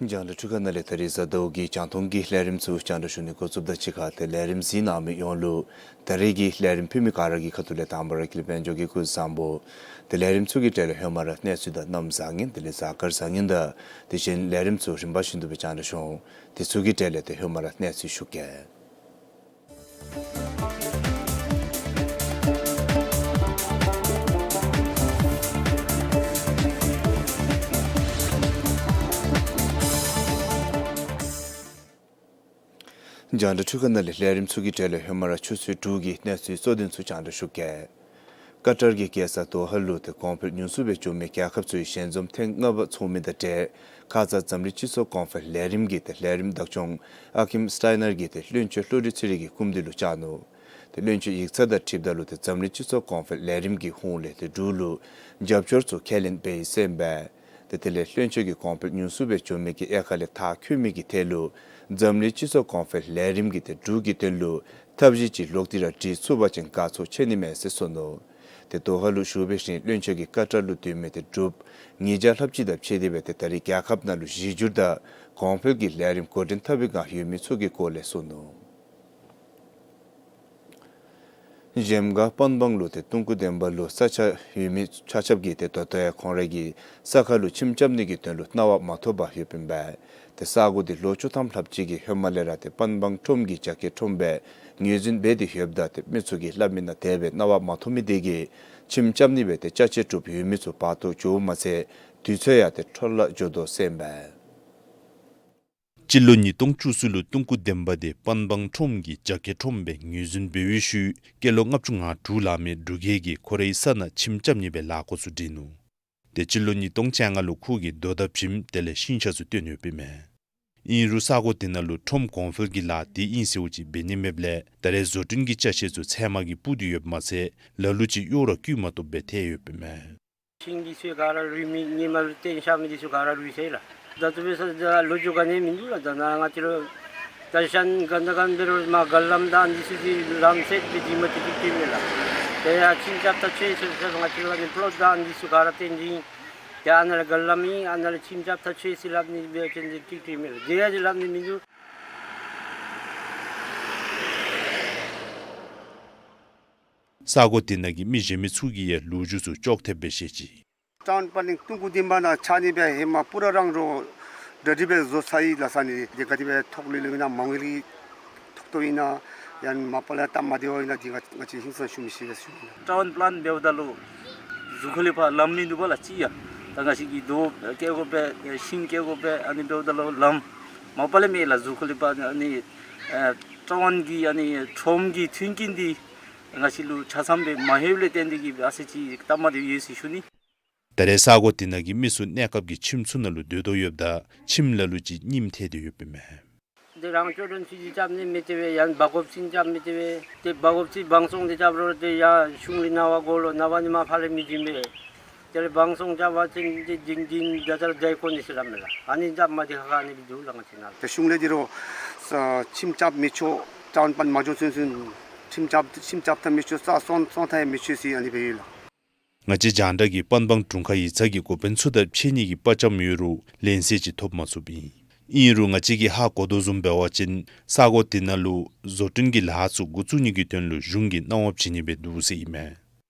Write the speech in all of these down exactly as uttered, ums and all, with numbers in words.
རྒྱང་བསྒྲགས་འཕྲུལ་ཁང་ནང་ལས་ད་རིས་གཟའ་ཟླཝ་གི་རྒྱང་མཐོང་གི་ལས་རིམ་ཚུ་རྒྱང་བསྒྲགས་ཞུ་ནི་འགོ་བཙུགསཔ་དང་གཅིག་ཁར་ཏེ་ལས་རིམ་གཟིགས་གནང་མི་ཡོངས་ལུ་ད་རིས་ཀྱི་ལས་རིམ་ཕུལ་མི་ག་ར་གི་ཁ་ཐུག་ལས་དང་པ་ར་ཀུན་ལེགས་དཔལ་འབྱོར་གྱིས་སྐུ་གཟུགས་བཟང་པོ། ཏེ་ལས་རིམ་ཚུ་གི་གྲས་ལས་ཧེ་མ་ར་གནས་ཚུལ་དང་གནམ་བཟང་ངན་དེ་ལས་གཟའ་སྐར་བཟང་ངན་དང་དེ་བཞིན་ལས་རིམ་ཚུ་རིམ་པ་བཞིན་དུ་སྦེ་རྒྱང་བསྒྲགས་ཞུ་འོང་། དེ་ཚུ་གི་གྲས་ལས་ཏེ་ཧེ་མ་ར་གནས་ཚུལ་ཞུ་གེ། རྒྱང་བསྒྲགས་འཕྲུལ་ཁང་ནང་ལས་ལས་རིམ་ཚུ་གི་གྲས་ལས་ཧེ་མ་ར་ཆུ་ཚོད་དྲུག་གི་གནས་ཚུལ་གཙོ་དོན་ཚུ་རྒྱང་བསྒྲགས་ཞུ་གེ། ཀ་ཏར་གྱི་རྒྱལ་ས་དོ་ཧ་ལུ་ཏེ་གོང་འཕེལ་ཉུང་སུ་སྦེ་འགྱོ་མི་རྒྱལ་ཁབ་ཚུ་གི་ཞལ་འཛོམས་ཐེངས་ལྔ་པ་ཚོགས་མི་དང་འབྲེལ་ཁ་ཙ་འཛམ་གླིང་སྤྱི་ཚོགས་གོང་འཕེལ་ལས་རིམ་གྱི་ཏེ་ལས་རིམ་བདག་སྐྱོང་ཨ་ཀིམ་སི་ཊའི་ནར་གྱིས་ཏེ་བློན་ཆེན་བློ་གྲོས་ཚེ་རིང་གི་སྐུ་མདུན་ལུ་བཅར་ནུག། ཏེ་བློན་ཆེན་ཡིག་ཚང་དང་འཁྲིལཝ་ད་ལུ་ཏེ་འཛམ་གླིང་སྤྱི་ཚོགས་གོང་འཕེལ་ལས་རིམ་གྱི་ཧོངས་ལས་ཏེ་འབྲུག་ལུ་རྒྱབ་སྐྱོར་ཚུ་ཁས་ལེན་འབད་ཡི་ཟེར་ཨིན་པས། ཏེ་དེ་ལས་བློན་ཆེན་གྱིས་གོང་འཕེལ་ཉུང་སུ་སྦེ་འགྱོ་མི་གི་དབྱེ་ཁ་ལས་མཐར་འཁྱོལ་མི་གི་ཐད་ལུ་འཛམ་གླིང་སྤྱི་ཚོགས་གོང་འཕེལ་ལས་རིམ་གྱིས་ཏེ་འབྲུག་གི་དོན་ལུ་ཐབས་ཤེས་ཅིག་ལོག་སྟེ་ར་སྒྲིག་ཚུགས་པ་ཅིན་དགའ་ཚོར་ཆེ་ནི་མས་ཟེར་གསུངས་ནུག། ཏེ་དོ་ཧ་ལུ་བཞུགས་པའི་ཤུལ་བློན་ཆེན་གྱིས་ཀ་ཏར་ལུ་སྡོད་མི་ཏེ་འབྲུགཔ་ཉིས་བརྒྱ་ལྷགཔ་ཅིག་དང་ཕྱད་དེ་སྦེ་ཏེ་ད་རིས་རྒྱལ་ཁབ་ནང་ལུ་གཞི་འགྱུར་དང་གོང་འཕེལ་གྱི་ལས་རིམ་འགོ་འདྲེན་འཐབ་པའི་བསྒང་ཡོད་མི་ཚུ་གི་སྐོར་ལས་གསུངས་ནུག། གཞལམ་སྒང་པན་སྦང་ལུ་ཏེ་སྟོང་སྐུ་བདེན་པ་ལུ་ས་ཆ་ཡོད་མི་ཆ་ཁྱབ་ཀྱིས་ཏེ་ད་ལྟོ་ཡང་ཁོང་རའི་གི་ས་ཁ་ལུ་ཁྱིམ་རྐྱབ་ནི་གི་དོན་ལུ་གནང་བ་མ་ཐོབ་པར་ཡོདཔ་ཨིན་པས། ཏེ་ས་གོ་འདི་ལོ་བཅུ་ཐམ་ལྷགཔ་ཅིག་གི་ཧེ་མ་ལས་ར་ཏེ་པན་སྦང་ཁྲོམ་གྱི་རྒྱ་སྐྱེད་ཁྲོམ་སྦེ་ངོས་འཛིན་འབད་དེ་ཡོདཔ་ད་ཏེ་མི་ཚུ་གིས་སླབ་མི་ནང་དེ་སྦེ་གནང་བ་མ་ཐོབ་མི་དེ་གིས་ཁྱིམ་རྐྱབ་ནི་སྦེ་ཏེ་ཅ་ཆས་གྲུབ་ཡོད་མི་ཚུ་བར་དོ་འགྱོཝ་མ་ཚད་དུས་ཚོད་ཡང་ཏེ་འཕྲོ་བརླག་འགྱོ་དོ་ཟེར་ཨིན་པས། སྤྱི་ལོ་ཉིས་སྟོང་བཅུ་གསུམ་ལུ་སྟོང་སྐུ་བདེན་པ་འདི་པན་སྦང་ཁྲོམ་གྱི་རྒྱ་སྐྱེད་ཁྲོམ་སྦེ་ངོས་འཛིན་འབད་བའི་ཤུལ་སྐྱེས་ལོ་ལྔ་བཅུ་ང་དྲུག་ལང་མི་འབྲུག་རྒྱལ་གྱིས་ཁོ་རའི་ས་ནང་ཁྱིམ་རྐྱབ་ནི་སྦེ་ལཱ་འགོ་བཙུགས་སྟེ་ནུག། ཏེ་སྤྱི་ལོ་ཉིས་སྟོང་བཅོ་ལྔ་ལུ་ཁོ་གིས་རྡོ་དང་བྱེམ་དེ་ལས་ཤིང་ཤ་ཚུ་བཏོན་ཡོདཔ་ཨིན་མས། ཨིན་རུང་ས་གོ་དེ་ནང་ལུ་ཁྲོམ་གོང་འཕེལ་གྱི་ལཱ་དེ་ཨིན་ཟེརཝ་ཅིག་འབད་ནི་མེདཔ་ལས་ད་རེས་བཟོ་སྐྲུན་གྱི་ཅ་ཆས་ཚུ་ཚལ་མ་གིས་སྤུར་ཏེ་ཡོདཔ་མ་ཚད་ལ་ལུ་ཅིག་གཡོག་ར་བཀོལ་མ་བཏུབ་སྦེ་ཐལ་ཡོདཔ་ཨིན་མས། ཤིང་འདི་ཚུ་ག་ར་རུལ་མི་ཉིནམ་ལུ་བཏོན་བཞག་མི་འདི་ཚུ་ག་ར་རུལ་སོ་ཡི་ལགས། ད་ལྟོ་འབད་ས་ད་ལོ་རྒྱུས་ག་ནི་མིན་འདུག་ལགས། ད་ནཱ་ང་བཅས་ར་ད་ཤན་ག་ད་ག་འབད་རུང་མར་མགར་ལམ་དང་འདི་ཚུ་གི་ལམ་སེལ་འབད་དེ་མ་ཚུགས་ཅིག་སྟོནམ་མས་ལགས། དེ་ཡང་ཁྱིམ་རྐྱབ་ད་ཆོག་ཟེར་ཟེར་ང་བཅས་ར་གི་པོ་ལོཊ་དང་འདི་ཚུ་ག་ར་བཏོན་ཏེ་ཨིན། དེ་ཨ་ནཱ་ལས་མགར་ལམ་ཨིན་ཨ་ནཱ་ལས་ཁྱིམ་རྐྱབ་ད་ཆོག་ཟེར་སླབ་ནི་འབད་ཅིན་འདི་ཅིག་སྟོནམ་མས་ལགས། དེ་ཡང་ཅིག་སླབ་ནི་མིན་འདུག། ས་གོ་དེ་ནང་གི་མི་གཞན་མི་ཚུ་གིས་ཡང་ལོ་རྒྱུས་ཚུ་ཅོག་འཐདཔ་སྦེ་བཤད་ཅི། ཊའུན་པ་ལིང་སྟོང་སྐུ་བདེན་པ་ནང་ཆགས་ནི་སྦེ་ཧེ་མ་པུ་ར་རང་རོགས་གྲ་སྒྲིག་འབད་བཟོ་ཚར་ཡི་ལགས། ས་གནས་འདི་ག་དེ་སྦེ་ཐོག་ལེབ་ལེབ་ཨིན་ན་མ་དངུལ་གྱི་ཐོག་ཐོག་ཨིན་ན་ཡང་མ་པ་ལས་སྟབས་མ་བདེཝ་ཨིན་ན་འདི་ང་ང་བཅས་ཧིང་སང་ཞུ་མི་ཤེས་པས་ཞུ་ནི། ཊའུན་པ་ལཱན་འབདཝ་ད་ལུ་གཟུགས་ཁ་ལས་ཕར་ལམ་མིན་འདུག་པ་ལགས། ཅིག་ཡང་ད་ང་བཅས་ཀྱིས་རྡོ་བཀལ་དགོ་པས་ཤིང་བཀལ་དགོ་པས་ཨ་ནི་འབདཝ་ད་ལུ་ལམ་མ་པ་ལས་མེད་ལགས། གཟུགས་ཁ་ལས་ཕར་ཨ་ནི་ཨེ་ཊའུན་གྱི་ཨ་ནི་ཁྲོམ་གྱི་མཐུན་རྐྱེན་འདི་ང་བཅས་ལུ་ཆ་ཚང་སྦེ་མ་ལྷོདཔ་ལས་བརྟེན་ཏེ་གིས་ཨ་ཙི་ཅིག་སྟབས་མ་བདེཝ་ཡོད་ཟེར་ཞུ་ནི། ད་རེས་ས་གོ་དེ་ནང་གི་མི་ཚུ་གནས་སྐབས་ཀྱི་ཁྱིམ་ཚུ་ནང་ལུ་སྡོད་དོ་ཡོདཔ་ད་ཁྱིམ་ལ་ལུ་ཅིག་རྙིངམ་ཐལ་ཏེ་ཡོདཔ་ཨིན་མས། འདི་རང་སྐྱོང་ཁྲོམ་ཚུ་ཅིག་རྐྱབ་ནི་མེད་དེ་སྦེ་ཡང་འབག་དགོཔ་ཅིག་རྐྱབ་མེད་དེ་སྦེ་ཏེ་འབག་དགོཔ་ཅིག་བང་སོང་འདི་རྐྱབ་རུང་ཏེ་ཡང་གཞུང་ལས་གནང་བ་དགོ་ལོ། གནང་བ་ནི་མ་ཕར་ལས་མི་བྱིན་པས། དེ་ལས་བང་སོང་རྐྱབ་པ་ཅིན་ཏེ་འདི་འདི་ད་ལྟོ་ར་བསྡད་དགོ་ནི་ཟེར་སླབ་མས་ལགས། ཨ་ནི་རྐྱབ་མ་དེ་ཁ་ཁ་ཨ་ནི་སྦེ་འདུག་ལགས། ང་བཅས་ནཱ་ཏེ་གཞུང་ལས་འདི་རུ་ས་ཁྱིམ་རྐྱབ་མི་ཆོག་ཊའུན་པ་ལཱན་མ་འགྱོ་ཚུན་ཚོད་ཁྱིམ་རྐྱབ་ཁྱིམ་རྐྱབ་ད་མི་ཆོག་ས་སོང་སོང་ད་ཡང་མི་ཆོག་ཟེར་ཨ་ནི་སྦེ་ཡོད་ལགས། ང་བཅས་རྒྱང་བསྒྲགས་ཀྱིས་པན་སྦང་དྲུང་ཁག་ཡིག་ཚང་གི་འགོ་དཔོན་ཚུ་དང་འཕྱད་ནི་གི་དཔའ་བཅམ་ཡོད་རུང་ལན་གསལ་ཅིག་ཐོབ་མ་ཚུགསཔ་ཨིན། ཨིན་རུང་ང་བཅས་ཀྱིས་ཧ་གོ་དོ་བཟུམ་འབད་བ་ཅིན་ས་གོ་དེ་ནང་ལུ་བཟོ་སྐྲུན་གྱི་ལཱ་ཚུ་འགོ་བཙུགས་ནི་གི་དོན་ལུ་གཞུང་གིས་གནང་བ་བྱིན་ནི་སྦེ་འདུག་ཟེར་ཨིན་མས།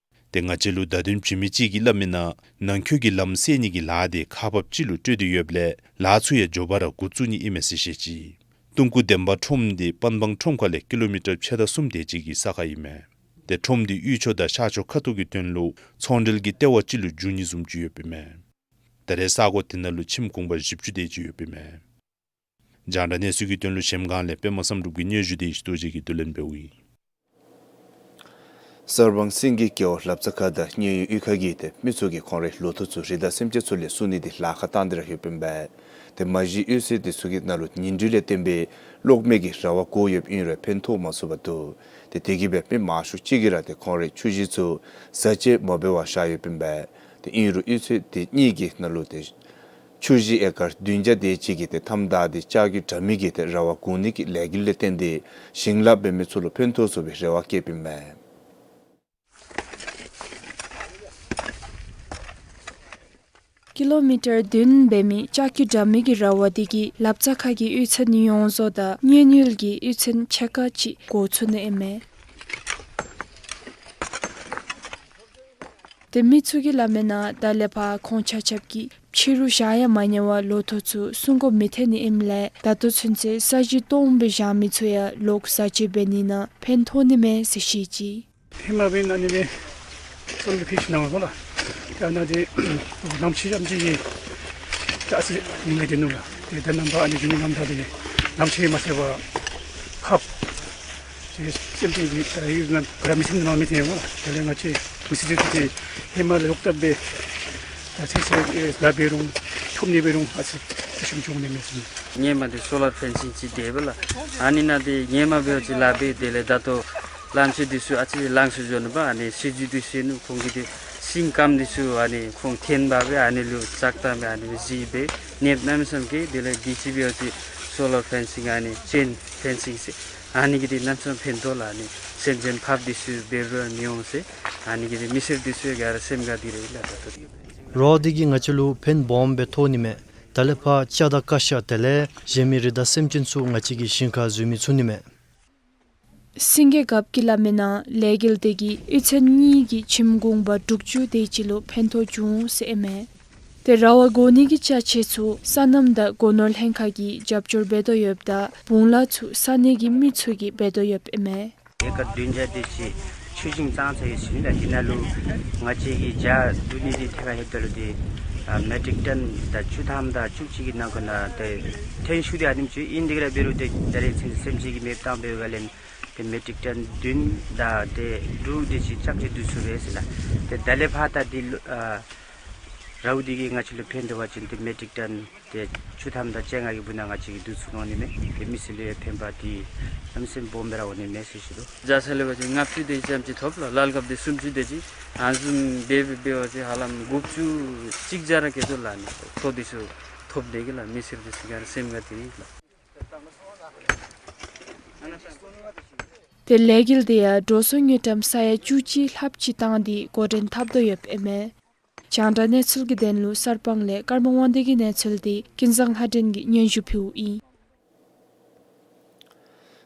ཏེ་ང་བཅས་ལུ་བརྡ་དོན་བྱིན་མི་ཅིག་གིས་སླབ་མི་ནང་ནང་འཁོད་ཀྱི་ལམ་སེལ་ནི་གི་ལཱ་དེ་ཁག་འབགཔ་ཅིག་ལུ་སྤྲོད་དེ་ཡོདཔ་ལས་ལཱ་ཚུ་ཡང་མགྱོགས་པ་ར་འགོ་བཙུགས་ནི་ཨིན་མས་ཟེར་བཤད་ཅི། སྟོང་སྐུ་བདེན་པ་ཁྲོམ་འདི་པན་སྦང་ཁྲོམ་ཁ་ལས་ཀི་ལོ་མི་ཊར་ཕྱེད་དང་གསུམ་དེ་ཅིག་གི་ས་ཁར་ཨིན་མས། ཏེ་ཁྲོམ་འདི་དབུས་ཕྱོགས་དང་ཤར་ཕྱོགས་ཁ་ཐུག་གི་དོན་ལུ་ཚོང་འབྲེལ་གྱི་ལྟེ་བ་ཅིག་ལུ་འགྱུར་ནི་བཟུམ་ཅིག་ཡོདཔ་ཨིན་མས། ད་རེས་ས་གོ་དེ་ནང་ལུ་ཁྱིམ་གུང་པ་བཞི་བཅུ་དེ་ཅིག་ཡོདཔ་ཨིན་མས། རྒྱང་བསྒྲགས་གནས་ཚུལ་གྱི་དོན་ལུ་གཞལམ་སྒང་ལས་པདྨ་བསམ་གྲུབ་ཀྱི་སྙན་ཞུ་དེ་ཞུ་དོ་ཅིག་གིས་བསྡུ་ལེན་འབདཝ་ཨིན། གསར་སྤང་སེང་གེ་རྒེད་འོག་ལབ་རྩ་ཁ་དང་མཉན་ཡོད་གཡུས་ཁ་གི་ཏེ་མི་ཚུ་གིས་ཁོང་རའི་ལོ་ཐོག་ཚུ་རི་དྭགས་སེམས་ཅན་ཚུ་ལས་སྲུང་ནི་དེ་ལཱ་ཁག་བཏང་སྟེ་ར་ཡོདཔ་ཨིན་པས། ཏེ་མ་གཞི་གཡུས་ཚན་དེ་ཚུ་གི་ནང་ལུ་ཉིང་འགྲུལ་ལས་བརྟེན་པའི་གློག་མེ་གི་ར་བ་བསྒོར་ཡོདཔ་ཨིན་རུང་ཕན་ཐོགས་མ་ཚུགས་པར་འདུག། ཏེ་དེ་གིས་སྦེ་མི་མང་ཤོས་ཅིག་གིས་ར་ཏེ་ཁོང་རའི་ཆུ་གཞི་ཚུ་བཟའ་བཅའ་མ་འབད་བར་བཞག་ཡོདཔ་ཨིན་པས། ཏེ་ཨིན་རུང་གཡུས་ཚན་དེ་གཉིས་ཀྱི་ནང་ལུ་ཏེ་ཆུ་གཞི་ཨེ་ཀར་བདུན་བརྒྱ་དེ་ཅིག་གི་ཏེ་མཐའམ་བདའ་སྟེ་ལྕགས་ཀྱི་དྲ་མིག་གི་ཏེ་ར་བ་བསྒོར་ནི་གི་ལས་འགུལ་ལས་བརྟེན་ཏེ་ཞིང་ལཱ་འབད་མི་ཚུ་ལུ་ཕན་ཐོགས་ཚུགས་པའི་རེ་བ་བསྐྱེདཔ་ཨིན་མས། ཀི་ལོ་མི་ཊར་བདུན་འབད་མི་ལྕགས་ཀྱུ་འདྲ་མིན་གྱི་ར་བ་འདི་གིས་ལབ་རྩ་ཁ་གི་གཡུས་ཚན་ཡོངས་རྫོགས་དང་མཉན་ཡོད་ཀྱི་གཡུས་ཚན་ཕྱེད་ཀ་ཅིག་འགོ་བཙུགས་ནི་ཨིན་མས། ཏེ་མི་ཚུ་གིས་སླབ་མིའི་ནང་ད་ལས་ཕར་ཁོང་ཆ་ཁྱབ་ཀྱིས་ཕྱི་རུ་བཞག་ཡང་མ་ཉན་པར་ལོ་ཐོག་ཚུ་སྲུང་དགོ་མི་ཐོན་ནི་ཨིནམ་ལས་ད་ལྟོ་ཚུན་ཚོད་ས་གཞི་སྟོངམ་སྦེ་བཞག་མི་ཚུ་ཡང་ལོག་བཟའ་སྤྱོད་འབད་ནི་ནང་ཕན་ཐོགས་ནི་མས་ཟེར་བཤད་ཅི། ཧེ་མ་འབདན་ཨ་ནི་སྦེ་སོལ་ཕེ་ཤི་ནང་སོང་ལགས། ཏེ་ཨ་ནཱ་འདི་ནམ་ཕྱེད་ཙམ་ཅིག་གིས་ད་ཨ་ཙི་ཉིན་མེད་དེ་ནུག་ལགས། ཏེ་ད་ནངས་པ་ཨ་ནི་ཉིན་ནམ་ད་འདི་ནམ་ཕྱེད་མ་ཚད་པར་ཁབ་ཏེ་སེམས་ཅན་གྱི་ད་ཡུལ་ནང་ར་མི་སེམས་ནང་མི་ཐོན་ལགས། དེ་ལས་ང་བཅས་མི་སེར་འདི་ཧེ་མ་ལས་ལོག་བཏབ་སྦེ་ད་ཚེ་ཚེ་ལཱ་འབད་རུང་ཐོབ་ནི་འབད་རུང་ཨ་ཙི་ཤུགས་འབྱུང་ནི་མས་ཟེར། ཧེ་མ་འདི་སོ་ལར་ཕེན་སིང་ཅིག་འདེབས་པས་ལགས། ཨ་ནི་ནང་འདི་ཧེ་མ་འབད་བ་ཅིན་ལཱ་འབད། དེ་ལས་ད་ལྟོ་གླངམོ་ཆེ་འདི་ཚུ་ཨ་ཙི་ལངས་སུ་འགྱོ་ནུག་པ། ཨ་ནི་སྲིད་བྱུས་འདི་ཚུ་ནུག། ཁོང་གིས་འདི་ཤིང་སྐམ་འདི་ཚུ་ཨ་ནི་ཁོང་འཐེན་འབག་སྦེ་ཨ་ནི་ལུ་བཙག་བཏང་སྦེ་ཨ་ནི་གཞི་སྦེ་གནསཔ་གནམ་མེད་ས་མེད་གི། དེ་ལས་འདི་ཅིག་འབད་བ་ཅིན་སོ་ལར་ཕེན་སིང་ཨ་ནི་ཅེན་ཕེན་སིང་ཟེར། ཨ་ནི་གིས་འདི་གནམ་མེད་ས་མེད་ཕན་ཐོགས་ལགས། ཨ་ནི་སེམས་ཅན་ཕགཔ་འདི་ཚུ་འབད་རུང་མི་འོང་ཟེར། ཨ་ནི་གིས་འདི་མི་སེར་འདི་ཚུ་ག་ར་སེམས་དགའ་སྟེ་ར་ཨིན་ལགས། ད་ལྟོ་རོགས་འདི་གིས་ང་བཅས་ལུ་ཕན་སྦོམ་སྦེ་ཐོགས་ནི་མས། ད་ལས་ཕར་སྤྱ་དང་ཀ་ཤ་དེ་ལས་གཞན་མི་རི་དྭགས་སེམས་ཅན་ཚུ་ང་བཅས་ཀྱི་ཞིང་ཁར་འཛུལ་མི་ཚུགས་ནི་མས། སེང་གེ་རྒཔོ་གིས་སླབ་མིའི་ནང་ལས་འགུལ་འདི་གིས་གཡུས་ཚན་གཉིས་ཀྱི་ཁྱིམ་གུང་པ་དྲུག་ཅུ་དེ་ཅིག་ལུ་ཕན་ཐོགས་བྱུང་ཟེར་ཨིན་མས། ཏེ་ར་བ་བརྐོ་ནི་གི་ཅ་ཆས་ཚུ་སོ་ནམ་དང་སྒོ་ནོར་ལྷན་ཁག་གིས་རྒྱབ་སྐྱོར་འབད་དོ་ཡོདཔ་ད་བུང་ལ་ཚུ་ས་གནས་ཀྱི་མི་ཚུ་གིས་འབད་དོ་ཡོདཔ་ཨིན་མས། ཨེ་ཀར་བདུན་བརྒྱ་དེ་ཅིག་ཆུ་ཞིང་གཙང་ཚར་ཡོད་ཟེར་ཨིན་ལགས། འདི་ནང་ལུ་ང་བཅས་ཀྱིས་ཇ་བླུག་ནི་འདི་ཐད་ཁར་ལྷོདཔ་ད་ལུ་འདི་ཨ་མེ་ཊིག་ཊོན་ད་བཅུ་ཐམ་དང་བཅུ་གཅིག་གི་ནང་འཁོད་ནང་ཏེ་ཐོན་ཤུགས་འདི་ཨ་ནེམ་ཅིག་ཨིན། དེ་ག་ར་འབད་རུང་ཏེ་ད་རེས་ཚུན་སེམས་ཅན་གྱིས་མེདཔ་བཏང་འབད་བའི་སྒང་ལས་ཏེ་མེ་ཊིག་ཊོན་བདུན་དང་ཏེ་དྲུག་དེ་ཅིག་ཅ་ཆས་བསྡུ་ཚུགས་པས་ཟེར་ལགས། ཏེ་ད་ལས་ཕར་ད་འདི་ལུ་ཨ་རཝ་འདི་གིས་ང་བཅས་ལུ་ཕན་ཐོགས་པ་ཅིན་ཏེ་མེ་ཊིག་ཊོན་ཏེ་བཅུ་ཐམ་དང་བཅོ་ལྔ་གི་སྦུག་ནང་ང་བཅས་ཀྱིས་བསྡུ་ཚུགས་འོང་ནི་མས། ཏེ་མི་སེར་ལུ་ཡང་ཕན་པ་འདི་གནམ་མེད་ས་མེད་སྦོམ་སྦེ་ར་འོང་ནི་མས་ཟེར་ཞུ་དོ། ཇ་ས་ལུ་འབད་བ་ཅིན་ལྔ་བཅུ་དེ་ཙམ་ཅིག་ཐོབ་ལགས། ལཱ་ཁགཔ་འདི་སུམ་ཅུ་དེ་ཅིག། ཨ་ནི་བཟུམ་འབད་འབད་བ་ཅིན་ཧ་ལམ་དགུ་བཅུ་གཅིག་བརྒྱ་ར་བཀལ་དོ་ལགས། ཨ་ནི་ཐོག་འདི་ཚུ་ཐོབ་དེ་གིས་ལགས་མི་སེར་འདི་ཚུ་ག་ར་སེམས་དགའ་སྟེ་ར་ཨིན་ལགས། ཏེ་ལས་འགུལ་འདི་ཡང་འགྲོ་སོང་དངུལ་ཀྲམ་ས་ཡ་བཅུ་གཅིག་ལྷགཔ་ཅིག་བཏང་སྟེ་འགོ་འདྲེན་འཐབ་དོ་ཡོདཔ་ཨིན་མས། རྒྱང་བསྒྲགས་གནས་ཚུལ་གྱི་དོན་ལུ་གསར་སྤང་ལས་ཀརྨ་དབང་འདུས་ཀྱི་གནས་ཚུལ་འདི་ཀུན་བཟང་ལྷ་སྒྲོན་གྱིས་སྙན་ཞུ་ཕུལཝ་ཨིན།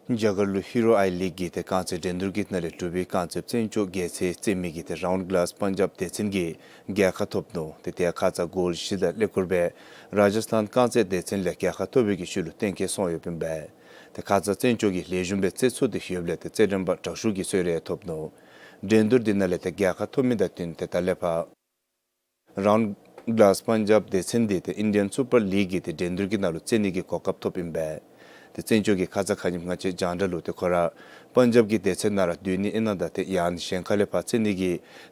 རྒྱ་གར་ལུ་ཧི་རོ་ཨའི་ལིག་གི་ཏེ་རྐང་རྩེད་འགྲན་བསྡུར་གྱི་ནང་ལས་གྲུབ་པའི་རྐང་རྩེདཔ་བཙན་སྐྱོགས་རྒྱལ་རྩེད་རྩེད་མི་གི་ཏེ་རའུནཌ་ག་ལཱས་པན་ཇབ་སྡེ་ཚན་གྱིས་རྒྱལ་ཁ་ཐོབ་ནུག། ཏེ་དེ་ཁ་ཙ་གཱོལ་བཞི་དང་ཀླད་ཀོར་སྦེ་རཱ་ཇ་སྟཱན་རྐང་རྩེད་སྡེ་ཚན་ལས་རྒྱལ་ཁ་ཐོབ་པའི་གི་ཤུལ་ལུ་གཏན་འཁེལ་སོང་ཡོདཔ་ཨིན་པས། ཏེ་ཁ་ཙ་བཙན་སྐྱོགས་ཀྱིས་ལེགས་ཤོམ་སྦེ་རྩེད་ཚུགས་ཏེ་ཡོདཔ་ལས་ཏེ་རྩེད་འགྲན་པ་དྲག་ཤོས་ཀྱི་གསོལ་རས་ཐོབ་ནུག། འགྲན་བསྡུར་འདི་ནང་ལས་ཏེ་རྒྱལ་ཁ་ཐོབ་མི་དང་བསྟུན་ཏེ་ད་ལས་ཕར་རའུནཌ་ག་ལཱས་པན་ཇབ་སྡེ་ཚན་འདི་ཏེ་ཨིན་ཌི་ཡན་སུ་པར་ལིག་གི་ཏེ་འགྲན་བསྡུར་གྱི་ནང་ལུ་རྩེད་ནི་གི་གོ་སྐབས་ཐོབ་ཨིན་པས། ཏེ་བཙན་སྐྱོགས་ཀྱིས་ཁ་ཙ་ཁ་ཉིནམ་ང་བཅས་རྒྱང་བསྒྲགས་ལུ་ཏེ་ཁོ་ར་པན་ཇབ་ཀྱི་སྡེ་ཚན་ནང་ར་སྡོད་ནི་ཨིན་ན་ད་ཏེ་ཡང་གཞན་ཁ་ལས་ཕར་རྩེད་ནི་གི་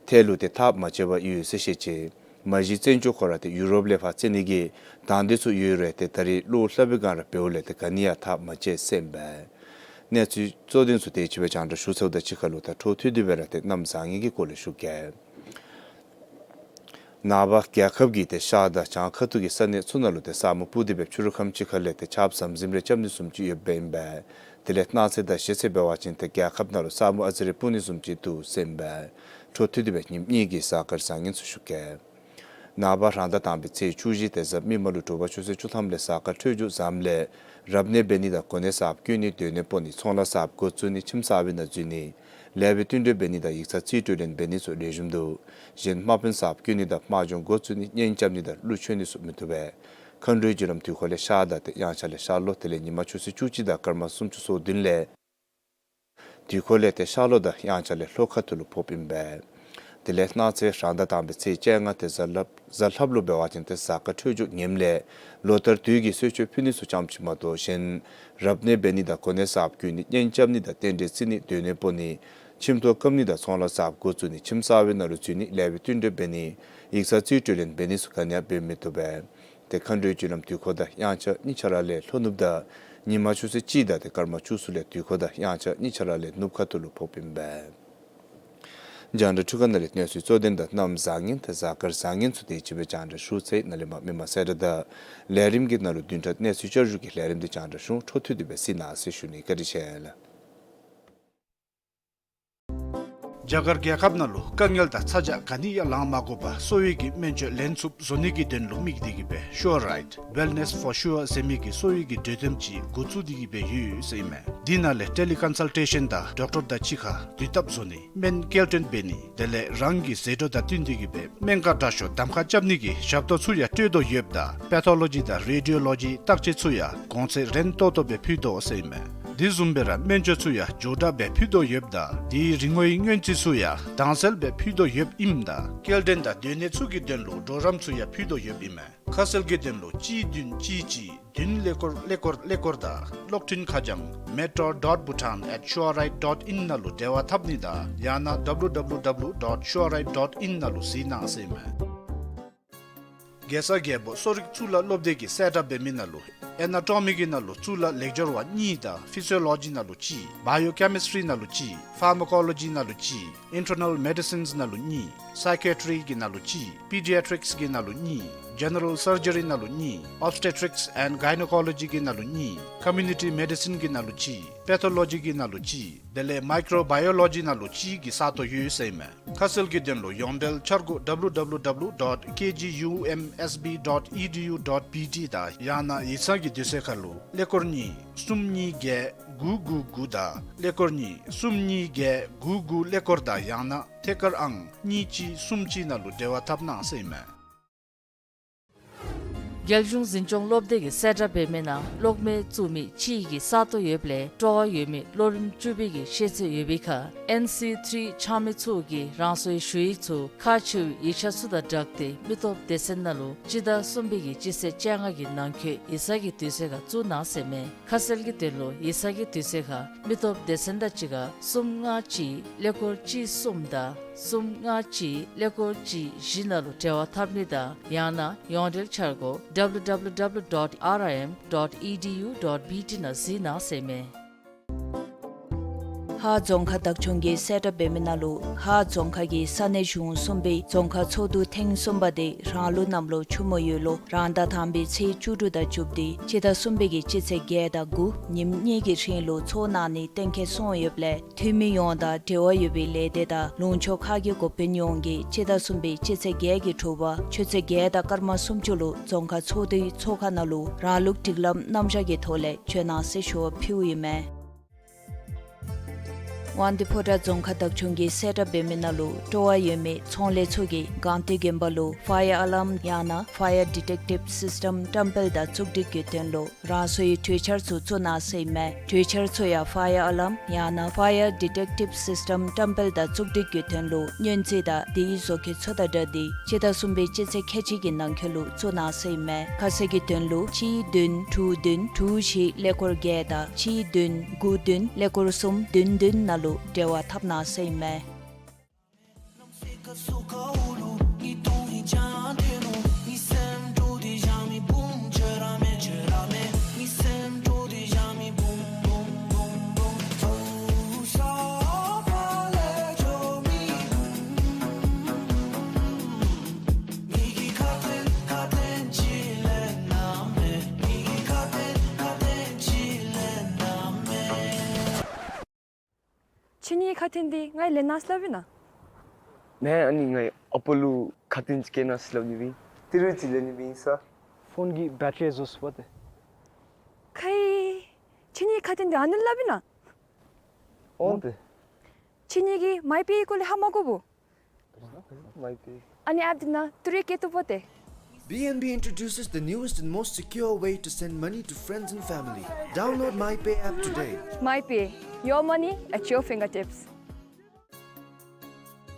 ཐད་ལུ་ཏེ་ཐགཔ་མ་བཅད་པར་ཡོད་ཟེར་བཤད་ཅི། མ་གཞི་བཙན་སྐྱོགས་ཁོ་ར་ཏེ་ཡུ་རོབ་ལས་ཕར་རྩེད་ནི་གི་དང་འདོད་ཚུ་ཡོད་རུང་ཏེ་ད་རེས་བློ་སླབ་པའི་སྒང་ར་འབདཝ་ལས་ཏེ་ག་ནི་ཡང་ཐགཔ་མ་བཅད་ཟེར་ཨིན་པས། གནས་ཚུལ་གཙོ་དོན་ཚུ་དེ་ཅིག་སྦེ་རྒྱང་བསྒྲགས་ཞུ་ཚརཝ་ད་གཅིག་ཁར་ལུ་ད་འཕྲོ་མཐུད་དེ་སྦེ་ར་ཏེ་གནམ་བཟང་ངན་གྱི་སྐོར་ལས་ཞུ་གེ། ནངས་པ་རྒྱལ་ཁབ་ཀྱི་ཏེ་ཤར་དང་བྱང་ཁ་ཐུག་གི་ས་གནས་ཚུ་ནང་ལུ་ཏེ་ས་སྨུག་སྤུབས་ཏེ་སྦེ་ཕྱི་རུ་ཁམས་ཅིག་ཁ་ལས་ཏེ་ཆརཔ་ཟམ་ཟིམ་རེ་རྐྱབ་ནི་བཟུམ་ཅིག་ཡོདཔ་ཨིན་པས། དེ་ལས་གནངས་ཚེ་དང་གཞེས་ཚེ་འབད་བ་ཅིན་ཏེ་རྒྱལ་ཁབ་ནང་ལུ་ས་སྨུག་ཨ་ཙི་རེ་སྤུབ་ནི་བཟུམ་ཅིག་འདུག་ཟེར་ཨིན་པས། འཕྲོ་མཐུད་དེ་སྦེ་ཉིནམ་གཉིས་ཀྱི་གཟའ་སྐར་བཟང་ངན་ཚུ་ཞུ་གེ། ནངས་པ་རང་ཟླ་དང་པའི་ཚེས་བཅུ་བཞི་ཏེ་གཟའ་མིག་དམར་ལུ་དྲོ་པ་ཆུ་ཚོད་བཅུ་ཐམ་ལས་གཟའ་སྐར་འཕྲོད་སྦྱོར་བཟངམ་ལས་རབ་གནས་འབད་ནི་དང་གོ་གནས་གསརཔ་བསྐོ་ནི་སྡོད་གནས་སྤོ་ནི་ཚོང་ལཱ་གསརཔ་འགོ་བཙུགས་ནི་ཁྱིམ་གསར་པའི་ནང་འཛུལ་ནི་ལེགས་པའི་བསྟུན་གྲོས་འབད་ནི་དང་ཡིག་ཚང་རྩིས་སྤྲོད་ལེན་འབད་ནི་ཚུ་ལེགས་ཤོམ་འདུག། གཞན་དམག་དཔོན་གསརཔ་བསྐོ་ནི་དང་དམག་སྦྱོང་འགོ་བཙུགས་ནི་གཉེན་རྐྱབ་ནི་དང་གླུ་མཆོད་ནི་ཚུ་མི་བཏུབ་པས། མཁའ་འགྲོའི་རྒྱུ་ལམ་དུས་འཁོར་ལས་ཤར་དང་ཏེ་དབྱངས་འཆར་ལས་ཤར་ལྷོ་དེ་ལས་ཉིན་མ་ཆུ་ཚོད་བཅུ་གཅིག་དང་སྐར་མ་སུམ་ཅུ་སོ་བདུན་ལས་དུས་འཁོར་ལས་ཏེ་ཤར་ལྷོ་དང་དབྱངས་འཆར་ལས་ལྷོ་ཁ་ཐུག་ལུ་ཕོགཔ་ཨིན་པས། དེ་ལས་གནངས་ཚེ་རང་ཟླ་དང་པའི་ཚེས་བཅོ་ལྔ་ཏེ་གཟའ་ལྷག་གཟའ་ལྷགཔ་ལུ་འབད་བ་ཅིན་ཏེ་གཟའ་སྐར་འཕྲོད་སྦྱོར་ངནམ་ལས་ལོ་ལྟར་དུས་ཀྱི་གསོལ་མཆོད་ཕུལ་ནི་ཚུ་ཙམ་ཅིག་མ་གཏོགས་གཞན་རབ་གནས་འབད་ནི་དང་གོ་གནས་གསརཔ་བསྐོ་ནི་གཉེན་རྐྱབ་ནི་དང་རྟེན་འབྲེལ་བརྩི་ནི་སྡོད་གནས་སྤོ་ནི་ཁྱིམ་ཐོག་བཀབ་ནི་དང་ཚོང་ལཱ་གསརཔ་འགོ་བཙུགས་ནི་ཁྱིམ་གསར་པའི་ནང་ལུ་འཛུལ་ནི་ལེགས་པའི་བསྟུན་གྲོས་འབད་ནི་ཡིག་ཚང་རྩིས་སྤྲོད་ལེན་འབད་ནི་ཚུ་ག་ནི་ཡང་འབད་མི་བཏུབ་པས། ཏེ་མཁའ་འགྲོའི་རྒྱུ་ལམ་དུས་འཁོར་དང་དབྱངས་འཆར་གཉིས་ཆ་ར་ལས་ལྷོ་ནུབ་དང་ཉིན་མ་ཆུ་ཚོད་གཅིག་དང་ཏེ་སྐར་མ་བཅུ་གསུམ་ལས་དུས་འཁོར་དང་དབྱངས་འཆར་གཉིས་ཆ་ར་ལས་ནུབ་ཁ་ཐུག་ལུ་ཕོགཔ་ཨིན་པས། རྒྱང་བསྒྲགས་འཕྲུལ་ཁང་ནང་ལས་གནས་ཚུལ་གཙོ་དོན་དང་གནམ་བཟང་ངན་ཏེ་གཟའ་སྐར་བཟང་ངན་ཚུ་དེ་ཅིག་སྦེ་རྒྱང་བསྒྲགས་ཞུ་ཚར་ཡི། ནཱ་ལས་མར་མི་མང་གསལ་བསྒྲགས་དང་ལས་རིམ་གྱི་ནང་ལུ་བདུན་ཕྲག་གནས་ཚུལ་བསྐྱར་ཞུ་གི་ལས་རིམ་དེ་རྒྱང་བསྒྲགས་ཞུ། འཕྲོ་མཐུད་དེ་སྦེ་གཟིགས་གནང་ཟེར་ཞུ་ནི། བཀའ་དྲིན་ཆེ་ལགས། རྒྱ་གར་རྒྱལ་ཁབ་ནང་ལུ་དཀའ་ངལ་དང་ཚ་གྱང་ག་ནི་ཡང་ལང་མ་དགོ་པར་གསོ་བའི་གི་སྨན་བཅོས་ལེན་ཚུགསཔ་བཟོ་ནི་གི་དོན་ལུ་དམིགས་ཏེ་གི་སྦེ་Sure Right Wellness for Sure ཟེར་མི་གི་གསོ་བའི་གི་གྲོས་སྡོམ་ཅིག་འགོ་བཙུགས་ཏེ་གི་སྦེ་ཡོད་ཟེར་ཨིན་མས། འདི་ནང་ལས་ཊེ་ལི་ཀོན་སཱལ་ཊེ་ཤཱན་དང་ཌོག་ཊར་དང་གཅིག་ཁར་དུས་ཐབས་བཟོ་ནི། སྨན་སྐྱེལ་འདྲེན་འབད་ནི། དེ་ལས་རང་གི་ཟས་འཕྲོ་དང་བསྟུན་ཏེ་གི་སྦེ་སྨན་ཁང་དྲག་ཤོས་གདམ་ཁ་རྐྱབ་ནི་གི་ཞབས་ཏོག་ཚུ་ཡང་སྤྲོད་དོ་ཡོདཔ་ད་པེ་ཐོ་ལོ་ཇི་དང་རེ་ཌི་ཡོ་ལོ་ཇི་བརྟག་དཔྱད་ཚུ་ཡང་གོང་ཚད་རན་ཏོག་ཏོ་སྦེ་ཕུལ་དོ་ཟེར་ཨིན་མས། དེ་བཟུམ་སྦེ་ར་སྨན་བཅོས་ཚུ་ཡང་མགྱོགས་དྲགས་སྦེ་ཕུལ་དོ་ཡོདཔ་ད་དེའི་རིན་གོང་སྔོན་རྩིས་ཚུ་ཡང་དྭངས་གསལ་སྦེ་ཕུལ་དོ་ཡོདཔ་ཨིནམ་ད་སྐྱེལ་འདྲེན་དང་སྡོད་གནས་ཚུ་གི་དོན་ལུ་གྲོགས་རམ་ཚུ་ཡང་ཕུལ་དོ་ཡོདཔ་ཨིན་མས། ཁ་གསལ་གྱི་དོན་ལུ་གཅིག་བདུན་གཅིག་གཅིག་བདུན་ཀླད་ཀོར་ཀླད་ཀོར་ཀླད་ཀོར་དང་གློག་འཕྲིན་ཁ་བྱང་metro dot bhutan at sureright dot in ནང་ལུ་འབྲེལ་བ་འཐབ་ནི་དང་ཡང་ན་www dot sureright dot in ནང་ལུ་གཟིགས་གནང་ཟེར་ཨིན་མས། རྒྱལ་ས་རྒྱལ་པོ་གསོ་རིག་གཙུག་ལག་སློབ་སྡེ་གིས་གསལ་བསྒྲགས་འབད་མི་ནང་ལུ་ཨེ་ན་ཊོ་མི་གི་ནང་ལུ་གཙུག་ལག་ལེགས་སྦྱོར་བ་གཉིས་དང་ཕི་སི་ཡོ་ལོ་ཇི་ནང་ལུ་གཅིག་བའི་ཡོ་ཀེ་མིསི་ཊི་རི་ནང་ལུ་གཅིག་ཕར་མ་ཀོ་ལོ་ཇི་ནང་ལུ་གཅིག་ཨིན་ཊར་ནལ་མེ་ཌི་སིནསི་ནང་ལུ་གཉིས་སའི་ཀི་ཡ་ཊི་རི་གི་ནང་ལུ་གཅིག་པི་ཌི་ཡ་ཊི་རིཀསི་གི་ནང་ལུ་གཉིས་ཇེ་ནེ་རལ་སར་ཇི་རི་ནང་ལུ་གཉིས་ཨོབ་སི་ཊེ་ཊིཀསི་ཨེནཌ་གའི་ནོ་ཀོ་ལོ་ཇི་གི་ནང་ལུ་གཉིས་ཀོ་མིའུ་ནི་ཊི་མེ་ཌི་སིན་གི་ནང་ལུ་གཅིག་པེ་ཐོ་ལོ་ཇི་གི་ནང་ལུ་གཅིག་དེ་ལས་མའི་ཀྲོ་བའི་ཡོ་ལོ་ཇི་ནང་ལུ་གཅིག་གི་ས་སྟོང་ཡོད་ཟེར་ཨིན་མས། ཁ་གསལ་གྱི་དོན་ལུ་ཡོངས་འབྲེལ་འཆར་སྒོ་www dot kgumsb dot edu dot bt དང་ཡང་ན་ཡིག་ཚང་གི་དུས་ཚོད་ཁར་ལུ་ཀླད་ཀོར་གཉིས་གསུམ་གཉིས་བརྒྱད་དགུ་དགུ་དགུ་དང་ཀླད་ཀོར་གཉིས་གསུམ་གཉིས་བརྒྱད་དགུ་དགུ་ཀླད་ཀོར་དང་ཡང་ན་ཐད་ཀར་ཨང་གཉིས་གཅིག་གསུམ་གཅིག་ནང་ལུ་འབྲེལ་བ་འཐབ་གནང་ཟེར་ཨིན་མས། རྒྱལ་གཞུང་འཛིན་སྐྱོང་སློབ་སྡེ་གིས་གསལ་བསྒྲགས་འབད་མི་ནང་གློག་མེ་བཙུགས་མི་གཅིག་གི་ས་སྟོང་ཡོདཔ་ལས་སྤྲོ་བ་ཡོད་མི་ལོ་རིམ་བཅུ་པའི་གི་ཤེས་ཚད་ཡོད་པའི་ཁར་ཨེན་སི་ཐི་རི་ཆགས་མི་ཚུ་གིས་རང་སོའི་ཞུ་ཡིག་ཚུ་ཁག་ཆེ་བའི་ཡིག་ཆ་ཚུ་དང་སྦྲགས་ཏེ་མི་སྟོབས་སྡེ་ཚན་ནང་ལུ་སྤྱི་ཟླ་གསུམ་པའི་གི་སྤྱི་ཚེས་བཅོ་ལྔ་གི་ནང་འཁོད་ཡིག་ཚང་གི་དུས་ཚོད་ཁར་བཙུགས་གནང་ཟེར་ཨིན་མས། ཁ་གསལ་གྱི་དོན་ལུ་ཡིག་ཚང་གི་དུས་ཚོད་ཁར་མི་སྟོབས་སྡེ་ཚན་དང་གཅིག་ཁར་གསུམ་ལྔ་གཅིག་ཀླད་ཀོར་གཅིག་གསུམ་དང་གསུམ་ལྔ་གཅིག་ཀླད་ཀོར་གཅིག་བཞི་ནང་ལུ་འབྲེལ་བ་འཐབ་ནི་དང་ཡང་ན་ཡོངས་འབྲེལ་འཆར་སྒོ་www dot rim dot edu dot bt ནང་གཟིགས་གནང་ཟེར་ཨིན་མས། ཧཱ་རྫོང་ཁག་བདག་སྐྱོང་གིས་གསལ་བསྒྲགས་འབད་མི་ནང་ལུ་ཧཱ་རྫོང་ཁག་གི་ས་གནས་གཞུང་གསུམ་པའི་རྫོང་ཁག་ཚོགས་འདུ་ཐེངས་གསུམ་པ་དེ་རང་ལུགས་གནམ་ལོ་ཆུ་མོ་ཡོས་ལོ་རང་ཟླ་དང་པའི་ཚེས་བཅུ་དྲུག་དང་བཅུ་བདུན་སྤྱི་ཟླ་གསུམ་པའི་གི་སྤྱི་ཚེས་བརྒྱད་དང་དགུ་ཉིནམ་གཉིས་ཀྱི་རིང་ལུ་ཚོགས་གནང་ནི་གཏན་འཁེལ་སོང་ཡོདཔ་ལས་འཐུས་མི་ཡོངས་དང་འབྲེལ་བ་ཡོད་པའི་ལས་སྡེ་དང་ལུང་ཕྱོགས་ཁག་གི་འགོ་དཔོན་ཡོངས་ཀྱིས་སྤྱི་ཟླ་གསུམ་པའི་སྤྱི་ཚེས་བརྒྱད་ཀྱི་དྲོ་པ་ཆུ་ཚོད་བརྒྱད་དང་སྐར་མ་སུམ་ཅུ་ལུ་རྫོང་ཁག་ཚོགས་འདུའི་ཚོགས་ཁང་ནང་ལུ་རང་ལུགས་སྒྲིག་ལམ་རྣམ་གཞག་གི་ཐོག་ལས་བྱོན་གནང་ཟེར་ཞུ་བ་ཕུལཝ་ཨིན་མས། དབང་འདུས་ཕོ་བྲང་རྫོང་ཁག་བདག་སྐྱོང་གིས་གསལ་བསྒྲགས་འབད་མི་ནང་ལུ་སྤྲོ་བ་ཡོད་མི་ཚོང་ལས་ཚུ་གིས་སྒང་སྟེང་དགོན་པ་ལུ་ཕ་ཡར་ཨ་ལཱམ་ཡང་ན་Fire Detective System བཀྲམ་སྤེལ་དང་བཙུགས་སྒྲིག་གི་དོན་ལུ་རང་སོའི་གྲོས་འཆར་ཚུ་བཙུགས་གནང་ཟེར་ཨིན་མས། གྲོས་འཆར་ཚུ་ཡང་Fire Alarm ཡང་ན་Fire Detective System བཀྲམ་སྤེལ་དང་བཙུགས་སྒྲིག་གི་དོན་ལུ་སྙན་ཚིག་དང་དེའི་བཟོ་བཀོད་ཚུ་དང་སྦྲགས་ཏེ་སྤྱི་ཟླ་གསུམ་པའི་སྤྱི་ཚེས་ཁལ་གཅིག་གི་ནང་འཁོད་ལུ་བཙུགས་གནང་ཟེར་ཨིན་མས། ཁ་གསལ་གྱི་དོན་ལུ་གཅིག་བདུན་དྲུག་བདུན་དྲུག་བཞི་ཀླད་ཀོར་བརྒྱད་དང་གཅིག་བདུན་དགུ་བདུན་ཀླད་ཀོར་གསུམ་བདུན་བདུན་ནང་ལུ་འབྲེལ་བ་འཐབ་གནང་ཟེར་ཨིན་མས། ཁྱེད་གཉིས་ཁ་ཏོན་འདི་ང་ལེན་གནང་ཟེར་སླབ་ཨིན་ན། ནཱ་ཨ་ནི་ངེའི་ཨ་པ་ལུ་ཁ་ཏོན་ཅིག་བསྐྱལ་གནང་ཟེར་སླབ་ནི་སྦེ་ཨིན། ཏི་རུ་ཅིག་ལེན་ནི་སྦེ་ཨིན་ས། ཕོན་གྱི་བེ་ཊ་རི་རྫོགས་སོ་པ་ཏེ། ཁྱེད་གཉིས་ཁ་ཏོན་འདི་ཨ་ནི་སླབ་ཨིན་ན། འོང་ཏེ། ཁྱེད་གཉིས་ཀྱིས་མའི་པེ་སྐོར་ལས་ཧ་མ་གོ་བོ། མའི་པེ། ཨ་ནི་ཨེཔ་འདི་ནང་ཏི་རུ་བསྐྱལ་བཏུབ་པ་ཏེ། B N B introduces the newest and most secure way to send money to friends and family. Download MyPay app today. MyPay, your money at your fingertips.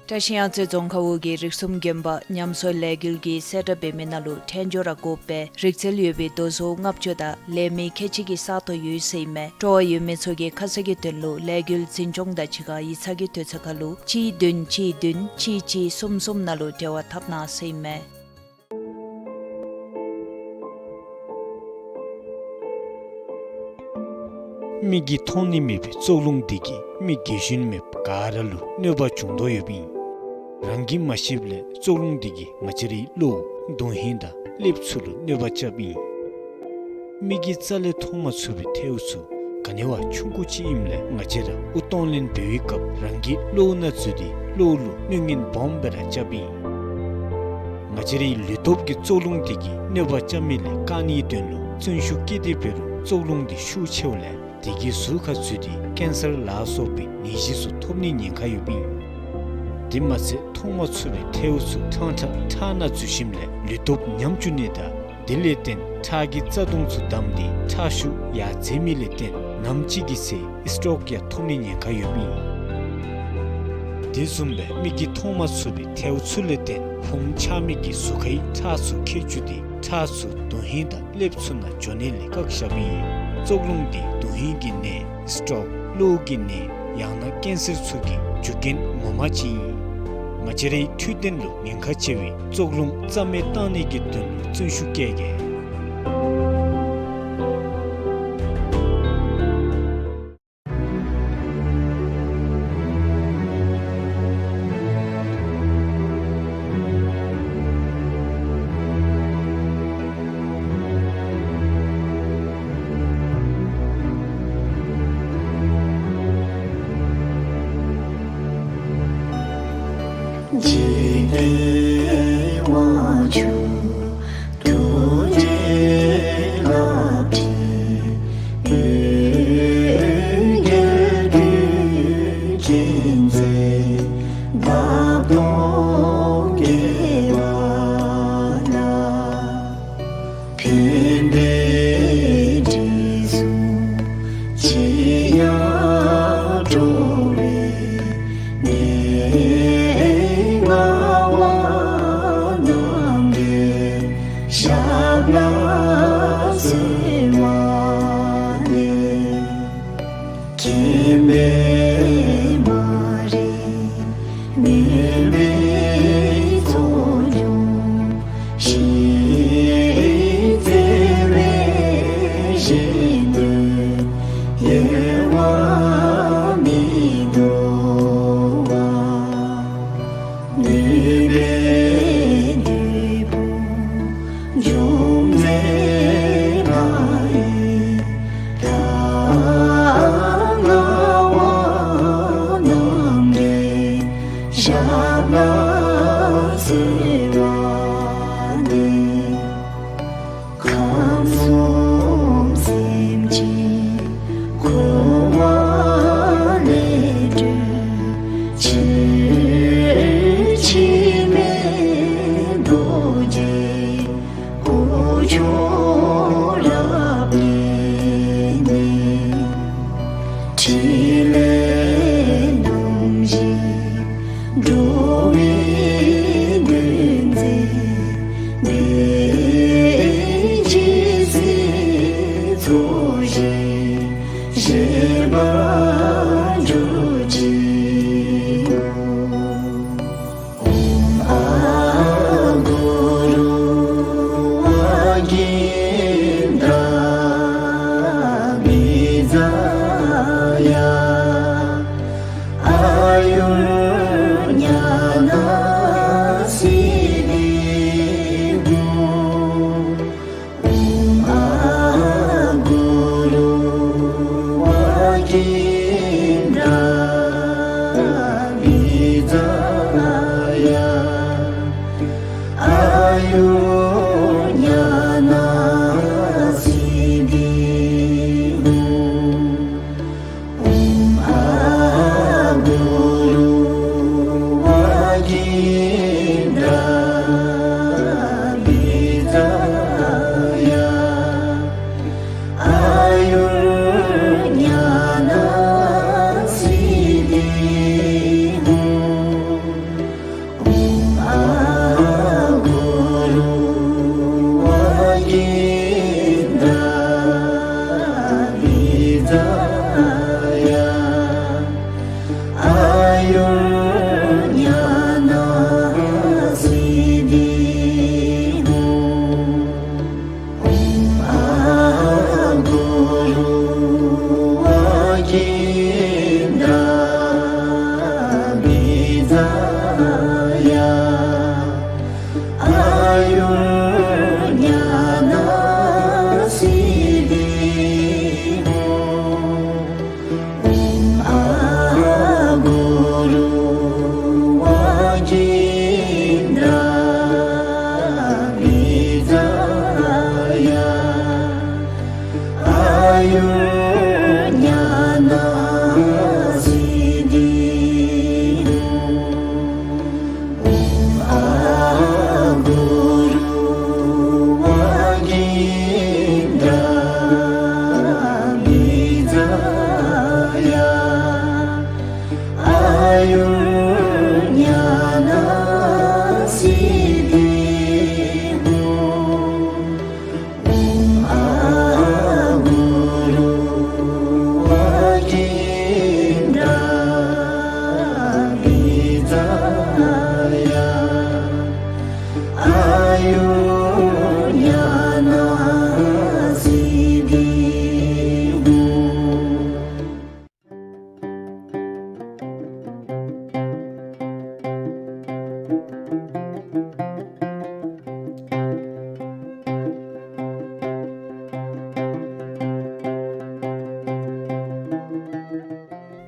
བཀྲ་ཤིས་གཡང་རྩེ་རྫོང་ཁག་འོག་གི་རིགས་གསུམ་དགོན་པ་ཉམས་གསོ་ལས་འགུལ་གྱིས་གསལ་བསྒྲགས་འབད་མི་ནང་ལུ་ཕྲེང་སྦྱོར་ར་དགོ་པའི་རིག་རྩལ་ཡོད་པའི་རྡོ་བཟོ་ལྔ་བཅུ་དང་ལས་མི་ཁལ་གཅིག་གི་ས་སྟོང་ཡོད་ཟེར་ཨིན་མས། སྤྲོ་བ་ཡོད་མི་ཚུ་གིས་ཁ་གསལ་གྱི་དོན་ལུ་ལས་འགུལ་འཛིན་སྐྱོང་དང་གཅིག་ཁར་ཡིག་ཚང་གི་དུས་ཚོད་ཁར་ལུ་གཅིག་བདུན་གཅིག་བདུན་གཅིག་གཅིག་གསུམ་གསུམ་ནང་ལུ་འབྲེལ་བ་འཐབ་གནང་ཟེར་ཨིན་མས། མིག་གིས་མཐོང་ནི་མེད་པའི་བཙོག་རླུང་འདི་གིས་མི་རྒས་གཞོན་མེད་པར་ག་ར་ལུ་གནོད་པ་བྱུང་དོ་ཡོདཔ་ཨིན། རང་གིས་མ་ཤེསཔ་ལས་བཙོག་རླུང་འདི་གིས་ང་བཅས་རའི་བློ་གདོང་ཧིང་དང་ཀླདཔ་ཚུ་ལུ་གནོད་པ་རྐྱབ་ཨིན། མིག་གིས་རྩ་ལས་མཐོང་མ་ཚུགས་པའི་ཐལཝ་ཚུ་ ག་ནི་བ་ཆུང་ཀུ་ཅིག་ཨིནམ་ལས་ང་བཅས་ར་དབུ་གཏོང་ལེན་འབད་བའི་སྐབས་རང་གི་བློ་ནང་འཛུལ་ཏེ་བློ་ལུ་གནོད་ངན་སྦོམ་སྦེ་ར་རྐྱབ་ཨིན། ང་བཅས་རའི་ལུས་སྟོབས་ཀྱི་བཙོག་རླུང་དེ་གིས་གནོད་པ་རྐྱབ་མི་ལས་བཀག་ནིའི་དོན་ལུ་བརྩོན་ཤུགས་བསྐྱེད་དེ་འབད་རུང་བཙོག་རླུང་དེ་ཤུགས་ཆེཝ་ལས་དེ་གིས་ཟུར་ཁར་འཛུལ་ཏེ་ཀེན་སར་ལ་སོགས་པའི་ནད་གཞི་ཚུ་ཐོབ་ནིའི་ཉེན་ཁ་ཡོདཔ་ཨིན། དེ་མ་ཚད་མཐོང་མ་ཚུགས་པའི་ཐལཝ་ཚུ་ཕྲང་ཕྲང་ཁྲག་ནང་འཛུལ་ཞིནམ་ལས་ལུས་སྟོབས་ཉམས་བཅུག་ནི་དང་དེ་ལས་བརྟེན་ཁྲག་གི་རྩ་ལྟོང་ཚུ་བསྡམས་ཏེ་ཁྲག་ཤུགས་ཡར་འཛེགས་མི་ལས་བརྟེན་ནམ་ཅིག་གི་ཚེ་སི་ཊོག་ཡང་ཐོབ་ནིའི་ཉེན་ཁ་ཡོདཔ་ཨིན། དེ་བཟུམ་སྦེ་མིག་གིས་མཐོང་མ་ཚུགས་པའི་ཐལཝ་ཚུ་ལས་བརྟེན་ཕོཝ་འཆར་མི་གི་གཟུགས་ཁའི་ཁྲག་ཚུ་ཁྱེར་བཅུག་སྟེ་ཁྲག་ཚུ་དོན་ཧིང་དང་ཀླདཔ་ཚུ་ནང་འགྱོ་ནི་ལས་བཀག་བཞགཔ་ཨིན། བཙོག་རླུང་དེ་དོན་ཧིང་གི་ནད་སི་ཊོག་གློ་བོ་གི་ནད་ཡང་ན་ཀེན་སར་ཚུ་གི་རྒྱུ་རྐྱེན་ངོ་མ་ཅིག་ཨིན། ང་བཅས་རའི་འཕྲོད་བསྟེན་ལུ་ཉེན་ཁ་ཆེ་བའི་བཙོག་རླུང་རྩ་མེད་བཏང་ནི་གི་དོན་ལུ་བརྩོན་ཤུགས་བསྐྱེད་གེ། འཇིག་རྟེན་དབང་ཕྱུག་ཐུགས་རྗེ་ལག་མཐིལ། འོད་གྱུར་གྲུབ་ཆེན་རྩལ་འདབ་སྟོང་རྒྱས་པ་ལ། ཕན་པའི་དྲི་བསུང་ཅི་ཡང་སྤྲོ་བའི་ངད་ལྔ་བ་རྣམ་འདྲེན་ཞབས་ལ་གསོལ་བ་འདེབས། མཁྱེན་པའི་མ་རིག་མུན་པའི་ཚོགས་འཇོམས་ཤིང་རྩེ་བའི་ཞིང་དུ་གཡེང་བ་མི་འདོར་བར། ནུས་པའི་བདུད་དཔུང་འཇོམས་མཛད་ལྷ་ཡི་ལྷ་ལྔ་བ་རྣམ་འདྲེན་ཞབས་ལ་གསོལ་བ་འདེབས། ཁམས་གསུམ་སེམས་ཅན་འཁོར་བ་ལས་སྒྲོལ་ཕྱིར། འཆི་མེད་རྡོ་རྗེ་སྐུ་མཆོག་རབ་བརྙེས་ནས། ཕྲིན་ལས་སྣང་བཞི་འགྲོ་བའི་དོན་མཛད་པའི། ཇི་སྲིད་ཚོགས་ཞིང་བཞེས་པར་གྱུར་ཅིག་གུ།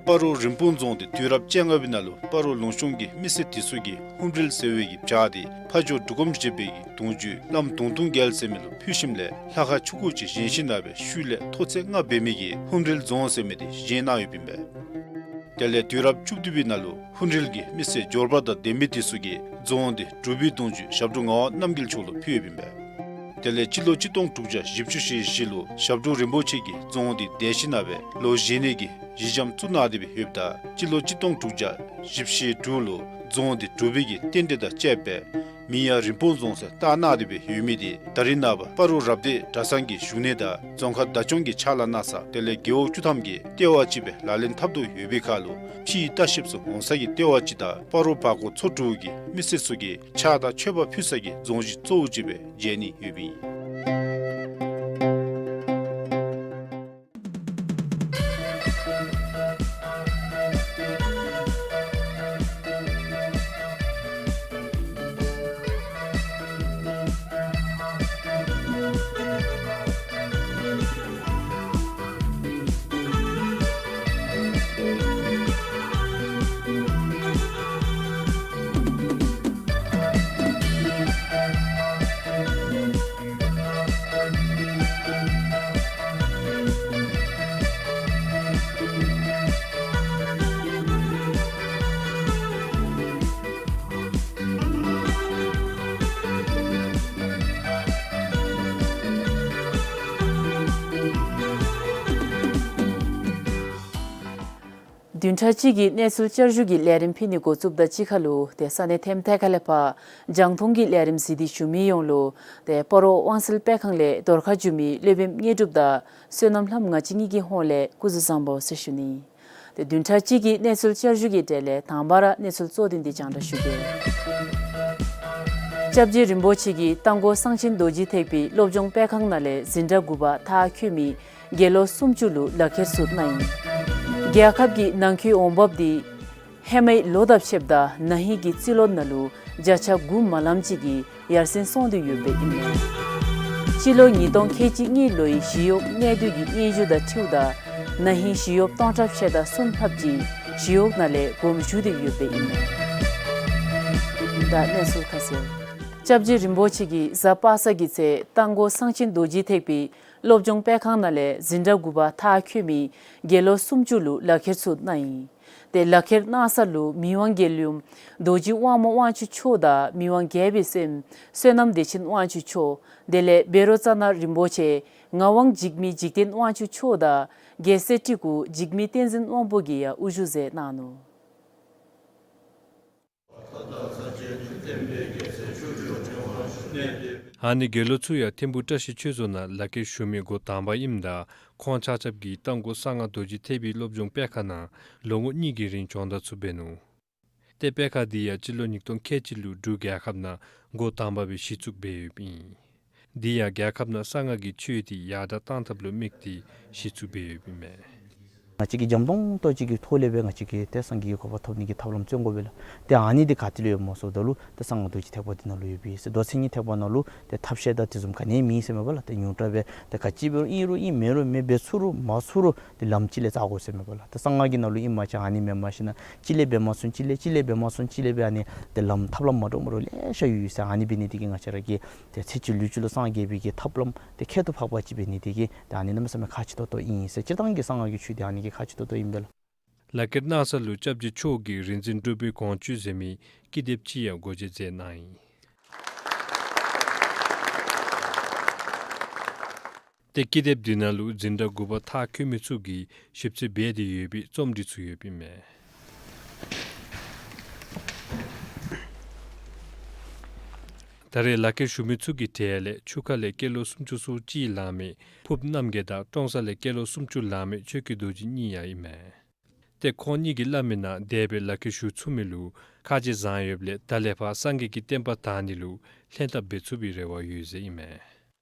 སྤ་རོ་རིན་སྤུངས་རྫོང་དེ་དུས་རབས་བཅོ་ལྔ་པའི་ནང་ལུ་སྤ་རོ་ལུང་གཤོང་གི་མི་སེར་དེ་ཚུ་གིས་ཧཱུྃ་རལ་ཟེར་བའི་གི་བྱག་དེ་ཕ་ཇོ་འབྲུག་སྒོམ་བཞད་པའི་གི་གདུང་བརྒྱུད་བླམ་གདུང་སྟོང་རྒྱལ་ཟེར་མི་ལུ་ཕུལ་ཞིནམ་ལས་ལྷ་ཁང་ཆུང་ཀུ་ཅིག་བཞེངས་ཞིནམ་ལས་ཤུལ་ལས་མཐོ་ཚད་ལྔ་འབད་མི་གི་ཧཱུྃ་རལ་རྫོང་ཟེར་མི་དེ་བཞེངས་གནང་ཡོདཔ་ཨིན་པས། དེ་ལས་དུས་རབས་བཅུ་བདུན་པའི་ནང་ལུ་ཧཱུྃ་རལ་གྱི་མི་སེར་འབྱོར་པ་དང་ལྡན་མི་དེ་ཚུ་གིས་རྫོང་དེ་སྒྲུབ་པའི་གདུང་བརྒྱུད་ཞབས་དྲུང་ངག་དབང་རྣམ་རྒྱལ་མཆོག་ལུ་ཕུལ་ཡོདཔ་ཨིན་པས། དེ་ལས་སྤྱི་ལོ་གཅིག་སྟོང་དྲུག་བརྒྱ་བཞི་བཅུ་ཞེ་བཞི་ལུ་ཞབས་དྲུང་རིན་པོ་ཆེ་གིས་རྫོང་དེ་འདེད་ཞིནམ་ལས་ལོ་བཞི་ནི་གི་གཞི་འགྱམ་བཙུགས་གནང་སྟེ་སྦེ་ཡོདཔ་ད་སྤྱི་ལོ་གཅིག་སྟོང་དྲུག་བརྒྱ་བཞི་བཅུ་ཞེ་དྲུག་ལུ་རྫོང་དེ་སྒྲུབ་པའི་གི་རྟེན་འབྲེལ་དང་བཅསཔ་སྦེ་མིང་ཡང་རིན་སྤུངས་རྫོང་ཟེར་བཏགས་གནང་སྟེ་སྦེ་ཡོད་མི་དེ་ད་རིས་ནངས་པ་སྤ་རོ་རབ་སྡེ་གྲྭ་ཚང་གི་བཞུགས་གནས་དང་རྫོང་ཁག་བདག་སྐྱོང་གི་ཕྱག་ལཱ་གནང་ས་དེ་ལས་རྒེད་འོག་བཅུ་ཐམ་གྱི་ལྟེ་བ་ཅིག་སྦེ་ལག་ལེན་འཐབ་དོ་ཡོད་པའི་ཁར་ལུ་ཕྱིའི་ལྟ་བཤལཔ་ཚུ་འོང་ས་གི་ལྟེ་བ་ཅིག་དང་སྤ་རོ་བར་སྐོར་ཚོ་དྲུག་གི་མི་སེར་ཚུ་གིས་ཕྱག་དང་མཆོད་པ་ཕུལ་ས་གི་རྫོང་གཞི་གཙོ་བོ་ཅིག་སྦེ་མཇལ་ནི་ཡོདཔ་ཨིན། བདུན་ཕྲག་གཅིག་གི་གནས་ཚུལ་བསྐྱར་ཞུ་གི་ལས་རིམ་ཕུལ་ནི་འགོ་བཙུགསཔ་དང་གཅིག་ཁར་ལུ་ཏེ་ས་གནས་ཐེམ་ཐད་ཁ་ལས་ཕར་རྒྱང་མཐོང་གི་ལས་རིམ་གཟིགས་ཏེ་བཞུགས་མི་ཡོངས་ལུ་ཏེ་སྤ་རོ་དབང་སེལ་སྤེལ་ཁང་ལས་རྫོང་ཁ་བཞུགས་མི་སློབ་དཔོནམ་དངོས་གྲུབ་དང་བསོད་ནམས་ལྷམོ་ང་བཅས་གཉིས་ཀྱི་ཧོངས་ལས་སྐུ་གཟུགས་བཟང་པོ་ཟེར་ཞུ་ནི། ཏེ་བདུན་ཕྲག་གཅིག་གི་གནས་ཚུལ་བསྐྱར་ཞུ་གི་གྲས་ལས་དང་པ་ར་གནས་ཚུལ་གཙོ་དོན་འདི་རྒྱང་བསྒྲགས་ཞུ་གེ། སྐྱབས་རྗེ་རིན་པོ་ཆེ་གིས་རྟ་མགོ་གསང་ཆེན་རྡོ་རྗེ་ཐེག་པའི་སློབ་སྦྱོང་སྤེལ་ཁང་ནང་ལས་འཛིན་གྲྭ་དགུ་པ་མཐར་འཁྱོལ་མི་དགེ་སློབ་སུམ་ཅུ་ལུ་ལག་ཁྱེར་ཚུ་གནང་ཡི། རྒྱལ་ཁབ་ཀྱི་ནང་འཁོད་འོང་འབབ་འདི་ཧེ་མའི་ལོ་དང་ཕྱདཔ་ད་ན་ཧིང་གི་རྩིས་ལོ་ནང་ལུ་བརྒྱ་ཆ་དགུ་མ་ལམ་ཅིག་གིས་ཡར་སེང་སོང་སྟེ་ཡོདཔ་ཨིན་མས། སྤྱི་ལོ་ཉིས་སྟོང་ཁལ་གཅིག་གཉིས་ལོའི་ཞི་གཡོག་གནས་སྡུད་ཀྱི་སྙན་ཞུ་དང་འཁྲིལཝ་ད་ན་ཧིང་ཞི་གཡོགཔ་སྟོང་ཕྲག་ཕྱེད་དང་གསུམ་ལྷགཔ་ཅིག་ཞི་གཡོག་ནང་ལས་དགོངསམ་ཞུ་སྟེ་ཡོདཔ་ཨིན་མས། ད་གནས་ཚུལ་ཁ་གསལ། སྐྱབས་རྗེ་རིན་པོ་ཆེ་གིས་གཟའ་པ་སངས་ཀྱི་ཚེ་རྟ་མགོ་གསང་ཆེན་རྡོ་རྗེ་ཐེག་པའི་སློབ་སྦྱོང་སྤེལ་ཁང་ནང་ལས་འཛིན་གྲྭ་དགུ་པ་མཐར་འཁྱོལ་མི་དགེ་སློབ་སུམ་ཅུ་ལུ་ལག་ཁྱེར་ཚུ་གནང་ཡི། ཏེ་ལག་ཁྱེར་གནང་ས་ལུ་མི་དབང་རྒྱལ་ཡུམ་རྡོ་རྗེ་དབང་མོ་དབང་ཕྱུག་མཆོག་དང་མི་དབང་རྒྱལ་པོའི་སྲསམོ་བསོད་ནམས་བདེ་ཆེན་དབང་ཕྱུག་མཆོག་དེ་ལས་བཻ་རོ་ཙ་ན་རིན་པོ་ཆེ་ངག་དབང་འཇིགས་མེད་འཇིག་རྟེན་དབང་ཕྱུག་མཆོག་དང་རྒྱལ་སྲས་སྤྲུལ་སྐུ་འཇིགས་མེད་བསྟན་འཛིན་དབང་པོ་གིས་ཡང་དབུ་བཞུགས་མཛད་གནང་ནུག། ཨ་ནི་དགེ་སློང་ཚུ་ཡང་ཐིམ་ཕུ་བཀྲ་ཤིས་ཆོས་རྫོང་ནང་ལག་ཁྱེར་ཞུ་མི་འགོ་དང་པ་ཨིནམ་ད་ཁོང་ཆ་ཁྱབ་ཀྱིས་རྟ་མགོ་གསང་སྔགས་རྡོ་རྗེ་ཐེག་པའི་སློབ་སྦྱོང་སྤེལ་ཁང་ནང་ལོ་ངོ་གཉིས་ཀྱི་རིང་སྦྱོང་བརྡར་ཚུ་འབད་ནུག། ཏེ་སྤེལ་ཁང་འདི་ཡང་སྤྱི་ལོ་ཉིས་སྟོང་ཁལ་གཅིག་ལུ་འབྲུག་རྒྱལ་ཁབ་ནང་འགོ་དང་པ་སྦེ་གཞི་བཙུགས་འབད་ཡོདཔ་ཨིན། འདི་ཡང་རྒྱལ་ཁབ་ནང་གསང་སྔགས་ཀྱི་ཆོས་འདི་ཡར་དྲག་གཏང་ཐབས་ལུ་དམིགས་ཏེ་གཞི་བཙུགས་འབད་ཡོདཔ་ཨིན་མས། ང་བཅས་ཀྱིས་འཇམ་ཏོང་ཏོ་ཅིག་གི་ཐོག་ལས་སྦེ་ང་བཅས་ཀྱིས་ཏེ་སངས་རྒྱས་ཀྱི་གོ་འཕང་ཐོབ་ནི་གི་ཐབས་ལམ་བརྩོན་དགོ་པས་ལགས། ཏེ་ཨ་ནི་འདི་ག་ཏེ་ལུ་ཡོདཔ་སྨོ་ཟེརཝ་ད་ལུ་ཏེ་གསང་སྔགས་རྡོ་རྗེ་ཐེག་པ་འདི་ནང་ལུ་ཡོད་པས་ཟེར། མདོ་མཚན་ཉིད་ཐེག་པ་ནང་ལུ་ཏེ་ཐབས་ཤེས་དང་དེ་བཟུམ་ག་ནི་མེད་ཟེར་མས་པ་ལགས། ཏེ་ཉུང་དྲགས་སྦེ་ཏེ་ག་ཅི་འབད་རུང་ཨིན་རུང་ཨིན་མེན་རུང་མེན་འབད་ཚུགས་རུང་མ་ཚུགས་རུང་ཏེ་ལམ་གཅིག་ལས་བཙག་དགོ་ཟེར་མས་པ་ལགས། ཏེ་གསང་སྔགས་ཀྱི་ནང་ལུ་ཨིནམ་ཅིན་ཨ་ནི་མེནམ་ཞིན་ན་གཅིག་ལས་འབད་མ་ཚུགས་གཅིག་ལས་གཅིག་ལས་འབད་མ་ཚུགས་གཅིག་ལས་འབད་ཨ་ནི་ཏེ་ལམ་ཐབས་ལམ་མ་འདྲཝ་མ་འདྲཝ་ལེ་ཤ་ཡོད་ཡོད་ཟེར། ཨ་ནི་འབད་ནི་འདི་གིས་ང་བཅས་ར་གི་ཏེ་ཚེ་གཅིག་ལུས་གཅིག་ལུ་སངས་རྒྱས་པའི་གི་ཐབས་ལམ་ཏེ་ཁྱད་དུ་འཕགས་པ་ཅིག་འབད་ནི་འདི་གིས་ཏེ་ཨ་ནི་གནམ་མེད་ས་མེད་ཁག་ཆེ་ཏོག་ཏོ་ཨིན་ཟེར། སྤྱིར་བཏང་གི་གསང་སྔགས་ཀྱི་ཆོས་འདི་ཨ་ནི་གིས་ཁག་ཆེ་ཏོག་ཏོ་ཨིན་པས་ལགས། ལག་ཁྱེར་གནང་ས་ལུ་སྐྱབས་རྗེ་མཆོག་གིས་རིག་འཛིན་འབྲུག་པའི་དགོངས་བཅུད་ཟེར་མི་ཀི་དེབ་ཅིག་ཡང་སྒོ་འབྱེད་མཛད་གནང་ཡི། ཏེ་ཀི་དེབ་འདི་ནང་ལུ་འཛིན་གྲྭ་དགུ་པ་མཐར་འཁྱོལ་མི་ཚུ་གིས་ཞིབ་རྩིས་འབད་དེ་ཡོད་པའི་རྩོམ་སྒྲིག་ཚུ་ཡོདཔ་ཨིན་མས། ད་རེས་ལག་ཁྱེར་ཞུ་མི་ཚུ་གི་གྲས་ལས་ཆུ་ཁ་ལས་སྐྱེས་ལོ་སུམ་ཅུ་སོ་གཅིག་ལང་མི་ཕུརཔ་རྣམ་རྒྱལ་དང་ཀྲོང་གསར་ལས་སྐྱེས་ལོ་སུམ་ཅུ་ལང་མི་ཆོས་ཀྱི་རྡོ་རྗེ་གཉིས་ཡང་ཨིན་མས། ཏེ་ཁོང་གཉིས་ཀྱིས་སླབ་མིའི་ནང་འདས་པའི་ལག་ཁྱེར་ཞུ་ཚུགས་མི་ལུ་ཁ་རྗེ་བཟང་ཡོདཔ་ལས་ད་ལས་ཕར་སངས་རྒྱས་ཀྱི་བསྟན་པ་དར་ནི་ལུ་ལྷན་ཐབས་འབད་ཚུགས་པའི་རེ་བ་ཡོད་ཟེར་ཨིན་མས།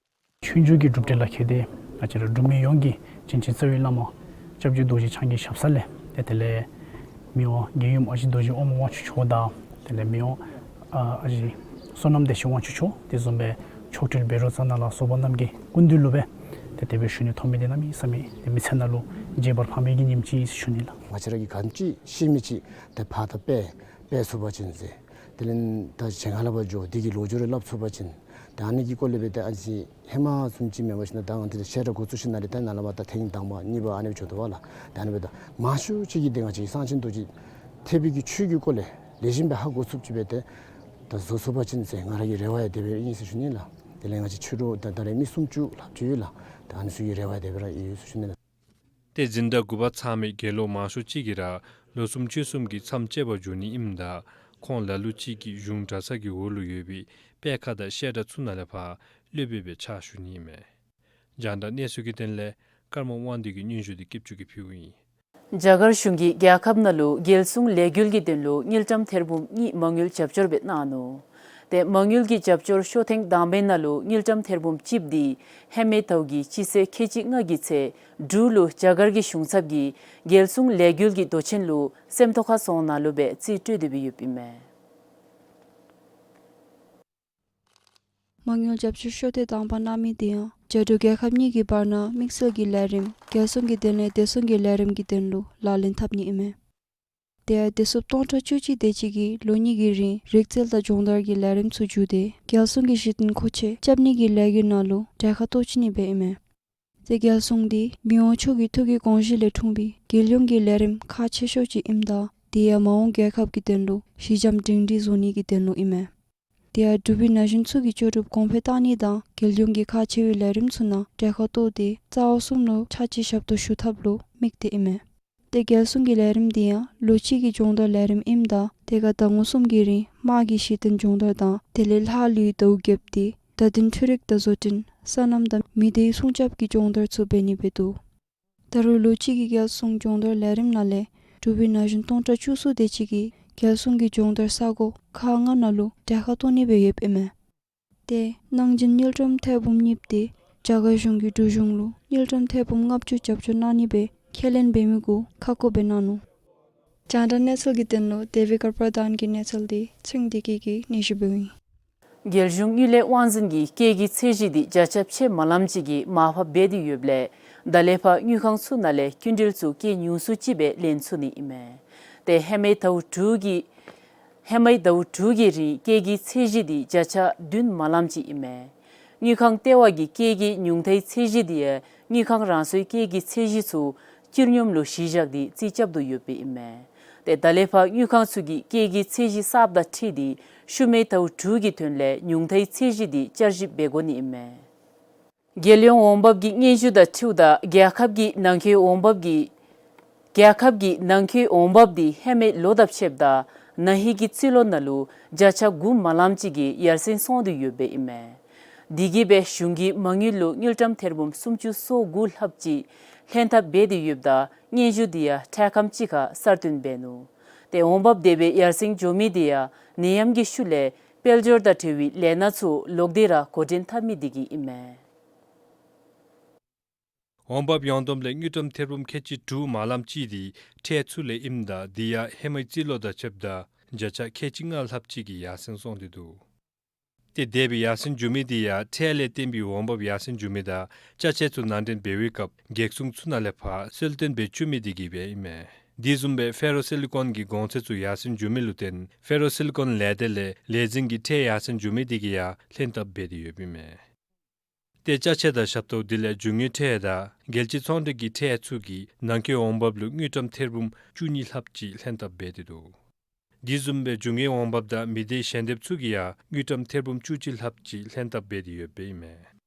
ཆོས་འབྱུང་གི་གྲུབ་འབྲས་ལག་ཁྱེར་འདི་ང་བཅས་ར་འབྲུག་མི་ཡོངས་ཀྱི་བྱིན་ཅན་རྩ་བའི་བླ་མ་སྐྱབས་རྗེ་རྡོ་རྗེ་འཆང་གི་ཞབས་ས་ལས་ཏེ་དེ་ལས་མི་དབང་རྒྱལ་ཡུམ་ཨ་ཞེ་རྡོ་རྗེ་ཨོ་མོ་དབང་ཕྱུག་མཆོག་དང་དེ་ལས་མི་དབང་ཨ་ཨ་ཞེ་བསོད་ནམས་བདེ་ཆེན་དབང་ཕྱུག་མཆོག་དེ་བཟུམ་སྦེ་མཆོག་སྤྲུལ་བཻ་རོ་ཙ་ན་ལ་སོགས་པ་རྣམས་ཀྱི་སྐུ་མདུན་ལུ་སྦེ་ཏེ་དེ་སྦེ་ཞུ་ནི་ཐོབ་མི་འདི་གནམ་མེད་ས་མེད་ཏེ་མི་ཚེ་ནང་ལུ་བརྗེད་པར་ཕངས་པའི་གི་ཉིནམ་ཅིག་ཨིན་ཟེར་ཞུ་ནི་ལགས། ང་བཅས་ར་གིས་ག་ཅི་ཤེས་མི་ཅིག་ཏེ་ཕར་ད་སྤེལ་སྤེལ་ཚུགས་པ་ཅིན་ཟེར། དེ་ལས་ད་ཆེ་ང་ལས་ཕར་འགྱོ་དེ་གི་ལོ་རྒྱུས་རེ་སླབ་ཚུགས་པ་ཅིན་ད་ཨ་ནི་གི་སྐོར་ལས་སྦེ་ཏེ་ཨ་ཙི་ཧེ་མ་བཟུམ་ཅིག་མེན་པར་ཞིན་ན་ད་ང་བཅས་ཏེ་བཤད་གྲྭ་འགོ་བཙུགས་ཞིནམ་ལས་ཏེ་ནཱ་ལས་མར་ད་ཐེངས་དང་པ་གཉིས་པ་ཨ་ནི་སྦེ་འགྱོ་དོ་བ་ལགས། ད་ཨ་ནི་སྦེ་ད་མང་ཤོས་ཅིག་གིས་ཏེ་ང་བཅས་གསང་ཆེན་རྡོ་རྗེ་ཐེག་པའི་གི་ཆོས་ཀྱི་སྐོར་ལས་ལེགས་ཤོམ་སྦེ་ཧ་གོ་ཚུགསཔ་ཅིག་སྦེ་ཏེ་ད་བཟོ་ཚུགས་པ་ཅིན་ཟེར་ང་ར་གི་རེ་བ་ཡང་དེ་སྦེ་ཨིན་ཟེར་ཞུ་ནི་ལགས། དེ་ལས་ང་བཅས་ཆོས་གྲོགས་ད་ད་རེས་མི་སུམ་ཅུ་ལྷགཔ་ཅིག་ཡོད་ལགས། ད་ཨ་ནི་ཚུ་གི་རེ་བ་ཡང་དེ་སྦེ་ར་ཡོད་ཟེར་ཞུ་ནི་ལགས། ཏེ་འཛིན་གྲྭ་དགུ་པ་ཚང་མི་དགེ་སློང་མང་ཤོས་ཅིག་གིས་ར་ལོ་གསུམ་ཕྱོགས་གསུམ་གྱི་མཚམས་བཅད་པར་འགྱོ་ནི་ཨིནམ་ད་ཁོང་ལ་ལུ་ཅིག་གིས་གཞུང་གྲྭ་ཚང་གི་འོག་ལུ་ཡོད་པའི་དཔེ་ཁང་དང་བཤད་གྲྭ་ཚུ་ནང་ལས་ཕར་སློབ་དཔོན་སྦེ་ཕྱག་ཞུ་ནི་ཨིན་མས། རྒྱང་བསྒྲགས་གནས་ཚུལ་གྱི་དོན་ལས་ཀརྨ་དབང་འདུས་ཀྱི་སྙན་ཞུ་འདི་སྐྱིད་ཆུ་གིས་ཕུལཝ་ཨིན། རྒྱ་གར་གཞུང་གིས་རྒྱལ་ཁབ་ནང་ལུ་རྒྱལ་སྲུང་ལས་འགུལ་གྱི་དོན་ལུ་དངུལ་ཀྲམ་ཐེར་འབུམ་གཉིས་མ་དངུལ་རྒྱབ་སྐྱོར་སྦེ་གནང་ནུག། ཏེ་མ་དངུལ་གྱི་རྒྱབ་སྐྱོར་ཤོ་ཐེངས་དང་པའི་ནང་ལུ་དངུལ་ཀྲམ་ཐེར་འབུམ་གཅིག་འདི་ཧེ་མའི་ཟླཝ་གི་སྤྱི་ཚེས་ཁལ་གཅིག་ལྔ་གི་ཚེ་འབྲུག་ལུ་རྒྱ་གར་གྱི་གཞུང་ཚབ་ཀྱིས་རྒྱལ་སྲུང་ལས་འགུལ་གྱི་མདོ་ཆེན་ལུ་སེམས་རྟོགས་ཁ་སོང་ནང་ལུ་སྦེ་རྩིས་སྤྲོད་དེ་སྦེ་ཡོདཔ་ཨིན་མས། མ་དངུལ་རྒྱབ་སྐྱོར་ཤོ་ཐེངས་དང་པ་གནང་མི་དེ་ཡང་རྒྱ་འབྲུག་རྒྱལ་ཁབ་གཉིས་ཀྱི་བར་ན་དམིགས་བསལ་གྱི་ལས་རིམ་རྒྱལ་སྲུང་གི་དོན་ལས་བདེ་སྲུང་གི་ལས་རིམ་གྱི་དོན་ལུ་ལག་ལེན་འཐབ་ནི་ཨིན་མས། དེ་ཡང་བདེ་སྲུངཔ་སྟོང་ཕྲག་བཅུ་གཅིག་དེ་ཅིག་གིས་ལོ་གཉིས་ཀྱི་རིང་རིག་རྩལ་དང་སྦྱོང་བརྡར་གྱི་ལས་རིམ་ཚུ་བརྒྱུད་དེ་རྒྱལ་སྲུང་གི་གཞི་རྟེན་མཁོ་ཆས་རྐྱབ་ནི་གི་ལས་འགུལ་ནང་ལུ་གྲལ་ཁར་གཏོགས་ཅི་ནི་སྦེ་ཨིན་མས། ཏེ་རྒྱལ་སྲུང་འདི་མི་དབང་མཆོག་གི་ཐུགས་ཀྱི་དགོངས་གཞི་ལས་འཁྲུངས་པའི་རྒྱལ་ཡོངས་ཀྱི་ལས་རིམ་ཁག་ཆེ་ཤོས་ཅིག་ཨིནམ་ད་དེ་ཡང་མ་འོངས་རྒྱལ་ཁབ་ཀྱི་དོན་ལུ་གཞི་འགྱམ་སྒྲིང་སྒྲི་བཟོ་ནི་གི་དོན་ལུ་ཨིན་མས། དེ་ཡང་འབྲུག་པའི་ན་གཞོན་ཚུ་གི་ལྕོགས་གྲུབ་གོང་འཕེལ་གཏང་ནི་དང་རྒྱལ་ཡོངས་ཀྱི་ཁག་ཆེ་བའི་ལས་རིམ་ཚུ་ནང་གྲལ་ཁར་གཏོགས་ཏེ་རྩ་བ་གསུམ་ལུ་ཕྱག་ཕྱིད་ཞབས་ཏོག་ཞུ་ཐབས་ལུ་དམིགས་ཏེ་ཨིན་མས། ཏེ་རྒྱལ་སྲུང་གི་ལས་རིམ་འདི་ཡང་ལོ་གཅིག་གི་སྦྱོང་བརྡར་ལས་རིམ་ཨིནམ་ད་དེ་ཁར་ཟླ་ངོ་གསུམ་གྱི་རིང་དམག་གི་གཞི་རྟེན་སྦྱོང་བརྡར་དང་དེ་ལས་ལྷག་ལུས་ཟླཝ་བརྒྱད་དེ་བརྡ་དོན་འཕྲུལ་རིག་དང་བཟོ་སྐྲུན་སོ་ནམ་དང་མི་སྡེའི་སྲུང་སྐྱོབ་ཀྱི་སྦྱོང་བརྡར་ཚུ་འབད་ནི་སྦེ་འདུག། ད་རུང་ལོ་གཅིག་གི་རྒྱལ་སྲུང་སྦྱོང་བརྡར་ལས་རིམ་ནང་ལས་འབྲུག་པའི་ན་གཞོན་སྟོང་ཕྲག་བཅུ་གསུམ་དེ་ཅིག་གིས་རྒྱལ་སྲུང་གི་སྦྱོང་བརྡར་ས་གོ་ཁག་ལྔ་ནང་ལུ་གྲལ་ཁར་གཏོགས་ནི་སྦེ་ཡོདཔ་ཨིན་མས། ཏེ་གནང་སྦྱིན་དངུལ་ཀྲམ་ཐེར་འབུམ་གཉིས་དེ་རྒྱ་གར་གཞུང་གིས་འབྲུག་གཞུང་ལུ་དངུལ་ཀྲམ་ཐེར་འབུམ་ལྔ་བཅུ་རྒྱབ་སྐྱོར་གནང་ནི་སྦེ་ཁས་ལེན་འབད་མི་གུ་ཁ་བསྐོ་སྦེ་གནང་ནུག། རྒྱང་བསྒྲགས་གནས་ཚུལ་གྱི་དོན་ལུ་དེ་བི་ཀར་པར་དཱན་གྱི་གནས་ཚུལ་འདི་ཚེ་རིང་བདེ་སྐྱིད་ཀྱིས་སྙན་ཞུ་འབདཝ་ཨིན། རྒྱལ་གཞུང་དངུལ་ལས་དབང་འཛིན་གྱིས་སྐྱེད་ཀྱི་ཚད་གཞི་འདི་བརྒྱ་ཆ་ཕྱེད་མ་ལངམ་ཅིག་གིས་མར་ཕབ་འབད་དེ་ཡོདཔ་ལས་ད་ལས་ཕར་དངུལ་ཁང་ཚུ་ནང་ལས་སྐྱིན་འགྲུལ་ཚུ་སྐྱེད་ཉུང་སུ་ཅིག་སྦེ་ལེན་ཚུགས་ནི་ཨིན་མས། ཏེ་ཧེ་མའི་ཟླཝ་དྲུག་གི་ཧེ་མའི་ཟླཝ་དྲུག་གི་རིང་སྐྱེད་ཀྱི་ཚད་གཞི་འདི་བརྒྱ་ཆ་བདུན་མ་ལངམ་ཅིག་ཨིན་མས། དངུལ་ཁང་ལྟེ་བ་གིས་སྐྱེད་ཀྱི་ཉུང་མཐའི་ཚད་གཞི་འདི་ཡང་དངུལ་ཁང་རང་སོའི་སྐྱེད་ཀྱི་ཚད་གཞི་ཚུ་བསྐྱིར་སྙོམས་ལུ་གཞི་བཞག་སྟེ་རྩིས་རྐྱབ་དོ་ཡོདཔ་ཨིན་མས། ཏེ་ད་ལས་ཕར་དངུལ་ཁང་ཚུ་གིས་སྐྱེད་ཀྱི་ཚད་གཞི་གསརཔ་དང་འཁྲིལ་ཏེ་ཤུལ་མའི་ཟླཝ་དྲུག་གི་དོན་ལས་ཉུང་མཐའི་ཚད་གཞི་འདི་བསྐྱར་ཞིབ་འབད་དགོ་ནི་ཨིན་མས། རྒྱལ་ཡོངས་འོང་འབབ་ཀྱི་སྙན་ཞུ་དང་འཁྲིལཝ་ད་རྒྱལ་ཁབ་ཀྱི་ནང་འཁོད་འོང་འབབ་ཀྱི་རྒྱལ་ཁབ་ཀྱི་ནང་འཁོད་འོང་འབབ་འདི་ཧེ་མའི་ལོ་དང་ཕྱདཔ་ད་ན་ཧིང་གི་རྩིས་ལོ་ནང་ལུ་བརྒྱ་ཆ་དགུ་མ་ལངམ་ཅིག་གིས་ཡར་སེང་སོང་སྟེ་ཡོདཔ་ཨིན་མས། དེ་གིས་སྦེ་གཞུང་གིས་མ་དངུལ་ལུ་དངུལ་ཀྲམ་ཐེར་འབུམ་སུམ་ཅུ་སོ་དགུ་ལྷགཔ་ཅིག་ལྷན་ཐབས་འབད་དེ་ཡོདཔ་ད་སྙན་ཞུ་འདི་ཡང་འཕྲལ་ཁམས་ཅིག་ཁར་གསར་བཏོན་འབད་ནུག། ཏེ་འོང་འབབ་དེ་སྦེ་ཡར་སེང་འགྱོ་མི་འདི་ཡང་ནད་ཡམས་ཀྱི་ཤུལ་ལས་དཔལ་འབྱོར་དང་འབྲེལ་བའི་ལས་སྣ་ཚུ་ལོག་སྟེ་ར་འགོ་འདྲེན་འཐབ་མི་དེ་གིས་ཨིན་མས། འོང་འབབ་ཡོངས་བསྡོམས་ལས་དངུལ་ཀྲམ་ཐེར་འབུམ་ཁལ་གཅིག་དྲུག་མ་ལམ་ཅིག་འདི་ཁྲལ་ཚུ་ལས་ཨིནམ་ད་འདི་ཡང་ཧེ་མའི་རྩིས་ལོ་དང་ཕྱདཔ་ད་བརྒྱ་ཆ་ཁལ་གཅིག་ལྔ་ལྷགཔ་ཅིག་གིས་ཡར་སེང་སོང་སྟེ་འདུག། ཏེ་དེ་སྦེ་ཡར་སེང་འགྱོ་མི་འདི་ཡང་ཁྲལ་ལས་བརྟེན་པའི་འོང་འབབ་ཡར་སེང་འགྱོ་མི་དང་ཅ་ཆས་ཚུ་ནང་འདྲེན་འབད་བའི་སྐབས་གེགས་སྲུང་ཚུ་ནང་ལས་ཕར་གསལ་སྟོན་འབད་བཅུག་མི་འདི་གིས་སྦེ་ཨིན་མས། དེ་བཟུམ་སྦེ་ཕེ་རོ་སི་ལི་ཀོན་གྱི་གོང་ཚད་ཚུ་ཡར་སེང་འགྱོ་མི་ལུ་བརྟེན་ཕེ་རོ་སི་ལི་ཀོན་ལས་སྡེ་ལས་ལས་འཛིན་གྱི་ཁྲལ་ཡར་སེང་འགྱོ་མི་འདི་གིས་ཡང་ལྷན་ཐབས་འབད་དེ་ཡོདཔ་ཨིན་མས། ཏེ་ཅ་ཆས་དང་ཞབས་ཏོག་དེ་ལས་རྒྱུ་དངོས་ཁྲལ་དང་རྒྱལ་སྤྱི་ཚོང་འབྲེལ་གྱི་ཁྲལ་ཚུ་གིས་ནང་འཁོད་འོང་འབབ་ལུ་དངུལ་ཀྲམ་ཐེར་འབུམ་བཅུ་གཉིས་ལྷགཔ་ཅིག་ལྷན་ཐབས་འབད་དེ་འདུག། དེ་བཟུམ་སྦེ་རྒྱུ་དངོས་འོང་འབབ་དང་མི་སྡེ་ཞལ་འདེབས་ཚུ་གིས་ཡང་དངུལ་ཀྲམ་ཐེར་འབུམ་བཅུ་གཅིག་ལྷགཔ་ཅིག་ལྷན་ཐབས་འབད་དེ་ཡོདཔ་ཨིན་མས།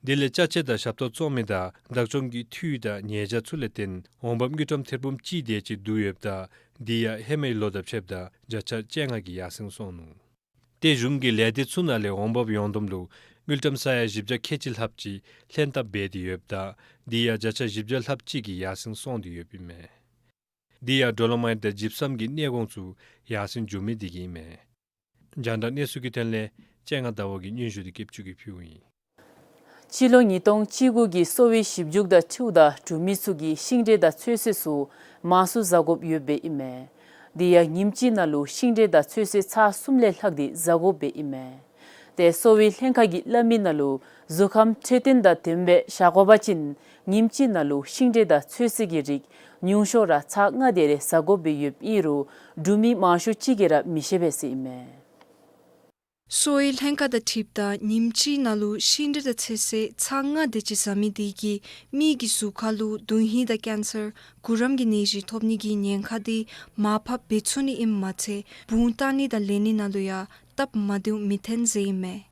དེ་ལས་ཅ་ཆས་དང་ཞབས་ཏོག་བཙོང་མི་དང་བདག་སྐྱོང་གི་འཐུས་དང་ཉེས་བྱ་ཚུ་ལས་བརྟེན་འོང་འབབ་དངུལ་ཀྲམ་ཐེར་འབུམ་གཅིག་དེ་ཅིག་བསྡུ་ཡོདཔ་ད་འདི་ཡང་ཧེ་མའི་ལོ་དང་ཕྱདཔ་ད་བརྒྱ་ཆ་བཅོ་ལྔ་གིས་ཡར་སེང་སོང་ནུག། ཏེ་གཞུང་གི་ལས་སྡེ་ཚུ་ནང་ལས་འོང་འབབ་ཡོངས་བསྡོམས་ལུ་དངུལ་ཀྲམ་ས་ཡ་བཞི་བརྒྱ་ཁལ་གཅིག་ལྷགཔ་ཅིག་ལྷན་ཐབས་འབད་དེ་ཡོདཔ་ད་འདི་ཡང་བརྒྱ་ཆ་བཞི་བརྒྱ་ལྷགཔ་ཅིག་གིས་ཡར་སེང་སོང་སྟེ་ཡོདཔ་ཨིན་མས། འདི་ཡང་ཌོ་ལོ་མའིཊ་དང་ཇིབ་སམ་གྱི་གནས་གོང་ཚུ་ཡར་སེང་འགྱོ་མི་འདི་གིས་ཨིན་མས། རྒྱང་བསྒྲགས་གནས་ཚུལ་གྱི་དོན་ལས་ལྕང་ང་ཟླ་བ་གིས་སྙན་ཞུ་འདི་སྐྱིད་ཆུ་གིས་ཕུལཝ་ཨིན། སྤྱི་ལོ་ཉིས་སྟོང་བཅུ་དགུ་གི་གསོ་བའི་ཞིབ་འཇུག་དང་འཁྲིལཝ་ད་འབྲུག་མི་ཚུ་གིས་ཤིང་འབྲས་དང་ཚོད་བསྲེ་ཚུ་མང་སུ་བཟའ་དགོཔ་ཡོདཔ་ཨིན་མས། དེ་ཡང་ཉིནམ་གཅིག་ནང་ལུ་ཤིང་འབྲས་དང་ཚོད་བསྲེ་ཚར་གསུམ་ལས་ལྷག་སྟེ་བཟའ་དགོཔ་ཨིན་མས། ཏེ་གསོ་བའི་ལྷན་ཁག་གིས་སླབ་མི་ནང་ལུ་གཟུགས་ཁམས་འཕྲོད་བསྟེན་དང་ལྡནམ་སྦེ་བཞག་དགོ་པ་ཅིན་ཉིནམ་གཅིག་ནང་ལུ་ཤིང་འབྲས་དང་ཚོད་བསྲེ་གི་རིགས་ཉུང་ཤོས་ར་ཚར་ལྔ་དེ་རེ་བཟའ་དགོཔ་སྦེ་ཡོདཔ་ཨིན་རུང་འབྲུག་མི་མང་ཤོས་ཅིག་གིས་ར་མི་ཤེས་པས་ཟེར་ཨིན་མས། གསོ་བའི་ལྷན་ཁག་དང་འཁྲིལཝ་ད་ཉིནམ་གཅིག་ནང་ལུ་ཤིང་འབྲས་དང་ཚོད་བསྲེ་ཚར་ལྔ་དེ་ཅིག་བཟའ་མི་དེ་གིས་མི་གི་གཟུགས་ཁར་ལུ་དུག་ཧིང་དང་ཀེན་སར་གུ་རམ་གྱི་ནད་གཞི་ཐོབ་ནི་གི་ཉེན་ཁ་དེ་མར་ཕབ་འབད་ཚུགས་ནི་ཨིནམ་མ་ཚད་བུང་བཏང་ནི་དང་ལེན་ནི་ནང་ལུ་ཡང་སྟབས་མ་བདེཝ་མི་ཐོན་ཟེར་ཨིན་མས།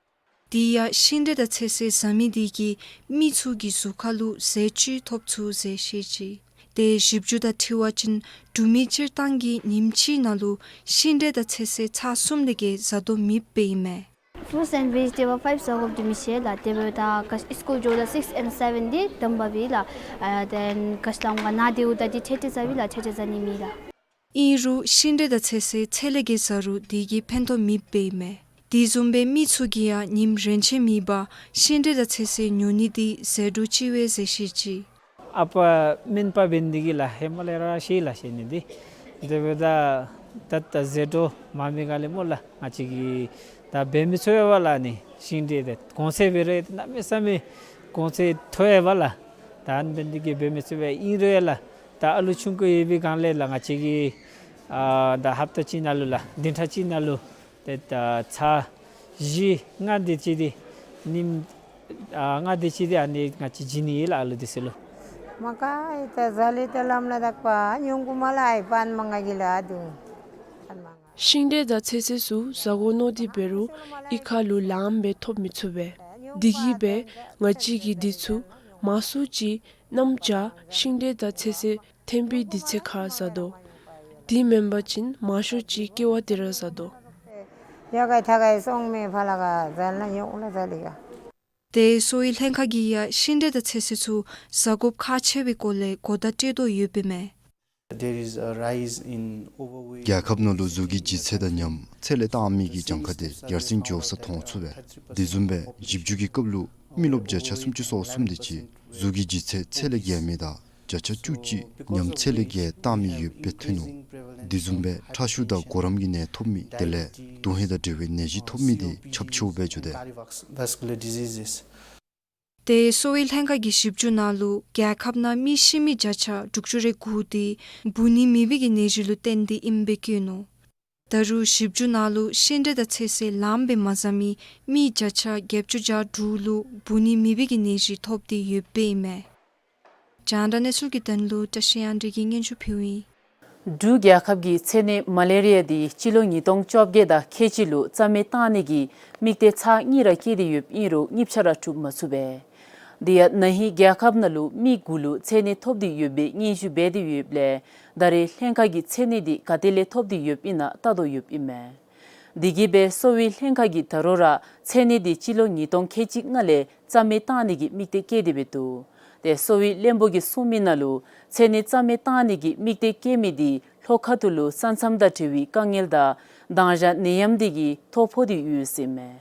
དེ་ཡང་ཤིང་འབྲས་དང་ཚོད་བསྲེ་བཟའ་མི་དེ་གིས་མི་ཚུ་གི་གཟུགས་ཁར་ལུ་ཟས་བཅུད་ཐོབ་ཚུགས་ཟེར་བཤད་ཅི། ཏེ་ཞིབ་འཇུག་དང་འཁྲིལ་བ་ཅིན་འབྲུག་མི་སྤྱིར་བཏང་གིས་ཉིནམ་གཅིག་ནང་ལུ་ཤིང་འབྲས་དང་ཚོད་བསྲེ་ཚར་གསུམ་ལས་བརྒལ་བཟའ་དོ་མེདཔ་ཨིན་མས། Fruits and vegetable five བཟའ་དགོཔ་འདི་མི་ཤེས་ལགས། དེ་འབདཝ་ད་ག་སི་སི་ཀུལ་འགྱོཝ་ད་six and seven འདི་དམ་པ་སྦེ་ལགས། ཨ་then ག་ཅི་སླབ་འོང་ག་ནཱ་དེ་འབདཝ་ད་འདི་ཁྲེ་ཁྲེ་བཟའ་བས་ལགས། ཁྲེ་ཁྲེ་བཟའ་ནི་མེད་ལགས། ཨིན་རུང་ཤིང་འབྲས་དང་ཚོད་བསྲེ་ཚད་ལས་བརྒལ་བཟའ་རུང་དེ་གིས་ཕན་ཐོགས་མེདཔ་ཨིན་མས། དེ་བཟུམ་སྦེ་མི་ཚུ་གིས་ཡང་ཉིནམ་རེ་ཆད་མེད་པར་ཤིང་འབྲས་དང་ཚོད་བསྲེ་ཉོ་ནི་དེ་ཟད་འགྲོ་ཅིག་སྦེ་ཟེར་བཤད་ཅི། ཨ་པ་སྨན་པ་འབད་ནི་དེ་གིས་ལགས་ཧེ་མ་ལས་ར་ཤེས་ལགས་ཤེས་ནི་འདི། དེ་འབདཝ་ད་ད་ད་ཟད་འགྲོ་མ་མི་ག་ལས་སྨོ་ལགས། ང་བཅས་ཀྱིས་ད་འབད་མི་ཚུགས་པས་ལགས། ཨ་ནི་ཤིང་འབྲས་དེ་གོང་ཚད་འབད་རུང་གནམ་མེད་ས་མེད་གོང་ཚད་མཐོ་ཡོདཔ་ལགས། ད་ཨ་ནི་འབད་ནི་དེ་གིས་འབད་མི་ཚུགས་པས། ཨིན་རུང་ཡང་ལགས་ད་ཨ་ལུ་ཆུང་ཀུ་ཡོད་པའི་སྒང་ལས་ལགས་ང་བཅས་ཀྱིས་ཨ་ད་ཧབ་ཏ་གཅིག་ནང་ལུ་ལགས་བདུན་ཕྲག་གཅིག་ནང་ལུ་ཏེ་ད་ཚར་བཞི་ལྔ་དེ་ཅིག་འདི་ཉིནམ་ཨ་ལྔ་དེ་ཅིག་འདི་ཨ་ནི་ང་བཅས་བྱིན་ནི་ཨིན་ལགས་ཨ་ལུ་དེ་ཚུ་ལུ། མ་ག་ཨའི་ད་ཟ་ལེ་ད་ལམ་ལ་དག་པ་ཉུང་ཀུ་མ་ལགས། ཨའི་པན་མ་ང་གི་ལགས་ཨ་དུང་པན་མ་ང་། ཤིང་འབྲས་དང་ཚོད་བསྲེ་ཚུ་བཟའ་དགོ་མནོ་སྟེ་འབད་རུང་གཡུས་ཁ་ལུ་ལངམ་སྦེ་ཐོབ་མི་ཚུགས་པས། དེ་གིས་སྦེ་ང་བཅས་ཀྱིས་འདི་ཚུ་མང་སུ་ཅིག་གནམ་བྱཱར་ཤིང་འབྲས་དང་ཚོད་བསྲེ་ཐོན་པའི་དུས་ཚོད་ཁར་བཟའ་དོ། དེ་མེན་པ་ཅིན་མང་ཤོས་ཅིག་ཀེ་བ་དེ་ར་བཟའ་དོ། ཡ་ག་ཐ་ག་སོང་མེ་ཕ་ལ་ག་ཟ་ན་ཉོག་ལ་ཟ་ལེ་ག། ཏེ་གསོ་བའི་ལྷན་ཁག་གིས་ཡང་ཤིང་འབྲས་དང་ཚོད་བསྲེ་ཚུ་བཟའ་དགོཔ་ཁག་ཆེ་བའི་སྐོར་ལས་གོ་བརྡ་སྤྲོད་དོ་ཡོདཔ་ཨིན་མས། There is a rise in overweight. རྒྱལ་ཁབ་ནང་ལུ་གཟུགས་ཀྱི་ལྗིད་ཚད་དང་ཉམས་ཚད་ལས་བཏང་མི་གི་གྱངས་ཁ་དེ་ཡར་སེང་འགྱོ་ས་མཐོང་ཚུགས་པས། དེ་བཟུམ་སྦེ་ཞིབ་འཇུག་གི་སྐབས་ལུ་མི་རློབས་བརྒྱ་ཆ་སུམ་ཅུ་སོ་གསུམ་དེ་ཅིག་གཟུགས་ཀྱི་ལྗིད་ཚད་ཚད་ལས་བརྒལ་མི་དང་བརྒྱ་ཆ་བཅུ་གཅིག་ཉམས་ཚད་ལས་བརྒལ་བཏང་མི་ཡོདཔ་སྦེ་ཐོན་ནུག། དེ་བཟུམ་སྦེ་ཁྲག་ཤུགས་དང་གོ་རམས་ཀྱི་ནད་ཐོབ་མི་དེ་ལས་དུག་ཧིང་དང་འབྲེལ་བའི་ནད་གཞི་ཐོབ་མི་དེ་ཁྱབ་ཆེཝ་སྦེ་འགྱོ་དེས། Cardiovascular diseases. ཏེ་གསོ་བའི་ལྷན་ཁག་གི་ཞིབ་འཇུག་ནང་ལུ་རྒྱལ་ཁབ་ནང་མི་ཤི་མི་བརྒྱ་ཆ་དྲུག་ཅུ་རེ་དགུ་དེ་འབུ་ནད་མེད་པའི་གི་ནད་གཞི་ལུ་བརྟེན་ཏེ་ཨིནམ་སྦེ་བཀོད་ནུག། ད་རུང་ཞིབ་འཇུག་ནང་ལུ་ཤིང་འབྲས་དང་ཚོད་བསྲེ་ལངམ་སྦེ་མ་བཟའ་མི་མི་བརྒྱ་ཆ་བརྒྱད་ཅུ་གྱ་དྲུག་ལུ་འབུ་ནད་མེད་པའི་གི་ནད་གཞི་ཐོབ་སྟེ་ཡོདཔ་ཨིན་མས། རྒྱང་བསྒྲགས་གནས་ཚུལ་གྱི་དོན་ལུ་བཀྲ་ཤིས་དབྱངས་སྒྲོན་གྱིས་སྙན་ཞུ་ཕུལཝ་ཨིན། འབྲུག་རྒྱལ་ཁབ་ཀྱིས་ཚད་ནད་མ་ལེ་རི་ཡ་དེ་སྤྱི་ལོ་ཉིས་སྟོང་བཅོ་བརྒྱད་དང་ཁལ་གཅིག་ལུ་རྩ་མེད་བཏང་ནི་གི་དམིགས་གཏད་ཚར་གཉིས་ར་བསྐྱེད་དེ་ཡོདཔ་ཨིན་རུང་གཉིས་ཆ་ར་གྲུབ་མ་ཚུགས་པས། དེ་ཡང་ན་ཧིང་རྒྱལ་ཁབ་ནང་ལུ་མི་དགུ་ལུ་ཚད་ནད་ཐོབ་སྟེ་ཡོད་པའི་སྙན་ཞུ་འབད་དེ་ཡོདཔ་ལས་ད་རེས་ལྷན་ཁག་གིས་ཚད་ནད་དེ་ག་ཏེ་ལས་ཐོབ་སྟེ་ཡོདཔ་ཨིན་ན་བལྟ་དོ་ཡོདཔ་ཨིན་མས། དེ་གིས་སྦེ་གསོ་བའི་ལྷན་ཁག་གིས་ད་རུང་ར་ཚད་ནད་དེ་སྤྱི་ལོ་ཉིས་སྟོང་ཁལ་གཅིག་ལྔ་ལས་རྩ་མེད་བཏང་ནི་གི་དམིགས་གཏད་བསྐྱེད་དེ་འབད་འདུག། ཏེ་གསོ་བའི་བློན་པོ་གིས་གསུངས་མི་ནང་ལུ་ཚད་ནད་རྩ་མེད་བཏང་ནི་གི་དམིགས་གཏད་བསྐྱེད་མི་དེ་ལྷོ་ཁ་ཐུག་ལུ་ས་མཚམས་དང་འབྲེལ་བའི་དཀའ་ངལ་དང་དྭངས་ཞང་ནད་ཡམས་དེ་གིས་ཐོ་ཕོག་སྟེ་ཡོད་ཟེར་མས།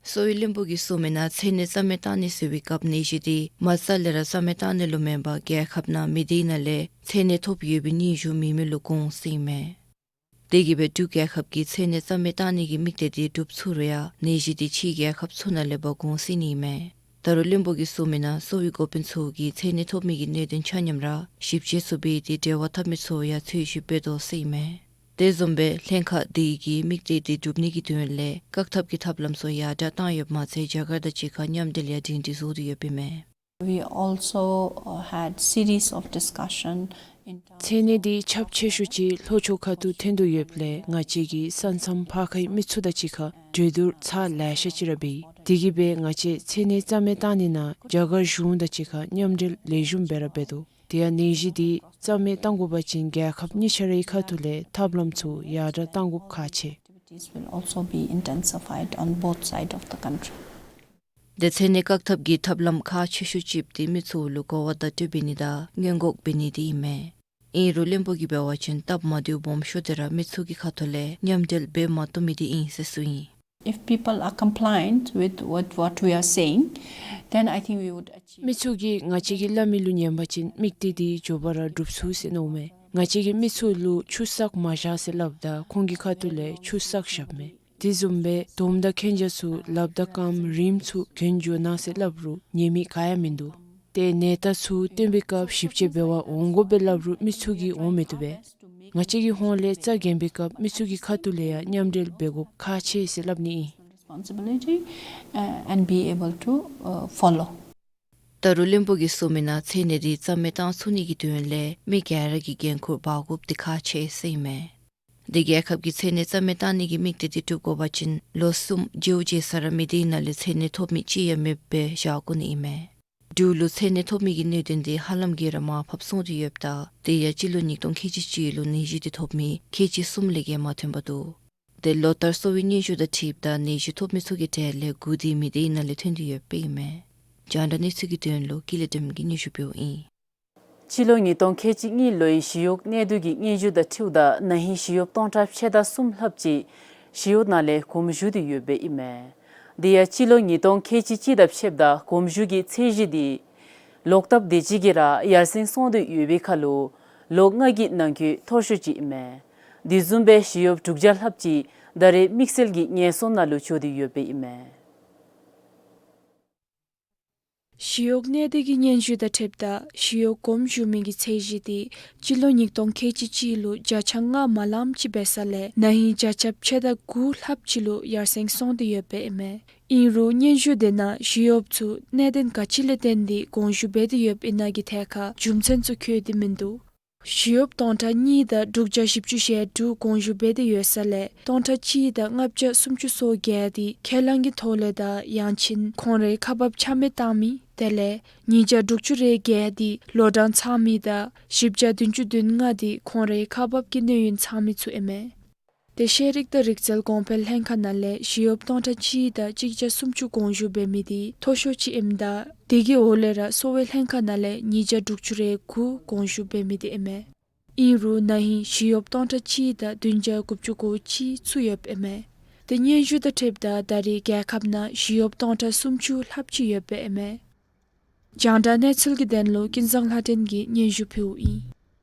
གསོ་བའི་བློན་པོ་གིས་གསུངས་མི་ནང་འཚེར་ནད་རྩ་མེད་བཏང་ནི་ཟེར་བའི་སྐབས་ནད་གཞི་དེ་མ་རྩ་ལས་ར་རྩ་མེད་བཏང་ནི་ལུ་མེན་པར་རྒྱལ་ཁབ་ནང་མི་སྡེའི་ནང་ལས་འཚེར་ནད་ཐོབ་ཡོད་པའི་སྙན་ཞུ་མེད་མི་ལུ་དགོངས་ཟེར་ཨིན་མས། དེ་གིས་སྦེ་འབྲུག་རྒྱལ་ཁབ་ཀྱིས་འཚེར་ནད་རྩ་མེད་བཏང་ནི་གི་དམིགས་གཏད་དེ་འགྲུབ་ཚུགས་རུང་ཡང་ནད་གཞི་དེ་ཕྱིའི་རྒྱལ་ཁབ་ཚུ་ནང་ལས་འབག་འོང་ཟེར་ཨིན་མས། ད་རུང་བློན་པོ་གིས་གསུངས་མི་ནང་གསོ་བའི་འགོ་དཔོན་ཚུ་གིས་འཚེར་ནད་ཐོབ་མི་གི་གནད་དོན་ཆ་མཉམ་ར་ཞིབ་དཔྱད་ཚུ་འབད་དེ་འབྲེལ་བ་འཐབ་མི་ཚུ་ཡང་འཚོལ་ཞིབ་འབད་དོ་ཟེར་ཨིན་མས། དེ་བཟུམ་སྦེ་ལྷན་ཁག་དེ་གིས་དམིགས་གཏད་དེ་འགྲུབ་ནི་གི་དོན་ལས་བཀག་ཐབས་ཀྱི་ཐབས་ལམ་ཚུ་ཡར་དྲག་བཏང་ཡོདཔ་མ་ཚད་རྒྱ་གར་དང་གཅིག་ཁར་མཉམ་འབྲེལ་ཡང་སྒྲིང་སྒྲི་བཟོ་སྟེ་ཡོདཔ་ཨིན་མས། We also, uh, had series of discussion in terms འཚེར་ནད་འདི་ཁྱབ་ཆེ་ཤོས་ཅིག་ལྷོ་ཕྱོགས་ཁ་ཐུག་ཐོན་དོ་ཡོདཔ་ལས་ང་བཅས་ཀྱིས་ས་མཚམས་ཕར་ཁའི་མི་ཚུ་དང་གཅིག་ཁར་གྲོས་བསྡུར་ཚར་ལེ་ཤ་ཅིག་ར་འབད་ཡི། དེ་གིས་སྦེ་ང་བཅས་འཚེར་ནད་རྩ་མེད་བཏང་ནི་ནང་རྒྱ་གར་གཞུང་དང་གཅིག་ཁར་མཉམ་འབྲེལ་ལེགས་ཤོམ་སྦེ་ར་འབད་དོ། དེ་ཡང་ནད་གཞི་འདི་རྩ་མེད་བཏང་དགོ་པ་ཅིན་རྒྱལ་ཁབ་གཉིས་ཆ་རའི་ཁ་ཐུག་ལས་ཐབས་ལམ་ཚུ་ཡར་དྲག་བཏང་དགོཔ་ཁག་ཆེ། Activities will also be intensified on both sides of the country. དེ་འཚེར་ནད་བཀག་ཐབས་ཀྱི་ཐབས་ལམ་ཁག་ཆེ་ཤོས་ཅིག་དེ་མི་ཚུ་ལུ་གོ་བ་བརྡ་སྤྲོད་འབད་ནི་དང་སྔོན་འགོག་འབད་ནི་དེ་ཨིན་མས། ཨིན་རུང་བློན་པོ་གིས་འབད་བ་ཅིན་སྟབས་མ་བདེཝ་སྦོམ་ཤོས་དེ་ར་མི་ཚུ་གི་ཁ་ཐུག་ལས་མཉམ་འབྲེལ་འབད་མ་བཏུབ་མི་དེ་ཨིན་ཟེར་གསུངས་ཡི། If people are compliant with what, what we are saying, then I think we would achieve. མི་ཚུ་གིས་ང་བཅས་ཀྱི་སླབ་མི་ལུ་ཉན་པ་ཅིན་དམིགས་གཏད་འདི་མགྱོགས་པ་ར་འགྲུབ་ཚུགས་ཟེར་མནོཝ་མས། ང་བཅས་ཀྱིས་མི་ཚུ་ལུ་ཆུ་བསག་མ་བཞག་ཟེར་སླབ་ད་ཁོང་གི་ཁ་ཐུག་ལས་ཆུ་བསག་བཞགཔ་མས། དེ་བཟུམ་སྦེ་དོམ་དང་མཁྱེན་རྒྱ་ཚུ་ལགཔ་དང་རྐངམ་རིངམ་ཚུ་གྱོན་འགྱོ་གནང་ཟེར་སླབ་རུང་ཉན་མི་ག་ཡང་མིན་འདུག། ཏེ་ནད་རྟགས་ཚུ་སྟོན་པའི་སྐབས་ཞིབ་དཔྱད་འབད་བར་འོང་དགོ་པས་སླབ་རུང་མི་ཚུ་གིས་འོང་མི་བཏུབ་པས། ང་བཅས་ཀྱི་ཧོངས་ལས་རྩ་འགེངས་པའི་སྐབས་མི་ཚུ་གི་ཁ་ཐུག་ལས་ཡང་མཉམ་འབྲེལ་འབད་དགོཔ་ཁག་ཆེ་ཟེར་སླབ་ནི་ཨིན། Responsibility, uh, and be able to, uh, follow. ད་རུང་བློན་པོ་གིས་གསུངས་མི་ནང་འཚེར་ནད་འདི་རྩ་མེད་བཏང་ཚུགས་ནི་གི་དོན་ལས་མི་ག་ར་གིས་འགན་ཁུར་འབག་དགོཔ་འདི་ཁག་ཆེ་ཟེར་ཨིན་མས། འདི་རྒྱལ་ཁབ་ཀྱིས་འཚེར་ནད་རྩ་མེད་བཏང་ནི་གི་དམིགས་གཏད་འདི་འགྲུབ་དགོ་པ་ཅིན་ལོ་གསུམ་མཇལཝ་མཇལ་ས་ར་མི་སྡེའི་ནང་ལས་འཚེར་ནད་ཐོབ་མི་གཅིག་ཡང་མེདཔ་སྦེ་བཞག་དགོ་ནི་ཨིན་མས། འབྲུག་ལུ་འཚེར་ནད་ཐོབ་མི་གི་གནད་དོན་འདི་ཧ་ལམ་གྱིས་ར་མར་ཕབ་སོང་སྟེ་ཡོདཔ་ད་དེ་ཡང་སྤྱི་ལོ་ཉིས་སྟོང་ཁལ་གཅིག་གཅིག་ལུ་ནད་གཞི་འདི་ཐོབ་མི་ཁལ་གཅིག་གསུམ་ལས་བརྒལ་མ་ཐོན་པ་འདུག། དེ་ལོ་ལྟར་གསོ་བའི་སྙན་ཞུ་དང་འཁྲིལཝ་ད་ནད་གཞི་ཐོབ་མི་ཚུ་གི་གྲས་ལས་དགུ་དེ་མི་སྡེའི་ནང་ལས་ཐོན་ཏེ་ཡོདཔ་ཨིན་མས། རྒྱང་བསྒྲགས་གནས་ཚུལ་གྱི་དོན་ལུ་ཀུན་ལེགས་སྒྲོལ་མ་གིས་སྙན་ཞུ་འབདཝ་ཨིན། སྤྱི་ལོ་ཉིས་སྟོང་ཁལ་གཅིག་གཉིས་ལོའི་ཞི་གཡོག་གནས་སྡུད་ཀྱི་སྙན་ཞུ་དང་འཁྲིལཝ་ད་ན་ཧིང་ཞི་གཡོགཔ་སྟོང་ཕྲག་ཕྱེད་དང་གསུམ་ལྷགཔ་ཅིག་ཞི་གཡོག་ནང་ལས་གོམ་བཞུགས་ཏེ་ཡོདཔ་ཨིན་མས། དེ་ཡང་སྤྱི་ལོ་ཉིས་སྟོང་ཁལ་གཅིག་གཅིག་དང་ཕྱདཔ་ད་གོམ་བཞུགས་ཀྱི་ཚད་གཞི་འདི་ལོག་བཏབ་དེ་ཅིག་གིས་ར་ཡར་སེང་སོང་སྟེ་ཡོད་པའི་ཁར་ལུ་ལོ་ལྔ་གི་ནང་འཁོད་མཐོ་ཤོས་ཅིག་ཨིན་མས། དེ་བཟུམ་སྦེ་ཞི་གཡོགཔ་དྲུག་བརྒྱ་ལྷགཔ་ཅིག་ད་རེས་དམིགས་བསལ་གྱི་ངལ་གསོ་ནང་ལུ་འགྱོ་སྟེ་ཡོདཔ་ཨིན་མས། ཞི་གཡོག་གནས་སྡུད་ཀྱི་སྙན་ཞུ་དང་འཁྲིལཝ་ད་ཞི་གཡོགཔ་གོམ་བཞུགས་མི་གི་ཚད་གཞི་འདི་སྤྱི་ལོ་ཉིས་སྟོང་ཁལ་གཅིག་གཅིག་ལུ་བརྒྱ་ཆ་ལྔ་མ་ལངམ་ཅིག་འབད་ས་ལས་ན་ཧིང་བརྒྱ་ཆ་ཕྱེད་དང་དགུ་ལྷགཔ་ཅིག་ལུ་ཡར་སེང་སོང་སྟེ་ཡོདཔ་ཨིན་མས། ཨིན་རུང་སྙན་ཞུ་དེ་ནང་ཞི་གཡོགཔ་ཚུ་གནད་དོན་ག་ཅི་ལས་བརྟེན་ཏེ་གོམ་བཞུགས་འབད་དེ་ཡོདཔ་ཨིན་ན་གི་ཐད་ཁར་རྒྱུ་མཚན་ཚུ་འཁོད་དེ་མིན་འདུག། ཞི་གཡོགཔ་སྟོང་ཕྲག་གཉིས་དང་དྲུག་བརྒྱ་བཞི་བཅུ་ཞེ་དྲུག་གོམ་བཞུགས་འབད་དེ་ཡོད་ས་ལས་སྟོང་ཕྲག་གཅིག་དང་ལྔ་བརྒྱ་སུམ་ཅུ་སོ་བརྒྱད་དེ་ཁས་བླངས་ཀྱི་ཐོག་ལས་དང་ཡང་ཅིན་ཁོང་རའི་ཁག་འབགཔ་ཆ་མེད་བཏང་མི་དེ་ལས་ཉིས་བརྒྱ་དྲུག་ཅུ་རེ་བརྒྱད་དེ་ལོ་གྲངས་ཚང་མི་དང་བཞི་བརྒྱ་བདུན་ཅུ་དོན་ལྔ་དེ་ཁོང་རའི་ཁག་འབགཔ་ཀྱི་གནས་ཡུན་ཚང་མི་ཚུ་ཨིན་མས། དེ་ཤེས་རིག་དང་རིག་རྩལ་གོང་འཕེལ་ལྷན་ཁག་ནང་ལས་ཞི་གཡོགཔ་སྟོང་ཕྲག་གཅིག་དང་གཅིག་བརྒྱ་སུམ་ཅུ་གོམ་བཞུགས་འབད་མི་དེ་མཐོ་ཤོས་ཅིག་ཨིནམ་ད་དེ་གི་འོག་ལས་ར་གསོ་བའི་ལྷན་ཁག་ནང་ལས་ཉིས་བརྒྱ་དྲུག་ཅུ་རེ་དགུ་གོམ་བཞུགས་འབད་མི་དེ་ཨིན་མས། ཨིན་རུང་ན་ཧིང་ཞི་གཡོགཔ་སྟོང་ཕྲག་གཅིག་དང་བདུན་བརྒྱ་དགུ་བཅུ་གོ་གཅིག་ཚུད་ཡོདཔ་ཨིན་མས། དེ་སྙན་ཞུ་དང་འཁྲིལཝ་ད་ད་རེས་རྒྱལ་ཁབ་ནང་ཞི་གཡོགཔ་སྟོང་ཕྲག་སུམ་ཅུ་ལྷགཔ་ཅིག་ཡོདཔ་ཨིན་མས། རྒྱང་བསྒྲགས་གནས་ཚུལ་གྱི་དོན་ལུ་ཀུན་བཟང་ལྷ་སྒྲོན་གྱིས་སྙན་ཞུ་ཕུལཝ་ཨིན།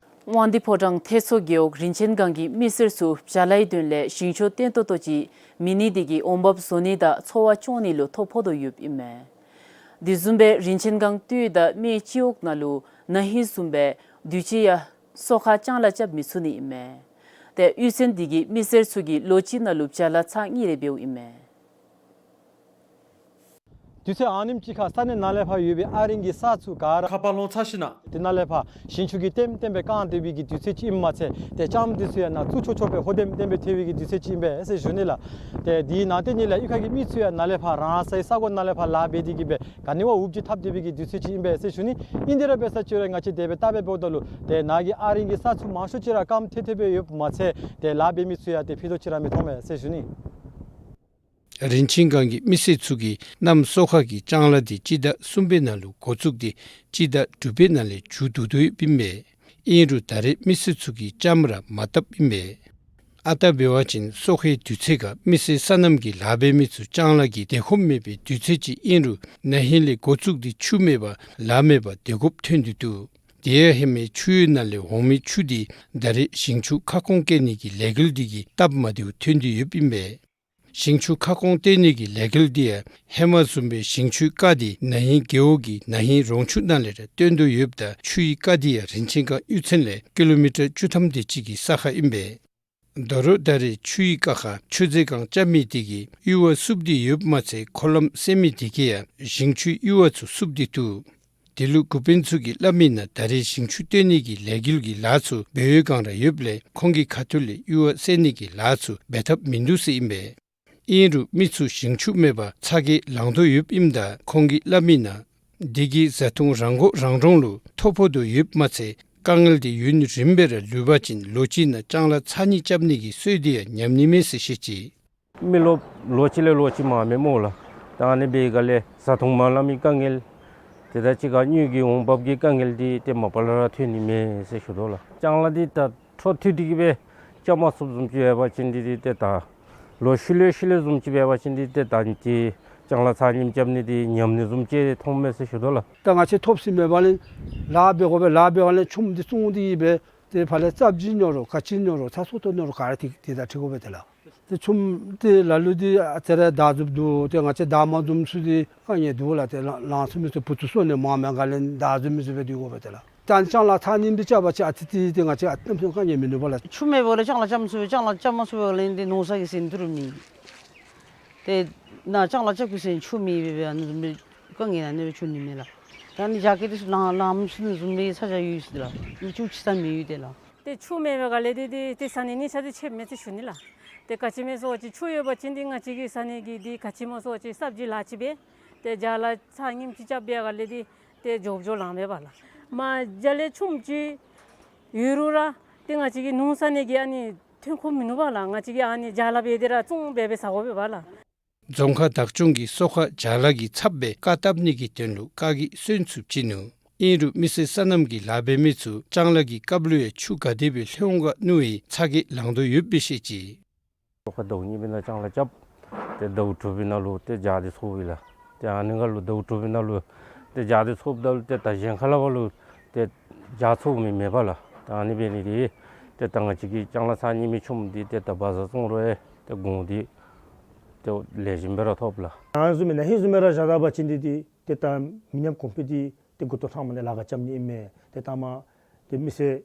དབང་འདུས་ཕོ་བྲང་ཐེད་མཚོ་རྒེད་འོག་རིན་ཆེན་སྒང་གི་མི་སེར་ཚུ་བྱཱ་ལཱའི་དོན་ལས་ཞིང་ཆུ་བརྟན་ཏོག་ཏོ་ཅིག་མེད་ནི་དེ་གིས་འོང་འབབ་བཟོ་ནི་དང་འཚོ་བ་སྐྱོང་ནི་ལུ་ཐོ་ཕོག་དོ་ཡོདཔ་ཨིན་མས། དེ་བཟུམ་སྦེ་རིན་ཆེན་སྒང་སྟོད་དང་སྨད་སྤྱི་འོག་ནང་ལུ་ན་ཧིང་བཟུམ་སྦེ་དུས་ཅི་ཡང་སོ་ཁ་ལྕང་ལཱ་རྐྱབ་མི་ཚུགས་ནི་ཨིན་མས། ཏེ་གཡུས་ཚན་དེ་གིས་མི་སེར་ཚུ་གིས་ལོ་གཅིག་ནང་ལུ་བྱཱ་ལཱ་ཚར་གཉིས་རེ་འབདཝ་ཨིན་མས། དུས་ཚོད་ཨ་ནེམ་ཅིག་ཁར་ས་གནས་ནང་ལས་ཕར་ཡོད་པའི་ཨ་རིང་གི་ས་ཚུ་ག་ར་ཁ་པར་ལོང་ཚར་ཞིནམ་ལས་དེ་ནང་ལས་ཕར་ཞིང་ཆུ་གིས་ལྟེམ་ལྟེམ་སྦེ་བཀང་སྡོད་པའི་གི་དུས་ཚོད་ཅིག་ཨིནམ་མ་ཚད་ཏེ་ལྕངམ་དེ་ཚུ་ཡང་ནཱ་བཙུགས་ཆོག་ཆོག་སྦེ་ཧོ་ལྟེམ་ལྟེམ་སྦེ་ཐལ་བའི་གི་དུས་ཚོད་ཅིག་ཨིན་པས་ཟེར་ཞུ་ནི་ལགས། ཏེ་དེའི་ནང་དེ་ནང་ལས་གཡུས་ཁ་གི་མི་ཚུ་ཡང་ནཱ་ལས་ཕར་རང་སའི་ས་གོ་ནང་ལས་ཕར་ལཱ་འབད་དེ་གིས་སྦེ་ག་ནི་བ་འུབ་ཅིག་འཐབ་སྡོད་པའི་གི་དུས་ཚོད་ཅིག་ཨིན་པས་ཟེར་ཞུ་ནི། ཨིན་དེ་ར་འབད་ས་ཅིག་རུང་ང་བཅས་དེ་སྦེ་བལྟ་སྦེ་འབདཝ་ད་ལུ་ཏེ་ནཱ་གི་ཨ་རིང་གི་ས་ཚུ་མང་ཤོས་ཅིག་ར་སྐམ་ཐལ་ཐལ་སྦེ་ཡོདཔ་མ་ཚད་ཏེ་ལཱ་འབད་མི་ཚུ་ཡང་ཏེ་ཕུད་རྡོག་ཅིག་ར་མི་མཐོང་པས་ཟེར་ཞུ་ནི། རིན་ཆེན་སྒང་གི་མི་སེར་ཚུ་གིས་གནམ་སོ་ཁ་གི་ལྕང་ལཱ་དེ་སྤྱི་ཟླ་གསུམ་པའི་ནང་ལུ་འགོ་བཙུགས་ཏེ་སྤྱི་ཟླ་དྲུག་པའི་ནང་ལས་མཇུག་བསྡུ་དོ་ཡོདཔ་ཨིན་མས། ཨིན་རུང་ད་རེས་མི་སེར་ཚུ་གིས་ལྕངམ་ར་མ་བཏབ་ཨིན་མས། ཨ་རྟག་འབད་བ་ཅིན་སོ་ཁའི་དུས་ཚོད་ཁར་མི་སེར་སོ་ནམ་གྱི་ལཱ་འབད་མི་ཚུ་ལྕང་ལཱ་གི་སྡོད་ཁོམ་མེད་པའི་དུས་ཚོད་ཅིག་ཨིན་རུང་ན་ཧིང་ལས་འགོ་བཙུགས་ཏེ་ཆུ་མེད་པར་ལཱ་མེད་པར་སྡོད་དགོཔ་ཐོན་ཏེ་འདུག། དེ་ཡང་ཧེ་མའི་ཆུ་ཡོལ་ནང་ལས་འོང་མི་ཆུ་དེ་ད་རེས་ཞིང་ཆུ་ཁ་སྐོང་བཀལ་ནི་གི་ལས་འགུལ་དེ་གིས་སྟབས་མ་བདེཝ་ཐོན་ཏེ་ཡོདཔ་ཨིན་པས། ཞིང་ཆུ་ཁ་སྐོང་བཏོན་ནི་གི་ལས་འགུལ་དེ་ཡང་ཧེ་མ་བཟུམ་སྦེ་ཞིང་ཆུའི་རྐ་དེ་ན་ཧིང་རྒེད་འོག་གི་ན་ཧིང་རོང་ཆུ་ནང་ལས་ར་བཏོན་དོ་ཡོདཔ་ད་ཆུའི་རྐ་དེ་ཡང་རིན་ཆེན་སྒང་གཡུས་ཚན་ལས་ཀི་ལོ་མི་ཊར་བཅུ་ཐམ་དེ་ཅིག་གི་ས་ཁར་ཨིན་པས། ད་རུང་ད་རེས་ཆུའི་རྐ་ཁར་ཆུ་རྫས་སྒང་རྐྱབ་མི་དེ་གིས་གཡུར་བ་བསུབ་སྟེ་ཡོདཔ་མ་ཚད་འཁོར་ལམ་བསལ་མི་དེ་གིས་ཡང་ཞིང་ཆུའི་གཡུར་བ་ཚུ་བསུབ་སྟེ་འདུག། དེ་ལུ་འགོ་དཔོན་ཚུ་གིས་སླབ་མིའི་ནང་ད་རེས་ཞིང་ཆུ་བཏོན་ནི་གི་ལས་འགུལ་གྱི་ལཱ་ཚུ་འབད་བའི་སྒང་ར་ཡོདཔ་ལས་ཁོང་གི་ཁ་ཐུག་ལས་གཡུར་བ་བསལ་ནི་གི་ལཱ་ཚུ་འབད་ཐབས་མིན་འདུག་ཟེར་ཨིན་པས། ཨིན་རུང་མི་ཚུ་ཞིང་ཆུ་མེད་པར་ཚ་གྱང་ལང་དོ་ཡོདཔ་ཨིནམ་ད་ཁོང་གིས་སླབ་མིའི་ནང་དེ་གིས་བཟའ་འཐུང་རང་མགོ་རང་འདྲོངས་ལུ་ཐོ་ཕོག་དོ་ཡོདཔ་མ་ཚད་དཀའ་ངལ་དེ་ཡུན་རིངམོ་སྦེ་ར་ལུས་པ་ཅིན་ལོ་གཅིག་ནང་ལྕང་ལཱ་ཚར་གཉིས་རྐྱབ་ནི་གི་སྲོལ་དེ་ཡང་ཉམས་ནི་མས་ཟེར་བཤད་ཅི། མི་རློབས་ལོ་གཅིག་ལས་ལོ་གཅིག་མངམ་མས་སྨོ་ལགས། ད་ཨ་ནི་འབད་བའི་སྒང་ལས་བཟའ་འཐུང་མ་ལང་མི་དཀའ་ངལ་དེ་དང་གཅིག་ཁར་དངུལ་གྱི་འོང་འབབ་ཀྱི་དཀའ་ངལ་དེ་ཏེ་མ་པ་ལས་ར་ཐོན་ནི་མས་ཟེར་ཞུ་དོ་ལགས། ལྕང་ལཱ་འདི་ད་འཕྲོ་མཐུད་དེ་གི་སྦེ་རྐྱབ་མ་ཚུགསཔ་བཟུམ་ཅིག་འབད་བ་ཅིན་འདི་འདི་ཏེ་ད་ལོ་ཤུལ་ལས་ཤུལ་ལས་བཟུམ་ཅིག་འབད་བ་ཅིན་འདི་ཏེ་ད་ནི་ཏེ་ལྕང་ལཱ་ཚར་གཉིས་རྐྱབ་ནི་འདི་ཉམས་ནི་བཟུམ་ཅིག་མཐོངམ་མས་ཟེར་ཞུ་དོ་ལགས། ད་ང་བཅས་ཐོབ་ས་མེད་པ་ལས་ལཱ་འབད་དགོ་པས། ལཱ་འབད་བ་ལས་ཆུམ་འདི་བཙོང་སྟེ་གི་སྦེ་ཏེ་ཕར་ལས་ཙབ་ཅིག་ཉོ་རུང་ག་ཅི་ཉོ་རུང་ཚྭ་སོ་ཏོ་ཉོ་རུང་ག་ར་ཏེ་དེ་དང་འཁྲིལ་དགོ་པས་ཏེ་ལགས། ཏེ་ཆུམ་ཏེ་ལ་ལུ་འདི་ཨ་ཙི་རེ་བདའ་འཛུབ་འདུག། ཏེ་ང་བཅས་བདའ་མ་འཛོམས་ཚུ་འདི་དཀའ་ངལ་འདུག་ལགས། ཏེ་ལང་ལང་ཚུགས་མི་ཚུ་བུ་ཚུ་གསོ་ནི་མངམ་མས་ག་ལས་བདའ་འཛུབ་མི་ཚུ་སྦེ་སྡོད་དགོ་པས་ཏེ་ལགས། ད་ལྕང་ལཱ་ཚར་གཉིས་སྦེ་རྐྱབ་པ་ཅིན་ཨ་ཙི་ཏེ་ཏེ་ང་བཅས་ཨ་གནམ་མེད་ས་མེད་དཀའ་ངལ་མིན་འདུག་པ་ལགས། ཆུ་མེད་པ་ལས་ལྕང་ལཱ་རྐྱབ་མ་ཚུགས་པས། ལྕང་ལཱ་རྐྱབ་མ་ཚུགས་པ་ལས་འདི་ནོར་ས་གི་ཟིན་ཐུབ་མེད། ཏེ་ནཱ་ལྕང་ལཱ་རྐྱབ་དགོ་ཟེར་ཆུ་མེད་པས། ཨ་ནི་བཟུམ་སྦེ་དཀའ་ངལ་ཨ་ནི་སྦེ་འབྱུང་ནི་མས་ལགས། ད་ཨ་ནི་རྒྱ་སྐྱེད་དེ་ཚུ་ལང་ལང་མི་ཚུགས་ནི་བཟུམ་སྦེ་ས་ཆ་ཡོད་ཟེར་ལགས། མི་ཆུ་ཅིག་ས་མི་ཡོད་ཏེ་ལགས། ཏེ་ཆུ་མེད་པའི་སྒང་ལས་འདི་འདི་ཏེ་ས་གནས་གནས་ཆ་འདི་ཁྱད་མེད་ཟེར་ཞུ་ནི་ལགས། ཏེ་ག་ཅི་སྨོ་ཟེར་བ་ཅིན་ཆུ་ཡོད་པ་ཅིན་འདི་ང་བཅས་ཀྱི་ས་གནས་ཀྱི་འདི་ག་ཅི་སྨོ་ཟེར་བ་ཅིན་སབ་ཇི་ལཱ་ཅིག་འབད་ཏེ་རྒྱ་ལཱ་ཚར་གཉིས་ཅིག་རྐྱབ་པའི་སྒང་ལས་འདི་ཏེ་འགྱོ་འགྱོཝ་ལང་པས་པ་ལགས། མ་རྒྱ་ལས་ཆུམ་ཅིག་ཡོད་རུང་ར་ཏེ་ང་བཅས་ཀྱི་ནོར་ས་གནས་ཀྱི་ཨ་ནི་ཐོན་ཁུངས་མིན་འདུག་པ་ལགས། ང་བཅས་ཀྱིས་ཨ་ནི་རྒྱ་ལཱ་འབད་དེ་ར་བཙོང་སྦེ་སྦེ་ཟ་དགོ་པས་པ་ལགས། རྫོང་ཁག་བདག་སྐྱོང་གིས་སོ་ཁ་རྒྱ་ལཱ་གི་ཚབ་སྦེ་རྐ་བཏབ་ནི་གི་དོན་ལུ་རྐ་གི་སོན་ཚུ་བྱིན་ནུག། ཨིན་རུང་མི་སེར་སོ་ནམ་གྱི་ལཱ་འབད་མི་ཚུ་ལྕང་ལཱ་གི་སྐབས་ལུ་ཡང་ཆུ་ག་དེ་སྦེ་ལྷོད་འོང་ག་མནོ་བའི་ཚ་གྱང་ལང་དོ་ཡོདཔ་སྦེ་བཤད་ཅི། སོ་ཁ་ཟླཝ་གཉིས་པའི་ནང་ལྕང་ལཱ་རྐྱབ། ཏེ་ཟླཝ་དྲུག་པའི་ནང་ལུ་ཏེ་རྒྱ་འདི་ཚོརཝ་ཨིན་ལགས། ཏེ་ཨ་ནི་སྒང་ལུ་ཟླཝ་དྲུག་པའི་ནང་ལུ་ཏེ་རྒྱ་འདི་ཚོརཝ་ད་ལུ་ཏེ་ད་གཞན་ཁ་ལས་ཕར་ལུ་ཏེ་རྒྱ་ཚོར་མི་མེད་པ་ལགས། ད་ཨ་ནི་འབད་ནི་འདི་ཏེ་ད་ང་བཅས་ཀྱི་ལྕང་ལཱ་ཚར་གཉིས་མའི་ཆུམ་འདི་ཏེ་ད་བ་ཛར་བཙོང་རུང་ཡང་ཏེ་གོང་འདི་ཏེ་ལེགས་ཤོམ་སྦེ་ར་ཐོབ་ལགས། ཨ་ནི་བཟུམ་སྦེ་ན་ཧིང་བཟུམ་སྦེ་ར་བཞག་ད་པ་ཅིན་འདི་འདི་ཏེ་ད་མི་ཉམས་གོང་འཕེལ་འདི་ཏེ་མགུ་ཏོ་ཐང་མ་ནས་ལཱ་ཁག་རྐྱབ་ནི་ཨིན་མས། ཏེ་ད་མ་ཏེ་མི་སེར་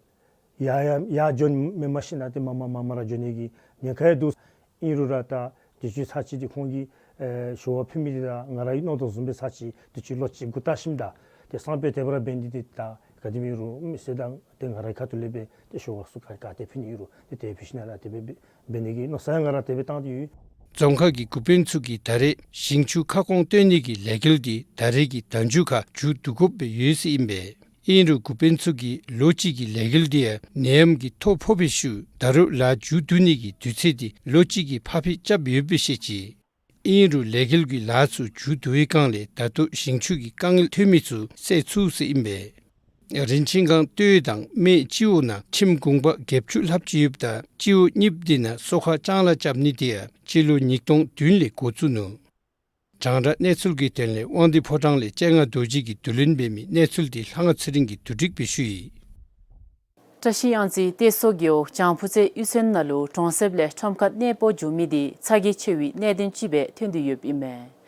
ཡར་ཡར་ཡར་འགྱོ་མི་མ་ཤེས་ན་ཏེ་མར་མར་མར་མར་ར་འགྱོ་ནི་གི་ཉེན་ཁ་ཡང་འདུག། ཨིན་རུང་ར་ད་དུས་ཅི་ཚར་ཅིག་འདི་ཁོང་གིས་ཨེ་ཞུ་བ་ཕུལ་མི་འདི་ད་ང་རའི་མནོ་དོ་བཟུམ་སྦེ་ཚར་ཅིག་དུས་ཅི་ལོ་གཅིག་འགོར་ད་ཞིནམ་ད་ཏེ་སང་ཕོད་དེ་སྦེ་ར་འབད་ནི་འདི་ཏེ་ད་ག་དེ་སྦེ་ཨིན་རུང་མི་སེར་དང་ཏེ་ང་རའི་ཁ་ཐུག་ལས་སྦེ་ཏེ་ཞུ་བ་ཚུ་ག་ག་ཏེ་ཕུལ་ནི་ཨིན་རུང་ཏེ་དེ་ཕུལ་ཞིནམ་ལས་དེ་སྦེ་འབད་ནི་གི་མནོ་བསམ་ཡང་ང་ར་དེ་སྦེ་བཏང་སྟེ་ཡོད། རྫོང་ཁག་གི་འགོ་དཔོན་ཚུ་གིས་ད་རེས་ཞིང་ཆུ་ཁ་སྐོང་བཏོན་ནི་གི་ལས་འགུལ་འདི་ད་རེས་ཀྱི་ཟླ་མཇུག་ཁར་མཇུག་བསྡུ་དགོཔ་སྦེ་ཡོད་ཟེར་ཨིན་པས། ཨིན་རུང་འགོ་དཔོན་ཚུ་གིས་ལོ་གཅིག་གི་ལས་འགུལ་འདི་ཡང་ནད་ཡམས་ཀྱི་ཐོ་ཕོག་པའི་ཤུལ་ད་རུང་ལཱ་མཇུག་བསྡུ་ནི་གི་དུས་ཚོད་འདི་ལོ་གཅིག་གི་ཕར་འཕུལ་རྐྱབ་ཡོདཔ་སྦེ་བཤད་ཅི། ཨིན་རུང་ལས་འགུལ་གྱི་ལཱ་ཚུ་མཇུག་བསྡུ་བའི་སྒང་ལས་ད་ལྟོ་ཞིང་ཆུ་གི་དཀའ་ངལ་ཐོན་མི་ཚུ་སེལ་ཚུགས་ཟེར་ཨིན་པས། རིན་ཆེན་སྒང་སྟོད་དང་སྨད་སྤྱི་འོག་ནང་ཁྱིམ་གུང་པ་བརྒྱད་ཅུ་ལྷགཔ་ཅིག་ཡོདཔ་ད་སྤྱི་འོག་གཉིས་པོ་འདི་ནང་སོ་ཁ་ལྕང་ལཱ་རྐྱབ་ནི་འདི་ཡང་སྤྱི་ལོ་ཉིས་སྟོང་བདུན་ལས་འགོ་བཙུགས་ནུག། རྒྱང་བསྒྲགས་གནས་ཚུལ་གྱི་དོན་ལས་དབང་འདུས་ཕོ་བྲང་ལས་སྤྱན་སྔ་རྡོ་རྗེ་གིས་བསྡུ་ལེན་འབད་མི་གནས་ཚུལ་འདི་ལྷ་དབང་ཚེ་རིང་གིས་བསྡུ་སྒྲིག་འབད་ཞུ་ཡི། བཀྲ་ཤིས་གཡང་རྩེ་གཏེར་མཚོ་རྒེད་འོག་བྱང་ཕུ་རྩེ་གཡུས་ཚན་ནང་ལུ་གྲོང་གསེབ་ལས་ཁྲོམ་ཁར་གནས་སྤོ་འགྱོ་མི་འདི་ཚ་གྱང་ཆེ་བའི་གནད་དོན་ཅིག་སྦེ་ཐོན་ཏེ་ཡོདཔ་ཨིན་མས།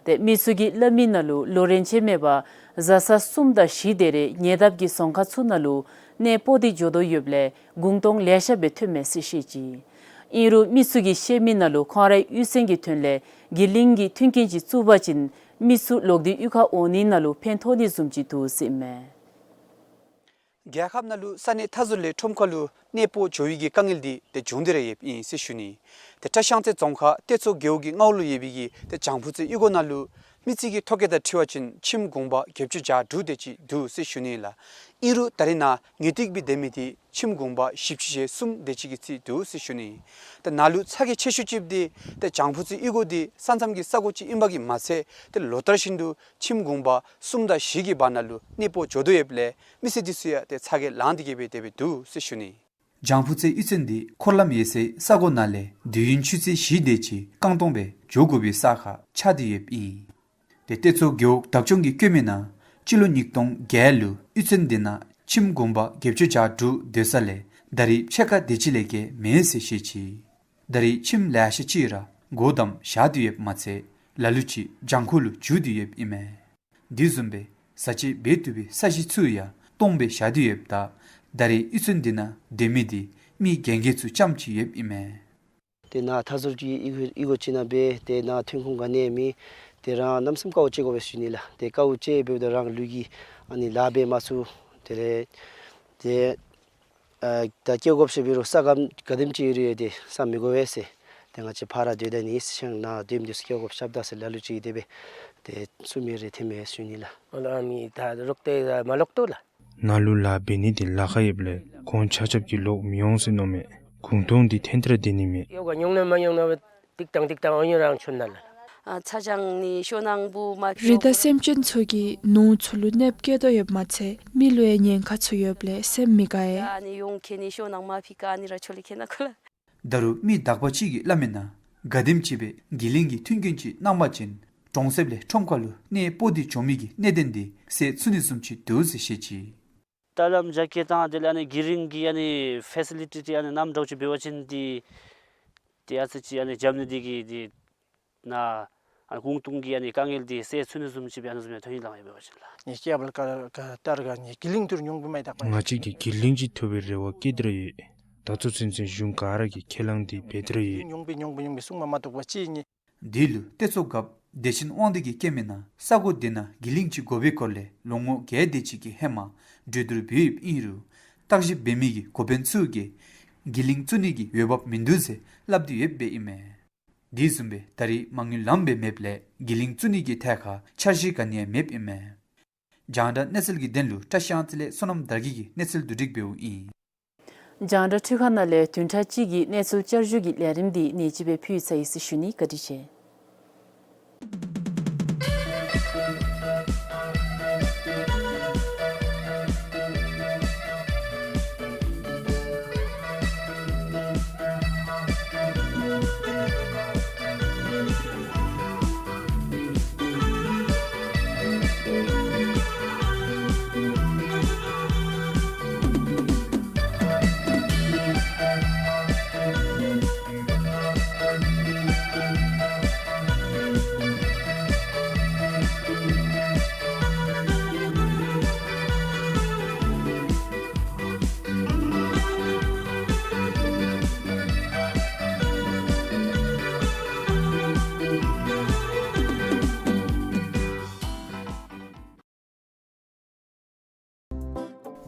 ཏེ་མི་ཚུ་གིས་སླབ་མི་ནང་ལུ་ལོ་རིན་ཆེན་མེད་པར་བཟའ་ཚང་གསུམ་དང་བཞི་དེ་རེ་ཉེ་འདབས་ཀྱི་རྫོང་ཁག་ཚུ་ནང་ལུ་གནས་སྤོ་སྟེ་འགྱོ་དོ་ཡོདཔ་ལས་གུང་སྟོང་ལེ་ཤ་སྦེ་ཐོནམ་མས་ཟེར་བཤད་ཅི། ཨིན་རུང་མི་ཚུ་གིས་བཤད་མི་ནང་ལུ་ཁོང་རའི་གཡུས་ཚན་གྱི་དོན་ལས་གི་གླིང་གི་མཐུན་རྐྱེན་ཅིག་བཙུགས་པ་ཅིན་མི་ཚུ་ལོག་སྟེ་གཡུས་ཁར་འོང་ནི་ནང་ལུ་ཕན་ཐོགས་ནི་བཟུམ་ཅིག་འདུག་ཟེར་ཨིན་མས། རྒྱལ་ཁབ་ནང་ལུ་ས་གནས་མཐའ་ཟུར་ལས་ཁྲོམ་ཁར་ལུ་གནས་སྤོ་འགྱོ་བའི་གི་དཀའ་ངལ་འདི་ཏེ་བྱུང་སྟེ་ར་ཡོདཔ་ཨིན་ཟེར་ཞུ་ནི། ཏེ་བཀྲིས་གཡང་རྩེ་རྫོང་ཁག་གཏེར་མཚོ་རྒེད་འོག་གི་མངའ་འོག་ལུ་ཡོད་པའི་གི་ཏེ་བྱང་ཕུ་རྩེ་གཡུས་སྒོ་ནང་ལུ་མི་སེར་གྱི་ཐོ་བཀོད་དང་འཁྲིལ་བ་ཅིན་ཁྱིམ་གུང་པ་བརྒྱད་ཅུ་གྱ་དྲུག་དེ་ཅིག་འདུག་ཟེར་ཞུ་ནི་ལགས། ཨིན་རུང་ད་རེས་ནཱ་ངེས་ཏིག་སྦེ་སྡོད་མི་འདི་ཁྱིམ་གུང་པ་བཞི་བཅུ་ཞེ་གསུམ་དེ་ཅིག་གི་རྩིས་འདུག་ཟེར་ཞུ་ནི། ཏེ་ནཱ་ལུ་ཚ་གྱང་ཆེ་ཤོས་ཅིག་འདི་ཏེ་བྱང་ཕུ་རྩེ་གཡུས་སྒོ་འདི་ས་མཚམས་ཀྱི་ས་གོ་ཅིག་ཨིན་པ་གིས་མ་ཚད་ཏེ་ལོ་ལྟར་བཞིན་དུ་ཁྱིམ་གུང་པ་གསུམ་དང་བཞི་གི་བར་ན་ལུ་གནས་སྤོ་འགྱོ་དོ་ཡོདཔ་ལས་མི་སེར་འདི་ཚུ་ཡང་ཏེ་ཚ་གྱང་ལང་སྟེ་གི་སྦེ་དེ་སྦེ་འདུག་ཟེར་ཞུ་ནི། ལྗང་ཕུ་རྩེ་གཡུས་ཚན་འདི་འཁོར་ལམ་ཡོད་སའི་ས་གོ་ནང་ལས་དུས་ཡུན་ཆུ་ཚོད་བཞི་དེ་ཅིག་རྐང་ཐང་སྦེ་འགྱོ་དགོ་པའི་ས་ཁར་ཆགས་ཏེ་ཡོདཔ་ཨིན། ཏེ་སྟོད་མཚོ་རྒེད་འོག་བདག་སྐྱོང་གིས་བཀོད་མི་ནང་སྤྱི་ལོ་ཉིས་སྟོང་བརྒྱད་ལུ་གཡུས་ཚན་འདི་ནང་ཁྱིམ་གུང་པ་བརྒྱད་ཅུ་གྱ་དྲུག་སྡོད་ས་ལས་ད་རེས་ཕྱེད་ཀ་དེ་ཅིག་ལས་བརྒལ་མེད་ཟེར་བཤད་ཅི། ད་རེས་ཁྱིམ་ལེ་ཤ་ཅིག་ར་སྒོ་བསྡམས་བཞག་སྟེ་ཡོདཔ་མ་ཚད་ལ་ལུ་ཅིག་ལྗང་ཁུ་ལུ་འགྱུར་ཏེ་ཡོདཔ་ཨིན་མས། དེ་བཟུམ་སྦེ་བཟའ་སྤྱོད་འབད་བཏུབ་པའི་ས་གཞི་ཚུ་ཡང་སྟོངམ་སྦེ་བཞག་སྟེ་ཡོདཔ་ད་ད་རེས་གཡུས་ཚན་འདི་ནང་སྡོད་མི་འདི་མི་རྒན་རྒས་ཚུ་རྐྱངམ་ཅིག་ཡོདཔ་ཨིན་མས། ཏེ་ནཱ་མཐའ་ཟུར་གྱི་གཡུས་སྒོ་ཅིག་ནང་སྦེ་ཏེ་ནཱ་ཐོན་ཁུངས་ག་ནི་ཡང་མེད། ཏེ་རང་གནམ་མེད་ས་མེད་དཀའཝ་སྤྱད་དགོ་པས་ཟེར་ཞུ་ནི་ལགས། ཏེ་དཀའཝ་སྤྱད་འབདཝ་ད་རང་ལུས་ཀྱིས་ཨ་ནི་ལཱ་འབད་མ་ཚུགས། དེ་ལས་ཏེ་ཨ་ད་སྐྱེ་དགོཔ་ཟེར་འབད་རུང་ས་སྒམ་ག་དེམ་ཅིག་ཡོད་རུང་ཡང་ཏེ་ས་མི་དགོ་པས་ཟེར། ཏེ་ང་བཅས་ཕར་ར་སྡོད་ད་ནི་ཟེར་ཞིནམ་ནཱ་སྡོདམ་འདི་ཚུ་སྐྱེ་དགོཔ་ཤབ་ད་ཟེར་ལ་ལུ་ཅིག་དེ་སྦེ་ཏེ་གསུང་མི་རེ་ཐོན་མས་ཟེར་ཞུ་ནི་ལགས། ཨ་ནི་ད་རོགས་ཏེ་མ་ལོག་ཏོ་ལགས། ནཱ་ལུ་ལཱ་འབད་ནི་འདི་ལཱ་ཁག་ཡོདཔ་ལས་ཁོང་ཆ་ཁྱབ་ཀྱིས་ལོག་མི་འོང་ཟེར་མནོཝ་མས། གུང་སྟོང་འདི་ཐེངས་ད་ར་སྡོད་ནི་མས། ཡོ་ག་ཉོང་ན་མ་ཉོང་ན་ཏིག་ཏང་ཏིག་ཏང་འོང་ཡོད་རང་ཆུན་ན་ལགས། ཨ་ཚ་གྱང་ནི་ཤོ་ནང་བུ་མ་རི་དྭགས་སེམས་ཅན་ཚུ་གིས་ནོར་ཚུ་ལུ་གནོདཔ་བཀལ་དོ་ཡོདཔ་མ་ཚད་མི་ལུ་ཡང་ཉེན་ཁ་ཚུ་ཡོདཔ་ལས་སེམས་མི་དགའ་ཡས། ཨ་ནི་ཡོང་ཁེ་ནི་ཤོ་ནང་མ་ཕི་ཀ་ཨ་ནི་ར་ཆོ་ལི་ཁེ་ན་ཁོ་ལགས། ད་རུང་མི་དག་པ་ཅིག་གིས་སླབ་མི་ནང་ག་དེམ་ཅིག་སྦེ་གི་ལིང་གི་མཐུན་རྐྱེན་ཅིག་གནང་པ་ཅིན་གྲོང་གསེབ་ལས་ཁྲོམ་ཁ་ལུ་གནས་སྤོ་སྟེ་འགྱོ་མི་གི་གནད་དོན་འདི་སེལ་ཚུགས་ནི་བཟུམ་ཅིག་འདུག་ཟེར་བཤད་ཅི། ད་ལམ་རྒྱ་སྐྱེད་དང་དེ་ལས་ཨ་ནི་གི་ལིང་གི་ཨ་ནི་ཕེ་སི་ལི་ཊི་འདི་ཨ་ནི་ནམ་འདྲཝ་ཅིག་འབད་བ་ཅིན་འདི་ཏེ་ཨ་ཙི་ཅིག་ཨ་ནི་རྒྱབ་ནི་འདི་གིས་འདི་ནཱ་ཨ་ནི་གུང་སྟོང་གི་ཨ་ནི་དཀའ་ངལ་འདི་སེལ་ཚུགས་ནི་བཟུམ་ཅིག་སྦེ་ཨ་ནི་བཟུམ་ཡང་ཐོན་ཡི་ལགས། འབད་བ་ཅིན་ལགས། ནི་སྐྱེ་བ་ལ་ཀ་ཀ་ཏར་ག་ནི་གི་ལིང་ཐུར་ཉོང་པི་མ་ཡི་དག་པ། ང་བཅས་ཀྱིས་གི་ལིང་ཅིག་ཐོབ་པའི་རེ་བ་བསྐྱེད་དེ་ར་ཡོད། ད་ལྟོ་ཚུན་ཚོད་གཞུང་ག་ར་གིས་ཁས་བླངས་འདི་འབད་དེ་ར་ཡོད། ཉོང་པི་ཉོང་པི་ཉོང་པི་གསུང་མ་མ་ཐུབ་པ་ཅིག་ཨིན། འདི་ལུ་སྟོད་མཚོ་རྒཔོ་བདེ་ཆེན་དབང་འདུས་ཀྱིས་བཀོད་མི་ནང་ས་གོ་འདི་ནང་གི་ལིང་ཅིག་དགོ་པའི་སྐོར་ལས་ལོ་ངོ་བརྒྱད་དེ་ཅིག་གི་ཧེ་མ་གྲོས་བསྡུར་འབད་ཡོདཔ་ཨིན་རུང་བརྟག་ཞིབ་འབད་མི་གི་འགོ་དཔོན་ཚུ་གིས་གི་ལིང་བཙུགས་ནི་གི་འོས་འབབ་མིན་འདུག་ཟེར་སླབ་སྟེ་ཡོདཔ་ཨིན་མས། དེ་བཟུམ་སྦེ་ད་རེས་མ་དངུལ་ལངམ་སྦེ་མེདཔ་ལས་གི་ལིང་བཙུགས་ནི་གི་ཐད་ཁར་འཆར་གཞི་ག་ནི་ཡང་མེདཔ་ཨིན་མས། རྒྱང་བསྒྲགས་གནས་ཚུལ་གྱི་དོན་ལུ་བཀྲ་ཤིས་ཨང་རྩིས་ལས་བསོད་ནམས་དར་རྒྱས་ཀྱིས་གནས་ཚུལ་བསྡུ་སྒྲིག་འབདཝ་ཨིན། རྒྱང་བསྒྲགས་འཕྲུལ་ཁང་ནང་ལས་བདུན་ཕྲག་གཅིག་གི་གནས་ཚུལ་བསྐྱར་ཞུ་གི་ལས་རིམ་འདི་ནེ་ཅིག་སྦེ་ཕུལ་ཚར་ཡི་ཟེར་ཞུ་ནི། བཀའ་དྲིན་ཆེ།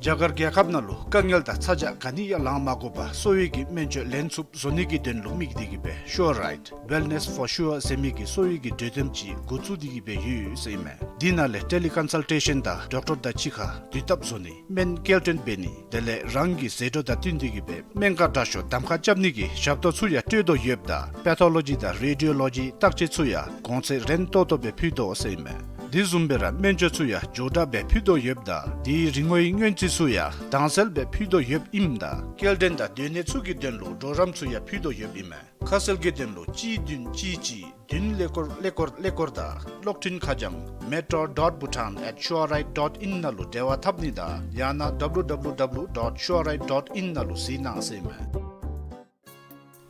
རྒྱ་གར་རྒྱལ་ཁབ་ནང་ལུ་དཀའ་ངལ་དང་ཚ་གྱང་ག་ནི་ཡང་ལང་མ་དགོ་པར་གསོ་བའི་གི་སྨན་བཅོས་ལེན་ཚུགསཔ་བཟོ་ནི་གི་དོན་ལུ་དམིགས་ཏེ་གི་སྦེ་Sure Right Wellness for Sure ཟེར་མི་གི་གསོ་བའི་གི་གྲོས་སྡོམ་ཅིག་འགོ་བཙུགས་ཏེ་གི་སྦེ་ཡོད་ཟེར་ཨིན་མས། འདི་ནང་ལས་ཊེ་ལི་ཀོན་སཱལ་ཊེ་ཤཱན་དང་ཌོག་ཊར་དང་གཅིག་ཁར་དུས་བཏབ་བཟོ་ནི། སྨན་སྐྱེལ་འདྲེན་འབད་ནི། དེ་ལས་རང་གི་ཟད་འགྲོ་དང་བསྟུན་ཏེ་གི་སྦེ་སྨན་ཁང་དྲག་ཤོས་གདམ་ཁ་རྐྱབ་ནི་གི་ཞབས་ཏོག་ཚུ་ཡང་སྤྲོད་དོ་ཡོདཔ་ད་པེ་ཐོ་ལོ་ཇི་དང་རེ་ཌི་ཡོ་ལོ་ཇི་བརྟག་དཔྱད་ཚུ་ཡང་གོང་ཚད་རན་ཏོག་ཏོ་སྦེ་ཕུལ་དོ་ཟེར་ཨིན་མས། དེ་བཟུམ་སྦེ་ར་སྨན་བཅོས་ཚུ་ཡང་མགྱོགས་དྲགས་སྦེ་ཕུལ་དོ་ཡོདཔ་ད་དེའི་རིན་གོང་གི་སྔོན་རྩིས་ཚུ་ཡང་དྭངས་གསལ་སྦེ་ཕུལ་དོ་ཡོདཔ་ཨིནམ་ད་སྐྱེལ་འདྲེན་དང་སྡོད་གནས་ཚུ་གི་དོན་ལུ་གྲོགས་རམ་ཚུ་ཡང་ཕུལ་དོ་ཡོདཔ་ཨིན་མས། ཁ་གསལ་གྱི་དོན་ལུ་གཅིག་བདུན་གཅིག་གཅིག་བདུན་ཀླད་ཀོར་ཀླད་ཀོར་ཀླད་ཀོར་དང་གློག་འཕྲིན་ཁ་བྱང་metro dot bhutan at sure right dot in ནང་ལུ་འབྲེལ་བ་འཐབ་ནི་དང་ཡང་ན་W W W dot sure right dot in ནང་ལུ་གཟིགས་གནང་ཟེར་ཨིན་མས།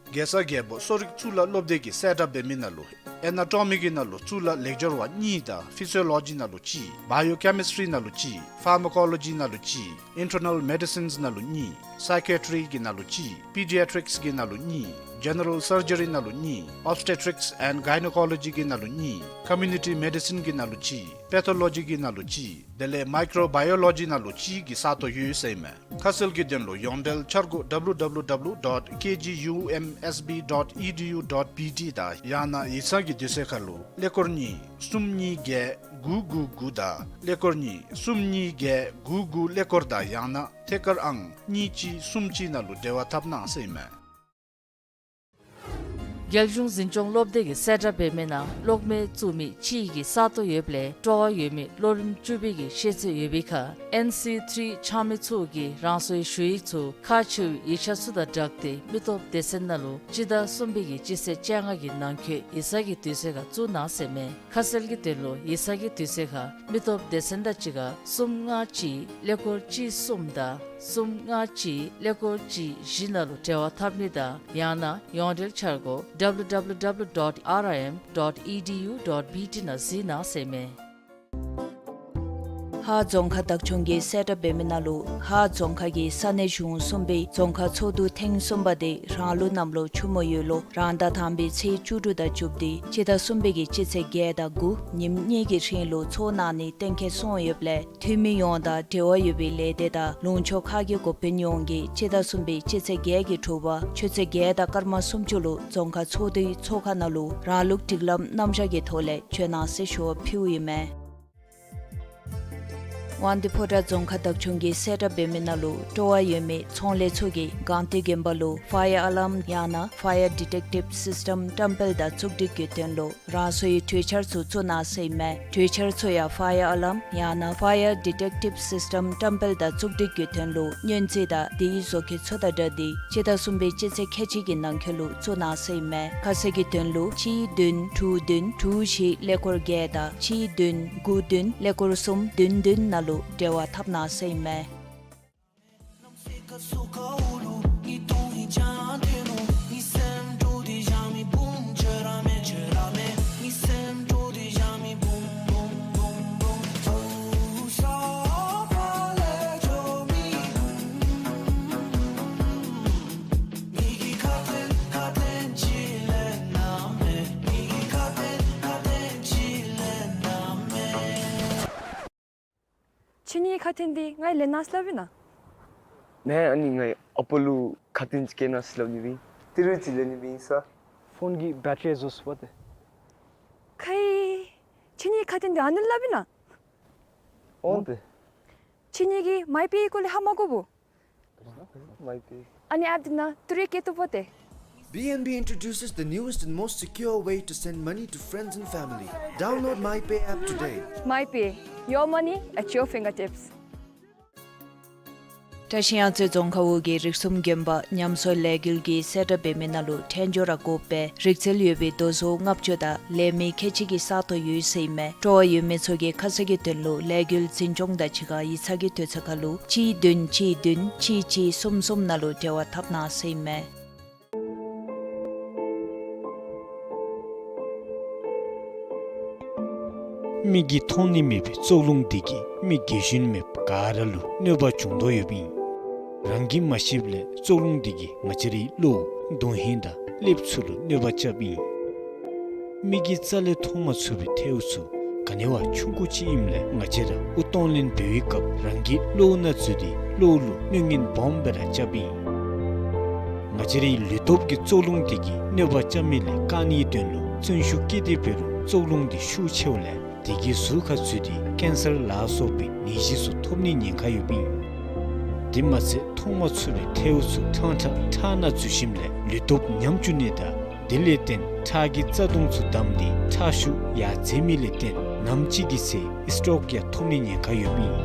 རྒྱལ་ས་རྒྱལ་པོ་གསོ་རིག་གཙུག་ལག་སློབ་སྡེ་གིས་གསལ་བསྒྲགས་འབད་མི་ནང་ལུ་ཨེ་ན་ཊོ་མི་གི་ནང་ལུ་གཙུག་ལག་ལེགས་སྦྱོར་བ་གཉིས་དང་ཕི་སི་ཡོ་ལོ་ཇི་ནང་ལུ་གཅིག་བའི་ཡོ་ཀེ་མི་སི་ཊི་རི་ནང་ལུ་གཅིག་ཕར་མ་ཀོ་ལོ་ཇི་ནང་ལུ་གཅིག་ཨིན་ཊར་ནལ་མེ་ཌི་སིནས་ནང་ལུ་གཉིས། སའི་ཀི་ཡ་ཊི་རི་གི་ནང་ལུ་གཅིག་པི་ཌི་ཡ་ཊི་རིཀསི་གི་ནང་ལུ་གཉིས། ཇེ་ནེ་རལ་སར་ཇི་རི་ནང་ལུ་གཉིས། ཨོབ་སི་ཊེ་ཊི་རིཀསི་ཨེནཌ་གའི་ནོ་ཀོ་ལོ་ཇི་གི་ནང་ལུ་གཉིས། ཀོ་མིའུ་ནི་ཊི་མེ་ཌི་སིན་གི་ནང་ལུ་གཅིག་པེ་ཐོ་ལོ་ཇི་གི་ནང་ལུ་གཅིག་དེ་ལས་མའི་ཀྲོ་བའི་ཡོ་ལོ་ཇི་ནང་ལུ་གཅིག་གི་ས་སྟོང་ཡོད་ཟེར་ཨིན་མས། ཁ་གསལ་གྱི་དོན་ལུ་ཡོངས་འབྲེལ་འཆར་སྒོ་W W W dot K G U M S B dot E D U dot B T དང་ཡང་ན་ཡིག་ཚང་གི་དུས་ཚོད་ཁར་ལུ་ཀླད་ཀོར་གཉིས་གསུམ་གཉིས་བརྒྱད་དགུ་དགུ་དགུ་དང་ཀླད་ཀོར་གཉིས་གསུམ་གཉིས་བརྒྱད་དགུ་དགུ་ཀླད་ཀོར་དང་ཡང་ན་ཐད་ཀར་ཨང་གཉིས་གཅིག་གསུམ་གཅིག་ནང་ལུ་འབྲེལ་བ་འཐབ་གནང་ཟེར་ཨིན་མས། རྒྱལ་གཞུང་འཛིན་སྐྱོང་སློབ་སྡེ་གིས་གསལ་བསྒྲགས་འབད་མི་ནང་གློག་མེ་བཙུགས་མི་གཅིག་གི་ས་སྟོང་ཡོདཔ་ལས་སྤྲོ་བ་ཡོད་མི་ལོ་རིམ་བཅུ་པའི་གི་ཤེས་ཚད་ཡོད་པའི་ཁར་ཨེན་སི་ཐི་རི་འཆང་མི་ཚུ་གིས་རང་སོའི་ཞུ་ཡིག་ཚུ་ཁག་ཆེ་བའི་ཡིག་ཆ་ཚུ་དང་སྦྲགས་ཏེ་མི་སྟོབས་སྡེ་ཚན་ནང་ལུ་སྤྱི་ཟླ་གསུམ་པའི་གི་སྤྱི་ཚེས་བཅོ་ལྔ་གི་ནང་འཁོད་ཡིག་ཚང་གི་དུས་ཚོད་ཁར་བཙུགས་གནང་ཟེར་མས། ཁ་གསལ་གྱི་དོན་ལུ་ཡིག་ཚང་གི་དུས་ཚོད་ཁར་མི་སྟོབས་སྡེ་ཚན་དང་གཅིག་ཁར་གསུམ་ལྔ་གཅིག་ཀླད་ཀོར་གཅིག་གསུམ་དང་གསུམ་ལྔ་གཅིག་ཀླད་ཀོར་གཅིག་བཞི་ནང་ལུ་འབྲེལ་བ་འཐབ་ནི་དང་ཡང་ན་ཡོངས་འབྲེལ་འཆར་སྒོ་W W W dot R I M dot E D U dot B T ནང་གཟིགས་གནང་ཟེར་མས། ཧཱ་རྫོང་ཁག་བདག་སྐྱོང་གིས་གསལ་བསྒྲགས་འབད་མི་ནང་ལུ་ཧཱ་རྫོང་ཁག་གི་ས་གནས་གཞུང་གསུམ་པའི་རྫོང་ཁག་ཚོགས་འདུ་ཐེངས་གསུམ་པ་དེ་རང་ལུགས་གནམ་ལོ་ཆུ་མོ་ཡོས་ལོ་རང་ཟླ་དང་པའི་ཚེས་བཅུ་དྲུག་དང་བཅུ་བདུན་སྤྱི་ཟླ་གསུམ་པའི་གི་སྤྱི་ཚེས་བརྒྱད་དང་དགུ་ཉིནམ་གཉིས་ཀྱི་རིང་ལུ་ཚོགས་གནང་ནི་གཏན་འཁེལ་སོང་ཡོདཔ་ལས་འཐུས་མི་ཡོངས་དང་འབྲེལ་བ་ཡོད་པའི་ལས་སྡེ་དང་ལུང་ཕྱོགས་ཁག་གི་འགོ་དཔོན་ཡོངས་ཀྱིས་སྤྱི་ཟླ་གསུམ་པའི་སྤྱི་ཚེས་བརྒྱད་ཀྱི་དྲོ་པ་ཆུ་ཚོད་བརྒྱད་དང་སྐར་མ་སུམ་ཅུ་ལུ་རྫོང་ཁག་ཚོགས་འདུའི་ཚོགས་ཁང་ནང་ལུ་རང་ལུགས་སྒྲིག་ལམ་རྣམ་གཞག་གི་ཐོག་ལས་བྱོན་གནང་ཟེར་ཞུ་བ་ཕུལཝ་ཨིན་མས། དབང་འདུས་ཕོ་བྲང་རྫོང་ཁག་བདག་སྐྱོང་གིས་གསལ་བསྒྲགས་འབད་མི་ནང་ལུ་སྤྲོ་བ་ཡོད་མི་ཚོང་ལས་ཚུ་གིས་སྒང་སྟེང་དགོན་པ་ལུ་ཕ་ཡར་ཨ་ལཱརམ་ཡང་ན་Fire Detective System བཀྲམ་སྤེལ་དང་བཙུགས་སྒྲིག་གི་དོན་ལུ་རང་སོའི་གྲོས་འཆར་ཚུ་བཙུགས་གནང་ཟེར་ཨིན་མས། གྲོས་འཆར་ཚུ་ཡང་ཕ་ཡར་ཨ་ལཱརམ་ཡང་ན་Fire Detective System བཀྲམ་སྤེལ་དང་བཙུགས་སྒྲིག་གི་དོན་ལུ་སྙན་ཚིག་དང་དེའི་བཟོ་བཀོད་ཚུ་དང་སྦྲགས་ཏེ་སྤྱི་ཟླ་གསུམ་པའི་སྤྱི་ཚེས་ཁལ་གཅིག་གི་ནང་འཁོད་ལུ་བཙུགས་གནང་ཟེར་ཨིན་མས། ཁ་གསལ་གྱི་དོན་ལུ་གཅིག་བདུན་དྲུག་བདུན་དྲུག་བཞི་ཀླད་ཀོར་བརྒྱད་དང་གཅིག་བདུན་དགུ་བདུན་ཀླད་ཀོར་གསུམ་བདུན་བདུན་ནང་ལུ་འབྲེལ་བ་འཐབ་གནང་ཟེར་ཨིན་མས། ཁྱེད་གཉིས་ཁ་ཏོན་འདི་ང་ལེན་གནང་སླབ་ཨིན་ན། ནེ་ཨ་ནི་ངེའི་ཨ་པ་ལུ་ཁ་ཏོན་ཅིག་བསྐྱལ་གནང་ཟེར་སླབ་ནི་སྦེ་ཨིན། ཏི་རུ་ཅིག་ལེན་ནི་སྦེ་ཨིན་ས། ཕོན་གྱི་བེ་ཊི་རི་རྫོགས་སོཔ་ཏེ། ཁའི། ཁྱེད་གཉིས་ཁ་ཏོན་འདི་ཨ་ནི་སླབ་ཨིན་ན། འོང་ཏེ། ཁྱེད་གཉིས་ཀྱིས་མའི་པེ་སྐོར་ལས་ཧ་མ་གོ་བོ། མའི་པེ། ཨ་ནི་ཨེཔ་འདི་ནང་ཏི་རུ་བསྐྱལ་བཏུབ་པ་ཏེ། B N B introduces the newest and most secure way to send money to friends and family. Download MyPay app today. MyPay, your money at your fingertips. བཀྲ་ཤིས་གཡང་རྩེ་རྫོང་ཁག་འོག་གི་རིགས་གསུམ་དགོན་པ་ཉམས་གསོ་ལས་འགུལ་གྱིས་གསལ་བསྒྲགས་འབད་མི་ནང་ལུ་མཁྱེན་སྦྱོར་དང་དགོ་པའི་རིག་རྩལ་ཡོད་པའི་རྡོ་བཟོ་ལྔ་བཅུ་དང་ལས་མི་ཁལ་གཅིག་གི་ས་སྟོང་ཡོད་ཟེར་ཨིན་མས། སྤྲོ་བ་ཡོད་མི་ཚུ་གིས་ཁ་གསལ་གྱི་དོན་ལུ་ལས་འགུལ་འཛིན་སྐྱོང་དང་གཅིག་ཁར་ཡིག་ཚང་གི་དུས་ཚོད་ཁར་ལུ་གཅིག་བདུན་གཅིག་བདུན་གཅིག་གཅིག་གསུམ་གསུམ་ནང་ལུ་འབྲེལ་བ་འཐབ་གནང་ཟེར་ཨིན་མས། མིག་གིས་མཐོང་ནི་མེད་པའི་བཙོག་རླུང་འདི་གིས་མི་རྒས་གཞོན་མེད་པ་ག་ར་ལུ་གནོད་པ་བྱུང་དོ་ཡོདཔ་ཨིན། རང་གིས་མ་ཤེསཔ་ལས་བཙོག་རླུང་འདི་གིས་ང་བཅས་རའི་གློ་བོ་དོན་ཧིང་དང་ཀླདཔ་ཚུ་ལུ་གནོད་པ་རྐྱབ་ཨིན། མིག་གིས་རྩ་ལས་མཐོང་མ་ཚུགས་པའི་ཐལཝ་ཚུ་ག་ནི་བ་ཆུང་ཀུ་ཅིག་ཨིནམ་ལས་ང་བཅས་ར་དབུགས་གཏོང་ལེན་འབད་བའི་སྐབས་རང་གི་གློ་བོ་ནང་འཛུལ་ཏེ་གློ་བོ་ལུ་གནོད་ངན་སྦོམ་སྦེ་ར་རྐྱབ་ཨིན། ང་བཅས་རའི་ལུས་སྟོབས་ཀྱི་བཙོག་རླུང་འདི་གིས་གནོད་པ་རྐྱབ་མི་ལས་བཀག་ནིའི་དོན་ལུ་བརྩོན་ཤུགས་བསྐྱེད་དེ་འབད་རུང་བཙོག་རླུང་འདི་ཤུགས་ཆེཝ་ལས་དེ་གིས་གཟུགས་ཁར་འཛུལ་ཏེ་ཀེན་སར་ལ་སོགས་པའི་ནད་གཞི་ཚུ་ཐོབ་ནིའི་ཉེན་ཁ་ཡོདཔ་ཨིན། དེ་མ་ཚད་མཐོང་མ་ཚུགས་པའི་ཐལཝ་ཚུ་ཕྲང་ཕྲང་ཁྲག་ནང་འཛུལ་ཞིནམ་ལས་ལུས་སྟོབས་ཉམས་བཅུག་ནི་དང་དེ་ལས་བརྟེན་ཁྲག་གི་རྩ་ལྟུང་ཚུ་བསྡམས་ཏེ་ཁྲག་ཤུགས་ཡར་འཛེགས་མི་ལས་བརྟེན་ནམ་ཅིག་གི་ཚེ་སི་ཊོག་ཡང་ཐོབ་ནིའི་ཉེན་ཁ་ཡོདཔ་ཨིན།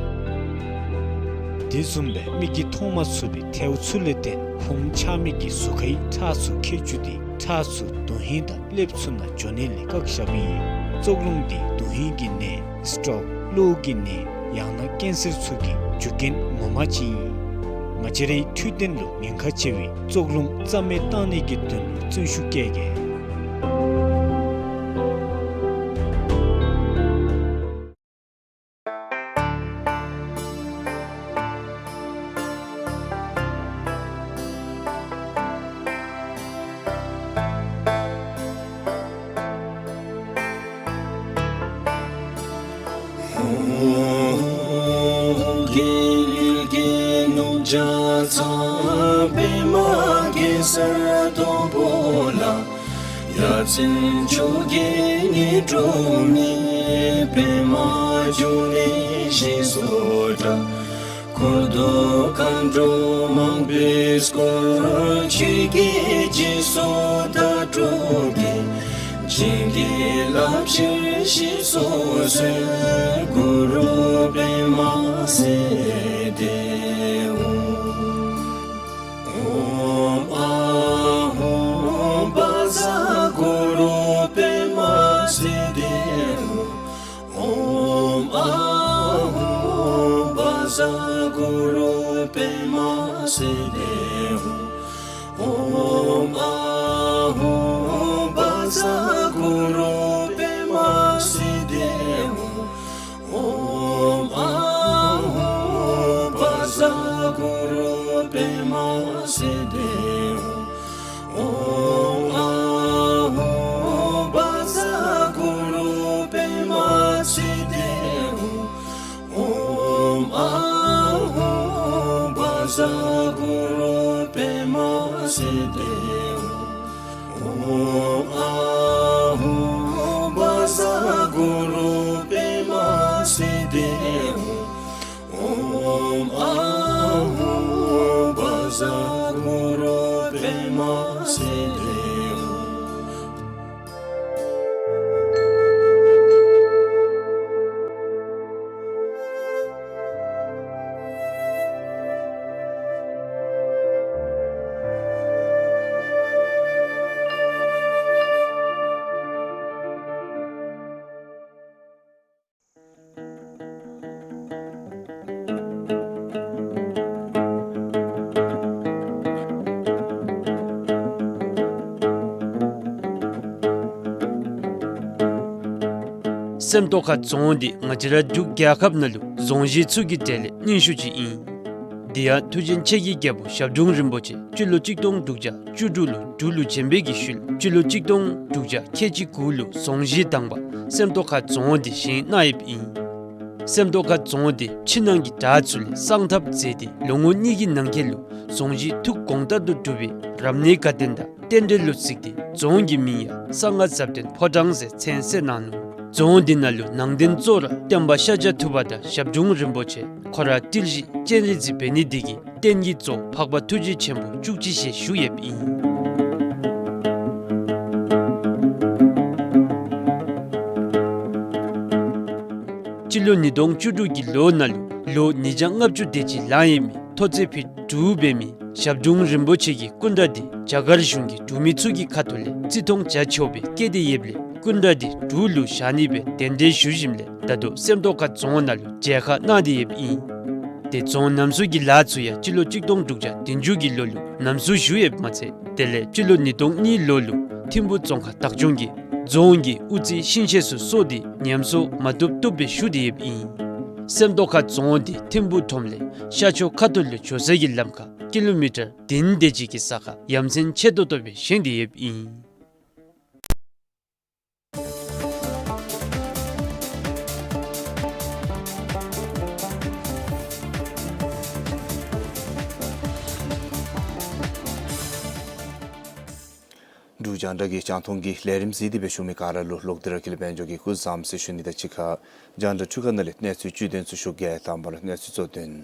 དེ་བཟུམ་སྦེ་མིག་གིས་མཐོང་མ་ཚུགས་པའི་ཐལཝ་ཚུ་ལས་བརྟེན་ཕུངམ་ཆགས་མི་གི་གཟུགས་ཁའི་ཁྲག་ཚུ་ཁེགས་བཅུག་སྟེ་ཁྲག་ཚུ་དོན་ཧིང་དང་ཀླདཔ་ཚུ་ནང་འགྱོ་ནི་ལས་བཀག་བཞགཔ་ཨིན། བཙོག་རླུང་འདི་དོན་ཧིང་གི་ནད་སི་ཊོག་གློ་བོ་གི་ནད་ཡང་ན་ཀེན་སར་ཚུ་གི་རྒྱུ་རྐྱེན་ངོ་མ་ཅིག་ཨིན། ང་བཅས་རའི་འཕྲོད་བསྟེན་ལུ་ཉེན་ཁ་ཆེ་བའི་བཙོག་རླུང་རྩ་མེད་བཏང་ནི་གི་དོན་ལུ་བརྩོན་ཤུགས་བསྐྱེད་གེ། མདོ་མཁའ་འགྲོ་མང་པོས་བསྐོར། ཆོས་ཀྱི་རྗེས་སུ་བདག་སྒྲུབ་ཀྱིས། བྱིན་གྱིས་བརླབ་ཕྱིར་ཞེས་སུ་གསོལ། གུ་རུ་པདྨ་སིདྡྷི་ཧཱུྃ། ཨོཾ་ཨཱཿཧཱུྃ་བཛྲ་གུ་རུ་པདྨ་སིདྡྷི་ཧཱུྃ། ཨོཾ་ཨཱཿཧཱུྃ་བཛྲ་གུ་རུ་པདྨ་སིདྡྷི་ཧཱུྃ། ཨོཾ་ཨཱཿཧཱུྃ་བཛྲ་གུ་རུ་པདྨ་སིདྡྷི་ཧཱུྃ། ཨོཾ་ཨཱཿཧཱུྃ་བཛྲ་གུ་རུ་པདྨ་སིདྡྷི་ཧཱུྃ། ཨོཾ་ཨཱཿཧཱུྃ་བཛྲ་གུ་རུ་པདྨ་སིདྡྷི་ཧཱུྃ། ཨོཾ་ཨཱཿཧཱུྃ་བཛྲ་གུ་རུ་པདྨ་སིདྡྷི་ཧཱུྃ། ཨོཾ་ཨཱཿཧཱུྃ་བཛྲ་གུ་རུ་པདྨ་སིདྡྷི་ཧཱུྃ། ཨོཾ་ཨཱཿཧཱུྃ་བཛྲ་གུ་རུ་པདྨ་སིདྡྷི་ཧཱུྃ། སེམས་རྟོགས་ཁ་རྫོང་འདི་ང་བཅས་ར་འབྲུག་རྒྱལ་ཁབ་ནང་ལུ་རྫོང་གཞི་ཚུ་གི་གྲས་ལས་རྙིང་ཤོས་ཅིག་ཨིན། དེ་ཡང་མཐུ་ཆེན་ཆེ་བའི་རྒྱལ་པོ་ཞབས་དྲུང་རིན་པོ་ཆེ་སྤྱི་ལོ་གཅིག་སྟོང་དྲུག་བརྒྱ་བཅུ་དྲུག་ལུ་འབྲུག་ལུ་བྱོན་པའི་གི་ཤུལ་སྤྱི་ལོ་གཅིག་སྟོང་དྲུག་བརྒྱ་ཁལ་གཅིག་དགུ་ལུ་རྫོང་གཞི་དང་པ་སེམས་རྟོགས་ཁ་རྫོང་འདི་བཞེངས་གནང་ཡོདཔ་ཨིན། སེམས་རྟོགས་ཁ་རྫོང་འདི་ཕྱི་ནང་གི་བྲག་ཚུ་ལས་གསང་ཐབས་མཛད་དེ་ལོ་ངོ་གཉིས་ཀྱི་ནང་འཁོད་ལུ་རྫོང་གཞི་ཐུགས་དགོངས་ལྟར་དུ་གྲུབ་པའི་རབ་གནས་དགའ་སྟོན་དང་རྟེན་འབྲེལ་ལུ་གཟིགས་ཏེ་རྫོང་གི་མིང་ཡང་གསང་སྔགས་ཟབ་དོན་ཕོ་བྲང་ཟེར་མཚན་གསོལ་གནང་ནུག། རྫོང་འདི་ནང་ལུ་ནང་རྟེན་གཙོ་བོ་ར་སྟོན་པ་ཤཱཀྱ་ཐུབ་པ་དང་ཞབས་དྲུང་རིན་པོ་ཆེ་ཁོ་ར་ཏིལ་བཞི་སྤྱན་རས་གཟིགས་འབད་ནི་འདི་གིས་རྟེན་གྱི་གཙོ་འཕགས་པ་ཐུགས་རྗེ་ཆེན་པོ་བཅུ་གཅིག་ཞལ་བཞུགས་ཡོདཔ་ཨིན། སྤྱི་ལོ་ཉིས་སྟོང་བཅུ་དྲུག་གི་ལོ་ནང་ལུ་ལོ་ཉིས་བརྒྱ་ལྔ་བཅུ་དེ་ཅིག་ལང་ཡོད་མི་མཐོ་ཚད་ཕིཊ་དྲུག་འབད་མི་ཞབས་དྲུང་རིན་པོ་ཆེ་གི་སྐུ་འདྲ་འདི་རྒྱ་གར་གཞུང་གི་འབྲུག་མི་ཚུ་གི་ཁ་ཐུག་ལས་བརྩི་མཐོང་བྱ་ཆོག་པའི་བཀོད་དེ་ཡོདཔ་ལས་སྐུ་འདྲ་འདི་འབྲུག་ལུ་བཞག་ནི་སྦེ་གདན་འདྲེན་ཞུ་ཞིནམ་ལས་ད་ལྟོ་སེམས་རྟོགས་ཁ་རྫོང་ནང་ལུ་མཇལ་ཁ་གནང་སྟེ་ཡོདཔ་ཨིན། ཏེ་རྫོང་རྣམ་གསུམ་གྱི་ལཱ་ཚུ་ཡང་སྤྱི་ལོ་གཅིག་སྟོང་དྲུག་བརྒྱ་བདུན་ཅུ་གི་ལོ་ལུ་རྣམ་གསུམ་ཞུ་ཡོདཔ་མ་ཚད་དེ་ལས་སྤྱི་ལོ་ཉིས་སྟོང་གཉིས་ལོ་ལུ་ཐིམ་ཕུ་རྫོང་ཁག་བདག་སྐྱོང་གིས་རྫོང་གི་དབུ་རྩེ་ཤིང་ཤེད་ཚུ་སོར་ཏེ་ཉམས་གསོ་མ་བཏུབ་བཏུབ་སྦེ་ཞུ་སྟེ་ཡོདཔ་ཨིན། སེམས་རྟོགས་ཁ་རྫོང་འདི་ཐིམ་ཕུ་ཁྲོམ་ལས་ཤར་ཕྱོགས་ཁ་ཐུག་ལུ་འགྱོ་ས་གི་ལམ་ཁར་ཀི་ལོ་མི་ཊར་བདུན་དེ་ཅིག་གི་ས་ཁར་ཡ་མཚན་ཆེ་ཏོག་ཏོ་སྦེ་བཞེངས་ཏེ་ཡོདཔ་ཨིན། འབྲུག་རྒྱང་བསྒྲགས་ཀྱི་རྒྱང་མཐོང་གི་ལས་རིམ་གཟིགས་ཏེ་སྦེ་བཞུགས་མི་ག་ར་ལུ་ལོག་སྟེ་ར་དགེ་ལེགས་དཔལ་འབྱོར་གྱིས་སྐུ་བཟང་ཟེར་ཞུ་ནི་དང་གཅིག་ཁར་རྒྱང་བསྒྲགས་འཕྲུལ་ཁང་ནང་ལས་གནས་ཚུལ་བཅུད་དོན་ཚུ་ཞུ་གེ། དང་པ་ར་གནས་ཚུལ་གཙོ་དོན།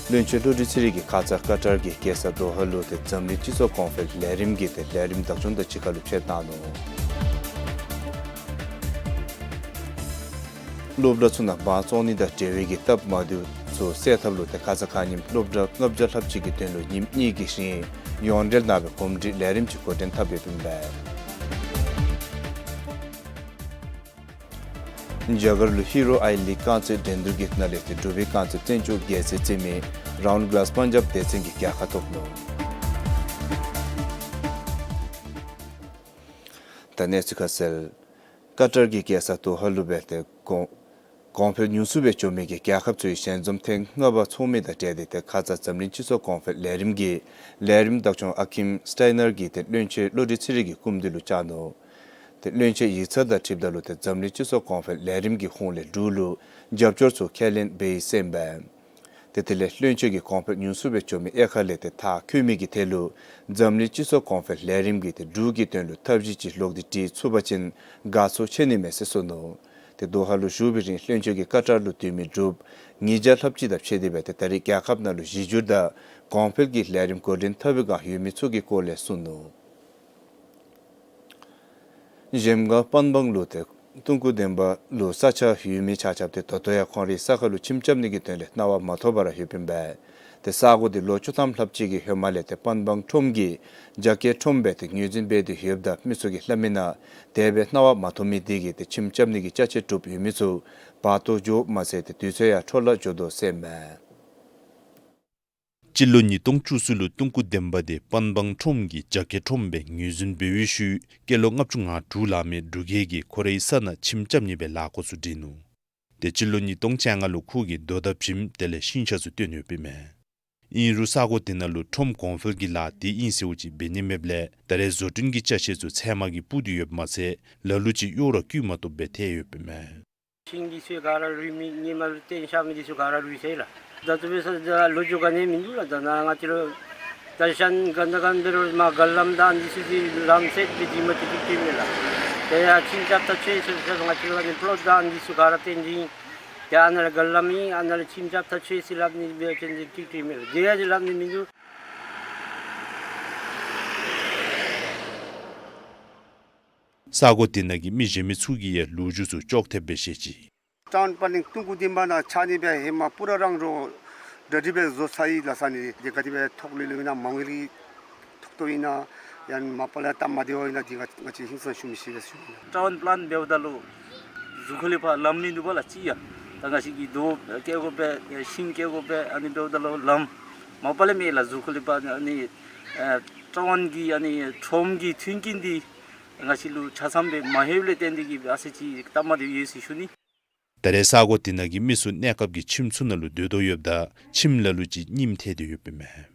བློན་ཆེན་བློ་གྲོས་ཚེ་རིང་གིས་ཁ་ཙ་ཀ་ཏར་གྱི་རྒྱལ་ས་དོ་ཧ་ལུ་ཏེ་འཛམ་གླིང་སྤྱི་ཚོགས་གོང་འཕེལ་ལས་རིམ་གྱི་ཏེ་ལས་རིམ་བདག་སྐྱོང་དང་གཅིག་ཁར་ལུ་ཕྱད་གནང་ནུག། སློབ་གྲྭ་ཚུ་ནང་འབག་བཙོང་ནི་དང་འབྲེལ་བའི་གི་སྟབས་མ་བདེཝ་ཚུ་སེལ་ཐབས་ལུ་ཏེ་ཁ་ཙ་ཁ་ཉིནམ་སློབ་གྲྭ་ལྔ་བརྒྱ་ལྷགཔ་ཅིག་གི་དོན་ལུ་ཉིནམ་གཉིས་ཀྱི་རིང་ཡོངས་འབྲེལ་གནང་བའི་གོམས་འདྲིས་ལས་རིམ་ཅིག་འགོ་འདྲེན་འཐབ་ཡོདཔ་ཨིན་པས། རྒྱ་གར་ལུ་ཧི་རོ་ཨའི་ལིག་རྐང་རྩེད་འགྲན་བསྡུར་གྱི་ནང་ལས་ཏེ་འབྲུག་པའི་རྐང་རྩེད་བཙན་སྐྱོགས་རྒྱལ་རྩེད་རྩེད་མི་རའུན་གཱསི་པཱན་ཇབ་སྡེ་ཚན་གྱིས་རྒྱལ་ཁ་ཐོབ་ནུག། ད་གནས་ཚུལ་ཁ་གསལ། ཀ་ཏར་གྱི་རྒྱལ་ས་དོ་ཧ་ལུ་སྦེ་ཏེ་གོང་གོང་འཕེལ་ཉུང་སུ་སྦེ་འགྱོ་མི་གི་རྒྱལ་ཁབ་ཚུའི་ཞལ་འཛོམས་ཐེངས་ལྔ་པ་ཚོགས་མི་དང་འབྲེལ་ཏེ་ཏེ་ཁ་ཙ་འཛམ་གླིང་སྤྱི་ཚོགས་གོང་འཕེལ་ལས་རིམ་གྱི་ལས་རིམ་བདག་སྐྱོང་ཨ་ཀིམ་སི་ཊའི་ནར་གྱིས་ཏེ་བློན་ཆེན་བློ་གྲོས་ཚེ་རིང་གི་སྐུ་མདུན་ལུ་བཅར་ནུག། ཏེ་བློན་ཆེན་ཡིག་ཚང་དང་འཁྲིལཝ་ད་ལུ་ཏེ་འཛམ་གླིང་སྤྱི་ཚོགས་གོང་འཕེལ་ལས་རིམ་གྱི་ཧོངས་ལས་འབྲུག་ལུ་རྒྱབ་སྐྱོར་ཚུ་ཁས་ལེན་འབད་ཡི་ཟེར་ཨིན་པས། ཏེ་དེ་ལས་བློན་ཆེན་གྱིས་གོང་འཕེལ་ཉུང་སུ་སྦེ་འགྱོ་མི་དབྱེ་ཁག་ལས་ཏེ་མཐར་འཁྱོལ་མི་གི་ཐད་ལུ་འཛམ་གླིང་སྤྱི་ཚོགས་གོང་འཕེལ་ལས་རིམ་གྱིས་ཏེ་འབྲུག་གི་དོན་ལུ་ཐབས་ཤེས་ཅིག་ལོག་སྟེ་སྒྲིག་ཚུགས་པ་ཅིན་དགའ་ཚོར་ཆེ་ནི་མས་ཟེར་གསུངས་ནུག། ཏེ་དོ་ཧ་ལུ་བཞུགས་པའི་རིང་བློན་ཆེན་གྱི་བཀའ་ཁྲ་ལུ་འདུས་མི་འབྲུགཔ་ཉིས་བརྒྱ་ལྷགཔ་ཅིག་དང་ཕྱད་དེ་སྦེ་ཏེ་ད་རེས་རྒྱལ་ཁབ་ནང་ལུ་གཞི་བསྒྱུར་དང་གོང་འཕེལ་གྱི་ལས་རིམ་འགོ་འདྲེན་འཐབ་པའི་བསྒང་ཡོད་མི་ཚུ་གི་སྐོར་ལས་གསུངས་ནུག། གཞལམ་སྒང་པན་སྦང་ལུ་ཏེ་ཏུང་ཀུ་འདན་མ་ལུ་ས་ཆ་ཡོད་མི་ཆ་ཁྱབ་ཏེ་ད་ལྟོ་ཡང་ཁོང་རའི་ས་ཁར་ལུ་ཁྱིམ་རྐྱབ་ནི་གི་དོན་ལས་གནང་བ་མ་ཐོབ་པར་ཡོདཔ་ཨིན་པས། ཏེ་ས་གོ་འདི་ལོ་བཅུ་ཐམ་ལྷགཔ་ཅིག་གི་ཧེ་མ་ལས་ཏེ་པན་སྦང་ཁྲོམ་གྱིས་རྒྱ་སྐྱེད་ཁྲོམ་སྦེ་ཏེ་ངོས་འཛིན་འབད་དེ་ཡོདཔ་ད་མི་ཚུ་གིས་སླབ་མི་ནང་དེ་སྦེ་གནང་བ་མ་ཐོབ་མི་འདི་གིས་ཏེ་ཁྱིམ་རྐྱབ་ནི་གི་ཅ་ཆས་གྲུབ་ཡོད་མི་ཚུ་བར་སྟོང་འགྱོཝ་མ་ཚད་ཏེ་དུས་ཚོད་ཡང་འཕྲོ་བརླག་འགྱོ་དོ་ཟེར་མས། སྤྱི་ལོ་ཉིས་སྟོང་བཅུ་གསུམ་ལུ་ཏུང་ཀུ་འདན་མ་འདི་པན་སྦང་ཁྲོམ་གྱིས་རྒྱ་སྐྱེད་ཁྲོམ་སྦེ་ངོས་འཛིན་འབད་བའི་ཤུལ་སྐྱེས་ལོ་ལྔ་བཅུ་ང་དྲུག་ལང་མི་འབྲུག་རྒྱལ་གྱིས་ཁོ་རའི་ས་ནང་ཁྱིམ་རྐྱབ་ནི་སྦེ་ལཱ་འགོ་ཚུགས་སྟེ་ནུག། ཏེ་སྤྱི་ལོ་ཉིས་སྟོང་བཅོ་ལྔ་ལུ་ཁོ་གིས་རྡོ་དང་བྱེམ་དེ་ལས་ཤིང་ཆས་ཚུ་བཏོན་ཡོདཔ་ཨིན་མས། ཨིན་རུང་ས་གོ་དེ་ནང་ལུ་ཁྲོམ་གོང་འཕེལ་གྱི་ལཱ་དེ་ཨིན་ཟེརཝ་ཅིག་འབད་ནི་མེདཔ་ལས་ད་རེས་བཟོ་སྐྲུན་གྱི་ཅ་ཆས་ཚུ་ཚལ་མ་གིས་སྤུར་ཏེ་ཡོདཔ་མ་ཚད་ལ་ལུ་ཅིག་གཡོག་ར་བཀོལ་མ་བཏུབ་སྦེ་ཐལ་ཡོདཔ་ཨིན་མས། ཤིང་འདི་ཚུ་ག་ར་རུལ་མི་ཧེ་མ་ལུ་བཏོན་བཞག་མི་འདི་ཚུ་ག་ར་རུལ་ཚར་ཡི་ལགས། ད་ལྟོ་འབད་ས་ད་ལོ་རྒྱུས་ག་ནི་མིན་འདུག་ལགས། ད་ནཱ་ང་བཅས་ར་ད་ཤན་ག་ད་ག་འབད་རུང་མར་ག་ལམ་དང་འདི་ཚུ་འདི་ལམ་སེལ་འབད་དེ་མ་ཏིག་ཏིག་ཏིག་མས་ལགས། ཏེ་ཡར་ཁྱིམ་རྐྱབ་ད་ཆོག་ཟེར་ཟེར་ང་བཅས་ར་ནི་པློཊ་དང་འདི་ཚུ་ག་ར་བཏོན་ཏེ་ཨིན། ཏེ་ཨ་ནཱ་ལས་ག་ལམ་ཨིན་ཨ་ནཱ་ལས་ཁྱིམ་རྐྱབ་ད་ཆོག་ཟེར་སླབ་ནི་འབད་ཅིན་འདི་ཏིག་ཏིག་མས་ལགས། དེ་ཡང་ཅིག་སླབ་ནི་མིན་འདུག། ས་གོ་དེ་ནང་གི་མི་གཞན་མི་ཚུ་གིས་ཡང་ལོ་རྒྱུས་ཚུ་ཅོག་འཐདཔ་སྦེ་བཤད་ཅི། ཊའུན་པ་ལིང་ཏུང་ཀུ་འདན་མ་ནང་ཆགས་ནི་སྦེ་ཧེ་མ་པུ་ར་རང་རོགས་གྲ་སྒྲིག་འབད་བཟོ་ཚར་ཡི་ལགས། ས་ནི་དེ་ག་དེ་སྦེ་ཐོག་ལུ་ལུ་ཨིན་ན་མང་ལུ་ཐོག་ཏོ་ཨིན་ན་ཡང་མ་པ་ལས་སྟབས་མ་བདེཝ་ཨིན་ན་དེ་ང་ང་བཅས་ཧིང་སང་ཞུ་མི་ཤེས་པས་ཞུ་ནི། ཊའུན་པ་ལཱན་འབདཝ་ད་ལུ་གཟུགས་ཁ་ལས་ཕར་ལམ་མིན་འདུག་པ་ལགས། ཅིག་ཡང་ད་ང་བཅས་ཀྱིས་རྡོ་བཀལ་དགོ་པས་ཤིང་བཀལ་དགོ་པས་ཨ་ནི་འབདཝ་ད་ལུ་ལམ་མ་པ་ལས་མེད་ལགས། གཟུགས་ཁ་ལས་ཕར་ཨ་ནི་ཨེ་ཊའུན་གྱི་ཨ་ནི་ཁྲོམ་གྱི་མཐུན་རྐྱེན་འདི་ང་བཅས་ལུ་ཆ་ཚང་སྦེ་མ་ལྷོདཔ་ལས་བརྟེན་ཏེ་གིས་ཨ་ཙི་ཅིག་སྟབས་མ་བདེཝ་ཡོད་ཟེར་ཞུ་ནི། ད་རེས་ས་གོ་དེ་ནང་གི་མི་ཚུ་གནས་སྐབས་ཀྱི་ཁྱིམ་ཚུ་ནང་ལུ་སྡོད་དོ་ཡོདཔ་ད་ཁྱིམ་ལ་ལུ་ཅིག་རྙིངམ་ཐལ་ཏེ་ཡོདཔ་ཨིན་མས།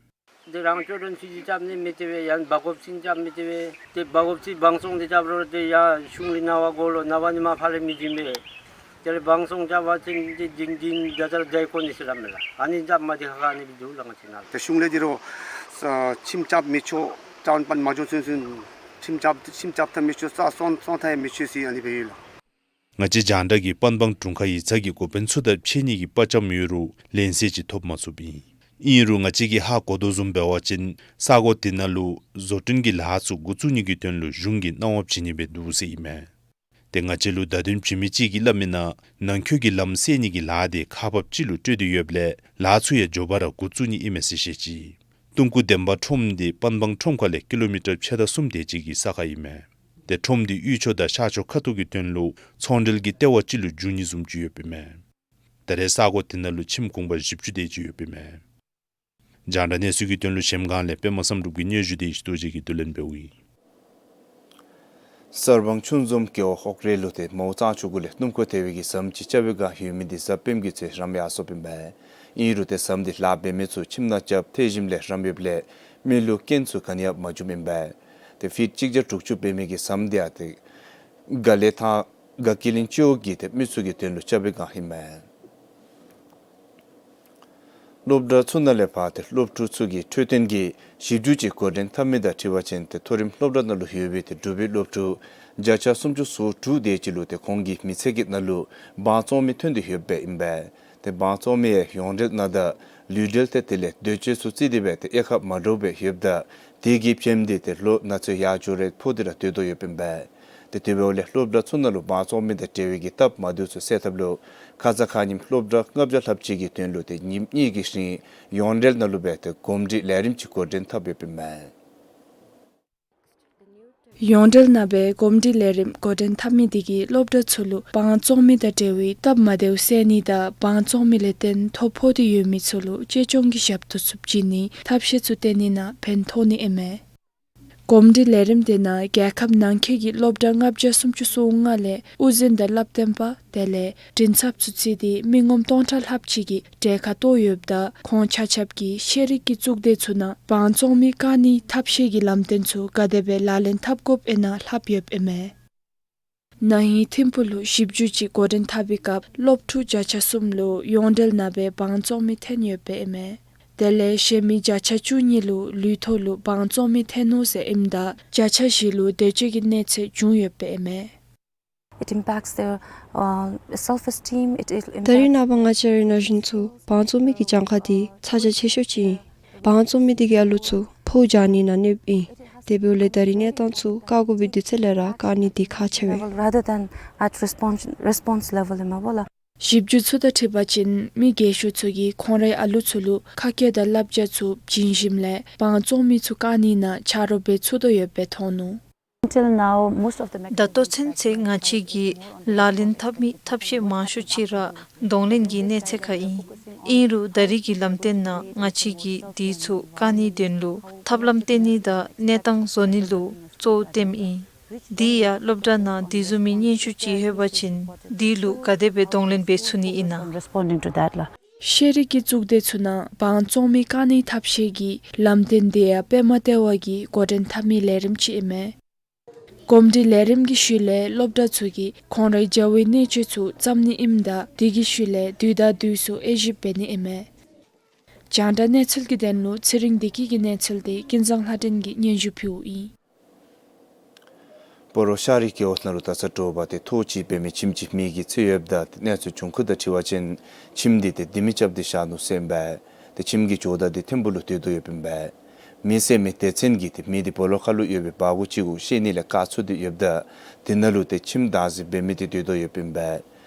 འདི་རང་སྐྱོང་ཁྲོམ་ཚུ་གིས་རྐྱབ་ནི་མེད་དེ་སྦེ་ཡང་སྦ་སྒོརཔ་ཚུ་རྐྱབ་མི་དེ་སྦེ་ཏེ་སྦ་སྒོརཔ་ཚུ་བང་བཙོང་འདི་རྐྱབ་རུང་ཏེ་ཡར་གཞུང་ལས་གནང་བ་དགོ་ལོ། གནང་བ་ནི་མ་ཕར་ལས་མི་བྱིན་པས། དེ་ལས་བང་བཙོང་རྐྱབ་པ་ཅིན་འདི་འདི་འདི་ད་ལྟོ་ར་བསྡད་དགོ་ནི་ཟེར་སླབ་མས་ལགས། ཨ་ནི་རྐྱབ་མ་དེ་ཁ་ཁ་ཨ་ནི་སྦེ་འདུག་ལགས། ང་བཅས་ནཱ་ལུ་ཏེ་གཞུང་ལས་འདི་རུ་ས་ཁྱིམ་རྐྱབ་མི་ཆོག་ཊའུན་པ་ལཱན་མ་འགྱོ་ཚུན་ཚུན་ཁྱིམ་རྐྱབ་ཁྱིམ་རྐྱབ་ད་མི་ཆོག་ས་བཙོང་བཙོང་ད་ཡང་མི་ཆོག་ཟེར་ཨ་ནི་སྦེ་ཡོད་ལགས། ང་བཅས་རྒྱང་བསྒྲགས་ཀྱིས་པན་སྦང་དྲུང་ཁག་ཡིག་ཚང་གི་འགོ་དཔོན་ཚུ་དང་འཕྱད་ནི་གི་དཔའ་བཅམ་ཡོད་རུང་ལན་གསལ་ཅིག་ཐོབ་མ་ཚུགསཔ་ཨིན། ཨིན་རུང་ང་བཅས་ཀྱིས་ཧ་གོ་དོ་བཟུམ་འབད་བ་ཅིན་ས་གོ་དེ་ནང་ལུ་བཟོ་སྐྲུན་གྱི་ལཱ་ཚུ་འགོ་བཙུགས་ནི་གི་དོན་ལུ་གཞུང་གིས་གནང་བ་བྱིན་ནི་སྦེ་འདུག་ཟེར་ཨིན་མས། ཏེ་ང་བཅས་ལུ་བརྡ་དོན་བྱིན་མི་ཅིག་གིས་སླབ་མི་ནང་ནང་འཁོད་ཀྱི་ལམ་སེལ་ནི་གི་ལཱ་དེ་ཁག་འབགཔ་ཅིག་ལུ་སྤྲོད་དེ་ཡོདཔ་ལས་ལཱ་ཚུ་ཡང་མགྱོགས་པ་ར་འགོ་བཙུགས་ནི་ཨིན་མས་ཟེར་བཤད་ཅི། ཏུང་ཀུ་འདན་མ་ཁྲོམ་འདི་པན་སྦང་ཁྲོམ་ཁ་ལས་ཀི་ལོ་མི་ཊར་ཕྱེད་དང་གསུམ་དེ་ཅིག་གི་ས་ཁར་ཨིན་མས། ཏེ་ཁྲོམ་འདི་དབུས་ཕྱོགས་དང་ཤར་ཕྱོགས་ཁ་ཐུག་གི་དོན་ལུ་ཚོང་འབྲེལ་གྱི་ལྟེ་བ་ཅིག་ལུ་འགྱུར་ནི་བཟུམ་ཅིག་ཡོདཔ་ཨིན་མས། ད་རེས་ས་གོ་དེ་ནང་ལུ་ཁྱིམ་གུང་པ་བཞི་བཅུ་དེ་ཅིག་ཡོདཔ་ཨིན་མས། རྒྱང་བསྒྲགས་གནས་ཚུལ་གྱི་དོན་ལུ་གཞལམ་སྒང་ལས་པདྨ་བསམ་གྲུབ་ཀྱི་སྙན་ཞུ་དེ་ཞུ་དོ་ཅིག་གིས་བསྡུ་ལེན་འབདཝ་ཨིན། གསར་སྤང་ཆུ་འཛོམས་ཀེའོ་ཧོག་རེ་ལུ་ཏེ་མོ་གཙང་ཆུ་གུ་ལས་སྣུམ་འཁོར་ཐལ་བའི་གི་ཟམ་ཅིག་རྐྱབ་པའི་བསྒང་ཡོད་མི་འདི་གཟའ་སྤེནམ་གི་ཚེས་རམ་ཡར་སོཔ་ཨིན་པས། ཨིན་རུང་ཏེ་ཟམ་འདི་ལཱ་འབད་མི་ཚུ་ཁྱིམ་ནང་རྐྱབ་ཐལ་ཞིནམ་ལས་རམ་ཡོདཔ་ལས་མི་ལུ་རྐྱེན་ཚུ་ག་ནི་ཡང་མ་བྱུངམ་ཨིན་པས། ཏེ་ཕིཊ་གཅིག་བརྒྱ་དྲུག་ཅུ་འབད་མི་གི་ཟམ་འདི་ཡང་ཏེ་ག་ལེ་ཐང་ག་ཀི་ལིང་ཅིའོ་གིས་ཏེ་མི་ཚུ་གི་དོན་ལུ་རྐྱབ་པའི་བསྒང་ཨིན་མས། སློབ་གྲྭ་ཚུ་ནང་ལས་ཕར་ཏེ་སློབ་ཕྲུག་ཚུ་གི་འཕྲོད་བསྟེན་གྱི་ཞིབ་འཇུག་ཅིག་འགོ་འདྲེན་འཐབ་མི་དང་འཁྲིལ་བ་ཅིན་ཏེ་མཐོ་རིམ་སློབ་གྲྭ་ནང་ལུ་ཡོད་པའི་ཏེ་འབྲུག་པའི་སློབ་ཕྲུག་བརྒྱ་ཆ་སུམ་ཅུ་སོ་དྲུག་དེ་ཅིག་ལུ་ཏེ་ཁོང་གི་མི་ཚེ་གི་ནང་ལུ་བང་བཙོང་མི་ཐོན་ཏེ་ཡོདཔ་ཨིན་པས། ཏེ་བང་བཙོང་མི་ཡང་ཡོངས་འབྲེལ་ནང་དང་ལུས་འབྲེལ་ཏེ་དེ་ལས་འདོད་སྤྱོད་ཚུ་བརྩིས་ཏེ་སྦེ་ཏེ་དབྱེ་ཁག་མ་འདྲཝ་སྦེ་ཡོདཔ་ད་དེ་གིས་ཕྱེམ་སྟེ་ཏེ་ལོ་ན་ཚོད་ཡར་འགྱོ་རེ་ཕོག་སྟེ་ར་སྡོད་དོ་ཡོདཔ་ཨིན་པས། ཏེ་དེ་འབདཝ་ལས་སློབ་གྲྭ་ཚུ་ནང་ལུ་བང་བཙོང་མི་དང་འབྲེལ་བའི་གི་སྟབས་མ་བདེཝ་ཚུ་སེལ་ཐབས་ལུ་ཁ་ཙ་ཁ་ཉིནམ་སློབ་གྲྭ་ལྔ་བརྒྱ་ལྷགཔ་ཅིག་གི་དོན་ལུ་ཏེ་ཉིནམ་གཉིས་ཀྱི་རིང་ཡོངས་འབྲེལ་ནང་ལུ་སྦེ་ཏེ་གོམས་འདྲིས་ལས་རིམ་ཅིག་འགོ་འདྲེན་འཐབ་ཡོདཔ་ཨིན་མས། ཡོངས་འབྲེལ་ནང་སྦེ་གོམས་འདྲིས་ལས་རིམ་འགོ་འདྲེན་འཐབ་མི་དེ་གིས་སློབ་གྲྭ་ཚུ་ལུ་བང་བཙོང་མི་དང་འབྲེལ་བའི་སྟབས་མ་བདེཝ་སེལ་ནི་དང་བང་བཙོང་མི་ལས་བརྟེན་ཐོ་ཕོག་སྟེ་ཡོད་མི་ཚུ་ལུ་གཅེས་སྐྱོང་གི་ཞབས་ཏོག་ཚུ་བྱིན་ནི་ཐབས་ཤེས་ཚུ་བཏོན་ནི་ནང་ཕན་ཐོགས་ནི་ཨིན་མས། གོམས་འདྲིས་ལས་རིམ་དེ་ནང་རྒྱལ་ཁབ་ནང་འཁོད་ཀྱི་སློབ་གྲྭ་ལྔ་བརྒྱ་སུམ་ཅུ་སོ་ལྔ་ལས་དབུ་འཛིན་དང་བསླབ་སྟོན་པ་དེ་ལས་མགྲིན་ཚབ་ཚུ་བརྩིས་ཏེ་མི་ངོམ་སྟོང་ཕྲག་ལྷགཔ་ཅིག་གིས་གྲལ་ཁར་གཏོགས་ཡོདཔ་ད་ཁོང་ཆ་ཁྱབ་ཀྱིས་ཤེས་རིག་གི་གཙུག་སྡེ་ཚུ་ནང་བང་བཙོང་མི་བཀག་ནིའི་ཐབས་ཤེས་ཀྱི་ལམ་སྟོན་ཚུ་ག་དེ་སྦེ་ལག་ལེན་འཐབ་དགོཔ་ཨིན་ན་ལྷབ་ཡོདཔ་ཨིན་མས། ན་ཧིང་ཐིམ་ཕུག་ལུ་ཞིབ་འཇུག་ཅིག་འགོ་འདྲེན་འཐབ་པའི་སྐབས་སློབ་ཕྲུག་བརྒྱ་ཆ་གསུམ་ལུ་ཡོངས་འབྲེལ་ནང་སྦེ་བང་བཙོང་མི་ཐོན་ཡོདཔ་ཨིན་མས། དེ་ལས་གཞན་མི་བརྒྱ་ཆ་བཅུ་གཉིས་ལུ་ལུས་ཐོག་ལུ་བང་བཙོང་མི་ཐོན་ནུག་ཟེར་ཨིནམ་ད་བརྒྱ་ཆ་བཞི་ལུ་འདོད་སྤྱོད་ཀྱི་གནོད་འཚེ་བྱུང་ཡོདཔ་ཨིན་མས། It impacts their, uh, self-esteem. It, it impacts. ད་རིས་ནངས་པ་ང་བཅས་ར་ན་གཞོན་ཚུ་བང་བཙོང་མི་གི་གྱངས་ཁ་འདི་ཚ་གྱང་ཆེ་ཤོས་ཅིག་ཨིན། བང་བཙོང་མི་འདི་གིས་ཨ་ལུ་ཚུ་ཕོཝ་རྒྱག་ནི་ནང་གནོདཔ་ཨིན། དེ་འབདཝ་ལས་ད་རིས་གནས་སྟངས་ཚུ་བཀག་དགོ་པའི་དུས་ཚོད་ལས་ར་བཀག་ནི་འདི་ཁག་ཆེ་བས། Rather than at response, response level ཨིན་མས་པ་ལགས། ཞིབ་འཇུག་ཚུ་དང་འཁྲིལ་བ་ཅིན་མི་རྒས་ཤོས་ཚུ་གིས་ཁོང་རའི་ཨ་ལུ་ཚུ་ལུ་ཁ་སྐད་དང་བསླབ་བྱ་ཚུ་བྱིན་ཞིནམ་ལས་བང་བཙོང་མི་ཚུ་བཀག་ནི་ནང་ཆ་རོགས་འབད་ཚུགས་དོ་ཡོདཔ་སྦེ་མཐོང་ནུག། Until now, most of the mechanisms. ད་ལྟོ་ཚུན་ཚོད་ང་བཅས་ཀྱིས་ལག་ལེན་འཐབ་མི་ཐབས་ཤེས་མང་ཤོས་ཅིག་ར་གདོང་ལེན་གྱི་གནས་ཚད་ཁར་ཨིན། ཨིན་རུང་ད་རིས་ཀྱི་ལམ་སྟོན་ནང་ང་བཅས་ཀྱིས་དེ་ཚུ་བཀག་ནིའི་དོན་ལུ་ཐབས་ལམ་བཏོན་ནི་དང་གནས་སྟངས་བཟོ་ནི་ལུ་གཙོ་བོ་བཏོནམ་ཨིན། དེ་ཡང་སློབ་གྲྭ་ནང་དེ་བཟུམ་མའི་སྙན་ཞུ་ཅིག་ལྷོད་པ་ཅིན་དེ་ལུ་ག་དེ་སྦེ་གདོང་ལེན་འབད་ཚུགས་ནི་ཨིན་ན། Responding to that ལགས། ཤེས་རིག་གི་གཙུག་སྡེ་ཚུ་ནང་བང་བཙོང་མི་བཀག་ནིའི་ཐབས་ཤེས་ཀྱི་ལམ་སྟོན་དེ་ཡང་དཔེ་མ་ལྟ་བ་གི་འགོ་འདྲེན་འཐབ་མི་ལས་རིམ་ཅིག་ཨིན་མས། གོམས་འདྲིས་ལས་རིམ་གྱི་ཤུལ་ལས་སློབ་གྲྭ་ཚུ་གིས་ཁོང་རའི་བྱ་བའི་གནད་སྤྱོད་ཚུ་བརྩམ་ནི་ཨིནམ་ད་དེ་གི་ཤུལ་ལས་དུས་དང་དུས་སུ་དབྱེ་ཞིབ་འབད་ནི་ཨིན་མས། རྒྱང་བསྒྲགས་གནས་ཚུལ་གྱི་དོན་ལུ་ཚེ་རིང་བདེ་སྐྱིད་ཀྱི་གནས་ཚུལ་དེ་ཀུན་བཟང་ལྷ་སྒྲོན་གྱིས་སྙན་ཞུ་ཕུལཝ་ཨིན། སྤ་རོ་ཤར་རི་རྒེད་འོག་ནང་ལུ་ད་ས་དྲོ་པ་ཏེ་ཐོག་གཅིག་འབད་མི་ཁྱིམ་གཅིག་མེ་གིས་ཚིག་ཡོདཔ་ད་ཏེ་གནས་ཚུལ་བྱུང་ཁུངས་དང་འཁྲིལ་བ་ཅིན་ཁྱིམ་འདི་ཏེ་ལྡེ་མིག་རྐྱབ་སྟེ་བཞག་ནུག་ཟེར་ཨིན་པས། ཏེ་ཁྱིམ་གྱི་ཇོ་བདག་འདི་ཐིམ་ཕུག་ལུ་སྡོད་དོ་ཡོདཔ་ཨིན་པས། མེ་བསད་མི་སྡེ་ཚན་གྱིས་ཏེ་མེ་འདི་སྦོ་ལོགས་ཁ་ལུ་ཡོད་པའི་སྦ་གུ་ཅིག་གུ་ཤེད་ནི་ལས་བཀག་ཚུགས་ཏེ་ཡོདཔ་ད་དེ་ནང་ལུ་ཏེ་ཁྱིམ་བདག་འཛིན་འབད་མི་འདི་སྡོད་དོ་ཡོདཔ་ཨིན་པས།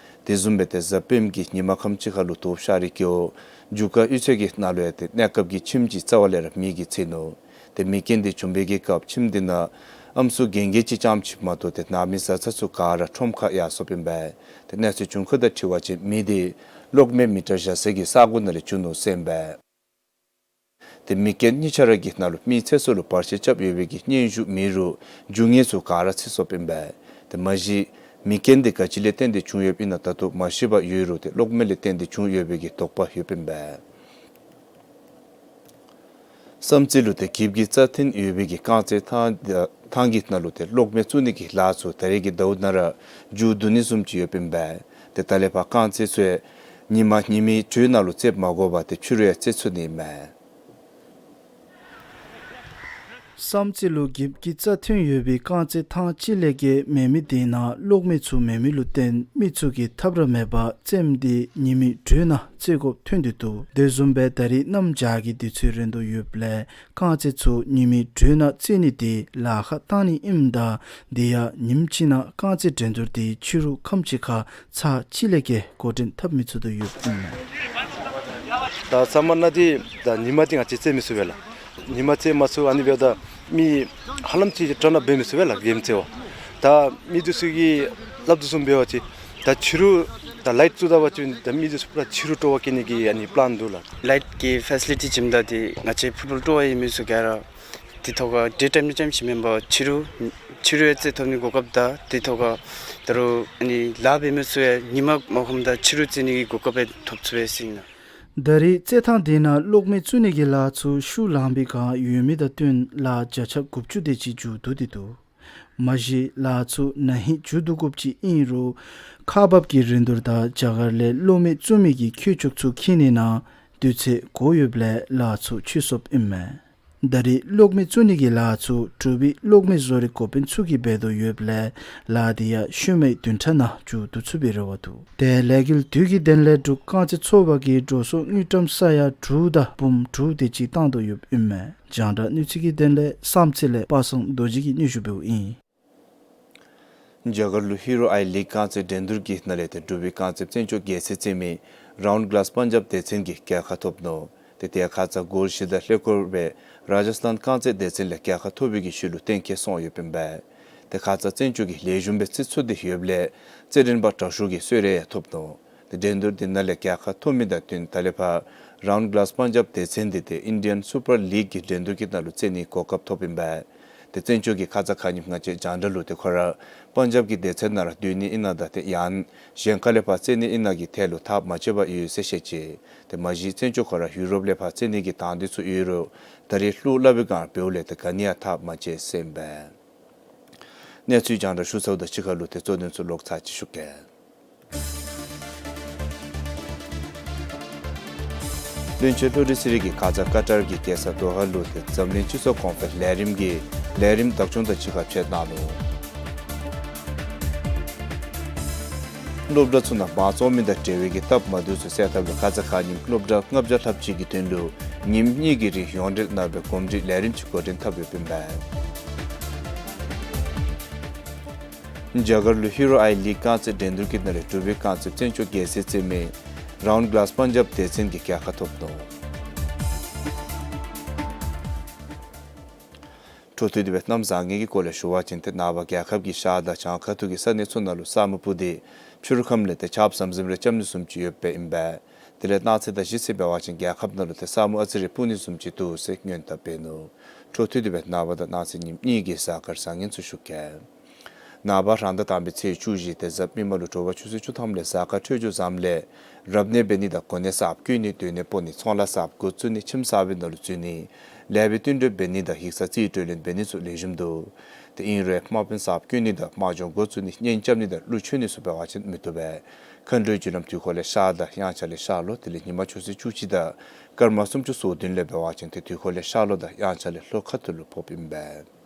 དེ་བཟུམ་སྦེ་ཏེ་གཟའ་སྤེནམ་གི་ཉིན་མ་ཁམས་ཅིག་ཁ་ལུ་ཐོག་ཤར་རི་རྒེད་འོག་འཇུ་དཀར་གཡུས་ཚན་གྱི་ནང་ལུ་ཡང་ཏེ་གནས་སྐབས་ཀྱི་ཁྱིམ་གཅིག་རྩ་བ་ལས་ར་མེ་གིས་ཚིག་ནུག། ཏེ་མེ་རྐྱེན་འདི་བྱུང་བའི་གི་སྐབས་ཁྱིམ་འདི་ནང་ཨམ་སྲུ་རྒན་རྒས་ཅིག་རྐྱངམ་ཅིག་མ་གཏོགས་ཏེ་ནང་མི་བཟའ་ཚང་ཚུ་ག་ར་ཁྲོམ་ཁར་ཡར་སོཔ་ཨིན་པས། ཏེ་གནས་ཚུལ་བྱུང་ཁུངས་དང་འཁྲིལ་བ་ཅིན་མེ་འདི་གློག་མེ་མི་ཊར་བཞག་སའི་གི་ས་གོ་ནང་ལས་བྱུང་ནུག་ཟེར་ཨིན་པས། ཏེ་མེ་རྐྱེན་གཉིས་ཆ་ར་གི་ནང་ལུ་མི་ཚེ་སྲོག་ལུ་བར་ཆད་རྐྱབ་ཡོད་པའི་གི་སྙན་ཞུ་མེད་རུང་རྒྱུ་དངོས་ཚུ་ག་ར་ཚིག་སོཔ་ཨིན་པས། ཏེ་མ་གཞི་མེ་རྐྱེན་འདི་ག་ཅི་ལས་བརྟེན་ཏེ་བྱུང་ཡོདཔ་ཨིན་ན་ད་ལྟོ་མ་ཤེས་པར་ཡོད་རུང་ཏེ་གློག་མེ་ལས་བརྟེན་ཏེ་བྱུང་ཡོད་པའི་གི་དོགས་པ་ཡོདཔ་ཨིན་པས། བསམ་རྩེ་ལུ་ཏེ་འགྱིབ་ཀྱི་རྩྭ་ཐོན་ཡོད་པའི་གི་རྐང་རྩེད་ཐང་ཐང་གི་ནང་ལུ་ཏེ་གློག་མེ་བཙུགས་ནི་གི་ལཱ་ཚུ་ད་རེས་ཀྱི་ཟླཝ་ནང་ར་མཇུག་བསྡུ་ནི་བཟུམ་ཅིག་ཡོདཔ་ཨིན་པས། ཏེ་ད་ལས་ཕར་རྐང་རྩེད་ཚུ་ཡང་ཉིན་མ་ཉིམ་གྲོས་ནང་ལུ་རྩེདཔ་མ་དགོ་པར་ཏེ་ཕྱི་རུ་ཡང་རྩེད་ཚུགས་ནི་ཨིན་མས། བསམ་རྩེ་ལུ་འགྱིབ་ཀྱི་རྩྭ་ཐོན་ཡོད་པའི་རྐང་རྩེད་ཐང་གཅིག་ལས་བརྒལ་མེད་མི་དེ་ནང་གློག་མེ་ཚུ་མེད་མི་ལུ་བརྟེན་མི་ཚུ་གིས་ཐབས་ར་མེད་པར་རྩེདམོ་དེ་ཉིམ་གྲོས་ནང་རྩེད་དགོཔ་ཐོན་ཏེ་འདུག། དེ་བཟུམ་སྦེ་ད་རིས་གནམ་བྱཱར་གྱི་དུས་ཚོད་རན་དོ་ཡོདཔ་ལས་རྐང་རྩེད་ཚུ་ཉིམ་གྲོས་ནང་རྩེད་ནི་དེ་ལཱ་ཁག་བཏང་ནི་ཨིནམ་ད་དེ་ཡང་ཉིནམ་གཅིག་ནང་རྐང་རྩེད་འགྲན་བསྡུར་དེ་ཕྱི་རུ་ཁམས་ཅིག་ཁར་ཚར་གཅིག་ལས་བརྒལ་འགོ་འདྲེན་འཐབ་མི་ཚུགས་དོ་ཡོདཔ་ཨིན། ད་ཚབ་མ་ནང་འདི་ད་ཉིན་མ་འདི་ང་བཅས་རྩེད་མི་ཚུགས་པས་ལགས། ཉིན་མ་རྩེད་མ་ཚུགས། ཨ་ནི་འབདཝ་ད་མི་ཧ་ལམ་ཅིག་དྲག་ནི་འབད་མི་ཚུགས་པས་ལགས་གེམ་རྩེད་པ། ད་མི་འདི་ཚུ་གིས་སླབ་དོ་བཟུམ་འབད་བ་ཅིན་ད་ཕྱི་རུ་ད་ལའིཊ་བཙུགས་ད་པ་ཅིན་ད་མི་འདི་ཚུ་པུ་ར་ཕྱི་རུ་དྲོ་པ་བསྐྱལ་ནི་གི་ཨ་ནི་པི་ལཱན་འདུག་ལགས། ལའིཊ་ཀྱི་ཕེ་སི་ལི་ཊི་བྱིནམ་ད་འདི་ང་བཅས་ཕུཊ་བཱོལ་དྲོ་པ་ཡོད་མི་ཚུ་ག་ར་དེ་ཐོག་ཁར་ཌེ་ཊའིམ་ནའིཊ་ཊའིམ་ཞིནམ་མེན་པར་ཕྱི་རུ་ཕྱི་རུ་ཡང་རྩེད་ཐོབ་ནི་གོ་སྐབས་དང་དེ་ཐོག་ཁར་ད་རུང་ཨ་ནི་ལཱ་འབད་མི་ཚུ་ཡང་ཉིན་མ་མ་ཁོམ་ད་ཕྱི་རུ་རྩེད་ནི་གི་གོ་སྐབས་ཡང་ཐོབ་ཚུགས་པས་ཟེར་ཨིན་ལགས། ད་རེས་རྩེད་ཐང་དེ་ནང་གློག་མེ་བཙུགས་ནི་གི་ལཱ་ཚུ་ཤུལ་ལངས་པའི་བསྒང་ཡོད་མི་དང་བསྟུན་ལཱ་བརྒྱ་ཆ་དགུ་བཅུ་དེ་ཅིག་མཇུག་བསྡུ་སྟེ་འདུག། མ་གཞི་ལཱ་ཚུ་ན་ཧིང་མཇུག་བསྡུ་དགོཔ་ཅིག་ཨིན་རུང་ཁག་འབགཔ་གི་རིན་བསྡུར་དང་རྒྱ་གར་ལས་གློག་མེ་བཙུགས་མི་གི་འཁོས་ཚུགས་ཚུ་འཁྱིད་ནི་ནང་དུས་ཚོད་འགོར་ཡོདཔ་ལས་ལཱ་ཚུ་ཕྱིས་སོཔ་ཨིན་མས། ད་རེས་གློག་མེ་བཙུགས་ནི་གི་ལཱ་ཚུ་འབྲུག་པའི་གློག་མེ་བཟོ་རིག་འགོ་དཔོན་ཚུ་གིས་འབད་དོ་ཡོདཔ་ལས་ལཱ་དེ་ཡང་ཤུལ་མའི་བདུན་ཕྲག་ནང་མཇུག་བསྡུ་ཚུགས་པའི་རེ་བ་འདུག། དེ་ལས་འགུལ་དུས་ཀྱི་དོན་ལས་འབྲུག་རྐང་རྩེད་ཚོགས་པ་གི་འགྲོ་སོང་དངུལ་ཀྲམ་ས་ཡ་དྲུག་དང་འབུམ་དྲུག་དེ་ཅིག་བཏང་དོ་ཡོདཔ་ཨིན་མས། རྒྱང་བསྒྲགས་གནས་ཚུལ་གྱི་དོན་ལས་བསམ་རྩེ་ལས་པ་སངས་རྡོ་རྗེ་གིས་སྙན་ཞུ་འབདཝ་ཨིན། རྒྱ་གར་ལུ་ཧི་རོ་ཨའི་ལིག་རྐང་རྩེད་འགྲན་བསྡུར་གྱི་ནང་ལས་ཏེ་འབྲུག་པའི་རྐང་རྩེདཔ་བཙན་སྐྱོགས་རྒྱལ་མཚན་རྩེད་མི་རའུན་གླཱས་པཱན་ཇབ་སྡེ་ཚན་གྱིས་རྒྱལ་ཁ་ཐོབ་ནུག། ཏེ་དེ་ཁ་ཙ་གོལ་བཞི་དང་ལྷེ་སྐོར་སྦེ་རཱ་ཇཱ་སྟཱན་རྐང་རྩེད་སྡེ་ཚན་ལས་རྒྱལ་ཁ་ཐོབ་པའི་གི་ཤུལ་ལུ་གཏན་འཁེལ་སོང་ཡོདཔ་ཨིན་པས། ཏེ་ཁ་ཙ་བཙན་སྐྱོགས་ཀྱིས་ལེགས་ཤོམ་སྦེ་རྩེད་ཚུགས་ཏེ་ཡོདཔ་ལས་རྩེད་འགྲན་པ་དྲག་ཤོས་ཀྱི་གསོལ་རས་ཡང་ཐོབ་ནུག། ཏེ་འགྲན་བསྡུར་དེ་ནང་ལས་རྒྱལ་ཁ་ཐོབ་མི་དང་བསྟུན་ད་ལས་ཕར་རའུན་གླཱས་པཱན་ཇབ་སྡེ་ཚན་འདི་ཏེ་ཨིན་ཌི་ཡཱན་སུ་པར་ལིག་གི་འགྲན་བསྡུར་གྱི་ནང་ལུ་རྩེད་ནིའི་གོ་སྐབས་ཐོབ་ཨིན་པས། ཏེ་བཙན་སྐྱོགས་ཀྱིས་ཁ་ཙ་ཁ་ཉིནམ་ང་བཅས་རྒྱང་བསྒྲགས་ལུ་ཏེ་ཁོ་ར་པཱན་ཇབ་ཀྱི་སྡེ་ཚན་ནང་ར་སྡོད་ནི་ཨིན་ན་དང་ཏེ་ཡང་གཞན་ཁ་ལས་ཕར་རྩེད་ནི་ཨིན་ན་གི་ཐད་ལུ་ཐག་མ་བཅད་པར་ཡོད་ཟེར་བཤད་ཅི། ཏེ་མ་གཞི་བཙན་སྐྱོགས་ཁོ་ར་ཡུ་རོབ་ལས་ཕར་རྩེད་ནི་གི་དང་འདོད་ཚུ་ཡོད་རུང་ད་རེས་ལྷོད་སླབ་པའི་བསྒང་འབདཝ་ལས་ཏེ་ག་ནི་ཡང་ཐག་མ་བཅད་ཟེར་ཨིན་པས། གནས་ཚུལ་རྒྱང་བསྒྲགས་ཞུ་ཚརཝ་དང་གཅིག་ཁར་ལུ་ཏེ་གཙོ་དོན་ཚུ་ལོག་ཚར་ཅིག་ཞུ་གེ། བློན་ཆེན་བློ་གྲོས་ཚེ་རིང་གིས་ཁ་ཙ་ཀ་ཏར་གྱི་རྒྱལ་ས་དོ་ཧ་ལུ་ཏེ་འཛམ་གླིང་སྤྱི་ཚོགས་གོང་འཕེལ་ལས་རིམ་གྱི་ལས་རིམ་བདག་སྐྱོང་དང་གཅིག་ཁར་ཕྱད་གནང་ནུག། སློབ་གྲྭ་ཚུ་ནང་འབག་བཙོང་མི་དང་འབྲེལ་བའི་གི་སྟབས་མ་བདེཝ་ཚུ་སེལ་ཐབས་ལུ་ཁ་ཙ་ཁ་ཉིནམ་སློབ་གྲྭ་ལྔ་བརྒྱ་ལྷགཔ་ཅིག་གི་དོན་ལུ་ཉིནམ་གཉིས་ཀྱི་རིང་ཡོངས་འབྲེལ་ནང་སྦེ་གོམས་འདྲིས་ལས་རིམ་ཅིག་འགོ་འདྲེན་འཐབ་ཡོདཔ་ཨིན་པས། རྒྱ་གར་ལུ་ཧི་རོ་ཨའི་ལིག་རྐང་རྩེད་འགྲན་བསྡུར་གྱི་ནང་ལས་འབྲུག་པའི་རྐང་རྩེདཔ་བཙན་སྐྱོགས་རྒྱལ་མཚན་རྩེད་མོས་རའུན་ཌི་ཀི་ལཱསི་པཱན་ཇབ་སྡེ་ཚན་གྱིས་རྒྱལ་ཁ་ཐོབ་ནུག། འཕྲོ་མཐུད་དེ་སྦེ་གནམ་བཟང་ངན་གྱི་སྐོར་ལས་ཞུ་བ་ཅིན་ཏེ་ནངས་པ་རྒྱལ་ཁབ་ཀྱི་ཤར་དང་བྱང་ཁ་ཐུག་གི་ས་གནས་ཚུ་ནང་ལུ་ས་སྨུག་སྤུབས་ཏེ་ཕྱི་རུ་ཁམས་ལས་ཏེ་ཆརཔ་ཟམ་ཟིམ་རེ་རྐྱབ་ནི་བཟུམ་ཅིག་ཡོདཔ་ཨིན་པས། དེ་ལས་གནངས་ཚེ་དང་གཞེས་ཚེ་འབད་བ་ཅིན་རྒྱལ་ཁབ་ནང་ལུ་ཏེ་ས་སྨུག་ཨ་ཙི་རེ་སྤུབ་ནི་བཟུམ་ཅིག་འདུག་ཟེར་སྔོན་དཔག་འབད་ནུག། འཕྲོ་མཐུད་དེ་སྦེ་ནངས་པ་དང་གནངས་ཚེ་ཉིནམ་གཉིས་ཀྱི་གཟའ་སྐར་བཟང་ངན་ཚུ་ཞུ་གེ། ནངས་པ་རང་ཟླ་དང་པའི་ཚེས་བཅུ་བཞི་ཏེ་གཟའ་མིག་དམར་ལུ་དྲོ་པ་ཆུ་ཚོད་བཅུ་ཐམ་ལས་གཟའ་སྐར་འཕྲོད་སྦྱོར་བཟངམ་ལས་རབ་གནས་འབད་ནི་དང་གོ་གནས་གསརཔ་བསྐོ་ནི་སྡོད་གནས་སྤོ་ནི་ཚོང་ལཱ་གསརཔ་འགོ་བཙུགས་ནི་ཁྱིམ་གསར་པའི་ནང་ལུ་འཛུལ་ནི་ལེགས་པའི་བསྟུན་གྲོས་འབད་ནི་དང་ཡིག་ཚང་རྩིས་སྤྲོད་ལེན་འབད་ནི་ཚུ་ལེགས་ཤོམ་འདུག། ཏེ་ཨིན་རུང་དམག་དཔོན་གསརཔ་བསྐོ་ནི་དང་དམག་སྦྱོང་འགོ་བཙུགས་ནི་གཉེན་རྐྱབ་ནི་དང་གླུ་མཆོད་ནི་ཚུ་འབད་བ་ཅིན་མི་བཏུབ་པས། མཁའ་འགྲོའི་རྒྱུ་ལམ་དུས་འཁོར་ལས་ཤར་དང་དབྱངས་འཆར་ལས་ཤར་ལྷོ། དེ་ལས་ཉིན་མ་ཆུ་ཚོད་བཅུ་གཅིག་དང་སྐར་མ་སུམ་ཅུ་སོ་བདུན་ལས་འབད་བ་ཅིན་ཏེ་དུས་འཁོར་ལས་ཤར་ལྷོ་དང་དབྱངས་འཆར་ལས་ལྷོ་ཁ་ཐུག་ལུ་ཕོགཔ་ཨིན་པས།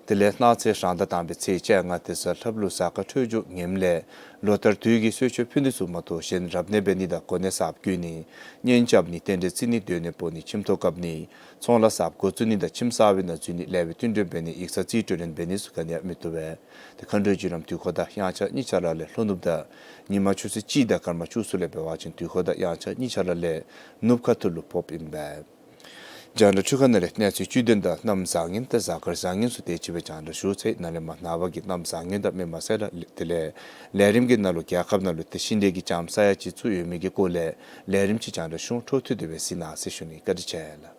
དེ་ལས་གནངས་ཚེ་རང་ཟླ་དང་པའི་ཚེས་བཅོ་ལྔ་ཏེ་གཟའ་ལྷགཔ་ལུ་གཟའ་སྐར་འཕྲོད་སྦྱོར་ངནམ་ལས་ལོ་ལྟར་དུས་ཀྱི་གསོལ་མཆོད་ཕུལ་ནི་ཚུ་མ་གཏོགས་གཞན་རབ་གནས་འབད་ནི་དང་གོ་གནས་གསརཔ་བསྐོ་ནི་གཉེན་རྐྱབ་ནི་རྟེན་འབྲེལ་བརྩི་ནི་སྡོད་གནས་སྤོ་ནི་ཁྱིམ་ཐོག་བཀབ་ནི་ཚོང་ལཱ་གསརཔ་འགོ་བཙུགས་ནི་དང་ཁྱིམ་གསར་པའི་ནང་འཛུལ་ནི་ལེགས་པའི་བསྟུན་གྲོས་འབད་ནི་ཡིག་ཚང་རྩིས་སྤྲོད་ལེན་འབད་ནི་ཚུ་ག་ནི་ཡང་མི་བཏུབ་པས། ཏེ་མཁའ་འགྲོའི་རྒྱུ་ལམ་དུས་འཁོར་དང་དབྱངས་འཆར་གཉིས་ཆ་ར་ལས་ལྷོ་ནུབ་དང་ཉིན་མ་ཆུ་ཚོད་གཅིག་དང་སྐར་མ་བཅུ་གསུམ་ལས་འབད་བ་ཅིན་དུས་འཁོར་དང་དབྱངས་འཆར་གཉིས་ཆ་ར་ལས་ནུབ་ཁ་ཐུག་ལུ་ཕོགཔ་ཨིན་པས། རྒྱང་བསྒྲགས་འཕྲུལ་ཁང་ནང་ལས་གནས་ཚུལ་བཅུད་དོན་དང་གནམ་བཟང་ངན་དང་གཟའ་སྐར་བཟང་ངན་ཚུ་དེ་ཅིག་སྦེ་རྒྱང་བསྒྲགས་ཞུ་ཚར་ཡི། ནཱ་ལས་མར་ནངས་པ་གི་གནམ་བཟང་ངན་དང་མི་མང་གསལ་བསྒྲགས་དེ་ལས་ལས་རིམ་གྱི་ནང་ལུ་རྒྱལ་ཁབ་ནང་ལུ་ཏེ་ཤིང་འབྲས་ཀྱི་ལྕངམ་ས་ཡ་གཅིག་ཚུ་ཡོད་མི་གི་སྐོར་ལས་ལས་རིམ་ཅིག་རྒྱང་བསྒྲགས་ཞུ། འཕྲོ་མཐུད་དེ་སྦེ་གཟིགས་གནང་ཟེར་ཞུ་ནི། བཀའ་དྲིན་ཆེ་ལགས།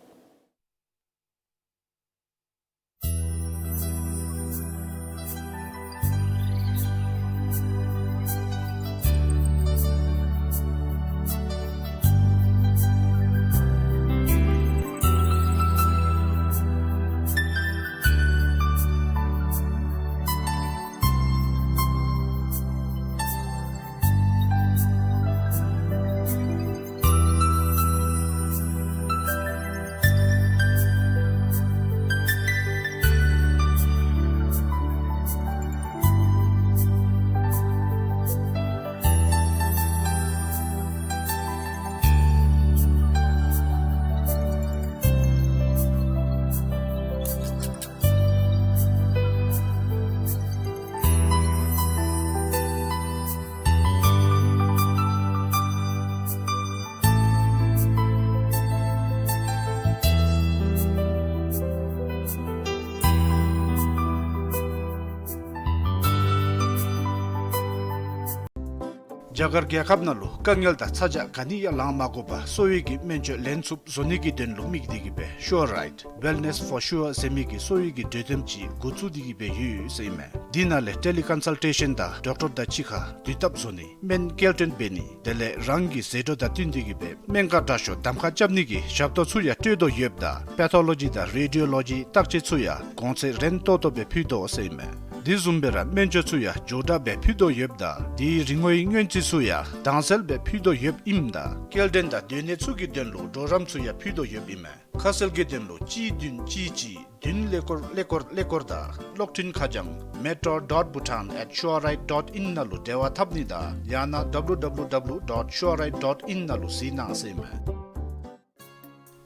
རྒྱ་གར་རྒྱལ་ཁབ་ནང་ལུ་དཀའ་ངལ་དང་ཚ་གྱང་ག་ནི་ཡང་ལང་མ་དགོ་པར་གསོ་བའི་གི་སྨན་བཅོས་ལེན་ཚུགསཔ་བཟོ་ནི་གི་དོན་ལུ་དམིགས་ཏེ་གི་སྦེ་Sure Right Wellness for Sure ཟེར་མི་གི་གསོ་བའི་གི་གྲོས་སྟོན་ཅིག་འགོ་བཙུགས་ཏེ་གི་སྦེ་ཡོད་ཟེར་ཨིན་མས། འདི་ནང་ལས་ཊེ་ལི་ཀོན་སཱལ་ཊེ་ཤཱན་དང་ཌོག་ཊར་དང་གཅིག་ཁར་དུས་བཏབ་བཟོ་ནི། སྨན་སྐྱེལ་འདྲེན་འབད་ནི། དེ་ལས་རང་གི་ཟད་འགྲོ་དང་བསྟུན་ཏེ་གི་སྦེ་སྨན་ཁང་དྲག་ཤོས་གདམ་ཁ་རྐྱབ་ནི་གི་ཞབས་ཏོག་ཚུ་ཡང་སྤྲོད་དོ་ཡོདཔ་ད་པེ་ཐོ་ལོ་ཇི་དང་རེ་ཌི་ཡོ་ལོ་ཇི་བརྟག་དཔྱད་ཚུ་ཡང་གོང་ཚད་རན་ཏོག་ཏོ་སྦེ་ཕུལ་དོ་ཟེར་ཨིན་མས། དེ་བཟུམ་སྦེ་ར་སྨན་བཅོས་ཚུ་ཡང་མགྱོགས་དྲགས་སྦེ་ཕུལ་དོ་ཡོདཔ་ད་དེའི་རིན་གོང་གི་སྔོན་རྩིས་ཚུ་ཡང་དྭངས་གསལ་སྦེ་ཕུལ་དོ་ཡོདཔ་ཨིནམ་ད་སྐྱེལ་འདྲེན་དང་སྡོད་གནས་ཚུ་གི་དོན་ལུ་གྲོགས་རམ་ཚུ་ཡང་ཕུལ་དོ་ཡོདཔ་ཨིན་མས། ཁ་གསལ་གྱི་དོན་ལུ་གཅིག་བདུན་གཅིག་གཅིག་བདུན་ཀླད་ཀོར་ཀླད་ཀོར་ཀླད་ཀོར་དང་གློག་འཕྲིན་ཁ་བྱང་metro dot bhutan at sure right dot in ནང་ལུ་འབྲེལ་བ་འཐབ་ནི་དང་ཡང་ན་W W W dot sure right dot in ནང་ལུ་གཟིགས་གནང་ཟེར་ཨིན་མས།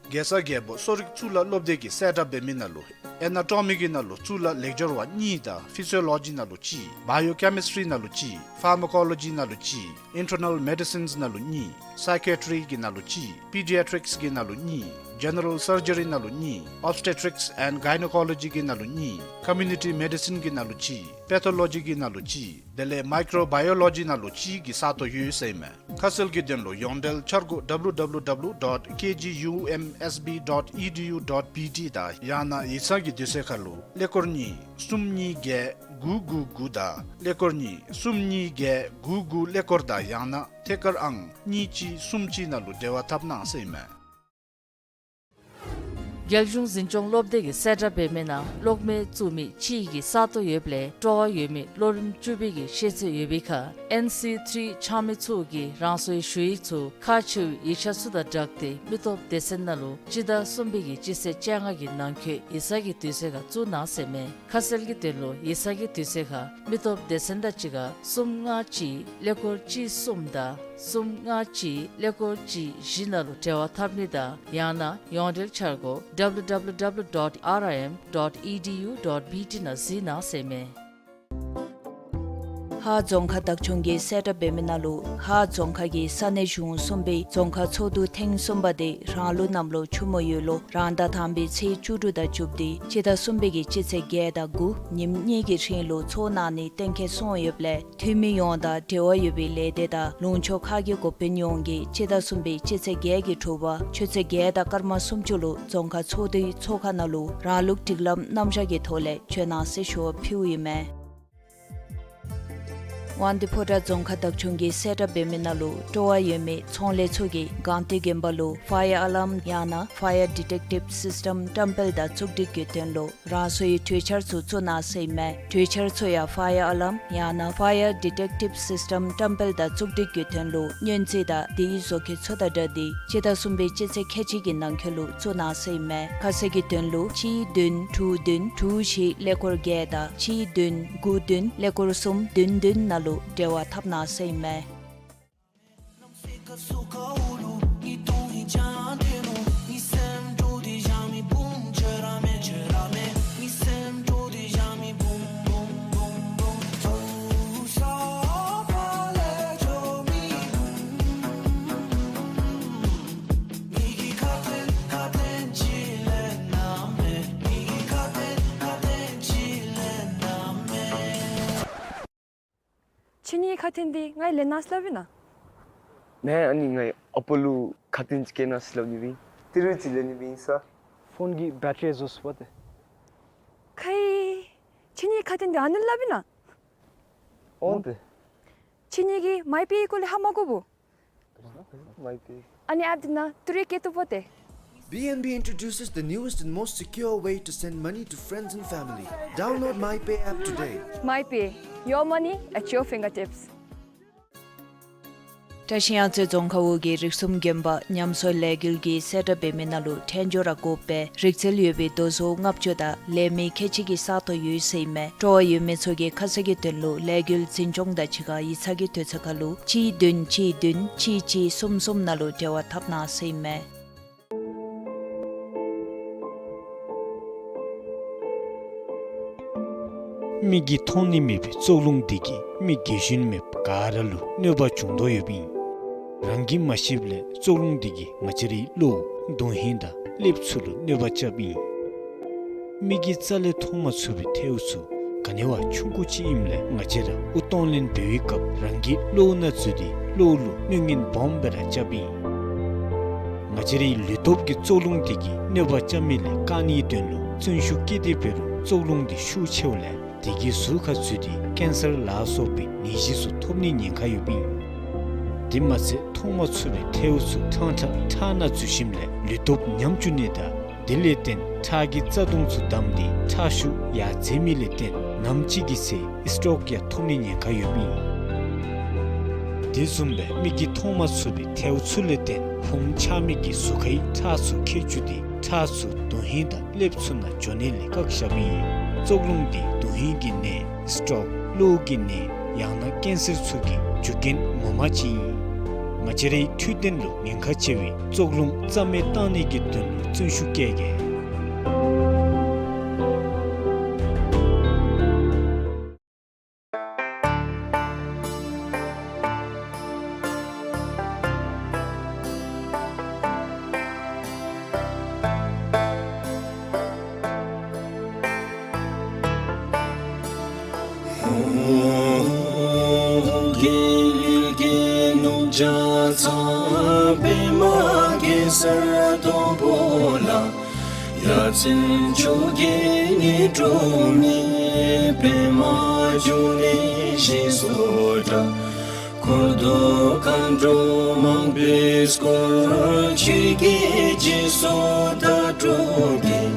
རྒྱལ་ས་རྒྱལ་པོ་གསོ་རིག་གཙུག་ལག་སློབ་སྡེ་གིས་གསལ་བསྒྲགས་འབད་མི་ནང་ལུ་ཨེ་ན་ཊོ་མི་གི་ནང་ལུ་གཙུག་ལག་ལེགས་སྦྱོར་བ་གཉིས་དང་ཕི་སི་ཡོ་ལོ་ཇི་ནང་ལུ་གཅིག་བའི་ཡོ་ཀེ་མིསི་ཊི་རི་ནང་ལུ་གཅིག་ཕར་མ་ཀོ་ལོ་ཇི་ནང་ལུ་གཅིག་ཨིན་ཊར་ནལ་མེ་ཌི་སིནསི་ནང་ལུ་གཉིས་སའི་ཀི་ཡ་ཊི་རི་གི་ནང་ལུ་གཅིག་པི་ཌི་ཡ་ཊི་རིཀསི་གི་ནང་ལུ་གཉིས་ཇེ་ནེ་རལ་སར་ཇི་རི་ནང་ལུ་གཉིས་ཨོབ་སི་ཊེ་ཊི་རིཀསི་ཨེནཌ་གའི་ནོ་ཀོ་ལོ་ཇི་གི་ནང་ལུ་གཉིས་ཀོ་མིའུ་ནི་ཊི་མེ་ཌི་སིནསི་གི་ནང་ལུ་གཅིག་པེ་ཐོ་ལོ་ཇི་གི་ནང་ལུ་གཅིག་དེ་ལས་མའི་ཀྲོ་བའི་ཡོ་ལོ་ཇི་ནང་ལུ་གཅིག་གི་ས་སྟོང་ཡོད་ཟེར་ཨིན་མས། ཁ་གསལ་གྱི་དོན་ལུ་ཡོངས་འབྲེལ་འཆར་སྒོ་W W W dot K G U M S B dot E D U dot B T དང་ཡང་ན་ཡིག་ཚང་གི་དུས་ཚོད་ཁར་ལུ་ཀླད་ཀོར་གཉིས་གསུམ་གཉིས་བརྒྱད་དགུ་དགུ་དགུ་དང་ཀླད་ཀོར་གཉིས་གསུམ་གཉིས་བརྒྱད་དགུ་དགུ་ཀླད་ཀོར་དང་ཡང་ན་ཐད་ཀར་ཨང་གཉིས་གཅིག་གསུམ་གཅིག་ནང་ལུ་འབྲེལ་བ་འཐབ་གནང་ཟེར་ཨིན་མས། རྒྱལ་གཞུང་འཛིན་སྐྱོང་སློབ་སྡེ་གིས་གསལ་བསྒྲགས་འབད་མི་ནང་གློག་མེ་བཙུགས་མི་གཅིག་གི་ས་སྟོང་ཡོདཔ་ལས་སྤྲོ་བ་ཡོད་མི་ལོ་རིམ་བཅུ་པའི་གི་ཤེས་ཚད་ཡོད་པའི་ཁར་ ཨེན་སི་ཐི་རི་ཚང་མི་ཚུ་གིས་རང་སོའི་ཞུ་ཡིག་ཚུ་ཁག་ཆེ་བའི་ཡིག་ཆ་ཚུ་དང་སྦྲགས་ཏེ་མི་སྟོབས་སྡེ་ཚན་ནང་ལུ་སྤྱི་ཟླ་གསུམ་པའི་གི་སྤྱི་ཚེས་བཅོ་ལྔ་གི་ནང་འཁོད་ཡིག་ཚང་གི་དུས་ཚོད་ཁར་བཙུགས་གནང་ཟེར་མས། ཁ་གསལ་གྱི་དོན་ལུ་ཡིག་ཚང་གི་དུས་ཚོད་ཁར་མི་སྟོབས་སྡེ་ཚན་དང་གཅིག་ཁར་གསུམ་ལྔ་གཅིག་ཀླད་ཀོར་གཅིག་གསུམ་དང་གསུམ་ལྔ་གཅིག་ཀླད་ཀོར་གཅིག་བཞི་ནང་ལུ་འབྲེལ་བ་འཐབ་ནི་དང་ཡང་ན་ཡོངས་འབྲེལ་འཆར་སྒོ་W W W dot R I M dot E D U dot B T ནང་གཟིགས་གནང་ཟེར་མས། ཧཱ་རྫོང་ཁག་བདག་སྐྱོང་གིས་གསལ་བསྒྲགས་འབད་མི་ནང་ལུ་ཧཱ་རྫོང་ཁག་གི་ས་གནས་གཞུང་གསུམ་པའི་རྫོང་ཁག་ཚོགས་འདུ་ཐེངས་གསུམ་པ་དེ་རང་ལུགས་གནམ་ལོ་ཆུ་མོ་ཡོས་ལོ་རང་ཟླ་དང་པའི་ཚེས་བཅུ་དྲུག་དང་བཅུ་བདུན་སྤྱི་ཟླ་གསུམ་པའི་གི་སྤྱི་ཚེས་བརྒྱད་དང་དགུ་ཉིནམ་གཉིས་ཀྱི་རིང་ལུ་ཚོགས་གནང་ནི་གཏན་འཁེལ་སོང་ཡོདཔ་ལས་འཐུས་མི་ཡོངས་དང་འབྲེལ་བ་ཡོད་པའི་ལས་སྡེ་དང་ལུང་ཕྱོགས་ཁག་གི་འགོ་དཔོན་ཡོངས་ཀྱིས་སྤྱི་ཟླ་གསུམ་པའི་སྤྱི་ཚེས་བརྒྱད་ཀྱི་དྲོ་པ་ཆུ་ཚོད་བརྒྱད་དང་སྐར་མ་སུམ་ཅུ་ལུ་རྫོང་ཁག་ཚོགས་འདུའི་ཚོགས་ཁང་ནང་ལུ་རང་ལུགས་སྒྲིག་ལམ་རྣམ་གཞག་གི་ཐོག་ལས་བྱོན་གནང་ཟེར་ཞུ་བ་ཕུལཝ་ཨིན་མས། དབང་འདུས་ཕོ་བྲང་རྫོང་ཁག་བདག་སྐྱོང་གིས་གསལ་བསྒྲགས་འབད་མི་ནང་ལུ་སྤྲོ་བ་ཡོད་མི་ཚོང་ལས་ཚུ་གིས་སྒང་སྟེང་དགོན་པ་ལུ་ཕ་ཡར་ཨ་ལཱརམ་ཡང་ན་Fire Detective System བཀྲམ་སྤེལ་དང་བཙུགས་སྒྲིག་གི་དོན་ལུ་རང་སོའི་གྲོས་འཆར་ཚུ་བཙུགས་གནང་ཟེར་ཨིན་མས། གྲོས་འཆར་ཚུ་ཡང་Fire Alarm ཡང་ན་Fire Detective System བཀྲམ་སྤེལ་དང་བཙུགས་སྒྲིག་གི་དོན་ལུ་སྙན་ཚིག་དང་དེའི་བཟོ་བཀོད་ཚུ་དང་སྦྲགས་ཏེ་སྤྱི་ཟླ་གསུམ་པའི་སྤྱི་ཚེས་ཁལ་གཅིག་གི་ནང་འཁོད་ལུ་བཙུགས་གནང་ཟེར་ཨིན་མས། ཁ་གསལ་གྱི་དོན་ལུ་གཅིག་བདུན་དྲུག་བདུན་དྲུག་བཞི་ཀླད་ཀོར་བརྒྱད་དང་གཅིག་བདུན་དགུ་བདུན་ཀླད་ཀོར་གསུམ་བདུན་བདུན་ནང་ལུ་འབྲེལ་བ་འཐབ་གནང་ཟེར་ཨིན་མས། ཁྱེད་གཉིས་ཁ་ཏོན་འདི་ངེའི་ལེན་གནང་ཟེར་སླབ་ཨིན་ན། མེན། ཨ་ནི་ངེའི་ཨ་པ་ལུ་ཁ་ཏོན་ཅིག་སྐྱེལ་གནང་ཟེར་སླབ་ནི་སྦེ་ཨིན། ཏི་རུ་ཅིག་ལེན་ནི་སྦེ་ཨིན་ས། ཕོན་གྱི་བེ་ཊི་རི་རྫོགས་སོཔ་ཏེ། ཁྱེད་ཁྱེད་གཉིས་ཁ་ཏོན་འདི་ཨ་ནི་སླབ་ཨིན་ན། འོང་ཏེ། ཁྱེད་གཉིས་ཀྱིས་མའི་པེ་སྐོར་ལས་ཧ་མ་གོ་བོ། མའི་པེ། ཨ་ནི་ཨེཔ་འདི་ནང་ཏི་རུ་བཀལ་བཏུབ་པོ་ཏེ། B N B introduces the newest and most secure way to send money to friends and family. Download MyPay app today. MyPay, your money at your fingertips. བཀྲིས་གཡང་རྩེ་རྫོང་ཁག་འོག་གི་རིགས་གསུམ་དགོན་པ་ཉམས་གསོ་ལས་འགུལ་གྱིས་གསལ་བསྒྲགས་འབད་མི་ནང་ལུ་འཕྲིན་སྦྱོར་ར་དགོ་པའི་རིག་རྩལ་ཡོད་པའི་རྡོ་བཟོ་ལྔ་བཅུ་དང་ལས་མི་ཁལ་གཅིག་གི་ས་སྟོང་ཡོད་ཟེར་ཨིན་མས། སྤྲོ་བ་ཡོད་མི་ཚུ་གིས་ཁ་གསལ་གྱི་དོན་ལུ་ལས་འགུལ་འཛིན་སྐྱོང་དང་གཅིག་ཁར་ཡིག་ཚང་གི་དུས་ཚོད་ཁར་ལུ་གཅིག་བདུན་གཅིག་བདུན་གཅིག་གཅིག་གསུམ་གསུམ་ནང་ལུ་འབྲེལ་བ་འཐབ་གནང་ཟེར་ཨིན་མས། མིག་གིས་མཐོང་ནི་མེད་པའི་བཙོག་རླུང་འདི་གིས་མི་རྒས་གཞོན་མེད་ག་ར་ལུ་གནོད་པ་བྱུང་དོ་ཡོདཔ་ཨིན། རང་གིས་མ་ཤེསཔ་ལས་བཙོག་རླུང་འདི་གིས་ང་བཅས་རའི་བློ་དོན་ཧིང་དང་ཀླདཔ་ཚུ་ལུ་གནོད་པ་རྐྱབ་ཨིན། མིག་གིས་རྩ་ལས་མཐོང་མ་ཚུགས་པའི་ཐལཝ་ཚུ་ག་ནི་བ་ཆུང་ཀུ་ཅིག་ཨིནམ་ལས་ང་བཅས་ར་དབུགས་གཏོང་ལེན་འབད་བའི་སྐབས་རང་གི་བློ་ནང་འཛུལ་ཏེ་བློ་ལུ་གནོད་ངན་སྦོམ་སྦེ་ར་རྐྱབ་ཨིན། ང་བཅས་རའི་ལུས་སྟོབས་ཀྱི་བཙོག་རླུང་འདི་གིས་གནོད་པ་རྐྱབ་མི་ལས་བཀག་ནིའི་དོན་ལུ་བརྩོན་ཤུགས་བསྐྱེད་དེ་འབད་རུང་བཙོག་རླུང་འདི་ཤུགས་ཆེཝ་ལས་དེ་གིས་གཟུགས་ཁར་འཛུལ་ཏེ་ཀེན་སར་ལ་སོགས་པའི་ནད་གཞི་ཚུ་ཐོབ་ནིའི་ཉེན་ཁ་ཡོདཔ་ཨིན། དེ་མ་ཚད་མཐོང་མ་ཚུགས་པའི་ཐལཝ་ཚུ་ཕྲང་ཕྲང་ཁྲག་ནང་འཛུལ་ཞིནམ་ལས་ལུས་སྟོབས་ཉམས་བཅུག་ནི་དང་དེ་ལས་བརྟེན་ཁྲག་གི་རྩ་ལྟོང་ཚུ་བསྡམས་ཏེ་ཁྲག་ཤུགས་ཡར་འཛེགས་མི་ལས་བརྟེན་ནམ་ཅིག་གི་ཚེ་སི་ཊོག་ཡང་ཐོབ་ནིའི་ཉེན་ཁ་ཡོདཔ་ཨིན། དེ་བཟུམ་སྦེ་མིག་གིས་མཐོང་མ་ཚུགས་པའི་ཐལཝ་ཚུ་ལས་བརྟེན་ཕོངམ་ཆགས་མི་གིས་གཟུགས་ཁའི་ཁྲག་ཚུ་ཁྱེར་བཅུག་སྟེ་ཁྲག་ཚུ་དོན་ཧིང་དང་ཀླདཔ་ཚུ་ནང་འགྱོ་ནི་ལས་བཀག་བཞགཔ་ཨིན། བཙོག་རླུང་འདི་དོན་ཧིང་གི་ནད་སི་ཊོག་གློ་བོ་གི་ནད་ཡང་ན་ཀེན་སར་ཚུ་གི་རྒྱུ་རྐྱེན་ངོ་མ་ཅིག་ཨིན། ང་བཅས་རའི་འཕྲོད་བསྟེན་ལུ་ཉེན་ཁ་ཆེ་བའི་བཙོག་རླུང་རྩ་མེད་བཏང་ནི་གི་དོན་ལུ་བརྩོན་ཤུགས་བསྐྱེད་གེ། རྒྱལ་བའི་རྒྱལ་གླིང་ཕྱག་འཚལ་པདྨ་གེ་སར་དང་པོ་ལ། ཡ་མཚན་མཆོག་གི་ཉི་སྒྲོན་མེ། པདྨ་འབྱུང་གནས་ཞེས་སུ་གྲགས། འཁོར་དང་མཁའ་འགྲོ་མང་པོས་བསྐོར། ཆོས་ཀྱི་སྤྱན་ཟུང་དག་སྒྲུབ་ཀྱི།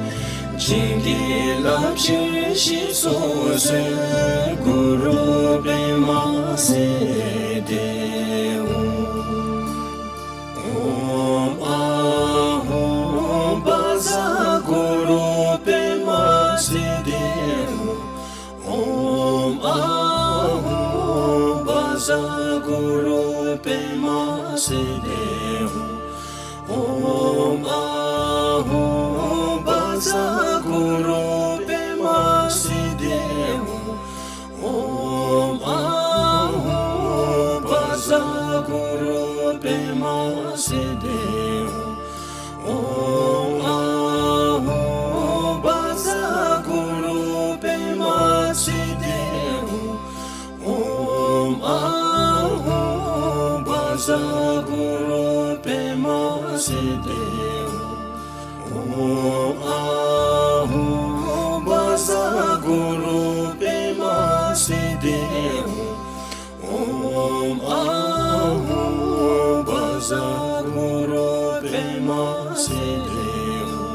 བྱིན་གྱིས་བརླབ་ཕྱིར་ཞེས་སོགས་གསོལ། གུ་རུ་པདྨ་སིདྡྷི་ཧཱུྃ། ཨོཾ་ཨཱཿཧཱུྃ་བཛྲ་གུ་རུ་པདྨ་སིདྡྷི་ཧཱུྃ། ཨོཾ་ཨཱཿཧཱུྃ་བཛྲ་གུ་རུ་པདྨ་སིདྡྷི་ཧཱུྃ། ཨོཾ་ཨཱཿཧཱུྃ་བཛྲ་གུ་རུ་པདྨ་སིདྡྷི་ཧཱུྃ། ཨོཾ་ཨཱཿཧཱུྃ་བཛྲ་གུ་རུ་པདྨ་སིདྡྷི་ཧཱུྃ། ཨོཾ་ཨཱཿཧཱུྃ་བཛྲ་གུ་རུ་པདྨ་སིདྡྷི་ཧཱུྃ། ཨོཾ་ཨཱཿཧཱུྃ་བཛྲ་གུ་རུ་པདྨ་སིདྡྷི་ཧཱུྃ། ཨོཾ་ཨཱཿཧཱུྃ་བཛྲ་གུ་རུ་པདྨ་སིདྡྷི་ཧཱུྃ། ཨོཾ་ཨཱཿཧཱུྃ་བཛྲ་གུ་རུ་པདྨ་སིདྡྷི་ཧཱུྃ།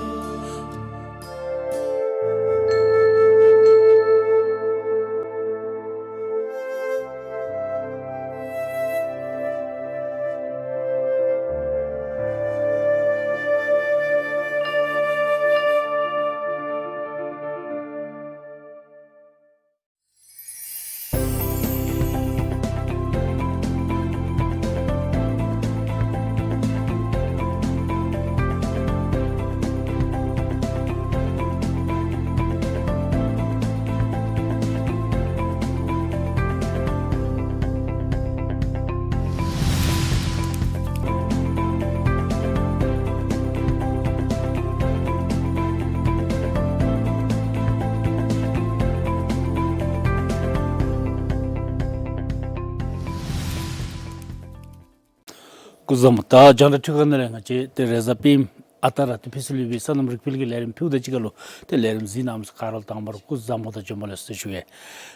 སྐུ་གཟུགས་བཟང་པོ། ད་རྒྱང་བསྒྲགས་འཕྲུལ་ཁང་ནང་ལས་ང་བཅས་ཏེ་རེས་གཟའ་སྤེནམ་ཨ་རྟག་ར་ཏེ་ཕུལ་སྲོལ་ཡོད་པའི་སོ་ནམ་རིག་པའི་གི་ལས་རིམ་ཕུལཝ་ད་གཅིག་ཁར་ལུ་ཏེ་ལས་རིམ་གཟིགས་གནང་མི་ག་ར་ལུ་དང་པ་ར་སྐུ་གཟུགས་བཟང་པོ་དང་བྱོན་པ་ལེགས་སོ་ཟེར་ཞུ་གེ།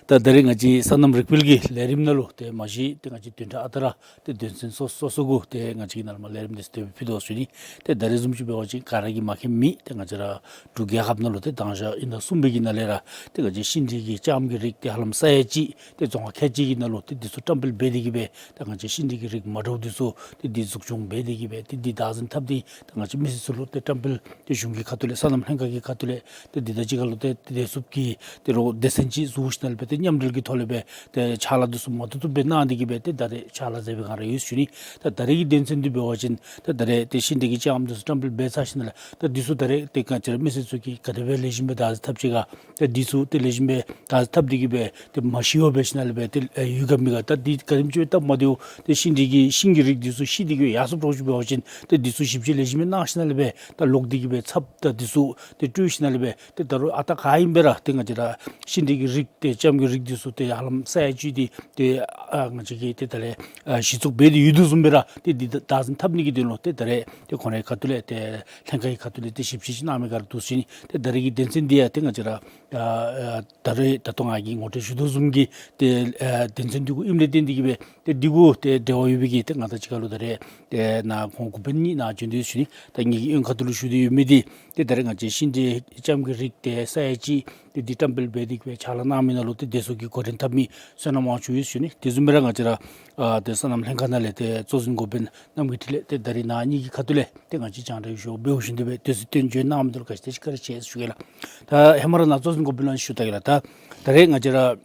ད་ད་རིས་ང་བཅས་སོ་ནམ་རིག་པའི་གི་ལས་རིམ་ནང་ལུ་ཏེ་མ་གཞི་ཏེ་ང་བཅས་བདུན་ཕྲག་ཨ་རྟག་ར་ཏེ་དོན་ཚན་སོ་སོ་སོ་གུ་ཏེ་ང་བཅས་ཀྱིས་ནཱ་ལས་མར་ལས་རིམ་འདི་ཚུ་ཕུལ་དོ་ཟེར་ཞུ་ནི། ཏེ་ད་རིས་བཟུམ་ཅིག་འབད་བ་ཅིན་ག་ར་གིས་མ་མཁྱེན་མི་ཏེ་ང་བཅས་ར་འབྲུག་རྒྱལ་ཁབ་ནང་ལུ་ཏེ་དང་ཞག་དབྱིན་ཟླ་གསུམ་པའི་གི་ནང་ལས་ར་ཏེ་ང་བཅས་ཤིང་འབྲས་ཀྱི་ལྕངམ་གྱི་རིགས་ཏེ་ཧ་ལམ་ས་ཡ་གཅིག་ཏེ་རྫོང་ཁག་ཁལ་གཅིག་གི་ནང་ལུ་ཏེ་འདི་ཚུ་བཀྲམ་སྤེལ་འབད་དེ་གི་སྦེ་ཏེ་ང་བཅས་ཤིང་འབྲས་ཀྱི་རིགས་མ་འདྲཝ་འདི་ཚུ་ཏེ་འདི་འཛུགས་སྐྱོང་འབད་དེ་གི་སྦེ་ཏེ་འདི་བདག་འཛིན་འཐབ་སྟེ་ཏེ་ང་བཅས་མི་སེར་ཚུ་ལུ་ཏེ་བཀྲམ་སྤེལ་ཏེ་གཞུང་གི་ཁ་ཐུག་ལས་སོ་ནམ་ལྷན་ཁག་གི་ཁ་ཐུག་ལས་ཏེ་འདི་དང་གཅིག་ཁར་ལུ་ཏེ་ཏེ་བདེ་སྲུངཔ་གི་ཏེ་རོགས་སྡེ་ཚན་ཅིག་བཟོ་ཞིནམ་ལས་སྦེ་ཏེ་མཉམ་འབྲེལ་གྱི་ཐོག་ལས་སྦེ་ཏེ་ཕྱག་ལཱ་འདི་ཚུ་མ་བཏུབ་བཏུབ་སྦེ་གནང་སྟེ་གི་སྦེ་ཏེ་ད་རེས་ཕྱག་ལཱ་མཛད་པའི་སྒང་ར་ཡོད་ཟེར་ཞུ་ནི། ད་ད་རེས་ཀྱི་དོན་ཚན་འདི་འབད་བ་ཅིན་ད་ད་རེས་ཏེ་ཤིང་འབྲས་ཀྱི་ལྕངམ་འདི་ཚུ་བཀྲམ་སྤེལ་འབད་ཚར་ཞིནམ་ལས་ད་འདི་ཚུ་ད་རེས་ཏེ་ག་ཅི་ར་མི་སེར་ཚུ་གིས་ག་དེ་སྦེ་ལེགས་ཤོམ་སྦེ་བདག་འཛིན་འཐབ་ཅི་ག། ད་འདི་ཚུ་ཏེ་ལེགས་ཤོམ་སྦེ་བདག་འཛིན་འཐབ་སྟེ་གི་སྦེ་ཏེ་མ་ཤི་བར་འབད་ཞིནམ་ལས་སྦེ་ཏེ་ཡུལ་ག་མི་ག་ད་འདི་ག་དེམ་ཅིག་སྦེ་སྟབས་མ་བདེཝ་ཏེ་ཤིང་འབྲས་ཀྱི་ཤིང་གི་རིགས་འདི་ཚུ་ཤི་སྟེ་གི་ཡར་སོངམ་འདྲཝ་ཅིག་འབད་བ་ཅིན་ཏེ་འདི་ཚུ་ཞིབ་དཔྱད་ལེགས་ཤོམ་སྦེ་གནང་ཞིནམ་ལས་སྦེ་ད་ལོག་སྟེ་གི་སྦེ་ཚབ་ད་འདི་ཚུ་ཏེ་སྤྲོད་ཞིནམ་ལས་སྦེ་ཏེ་ད་རུང་ཨ་རྟག་ག་ཨིན་པས་ར་ཏེ་ང་བཅས་ར་ཤིང་འབྲས་ཀྱི་རིགས་ཏེ་ལྕངམ་གྱི་རིགས་འདི་ཚུ་ཏེ་ཧ་ལམ་ས་ཡ་གཅིག་འདི་ཏེ་ཨ་ང་བཅས་ཀྱིས་ཏེ་ད་རེས་ཨ་གཞི་བཙུགས་འབད་དེ་ཡོད་དོ་བཟུམ་སྦེ་ར་ཏེ་འདི་བདག་འཛིན་འཐབ་ནི་གི་དོན་ལུ་ཏེ་ད་རེས་ཏེ་ཁོང་རའི་ཁ་ཐུག་ལས་ཏེ་ལྷན་ཁག་གི་ཁ་ཐུག་ལས་ཏེ་ཞིབ་དཔྱད་ཅིག་གནང་མི་ག་ར་འདུག་ཟེར་ཞུ་ནི། ཏེ་ད་རེས་ཀྱི་དོན་ཚན་འདི་ཡང་ཏེ་ང་བཅས་ར་ཨ་ཨ་ད་རེས་ད་ལྟོ་ང་གིས་ངོ་སྤྲོད་ཞུ་དོ་བཟུམ་གྱི་ཏེ་ཨ་དོན་ཚན་འདི་གུ་ཨིནམ་ལས་བརྟེན་ཏེ་གི་སྦེ་ཏེ་འདི་གུ་ཏེ་འབྲེལ་བ་ཡོད་པའི་གི་ཏེ་ང་དང་གཅིག་ཁར་ལུ་ད་རེས་ཏེ་ནཱ་ཁོང་འགོ་དཔོན་གཉིས་ནཱ་བྱོན་ཏེ་ཡོད་ཟེར་ཞུ་ནི། ད་ངེ་གི་གཡོན་ཁ་ཐུག་ལུ་བཞུགས་ཏེ་ཡོད་མི་འདི་ཏེ་ད་རེས་ང་བཅས་ཤིང་འབྲས་ལྕངམ་གྱི་རིགས་ཏེ་ས་ཡ་གཅིག་ཏེ་འདི་བཀྲམ་སྤེལ་འབད་དེ་གི་སྦེ་ཕྱག་ལཱ་གནང་མི་ནང་ལུ་ཏེ་བདེ་སྲུངཔ་གི་འགོ་འདྲེན་འཐབ་མི་བསོད་ནམས་དབང་ཕྱུག་ཡོད་ཟེར་ཞུ་ནི། དེ་བཟུམ་སྦེ་ར་ང་བཅས་ར་ཨ་ཏེ་སོ་ནམ་ལྷན་ཁག་ནང་ལས་ཏེ་གཙོ་འཛིན་འགོ་དཔོན་རྣམ་རྒྱལ་འཕྲིན་ལས་ཏེ་ད་རེས་ནཱ་གཉིས་ཀྱི་ཁ་ཐུག་ལས་ཏེ་ང་བཅས་རྒྱང་བསྒྲགས་ཡོད་ཤུལ་འབད་བཞིན་དུ་སྦེ་དུས་ཚོད་བཏོན་བྱོན་གནང་མི་འདི་ལུ་བཀའ་དྲིན་ཆེ་ཞུ་གེ་ལགས། ད་ཧེ་མ་ར་ནཱ་གཙོ་འཛིན་འགོ་དཔོན་ལུ་ཞུ་ད་གེ་ལགས། ད་ད་རེས་ང་བཅས་ར་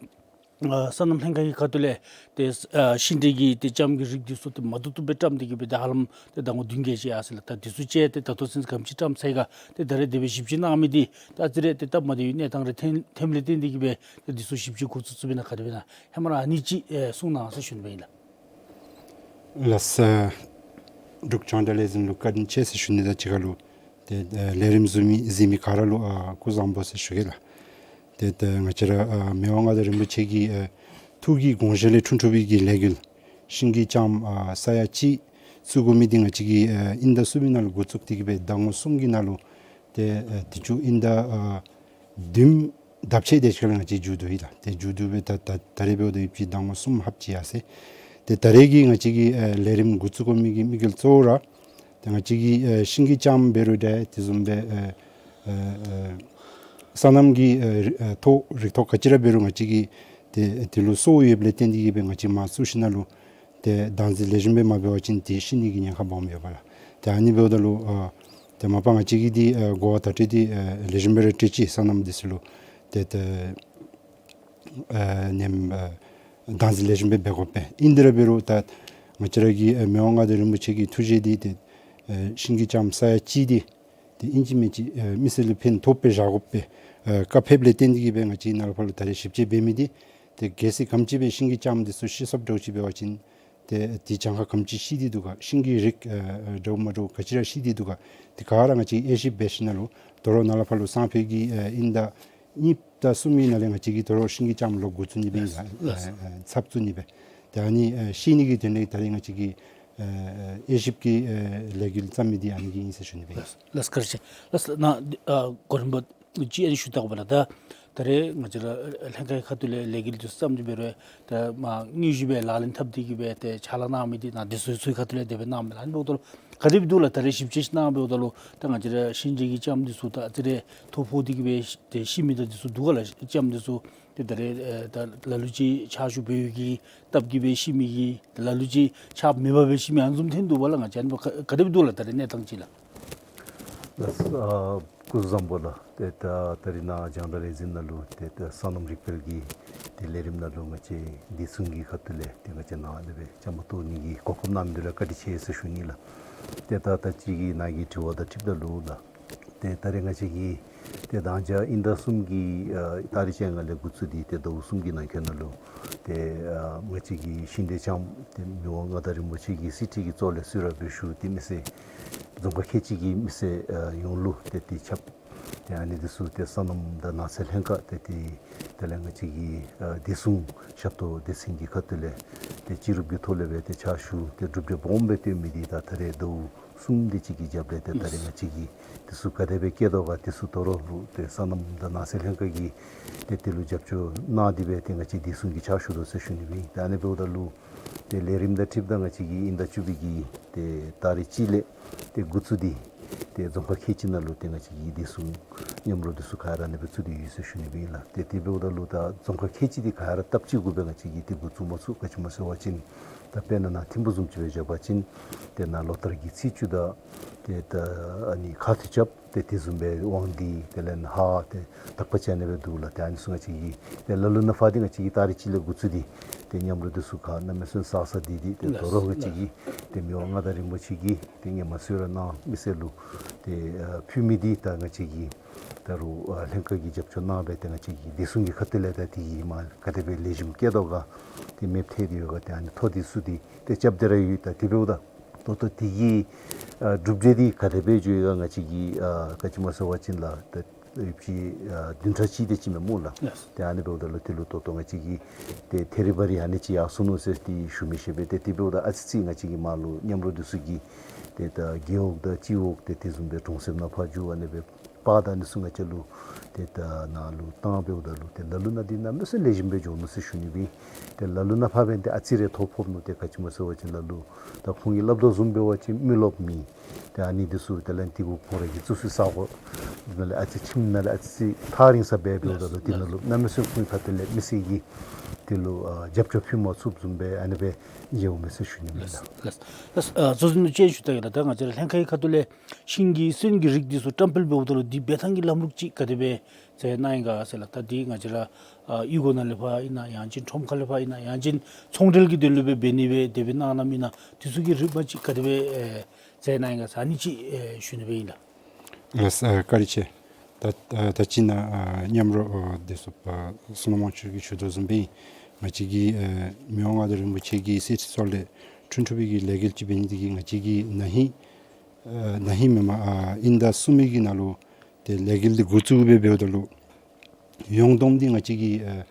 ཨ་སོ་ནམ་ལྷན་ཁག་གི་ཁ་ཐུག་ལས་ཏེ་ཨ་ཤིང་འབྲས་ཀྱི་ཏེ་ལྕངམ་གྱི་རིགས་འདི་ཚུ་ཏེ་མ་བཏུབ་བཏུབ་སྦེ་བཀྲམ་སྟེ་གི་སྦེ་ཏེ་ཧ་ལམ་ཏེ་ཟླ་ངོ་བདུན་བརྒྱད་ཅིག་ཡར་སོ་ཡི་ལགས། ད་འདི་ཚུ་ཅིག་ཏེ་ད་ལྟོ་ཚུན་ག་དེམ་ཅིག་བཀྲམ་ཚར་ཡི་ག། ཏེ་ད་རེས་དེ་སྦེ་ཞིབ་དཔྱད་གནང་མི་འདི་ད་ཨ་ཙི་རེ་ཏེ་སྟབས་མ་བདེ་བའི་གནས་སྟངས་རེ་ཐོན་ཐོནམ་ལས་བརྟེན་ཏེ་གི་སྦེ་ཏེ་འདི་ཚུ་ཞིབ་དཔྱད་འགོ་བཙུགས་བཙུགསཔ་ཨིན་ན་ག་དེ་སྦེ་ཨིན་ན། ཧེ་མ་ར་ཨ་ནི་ཅིག་ཨེ་གསུང་གནང་ཟེར་ཞུ་ནི་སྦེ་ཨིན་ལགས། ལགས་སོ། འབྲུག་རྒྱང་བསྒྲགས་ལས་འཛིན་ལུ་བཀའ་དྲིན་ཆེ་ཟེར་ཞུ་ནི་དང་གཅིག་ཁར་ལུ་ཏེ་ཨ་ལས་རིམ་གཟིགས་མི་གཟིགས་མི་ག་ར་ལུ་ཨ་སྐུ་གཟུགས་བཟང་པོ་ཟེར་ཞུ་གེ་ལགས། ཏེ་ཏེ་ང་བཅས་ར་ཨ་མི་དབང་མངའ་བདག་རིན་པོ་ཆེ་གི་ཨ་ཐུགས་ཀྱི་དགོངས་བཞེད་ལས་འཁྲུངས་འཁྲུངས་པའི་གི་ལས་འགུལ་ཤིང་གི་ལྕངམ་ཨ་ས་ཡ་གཅིག་བཙུགས་དགོ་མི་འདི་ང་བཅས་ཀྱིས་ཨ་དབྱིན་ཟླ་གསུམ་པའི་ནང་ལུ་འགོ་བཙུགས་ཏེ་གི་སྦེ་ཟླ་ངོ་གསུམ་གྱི་ནང་ལུ་ཏེ་ཨ་དུས་ཅི་དབྱིན་ཟླ་ཨ་བདུན་ལྡབ་ཕྱེད་དེ་ཅིག་ཁར་ལུ་ང་བཅས་མཇུག་བསྡུ་ཡི་ལགས། ཏེ་མཇུག་བསྡུ་སྦེ་ད་ད་ད་རེས་འབདཝ་ད་ཡོད་པའི་ཟླ་ངོ་གསུམ་ལྷགཔ་ཅིག་ཡར་སོ་ཡི། ཏེ་ད་རེས་ཀྱི་ང་བཅས་ཀྱི་ཨ་ལས་རིམ་འགོ་བཙུགས་དགོ་མི་གི་དམིགས་ཡུལ་གཙོ་བོ་ར་ཏེ་ང་བཅས་ཀྱིས་ཨ་ཤིང་གི་ལྕངམ་འབད་རུང་འདྲ་དེ་བཟུམ་སྦེ་ཨ་ཨ་ཨ་ སོ་ནམ་གྱི་ཨ་རི་ཨ་ཐོག་རིག་ཐོག་ག་ཅི་ར་འབད་རུང་ང་བཅས་ཀྱིས་ཏེ་དེ་ལུ་སོ་ཡོདཔ་ལས་བརྟེན་ཏེ་གིས་སྦེ་ང་བཅས་མར་བཙུགས་ཞིནམ་ལས་ཏེ་བདག་འཛིན་ལེགས་ཤོམ་སྦེ་མ་འབད་བ་ཅིན་ཏེ་ཤི་ནི་གི་ཉེན་ཁ་སྦོམ་ཡོདཔ་ལགས། ཏེ་ཨ་ནི་འབདཝ་ད་ལུ་ཨ་ཏེ་མ་པ་ང་བཅས་ཀྱིས་འདི་ཨ་གོ་བ་བརྡ་སྤྲོད་འདི་ཨ་ལེགས་ཤོམ་སྦེ་ར་སྤྲོད་ཅི། སོ་ནམ་འདི་ཚུ་ལུ་ཏེ་ཏེ་ཨ་ནེམ་ཨ་བདག་འཛིན་ལེགས་ཤོམ་སྦེ་འབད་དགོ་པས། ཨིན་དེ་ར་འབད་རུང་ད་ང་བཅས་ར་གི་ཨ་མི་དབང་མངའ་བདག་རིན་པོ་ཆེ་གི་ཐུགས་བཞེད་འདི་ཏེ་ཨ་ཤིང་གི་ལྕངམ་ས་ཡ་གཅིག་འདི་ཏེ་ཨིན་ཅི་མིན་ཅི་ཨ་མི་སེར་ལུ་ཕན་ཐོགས་པའི་བཞག་དགོ་པའི་ཨ་བཀའ་ཕེབས་ལས་བརྟེན་ཏེ་གིས་སྦེ་ང་བཅས་ནཱ་ལས་ཕར་ལུ་ད་རེས་ཞིབ་དཔྱད་འབད་མི་འདི་ཏེ་གལ་སྲིད་ག་དེམ་ཅིག་སྦེ་ཤིང་གི་ལྕངམ་འདི་ཚུ་ཤི་སོངམ་འདྲཝ་ཅིག་འབད་བ་ཅིན་ཏེ་དེ་གྱངས་ཁ་ག་དེམ་ཅིག་ཤི་སྟེ་འདུག་ག། ཤིང་གི་རིགས་ཨ་འདྲཝ་མ་འདྲཝ་ག་ཅི་ར་ཤི་སྟེ་འདུག་ག། དེ་ག་ར་ང་བཅས་དབྱེ་ཞིབ་འབད་ཞིནམ་ལས་དོ་རུང་ནཱ་ལས་ཕར་ལུ་སང་ཕོད་ཀྱི་ཨ་དབྱིན་ཟླ་གཉིས་དང་གསུམ་གྱི་ནང་ལས་ང་བཅས་ཀྱིས་དོ་རུང་ཤིང་གི་ལྕངམ་ལོག་འགོ་བཙུགས་ནི་སྦེ་ཨིན་ལགས། ལགས། ཨ་ཨ་ཚབ་བཙུགས་ནི་སྦེ། ཏེ་ཨ་ནི་ཨ་ཤེས་ནི་གི་དོན་ལས་ད་རེས་ང་བཅས་ཀྱིས་ཨ་ཨ་དབྱེ་ཞིབ་ཀྱི་ཨ་ལས་འགུལ་བརྩམས་མི་འདི་ཨ་ནི་གི་ཨིན་ཟེར་ཞུ་ནི་སྦེ་ཨིན། ལགས་ལགས་བཀའ་དྲིན་ཆེ། ལགས་ནཱ་ཨ་གོ་རིམ་པ་ཅིག་ཨ་ནི་ཞུ་བལྟ་དགོ་པས་ལགས། ད་ད་རེས་ང་བཅས་ར་ལྷན་ཁག་གི་ཁ་ཐུག་ལས་ལས་འགུལ་འདི་བརྩམས་ཏེ་འབད་རུང་ད་མ་དངོས་གཞི་སྦེ་ལག་ལེན་འཐབ་སྟེ་གིས་སྦེ་ཏེ་ཕྱག་ལཱ་གནང་མི་འདི་ནཱ་འདི་ཚུ་ཚུ་གི་ཁ་ཐུག་ལས་དེ་སྦེ་གནངམ་མས་ལགས། ཨ་ནི་འབདཝ་ད་ལུ་ག་དེ་སྦེ་འདུག་ལགས། ད་རེས་ཞིབ་དཔྱད་ཞིག་གནང་འབདཝ་ད་ལུ་ད་ང་བཅས་ར་ཤིང་ལྕངམ་གྱི་ལྕངམ་འདི་ཚུ་ད་ཨ་ཙི་རེ་ཐོ་ཕོག་སྟེ་གིས་སྦེ་ཏེ་ཤི་མི་དང་འདི་ཚུ་འདུག་ག་ལགས། ལྕངམ་འདི་ཚུ་ཏེ་ད་རེས་ཨ་ད་ལ་ལུ་ཅིག་ཕྱག་ཞུ་འབད་བའི་གི་སྟབས་ཀྱིས་སྦེ་ཤི་མི་གི་ལ་ལུ་ཅིག་ཕྱག་མེད་པར་སྦེ་ཤི་མི་ཨ་ནི་བཟུམ་ཐོན་འདུག་པ་ལགས། ང་བཅས་ཨ་ནི་ག་ག་དེ་སྦེ་འདུག་ལགས་ད་རེས་གནས་སྟངས་ཅིག་ལགས། ལགས། ཨ་སྐུ་གཟུགས་བཟང་པོ་ལགས། ཏེ་ད་ད་རེས་ནཱ་རྒྱང་བསྒྲགས་ལས་འཛིན་ནང་ལུ་ཏེ་ད་སོ་ནམ་རིག་སྤེལ་གྱི་ཏེ་ལས་རིམ་ནང་ལུ་ང་བཅས་བདེ་སྲུང་གི་ཁ་ཐུག་ལས་ཏེ་ང་བཅས་ནཱ་ཨ་ནི་སྦེ་བཅའ་མར་གཏོགས་ནི་གི་གོ་སྐབས་གནང་མི་འདི་ལུ་བཀའ་དྲིན་ཆེ་ཟེར་ཞུ་ནི་ལགས། ཏེ་ད་ད་ཅི་གི་ནཱ་གི་དྲི་བ་དང་འཁྲིལཝ་ད་ལུ་ལགས། ཏེ་ད་རེས་ང་བཅས་ཀྱིས་ཏེ་མདང་ཞག་དབྱིན་ཟླ་གསུམ་གྱི་ཨ་ཏ་རིག་བཅོ་ལྔ་ལས་འགོ་བཙུགས་ཏེ་ཏེ་ཟླཝ་གསུམ་གྱི་ནང་འཁོད་ནང་ལུ་ཏེ་ཨ་ང་བཅས་ཀྱི་ཤིང་འབྲས་ལྕངམ་ཏེ་མི་དབང་མངའ་བདག་རིན་པོ་ཆེ་གི་གསེར་ཁྲི་གི་གཙོ་ལས་གསོལ་རས་འབུལ་ཞུ་སྟེ་མི་སེར་རྫོང་ཁག་ཁལ་གཅིག་གི་མི་སེར་ཨ་ཡོངས་ལུ་ཏེ་དེ་ཁྱབ། ཏེ་ཨ་ནི་འདི་ཚུ་ཏེ་སོ་ནམ་དང་ནགས་ཚལ་ལྷན་ཁག་ཏེ་དེ་དེ་ལས་ང་བཅས་ཀྱི་ཨ་བདེ་སྲུང་ཞབས་ཏོག་སྡེ་ཚན་གྱི་ཁ་ཐུག་ལས་ཏེ་སྤྱི་རུབ་ཀྱི་ཐོག་ལས་སྦེ་ཏེ་ཕྱག་ཞུ་སྟེ་གྲུབ་འབྲས་སྦོམ་སྦེ་བཏོན་མི་འདི་ད་ད་རེས་ཟླཝ་གསུམ་དེ་ཅིག་གི་རྒྱབ་ལས་ཏེ་ད་རེས་ང་བཅས་ཀྱིས་འདི་ཚུ་ག་དེ་སྦེ་བཀལ་དོ་ག། འདི་ཚུ་དོ་རུང་ཏེ་སོ་ནམ་དང་ནགས་ཚལ་ལྷན་ཁག་གིས་ཏེ་དེ་ལུ་རྒྱབ་སྐྱོར་གནང་སྟེ་སྦེ་ཏེ་ང་བཅས་བདེ་སྲུང་གི་ཕྱག་ཞུ་དོ་ཟེར་ཞུ་ནི་སྦེ་ཨིན། ཏེ་ཨ་ནི་འབདཝ་ད་ལུ་ཏེ་ལས་རིམ་དང་འཁྲིལཝ་ད་ང་བཅས་ཀྱིས་དབྱིན་ཟླ་བཅུ་པའི་གི་ཏེ་ཏ་རིག་གཅིག་ལས་ཏེ་འགོ་བཙུགས་ཏེ་ཏེ་རྫོང་ཁག་ཁལ་གཅིག་ནང་ལུ་ཏེ་ང་བཅས་ཀྱི་བདེ་སྲུང་མཉམ་རོགས་འདི་ཚུ་ག་ར་ཨ་ནི་སྦེ་བཙུགས་ཏེ་ཡོད་ཟེར་ཞུ་ནི་སྦེ་ཨིན་ལགས། ཏེ་དེ་འབདཝ་ད་ལུ་ད་རྫོང་ཁག་ཁལ་གཅིག་འདི་ག་ར་སྟབས་གཅིག་གུ་སྦེ་ང་བཅས་ཀྱིས་ཏེ་འགོ་བཙུགས་མ་ཚུགས། ག་ཅི་སྨོ་ཟེར་བ་ཅིན་ད་དཔེར་ན་ནཱ་ཐིམ་ཕུག་བཟུམ་ཅིག་སྦེ་བཞག་པ་ཅིན་ཏེ་ནཱ་ལོ་ལྟར་གྱི་ཚེས་བཅུ་དང་ཏེ་ད་ཨ་ནི་ཁ་ཐུག་རྐྱབ་ཏེ་དེ་བཟུམ་སྦེ་དབང་འདུས་དེ་ལས་ཧཱ་ཏེ་དག་པ་ཅིག་ཨ་ནི་སྦེ་འདུག་ལགས། ཏེ་ཨ་ནི་ཚུ་ང་བཅས་ཀྱིས་ཏེ་ལ་ལུ་ནང་ཕར་འདི་ང་བཅས་ཀྱིས་ཏ་རིག་གཅིག་ལས་འགོ་བཙུགས་ཏེ་ཏེ་མཉམ་རོགས་འདི་ཚུ་ཁར་གནམ་མེད་ས་མེད་བསགས་བསགས་ཏེ་ཏེ་ཏེ་དོ་རུང་ང་བཅས་ཀྱིས་ཏེ་མི་དབང་མངའ་བདག་རིན་པོ་ཆེ་གིས་ཏེ་སྔོན་མ་གསོལ་རས་གནང་མི་སེར་ལུ་ཏེ་ཨ་ཕུལ་མི་འདི་ད་ང་བཅས་ཀྱིས་ད་རུང་ཨ་ལྷན་ཁག་གིས་རྒྱབ་སྐྱོར་གནང་སྦེ་ཏེ་ང་བཅས་ཀྱིས་བདེ་སྲུང་གི་ཁ་ཐུག་ལས་ད་དེ་གི་མར་ག་དེ་སྦེ་ལེགས་ཤོམ་བཀལ་དོ་ག། ཏེ་མེདཔ་ཐལ་ཏེ་ཡོད་ག། ཏེ་ཨ་ནི་ཐོ་འདི་ཚུ་འདི་ཏེ་རྐྱབ་སྟེ་ར་ཡོད། ད་དེ་འབདཝ་ད་ད་ལྟོ་དེ་གི་ཨ་གྲུབ་འབྲས་འདི་ག་དེ་སྦེ་འགྱོ་ཡི་ག་ང་བཅས་ཀྱིས་ཨ་ག་ཅི་སྨོ་ཟེར་བ་ཅིན་ལགས་ཏེ་ཡོདཔ་ཅིག་ཨ་བདུན་ཕྲག་གཅིག་དེ་ཅིག་མས་སྨོ་ལགས། ལགས། ཏེ་ཨ་ནི་འབདཝ་ད་ལུ་དེ་ལུ་ད་ལྟོ་ང་བཅས་ཀྱིས་ཏེ་ཐད་རི་བ་རི་ཨ་ནི་ཅིག་ཡར་སོ་ནུག་ཟེར་ཏེ་ཞུ་མི་ཤེས་པས། ཏེ་དེ་འབདཝ་ད་ཨ་ཙི་ཙི་ང་བཅས་ཀྱིས་མར་ལུ་མཉམ་རོགས་འདི་ཚུ་གིས་ཏེ་ད་རྒེད་འོག་དང་སྤྱི་འོག་ཏེ་དེ་བཟུམ་སྦེ་གྲོང་གསེབ་ནང་ཕར་འགྱོ་ཨ་ནི་སྦེ་པར་དང་ཨ་ནི་ཚུ་ང་བཅས་ལུ་ཏེ་ད་ནཱ་ལུ་བཏང་འབདཝ་ད་ལུ་ཏེ་ལ་ལུ་ནང་འདི་གནམ་མེད་ས་མེད་ལེགས་ཤོམ་སྦེ་འགྱོ་ནུག་ཟེར་ཞུ་ནི་སྦེ། ཏེ་ལ་ལུ་ནང་ཕར་འབདན་ཏེ་ཨ་ཙི་རེ་ཐོ་ཕོག་ནུག། ཏེ་ག་ཅི་སྨོ་ཟེར་བ་ཅིན་ལ་ལུ་ད་ཁོང་གིས་སླབ་དོ་བཟུམ་འབད་བ་ཅིན་མི་རློབས་མེད། ཏེ་ཨ་ནི་འདི་ཚུ་དེ་ལས་འདི་གུ་ཁོང་ར་གི་གཙོ་ཚུ་ས་གོ་ནང་ལས་ཨ་ཙི་ཁྱིམ་ནང་ལས་ཨ་ཙི་ཐག་རིང་ས་སྦེ་འབདཝ་ད་ལུ་དེ་ནང་ལུ་གནམ་མེད་ས་མེད་ཁོང་གི་ཁ་ཐུག་ལས་མི་སེར་གྱིས་དེ་ལུ་ཨ་རྒྱབ་སྐྱོར་ཕུལ་མ་ཚུགསཔ་བཟུམ་སྦེ་ཨ་ནི་སྦེ་མཇལཝ་མས་ཟེར་ཞུ་ནི་མས་ལགས། ལགས་ལགས། ཨ་གཙོ་འཛིན་ལུ་ཅིག་ཞུ་བལྟ་གེ་ལགས། ད་ང་བཅས་ར་ལྷན་ཁག་གི་ཁ་ཐུག་ལས་ཤིང་གི་སོན་གྱི་རིགས་འདི་ཚུ་བཀྲམ་སྤེལ་འབདཝ་ད་ལུ་འདི་འབད་ཐངས་ཀྱི་ལམ་ལུགས་ཅིག་ག་དེ་སྦེ་མཛད་གནང་ཡི་ག་ཟེར་ལགས། ད་འདི་ང་བཅས་ར་ཨ་གཡུས་སྒོ་ནང་ལས་ཕར་ཨིན་ན་ཡང་ཅིན་ཁྲོམ་ཁ་ལས་ཕར་ཨིན་ན་ཡང་ཅིན་ཚོང་འབྲེལ་གྱི་དོན་ལུ་སྦེ་འབད་ནི་སྦེ་དེ་སྦེ་གནང་གནངམ་ཨིན་ན་འདི་ཚུ་གི་རིམ་པ་ཅིག་ག་དེ་སྦེ་ཨེ་མཛད་གནང་ཡི་ག་ཟེར་ཨ་ནི་ཅིག་ཨེ་ཞུ་ནི་སྦེ་ཨིན་ལགས། ལགས་སོ། ཨ་བཀའ་དྲིན་ཆེ། ད་ཨ་ད་ཅི་ནཱ་ཨ་མཉམ་རོགས་ཨ་འདི་ཚུ་ཨ་བསོད་ནམས་དབང་ཕྱུག་གིས་ཞུ་དོ་བཟུམ་སྦེ་ང་བཅས་ཀྱི་ཨ་མི་དབང་མངའ་བདག་རིན་པོ་ཆེ་གི་གསེར་ཁྲི་གཙོ་ལས་འཁྲུངས་འཁྲུངས་པའི་གི་ལས་འགུལ་ཅིག་འབད་ནི་དེ་གིས་ང་བཅས་ཀྱིས་ན་ཧིང་ཨ་ན་ཧིང་མེན་མ་ཨ་དབྱིན་ཟླ་གསུམ་པའི་གི་ནང་ལུ་ཏེ་ལས་འགུལ་འདི་འགོ་བཙུགས་སྦེ་འབདཝ་ད་ལུ་ཡོངས་བསྡོམས་འདི་ང་བཅས་ཀྱིས་ཨ་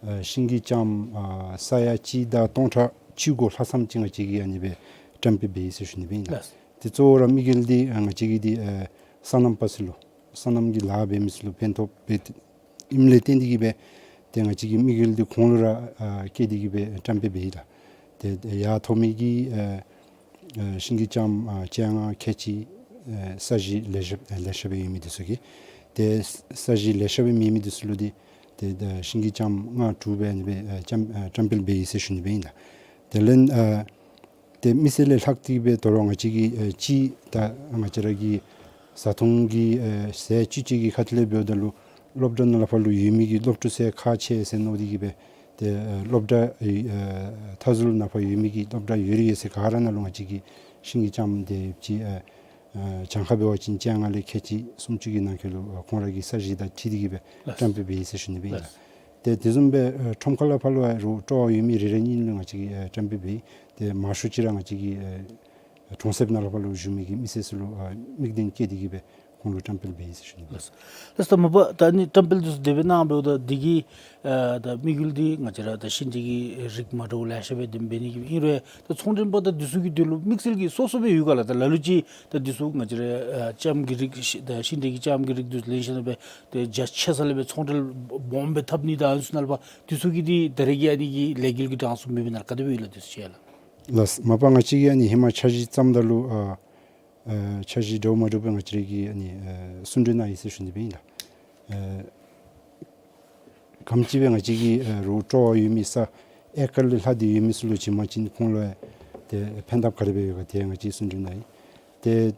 ཨ་ཤིང་གི་ལྕངམ་ཨ་ས་ཡ་གཅིག་དང་སྟོང་ཕྲག་བཅུ་གོ་ལྷག་ཙམ་ཅིག་ང་བཅས་ཀྱིས་ཨ་ནི་སྦེ་བཀྲམ་སྤེལ་འབད་ཡི་ཟེར་ཞུ་ནི་སྦེ་ཨིན་ལགས། ལགས། ཏེ་གཙོ་བོ་ར་དམིགས་ཡུལ་འདི་ཨ་ང་བཅས་ཀྱིས་འདི་ཨ་སོ་ནམ་པ་ཚུ་ལུ་སོ་ནམ་གྱི་ལཱ་འབད་མི་ཚུ་ལུ་ཕན་ཐོགས་འབད་ཨིནམ་ལས་བརྟེན་ཏེ་གིས་སྦེ་ཏེ་ང་བཅས་ཀྱི་དམིགས་ཡུལ་འདི་ཁོང་ལུ་ར་ཨ་བསྐྱེད་དེ་གིས་སྦེ་བཀྲམ་སྤེལ་འབད་ཡི་ལགས། ཏེ་ཡར་ཐོབ་མི་གི་ཨ་ཨ་ཤིང་གི་ལྕངམ་ཨ་བཅོ་ལྔ་ཁལ་གཅིག་ཨ་ས་གཞི་ལེ་ཤ་ཨ་ལེ་ཤ་སྦེ་ཡོད་མི་འདི་ཚུ་གིས་ ཏེ་ས་གཞི་ལེ་ཤ་སྦེ་མེད་མི་འདི་ཚུ་ལུ་འདི་ཏེ་ད་ཤིང་གི་ལྕངམ་ལྔ་དྲུག་སྦེ་ཨ་ནི་སྦེ་ཨ་ལྕངམ་ཨ་བཀྲམ་སྤེལ་འབད་ཡི་ཟེར་ཞུ་ནི་སྦེ་ཨིན་ལགས། དེ་ལས་ཨ་ཏེ་མི་སེར་ལས་ལྷག་སྟེ་གི་སྦེ་དོ་རུང་ང་བཅས་ཀྱི་ཨ་སྤྱི་ད་ང་བཅས་ར་གི་བཟའ་འཐུང་གི་ཨ་ཟས་བཅུད་ཅིག་གི་ཁ་ཐུག་ལས་འབདཝ་ད་ལུ་སློབ་གྲྭ་ནང་ལས་ཕར་ལུ་ཡོད་མི་གི་སློབ་ཕྲུག་ཚུ་ཁག་ཆེ་ཟེར་མནོ་སྟེ་གི་སྦེ་ཏེ་ཨ་སློབ་གྲྭ་ཨ་མཐའ་ཟུར་ནང་ཕར་ཡོད་མི་གི་སློབ་གྲྭ་ཡོད་རིགས་ཡོད་ཚད་ག་ར་ནང་ལུ་ང་བཅས་ཀྱི་ཤིང་གི་ལྕངམ་དེ་ཅིག་ཨ་ཨ་གྱངས་ཁ་འབད་བ་ཅིན་བཅོ་ལྔ་ལས་ཁལ་གཅིག་སུམ་ཅུ་གི་ནང་འཁོད་ལུ་ཨ་ཁོང་ར་གི་ས་གཞི་དང་འཁྲིལ་ཏེ་གི་སྦེ་ལགས། བཀྲམ་སྤེལ་འབད་ཡི་ཟེར་ཞུ་ནི་སྦེ་ཨིན་ལགས། ལགས། ཏེ་དེ་བཟུམ་སྦེ་ཨ་ཁྲོམ་ཁ་ལས་ཕར་ལུ་ཨ་རུང་སྤྲོ་བ་ཡོད་མི་རེ་རེ་གཉིས་གཉིས་ལུ་ང་བཅས་ཀྱིས་ཨ་བཀྲམ་སྤེལ་འབད་ཡི། ཏེ་མང་ཤོས་ཅིག་ར་ང་བཅས་ཀྱིས་ཨ་གྲོང་གསེབ་ནང་ལས་ཕར་ལུ་བཞུགས་མི་གི་མི་སེར་ཚུ་ལུ་ཨ་དམིགས་དོན་བསྐྱེད་དེ་གི་སྦེ་ཁོང་ལུ་བཀྲམ་སྤེལ་འབད་ཡི་ཟེར་ཞུ་ནི་ལགས། ལགས། ལགས་ད་མ་པ་ད་ཨ་ནི་བཀྲམ་སྤེལ་འདི་ཚུ་དེ་སྦེ་གནང་འབདཝ་ད་འདི་གི་ཨ་ད་དམིགས་ཡུལ་འདི་ང་བཅས་ར་ད་ཤིང་འབྲས་ཀྱི་རིགས་མ་འདྲཝ་ལེ་ཤ་སྦེ་འདི་འབད་ནི་གི་ཨིན་རུང་ད་ཚོང་འབྲེལ་པ་དང་འདི་ཚུ་གི་དོན་ལུ་དམིགས་བསལ་གྱི་སོ་སོ་སྦེ་ཡོད་ག་ལགས། ད་ལ་ལུ་ཅིག་ད་འདི་ཚུ་ང་བཅས་ར་ཨ་ལྕངམ་གྱི་རིགས་ཤི་ད་ཤིང་འབྲས་ཀྱི་ལྕངམ་གྱི་རིགས་འདི་ཚུ་ལེན་ཞིནམ་ལས་སྦེ་ཏེ་རྒྱ་ཆེ་ས་ལས་སྦེ་ཚོང་འབྲེལ་སྦོམ་སྦེ་འཐབ་ནི་དང་ཨ་ནི་ཚུ་ནང་ལས་ཕར་འདི་ཚུ་གི་འདི་ད་རེས་ཀྱི་ཨ་ནི་གི་ལས་འགུལ་གྱི་གྲངས་སུ་མེད་པས་ན་ག་དེ་སྦེ་ཡོད་ལགས་འདི་ཚུ་ཅིག་ལགས། ལགས། མ་པ་ང་བཅས་ཀྱིས་ཨ་ནི་ཧེ་མ་འཆར་གཞི་བརྩམ་ད་ལུ་ཨ་ཨ་འཆར་གཞི་འདྲཝ་མ་འདྲཝ་སྦེ་ང་བཅས་ར་གིས་ཨ་ནི་ཨ་གསུང་གྲོས་གནང་ཡི་ཟེར་ཞུ་ནི་སྦེ་ཨིན་ལགས། ཨ་ག་དེམ་ཅིག་སྦེ་ང་བཅས་ཀྱི་ཨ་རུང་སྤྲོ་བ་ཡོད་མི་ས་ཨེ་ཀར་ལས་ལྷག་སྟེ་ཡོད་མི་ཚུ་ལུ་བྱིན་པ་ཅིན་ཁོང་ལུ་ཨ་ཏེ་ཕན་ཐབས་ག་དེ་སྦེ་ཡོད་ག་དེ་ང་བཅས་གསུང་གྲོས་གནང་ཡི། ཏེ་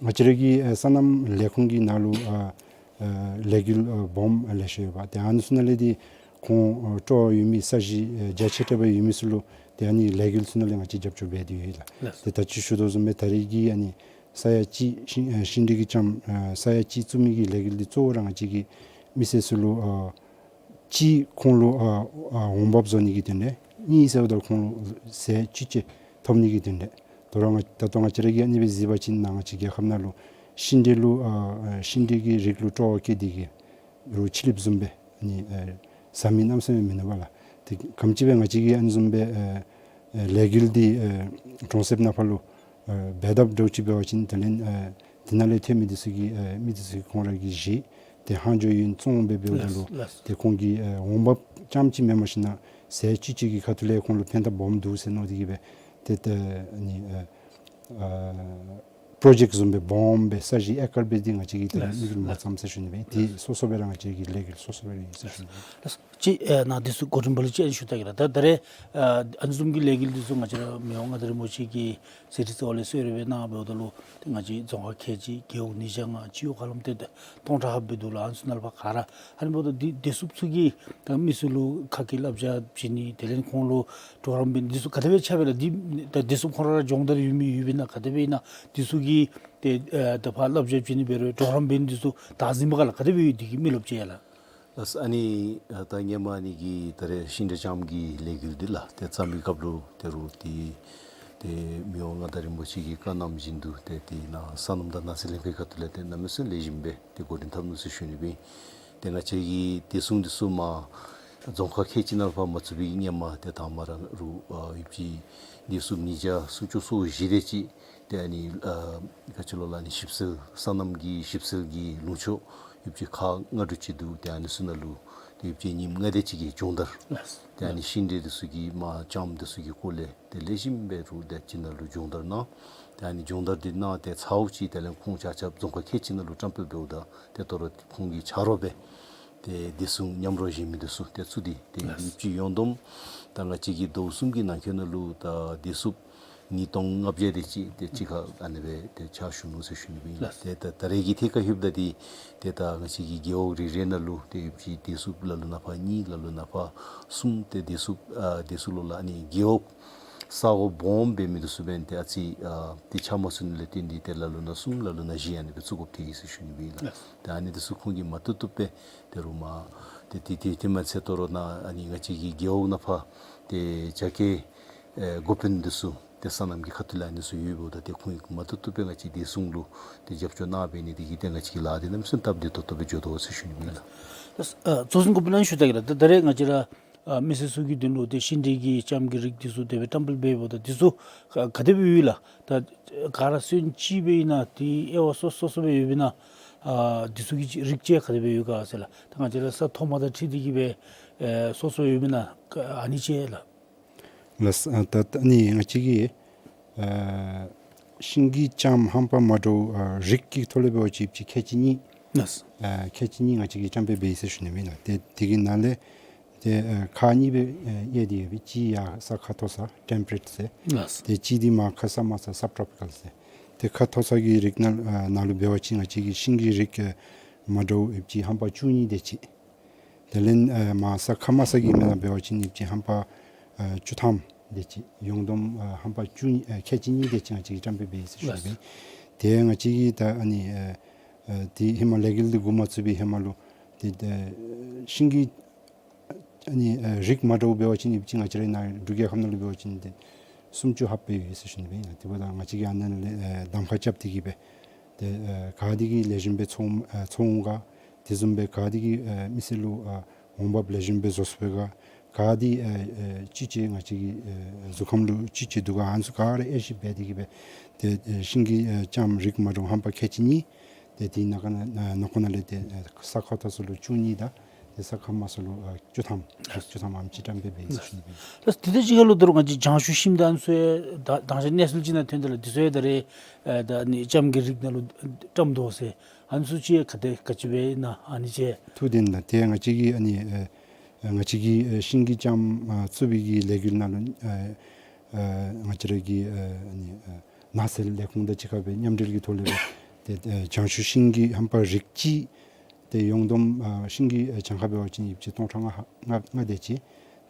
ང་བཅས་ར་གི་ཨ་སོ་ནམ་ལས་ཁུངས་ཀྱི་ནང་ལུ་ཨ་ཨ་ལས་འགུལ་ཨ་སྦོམ་ཨ་ལེ་ཤ་ཡོད་པ། ཏེ་ཨ་ནི་ཚུ་ནང་ལས་འདི་ཁོང་ཨ་སྤྲོ་བ་ཡོད་མི་ས་གཞི་ཨ་རྒྱ་ཆེ་དྲགས་སྦེ་ཡོད་མི་ཚུ་ལུ་ཏེ་ཨ་ནི་ལས་འགུལ་ཚུ་ནང་ལས་ང་བཅས་རྒྱབ་སྐྱོར་འབད་དེ་ཡོད་ལགས། ལགས། ཏེ་ད་ཅི་ཞུ་དོ་བཟུམ་སྦེ་ད་རེས་ཀྱི་ཨ་ནི་ས་ཡ་གཅིག་ཤིང་ཨ་ཤིང་འབྲས་ཀྱི་ལྕངམ་ཨ་ས་ཡ་གཅིག་བཙུགས་མི་གི་ལས་འགུལ་འདི་གཙོ་བོ་ར་ང་བཅས་ཀྱི་མི་སེར་ཚུ་ལུ་ཨ་གཅིག་ཁོང་ལུ་ཨ་ཨ་འོང་འབབ་བཟོ་ནི་གི་དོན་ལས། གཉིས་ཟེརཝ་ད་ཁོང་ལུ་ཟས་བཅུད་ཅིག་ཐོབ་ནི་གི་དོན་ལས། དོ་རུང་ང་ད་ལྟོ་ང་བཅས་ར་གིས་ཨ་ནི་སྦེ་གཟིགས་པ་ཅིན་ནཱ་ང་བཅས་རྒྱལ་ཁབ་ནང་ལུ་ཤིང་འབྲས་ལུ་ཨ་ཨ་ཤིང་འབྲས་ཀྱི་རིགས་ལུ་སྤྲོ་བ་བསྐྱེད་དེ་གི་རུང་ཕྱི་གླིངཔ་བཟུམ་སྦེ་ཨ་ནི་ཨ་ཟ་མི་གནམ་མེད་ས་མེད་མིན་འདུག་པ་ལགས། ཏེ་ག་དེམ་ཅིག་སྦེ་ང་བཅས་ཀྱིས་ཨ་ནི་བཟུམ་སྦེ་ཨ་ཨ་ལས་འགུལ་འདི་ཨ་གྲོང་གསེབ་ནང་ཕར་ལུ་ཨ་འབད་དཔ་འདྲཝ་ཅིག་འབད་བ་ཅིན་དེ་ལས་ཨ་དེ་ནང་ལས་ཐོན་མི་འདི་ཚུ་གིས་ཨ་མི་འདི་ཚུ་གིས་ཁོང་ར་གིས་བཞེས་ཏེ་ལྷག་འཕྲོ་ཡོད་བཙོང་སྦེ་འབདཝ་ད་ལུ་ལགས། ལགས། ཏེ་ཁོང་གི་ཨ་འོང་འབབ་རྐྱངམ་ཅིག་མེན་པར་ཞིན་ན་ཟས་བཅུད་ཅིག་གི་ཁ་ཐུག་ལས་ཁོང་ལུ་ཕན་ཐབས་སྦོམ་འདུག་ཟེར་མནོ་སྟེ་གི་སྦེ་ཏེ་ཏེ་ཨ་ནི་ཨ་ཨ་པྲོ་ཇེཀཊ་བཟུམ་སྦེ་སྦོམ་སྦེ་ས་གཞི་ཨེ་ཀར་སྦེ་འདི་ང་བཅས་ཀྱིས་ཏེ་ལགས། དམིགས་ཡུལ་མ་ལགས། བརྩམས་ཟེར་ཞུ་ནི་སྦེ། ཏེ་ལགས། སོ་སོ་སྦེ་ར་ང་བཅས་ཀྱི་ལས་འགུལ་སོ་སོ་སྦེ་ར་ཨིན་ཟེར་ཞུ་ནི་སྦེ། ལགས། ཅིག་ཨ་ནཱ་འདི་ཚུ་འགོ་འདྲེན་པ་ལུ་ཅིག་ཨ་ནི་ཞུ་ད་གེ་ལགས། ད་ད་རེས་ཨ་ཨ་ནི་བཟུམ་གྱི་ལས་འགུལ་འདི་ཚུ་ང་བཅས་ར་མི་དབང་མངའ་བདག་རིན་པོ་ཆེ་གི་གསེར་ཁྲི་རྩེ་བ་ལས་གསོལ་རས་སྦེ་གནང་འབདཝ་ད་ལུ་ཏེ་ང་བཅས་རྫོང་ཁག་ཁལ་གཅིག་རྒེད་འོག་ཉིས་བརྒྱ་ལྔ་སྤྱི་འོག་ཧ་ལམ་ཏེ་སྟོང་ཕྲག་ལྷགཔ་སྦེ་འདུག་ལགས། ཨ་ནི་ཚུ་ནང་ལས་ཕར་ག་ར་ཨ་ནི་འབདཝ་ད་འདི་བདེ་སྲུངཔ་ཚུ་གིས་ད་མི་ཚུ་ལུ་ཁ་སྐད་བསླབ་བྱ་བྱིན་ནི་དེ་ལས་ཁོང་ལུ་གྲོགས་རམ་འབད་ནི་འདི་ཚུ་ག་དེ་སྦེ་ཆགས་པས་ལགས། འདི་ད་བདེ་སྲུངཔ་ཁོང་ར་སྦྱོང་བརྡར་ཡོད་མི་ཡོདཔ་ཨིན་ན་ག་དེ་སྦེ་ཨིན་ན་འདི་ཚུ་གིས་ཏེ་ཨ་ད་ཕར་བསླབ་བྱ་བྱིན་ནི་འབད་རུང་གྲོགས་རམ་འབད་ནི་འདི་ཚུ་བདག་འཛིན་པ་ག་ལགས་ག་དེ་སྦེ་ཡོད་འདི་གི་མི་རློབས་ཅིག་ཡ་ལགས། ལགས། ཨ་ནི་ཨ་ད་ཧེ་མ་ཨ་ནི་གི་ད་རེས་ཤིང་འབྲས་ལྕངམ་གྱི་ལས་འགུལ་འདི་ལགས་ཏེ་བརྩམས་པའི་སྐབས་ལུ་ཏེ་རུང་ཏེ་ཏེ་མི་དབང་མངའ་བདག་རིན་པོ་ཆེ་གི་བཀའ་གནང་བཞིན་དུ་ཏེ་ཏེ་ནཱ་སོ་ནམ་དང་ནགས་ཚལ་ལྷན་ཁག་གི་ཁ་ཐུག་ལས་ཏེ་གནམ་མེད་ས་མེད་ལེགས་ཤོམ་སྦེ་ཏེ་འགོ་འདྲེན་འཐབ་ནུག་ཟེར་ཞུ་ནི་སྦེ། ཏེ་ང་བཅས་ཀྱི་བདེ་སྲུང་འདི་ཚུ་མར་རྫོང་ཁག་ཁལ་གཅིག་ནང་ལས་ཕར་མ་བཙུགས་པའི་སྔོན་མ་ཏེ་ད་མ་ར་རུང་ཨ་ཡོདཔ་ཅིག་བདེ་སྲུངཔ་ཉིས་བརྒྱ་སུམ་ཅུ་སོ་བཞི་དེ་ཅིག་ཏེ་ཨ་ནི་ཨ་ག་ཅི་ལོ་ལགས་ཨ་ནི་ཞིབ་འཚོལ་སོ་ནམ་གྱི་ཞིབ་འཚོལ་གྱི་ལུང་ཕྱོགས་ཡོདཔ་ཅིག་ཁག་ལྔ་དྲུག་ཅིག་འདུག། ཏེ་ཨ་ནི་ཚུ་ནང་ལུ་ཏེ་ཡོདཔ་ཅིག་ཉིནམ་ལྔ་དེ་ཅིག་གི་སྦྱོང་བརྡར། ལགས། ཏེ་ཨ་ནི་ཤིང་འབྲས་འདི་ཚུ་གི་མར་ལྕངམ་འདི་ཚུ་གི་སྐོར་ལས་ཏེ་ལེགས་ཤོམ་སྦེ་རུང་ཏེ་ཅིག་ནང་ལུ་སྦྱོང་བརྡར་གནང་། ཏེ་ཨ་ནི་སྦྱོང་བརྡར་འདི་གནང་སྟེ་ཚརཝ་ཅིག་དེ་ལས་ཁོང་ཆ་ཁྱབ་རྫོང་ཁག་ཁལ་གཅིག་ནང་ལུ་བཀྲམ་སྤེལ་འབདཝ་ད་ཏེ་དོ་རུང་ཁོང་གི་ཆ་རོགས་སྦེ་ཏེ་བདེ་སྲུང་མཉམ་རོགས་གཞན་མི་འདི་ཚུ་ཏེ་ཚུ་འདི་ཏེ་ལགས། ཡོདཔ་ཅིག་ཡོངས་བསྡོམས་ད་ང་བཅས་ཀྱི་ཟླཝ་གསུམ་གྱི་ནང་འཁོད་ནང་ལུ་ད་བདེ་སྲུངཔ་ཉིས་སྟོང་ལྔ་བརྒྱ་དེ་ཅིག་ཏེ་གཅིག་ཁར་ཨ་ནི་སྦེ་ཏེ་ཕྱག་ཞུ་ནུག་ཟེར་ཞུ་ནི་སྦེ་ཨིན་ལགས། ལགས། ཏེ་ད་ད་རེས་ཀྱི་ཐད་ཁར་ལྷོདཔ་ད་འདི་ཏེ་ད་ང་བཅས་ཀྱི་རྒེད་འོག་རེ་རེ་ནང་ལུ་ཏེ་ཡོདཔ་ཅིག་བདེ་སྲུངཔ་ལ་ལུ་ནང་ཕར་གཉིས་ལ་ལུ་ནང་ཕར་གསུམ་ཏེ་བདེ་སྲུངཔ་ཨ་བདེ་སྲུངཔ་ལོ་ལགས་ཨ་ནི་རྒེད་འོག་ས་གོ་སྦོམ་འབད་མི་འདི་ཚུ་འབདན་ཏེ་ཨ་ཙི་ཨ་ཏེ་ཆ་མ་ཚུད་ནི་ལས་བརྟེན་ཏེ་ཏེ་ལ་ལུ་ནང་གསུམ་ལ་ལུ་ནང་བཞི་ཨ་ནི་སྦེ་བཙུགས་དགོཔ་ཐལ་ཡི་ཟེར་ཞུ་ནི་སྦེ་ཨིན་ལགས། ལགས། ཏེ་ཨ་ནི་འདི་ཚུ་ཁོང་གིས་མ་བཏུབ་བཏུབ་སྦེ་ཏེ་རུང་མར་ཏེ་ཏེ་ཏེ་ཏེ་མ་ཚད་དོ་རུང་ནཱ་ཨ་ནི་ང་བཅས་ཀྱི་རྒེད་འོག་ནང་ཕར་ཏེ་རྒྱ་སྐྱེད་ཨེ་འགོ་དཔོན་འདི་ཚུ་ཏེ་སོ་ནམ་གྱི་ཁ་ཐུག་ལས་ཨ་ནི་ཚུ་ཡོདཔ་ད་ཏེ་ཁོང་གིས་མ་བཏུབ་བཏུབ་སྦེ་ང་བཅས་བདེ་སྲུང་ལུ་ཏེ་རྒྱབ་སྐྱོར་གནང་འབད་ནི་འདི་གིས་ཏེ་ང་བཅས་ཀྱི་ལཱ་འདི་གནམ་མེད་ས་མེད་སྟབས་བདེ་ཏོག་ཏོ་སྦེ་འགྱོ་དོ་ཟེར་ཞུ་ནི་སྦེ་ཨིན་ལགས། ཨ་གཙོ་འཛིན་འགོ་དཔོན་ལགས་ཞུ་ད་གེ་ལགས། ད་ད་རེས་ང་བཅས་ར་ཨ་མི་སེར་ཚུ་གི་དོན་ལུ་ཏེ་ཤིང་འབྲས་ཀྱི་ལྕངམ་གྱི་རིགས་འདི་ཚུ་དེ་སྦེ་བཀྲམ་སྤེལ་འབདཝ་ད་འདི་ཚུ་ག་ག་དེ་སྦེ་ཡོད་ལགས། ད་ག་ར་སོན་གཅིག་སྦེ་ཨིན་ན་ཏེ་དབྱེ་བ་སོ་སོ་སོ་སྦེ་ཡོདཔ་ཨིན་ན་ཨ་འདི་ཚུ་གི་རིགས་ཅིག་ག་དེ་སྦེ་ཡོད་ག་ཟེར་ལགས། ད་ང་བཅས་ར་ས་མཐོ་དམའ་དང་འཁྲིལ་ཏེ་གི་སྦེ་ཨེ་སོ་སོ་ཡོདཔ་ཨིན་ན་ག་ཨ་ནི་ཅིག་ལགས། ལགས། ཨ་ད་ད་ཨ་ནི་ང་བཅས་ཀྱི་ཨ་ཤིང་གི་ལྕངམ་རྣམ་པ་མ་འདྲཝ་ཨ་རིགས་ཀྱི་ཐོག་ལས་འབད་བ་ཅིན་ཡོདཔ་ཅིག་ཁལ་གཅིག་གཉིས་ ལགས། ཨ་ཁལ་གཅིག་གཉིས་ང་བཅས་ཀྱིས་བཀྲམ་སྤེལ་འབད་ཡི་ཟེར་ཞུ་ནི་ཨིན་ལགས། ཏེ་དེ་གི་ནང་ལས་ཏེ་ཨ་ཁག་གཉིས་སྦེ་ཨ་དབྱེ་སྟེ་ཡོད་པས། གཅིག་ཡར་ས་ཁ་མཐོ་ས་ཊེམ་པ་རེཊ་ཟེར། ལགས། ཏེ་གཅིག་འདི་མར་ཁ་ས་དམའ་ས་སབ་ཊོ་པི་ཀལ་ཟེར། ཏེ་ཁ་མཐོ་ས་གི་རིགས་ནང་ཨ་ནང་ལུ་འབད་བ་ཅིན་ང་བཅས་ཀྱི་ཤིང་གི་རིགས་ཨ་མ་འདྲཝ་ཡོདཔ་ཅིག་ཧམ་པ་བཅུ་གཉིས་དེ་ཅིག། དེ་ལས་ཨ་མར་ས་ཁ་དམའ་ས་གི་མི་ནང་འབད་བ་ཅིན་ཡོདཔ་ཅིག་ཧམ་པ་ཨ་བཅུ་ཐམ་དེ་ཅིག། ཡོངས་བསྡོམས་ཨ་ཧམ་པ་བཅུ་གཉིས་ཨ་ཁལ་གཅིག་གཉིས་དེ་ཅིག་ང་བཅས་ཀྱིས་བཀྲམ་སྤེལ་འབད་ཡི་ཟེར་ཞུ་ནི་ཨིན། ལགས། ཏེ་ང་བཅས་ཀྱིས་ད་ཨ་ནི་ཨ་ཨ་ཏེ་ཧེ་མ་ལས་འགུལ་འདི་འགོ་མ་བཙུགས་པའི་ཧེ་མ་ལུ་ཏེ་ཨ་ཤིང་གི་ཨ་ནི་ཨ་རིགས་མ་འདྲཝ་འབད་བ་ཅིན་ཡོདཔ་ཅིག་ང་བཅས་རའི་ནཱ་འབྲུག་རྒྱལ་ཁབ་ནང་ལུ་འབད་བ་ཅིན་ཏེ་སུམ་ཅུ་ལྷགཔ་ཡོད་ཟེར་ཞུ་ནི་ཨིན། དེ་འབདཝ་ད་ང་བཅས་ཀྱིས་ཨ་ནཱ་ལས་ཨ་གདམ་ཁ་རྐྱབ་སྟེ་གིས་སྦེ་ཏེ་ཨ་ག་དེ་གིས་ལེགས་ཤོམ་སྦེ་འཚོ་འོང་ཨ་འཚོ་འོང་ག། དེ་བཟུམ་སྦེ་ག་དེ་གིས་ཨ་མི་སེར་ལུ་ཨ་འོང་འབབ་ལེགས་ཤོམ་སྦེ་བཟོ་ཚུགས་པས་ག། ག་དེ་ཨ་ཨ་བཅུད་ཅན་ང་བཅས་ཀྱི་ཨ་གཟུགས་ཁམས་ལུ་བཅུད་ཅན་འདུག་ག། ཨ་ནི་ཚུ་ག་ར་དབྱེ་ཞིབ་འབད་དེ་གིས་སྦེ་ཏེ་ཨ་ཤིང་གི་ཨ་ལྕངམ་རིགས་མ་འདྲཝ་ཧམ་པ་ཁལ་གཅིག་གཉིས། ཏེ་དེ་ནང་ཁ་ནང་ཨ་ནང་ཁོ་ནང་ལས་ཏེ་ཨ་ས་ཁ་མཐོ་ས་ལུ་བཅུ་གཉིས་དང་ཏེ་ས་ཁ་དམའ་ས་ལུ་ཨ་བཅུ་ཐམ་བཅུ་ཐམ་ཨ་ནེམ་ཅིག་བཀྲམ་སྤེལ་འབད་ཡི་ཟེར་ཞུ་ནི་ཨིན། ལགས། དེ་དང་གཅིག་ཁར་ལུ་ད་རུང་ང་བཅས་ལྗང་བཞུ་ཤིང་དང་ཨ་ནི་ཚུ་ཡང་ད་དང་ཞག་གནས་ཚུལ་ཅིག་ནང་ཐོན་དོ་ལགས། དེ་ཚུ་ཡང་ད་རེས་ཨ་ད་ཨ་ནི་ལྕངམ་གྱི་རིགས་ནང་ལུ་བཀྲམ་དོ་ཟེར། ཨ་ནི་ཚུ་ཅིག་ག་དེ་ག་ཅི་སྦེ་ཨིན་ན་ཨ་ནི་ཅིག། ཐུགས་བདེན་ལགས། ཏེ་ང་བཅས་ཀྱིས་ཨ་ནི་ཨ་ཨ་ང་བཅས་ཀྱིས་ཨ་ཤིང་གི་ལྕངམ་ཨ་བཙུགས་པའི་གི་ལས་འགུལ་ནང་ལུ་ཨ་ཨ་ང་བཅས་ར་གི་ཨ་ཨ་ནི་ཨ་ནགས་ཚལ་ལས་ཁུངས་དང་གཅིག་ཁར་སྦེ་མཉམ་འབྲེལ་གྱི་ཐོག་ལས་སྦེ་ཏེ་ཨ་ལྗང་བཞུ་ཤིང་གི་ཧམ་པ་རིགས་གཅིག། ཏེ་ཡོངས་བསྡོམས་ཨ་ཤིང་གི་ཨ་གྱངས་ཁ་འབད་བ་ཅིན་ཡོདཔ་ཅིག་སྟོང་ཕྲག་ལྔ་ལྔ་ལྔ་དེ་ཅིག།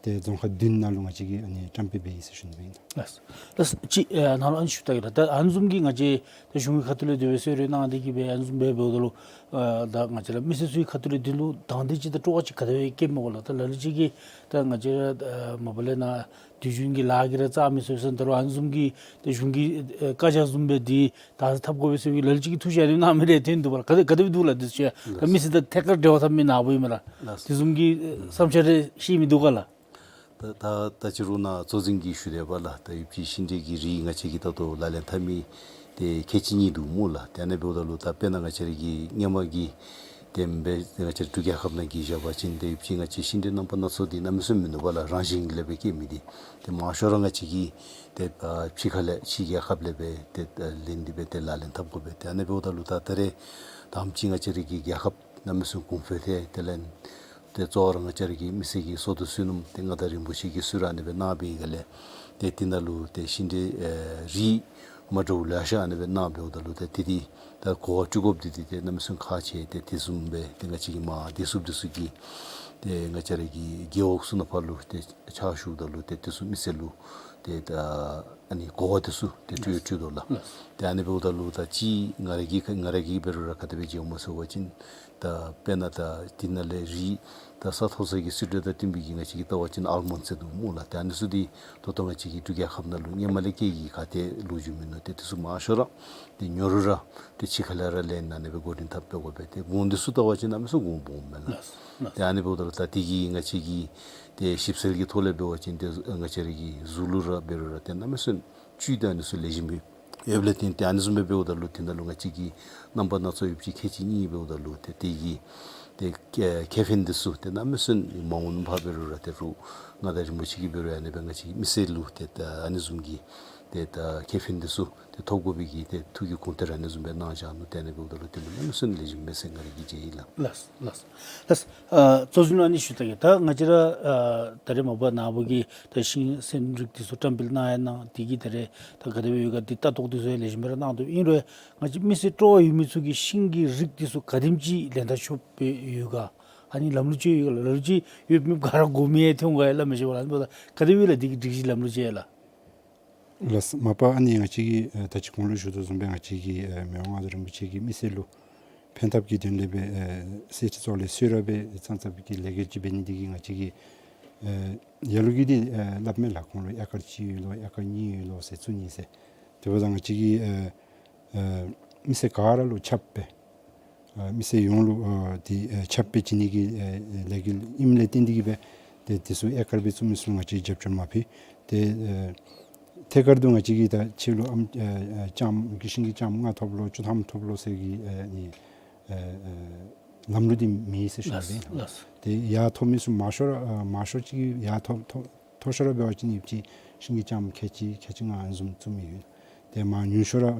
ཏེ་རྫོང་ཁག་བདུན་ནང་ལུ་ང་བཅས་ཀྱིས་ཨ་ནི་བཀྲམ་སྤེལ་འབད་ཡི་ཟེར་ཞུ་ནི་ཨིན། ལགས། ལགས། ཅིག་ཨ་ནཱ་ལུ་ཨ་ནི་ཞུ་བལྟ་གེ་ལགས། ད་ཨ་ནི་བཟུམ་གྱི་ང་བཅས་ད་གཞུང་གི་ཁ་ཐུག་ལས་དེ་སྦེ་གསོལ་རས་གནང་སྟེ་གིས་སྦེ་ཨ་ནི་བཟུམ་སྦེ་འབདཝ་ད་ལུ་ཨ་ད་ང་བཅས་ར་མི་སེར་ཚུ་གི་ཁ་ཐུག་ལས་འདི་ལུ་དང་འདོད་ཅིག་དང་སྤྲོ་བ་ཅིག་ག་དེ་སྦེ་སྐྱེཝ་མས་ག་ལགས། ད་ལ་ལུ་ཅིག་གིས་ད་ང་བཅས་ར་ཨ་མ་པ་ལས་ནཱ་དུས་རྒྱུན་གྱི་ལཱ་གིས་ར་རྩ་མི་ཚུགས་ཟེར་ད་རུང་ཨ་ནི་བཟུམ་གྱི་ད་གཞུང་གི་ཨ་བཀའ་རྒྱ་བཟུམ་སྦེ་འདི་ད་ཐབས་དགོ་པས་ཟེར་བའི་ལ་ལུ་ཅིག་གིས་ཐུགས་བཞེད་ཨ་ནི་གནང་མི་རེ་ཐོན་འདུག་པ་ལགས། ག་དེ་ག་དེ་སྦེ་འདུག་ལགས། འདི་ཚུ་ཡང་ད་མི་སེར་དང་ཐད་ཀར་འབྲེལ་བ་འཐབ་མི་ནཱ་བུ་ཨིན་མས་ལགས། ལགས། དེ་བཟུམ་གྱི་ཨ་བསམ་འཆར་རེ་བཤད་མི་འདུག་ག་ལགས། ད་ད་ད་ཅི་རུང་ནཱ་གཙོ་འཛིན་གྱིས་ཞུ་དེས་པ་ལགས། ད་ཡོདཔ་ཅིག་ཤིང་འབྲས་ཀྱི་རིགས་ང་བཅས་ཀྱིས་ད་ལྟོ་ལག་ལེན་འཐབ་མི་ཏེ་ཁལ་གཅིག་གཉིས་འདུག་སྨོ་ལགས། ཏེ་ཨ་ནི་འབདཝ་ད་ལུ་ད་དཔེར་ན་ང་བཅས་ར་གི་སྔོན་མ་གི་ཏེ་འབད་ང་བཅས་ར་འབྲུག་རྒྱལ་ཁབ་ནང་གི་བཞག་པ་ཅིན་ཏེ་ཡོདཔ་ཅིག་ང་བཅས་ཤིང་འབྲས་རྣམ་པ་སྣ་ཚོགས་འདི་གནམ་མེད་ས་མེད་མིན་ནུག་པ་ལགས། རང་བཞིན་གྱིས་ལས་སྦེ་སྐྱེ་མི་འདི་ཏེ་མང་ཤོས་ར་ང་བཅས་ཀྱིས་ཏེ་ཨ་ཕྱི་ཁ་ལས་ཕྱི་རྒྱལ་ཁབ་ལས་སྦེ་ཏེ་ཨ་ལེན་ཏེ་སྦེ་ཏེ་ལག་ལེན་འཐབ་དགོ་པས། ཏེ་ཨ་ནི་འབདཝ་ད་ལུ་ད་ད་རེས་དང་པ་ཅིག་ང་བཅས་ར་གི་རྒྱལ་ཁབ་གནམ་མེད་ས་མེད་གོང་འཕེལ་ཏེ་དེ་ལས་ཏེ་གཙོ་བོ་ར་ང་བཅས་ར་གི་མི་སེར་གྱི་བསོད་སྡེ་བསོད་ནམས་ཏེ་མངའ་བདག་རིན་པོ་ཆེ་གིས་གསོལ་རས་ཨ་ནི་སྦེ་གནང་བའི་སྒང་ལས་ཏེ་དེ་ནང་ལུ་ཏེ་ཤིང་འབྲས་ཨེ་རིགས་མ་འདྲཝ་ལེ་ཤ་ཨ་ནི་སྦེ་གནང་འབདཝ་ད་ལུ་ཏེ་དེ་འདི་ད་གོ་བ་སྤྲོད་དགོཔ་འདི་འདི་ཏེ་གནམ་མེད་ས་མེད་ཁག་ཆེ། ཏེ་དེ་བཟུམ་སྦེ་ཏེ་ང་བཅས་ཀྱི་མར་བདེ་སྲུངཔ་འདི་ཚུ་གིས་ཏེ་ང་བཅས་ར་གི་རྒེད་འོག་ཚུ་ནང་ཕར་ལུ་ཏེ་ཕྱག་ཞུཝ་ད་ལུ་ཏེ་དེ་ཚུ་མི་སེར་ལུ་ཏེ་ད་ཨ་ནི་གོ་བ་དེ་ཚུ་ཏེ་སྤྲོད་སྤྲོད་དོ་ལགས། ལགས། ཏེ་ཨ་ནི་འབདཝ་ད་ལུ་ད་ཅི་ང་ར་གིས་ང་ར་གིས་འབད་རུང་ར་ག་དེ་སྦེ་མཇལཝ་སྨོ་ཟེར་བ་ཅིན་ད་དཔེར་ན་ད་འདི་ནང་ལས་རིགས་ད་ས་མཐོ་ས་གི་སྲིད་གྲོས་དང་བསྟུན་པའི་གི་ང་བཅས་ཀྱིས་བལྟ་བ་ཅིན་ཨལ་མོན་ཌ་ཟེར་འདུག་སྨོ་ལགས། ཏེ་ཨ་ནི་ཚུ་འདི་ད་ལྟོ་ང་བཅས་ཀྱི་འབྲུག་རྒྱལ་ཁབ་ནང་ལུ་སྔོན་མ་ལས་སྐྱེ་གི་ག་ཏེ་ལོ་རྒྱུས་མིན་ནུག། ཏེ་དེ་ཚུ་མང་ཤོས་ར་ཏེ་ཉོ་རུང་ར་ཏེ་ཕྱི་ཁ་ལས་ར་ལེན་ཨ་ནི་སྦེ་འགོ་འདྲེན་འཐབ་སྦེ་དགོ་པས། ཏེ་གོང་འདི་ཚུ་བལྟ་བ་ཅིན་གནམ་མེད་ས་མེད་གོང་སྦོམ་མས་ལགས། ལགས། ལགས། ཏེ་ཨ་ནི་འབདཝ་ད་ལུ་ད་འདི་གིས་ང་བཅས་ཀྱིས་ཏེ་ཞིབ་འཚོལ་གྱི་ཐོག་ལས་འབད་བ་ཅིན་ཏེ་ང་བཅས་ར་གི་གཟུགས་ལུ་ར་འབད་རུང་ར་ཏེ་གནམ་མེད་ས་མེད་བཅུད་དང་ཨ་ནི་ཚུ་ལེགས་ཤོམ་སྦེ་ཡོདཔ་ལས་བརྟེན་ཏེ་ཨ་ནི་བཟུམ་སྦེ་འབདཝ་ད་ལུ་དེ་ནང་ལུ་ང་བཅས་ཀྱི་རྣམ་པ་སྣ་ཚོགས་ཡོདཔ་ཅིག་ཁལ་གཅིག་གཉིས་འབདཝ་ད་ལུ་ཏེ་དེ་གི་ཏེ་ཨེ་ཁེ་ཕན་འདི་ཚུ་ཏེ་གནམ་མེད་ས་མེད་མ་འོངས་པ་འབད་རུང་ར་ཏེ་རུང་མངའ་བདག་རིན་པོ་ཆེ་གིས་འབད་རུང་ཨ་ནི་སྦེ་ང་བཅས་མི་སེར་ལུ་ཏེ་ད་ཨ་ནི་བཟུམ་གྱི་ཏེ་ད་ཁེ་ཕན་འདི་ཚུ་ཏེ་ཐོབ་དགོ་པའི་གི་ཏེ་ཐུགས་ཀྱི་དགོངས་གཏེར་ཨ་ནི་བཟུམ་སྦེ་གནང་བཞག་ནུག། ཏེ་ཨ་ནི་འབདཝ་ད་ལུ་དེ་ལུ་གནམ་མེད་ས་མེད་ལེགས་ཤོམ་མས་ཟེར་ང་ར་གིས་མཇལ་ཡི་ལགས། ལགས། ལགས། ལགས། གཙོ་འཛིན་ལུ་ཨ་ནི་ཞུ་བལྟ་གེ། ད་ང་བཅས་ར་ཨ་ད་རེས་མ་པ་ནཱ་བུ་གིས་ད་ཤིང་སེམས་རིགས་འདི་ཚུ་བཀྲམ་སྤེལ་གནང་ཡང་གནང་། དེ་གིས་ད་རེས་ད་ག་དེ་སྦེ་ཡོད་ག་འདི་ལྟ་རྟོག་འདི་ཚུ་ཡང་ལེགས་ཤོམ་སྦེ་ར་གནང་དོ། ཨིན་རུང་ང་བཅས་མི་སེར་སྤྲོ་བ་ཡོད་མི་ཚུ་གིས་ཤིང་གི་རིགས་འདི་ཚུ་ག་དེམ་ཅིག་ལེན་ད་ཆོགཔ་སྦེ་ཡོད་ག། ཨ་ནི་ལམ་ལུགས་ཅིག་ཡོད་ག་ལགས། ལམ་ལུགས་ཅིག་ཡོདཔ་མེདཔ་ག་ར་གོ་མི་ཡང་ཐོན་ག་ཡང་སླབ་མི་ཤེས་པས་ལགས། ཨ་ནི་འབདཝ་ད་ག་དེ་སྦེ་ལགས་འདི་གི་སྒྲིག་གཞི་ལམ་ལུགས་ཅིག་ཡང་ལགས། ལགས། མ་པ་ཨ་ནི་ང་བཅས་ཀྱིས་ཨེ་ད་ཅི་གོང་ལུ་ཞུ་དོ་བཟུམ་སྦེ་ང་བཅས་ཀྱིས་ཨེ་མི་དབང་མངའ་བདག་རིན་པོ་ཆེ་གིས་མི་སེར་ལུ་ཕན་ཐབས་ཀྱི་དོན་ལས་སྦེ་ཨེ་གསེར་ཁྲི་ཚོགས་ལས་གསོལ་རས་སྦེ་ཙང་ཙང་གི་ལས་འགུལ་ཅིག་འབད་ནི་འདི་གིས་ང་བཅས་ཀྱིས་ཨེ་ལ་ལུ་གིས་འདི་ཨེ་སླབ་མས་ལགས། ཁོང་ལུ་ཨེ་ཀར་གཅིག་ཡོད་ལོ་ཨེ་ཀར་གཉིས་ཡོད་ལོ་ཟེར་བཙུགས་ནི་ཟེར། དེ་འབདཝ་ད་ང་བཅས་ཀྱིས་ཨེ་ཨེ་མི་སེར་ག་ར་ལུ་ཁྱབ་སྦེ་ཨ་མི་སེར་ཡོངས་ལུ་ཨ་དེ་ཨ་ཁྱབ་སྦེ་བྱིན་ནི་གི་ཨ་ལས་འགུལ་ཨིནམ་ལས་བརྟེན་ཏེ་གིས་སྦེ་ཏེ་དེ་ཚུ་ཨེ་ཀར་སྦེ་བཙུགས་མི་ཚུ་ལུ་ང་བཅས་རྒྱབ་སྐྱོར་མ་ཕུལ། ཏེ་ཨ་ཐད་ཀར་དུ་ང་བཅས་ཀྱིས་ད་ཁྱེད་ལུ་ཨམ་ཨ་ཨ་ལྕངམ་གི་ཤིང་གི་ལྕངམ་ལྔ་ཐོབ་ལོ་བཅུ་ཐམ་ཐོབ་ལོ་ཟེར་གྱི་ཨ་ནི་ཨ་ཨ་ལམ་ལུགས་འདི་མེད་ཟེར་ཞུ་ནི་ལགས། ལགས། ཏེ་ཡར་ཐོབ་མི་ཚུ་མང་ཤོས་ར་ཨ་མང་ཤོས་ཅིག་གིས་ཡར་ཐོབ་ཐོབ་མཐོ་ཤོས་ར་འབད་བ་ཅིན་ཡོདཔ་ཅིག་ཤིང་གི་ལྕངམ་ཁལ་གཅིག་ཁལ་གཅིག་ལྔ་ཨ་ནི་བཟུམ་བཙུགས་མི་ཡོད། ཏེ་མར་ཉུང་ཤོས་ར་ཨ་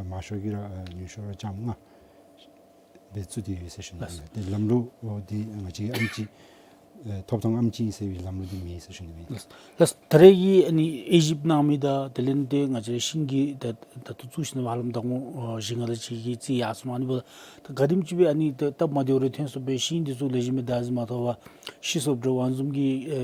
མང་ཤོས་ཀྱིས་ར་ཨ་ཉུང་ཤོས་ར་ལྕངམ་ལྔ། སྦེ་བཙུགས་ཏེ་ཡོད་ཟེར་ཞུ་ནི། ལགས། ཏེ་ལམ་ལུགས་འདི་ང་བཅས་ཀྱི་ཨམ་ཅིག་ཨེ་ཐོབ་ཐང་ཨམ་ཅིག་ཨིན་ཟེར་བའི་ལམ་ལུགས་འདི་མེད་ཟེར་ཞུ་ནི་ཨིན། ལགས། ད་རེས་ཀྱི་ཨ་ནི་དབྱེ་ཞིབ་གནང་མི་དང་དེ་ལས་ཏེ་ང་བཅས་ར་ཤིང་གི་ད་ད་ལྟོ་བཙུགས་ཞིནམ་ཧ་ལམ་ཟླ་ངོ་ཨ་བཞི་ལྔ་དེ་ཅིག་གི་རྩིས་ཡར་སོང་། ཨ་ནི་འབདཝ་ད་ག་དེམ་ཅིག་སྦེ་ཨ་ནི་ད་སྟབས་མ་བདེཝ་རེ་ཐོན་སོངམ་སྦེ་ཤིང་འདི་ཚུ་ལེགས་ཤོམ་སྦེ་བདའ་ཟུན་མ་ཐོབ་པར་ཤི་སོངམ་འདྲཝ་ཨ་ནི་བཟུམ་གྱི་ཨེ་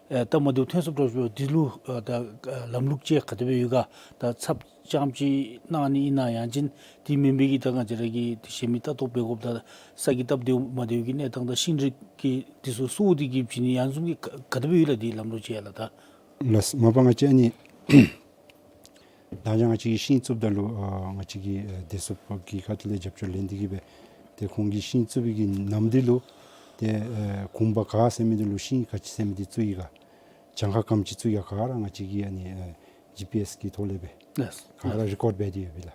ཨེ་སྟབས་མ་བདེཝ་ཐོན་སོངམ་འདྲཝ་ཅིག་འདི་ལུ་ཨ་ད་ཨ་ལམ་ལུགས་ཅིག་ག་དེ་སྦེ་ཡོད་ག། ད་ཚབ་རྐྱངམ་ཅིག་གནང་ནི་ཨིན་ན་ཡང་ཅིན་དེ་མེན་པའི་གི་ད་ང་བཅས་ར་གི་ཏེ་གཞན་མི་ལྟ་རྟོག་འབད་དགོཔ་ད་ས་གི་སྟབས་བདེཝ་མ་བདེཝ་གི་གནས་སྟངས་དང་ཤིང་རིགས་ཀྱི་འདི་ཚུ་སོར་ཏེ་གི་བྱིན་ནི་ཡང་བཟུམ་གྱི་ག་ག་དེ་སྦེ་ཡོད་ལགས་འདི་ལམ་ལུགས་ཅིག་ཡོད་ལགས། ད་ལགས། མ་པ་ང་བཅས་ཨ་ནི་ད་ང་བཅས་ཀྱིས་ཤིང་བཙུགསཔ་ད་ལུ་ཨ་ང་བཅས་ཀྱི་ཨ་བདེ་སྲུངཔ་གི་ཁ་ཐུག་ལས་རྒྱབ་སྐྱོར་ལེན་ཏེ་གི་སྦེ་ཏེ་ཁོང་གིས་ཤིང་བཙུགས་པའི་གི་ནམ་དུས་ལུ་ཏེ་ཨ་གུང་པ་ག་ཟེར་མི་འདི་ལུ་ཤིང་ག་ཅི་ཟེར་མི་འདི་བཙུགས་ཡི་ག། གྱངས་ཁ་ག་དེམ་ཅིག་བཙུགས་ཡི་ག་ག་ར་ང་བཅས་ཀྱིས་ཨ་ནི་ཨ་ཇི་པི་ཨེསི་གི་ཐོག་ལས་སྦེ་ལགས། ག་ར་རི་ཀོཌ་འབད་དེ་ཡོད་པས་ལགས།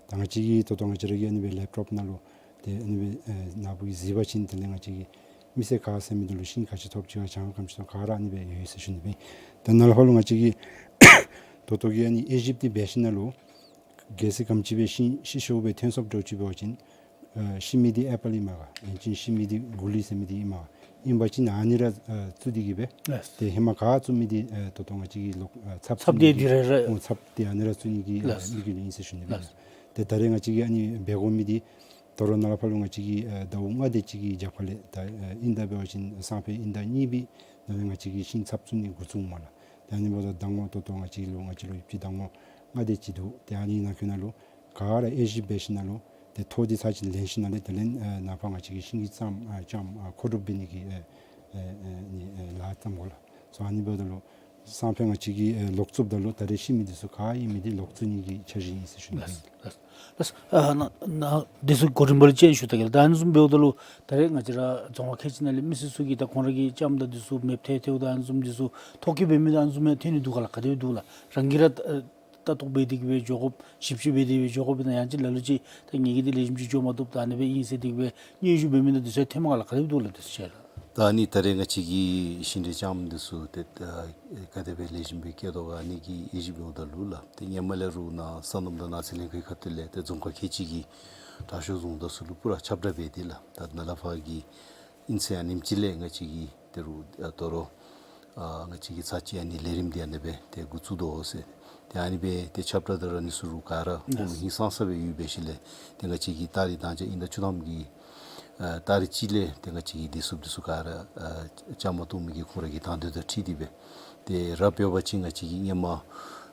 ད་ང་བཅས་ཀྱིས་ད་ལྟོ་ང་བཅས་ར་གི་ཨ་ནི་སྦེ་ལེབ་ཊོབ་ནང་ལུ་ཏེ་ཨ་ནི་སྦེ་ཨེ་ནཱ་བུ་གིས་གཟིགས་པ་ཅིན་དེ་ལས་ང་བཅས་ཀྱི་མི་སེར་ག་ཟེར་མི་འདི་ལུ་ཤིང་ག་ཅི་ཐོབ་ཅི་ག་གྱངས་ཁ་ག་དེམ་ཅིག་ཐོབ་ག་ར་ཨ་ནི་སྦེ་ཡོད་ཟེར་ཞུ་ནི་སྦེ། ད་ནཱ་ལས་ཕར་ལུ་ང་བཅས་ཀྱིས་ད་ལྟོ་གི་ཨ་ནི་དབྱེ་ཞིབ་འདི་འབད་ཞིནམ་ལས་གལ་སྲིད་ག་དེམ་ཅིག་སྦེ་ཤིང་ཤི་ཤོར་སྦེ་ཐོན་སོངམ་འདྲཝ་ཅིག་འབད་བ་ཅིན་ཨ་ཤི་མི་འདི་ཨེ་པཱལ་ཨིནམ་ག་ཡང་ཅིན་ཤི་མི་འདི་གུ་ལི་ཟེར་མི་འདི་ཨིནམ་ག། ཨིན་པ་ཅིན་ཨ་ནི་ར་ཨ་བཙུགས་ཏེ་གི་སྦེ་ལགས། ཏེ་ཧེ་མ་ག་བཙུགས་མི་འདི་ཨ་ད་ལྟོ་ང་བཅས་ཀྱི་ལོག་ཨ་ཚབ་ཚབ་བཙུགས་མི་འདི་འདི་ར་ར་ཨོ་ཚབ་འདི་ཨ་ནི་ར་བཙུགས་ནི་གི་ཨ་ལགས། དམིགས་ཡུལ་ཨིན་ཟེར་ཞུ་ནི་སྦེ། ལགས། ཏེ་ད་རེས་ང་བཅས་ཀྱིས་ཨ་ནི་འབད་དགོ་མི་འདི་ད་རུང་ནཱ་ལས་ཕར་ལུ་ང་བཅས་ཀྱིས་ཨ་ཟླཝ་ལྔ་དེ་ཅིག་གི་རྒྱབ་ཁ་ལས་ད་ཨ་དབྱིན་ཟླ་འབད་བ་ཅིན་སང་ཕོད་དབྱིན་ཟླ་གཉིས་པའི་ནང་ལས་ང་བཅས་ཀྱིས་ཤིང་ཚབ་བཙུགས་ནི་འགོ་བཙུགས་མས་ལགས། ད་ཨ་ནི་འབདཝ་ད་ཟླ་ངོ་ད་ལྟོ་ང་བཅས་ལུ་ང་བཅས་ལུ་ཡོད་པའི་ཟླ་ངོ་ལྔ་དེ་ཅིག་འདུག། ཏེ་ཨ་ནི་ནང་འཁོད་ནང་ལུ་ག་ར་དབྱེ་ཞིབ་འབད་ཞིནམ་ལས་ཏེ་ཐོ་འདི་ཚར་གཅིག་ལེན་ཞིནམ་ལས་དེ་ལས་ཨ་ནཱ་ཕར་ང་བཅས་ཀྱིས་ཤིང་གི་ལྕངམ་ཨ་ལྕངམ་ཨ་མཁོ་སྒྲུབ་འབད་ནི་གི་ཨ་ཨ་ཨ་ནི་ཨ་ལཱ་བརྩམ་དགོ་ལགས། སོ་ཨ་ནི་འབདཝ་ད་ལུ་སང་ཕོད་ང་བཅས་ཀྱིས་ཨ་ལོག་བཙུགསཔ་ད་ལུ་ད་རེས་ཤི་མི་འདི་ཚུ་ག་ཨིན་མི་འདི་ལོག་བཙུགས་ནི་གི་འཆར་གཞི་ཨིན་ཟེར་ཞུ་ནི་ཨིན། ལགས། ལགས། ཨ་ནཱ་ནཱ་འདི་ཚུ་གོ་རིམ་པ་ལུ་ཅིག་ཞུ་ད་གེ་ལགས། ད་ཨ་ནི་བཟུམ་འབདཝ་ད་ལུ་ད་རེས་ང་བཅས་ར་རྫོང་ཁག་ཁལ་གཅིག་ནང་ལས་མི་སེར་ཚུ་གིས་ད་ཁོང་ར་གི་ལྕངམ་དང་འདི་ཚུ་མེདཔ་ཐལ་ཐལཝ་དང་ཨ་ནི་བཟུམ་འདི་ཚུ་ཐོ་བཀོད་འབད་མི་དང་ཨ་ནི་བཟུམ་ཡང་ཐོན་ནི་འདུག་ག་ལགས། ག་དེ་སྦེ་འདུག་ལགས། རང་གིས་ར་ཨ་ལྟ་རྟོག་འབད་དེ་གི་སྦེ་འགྱོ་དགོཔ་ཞིབ་དཔྱད་འབད་དེ་སྦེ་འགྱོ་དགོཔ་ཨིན་ན་ཡང་ཅིན་ལ་ལུ་ཅིག་ད་ངེ་གི་འདི་ལེགས་ཤོམ་ཅིག་འགྱོ་མ་བཏུབ་ད་ཨ་ནི་སྦེ་ཨིན་ཟེར་དེ་གི་སྦེ་སྙན་ཞུ་འབད་མི་དང་འདི་ཚུ་ཡང་ཐོནམ་ག་ལགས། ག་དེ་སྦེ་འདུག་ལགས། འདི་ཚུ་ཅིག་ལགས། ད་ཨ་ནི་ད་རེས་ང་བཅས་ཀྱིས་ཤིང་འབྲས་ལྕངམ་འདི་ཚུ་ཏེ་ཨ་ག་དེ་སྦེ་ལེགས་ཤོམ་སྦེ་སྐྱེ་དོ་ག་ཨ་ནི་གི་དབྱེ་ཞིབ་འབདཝ་ད་ལུ་ལགས། ཏེ་ཧེ་མ་ལས་ར་ནཱ་སོ་ནམ་དང་ནགས་ཚལ་ལྷན་ཁག་གི་ཁ་ཐུག་ལས་ཏེ་རྫོང་ཁག་ཁལ་གཅིག་གི་དྲག་ཤོས་རྫོང་བདག་ཚུ་ལུ་པུ་ར་ཁྱབ་བསྒྲགས་འབད་དེ་ལགས། ད་ནཱ་ལས་ཕར་གྱི་ཨིན་ཚེ་ཨ་ནེམ་ཅིག་ལས་ང་བཅས་ཀྱིས་ཏེ་རུང་ཨ་དོ་རུང་ཨ་ང་བཅས་ཀྱིས་ཚར་གཅིག་ཨ་ནི་ལས་རིམ་འདི་ཨ་ནི་སྦེ་ཏེ་འགོ་བཙུགས་དོ་ཟེར། ཏེ་ཨ་ནི་སྦེ་ཏེ་ཁྱབ་བསྒྲགས་དང་ར་ཨ་ནི་ཚུ་རུང་ག་ར་ཁོང་ལུ་ཧིང་སངས་ས་སྦེ་ཡོད་པའི་ཤུལ་ལས་ཏེ་ང་བཅས་ཀྱིས་ད་རེས་ད་ཅི་དབྱིན་ཟླ་བཅུ་ཐམ་གྱི་ཨ་ཏ་རིག་གཅིག་ལས་ཏེ་ང་བཅས་ཀྱིས་བདེ་སྲུངཔ་འདི་ཚུ་ག་ར་ཨ་ལྕངམ་བཏོག་མི་གི་ཁོང་ར་གི་དང་འདོད་དང་འཁྲིལ་ཏེ་སྦེ་ཏེ་ར་འབད་བ་ཅིན་ང་བཅས་ཀྱིས་ཧེ་མ་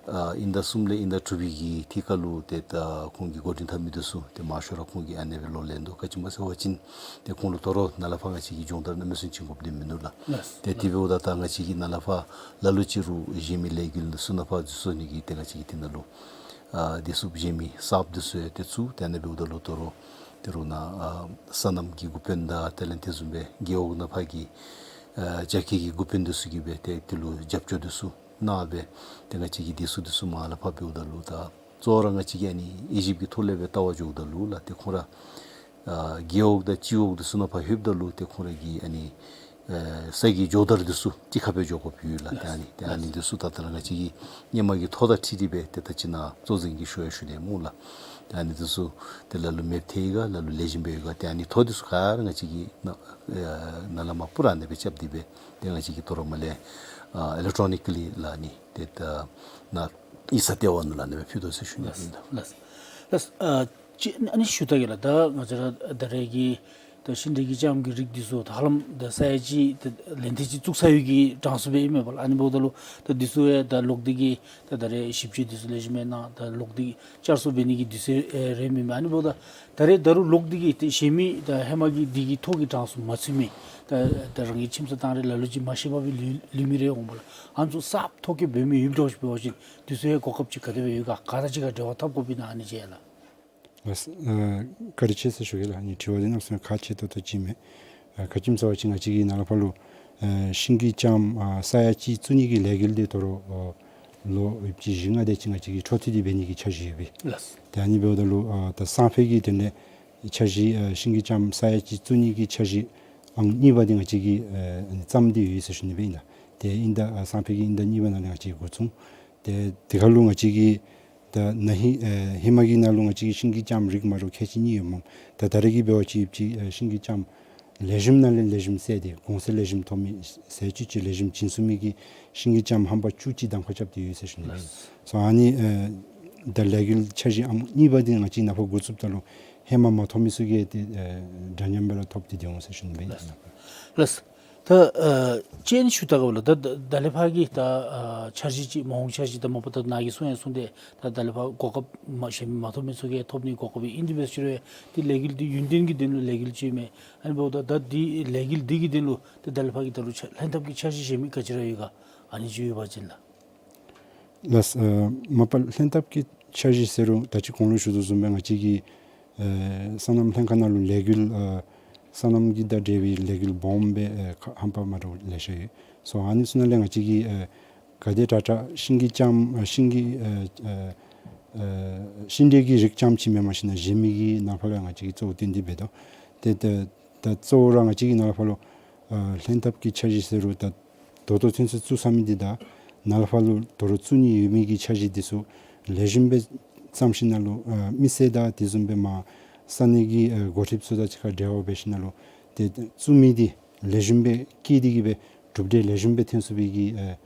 ཨ་དབྱིན་ཟླ་གསུམ་ལས་དབྱིན་ཟླ་དྲུག་པའི་གི་ཐད་ཁར་ལུ་ཏེ་ད་ཁོང་གི་འགོ་འདྲེན་འཐབ་མི་འདི་ཚུ་ཏེ་མང་ཤོས་ར་ཁོང་གིས་ཨ་ནི་སྦེ་ལོག་ལེན་དོ། ག་ཅི་སྨོ་ཟེར་བ་ཅིན་ཏེ་ཁོང་ལུ་དོ་རུང་ནཱ་ལས་ཕར་ང་བཅས་ཀྱིས་སྦྱོང་བརྡར་གནམ་མེད་ས་མེད་བྱིན་དགོཔ་འདི་མིན་ནུག་ལགས། ལགས། ཏེ་དེ་འབདཝ་ད་ད་ང་བཅས་ཀྱིས་ནཱ་ལས་ཕར་ལ་ལུ་ཅིག་རུང་གཞན་མི་ལས་འགུལ་ཚུ་ནང་ཕར་འཛུལ་སོང་ནི་གིས་ཏེ་ང་བཅས་ཀྱིས་དེ་ནང་ལུ་ཨ་བདེ་སྲུངཔ་གཞན་མི་གསརཔ་འདི་ཚུ་ཡང་ཏེ་བཙུགས། ཏེ་ཨ་ནི་འབདཝ་ད་ལུ་དོ་རུང་ཏེ་རུང་ནཱ་ཨ་སོ་ནམ་གྱི་འགོ་དཔོན་དང་དེ་ལས་དེ་བཟུམ་སྦེ་རྒེད་འོག་ནང་ཕར་གྱི་ཨ་རྒྱ་སྐྱེད་ཀྱི་འགོ་དཔོན་འདི་ཚུ་གིས་སྦེ་ཏེ་དེ་ལུ་རྒྱབ་སྐྱོར་འདི་ཚུ་གནང་སྦེ་ཏེ་ང་བཅས་ཀྱི་བདེ་སྲུངཔ་འདི་ཚུ་མར་ལས་ཕར་འབདཝ་ད་ལུ་ད་གཙོ་བོ་ར་ང་བཅས་ཀྱིས་ཨ་ནི་དབྱེ་ཞིབ་ཀྱི་ཐོག་ལས་སྦེ་བལྟ་བར་འགྱོཝ་ད་ལུ་ལགས། ཏེ་ཁོང་ར་ཨ་རྒེད་འོག་དང་སྤྱི་འོག་འདི་ཚུ་ནང་ཕར་ལྷོདཔ་ད་ལུ་ཏེ་ཁོང་ར་གི་ཨ་ནི་ཨེ་ས་གི་སྦྱོང་བརྡར་འདི་ཚུ་གཅིག་ཁར་སྦེ་འགྱོ་དགོཔ་ཡོད་ལགས། ཏེ་ཨ་ནི་ཏེ་ཨ་ནི་འདི་ཚུ་ད་ལྟོ་ར་ང་བཅས་ཀྱིས་ཧེ་མ་གི་ཐོ་དང་འཁྲིལ་ཏེ་སྦེ་ཏེ་ད་ཅི་ནཱ་གཙོ་འཛིན་གྱིས་ཞུ་ཡང་ཞུ་ནི་སྨོ་ལགས། ཏེ་ཨ་ནི་འདི་ཚུ་ཏེ་ལ་ལུ་མེདཔ་ཐལ་ཡི་ག་ལ་ལུ་ལེགས་ཤོམ་སྦེ་ཡོད་ག། ཏེ་ཨ་ནི་ཐོ་འདི་ཚུ་ག་ར་ང་བཅས་ཀྱིས་ནཱ་ཨེ་ནཱ་ལས་མར་པུ་ར་ཨ་ནི་སྦེ་རྐྱབ་སྟེ་སྦེ་ཏེ་ང་བཅས་ཀྱིས་དོ་རུང་མར་ལས་ཨ་ཨི་ལེག་ཊོ་ནི་ཀ་ལི་ལགས་ཨ་ནི་ཏེ་ད་ནཱ་ཡིག་ཚང་ལྟེ་བ་ནང་ལུ་ཨ་ནི་སྦེ་ཕུལ་དོ་ཟེར་ཞུ་ནི་ཨིན། ལགས། ལགས། ཨ་ཅིག་ཨ་ནི་ཞུ་ད་གེ་ལགས། ད་ང་བཅས་ར་ད་རེས་ཀྱི་ད་ཤིང་འབྲས་ཀྱི་ལྕངམ་གྱི་རིགས་འདི་ཚུ་ད་ཧ་ལམ་ད་ས་ཡ་གཅིག་ད་ལན་ཐེངས་གཅིག་བཙུགས་ཚར་ཡོད་ཀྱི་གྲངས་སུ་སྦེ་ཨིན་མས་པ་ལགས། ཨ་ནི་འབདཝ་ད་ལུ་ད་འདི་ཚུ་ཡང་ད་ལོག་སྟེ་གི་ད་ད་རེས་ཞིབ་དཔྱད་འདི་ཚུ་ལེགས་ཤོམ་སྦེ་གནང་ད་ལོག་སྟེ་གི་བསྐྱར་གསོ་འབད་ནི་གི་དུས་ཚོད་ཨེ་རན་མི་མས། ཨ་ནི་འབདཝ་ད་ད་རེས་ད་རུང་ལོག་སྟེ་གི་ཏེ་གཞན་མི་ད་ཧེ་མ་གི་འདི་གི་ཐོ་གི་གྲངས་སུ་མ་ཚུད་མི་ད་ད་རང་གི་ཁྱིམ་ཚང་དང་རེ་ལ་ལུ་ཅིག་མ་ཤེས་པར་སྦེ་ལུས་ལུས་མི་རེ་འོང་པ་ལགས། ཨ་ནི་ཚུ་གསརཔ་ཐོ་བཀོད་འབད་མི་ཡོདཔ་འདྲཝ་ཅིག་འབད་བ་ཅིན་དུས་ཚོད་གོ་སྐབས་ཅིག་ག་དེ་སྦེ་ཡོད་ག། ག་ར་གཅིག་ཁར་འབྲེལ་བ་འཐབ་དགོཔ་ཨིན་ན་ཨ་ནི་ཅིག་ལགས། ལགས། ཨ་བཀའ་དྲིན་ཆེ་ཟེར་ཞུ་གེ་ལགས། ཨ་ནི་དྲི་བ་འདི་གནམ་མེད་ས་མེད་ཁག་ཆེ་ཏོག་ཏོ་ཅིག་མས། ཨ་ག་ཅི་སྨོ་ཟེར་བ་ཅིན་ང་བཅས་ཀྱིས་ནཱ་ལས་ཕར་ལུ་ཨ་ཤིང་གི་ལྕངམ་ཨ་ས་ཡ་གཅིག་བཙུགས་ནི་གི་ལས་འགུལ་འདི་དོ་རུང་ཨ་ལོ་ཡོདཔ་ཅིག་བཞི་ལྔ་དེ་ཅིག་ང་བཅས་ཀྱིས་འཕྲོ་མཐུད་དེ་འབད་ནི་གི་འཆར་གཞི་ཡོད་པས། ལགས། ཏེ་ཨ་ནི་འབདཝ་ད་ལུ་ཨ་ད་སང་ཕོད་ཀྱི་དོན་ལས་འཆར་གཞི་ཨ་ཤིང་གི་ལྕངམ་ས་ཡ་གཅིག་བཙུགས་ནི་གི་འཆར་གཞི་ཨང་གཉིས་པ་འདི་ང་བཅས་ཀྱིས་ཨ་བརྩམས་ཏེ་ཡོད་ཟེར་ཞུ་ནི་སྦེ་ཨིན་ལགས། ཏེ་དབྱིན་ཟླ་ཨ་སང་ཕོད་ཀྱི་དབྱིན་ཟླ་གཉིས་པ་ནང་ལས་ང་བཅས་ཀྱིས་འགོ་བཙུགས། ཏེ་དེ་ཁར་ལུ་ང་བཅས་ཀྱིས་ ད་ན་ཧིང་ཨེ་ཧེ་མ་གི་ནང་ལུ་ང་བཅས་ཀྱི་ཤིང་གི་ལྕངམ་རིགས་མ་འདྲཝ་ཁལ་གཅིག་གཉིས་ཡོདཔ་མས། ད་ད་རེས་ཀྱི་འབད་བ་ཅིན་ཅིག་ཨེ་ཤིང་གི་ལྕངམ་ལེགས་ཤོམ་ནང་ལས་ལེགས་ཤོམ་ཟེར་ཏེ་གོང་ཚད་ལེགས་ཤོམ་ཐོབ་མི་ཟེར་ཅིག་ཅིག་ལེགས་ཤོམ་བྱིན་ཚུགས་མི་གི་ཤིང་གི་ལྕངམ་ཧམ་པ་བཅུ་གཅིག་གདམ་ཁ་རྐྱབ་སྟེ་ཡོད་ཟེར་ཞུ་ནི་ཨིན། སོ་ཨ་ནི་ཨེ་ད་ལས་འགུལ་འཆར་གཞི་ཨམ་གཉིས་པ་འདི་ང་བཅས་ནཱ་ཕར་འགོ་བཙུགསཔ་ད་ལུ་ཧེ་མ་མ་ཐོབ་མི་ཚུ་གིས་ཏེ་ཨེ་འདྲ་མཉམ་སྦེ་ར་ཐོབ་སྟེ་སྡོད་འོང་ཟེར་ཞུ་ནི་ཨིན། ལགས། ད་ཨ་ཅིན་ཞུ་ད་ག་བ་ལ་ད་ད་ད་ལས་ཕར་གྱི་ད་ཨ་འཆར་གཞི་ཅིག་མ་འོངས་འཆར་གཞི་ད་མ་པ་ད་ནཱ་གིས་གསུང་ཡང་གསུངས་ཏེ་ད་ད་ལས་ཕར་གོ་སྐབས་མ་གཞན་མ་ཐོབ་མི་ཚུ་གིས་ཐོབ་ནི་གོ་སྐབས་ཨིན་ཏེ་འབད་ཞུ་རུང་ཏེ་ལས་འགུལ་འདི་ཡུན་བརྟན་གྱི་དོན་ལུ་ལས་འགུལ་ཅིག་མས། ཨ་ནི་འབདཝ་ད་ད་འདི་ལས་འགུལ་འདི་གི་དོན་ལུ་ཏེ་ད་ལས་ཕར་གྱི་ད་རུང་ལྷན་ཐབས་ཀྱི་འཆར་གཞི་གཞན་མི་ག་ཅི་ར་ཡོད་ག། ཨ་ནི་ཅིག་ཡོད་པ་ཅིན་ལགས། ལགས། ཨ་མ་པ་ལྷན་ཐབས་ཀྱི་འཆར་གཞི་ཟེར་རུང་ད་ཅི་གོང་ལུ་ཞུ་དོ་བཟུམ་སྦེ་ང་བཅས་ཀྱི་ཨེ་སོ་ནམ་ལྷན་ཁག་ནང་ལུ་ལས་འགུལ་ཨེ་སོ་ནམ་གྱི་དང་འབྲེལ་བའི་ལས་འགུལ་སྦོམ་སྦེ་ཨེ་ཁ་ཧམ་པ་མ་འདྲཝ་ལེ་ཤ་ཡོད། སོ་ཨ་ནི་ཚུ་ནང་ལས་ང་བཅས་ཀྱིས་ཨེ་ག་དེ་དྲག་དྲག་ཤིང་གི་ལྕངམ་ཨེ་ཤིང་གི་ཨེ་ཨེ་ཤིང་འབྲས་ཀྱི་རིགས་རྐྱངམ་ཅིག་མེན་པར་ཞིན་ན་གཞན་མི་གི་ནང་ཕར་ལུ་ང་བཅས་ཀྱིས་གཙོ་བོ་བཏོན་ཏེ་འབད་དོ། ཏེ་ཏེ་ད་གཙོ་བོ་ར་ང་བཅས་ཀྱི་ནང་ཕར་ལུ་ཨ་ལྷན་ཐབས་ཀྱི་འཆར་གཞི་ཟེར་རུང་ད་ད་ལྟོ་ཚུན་ཚོད་བཙུགས་ཚར་མི་འདི་དང་ནཱ་ལས་ཕར་ལུ་དོ་རུང་བཙུགས་ནི་ཡོད་མི་གི་འཆར་གཞི་འདི་ཚུ་ལེགས་ཤོམ་སྦེ་བརྩམས་ཞིན་ན་ལུ་ཨ་མི་སེར་དང་དེ་བཟུམ་སྦེ་མར་ས་གནས་ཀྱི་ཨ་འགོ་ཁྲིདཔ་ཚུ་དང་གཅིག་ཁར་འབྲེལ་བ་འབད་ཞིན་ན་ལུ་ཏེ་བཙུགས་མི་འདི་ལེགས་ཤོམ་སྦེ་བསྐྱེད་དེ་གི་སྦེ་གྲུབ་འབྲས་ལེགས་ཤོམ་སྦེ་ཐོན་ཚུགས་པའི་གི་ཨ་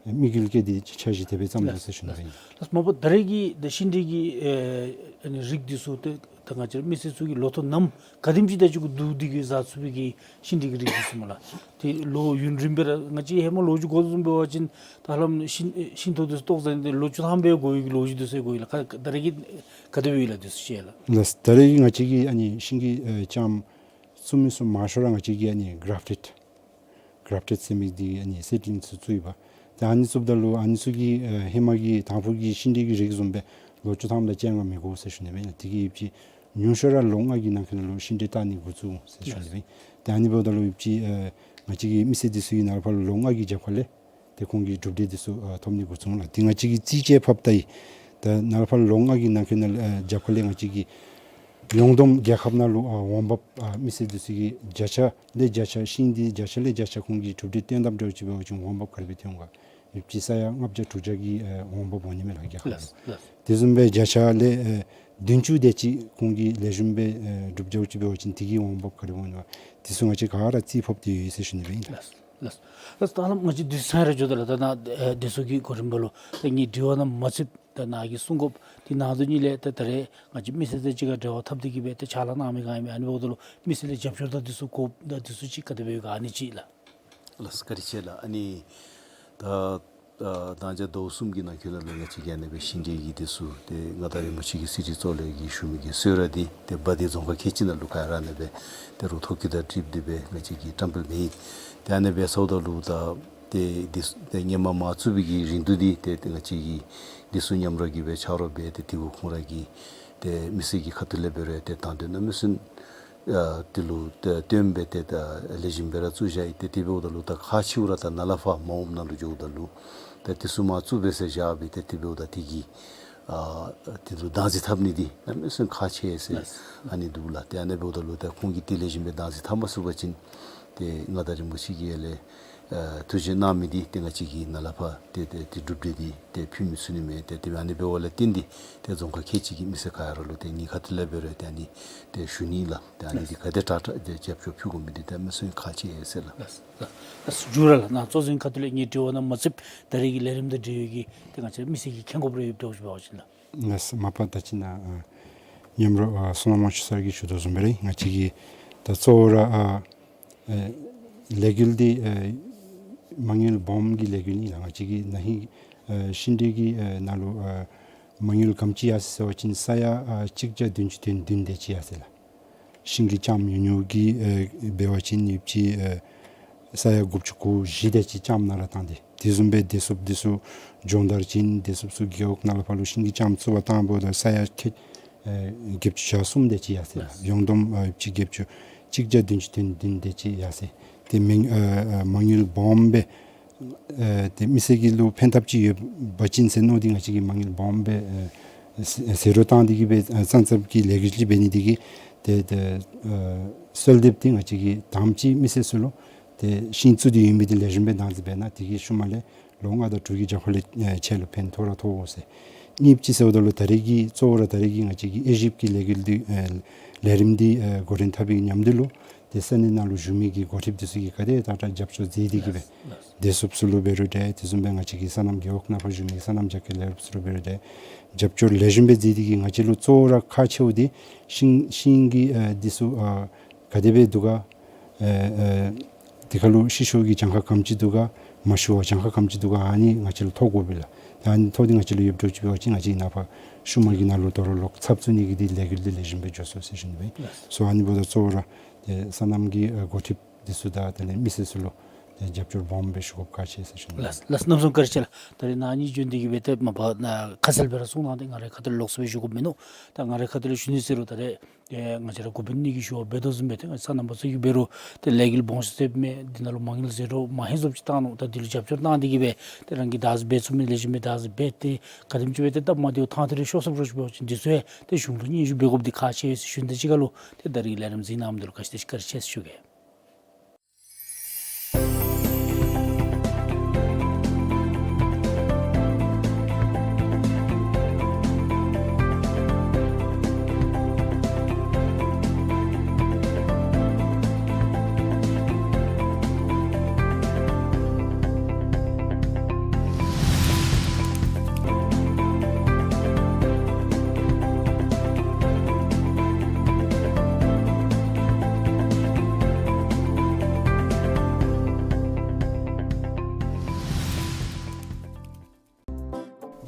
དམིགས་ཡུལ་བསྐྱེད་དེ་འཆར་གཞི་དེ་སྦེ་བརྩམས་དོ་ཟེར་ཞུ་ནི་ཨིན། ལགས་མ་པ་ད་རེས་ཀྱི་ད་ཤིང་འབྲས་ཀྱི་ཨེ་ཨ་ནི་རིགས་འདི་ཚུ་ཏེ་ད་ང་བཅས་མི་སེར་ཚུ་གིས་ལོ་ཐོག་ནམ་ག་དེམ་ཅིག་ད་ཅིག་གུ་བསྡུ་སྟེ་གི་བཟའ་ཚུགས་པའི་གི་ཤིང་འབྲས་ཀྱི་རིགས་འདི་ཚུ་སྨོ་ལགས། ཏེ་ལོ་ཡུན་རིངམོ་སྦེ་ར་ང་བཅས་ཧེ་མ་ལོ་རྒྱུས་གོ་དོ་བཟུམ་འབད་བ་ཅིན་ད་ཧ་ལམ་ཤིང་ཤིང་ཐོག་འདི་ཚུ་བཏོག་ཟ་ནི་འདི་ལོ་བཅུ་ཐམ་སྦེ་འགོར་བའི་གི་ལོ་རྒྱུས་འདི་ཚུ་གོ་ཡི་ལགས། ག་ད་རེས་ཀྱི་ག་དེ་སྦེ་ཡོད་ལགས་འདི་ཚུ་ཅིག་ལགས། ལགས། ད་རེས་ཀྱི་ང་བཅས་ཀྱི་ཨ་ནི་ཤིང་གི་ཨེ་ལྕངམ་བཙུགས་མི་ཚུ་མང་ཤོས་ར་ང་བཅས་ཀྱིས་ཨ་ནི་གཱརཕ་ཊེཌ་གཱརཕ་ཊེཌ་ཟེར་མི་འདི་ཨ་ནི་སི་ཌི་ལིངས་ཚུ་བཙུགས་ཡི་པ། ཏེ་ཨ་ནི་བཙུགསཔ་ད་ལུ་ཨ་ནི་ཚུ་གི་ཨེ་ཧེ་མ་གི་དང་ཕུ་གི་ཤིང་འབྲས་ཀྱི་རིགས་བཟུམ་སྦེ་ལོ་བཅུ་ཐམ་དང་བཅོ་ལྔ་མི་འགོར་ཟེར་ཞུ་ནི་སྦེ་ཨིན། དེ་གིས་ཡོདཔ་ཅིག་ཉུང་ཤོས་ར་ལོ་ལྔ་གི་ནང་འཁོད་ནང་ལུ་ཤིང་འབྲས་བཏགས་ནི་འགོ་བཙུགས་འོང་ཟེར་ཞུ་ནི་སྦེ་ཨིན། ཏེ་ཨ་ནི་འབདཝ་ད་ལུ་ཡོདཔ་ཅིག་ཨེ་ང་བཅས་ཀྱི་མི་སེར་འདི་ཚུ་གིས་ནཱ་ལས་ཕར་ལོ་ལྔ་གི་རྒྱབ་ཁ་ལས་ཏེ་ཁོང་གིས་གྲུབ་འབྲས་འདི་ཚུ་ཨ་ཐོབ་ནི་འགོ་བཙུགས་འོང་ལགས། ཏེ་ང་བཅས་ཀྱིས་རྩིས་ཅིག་ཕབ་ད་ཡི། ད་ནཱ་ལས་ཕར་ལོ་ལྔ་གི་ནང་འཁོད་ནང་ལུ་ཨ་རྒྱབ་ཁ་ལས་ང་བཅས་ཀྱིས་ཡོངས་བསྡོམས་རྒྱལ་ཁབ་ནང་ལུ་ཨ་འོང་འབབ་ཨ་མི་སེར་འདི་ཚུ་གིས་བརྒྱ་ཆ་ལས་བརྒྱ་ཆ་ཤིང་འདི་བརྒྱ་ཆ་ལས་བརྒྱ་ཆ་ཁོང་གིས་གྲུབ་འབྲས་བཏོན་དཔ་འདྲཝ་ཅིག་འབད་བ་ཅིན་འོང་འབབ་ག་དེ་སྦེ་ཐོན་འོང་ག། ཡོདཔ་ཅིག་ས་ཡ་ལྔ་བརྒྱ་དྲུག་བརྒྱ་གི་ཨེ་འོང་འབབ་འོང་ནི་མས་ལགས་རྒྱལ་ཁབ་ནང་ལུ། ལགས་ལགས། དེ་བཟུམ་སྦེ་བརྒྱ་ཆ་ལས་ཨེ་བདུན་ཅུ་དེ་ཅིག་ཁོང་གིས་ལེགས་ཤོམ་སྦེ་ཨེ་གྲུབ་འགྱོཝ་ཅིག་འབད་བ་ཅིན་དེ་གི་འོང་འབབ་ག་དེ་སྦེ་འོང་ནི་མས། དེ་ཚུ་ང་བཅས་ག་ར་རྩིས་ཕབ་སྟེ་ཡོད་ཟེར་ཞུ་ནི་སྦེ་ཨིན་ལགས། ལགས། ལགས། ད་ཧ་ལམ་ང་བཅས་དུས་ཚོད་ར་འགྱོ་དོ་ལགས། ད་ནཱ་ཨེ་དེ་ཚུ་གི་གོ་རིམ་པ་ལུ་ད་ངེའི་དྲི་བ་ནང་མ་ཚུདཔ་ད་ནཱ་གི་གསུང་དགོཔ་དེ་ནང་དོན་ཉིད་ལས་ད་ད་རེས་ང་བཅས་མི་སེར་དང་གཅིག་ཁར་འབྲེལ་བ་འཐབ་སྟེ་གི་སྦེ་ད་ཕྱག་ལཱ་གནང་མི་ག་ཨིན་མས། ཨ་ནི་འབདཝ་ད་ལུ་མི་སེར་ལས་རྒྱབ་སྐྱོར་དང་དེ་ཚུ་དགོཔ་དང་དེ་ཚུ་ཅིག་ག་དེ་སྦེ་ཡོད་ག་ཨ་ནི་ཅིག་ལགས། ལགས་བཀའ་དྲིན་ཆེ་ལགས། ཨ་ནི་ད་ཨ་ད་ལྟོ་ཟླཝ་གསུམ་གྱི་ནང་འཁོད་ནང་ལུ་ང་བཅས་ཀྱིས་ཨ་ནི་སྦེ་ཤིང་འབྲས་ཀྱི་འདི་ཚུ་ཏེ་མངའ་བདག་རིན་པོ་ཆེ་གི་གསེར་ཁྲི་གཙོ་ལས་ཀྱི་ཞུ་མི་གི་གསོལ་རས་འདི་ཏེ་འབག་སྟེ་རྫོང་ཁག་ཁལ་གཅིག་ནང་ལུ་ག་ར་ཨ་ནི་སྦེ་ཏེ་རུང་ཐོ་བཀོད་དང་འཁྲིལ་ཏེ་སྦེ་ང་བཅས་ཀྱིས་བཀྲམ་སྤེལ་འབད་ཡི། ཏེ་ཨ་ནི་སྦེ་ཟེརཝ་ད་ལུ་ད་ཏེ་འདི་ཚུ་ཏེ་སྔོན་མ་མ་བཙུགས་པའི་གི་རིང་དུ་འདི་ཏེ་ཏེ་ང་བཅས་ཀྱིས་འདི་ཚུ་མཉམ་རོགས་ཀྱིས་སྦེ་ཕྱག་རོགས་འབད་དེ་དེ་གུ་ཁོང་ར་གིས་ཏེ་མི་སེར་གྱི་ཁ་ཐུག་ལས་འབད་རུང་ཏེ་དང་དོན་གནམ་མེད་ས་མེད་ཨ་དེ་ལུ་ཏེ་བརྟེན་སྦེ་ཏེ་ད་ལེགས་ཤོམ་སྦེ་ར་བཙུགས་བཞག་ཡི། ཏེ་དེ་འབདཝ་ད་ལུ་ད་ཁག་ཆེཝ་ར་ད་ནཱ་ལས་ཕར་མ་འོངམ་ནང་ལུ་འགྱོཝ་ད་ལུ་ད་དེ་ཚུ་མ་བཙུགས་པས་ཟེར་བཞག་སྦེ་ཏེ་དེ་འབདཝ་ད་དེ་གིས་ཨ་དེ་ལུ་བདག་འཛིན་འཐབ་ནི་འདི་གནམ་མེད་ས་མེད་ཁག་ཆེ་ཟེར་ཨ་ནི་འདུག་ལགས། ཏེ་ཨ་ནི་འབདཝ་ད་ལུ་ད་ཁོང་གིས་དེ་ལེགས་ཤོམ་སྦེ་བདག་འཛིན་འཐབ་མ་ཚུགས་པ་ཅིན་ཏེ་མངའ་བདག་རིན་པོ་ཆེ་གིས་ཡར་ལས་ཨ་ཐུགས་བཞེད་གནང་མི་འདི་ཏེ་ང་བཅས་ཀྱིས་ནཱ་ལས་ཕར་ཏེ་ཏེ་ཏེ་གྲུབ་འབྲས་འདི་ཏེ་ཕུལ་མི་ཚུགས་ནི་མས། ཏེ་ཏེ་ཨ་ནི་འབདཝ་ལས་བརྟེན་ཏེ་ཏེ་རྫོང་ཁག་ཁལ་གཅིག་གི་མི་སེར་ག་ར་ལུ་ཏེ་ངེའི་ཁ་ཐུག་ལས་འབད་རུང་ཏེ་ཨ་ནི་ཏེ་ཞུ་ནི་ལགས། ཏེ་ཨ་ནི་འདི་ག་དེ་དྲག་དྲག་ཏེ་རྒྱབ་སྐྱོར་ཕུལ་དགོ་མི་འདི་ཏེ་མི་སེར་ཁག་ཆེ་ཟེར་ལགས། ལགས་ལགས། ལགས་འཇུ་ར་ལགས། ནཱ་གཙོ་འཛིན་ཁ་ཐུག་ལས་ངེའི་དྲི་བ་ནང་མ་ཚུདཔ་ད་རེས་ཀྱི་ལས་རིམ་དང་འབྲེལ་ཡོད་ཀྱི་ཏེ་ང་བཅས་མི་སེར་གྱིས་མཁྱེན་དགོཔ་རེ་ཡོདཔ་འདྲཝ་ཅིག་འབད་བ་ཅིན་ལགས། ལགས་མ་པ་ད་ཅི་ནཱ་ཨ་མཉམ་རོགས་ཨ་བསོད་ནམས་དབང་ཕྱུག་སར་གྱིས་ཞུ་དོ་བཟུམ་སྦེ་ར་ང་བཅས་ཀྱིས་ད་གཙོ་བོ་ར་ཨ་ཨེ་ལས་འགུལ་འདི་ཨེ་མ་དངུལ་སྦོམ་གྱི་ལས་འགུལ་ཨིན་ལགས། ང་བཅས་ཀྱིས་ན་ཧིང་ཨེ་ཤིང་འབྲས་ཀྱི་ཨེ་ནང་ལུ་ཨེ་མ་དངུལ་ག་དེམ་ཅིག་ཡར་སོ་ཡི་ཟེར་བ་ཅིན་ས་ཡ་ཨེ་གཅིག་བརྒྱ་བདུན་ཅུ་དོན་བདུན་དེ་ཅིག་ཡར་སོ་ཡི་ལགས། ཤིང་གི་ལྕངམ་ཉུང་ཉུང་གི་ཨེ་འབད་བ་ཅིན་ཡོདཔ་ཅིག་ཨེ་ས་ཡ་དགུ་བཅུ་གོ་བཞི་དེ་ཅིག་ལྕངམ་ནང་ར་བཏང་སྟེ། དེ་བཟུམ་སྦེ་བདེ་སྲུངཔ་འདི་ཚུ་སྦྱོང་བརྡར་བྱིན། བདེ་སྲུངཔ་ཚུ་རྒེད་འོག་ནང་ལས་ཕར་ལུ་ཤིང་གི་ལྕངམ་བཙུགས་པར་བཏངམ་ད་ས་ཡ་ཁལ་ཨེ་བརྒྱད་ཅུ་གྱ་གསུམ་དེ་ཅིག་ཡར་སོ་ཡི་ལགས། ཡོངས་བསྡོམས་ཨེ་ཡོདཔ་ཅིག་བརྒྱད་ཅུ་གཅིག་བརྒྱ་བདུན་ཅུ་དོན་བདུན་དེ་ཅིག་ཡར་སོ་ཡི། ཏེ་མ་ཨེ་ཨེ་མ་དངུལ་སྦོམ་སྦེ་ཨེ་ཏེ་མི་སེར་གྱི་ལུ་ཕན་ཐབས་ཅིག་ཡོད་པ་ཅིན་ཟེར་མནོ་སྟེ་ང་བཅས་ཀྱིས་མ་དངུལ་སྦོམ་སྦེ་ཨེ་ཟེ་ཟེ་རོ་བཏང་སྟེ་གི་སྦེ་ཨེ་ཙང་ཙང་གི་ལས་འགུལ་ཅིག་འབད་ནི་དེ་གིས་ཏེ་ཏེ་ཨེ་གསོལ་འདེབས་འདི་ང་བཅས་ཀྱིས་དང་པ་ཅིག་མི་སེར་ཚུ་ལུ་ཏེ་ཤིང་བཙུགས་ཏེ་ཡོད་མི་འདི་ལེགས་ཤོམ་སྦེ་བདག་འཛིན་འབད་གནང་། དེ་གི་ཤུལ་མ་ལས་ལོ་ལྔ་དང་དྲུག་གི་རྒྱབ་ཁ་ལས་ཨེ་ཁྱེད་ལུ་ཕན་ཐོགས་ར་ཐོགས་འོང་ཟེར། གཉིས་ཅིག་ཟེརཝ་ད་ལུ་ད་རེས་ཀྱི་གཙོ་བོ་ར་ད་རེས་ཀྱི་ང་བཅས་ཀྱི་དབྱེ་ཞིབ་ཀྱི་ལས་འགུལ་འདི་ཨེ་ལས་རིམ་འདི་ཨེ་འགོ་འདྲེན་འཐབ་པའི་མཉམ་དུ་ལུ་ཏེ་ས་གནས་ནང་ལུ་བཞུགས་མི་གི་འགོ་ཁྲིདཔ་འདི་ཚུ་གིས་ག་དེ་དྲག་དྲག་རྒྱབ་སྐྱོར་མཛད་དེ་གིས་སྦེ་ལགས། བདེ་སྲུངཔ་ཚུ་ལུ་འབད་རུང་འདྲ། དེ་བཟུམ་སྦེ་ང་བཅས་ཀྱི་སོ་ནམ་རྒེད་འོག་ནང་ཕར་བཞུགས་མི་གི་སོ་ནམ་རྒྱབ་སྐྱོར་ལས་རོགསཔ་ཚུ་ལུ་འབད་རུང་འདྲ། རྒྱབ་སྐྱོར་ལེགས་ཤོམ་སྦེ་མཛད་དེ་གིས་ང་བཅས་ལུ་གཙོ་བོ་ར་ཁག་ཆེཝ་འདི་ཤིང་ཤིང་གི་ཨེ་འདི་ཚུ་ཨ་ག་དེ་སྦེ་འདུག་ག། ཨེ་ཨེ་དེ་ཁར་ལུ་ཤི་ཤོར་གྱི་གྱངས་ཁ་ག་དེམ་ཅིག་འདུག་ག། མ་ཤི་བར་གྱངས་ཁ་ག་དེམ་ཅིག་འདུག་ག། ཨ་ནི་ང་བཅས་ལུ་ཐོབ་དགོ་པས་ལགས། ད་ཨ་ནི་ཐོབ་སྟེ་ང་བཅས་ལུ་ཡོདཔ་འདྲཝ་ཅིག་འབད་བ་ཅིན་ང་བཅས་ནཱ་ཕར་ཤུལ་མ་གི་ནང་ལུ་དོ་རུང་ལོག་ཚབ་བཙུགས་ནི་གི་འདི་ལས་འགུལ་འདི་ལེགས་ཤོམ་སྦེ་འགྱོ་ཚུགས་ཟེར་ཞུ་ནི་སྦེ་ཨིན། ལགས། སོ་ཨ་ནི་འབདཝ་ད་གཙོ་བོ་ར་ཏེ་སོ་ནམ་གྱི་ཨེ་འགོ་ཁྲིདཔ་འདི་ཚུ་དང་དེ་ལས་མི་སེར་ཚུ་ལུ་ཏེ་རྒྱབ་སྐྱོར་སྦོམ་སྦེ་ཞུ་དགོཔ་ཁག་ཆེ་ཟེར་ཞུ་ནི། ལགས་ལགས། གནམ་མེད་ས་མེད་བཀའ་དྲིན་ཆེ་ལགས། ད་རེས་ནཱ་ཨ་ནི་བྱོན་ཏེ་གིས་སྦེ་ཏེ་མ་པ་ནཱ་ཁ་གསལ་སྦེ་ར་གསུང་གནང་སྟེ་ང་རའི་ཁ་ཐུག་ལས་ལོགས་སུ་སྦེ་ཞུ་དགོཔ་མིན་ནུག། ད་ང་རའི་ཁ་ཐུག་ལས་ཞུ་ནི་ཟེར་རུང་ད་རེས་ཏེ་ང་བཅས་ར་འགོ་དཔོན་གཉིས་ཀྱིས་ཞུ་བ་འབད་དོ་བཟུམ་སྦེ་ཏེ་ང་བཅས་སོ་ནམ་པ་ཚུ་གིས་འབད་རུང་ཏེ་ལས་འགུལ་སྦོམ་ཤོས་ཟེར་མི་འདི་ནང་ལུ་མ་དངུལ་ཟད་འགྲོ་མ་ཧེ་ཟོབ་ཅིག་བཏང་ནུག། ད་འདི་ལུ་རྒྱབ་སྐྱོར་གནང་སྟེ་གིས་སྦེ་ཏེ་རང་གིས་ད་ཅི་འབད་ཚུགས་མི་ལེགས་ཤོམ་སྦེ་ད་ཅི་འབད་དེ་ག་དེམ་ཅིག་སྦེ་ཏེ་སྟབས་མ་བདེཝ་ཐང་ཐད་རེ་ཤོར་སོངམ་འདྲཝ་ཅིག་འབད་བ་ཅིན་འདི་ཚུ་ཡང་ཏེ་གཞུང་ལུ་སྙན་ཞུ་འབད་དགོཔ་འདི་ཁག་ཆེ་ཟེར་ཞུ་ནི། དེ་གཅིག་ཁར་ལུ་ཏེ་ད་རིས་ལས་རིམ་གཟིགས་གནང་མི་འདི་ལུ་བཀའ་དྲིན་ཆེ་བཀའ་དྲིན་ཆེ་ཟེར་ཞུ་གེ།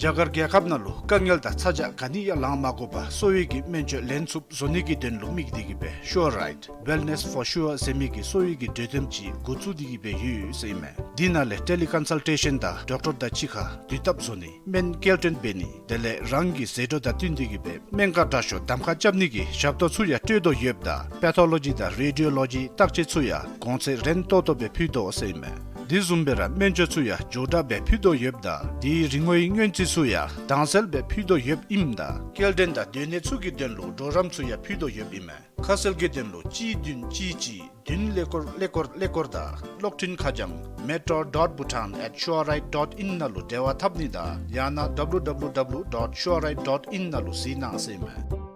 རྒྱ་གར་རྒྱལ་ཁབ་ནང་ལུ་དཀའ་ངལ་དང་ཚ་གྱང་ག་ནི་ཡང་ལང་མ་དགོ་པར་གསོ་བའི་གི་སྨན་བཅོས་ལེན་ཚུགསཔ་བཟོ་ནི་གི་དོན་ལུ་དམིགས་ཏེ་གིས་སྦེ་Sure Right Wellness for Sure ཟེར་མི་གི་གསོ་བའི་གི་གྲོས་སྡོམ་ཅིག་འགོ་བཙུགས་ཏེ་གིས་སྦེ་ཡོད་ཟེར་ཨིན་མས། འདི་ནང་ལས་ཊེ་ལི་ཀོན་སཱལ་ཊེ་ཤཱན་དང་ཌོག་ཊར་དང་གཅིག་ཁར་དུས་བཏབ་བཟོ་ནི། སྨན་སྐྱེལ་འདྲེན་འབད་ནི། དེ་ལས་རང་གི་ཟད་འགྲོ་དང་བསྟུན་ཏེ་གིས་སྦེ་སྨན་ཁང་དྲག་ཤོས་གདམ་ཁ་རྐྱབ་ནི་གི་ཞབས་ཏོག་ཚུ་ཡང་སྤྲོད་དོ་ཡོདཔ་ད་པེ་ཐོ་ལོ་ཇི་དང་རེ་ཌི་ཡོ་ལོ་ཇི་བརྟག་དཔྱད་ཚུ་ཡང་གོང་ཚད་རན་ཏོག་ཏོ་སྦེ་ཕུལ་དོ་ཟེར་ཨིན་མས། དེ་བཟུམ་སྦེ་ར་སྨན་བཅོས་ཚུ་ཡང་མགྱོགས་དྲགས་སྦེ་ཕུལ་དོ་ཡོདཔ་ད་དེའི་རིན་གོང་གི་སྔོན་རྩིས་ཚུ་ཡང་དྭངས་གསལ་སྦེ་ཕུལ་དོ་ཡོདཔ་ཨིནམ་ད་སྐྱེལ་འདྲེན་དང་སྡོད་གནས་ཚུ་གི་དོན་ལུ་གྲོགས་རམ་ཚུ་ཡང་ཕུལ་དོ་ཡོདཔ་ཨིན་མས། ཁ་གསལ་གྱི་དོན་ལུ་གཅིག་བདུན་གཅིག་གཅིག་བདུན་ཀླད་ཀོར་ཀླད་ཀོར་ཀླད་ཀོར་དང་གློག་འཕྲིན་ཁ་བྱང་metro dot bhutan at sure right dot in ནང་ལུ་འབྲེལ་བ་འཐབ་ནི་དང་ཡང་ན་www dot sure right dot in ནང་ལུ་གཟིགས་གནང་ཟེར་ཨིན་མས།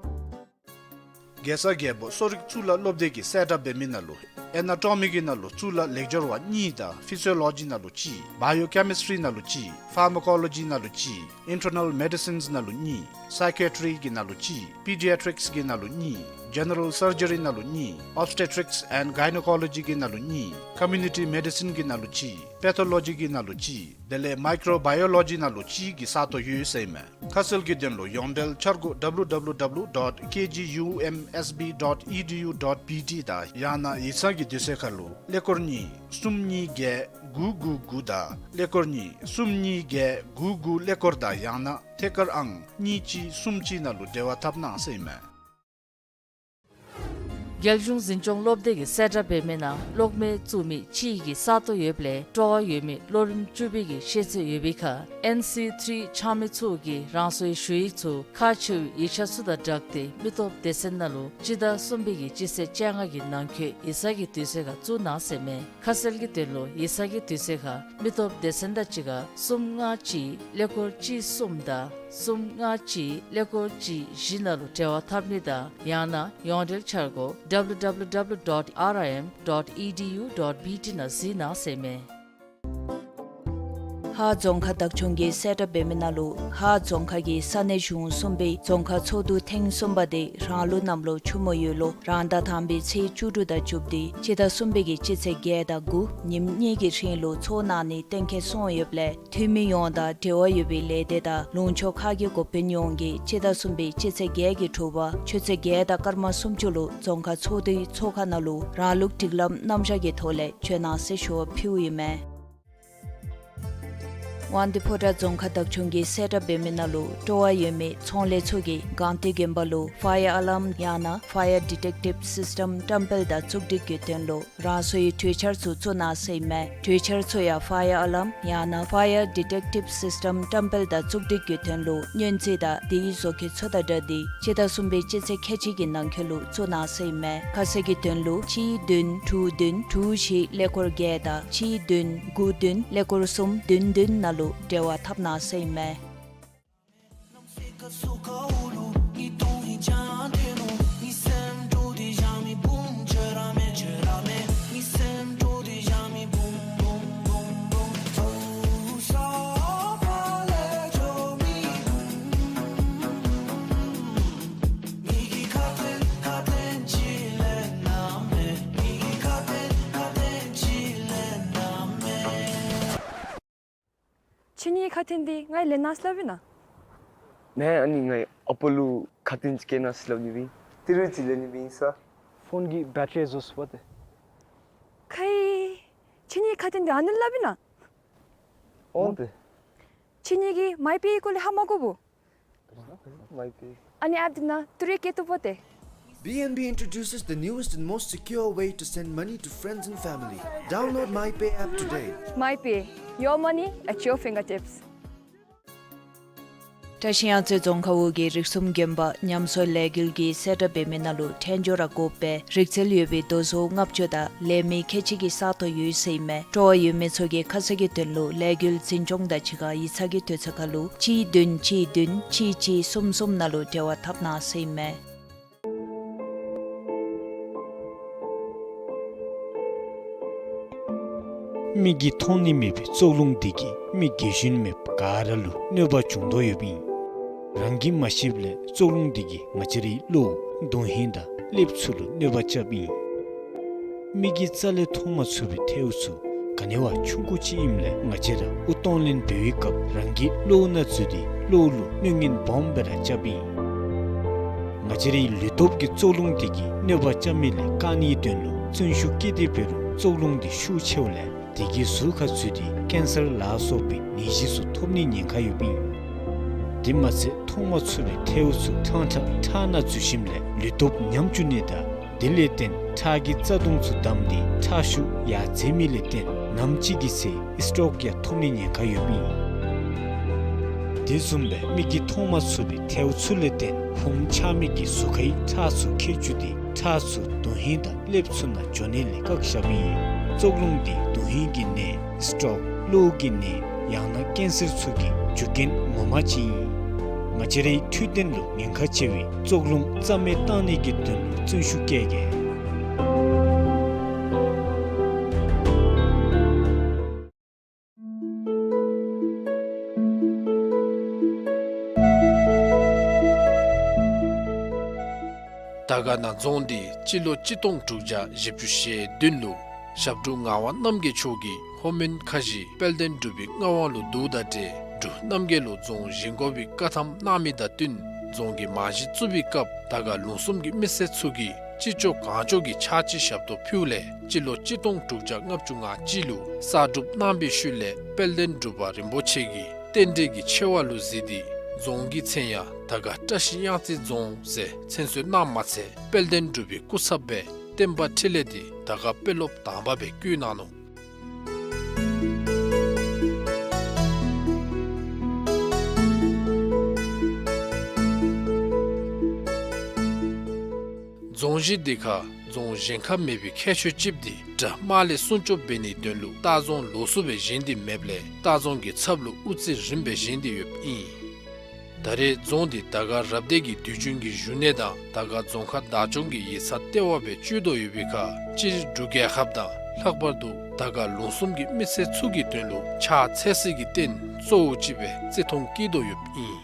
རྒྱལ་ས་རྒྱལ་པོ་གསོ་རིག་གཙུག་ལག་སློབ་སྡེ་གིས་གསལ་བསྒྲགས་འབད་མི་ནང་ལུ་ཨེ་ན་ཊོ་མི་གི་ནང་ལུ་གཙུག་ལག་ལེགས་སྦྱོར་བ་གཉིས་དང་ཕི་སི་ཡོ་ལོ་ཇི་ནང་ལུ་གཅིག་བའི་ཡོ་ཀེ་མིསི་ཊི་རི་ནང་ལུ་གཅིག་ཕར་མ་ཀོ་ལོ་ཇི་ནང་ལུ་གཅིག་ཨིན་ཊར་ནལ་མེ་ཌི་སིནསི་ནང་ལུ་གཉིས། སའི་ཀི་ཡ་ཊི་རི་གི་ནང་ལུ་གཅིག། པི་ཌི་ཡ་ཊི་རིཀསི་གི་ནང་ལུ་གཉིས། ཇེ་ནེ་རལ་སར་ཇི་རི་ནང་ལུ་གཉིས། ཨོབ་སི་ཊེ་ཊིཀསི་ཨེནཌ་གའི་ནོ་ཀོ་ལོ་ཇི་གི་ནང་ལུ་གཉིས། ཀོ་མིའུ་ནི་ཊི་མེ་ཌི་སིན་གི་ནང་ལུ་གཅིག། པེ་ཐོ་ལོ་ཇི་གི་ནང་ལུ་གཅིག། དེ་ལས་མའི་ཀྲོ་བའི་ཡོ་ལོ་ཇི་ནང་ལུ་གཅིག་གི་ས་སྟོང་ཡོད་ཟེར་ཨིན་མས། ཁ་གསལ་གྱི་དོན་ལུ་ཡོངས་འབྲེལ་འཆར་སྒོ་www dot kgumsb dot edu dot bt དང་ཡང་ན་ཡིག་ཚང་གི་དུས་ཚོད་ཁར་ལུ་ཀླད་ཀོར་གཉིས་གསུམ་གཉིས་བརྒྱད་དགུ་དགུ་དགུ་དང་ཀླད་ཀོར་གཉིས་གསུམ་གཉིས་བརྒྱད་དགུ་དགུ་ཀླད་ཀོར་དང་ཡང་ན་ཐད་ཀར་ཨང་གཉིས་གཅིག་གསུམ་གཅིག་ནང་ལུ་འབྲེལ་བ་འཐབ་གནང་ཟེར་ཨིན་མས། རྒྱལ་གཞུང་འཛིན་སྐྱོང་སློབ་སྡེ་གིས་གསལ་བསྒྲགས་འབད་མི་ནང་གློག་མེ་བཙུགས་མི་གཅིག་གི་ས་སྟོང་ཡོདཔ་ལས་སྤྲོ་བ་ཡོད་མི་ལོ་རིམ་བཅུ་པའི་གི་ཤེས་ཚད་ཡོད་པའི་ཁར་ཨེན་སི་ཐི་རི་ཆ་མེད་ཚུ་གིས་རང་སོའི་ཞུ་ཡིག་ཚུ་ཁག་ཆེ་བའི་ཡིག་ཆ་ཚུ་དང་སྦྲགས་ཏེ་མི་སྟོབས་སྡེ་ཚན་ནང་ལུ་སྤྱི་ཟླ་གསུམ་པའི་གི་སྤྱི་ཚེས་བཅོ་ལྔ་གི་ནང་འཁོད་ཡིག་ཚང་གི་དུས་ཚོད་ཁར་བཙུགས་གནང་ཟེར་ཨིན་མས། ཁ་གསལ་གྱི་དོན་ལུ་ཡིག་ཚང་གི་དུས་ཚོད་ཁར་མི་སྟོབས་སྡེ་ཚན་དང་གཅིག་ཁར་གསུམ་ལྔ་གཅིག་ཀླད་ཀོར་གཅིག་གསུམ་དང་གསུམ་ལྔ་གཅིག་ཀླད་ཀོར་གཅིག་བཞི་ནང་ལུ་འབྲེལ་བ་འཐབ་ནི་དང་ཡང་ན་ཡོངས་འབྲེལ་འཆར་སྒོ་www dot ram dot edu dot bt ནང་གཟིགས་གནང་ཟེར་ཨིན་མས། ཧཱ་རྫོང་ཁག་བདག་སྐྱོང་གིས་གསལ་བསྒྲགས་འབད་མི་ནང་ལུ་ཧཱ་རྫོང་ཁག་གི་ས་གནས་གཞུང་གསུམ་པའི་རྫོང་ཁག་ཚོགས་འདུ་ཐེངས་གསུམ་པ་དེ་རང་ལུགས་གནམ་ལོ་ཆུ་མོ་ཡོས་ལོ་རང་ཟླ་དང་པའི་ཚེས་བཅུ་དྲུག་དང་བཅུ་བདུན་སྤྱི་ཟླ་གསུམ་པའི་གི་སྤྱི་ཚེས་བརྒྱད་དང་དགུ་ཉིནམ་གཉིས་ཀྱི་རིང་ལུ་ཚོགས་གནང་ནི་གཏན་འཁེལ་སོང་ཡོདཔ་ལས་འཐུས་མི་ཡོངས་དང་འབྲེལ་བ་ཡོད་པའི་ལས་སྡེ་དང་ལུང་ཕྱོགས་ཁག་གི་འགོ་དཔོན་ཡོངས་ཀྱིས་སྤྱི་ཟླ་གསུམ་པའི་སྤྱི་ཚེས་བརྒྱད་ཀྱི་དྲོ་པ་ཆུ་ཚོད་བརྒྱད་དང་སྐར་མ་སུམ་ཅུ་ལུ་རྫོང་ཁག་ཚོགས་འདུའི་ཚོགས་ཁང་ནང་ལུ་རང་ལུགས་སྒྲིག་ལམ་རྣམ་གཞག་གི་ཐོག་ལས་བྱོན་གནང་ཟེར་ཞུ་བ་ཕུལཝ་ཨིན་མས། དབང་འདུས་ཕོ་བྲང་རྫོང་ཁག་བདག་སྐྱོང་གིས་གསལ་བསྒྲགས་འབད་མི་ནང་ལུ་སྤྲོ་བ་ཡོད་མི་ཚོང་ལས་ཚུ་གིས་སྒང་སྟེང་དགོན་པ་ལུ་ཕ་ཡར་ཨ་ལཱརམ་ཡང་ན་Fire Detective System བཀྲམ་སྤེལ་དང་བཙུགས་སྒྲིག་གི་དོན་ལུ་རང་སོའི་གྲོས་འཆར་ཚུ་བཙུགས་གནང་ཟེར་ཨིན་མས། གྲོས་འཆར་ཚུ་ཡང་ཕ་ཡར་ཨ་ལཱརམ་ཡང་ན་Fire Detective System བཀྲམ་སྤེལ་དང་བཙུགས་སྒྲིག་གི་དོན་ལུ་སྙན་ཚིག་དང་དེའི་བཟོ་བཀོད་ཚུ་དང་སྦྲགས་ཏེ་སྤྱི་ཟླ་གསུམ་པའི་སྤྱི་ཚེས་ཁལ་གཅིག་གི་ནང་འཁོད་ལུ་བཙུགས་གནང་ཟེར་ཨིན་མས། ཁ་གསལ་གྱི་དོན་ལུ་གཅིག་བདུན་དྲུག་བདུན་དྲུག་བཞི་ཀླད་ཀོར་བརྒྱད་དང་གཅིག་བདུན་དགུ་བདུན་ཀླད་ཀོར་གསུམ་བདུན་བདུན་ནང་ལུ་འབྲེལ་བ་འཐབ་གནང་ཟེར་ཨིན་མས། ཁྱེད་གཉིས་ཁ་ཐུག་འདི་ང་ལེན་ན་སླབ་ཨིན་ན། ནེ་ཨ་ནི་ང་ཨ་པ་ལུ་ཁ་ཐུག་ཅིག་སྐྱེལ་ན་སླབ་ནི་སྦེ་ཨིན། ཏི་རུ་ཅིག་ལེན་ནི་སྦེ་ཨིན་ས། ཕོན་གྱི་བེ་ཊ་རི་རྫོགས་སོ་པ་ཏེ། ཁའི། ཁྱེད་གཉིས་ཁ་ཐུག་འདི་ཨ་ནི་སླབ་ཨིན་ན། འོང་ཏེ། ཁྱེད་གཉིས་ཀྱིས་མའི་པེ་སྐོར་ལས་ཧ་མ་གོ་བོ། མའི་པེ། ཨ་ནི་ཨེཔ་འདི་ནང་ཏི་རུ་སྐྱེལ་བཏུབ་པ་ཏེ། B N B introduces the newest and most secure way to send money to friends and family. Download MyPay app today. MyPay, your money at your fingertips. བཀྲ་ཤིས་གཡང་རྩེ་རྫོང་ཁག་འོག་གི་རིགས་གསུམ་དགོན་པ་ཉམས་གསོ་ལས་འགུལ་གྱིས་གསལ་བསྒྲགས་འབད་མི་ནང་ལུ་ཕྲན་སྦྱོར་ར་དགོ་པའི་རིག་རྩལ་ཡོད་པའི་རྡོ་བཟོ་ལྔ་བཅུ་དང་ལས་མི་ཁལ་གཅིག་གི་ས་སྟོང་ཡོད་ཟེར་ཨིན་མས། སྤྲོ་བ་ཡོད་མི་ཚུ་གིས་ཁ་གསལ་གྱི་དོན་ལུ་ལས་འགུལ་འཛིན་སྐྱོང་དང་གཅིག་ཁར་ཡིག་ཚང་གི་དུས་ཚོད་ཁར་ལུ་གཅིག་བདུན་གཅིག་བདུན་གཅིག་གཅིག་གསུམ་གསུམ་ནང་ལུ་འབྲེལ་བ་འཐབ་གནང་ཟེར་ཨིན་མས། མིག་གིས་མཐོང་ནི་མེད་པའི་བཙོག་རླུང་འདི་གིས་མི་རྒས་གཞོན་མེད་པར་ག་ར་ལུ་གནོད་པ་བྱུང་དོ་ཡོདཔ་ཨིན། རང་གིས་མ་ཤེསཔ་ལས་བཙོག་རླུང་འདི་གིས་ང་བཅས་རའི་བློ་དོན་ཧིང་དང་ཀླདཔ་ཚུ་ལུ་གནོད་པ་རྐྱབ་ཨིན། མིག་གིས་རྩ་ལས་མཐོང་མ་ཚུགས་པའི་ཐལཝ་ཚུ་ག་ནི་བ་ཆུང་ཀུ་ཅིག་ཨིནམ་ལས་ང་བཅས་ར་དབུགས་གཏོང་ལེན་འབད་བའི་སྐབས་རང་གི་བློ་སྣ་འཛུལ་ཏེ་བློ་ལུ་གནོད་ངན་སྦོམ་སྦེ་ར་རྐྱབ་ཨིན། ང་བཅས་རའི་ལུས་སྟོབས་ཀྱི་བཙོག་རླུང་འདི་གིས་གནོད་པ་རྐྱབ་མི་ལས་བཀག་ནིའི་དོན་ལུ་བརྩོན་ཤུགས་བསྐྱེད་དེ་འབད་རུང་བཙོག་རླུང་འདི་ཤུགས་ཆེཝ་ལས་དེ་གིས་གཟུགས་ཁར་འཛུལ་ཏེ་ཀེན་སར་ལ་སོགས་པའི་ནད་གཞི་ཚུ་ཐོབ་ནིའི་ཉེན་ཁ་ཡོདཔ་ཨིན། དེ་མ་ཚད་མཐོང་མ་ཚུགས་པའི་ཐལཝ་ཚུ་ཕྲང་ཕྲང་ཁྲག་སྣ་འཛུལ་ཞིནམ་ལས་ལུས་སྟོབས་ཉམས་བཅུག་ནི་དང་དེ་ལས་བརྟེན་ཁྲག་གི་རྩ་ལྟུང་ཚུ་བསྡམས་ཏེ་ཁྲག་ཤུགས་ཡར་འཛེགས་མི་ལས་བརྟེན་ནམ་ཅིག་གི་ཚེ་སི་ཊོག་ཡང་ཐོབ་ནིའི་ཉེན་ཁ་ཡོདཔ་ཨིན། དེ་བཟུམ་སྦེ་མིག་གིས་མཐོང་མ་ཚུགས་པའི་ཐལཝ་ཚུ་ལས་བརྟེན་ཕུངམ་ཆགས་མི་གི་གཟུགས་ཁའི་ཁྲག་ཚུ་ཁེངས་བཅུག་སྟེ་ཁྲག་ཚུ་དོན་ཧིང་དང་ཀླདཔ་ཚུ་ནང་འགྱོ་ནི་ལས་བཀག་བཞགཔ་ཨིན། བཙོག་རླུང་འདི་དོན་ཧིང་གི་ནད་སི་ཊོག་གློ་བོ་གི་ནད་ཡང་ན་ཀེན་སར་ཚུ་གི་རྒྱུ་རྐྱེན་ངོ་མ་ཅིག་ཨིན། ང་བཅས་རའི་འཕྲོད་བསྟེན་ལུ་ཉེན་ཁ་ཆེ་བའི་བཙོག་རླུང་རྩ་མེད་བཏང་ནི་གི་དོན་ལུ་བརྩོན་ཤུགས་བསྐྱེད་གེ། དར་དཀར་ན་རྫོང་འདི་སྤྱི་ལོ་གཅིག་སྟོང་དྲུག་བརྒྱ་བཞི་བཅུ་ཞེ་བདུན་ལུ་ཞབས་དྲུང་ངག་དབང་རྣམ་རྒྱལ་མཆོག་གིས་ལྷོ་མོན་ཁ་བཞི་དཔལ་ལྡན་འབྲུག་པའི་མངའ་དབང་ལུ་བསྡུཝ་ད་ཏེ་འབྲུག་རྣམ་རྒྱལ་ལུ་རྫོང་བཞེངས་དགོ་པའི་བཀའ་ཐམ་གནང་མི་དང་བསྟུན་རྫོང་གི་རྨང་གཞི་བཙུགས་པའི་སྐབས་དར་དཀར་ལུང་གསུམ་གྱི་མི་སེར་ཚུ་གིས་ཅི་ལྕོགས་གང་ལྕོགས་ཀྱི་ཕྱག་ཕྱི་ཞབས་ཏོག་ཕུལཝ་ལས་སྤྱི་ལོ་གཅིག་སྟོང་དྲུག་བརྒྱ་ལྔ་བཅུ་ང་གཅིག་ལུ་གསར་སྒྲུབ་གནང་བའི་ཤུལ་ལས་དཔལ་ལྡན་འབྲུག་པ་རིན་པོ་ཆེ་གིས་རྟེན་འབྲེལ་གྱི་ཆེ་བ་ལུ་གཟིགས་ཏེ་རྫོང་གི་མཚན་ཡང་དར་དཀར་བཀྲ་ཤིས་གཡང་རྩེ་རྫོང་ཟེར་མཚན་གསོལ་གནངམ་མ་ཚད་དཔལ་ལྡན་འབྲུག་པའི་སྐུ་ཚབ་སྦེ་བསྟན་པ་འཕྲིན་ལས་འདི་དར་དཀར་དཔོན་སློབ་དང་པ་སྦེ་བསྐོ་གནང་ནུག། རྫོང་གཞི་འདི་ཁར་རྫོང་གཞན་ཁར་མེད་པའི་ཁྱད་ཆོས་ཅིག་འདི་དགྲ་དམག་ལས་སྲུང་སྐྱོབ་འབད་ནིའི་དོན་ལུ་ལྟ་རྫོང་ལོགས་སུ་སྦེ་བཞེངས་ཏེ་མེདཔ་ལས་ལྟ་རྫོང་གི་ཚབ་ལུ་དབུ་རྩེ་རིངམ་སྦེ་བཞེངས་ཏེ་ཡོདཔ་ཨིན། ད་རེས་རྫོང་འདི་དར་དཀར་རབ་སྡེ་གི་དུས་རྒྱུན་གྱི་བཞུགས་གནས་དང་དར་དཀར་རྫོང་ཁག་བདག་སྐྱོང་གི་ཡིག་ཚང་ལྟེ་བ་སྦེ་སྤྱོད་དོ་ཡོད་པའི་ཁར་སྤྱིར་འབྲུག་རྒྱལ་ཁབ་དང་ལྷག་པར་དུ་དར་དཀར་ལུང་གསུམ་གྱི་མི་སེར་ཚུ་གི་དོན་ལུ་ཕྱག་འཚལ་སའི་རྟེན་གཙོ་བོ་ཅིག་སྦེ་བརྩི་མཐོང་བསྐྱེད་དོ་ཡོདཔ་ཨིན།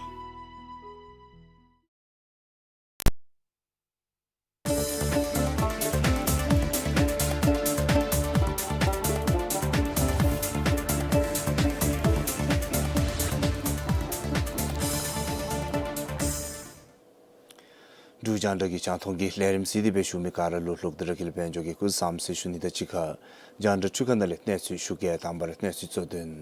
འབྲུག་རྒྱང་བསྒྲགས་ཀྱི་རྒྱང་མཐོང་གི་ལས་རིམ་གཟིགས་ཏེ་སྦེ་བཞུགས་མི་ག་ར་ལུ་ལྷོ་བྲག་དགེ་ལེགས་དཔལ་འབྱོར་གྱིས་སྐུ་གཟུགས་བཟང་པོ་ཟེར་ཞུ་ནི་དང་གཅིག་ཁར་རྒྱང་བསྒྲགས་འཕྲུལ་ཁང་ནང་ལས་གནས་ཚུལ་ཞུ་གེ། དང་པ་ར་གནས་ཚུལ་གཙོ་དོན།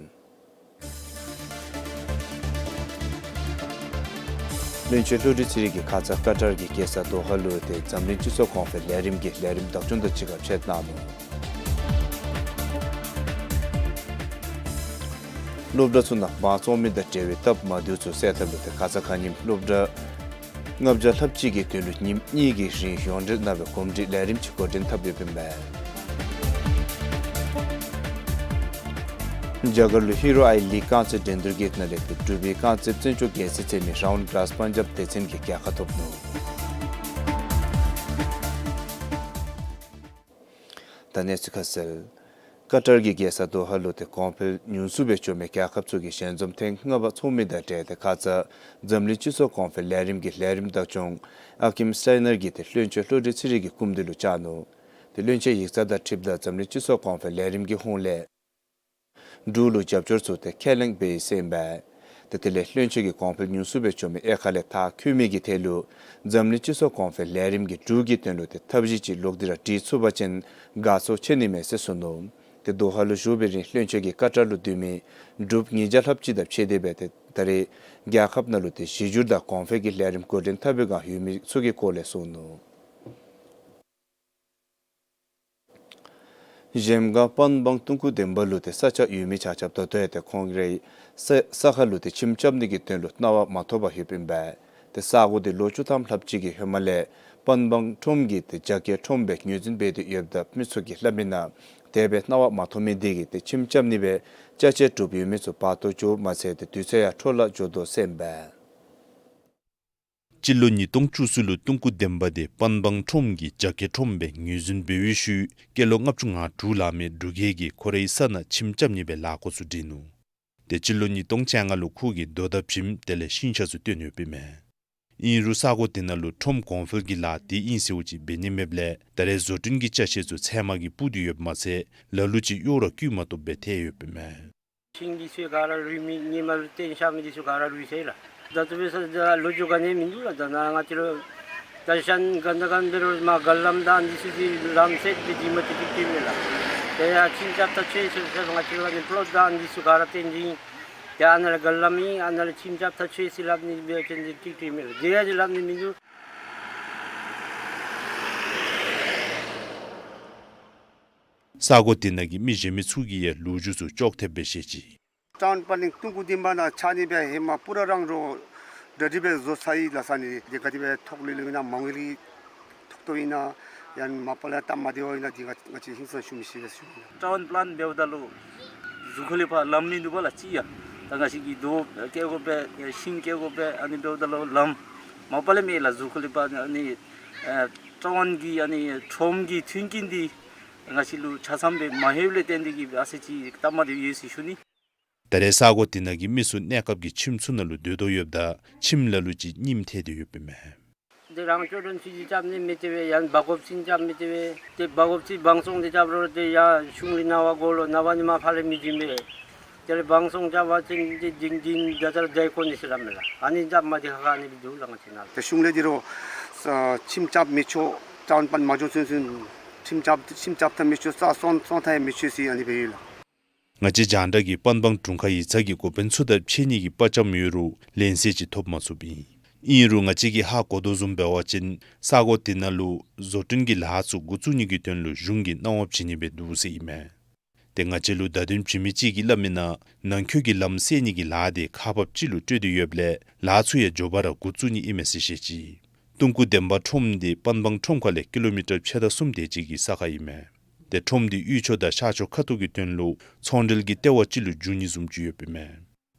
བློན་ཆེན་བློ་གྲོས་ཚེ་རིང་གིས་ཁ་ཙ་ཀ་ཏར་གྱི་རྒྱལ་ས་དོ་ཧ་ལུ་ཏེ་འཛམ་གླིང་སྤྱི་ཚོགས་གོང་འཕེལ་ལས་རིམ་གྱི་ལས་རིམ་བདག་སྐྱོང་དང་གཅིག་ཁར་ཕྱད་གནང་ནུག། སློབ་གྲྭ་ཚུ་ནང་དམངས་གཙོ་མི་དང་འབྲེལ་བའི་སྟབས་མ་བདེཝ་ཚུ་སེལ་ཐབས་ལུ་ཏེ་ཁ་ཙ་ཁ་ཉིནམ་སློབ་གྲྭ་ལྔ་བརྒྱ་ལྷགཔ་ཅིག་གི་དོན་ལུ་ཉིནམ་གཉིས་ཀྱི་རིང་ཡོངས་འབྲེལ་གནང་བའི་གོམས་འདྲིས་ལས་རིམ་ཅིག་འགོ་འདྲེན་འཐབ་ཡོདཔ་ཨིན་མས། རྒྱ་གར་ལུ་ཧི་རོ་ཨའི་ལིག་རྐང་རྩེད་འགྲན་བསྡུར་གྱི་ནང་ལས་ཏེ་འབྲུག་པའི་རྐང་རྩེདཔ་བཙན་སྐྱོགས་རྒྱལ་མཚན་རྩེད་མི་རོན་གྲགས་པ་འཇམ་སྡེ་ཚན་གྱིས་རྒྱལ་ཁ་ཐོབ་ནུག། ད་གནས་ཚུལ་ཁ་གསལ། ཀ་ཏར་གྱི་རྒྱལ་ས་དོ་ཧ་ལུ་ཏེ་གོང་འཕེལ་ཉུང་སུ་སྦེ་བྱུང་མི་རྒྱལ་ཁབ་ཚུ་གི་ཞལ་འཛོམས་ཐེངས་ལྔ་པ་ཚོགས་མི་དང་འབྲེལ་ཏེ་ཁ་ཙ་འཛམ་གླིང་སྤྱི་ཚོགས་གོང་འཕེལ་ལས་རིམ་གྱི་ལས་རིམ་བདག་སྐྱོང་ཨ་ཀིམ་སི་ཊའི་ནར་གྱིས་ཏེ་བློན་ཆེན་བློ་གྲོས་ཚེ་རིང་གི་སྐུ་མདུན་ལུ་བཅར་ནུག། ཏེ་བློན་ཆེན་ཡིག་ཚང་དང་འཁྲིལཝ་ད་འཛམ་གླིང་སྤྱི་ཚོགས་གོང་འཕེལ་ལས་རིམ་གྱི་ཧོངས་ལས་འབྲུག་ལུ་རྒྱབ་སྐྱོར་ཚུ་ཏེ་ཁས་ལེན་འབད་ཡི་ཟེར་ཨིན་པས། ཏེ་དེ་ལས་བློན་ཆེན་གྱིས་གོང་འཕེལ་ཉུང་སུ་སྦེ་བྱུང་མི་དབྱེ་ཁག་ལས་མཐར་འཁྱོལ་མི་གི་ཐད་ལུ་འཛམ་གླིང་སྤྱི་ཚོགས་གོང་འཕེལ་ལས་རིམ་གྱིས་འབྲུག་གི་དོན་ལུ་ཏེ་ཐབས་གཞི་ཅིག་ལོག་སྟེ་ར་སྒྲིག་ཚུགས་པ་ཅིན་དགའ་ཚོར་ཆེ་ནི་མས་ཟེར་གསུངས་ནུག། ཏེ་དོ་ཧ་ལུ་བཞུགས་པའི་རིང་བློན་ཆེན་གྱིས་ཀ་ཏར་ལུ་སྡོད་མི་འབྲུགཔ་ཉིས་བརྒྱ་ལྷགཔ་ཅིག་དང་ཕྱད་དེ་སྦེ་ཏེ་ད་རེས་རྒྱལ་ཁབ་ནང་ལུ་ཏེ་གཞི་བསྒྱུར་དང་གོང་འཕེལ་གྱི་ལས་རིམ་འགོ་འདྲེན་འཐབ་པའི་བསྒང་ཡོད་མི་ཚུ་གི་སྐོར་ལས་གསུངས་ནུག། གཞལམ་སྒང་པན་སྦང་སྟོང་སྐུ་བདེན་པ་ལུ་ཏེ་ས་ཆ་ཡོད་མི་ཆ་ཁྱབ་ད་ལྟོ་ཡང་ཏེ་ཁོང་རའི་ས་ས་ཁ་ལུ་ཏེ་ཁྱིམ་རྐྱབ་ནི་གི་དོན་ལུ་གནང་བ་མ་ཐོབ་པར་ཡོདཔ་ཨིན་པས། ཏེ་ས་གོ་འདི་ལོ་བཅུ་ཐམ་ལྷགཔ་ཅིག་གི་ཧེ་མ་ལས་པན་སྦང་ཁྲོམ་གྱི་ཏེ་རྒྱ་སྐྱེད་ཁྲོམ་སྦེ་ངོས་འཛིན་འབད་དེ་ཡོདཔ་ད་མི་ཚུ་གིས་སླབ་མི་ནང་དེ་སྦེ་གནང་བ་མ་ཐོབ་མི་འདི་གིས་ཏེ་ཁྱིམ་རྐྱབ་ནི་སྦེ་ཅ་ཆས་གྲུབ་ཡོད་མི་ཚུ་བར་སྟོང་འགྱོ་མ་ཚད་ཏེ་དུས་ཚོད་ཡང་འཕྲོ་བརླག་འགྱོ་དོ་ཟེར་ཨིན་པས། སྤྱི་ལོ་ཉིས་སྟོང་བཅུ་གསུམ་ལུ་སྟོང་སྐུ་བདེན་པ་འདི་པན་སྦང་ཁྲོམ་གྱི་རྒྱ་སྐྱེད་ཁྲོམ་སྦེ་ངོས་འཛིན་འབད་བའི་ཤུལ་སྐྱེས་ལོ་ལྔ་བཅུ་ང་དྲུག་ལང་མི་འབྲུག་རྒྱལ་གྱིས་ཁོ་རའི་ས་ནང་ཁྱིམ་རྐྱབ་ནི་སྦེ་ལཱ་འགོ་བཙུགས་སྟེ་ནུག། ཏེ་སྤྱི་ལོ་ཉིས་སྟོང་བཅོ་ལྔ་ལུ་ཁོ་གིས་རྡོ་དང་བྱེམ་དེ་ལས་ཤིང་ཆས་ཚུ་བཏོན་ཡོདཔ་ཨིན་མས། ཨིན་རུང་ས་གོ་དེ་ནང་ལུ་ཁྲོམ་གོང་འཕེལ་གྱི་ལཱ་དེ་ཨིན་ཟེརཝ་ཅིག་འབད་ནི་མེདཔ་ལས་ད་རེས་བཟོ་སྐྲུན་གྱི་ཅ་ཆས་ཚུ་ཚལ་མ་གིས་སྤུར་ཏེ་ཡོདཔ་མ་ཚད་ལ་ལུ་ཅིག་གཡོག་ར་བཀོལ་མ་བཏུབ་སྦེ་ཐལ་ཡོདཔ་ཨིན་མས། ཤིང་འདི་ཚུ་ག་ར་རུལ་མི་ཉིནམ་ལུ་བཏོན་བཞག་མི་འདི་ཚུ་ག་ར་རུལ་ཚར་ཡི་ལགས། ད་ལྟོ་འབད་ས་ལོ་རྒྱུས་ག་ནི་མིན་འདུག་ལགས། ད་ནཱ་ང་བཅས་ར་ད་ཤན་ག་ད་ག་འབད་རུང་མར་དཀར་ལམ་དང་འདི་ཚུ་འདི་ལམ་སེལ་འབད་དེ་མ་ཐུབ་ཅིག་སྟེ་མས་ལགས། དེ་ཡང་ཁྱིམ་རྐྱབ་ད་ཆོག་ཟེར་ཟེར་ང་བཅས་ར་ནི་པོ་ལོག་དང་འདི་ཚུ་ག་ར་བཏོན་ཏེ་ཨིན། ཏེ་ཨ་ནཱ་ལས་དཀར་ལམ་ཨིན། ཨ་ནཱ་ལས་ཁྱིམ་རྐྱབ་ད་ཆོག་ཟེར་སླབ་ནི་འབད་བ་ཅིན་འདི་ཅིག་སྟེ་མས་ལགས། དེ་ཡང་སླབ་ནི་མིན་འདུག། ས་གོ་དེ་ནང་གི་མི་གཞན་མི་ཚུ་གིས་ཡང་ལོ་རྒྱུས་ཚུ་ཅོག་འཐདཔ་སྦེ་བཤད་ཅི། ཊའུན་པ་ལིང་སྟོང་སྐུ་བདེན་པ་ནང་ཆགས་ནི་སྦེ་ཧེ་མ་པུ་ར་རང་རོ་གྲ་སྒྲིག་སྦེ་བཟོ་ཚར་ཡི་ལགས་ཟེར་ནི། དེ་ག་དེ་སྦེ་ཐོག་ལུ་ལུ་ཨིན་ན་མང་ལུ་ཐོག་ཏོ་ཨིན་ན་ཡང་མ་པ་ལས་སྟབས་མ་བདེཝ་ཨིན་ན་དེ་ང་ང་བཅས་ཧིང་སང་ཞུ་མི་ཤེས་པས་ཞུ་ནི། ཊའུན་པ་ལཱན་འབདཝ་ད་ལུ་གཟུགས་ཁར་ལས་ཕར་ལམ་མིན་འདུག་པ་ལགས། ཅིག་ཡང་ད་ང་བཅས་ཀྱིས་རྡོ་བཀལ་དགོ་པས་ཤིང་བཀལ་དགོ་པས། ཨ་ནི་འབདཝ་ད་ལུ་ལམ་མ་པ་ལས་མེད་ལགས། གཟུགས་ཁར་ལས་ཕར་ཨ་ནི་ཨེ་ཊའུན་གྱི་ཨ་ནི་ཁྲོམ་གྱི་མཐུན་རྐྱེན་འདི་ང་བཅས་ལུ་ཆ་ཚང་སྦེ་མ་ལྷོདཔ་ལས་བརྟེན་ཏེ་གིས་ཨ་ཙི་ཅིག་སྟབས་མ་བདེཝ་ཡོད་ཟེར་ཞུ་ནི། ད་རེས་ས་གོ་དེ་ནང་གི་མི་ཚུ་གནས་སྐབས་ཀྱི་ཁྱིམ་ཚུ་ནང་ལུ་སྡོད་དོ་ཡོདཔ་ད་ཁྱིམ་ལ་ལུ་ཅིག་རྙིངམ་ཐལ་ཏེ་ཡོདཔ་ཨིན་མས། དེ་རང་སྐྱོང་ཁྲལ་ཚུ་ཅིག་རྐྱབ་ནི་མེད་དེ་སྦེ་ཡང་སྦ་དགོཔ་ཅིག་རྐྱབ་མི་དེ་སྦེ་ཏེ་སྦ་དགོཔ་ཅིག་བང་བཙོང་འདི་རྐྱབ་རུང་ཏེ་ཡར་གཞུང་ལས་གནང་བ་དགོ་ལོ། གནང་བ་ནི་མ་ཕར་ལས་མི་བྱིན་པས། དེ་ལས་བང་བཙོང་རྐྱབ་པ་ཅིན་ཏེ་འདི་འདི་ད་ལྟོ་བསྡད་དགོ་ནི་ཟེར་སླབ་མས་ལགས། ཨ་ནི་རྐྱབ་མ་དེ་ཁ་ཁ་ཨ་ནི་སྦེ་འདུག་ལགས། ང་བཅས་ནཱ་ཏེ་གཞུང་ལས་འདི་རུ་ཁྱིམ་རྐྱབ་མི་ཆོག། ཊའུན་པ་ལཱན་མ་བྱོན་ཚུན་ཚོད་ཁྱིམ་རྐྱབ་ཁྱིམ་རྐྱབ་ད་མི་ཆོག། ས་བཙོང་བཙོང་ད་ཡང་མི་ཆོག་ཟེར་ཨ་ནི་སྦེ་ཡོད་ལགས། ང་བཅས་རྒྱང་བསྒྲགས་ཀྱིས་པན་སྦང་དྲུང་ཁག་ཡིག་ཚང་གི་འགོ་དཔོན་ཚུ་དང་འཕྱད་ནི་གི་དཔའ་བཅམ་ཡོད་རུང་ལན་གསལ་ཅིག་ཐོབ་མ་ཚུགསཔ་ཨིན། ཨིན་རུང་ང་བཅས་ཀྱིས་ཧ་གོ་དོ་བཟུམ་འབད་བ་ཅིན་ས་གོ་དེ་ནང་ལུ་བཟོ་སྐྲུན་གྱི་ལཱ་ཚུ་འགོ་བཙུགས་ནི་གི་དོན་ལུ་གཞུང་གིས་གནང་བ་བྱིན་ནི་སྦེ་འདུག་ཟེར་ཨིན་མས། ཏེ་ང་བཅས་ལུ་བརྡ་དོན་བྱིན་མི་ཅིག་གིས་སླབ་མི་ནང་ནང་འཁོད་ཀྱི་ལམ་སེལ་ནི་གི་ལཱ་དེ་ཁག་འབགཔ་ཅིག་ལུ་སྤྲོད་དེ་ཡོདཔ་ལས་ལཱ་ཚུ་ཡང་མགྱོགས་པ་ར་འགོ་བཙུགས་ནི་ཨིན་མས་ཟེར་བཤད་ཅི། སྟོང་སྐུ་བདེན་པ་ཁྲོམ་འདི་པན་སྦང་ཁྲོམ་ཁ་ལས་ཀི་ལོ་མི་ཊར་ཕྱེད་དང་གསུམ་དེ་ཅིག་གི་ས་ཁར་ཨིན་མས། ཏེ་ཁྲོམ་འདི་དབུས་ཕྱོགས་དང་ཤར་ཕྱོགས་ཁ་ཐུག་གི་དོན་ལུ་ཚོང་འབྲེལ་གྱི་ལྟེ་བ་ཅིག་ལུ་འགྱུར་ནི་བཟུམ་ཅིག་ཡོདཔ་ཨིན་མས།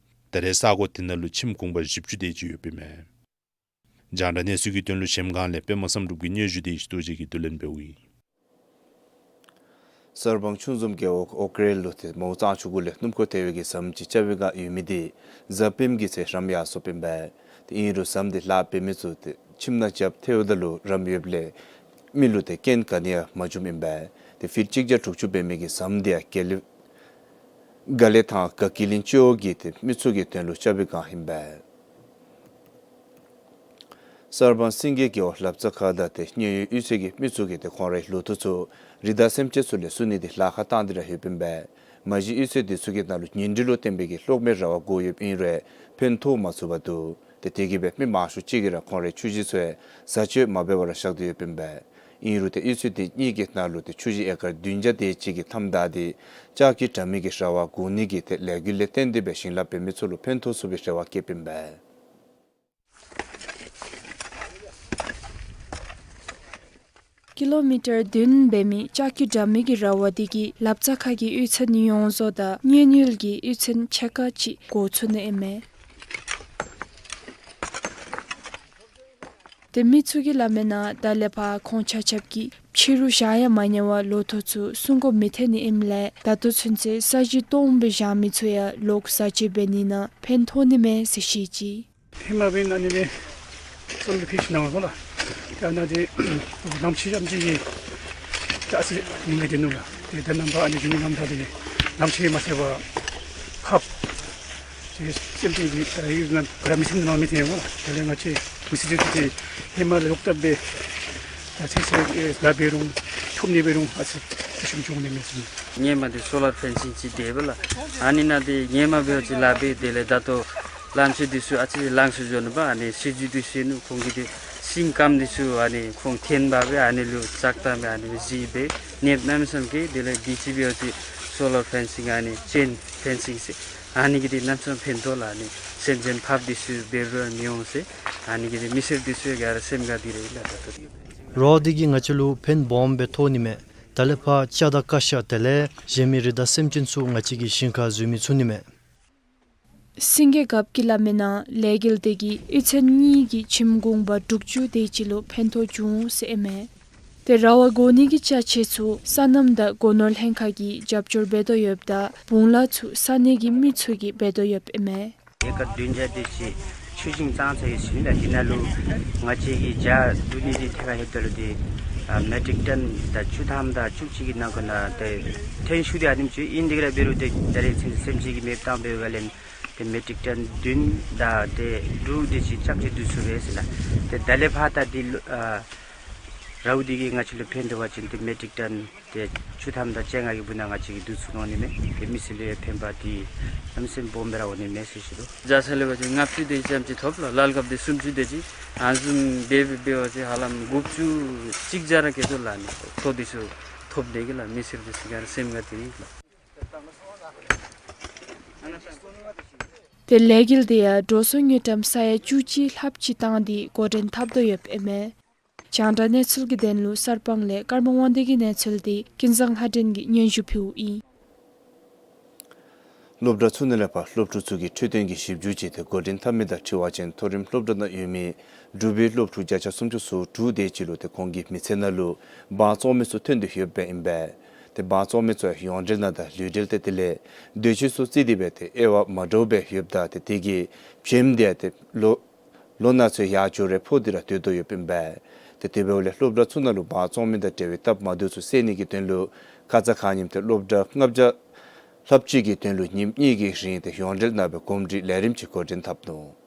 ད་རེས་ས་གོ་དེ་ནང་ལུ་ཁྱིམ་གུང་པ་བཞི་བཅུ་དེ་ཅིག་ཡོདཔ་ཨིན་མས། རྒྱང་བསྒྲགས་གནས་ཚུལ་གྱི་དོན་ལུ་གཞལམ་སྒང་ལས་པདྨ་བསམ་གྲུབ་ཀྱི་སྙན་ཞུ་དེ་ཡེ་ཤེས་རྡོ་རྗེ་གིས་བསྡུ་ལེན་འབདཝ་ཨིན། གསར་སྤང་ཆུ་འཛོམས་རྒེད་འོག་ཨོ་ཀྲེ་ལུ་ཏེ་མོ་གཙང་ཆུ་གུ་ལས་སྣུམ་འཁོར་ཐལ་བའི་གི་ཟམ་ཅིག་རྐྱབ་པའི་བསྒང་ཡོད་མི་དེ་གཟའ་སྤེནམ་གི་ཚེ་རམ་ཡར་སོཔ་ཨིན་པས། ཏེ་ཨིན་རུང་ཟམ་དེ་ལཱ་འབད་མི་ཚུ་ཏེ་ཁྱིམ་ནང་རྐྱབ་ཐལཝ་ད་ལུ་རམ་ཡོདཔ་ལས་མི་ལུ་ཏེ་རྐྱེན་ག་ནི་ཡང་མ་བྱུངམ་ཨིན་པས། ཏེ་ཕིཊ་གཅིག་བརྒྱ་དྲུག་ཅུ་འབད་མི་གི་ཟམ་དེ་ཡང་དགེ་ལེགས་དགེ་ལེགས་ཐང་ག་ཀི་ལིང་སྤྱི་འོག་གི་ཏེ་མི་ཚུ་གི་དོན་ལུ་རྐྱབ་པའི་བསྒང་ཨིན་པས། གསར་སྤང་སེང་གེ་རྒེད་འོག་ལབ་རྩ་ཁ་དང་ཏེ་མཉན་ཡོད་གཡུས་ཚན་གྱི་མི་ཚུ་གིས་ཏེ་ཁོང་རའི་ལོ་ཐོག་ཚུ་རི་དྭགས་སེམས་ཅན་ཚུ་ལས་སྲུང་ནི་དེ་ལཱ་ཁག་བཏང་སྟེ་ར་ཡོདཔ་ཨིན་པས། མ་གཞི་གཡུས་ཚན་དེ་ཚུ་གི་ནང་ལུ་ཉིང་ཁྲི་ལུ་བརྟེན་པའི་གི་གློག་མེའི་ར་བ་བསྒོར་ཡོདཔ་ཨིན་རུང་ཕན་ཐོགས་མ་ཚུགས་པར་འདུག། ཏེ་དེ་གིས་སྦེ་མི་མང་ཤོས་ཅིག་གིས་ར་ཁོང་རའི་ཆུ་བཞི་ཚུ་ཡང་བཟའ་སྤྱོད་མ་འབད་བར་བཞག་སྟེ་ཡོདཔ་ཨིན་པས། ཨིན་རུང་ཏེ་གཡུས་ཚན་དེ་གཉིས་ཀྱི་ནང་ལུ་ཏེ་ཆུ་བཞི་ཨེ་ཀར་བདུན་བརྒྱ་དེ་ཅིག་གི་མཐའམ་བདའ་སྟེ་ལྕགས་ཀྱི་དྲ་མིག་གི་ར་བ་བསྒོར་ནི་གི་ཏེ་ལས་འགུལ་ལས་བརྟེན་ཏེ་སྦེ་ཞིང་ལཱ་འབད་མི་ཚུ་ལུ་ཕན་ཐོགས་ཚུགས་པའི་རེ་བ་བསྐྱེདཔ་ཨིན་པས། ཀི་ལོ་མི་ཊར་བདུན་འབད་མི་ལྕགས་ཀྱུ་འདྲ་མིན་གྱི་ར་བ་འདི་གིས་ལབ་རྩ་ཁ་གི་གཡུས་ཚན་ཡོངས་རྫོགས་དང་མཉན་ཡོད་ཀྱི་གཡུས་ཚན་ཕྱེད་ཀ་ཅིག་འགོ་བཙུགས་ནི་ཨིན་མས། ཏེ་མི་ཚུ་གིས་སླབ་མིའི་ནང་ད་ལས་ཕར་ཁོང་ཆ་ཁྱབ་ཀྱིས་ཕྱི་རུ་བཞག་ཡང་མ་ཉན་པར་ལོ་ཐོག་ཚུ་སྲུང་སྐྱོབ་མི་འཐད་ནི་ཨིནམ་ལས་ད་ལྟོ་ཚུན་ཚོད་ས་གཞི་སྟོངམ་སྦེ་བཞག་མི་ཚུ་ཡང་ལོག་བཟའ་སྤྱོད་འབད་ནི་ནང་ཕན་ཐོགས་ནི་མས་ཟེར་བཤད་ཅི། ཧེ་མ་འབདན་ཨ་ནི་སྦེ་བསམ་པའི་ཕིགས་ནང་ལུ་ལགས། ད་ནཱ་འདི་ནམ་ཕྱེད་ཙམ་ཅིག་གིས་ད་ཨ་ཙི་ཉིན་གྱི་དེ་ནུག་ལགས། ཏེ་ད་ནངས་པ་ཨ་ནི་འབྱུང་ངམ་ད་འདི་ནམ་ཕྱེད་མ་ཚད་པར་ཁབ་ཏེ་སེམས་ཅན་གྱི་ད་ཡུལ་ནང་ར་མི་སེམས་ནང་མི་ཐོན་འོང་ལགས། དེ་ལས་ང་བཅས་མི་སེར་ཚུ་གིས་ཧེ་མ་ལས་ལོག་བཏབ་སྦེ་ད་ཚེ་ཚེ་ལཱ་འབད་རུང་ཁྱུམ་ནི་འབད་རུང་ཨ་ཙི་ཏེ་ཤུགས་འབྱུང་ནི་མས་ཟེར། ཧེ་མ་འདི་སོ་ལར་ཕེན་སིང་ཅིག་འདེབས་ལགས། ཨ་ནི་ནང་འདི་ཧེ་མ་འབད་བ་ཅིན་ལཱ་འབད་དེ་ལས་ད་ལྟོ་ལམ་ཤེད་འདི་ཚུ་ཨ་ཙི་ལངས་སུ་འགྱོ་ནུག་པ། ཨ་ནི་སྲིད་བྱུས་འདི་ཚུ་ནུག་ཁོང་གིས་འདི་ཤིང་སྐམ་འདི་ཚུ་ཨ་ནི་ཁོང་འཐེན་འབག་སྦེ་ཨ་ནི་ལུ་ལྕགས་བཏང་སྦེ་ཨ་ནི་གཟིགས་སྦེ་གནསཔ་གནམ་མེད་ས་མེད་གི། དེ་ལས་འདི་ཅིག་འབད་བ་ཅིན་སོ་ལར་ཕེན་སིང་ཨ་ནི་ཅེན་ཕེན་སིང་ཟེར་ཨ་ནི་གིས་འདི་གནམ་མེད་ས་མེད་ཕན་ཐོགས་ལགས། ཨ་ནི་སེམས་ཅན་ཕགཔ་འདི་ཚུ་འབད་རུང་མི་འོང་ཟེར་ཨ་ནི་གིས་འདི་མི་སེར་འདི་ཚུ་ག་ར་སེམས་དགའ་སྟེ་ར་ཨིན་ལགས། ད་ལྟོ་རོགས་འདི་གིས་ང་བཅས་ལུ་ཕན་སྦོམ་སྦེ་ཐོགས་ནི་མས། ད་ལས་ཕར་ལྕགས་དང་ཀ་ཤ་དེ་ལས་གཞན་མི་རི་དྭགས་སེམས་ཅན་ཚུ་ང་བཅས་ཀྱི་ཞིང་ཁར་འཛུལ་མི་ཚུགས་ནི་མས། སེང་གེ་རྒཔོ་གིས་སླབ་མིའི་ནང་ལས་འགུལ་འདི་གིས་གཡུས་ཚན་གཉིས་ཀྱི་ཁྱིམ་གུང་པ་དྲུག་ཅུ་དེ་ཅིག་ལུ་ཕན་ཐོགས་བྱུང་ཟེར་ཨིན་མས། ཏེ་ར་བ་བགོ་ནི་གི་ཅ་ཆས་ཚུ་སོ་ནམ་དང་སྒོ་ནོར་ལྷན་ཁག་གིས་རྒྱབ་སྐྱོར་འབད་དོ་ཡོདཔ་ད་བུང་ལ་ཚུ་ས་གནས་ཀྱི་མི་ཚུ་གིས་འབད་དོ་ཡོདཔ་ཨིན་མས། ཨེ་ཀར་བདུན་བརྒྱ་དེ་ཅིག་ཆུ་ཞིང་བཏང་ཚར་ཡི་ཟེར་ཨིན་ལགས། དེ་ནང་ལུ་ང་བཅས་ཀྱིས་ཇ་བསྡུ་ནི་འདི་ཐད་ཁར་ལྷོདཔ་ད་ལུ་འདི་ཨ་མེ་ཊིག་ཊོན་ད་བཅུ་ཐམ་དང་བཅུ་གཅིག་གི་ནང་འཁོད་ནང་ཏེ་ཐོན་ཤུགས་འདི་ཨ་ནེམ་ཅིག་ཨིན། དེ་ག་ར་འབད་རུང་ཏེ་ད་རེས་ཚུན་སེམས་ཅན་གྱིས་མེདཔ་བཏང་འབད་བ་ལས་ཏེ་མེ་ཊིག་ཊོན་བདུན་དང་ཏེ་དྲུག་དེ་ཅིག་ཙམ་ཅིག་བསྡུ་ཚུགས་པས་ཟེར་ལགས། ཏེ་ད་ལས་ཕར་ད་འདི་ལུ་ཨ་རཝ་འདི་གིས་ང་བཅས་ལུ་ཕན་ཐོགས་པ་ཅིན་ཏེ་མེ་ཊིག་ཊོན་ཏེ་བཅུ་ཐམ་དང་བཅོ་ལྔ་གི་སྦུག་ནང་ང་བཅས་ཀྱིས་བསྡུ་ཚུགས་འོང་ནི་མས། ཏེ་མི་སེར་ལུ་ཡང་ཕན་པ་འདི་གནམ་མེད་ས་མེད་སྦོམ་སྦེ་ར་འོང་ནི་མས་ཟེར་ཞུ་དོ། རྒྱ་ཚ་ལས་འབད་བ་ཅིན་ལྔ་བཅུ་དེ་ཙམ་ཅིག་ཐོབ་ལགས། ལ་ལུ་རྒཔོ་འདི་སུམ་ཅུ་དེ་ཅིག་ཨ་ནི་བཟུམ་འབད་འབད་བ་ཅིན་ཧ་ལམ་དགུ་བཅུ་གཅིག་བརྒྱ་ར་བཀལ་དོ་ལགས། ཨ་ནི་ཐོག་འདི་ཚུ་ཐོབ་དེ་གིས་ལགས་མི་སེར་འདི་ཚུ་ག་ར་སེམས་དགའ་སྟེ་ར་ཨིན་ལགས། ཏེ་ལས་འགུལ་འདི་ཡང་འགྲོ་སོང་དངུལ་ཀྲམ་ས་ཡ་བཅུ་གཅིག་ལྷགཔ་ཅིག་བཏང་སྟེ་འགོ་འདྲེན་འཐབ་དོ་ཡོདཔ་ཨིན་མས། རྒྱང་བསྒྲགས་གནས་ཚུལ་གྱི་དོན་ལུ་གསར་སྤང་ལས་ཀརྨ་དབང་འདུས་ཀྱི་གནས་ཚུལ་འདི་ཀུན་བཟང་ལྷ་སྒྲོན་གྱིས་སྙན་ཞུ་ཕུལཝ་ཨིན། སློབ་གྲྭ་ཚུ་ནང་ལས་ཕར་སློབ་ཕྲུག་ཚུ་གི་འཕྲོད་བསྟེན་གྱི་ཞིབ་འཇུག་ཅིག་ཏེ་འགོ་འདྲེན་འཐབ་མི་དང་འཁྲིལ་བ་ཅིན་མཐོ་རིམ་སློབ་གྲྭ་ནང་ཡོད་མི་འབྲུག་པའི་སློབ་ཕྲུག་བརྒྱ་ཆ་སུམ་ཅུ་སོ་དྲུག་དེ་ཅིག་ལུ་ཏེ་ཁོང་གི་མི་ཚེ་ནང་ལུ་འབངས་བཙོང་མི་ཚུ་ཐོན་ཏེ་ཡོདཔ་ཨིན་པས། ཏེ་འབངས་བཙོང་མི་ཚུ་ཡང་ཡོངས་འབྲེལ་ནང་དང་ལུས་འབྲེལ་ཏེ་དེ་ལས་འདོད་སྤྱོད་ཚུ་རྩིས་ཏེ་སྦེ་ཏེ་དབྱེ་བ་མ་འདྲཝ་སྦེ་ཡོདཔ་ད་ཏེ་དེ་གི་བྱེམ་འདི་ཡང་ཏེ་ལོ་ལོ་ན་ཚོད་ཡར་འགྱོ་རེ་ཕོག་སྟེ་ར་སྡོད་དོ་ཡོདཔ་ཨིན་པས། ཏེ་དེ་འབདཝ་ལས་སློབ་གྲྭ་ཚུ་ནང་ལུ་འབངས་བཙོང་མི་དང་འབྲེལ་བའི་སྟབས་མ་བདེཝ་ཚུ་སེལ་ནི་གི་དོན་ལུ་ཁ་ཙ་ཁ་ཉིནམ་ཏེ་སློབ་གྲྭ་ལྔ་བརྒྱ་ལྷགཔ་ཅིག་གི་དོན་ལུ་ཉིནམ་གཉིས་ཀྱི་རིང་ཏེ་ཡོངས་འབྲེལ་ནང་སྦེ་གོམས་འདྲིས་ལས་རིམ་ཅིག་འགོ་འདྲེན་འཐབ་ནུག།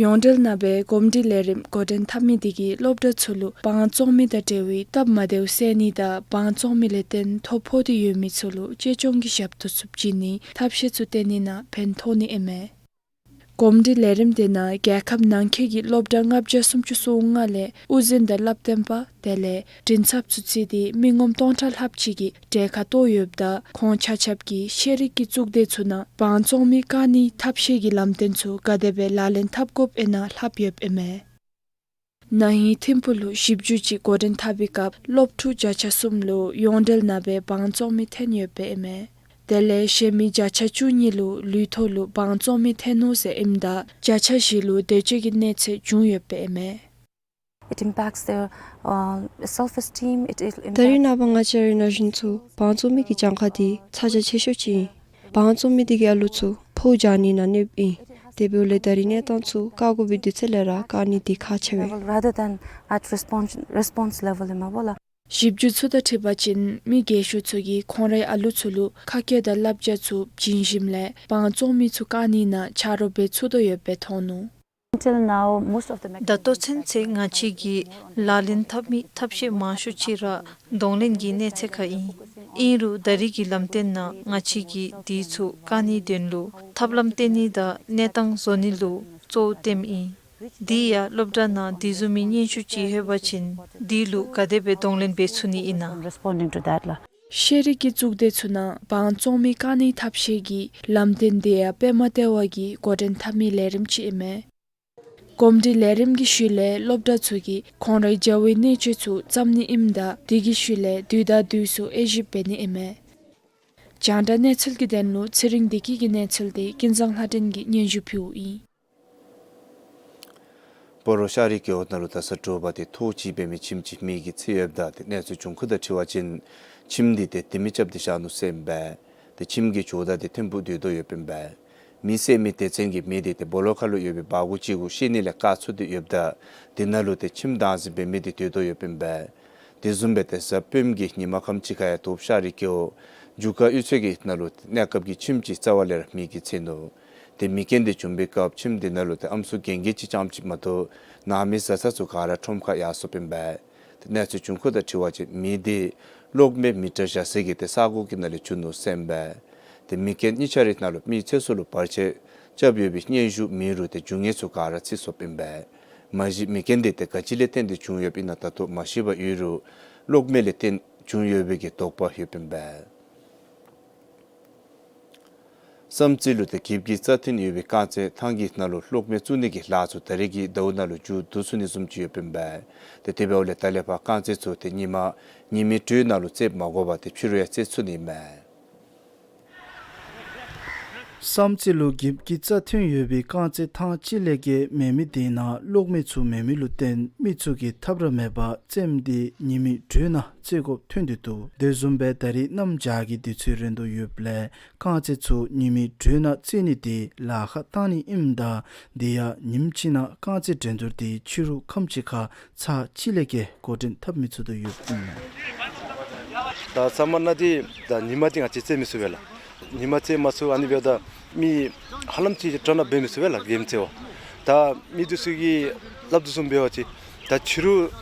ཡོངས་འབྲེལ་ནང་སྦེ་གོམས་འདྲིས་ལས་རིམ་འགོ་འདྲེན་འཐབ་མི་དེ་གིས་སློབ་གྲྭ་ཚུ་ལུ་འབངས་བཙོང་མི་དང་འབྲེལ་བའི་སྟབས་མ་བདེཝ་སེལ་ནི་དང་འབངས་བཙོང་མི་ལས་བརྟེན་ཐོ་ཕོག་སྟེ་ཡོད་མི་ཚུ་ལུ་གཅེས་སྐྱོང་གི་ཞབས་ཏོག་ཚུ་བྱིན་ནི་ཐབས་ཤེས་ཚུ་བཏོན་ནི་ནང་ཕན་ཐོགས་ནི་ཨིན་མས། གོམས་འདྲིས་ལས་རིམ་དེ་ནང་རྒྱལ་ཁབ་ནང་འཁོད་ཀྱི་སློབ་གྲྭ་ལྔ་བརྒྱ་སུམ་ཅུ་སོ་ལྔ་ལས་དབུ་འཛིན་དང་བསླབ་སྟོན་པ་དེ་ལས་མགྲིན་ཚབ་ཚུ་བརྩིས་ཏེ་མི་ངོམ་སྟོང་ཕྲག་ལྷགཔ་ཅིག་གིས་གྲལ་ཁར་གཏོགས་ཡོདཔ་ད་ཁོང་ཆ་ཁྱབ་ཀྱིས་ཤེས་རིག་གི་གཙུག་སྡེ་ཚུ་ནང་འབངས་བཙོང་མི་བཀག་ནིའི་ཐབས་ཤེས་ཀྱི་ལམ་སྟོན་ཚུ་ག་དེ་སྦེ་ལག་ལེན་འཐབ་དགོཔ་ཨིན་ན་ལྷབ་ཡོདཔ་ཨིན་མས། ན་ཧིང་ཐིམ་ཕུག་ལུ་ཞིབ་འཇུག་ཅིག་འགོ་འདྲེན་འཐབ་པའི་སྐབས་སློབ་ཕྲུག་བརྒྱ་ཆ་གསུམ་ལུ་ཡོངས་འབྲེལ་ནང་སྦེ་འབངས་བཙོང་མི་ཐོན་ཡོདཔ་ཨིན་མས། དེ་ལས་གཞན་མི་བརྒྱ་ཆ་བཅུ་གཉིས་ལུ་ལུས་ཐོག་ལུ་འབངས་བཙོང་མི་ཐོན་ནུག་ཟེར་ཨིནམ་ད་བརྒྱ་ཆ་བཞི་ལུ་འདོད་སྤྱོད་ཀྱི་གནོད་འཚེ་བྱུང་ཡོདཔ་ཨིན་མས། It impacts their, uh, self-esteem. It, it ད་རེས་ནངས་པ་ང་བཅས་རའི་ན་གཞོན་ཚུ་འབངས་བཙོང་མི་གི་གྱངས་ཁ་འདི་ཚ་གྱང་ཆེ་ཤོས་ཅིག་ཨིན། འབངས་བཙོང་མི་འདི་གིས་ཨ་ལུ་ཚུ་ཕོཝ་རྒྱག་ནི་ནང་གནོདཔ་ཨིན། དེ་འབདཝ་ལས་ད་རེས་གནས་སྟངས་ཚུ་བཀག་དགོ་པའི་དུས་ཚོད་ལས་ར་བཀག་ནི་འདི་ཁག་ཆེ་བས། Level rather than at response, response level ཨིན་མས་པ་ལགས། ཞིབ་འཇུག་ཚུ་དང་འཁྲིལ་བ་ཅིན་མི་རྒས་ཤོས་ཚུ་གིས་ཁོང་རའི་ཨ་ལུ་ཚུ་ལུ་ཁ་སྐད་དང་བསླབ་བྱ་ཚུ་བྱིན་ཞིནམ་ལས་འབངས་བཙོང་མི་ཚུ་བཀག་ནི་ནང་ཆ་རོགས་འབད་ཚུགས་དོ་ཡོདཔ་སྦེ་མཐོང་ནུག། Until now, most of the mechanisms ད་ལྟོ་ཚུན་ཚོད་ང་བཅས་ཀྱིས་ལག་ལེན་འཐབ་མི་ཐབས་ཤེས་མང་ཤོས་ཅིག་ར་གདོང་ལེན་གྱི་གནས་ཚད་ཁར་ཨིན། ཨིན་རུང་ད་རེས་ཀྱི་ལམ་སྟོན་ནང་ང་བཅས་ཀྱིས་འདི་ཚུ་བཀག་ནིའི་དོན་ལུ་ཐབས་ལམ་བཏོན་ནི་དང་གནས་སྟངས་བཟོ་ནི་ལུ་གཙོ་བོ་བཏོནམ་ཨིན། དེ་ཡང་སློབ་གྲྭ་ནང་འདི་བཟུམ་མའི་སྙན་ཞུ་ཅིག་ལྷོད་པ་ཅིན་འདི་ལུ་ག་དེ་སྦེ་གདོང་ལེན་འབད་ཚུགས་ནི་ཨིན་ན། Responding to that ལགས། ཤེས་རིག་གི་གཙུག་སྡེ་ཚུ་ནང་འབངས་བཙོང་མི་བཀག་ནིའི་ཐབས་ཤེས་ཀྱི་ལམ་སྟོན་དེ་ཡང་པདྨ་ལྟེ་བ་གིས་འགོ་འདྲེན་འཐབ་མི་ལས་རིམ་ཅིག་ཨིན་མས། གོམས་འདྲིས་ལས་རིམ་གྱི་ཤུལ་ལས་སློབ་གྲྭ་ཚུ་གིས་ཁོང་རའི་བྱ་བའི་གནས་བཅུད་ཚུ་བརྩམ་ནི་ཨིནམ་ད་དེ་གི་ཤུལ་ལས་དུས་དང་དུས་སུ་དབྱེ་ཞིབ་འབད་ནི་ཨིན་མས། རྒྱང་བསྒྲགས་གནས་ཚུལ་གྱི་དོན་ལུ་ཚེ་རིང་བདེ་སྐྱིད་ཀྱི་གནས་ཚུལ་དེ་ཀུན་བཟང་ལྷ་སྒྲོན་གྱིས་སྙན་ཞུ་ཕུལཝ་ཨིན། སྤ་རོ་ཤ་རི་རྒེད་འོག་ནང་ལུ་ད་ས་དྲོ་པ་དེ་ཐོག་གཅིག་འབད་མི་ཁྱིམ་གཅིག་མེ་གིས་འཚིག་ཡོདཔ་ད་དེ་གནས་ཚུལ་བྱུང་ཁུངས་དང་འཁྲིལ་བ་ཅིན་ཁྱིམ་དེ་དེ་ལྡེ་མིག་རྐྱབ་སྟེ་བཞག་ནུག་ཟེར་ཨིན་པས། དེ་ཁྱིམ་གྱི་ཇོ་བདག་དེ་ཐིམ་ཕུག་སྡོད་དོ་ཡོདཔ་ཨིན་པས། མེ་བསད་མི་སྡེ་ཚན་གྱིས་མེ་དེ་དེ་སྦོ་ལོགས་ཁ་ལུ་ཡོད་པའི་སྦ་སྒོ་ཅིག་གུ་བཤེད་ནི་ལས་བཀག་ཚུགས་ཏེ་ཡོདཔ་ད་དེ་ནང་ལུ་དེ་ཁྱིམ་བདག་འཛིན་འབད་མི་དེ་སྡོད་དོ་ཡོདཔ་ཨིན་པས། དེ་བཟུམ་སྦེ་ཏེ་གཟའ་སྤེནམ་གི་ཉིན་མ་ཁམས་ཅིག་ཁར་ཡང་ཏོག་ཤ་རི་རྒེད་འོག་རྒྱུ་སྐར་གཡུ་མཚོ་གི་ནང་ལུ་གནས་སྐབས་ཀྱི་ཁྱིམ་ཅིག་རྩ་བ་ལས་ར་མེ་གིས་འཚིག་ནུག། དེ་མེ་རྐྱེན་དེ་བྱུང་པའི་སྐབས་ཁྱིམ་དེ་ནང་ལུ་ཏེ་ཨམ་སྲུ་རྒན་རྒས་ཅིག་རྐྱངམ་ཅིག་མ་གཏོགས་ནང་མི་བཟའ་ཚང་ཚུ་ག་ར་ཁྲོམ་ཁར་ཡར་སོཔ་ཨིན་པས། ཏེ་གནས་ཚུལ་བྱུང་ཁུངས་དང་འཁྲིལ་བ་ཅིན་མེ་དེ་གློག་མེ་མི་ཊར་བཞག་ས་གི་ཏེ་ས་གོ་གི་ནང་ལས་བྱུང་ནུག་ཟེར་ཨིན་པས། ཏེ་མེ་རྐྱེན་གཉིས་ཆ་རའི་ནང་ལུ་མི་ཚེ་སྲོག་ལུ་བར་ཆད་རྐྱབ་ཡོད་པའི་སྙན་ཞུ་མེད་རུང་ཏེ་རྒྱུ་དངོས་ཚུ་ག་ར་འཚིག་སོཔ་ཨིན་པས། མ་གཞི་མེ་རྐྱེན་དེ་ཏེ་ག་ཅི་ལས་བརྟེན་ཏེ་བྱུང་ཡོདཔ་ཨིན་ན་ད་ལྟོ་མ་ཤེས་པར་ཡོད་རུང་གློག་མེ་ལས་བརྟེན་བྱུང་ཡོད་པའི་གི་དོགས་པ་ཡོདཔ་ཨིན་པས། བསམ་རྩེ་ལུ་ཏེ་འགྱིབ་ཀྱི་རྩ་མཐུན་ཡོད་པའི་རྐང་རྩེད་ཐང་གི་ནང་ལུ་གློག་མེ་བཙུགས་ནི་གི་ལཱ་ཚུ་ད་རེས་ཀྱི་ཟླཝ་ནང་ལུ་མཇུག་བསྡུ་ཚུགས་ནི་བཟུམ་ཅིག་ཡོདཔ་ཨིན་པས། ཏེ་དེ་འབདཝ་ལས་ད་ལས་ཕར་རྐང་རྩེད་ཚུ་ཏེ་ཉིན་མ་ཉིན་མའི་དྲོད་ནང་ལུ་རྩེདཔ་མ་དགོ་པར་ཏེ་ཕྱི་རུ་ཡང་རྩེད་ཚུགས་ནི་ཨིན་མས། བསམ་རྩེ་ལུ་འགྱིབ་ཀྱི་རྩ་མཐུན་ཡོད་པའི་རྐང་རྩེད་ཐང་གཅིག་ལས་བརྒལ་མེད་མི་དེ་ནང་གློག་མེ་ཚུ་མེད་མི་ལུ་བརྟེན་མི་ཚུ་གིས་ཐབས་ར་མེད་པར་རྩེདམོ་དེ་ཉིན་མའི་དྲོད་ནང་རྩེད་དགོཔ་ཐོན་ཏེ་འདུག། དེ་བཟུམ་སྦེ་ད་རེས་གནམ་བྱཱར་གྱི་དུས་ཚོད་རན་དོ་ཡོདཔ་ལས་རྐང་རྩེད་ཚུ་ཉིན་མའི་དྲོད་ནང་རྩེད་ནི་དེ་ལཱ་ཁག་བཏང་ནི་ཨིནམ་ད་དེ་ཡང་ཉིནམ་གཅིག་ནང་རྐང་རྩེད་འགྲན་བསྡུར་དེ་ཕྱི་རུ་ཁམས་ཅིག་ཁར་ཚར་གཅིག་ལས་བརྒལ་འགོ་འདྲེན་འཐབ་མི་ཚུགས་དོ་ཡོདཔ་ཨིན། ད་ས་མ་ན་དེ་ད་ཉིན་མ་དེ་ང་བཅས་རྩེད་མི་ཚུགས་པས་ལགས། ཉིན་མ་རྩེད་མ་ཚུགས། ཨ་ནི་འབདཝ་ད་མི་ཧ་ལམ་ཅིག་དྲག་ནང་འབད་མི་ཚུགས་པས་ལགས་གེམ་རྩེད་བ། ད་མི་འདི་ཚུ་གིས་སླབ་དོ་བཟུམ་འབད་བ་ཅིན་ད་ཕྱི་རུ་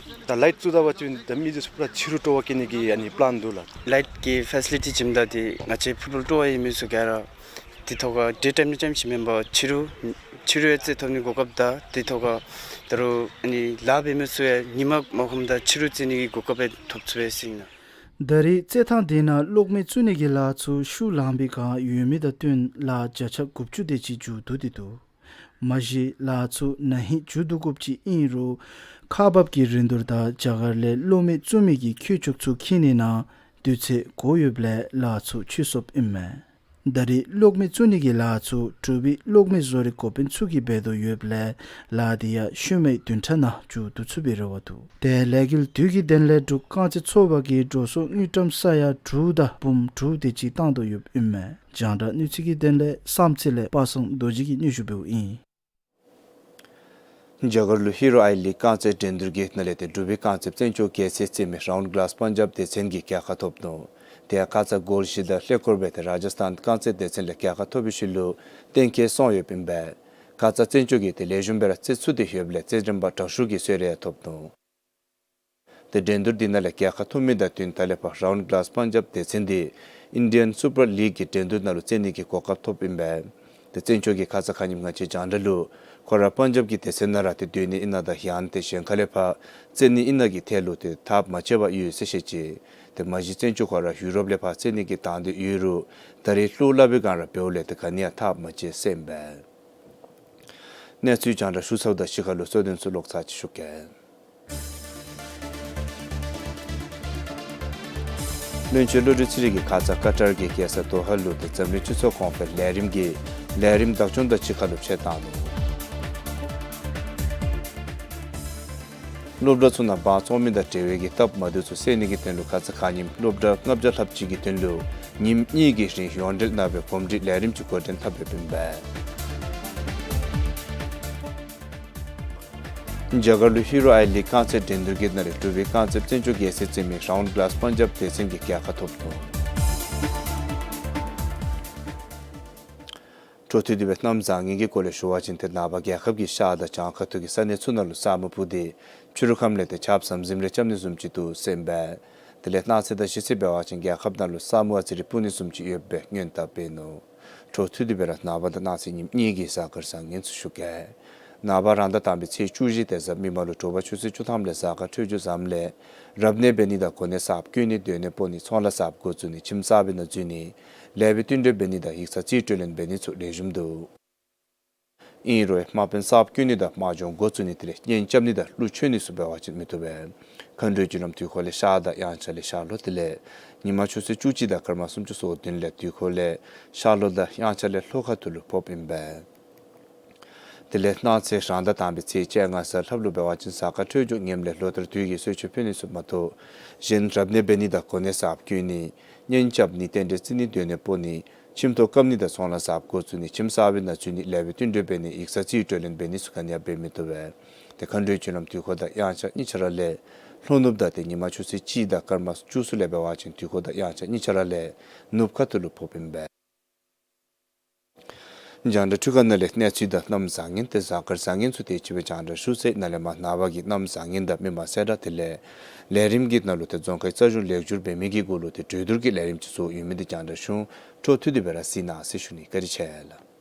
ད་ལའིཊ་བཙུགས་ད་པ་ཅིན་ད་མི་འདི་ཚུ་པུ་ར་ཕྱི་རུ་དྲོ་པ་བསྐྱལ་ནི་གི་ཨ་ནི་པི་ལཱན་འདུག་ལགས། ལའིཊ་ཀྱི་ཕེ་སི་ལི་ཊི་བྱིནམ་ད་དེ་ང་བཅས་ཕུཊ་བཱོལ་དཀྲོལ་བར་འོང་མི་ཚུ་ག་ར་དེ་ཐོག་ཁར་ཌེ་ཊའིམ་ནའིཊ་ཊའིམ་ཅིག་མེན་པར་ཕྱི་རུ་ཕྱི་རུ་ཡང་རྩེད་ཐོབ་ནི་གོ་སྐབས་དང་དེ་ཐོག་ཁར་ད་རུང་ཨ་ནི་ལཱ་འབད་མི་ཚུ་ཡང་ཉིན་མ་མ་ཁོམ་ད་ཕྱི་རུ་རྩེད་ནི་གི་གོ་སྐབས་ཡང་ཐོབ་ཚུགས་པས་ཟེར་ཨིན་ན། ད་རེས་རྩེད་ཐང་དེ་ནང་གློག་མེ་བཙུགས་ནི་གི་ལཱ་ཚུ་ཤུགས་ལང་པའི་བསྒང་ཡོད་མི་དང་བསྟུན་ལཱ་བརྒྱ་ཆ་དགུ་བཅུ་དེ་ཅིག་མཇུག་བསྡུ་སྟེ་འདུག། མ་གཞི་ལཱ་ཚུ་ན་ཧིང་མཇུག་བསྡུ་དགོཔ་ཅིག་ཨིན་རུང་ཁག་འབགཔ་གི་རིན་བསྡུར་དང་རྒྱ་གར་ལས་གློག་མེ་བཙུགས་མི་གི་ཁྱུ་མཆོག་ཚུ་འཁྱིད་ནི་ནང་དུས་ཚོད་འགོར་ཡོདཔ་ལས་ལཱ་ཚུ་ཕྱིས་སོཔ་ཨིན་མས། ད་རེས་གློག་མེ་བཙུགས་ནི་གི་ལཱ་ཚུ་འབྲུག་པའི་གློག་མེ་བཟོ་རིག་འགོ་དཔོན་ཚུ་གིས་འབད་དོ་ཡོདཔ་ལས་ལཱ་དེ་ཡང་ཤུལ་མའི་བདུན་ཕྲག་ནང་མཇུག་བསྡུ་ཚུགས་པའི་རེ་བ་འདུག། དེ་ལས་འགུལ་དུས་ཀྱི་དོན་ལས་འབྲུག་རྐང་རྩེད་ཚོགས་པ་གིས་འགྲོ་སོང་དངུལ་ཀྲམ་ས་ཡ་དྲུག་དང་འབུམ་དྲུག་དེ་ཅིག་བཏང་དོ་ཡོདཔ་ཨིན་མས། རྒྱང་བསྒྲགས་གནས་ཚུལ་གྱི་དོན་ལས་བསམ་རྩེ་ལས་པ་སངས་རྡོ་རྗེ་གིས་སྙན་ཞུ་འབདཝ་ཨིན། རྒྱ་གར་ལུ་ཧི་རོ་ཨའི་ལིག་རྐང་རྩེད་འགྲན་བསྡུར་གྱི་ནང་ལས་ཏེ་འབྲུག་པའི་རྐང་རྩེདཔ་བཙན་སྐྱོགས་རྒྱལ་མཚན་རྩེད་མི་རའུན་གི་ལཱསི་པཱན་ཇབ་སྡེ་ཚན་གྱིས་རྒྱལ་ཁ་ཐོབ་ནུག། དེ་ཡང་ཁ་ཙ་གཱོལ་བཞི་དང་ལྷེ་སྐོར་སྦེ་ཏེ་རཱ་ཇ་སྟཱན་རྐང་རྩེད་སྡེ་ཚན་ལས་རྒྱལ་ཁ་ཐོབ་པའི་ཤུལ་ལུ་གཏན་འཁེལ་སོང་ཡོདཔ་ཨིན་པས། ཁ་ཙ་བཙན་སྐྱོགས་ཀྱིས་ཏེ་ལེགས་ཤོམ་སྦེ་ར་རྩེད་ཚུགས་ཏེ་ཡོདཔ་ལས་རྩེད་འགྲན་པ་དྲག་ཤོས་ཀྱི་གསོལ་རས་ཐོབ་ནུག། ཏེ་འགྲན་བསྡུར་འདི་ནང་ལས་རྒྱལ་ཁ་ཐོབ་མི་དང་བསྟུན་ད་ལས་ཕར་རའུན་གི་ལཱསི་པཱན་ཇབ་སྡེ་ཚན་འདི་ཨིན་ཌི་ཡཱན་སུ་པར་ལིག་གི་འགྲན་བསྡུར་ནང་ལུ་རྩེད་ནི་གི་གོ་སྐབས་ཐོབ་ཨིན་པས། ཏེ་བཙན་སྐྱོགས་ཀྱིས་ཁ་ཙ་ཁ་ཉིནམ་ང་བཅས་རྒྱང་བསྒྲགས་ལུ་ཁོ་ར་པཱན་ཇབ་ཀྱི་སྡེ་ཚན་ནང་ར་ཏེ་སྡོད་ནི་ཨིན་ན་དང་ཡང་ཏེ་གཞན་ཁ་ལས་ཕར་རྩེད་ནི་ཨིན་ན་གི་ཐད་ལུ་ཏེ་ཐགཔ་མ་ཆོད་པར་ཡོད་ཟེར་བཤད་ཅི། ཏེ་མ་གཞི་བཙན་སྐྱོགས་ཁོ་ར་ཡུ་རོབ་ལས་ཕར་རྩེད་ནི་གི་དང་འདོད་ཡོད་རུང་ད་རེས་ལྷོད་ལ་བའི་བསྒང་ར་འབདཝ་ལས་ཏེ་ག་ནི་ཡང་ཐགཔ་མ་ཆོད་ཟེར་ཨིན་པས། གནས་ཚུལ་རྒྱང་བསྒྲགས་ཞུ་ཚརཝ་དང་གཞི་ཁ་ལུ་གཙོ་དོན་ཚུ་ལོག་ཚར་ཅིག་ཞུ་གེ། བློན་ཆེན་བློ་གྲོས་ཚེ་རིང་གིས་ཁ་ཙ་ཀ་ཏར་གྱི་རྒྱལ་ས་དོ་ཧ་ལུ་ཏེ་འཛམ་གླིང་སྤྱི་ཚོགས་གོང་འཕེལ་ལས་རིམ་གྱི་ལས་རིམ་བདག་སྐྱོང་དང་གཅིག་ཁར་ལུ་ཕྱེ་བཏང་ནུག། སློབ་གྲྭ་ཚུ་ནང་འབག་བཙོང་མི་དང་འབྲེལ་བའི་གི་སྟབས་མ་བདེཝ་ཚུ་སེལ་ནི་གི་དོན་ལུ་ཁ་ཙ་ཁ་ཉིནམ་སློབ་གྲྭ་ལྔ་བརྒྱ་ལྷགཔ་ཅིག་གི་དོན་ལུ་ཉིནམ་གཉིས་ཀྱི་རིང་ཡོངས་འབྲེལ་གནང་བའི་གོམས་འདྲིས་ལས་རིམ་ཅིག་འགོ་འདྲེན་འཐབ་ཡོདཔ་ཨིན་པས། རྒྱ་གར་ལུ་ཧི་རོ་ཨའི་ལིག་རྐང་རྩེད་འགྲན་བསྡུར་གྱི་ནང་ལས་འབྲུག་པའི་རྐང་རྩེདཔ་བཙན་སྐྱོགས་རྒྱལ་མཚན་རྩེད་མི་རའུན་གི་ལཱསི་པཱན་ཇབ་སྡེ་ཚན་གྱིས་རྒྱལ་ཁ་ཐོབ་ནུག། འཕྲོ་མཐུད་དེ་སྦེ་གནམ་བཟང་ངན་གྱི་སྐོར་ལས་ཞུ་བ་ཅིན་ཏེ་ནངས་པ་རྒྱལ་ཁབ་ཀྱི་ཤར་དང་བྱང་ཁ་ཐུག་གི་ས་གནས་ཚུ་ནང་ལུ་ས་སྨུག་སྤུབས་ཏེ་ཕྱི་རུ་ཁམས་ལས་ཏེ་ཆརཔ་ཟམ་ཟིམ་རེ་རྐྱབ་ནི་བཟུམ་ཅིག་འདུག་ཟེར་ཨིན་པས། དེ་ལས་གནངས་ཚེ་དང་གཞེས་ཚེ་འབད་བ་ཅིན་རྒྱལ་ཁབ་ནང་ལུ་ས་སྨུག་ཨ་ཙི་རེ་སྤུབ་ནི་བཟུམ་ཅིག་ཡོད་པའི་སྔོན་དཔག་འབད་ནུག། འཕྲོ་མཐུད་དེ་སྦེ་ར་ནངས་པ་དང་གནངས་ཚེ་ཉིནམ་གཉིས་ཀྱི་གཟའ་སྐར་བཟང་ངན་ཚུ་ཞུ་གེ། ནངས་པ་རང་ཟླ་དང་པའི་ཚེས་བཅུ་བཞི་དེ་གཟའ་མིག་དམར་ལུ་དྲོ་པ་ཆུ་ཚོད་བཅུ་ཐམ་ལས་གཟའ་སྐར་འཕྲོད་སྦྱོར་བཟངམ་ལས་རབ་གནས་འབད་ནི་དང་གོ་གནས་གསརཔ་བསྐོ་ནི་སྡོད་གནས་སྤོ་ནི་ཚོང་ལཱ་གསརཔ་འགོ་བཙུགས་ནི་ཁྱིམ་གསར་པའི་ནང་འཛུལ་ནི་ལེགས་པའི་བསྟུན་གྲོས་འབད་ནི་དང་ཡིག་ཚང་རྩིས་སྤྲོད་ལེན་འབད་ནི་ཚུ་ལེགས་ཤོམ་འདུག། ཨིན་རུང་དམག་དཔོན་གསརཔ་བསྐོ་ནི་དང་དམག་སྦྱོང་འགོ་བཙུགས་ནི་དེ་ལས་གཉེན་རྐྱབ་ནི་དང་གླུ་མཆོད་ནི་ཚུ་འབད་བ་ཅིན་མི་བཏུབ་པས། མཁའ་འགྲོའི་རྒྱུ་ལམ་དུས་འཁོར་ལས་ཤར་དང་དབྱངས་འཆར་ལས་ཤར་ལྷོ་དེ་ལས་ཉི་མ་ཆུ་ཚོད་བཅུ་གཅིག་དང་སྐར་མ་སུམ་ཅུ་སོ་བདུན་ལས་དུས་འཁོར་ལས་ཤར་ལྷོ་དང་དབྱངས་འཆར་ལས་ལྷོ་ཁ་ཐུག་ལུ་ཕོགཔ་ཨིན་པས། དེ་ལས་གནངས་ཚེ་རང་ཟླ་དང་པའི་ཚེས་བཅོ་ལྔ་གཟའ་ལྷགཔ་ལུ་འབད་བ་ཅིན་གཟའ་སྐར་འཕྲོད་སྦྱོར་ངནམ་ལས་ལོ་ལྟར་དུས་ཀྱི་གསོལ་མཆོད་ཕུལ་ནི་ཚུ་མ་གཏོགས་གཞན་རབ་གནས་འབད་ནི་དང་གོ་གནས་གསརཔ་བསྐོ་ནི་གཉེན་རྐྱབ་ནི་རྟེན་འབྲེལ་བརྩི་ནི་སྡོད་གནས་སྤོ་ནི་ཁྱིམ་ཐོག་བཀབ་ནི་དང་ཚོང་ལཱ་གསརཔ་འགོ་བཙུགས་ནི་ཁྱིམ་གསར་པའི་ནང་འཛུལ་ནི་ལེགས་པའི་བསྟུན་གྲོས་འབད་ནི་ཡིག་ཚང་རྩིས་སྤྲོད་ལེན་འབད་ནི་ཚུ་ག་ནི་ཡང་འབད་མི་བཏུབ་པས། ཏེ་མཁའ་འགྲོའི་རྒྱུ་ལམ་དུས་འཁོར་དང་དབྱངས་འཆར་གཉིས་ཆ་ར་ལས་ལྷོ་ནུབ་དང་ཏེ་ཉི་མ་ཆུ་ཚོད་གཅིག་དང་སྐར་མ་བཅུ་གསུམ་ལས་འབད་བ་ཅིན་དུས་འཁོར་དང་དབྱངས་འཆར་གཉིས་ཆ་ར་ལས་ནུབ་ཁ་ཐུག་ལུ་ཕོགཔ་ཨིན་པས། རྒྱང་བསྒྲགས་འཕྲུལ་ཁང་ནང་ལས་གནས་ཚུལ་དང་གནམ་བཟང་ངན་ཏེ་གཟའ་སྐར་བཟང་ངན་ཚུ་དེ་ཅིག་སྦེ་རྒྱང་བསྒྲགས་ཞུ་ཚར་ཡི། ནཱ་ལས་མར་ནངས་པ་གི་གནམ་བཟང་ངན་དང་མི་མང་གསལ་བསྒྲགས་དེ་ལས་ལས་རིམ་གྱི་ནང་ལུ་ཏེ་རྫོང་ཁའི་རྩ་གཞུང་ལེགས་བསྒྱུར་འབད་མི་གི་གུ་ལུ་ཏེ་གྲོས་བསྡུར་གྱི་ལས་རིམ་ཅིག་ཚུ་ཡོད་མི་དེ་རྒྱང་བསྒྲགས་ཞུ། འཕྲོ་མཐུད་དེ་སྦེ་ར་གཟིགས་གནང་ཟེར་ཞུ་ནི། བཀའ་དྲིན་ཆེ་ལགས།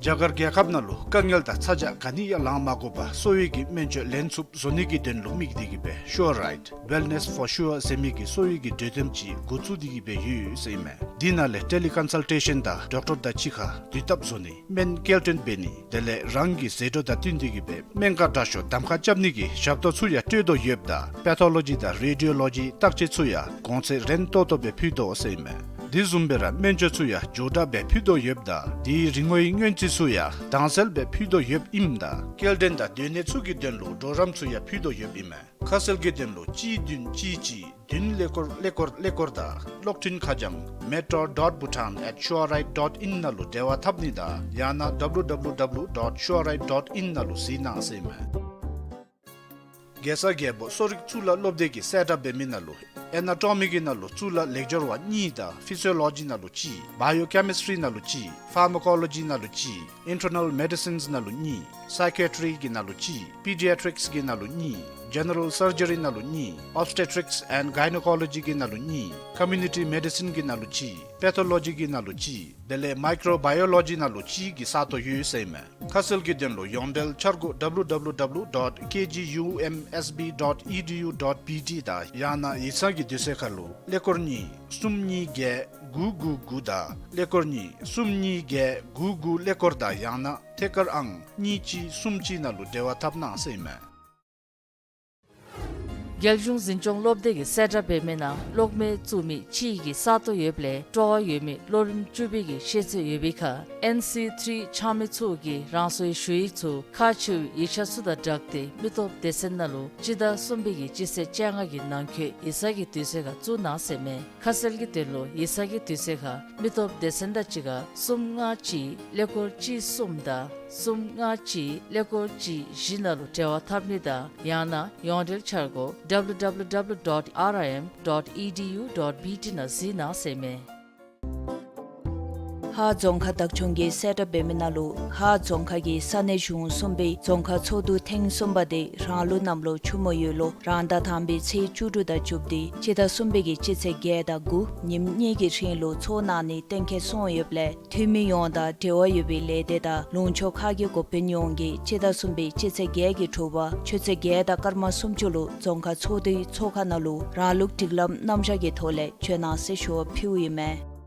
རྒྱ་གར་རྒྱལ་ཁབ་ནང་ལུ་དཀའ་ངལ་དང་ཚ་གྱང་ག་ནི་ཡང་ལང་མ་དགོ་པར་གསོ་བའི་གི་སྨན་བཅོས་ལེན་ཚུགསཔ་བཟོ་ནི་གི་དོན་ལུ་དམིགས་ཏེ་གི་སྦེ་Sure Right Wellness for Sure ཟེར་མི་གི་གསོ་བའི་གི་གྲོས་སྡོམ་ཅིག་འགོ་བཙུགས་ཏེ་གི་སྦེ་ཡོད་ཟེར་ཨིན་མས། འདི་ནང་ལས་Teleconsultation དང་ཌོག་ཊར་དང་གཅིག་ཁར་དུས་བཏབ་བཟོ་ནི། སྨན་སྐྱེལ་འདྲེན་འབད་ནི། དེ་ལས་རང་གི་ཟས་འགྲོ་དང་བསྟུན་ཏེ་གི་སྦེ་སྨན་ཁང་དྲག་ཤོས་གདམ་ཁ་རྐྱབ་ནི་གི་ཞབས་ཏོག་ཚུ་ཡང་སྤྲོད་དོ་ཡོདཔ་ད་Pathology དང་Radiology བརྟག་དཔྱད་ཚུ་ཡང་གོང་ཚད་རན་ཏོག་ཏོ་སྦེ་ཕུལ་དོ་ཟེར་ཨིན་མས། དེ་བཟུམ་སྦེ་ར་སྨན་བཅོས་ཚུ་ཡང་མགྱོགས་དྲགས་སྦེ་ཕུལ་དོ་ཡོདཔ་ད་དེའི་རིན་གོང་གི་སྔོན་རྩིས་ཚུ་ཡང་དྭངས་གསལ་སྦེ་ཕུལ་དོ་ཡོདཔ་ཨིནམ་ད་སྐྱེལ་འདྲེན་དང་སྡོད་གནས་ཚུ་གི་དོན་ལུ་གྲོགས་རམ་ཚུ་ཡང་ཕུལ་དོ་ཡོདཔ་ཨིན་མས། ཁ་གསལ་གྱི་དོན་ལུ་གཅིག་བདུན་གཅིག་གཅིག་བདུན་ཀླད་ཀོར་ཀླད་ཀོར་ཀླད་ཀོར་དང་གློག་འཕྲིན་ཁ་བྱང་metro dot bhutan at sure right dot in ནང་ལུ་འབྲེལ་བ་འཐབ་ནི་དང་ཡང་ན་www dot sure right dot in ནང་ལུ་གཟིགས་གནང་ཟེར་ཨིན་མས། རྒྱལ་ས་རྒྱལ་པོ་གསོ་རིག་གཙུག་ལག་སློབ་སྡེ་གིས་གསལ་བསྒྲགས་འབད་མི་ནང་ལུ་Anatomy གི་ནང་ལུ་གཙུག་ལག་ལེགས་སྦྱོར་བ་གཉིས་དང་Physiology ནང་ལུ་གཅིག Biochemistry ནང་ལུ་གཅིག Pharmacology ནང་ལུ་གཅིག Internal Medicines ནང་ལུ་གཉིས། Psychiatry གི་ནང་ལུ་གཅིག Pediatrics གི་ནང་ལུ་གཉིས། General Surgery ནང་ལུ་གཉིས། Obstetrics and Gynecology གི་ནང་ལུ་གཉིས། Community Medicine གི་ནང་ལུ་གཅིག Pathology གི་ནང་ལུ་གཅིག་དེ་ལས་Microbiology ནང་ལུ་གཅིག་གི་ས་སྟོང་ཡོད་ཟེར་ཨིན་མས། ཁ་གསལ་གྱི་དོན་ལུ་ཡོངས་འབྲེལ་འཆར་སྒོ་www dot kgumsb dot edu dot bt དང་ཡང་ན་ཡིག་ཚང་གི་དུས་ཚོད་ཁར་ལུ་ཀླད་ཀོར་གཉིས་གསུམ་གཉིས་བརྒྱད་དགུ་དགུ་དགུ་དང་ཀླད་ཀོར་གཉིས་གསུམ་གཉིས་བརྒྱད་དགུ་དགུ་ཀླད་ཀོར་དང་ཡང་ན་ཐད་ཀར་ཨང་གཉིས་གཅིག་གསུམ་གཅིག་ནང་ལུ་འབྲེལ་བ་འཐབ་གནང་ཟེར་ཨིན་མས། རྒྱལ་གཞུང་འཛིན་སྐྱོང་སློབ་སྡེ་གིས་གསལ་བསྒྲགས་འབད་མི་ནང་གློག་མེ་བཙུགས་མི་གཅིག་གི་ས་སྟོང་ཡོདཔ་ལས་སྤྲོ་བ་ཡོད་མི་ལོ་རིམ་བཅུ་པའི་གི་ཤེས་ཚད་ཡོད་པའི་ཁར་ཨེན་སི་ཐིརི་འཆང་མི་ཚུ་གིས་རང་སོའི་ཞུ་ཡིག་ཚུ་ཁག་ཆེ་བའི་ཡིག་ཆ་ཚུ་དང་སྦྲགས་ཏེ་མི་སྟོབས་སྡེ་ཚན་ནང་ལུ་སྤྱི་ཟླ་གསུམ་པའི་གི་སྤྱི་ཚེས་བཅོ་ལྔ་གི་ནང་འཁོད་ཡིག་ཚང་གི་དུས་ཚོད་ཁར་བཙུགས་གནང་ཟེར་ཨིན་མས། ཁ་གསལ་གྱི་དོན་ལུ་ཡིག་ཚང་གི་དུས་ཚོད་ཁར་མི་སྟོབས་སྡེ་ཚན་དང་གཅིག་ཁར་གསུམ་ལྔ་གཅིག་ཀླད་ཀོར་གཅིག་གསུམ་དང་གསུམ་ལྔ་གཅིག་ཀླད་ཀོར་གཅིག་བཞི་ནང་ལུ་འབྲེལ་བ་འཐབ་ནི་དང་ཡང་ན་ཡོངས་འབྲེལ་འཆར་སྒོ་www dot rim dot edu dot bt ནང་གཟིགས་གནང་ཟེར་ཨིན་མས། ཧཱ་རྫོང་ཁག་བདག་སྐྱོང་གིས་གསལ་བསྒྲགས་འབད་མི་ནང་ལུ་ཧཱ་རྫོང་ཁག་གི་ས་གནས་གཞུང་གསུམ་པའི་རྫོང་ཁག་ཚོགས་འདུ་ཐེངས་གསུམ་པ་དེ་རང་ལུགས་གནམ་ལོ་ཆུ་མོ་ཡོས་ལོ་རང་ཟླ་དང་པའི་ཚེས་བཅུ་དྲུག་དང་བཅུ་བདུན་སྤྱི་ཟླ་གསུམ་པའི་གི་སྤྱི་ཚེས་བརྒྱད་དང་དགུ་ཉིནམ་གཉིས་ཀྱི་རིང་ལུ་ཚོགས་གནང་ནི་གཏན་འཁེལ་སོང་ཡོདཔ་ལས་འཐུས་མི་ཡོངས་དང་འབྲེལ་བ་ཡོད་པའི་ལས་སྡེ་དང་ལུང་ཕྱོགས་ཁག་གི་འགོ་དཔོན་ཡོངས་ཀྱིས་སྤྱི་ཟླ་གསུམ་པའི་སྤྱི་ཚེས་བརྒྱད་ཀྱི་དྲོ་པ་ཆུ་ཚོད་བརྒྱད་དང་སྐར་མ་སུམ་ཅུ་ལུ་རྫོང་ཁག་ཚོགས་འདུའི་ཚོགས་ཁང་ནང་ལུ་རང་ལུགས་སྒྲིག་ལམ་རྣམ་གཞག་གི་ཐོག་ལས་བྱོན་གནང་ཟེར་ཞུ་བ་ཕུལཝ་ཨིན་མས།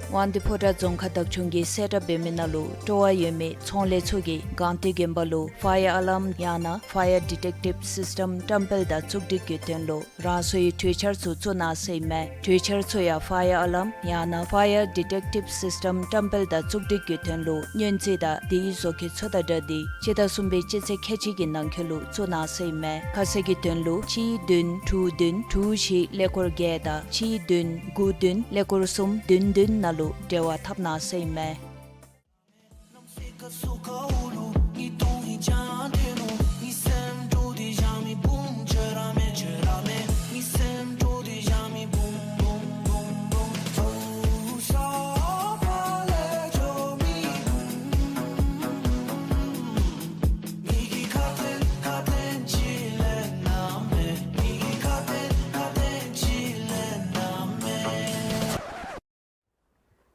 དབང་འདུས་ཕོ་བྲང་རྫོང་ཁག་བདག་སྐྱོང་གིས་གསལ་བསྒྲགས་འབད་མི་ནང་ལུ་སྤྲོ་བ་ཡོད་མི་ཚོང་ལས་ཚུ་གིས་སྒང་སྟེང་དགོན་པ་ལུ་ཕ་ཡར་ཨ་ལཱརམ་ཡང་ན་Fire Detective System བཀྲམ་སྤེལ་དང་བཙུགས་སྒྲིག་གི་དོན་ལུ་རང་སོའི་གྲོས་འཆར་ཚུ་བཙུགས་གནང་ཟེར་ཨིན་མས། གྲོས་འཆར་ཚུ་ཡང་Fire Alarm ཡང་ན་Fire Detective System བཀྲམ་སྤེལ་དང་བཙུགས་སྒྲིག་གི་དོན་ལུ་བསྙོན་རྩིས་དང་དེའི་བཟོ་བཀོད་ཚུ་དང་སྦྲགས་ཏེ་སྤྱི་ཟླ་གསུམ་པའི་སྤྱི་ཚེས་ཁལ་གཅིག་གི་ནང་འཁོད་ལུ་བཙུགས་གནང་ཟེར་ཨིན་མས། ཁ་གསལ་གྱི་དོན་ལུ་གཅིག་བདུན་དྲུག་བདུན་དྲུག་བཞི་ཀླད་ཀོར་བརྒྱད་དང་གཅིག་བདུན་དགུ་བདུན་ཀླད་ཀོར་གསུམ་བདུན་བདུན་ནང་ལུ་འབྲེལ་བ་འཐབ་གནང་ཟེར་ཨིན་མས།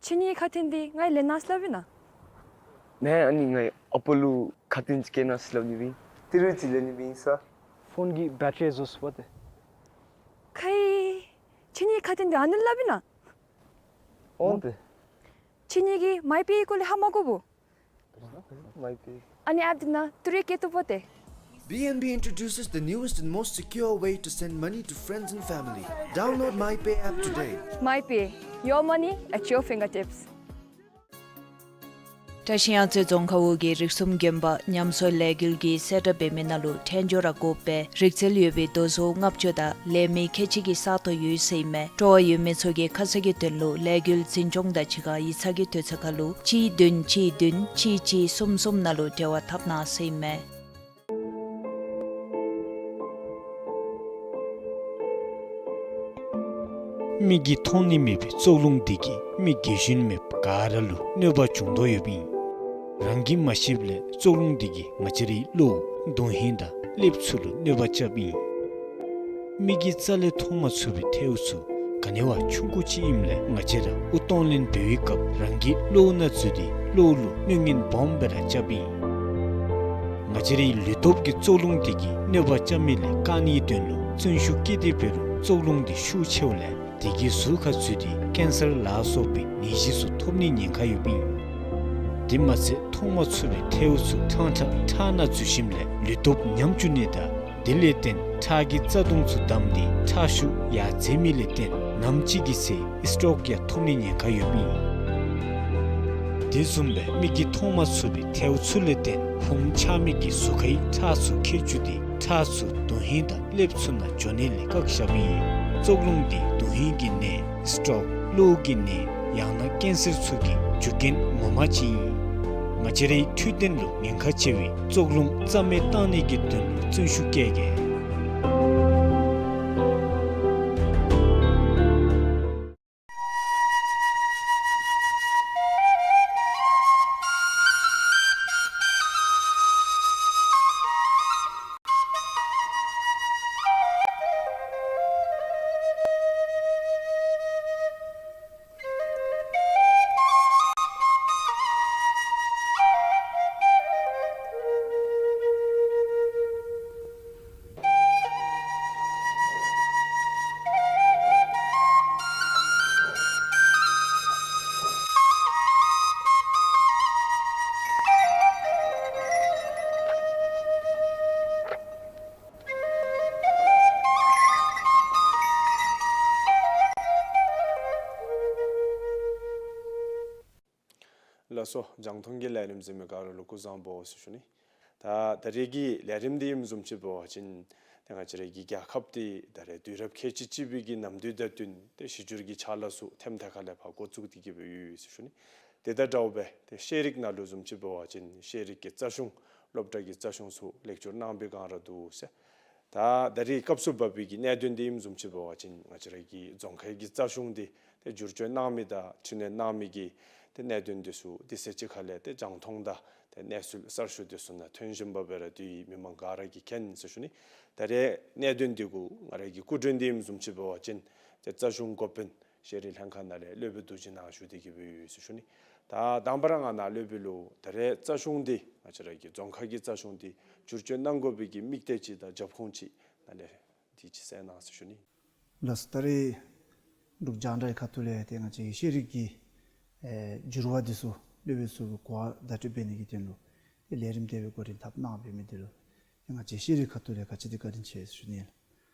ཁྱེད་གཉིས་ཁ་ཏོན་འདི་ངེའི་ལེན་གནང་ཟེར་སླབ་ཨིན་ན། ནཱ་ཨ་ནི་ངེའི་ཨ་པ་ལུ་ཁ་ཏོན་ཅིག་བཀལ་གནང་ཟེར་སླབ་ནི་སྦེ་ཨིན། ཏི་རུ་ཅིག་ལེན་ནི་སྦེ་ཨིན་ས། ཕོན་གྱི་བེ་ཊ་རི་རྫོགས་སོ་པ་ཏེ། ཁེ། ཁྱེད་གཉིས་ཁ་ཏོན་འདི་ཨ་ནི་སླབ་ཨིན་ན། འོང་ཏེ། ཁྱེད་གཉིས་ཀྱིས་མའི་པེ་སྐོར་ལས་ཧ་མ་གོ་བོ། མའི་པེ། ཨ་ནི་ཨེཔ་འདི་ནང་ཏི་རུ་བཀལ་བཏུབ་པ་ཏེ། B N B introduces the newest and most secure way to send money to friends and family. Download MyPay app today. MyPay, your money at your fingertips. བཀྲིས་གཡང་རྩེ་རྫོང་ཁག་འོག་གི་རིགས་གསུམ་དགོན་པ་ཉམས་གསོ་ལས་འགུལ་གྱིས་གསལ་བསྒྲགས་འབད་མི་ནང་ལུ་ཐད་སྦྱོར་དགོ་པའི་རིག་རྩལ་ཡོད་པའི་རྡོ་བཟོ་ལྔ་བཅུ་དང་ལས་མི་ཁལ་གཅིག་གི་ས་སྟོང་ཡོད་ཟེར་ཨིན་མས། སྤྲོ་བ་ཡོད་མི་ཚུ་གིས་ཁ་གསལ་གྱི་དོན་ལུ་ལས་འགུལ་འཛིན་སྐྱོང་དང་གཅིག་ཁར་ཡིག་ཚང་གི་དུས་ཚོད་ཁར་ལུ་གཅིག་བདུན་གཅིག་བདུན་གཅིག་གཅིག་གསུམ་གསུམ་ནང་ལུ་འབྲེལ་བ་འཐབ་གནང་ཟེར་ཨིན་མས། མིག་གིས་མཐོང་ནི་མེད་པའི་བཙོག་རླུང་འདི་གིས་མི་དགེ་བཞིན་མེད་པ་ག་ར་ལུ་གནོད་པ་བྱུང་དོ་ཡོདཔ་ཨིན། རང་གིས་མ་ཤེསཔ་ལས་བཙོག་རླུང་འདི་གིས་ང་བཅས་རའི་བློ་དོན་ཧིང་དང་ཀླདཔ་ཚུ་ལུ་གནོད་པ་རྐྱབ་ཨིན། མིག་གིས་རྩ་ལས་མཐོང་མ་ཚུགས་པའི་ཐལཝ་ཚུ་ག་ནི་བ་ཆུང་ཀུ་ཅིག་ཨིནམ་ལས་ང་བཅས་ར་དབུགས་གཏོང་ལེན་འབད་བའི་སྐབས་རང་གི་བློ་ནང་འཛུལ་ཏེ་བློ་ལུ་གནོད་ངན་སྦོམ་སྦེ་ར་རྐྱབ་ཨིན། ང་བཅས་རའི་ལུས་སྟོབས་ཀྱི་བཙོག་རླུང་འདི་གིས་གནོད་པ་རྐྱབ་མི་ལས་བཀག་ནིའི་དོན་ལུ་བརྩོན་ཤུགས་བསྐྱེད་དེ་འབད་རུང་བཙོག་རླུང་འདི་ཤུགས་ཆེཝ་ལས་དེ་གིས་གཟུགས་ཁར་འཛུལ་ཏེ་ཀེན་སར་ལ་སོགས་པའི་ནད་གཞི་ཚུ་ཐོབ་ནིའི་ཉེན་ཁ་ཡོདཔ་ཨིན། དེ་མ་ཚད་མཐོང་མ་ཚུགས་པའི་ཐལཝ་ཚུ་ཕྲང་ཕྲང་ཁྲག་ནང་འཛུལ་ཞིནམ་ལས་ལུས་སྟོབས་ཉམས་བཅུག་ནི་དང་དེ་ལས་བརྟེན་ཁྲག་གི་རྩ་ལྟོང་ཚུ་བསྡམས་ཏེ་ཁྲག་ཤུགས་ཡར་འཛེགས་མི་ལས་བརྟེན་ནམ་ཅིག་གི་ཚེ་སི་ཊོག་ཡང་ཐོབ་ནིའི་ཉེན་ཁ་ཡོདཔ་ཨིན། དེ་བཟུམ་སྦེ་མིག་གིས་མཐོང་མ་ཚུགས་པའི་ཐལཝ་ཚུ་ལས་བརྟེན་ཕུངམ་ཆགས་མི་གིས་གཟུགས་ཁའི་ཁྲག་ཚུ་འཁྱེར་བཅུག་སྟེ་ཁྲག་ཚུ་དོན་ཧིང་དང་ཀླདཔ་ཚུ་ནང་འགྱོ་ནི་ལས་བཀག་བཞགཔ་ཨིན། བཙོག་རླུང་འདི་དོན་ཧིང་གི་ནད་སི་ཊོག་གློ་བོ་གི་ནད་ཡང་ན་ཀེན་སར་ཚུ་གི་རྒྱུ་རྐྱེན་ངོ་མ་ཅིག་ཨིན། ང་བཅས་རའི་འཕྲོད་བསྟེན་ལུ་ཉེན་ཁ་ཆེ་བའི་བཙོག་རླུང་རྩ་མེད་བཏང་ནི་གི་དོན་ལུ་བརྩོན་ཤུགས་བསྐྱེད་གེ། ལགས་སོ། རྒྱང་མཐོང་གི་ལས་རིམ་གཟིགས་མི་ག་ར་ལུ་སྐུ་གཟུགས་བཟང་པོ་ཟེར་ཞུ་ནི། ད་ད་རེས་ཀྱི་ལས་རིམ་འདི་ཨིནམ་བཟུམ་ཅིག་འབད་བ་ཅིན་ཏེ་ང་བཅས་རའི་གི་རྒྱལ་ཁབ་འདི་ད་རེས་དུས་རབས་ཁལ་གཅིག་གཅིག་པའི་གི་གནམ་དུས་དང་བསྟུན་ཏེ་གཞི་བསྒྱུར་གྱི་ཕྱག་ལཱ་ཚུ་ཐེམ་ཐག་ཁ་ལས་ཕར་འགོ་བཙུགས་ཏེ་གི་སྦེ་ཡོད་ཟེར་ཞུ་ནི། དེ་དང་འདྲཝ་སྦེ་ཏེ་ཤེས་རིག་ནང་ལུ་བཟུམ་ཅིག་འབད་བ་ཅིན་ཤེས་རིག་གི་རྩ་གཞུང་སློབ་གྲྭ་གི་རྩ་གཞུང་ཚུ་ལེགས་བསྒྱུར་གནང་བའི་སྒང་ར་འདུག་ཟེར། ད་ད་རེས་སྐབས་སུ་བབས་པའི་གི་གནད་དོན་འདི་ཨིནམ་བཟུམ་ཅིག་འབད་བ་ཅིན་ང་བཅས་རའི་གི་རྫོང་ཁའི་གི་རྩ་གཞུང་འདི་ཏེ་བསྒྱུར་བཅོས་གནང་མི་དང་འཕྲི་སྣོན་གནང་མི་གི་ཏེ་གནད་དོན་འདི་ཚུ་དུས་ཚོད་ཅིག་ཁ་ལས་ཏེ་རྒྱང་མཐོང་དང་ཏེ་གནས་ཚུལ་གསར་ཤོས་འདི་ཚུ་ནང་ཐོན་བཞིན་པ་སྦེ་ར་འདུག། མི་མང་ག་ར་གིས་མཁྱེན་ཟེར་ཞུ་ནི། ད་རེས་གནད་དོན་འདི་གུ་ང་རའི་གི་སྐུ་མགྲོན་འདི་ཨིནམ་བཟུམ་ཅིག་འབད་བ་ཅིན་ཏེ་རྩ་གཞུང་འགོ་དཔོན་ཤེས་རིག་ལྷན་ཁག་ནང་ལས་སློབ་དཔོན་རྡོ་རྗེ་ནཱ་བཞུགས་ཏེ་གི་སྦེ་ཡོད་ཟེར་ཞུ་ནི། ད་དང་པ་ར་ང་ནཱ་སློབ་དཔོན་ལུ་ད་རེས་རྩ་གཞུང་འདི་ང་བཅས་རའི་གི་རྫོང་ཁ་གི་རྩ་གཞུང་འདི་བསྒྱུར་བཅོས་གནང་དགོ་པའི་གི་དམིགས་གཏད་ཅིག་དང་རྒྱབ་ཁུངས་ཅིག་ནཱ་ལས་དེ་ཅིག་གསལ་གནང་ཟེར་ཞུ་ནི། ལགས་སོ། ད་རེས་འབྲུག་རྒྱང་བསྒྲགས་ཁ་ཐུག་ལས་ཏེ་ང་བཅས་ཤེས་རིག་གི་ ཨེ་འགྱུར་བ་འདི་ཚུ་སློབ་དཔོན་ཚུ་གིས་གོ་བ་བརྡ་སྤྲོད་འབད་ནི་གི་དོན་ལུ་ཏེ་ལས་རིམ་དེ་སྦེ་གོ་རིམ་འཐབ་གནང་འབད་མི་འདི་ལུ་ཏེ་ང་བཅས་ཤེས་རིག་ཁ་ཐུག་ལས་ག་ཅི་དེ་བཀའ་དྲིན་ཆེ་ཟེར་ཞུ་ནི་ལགས།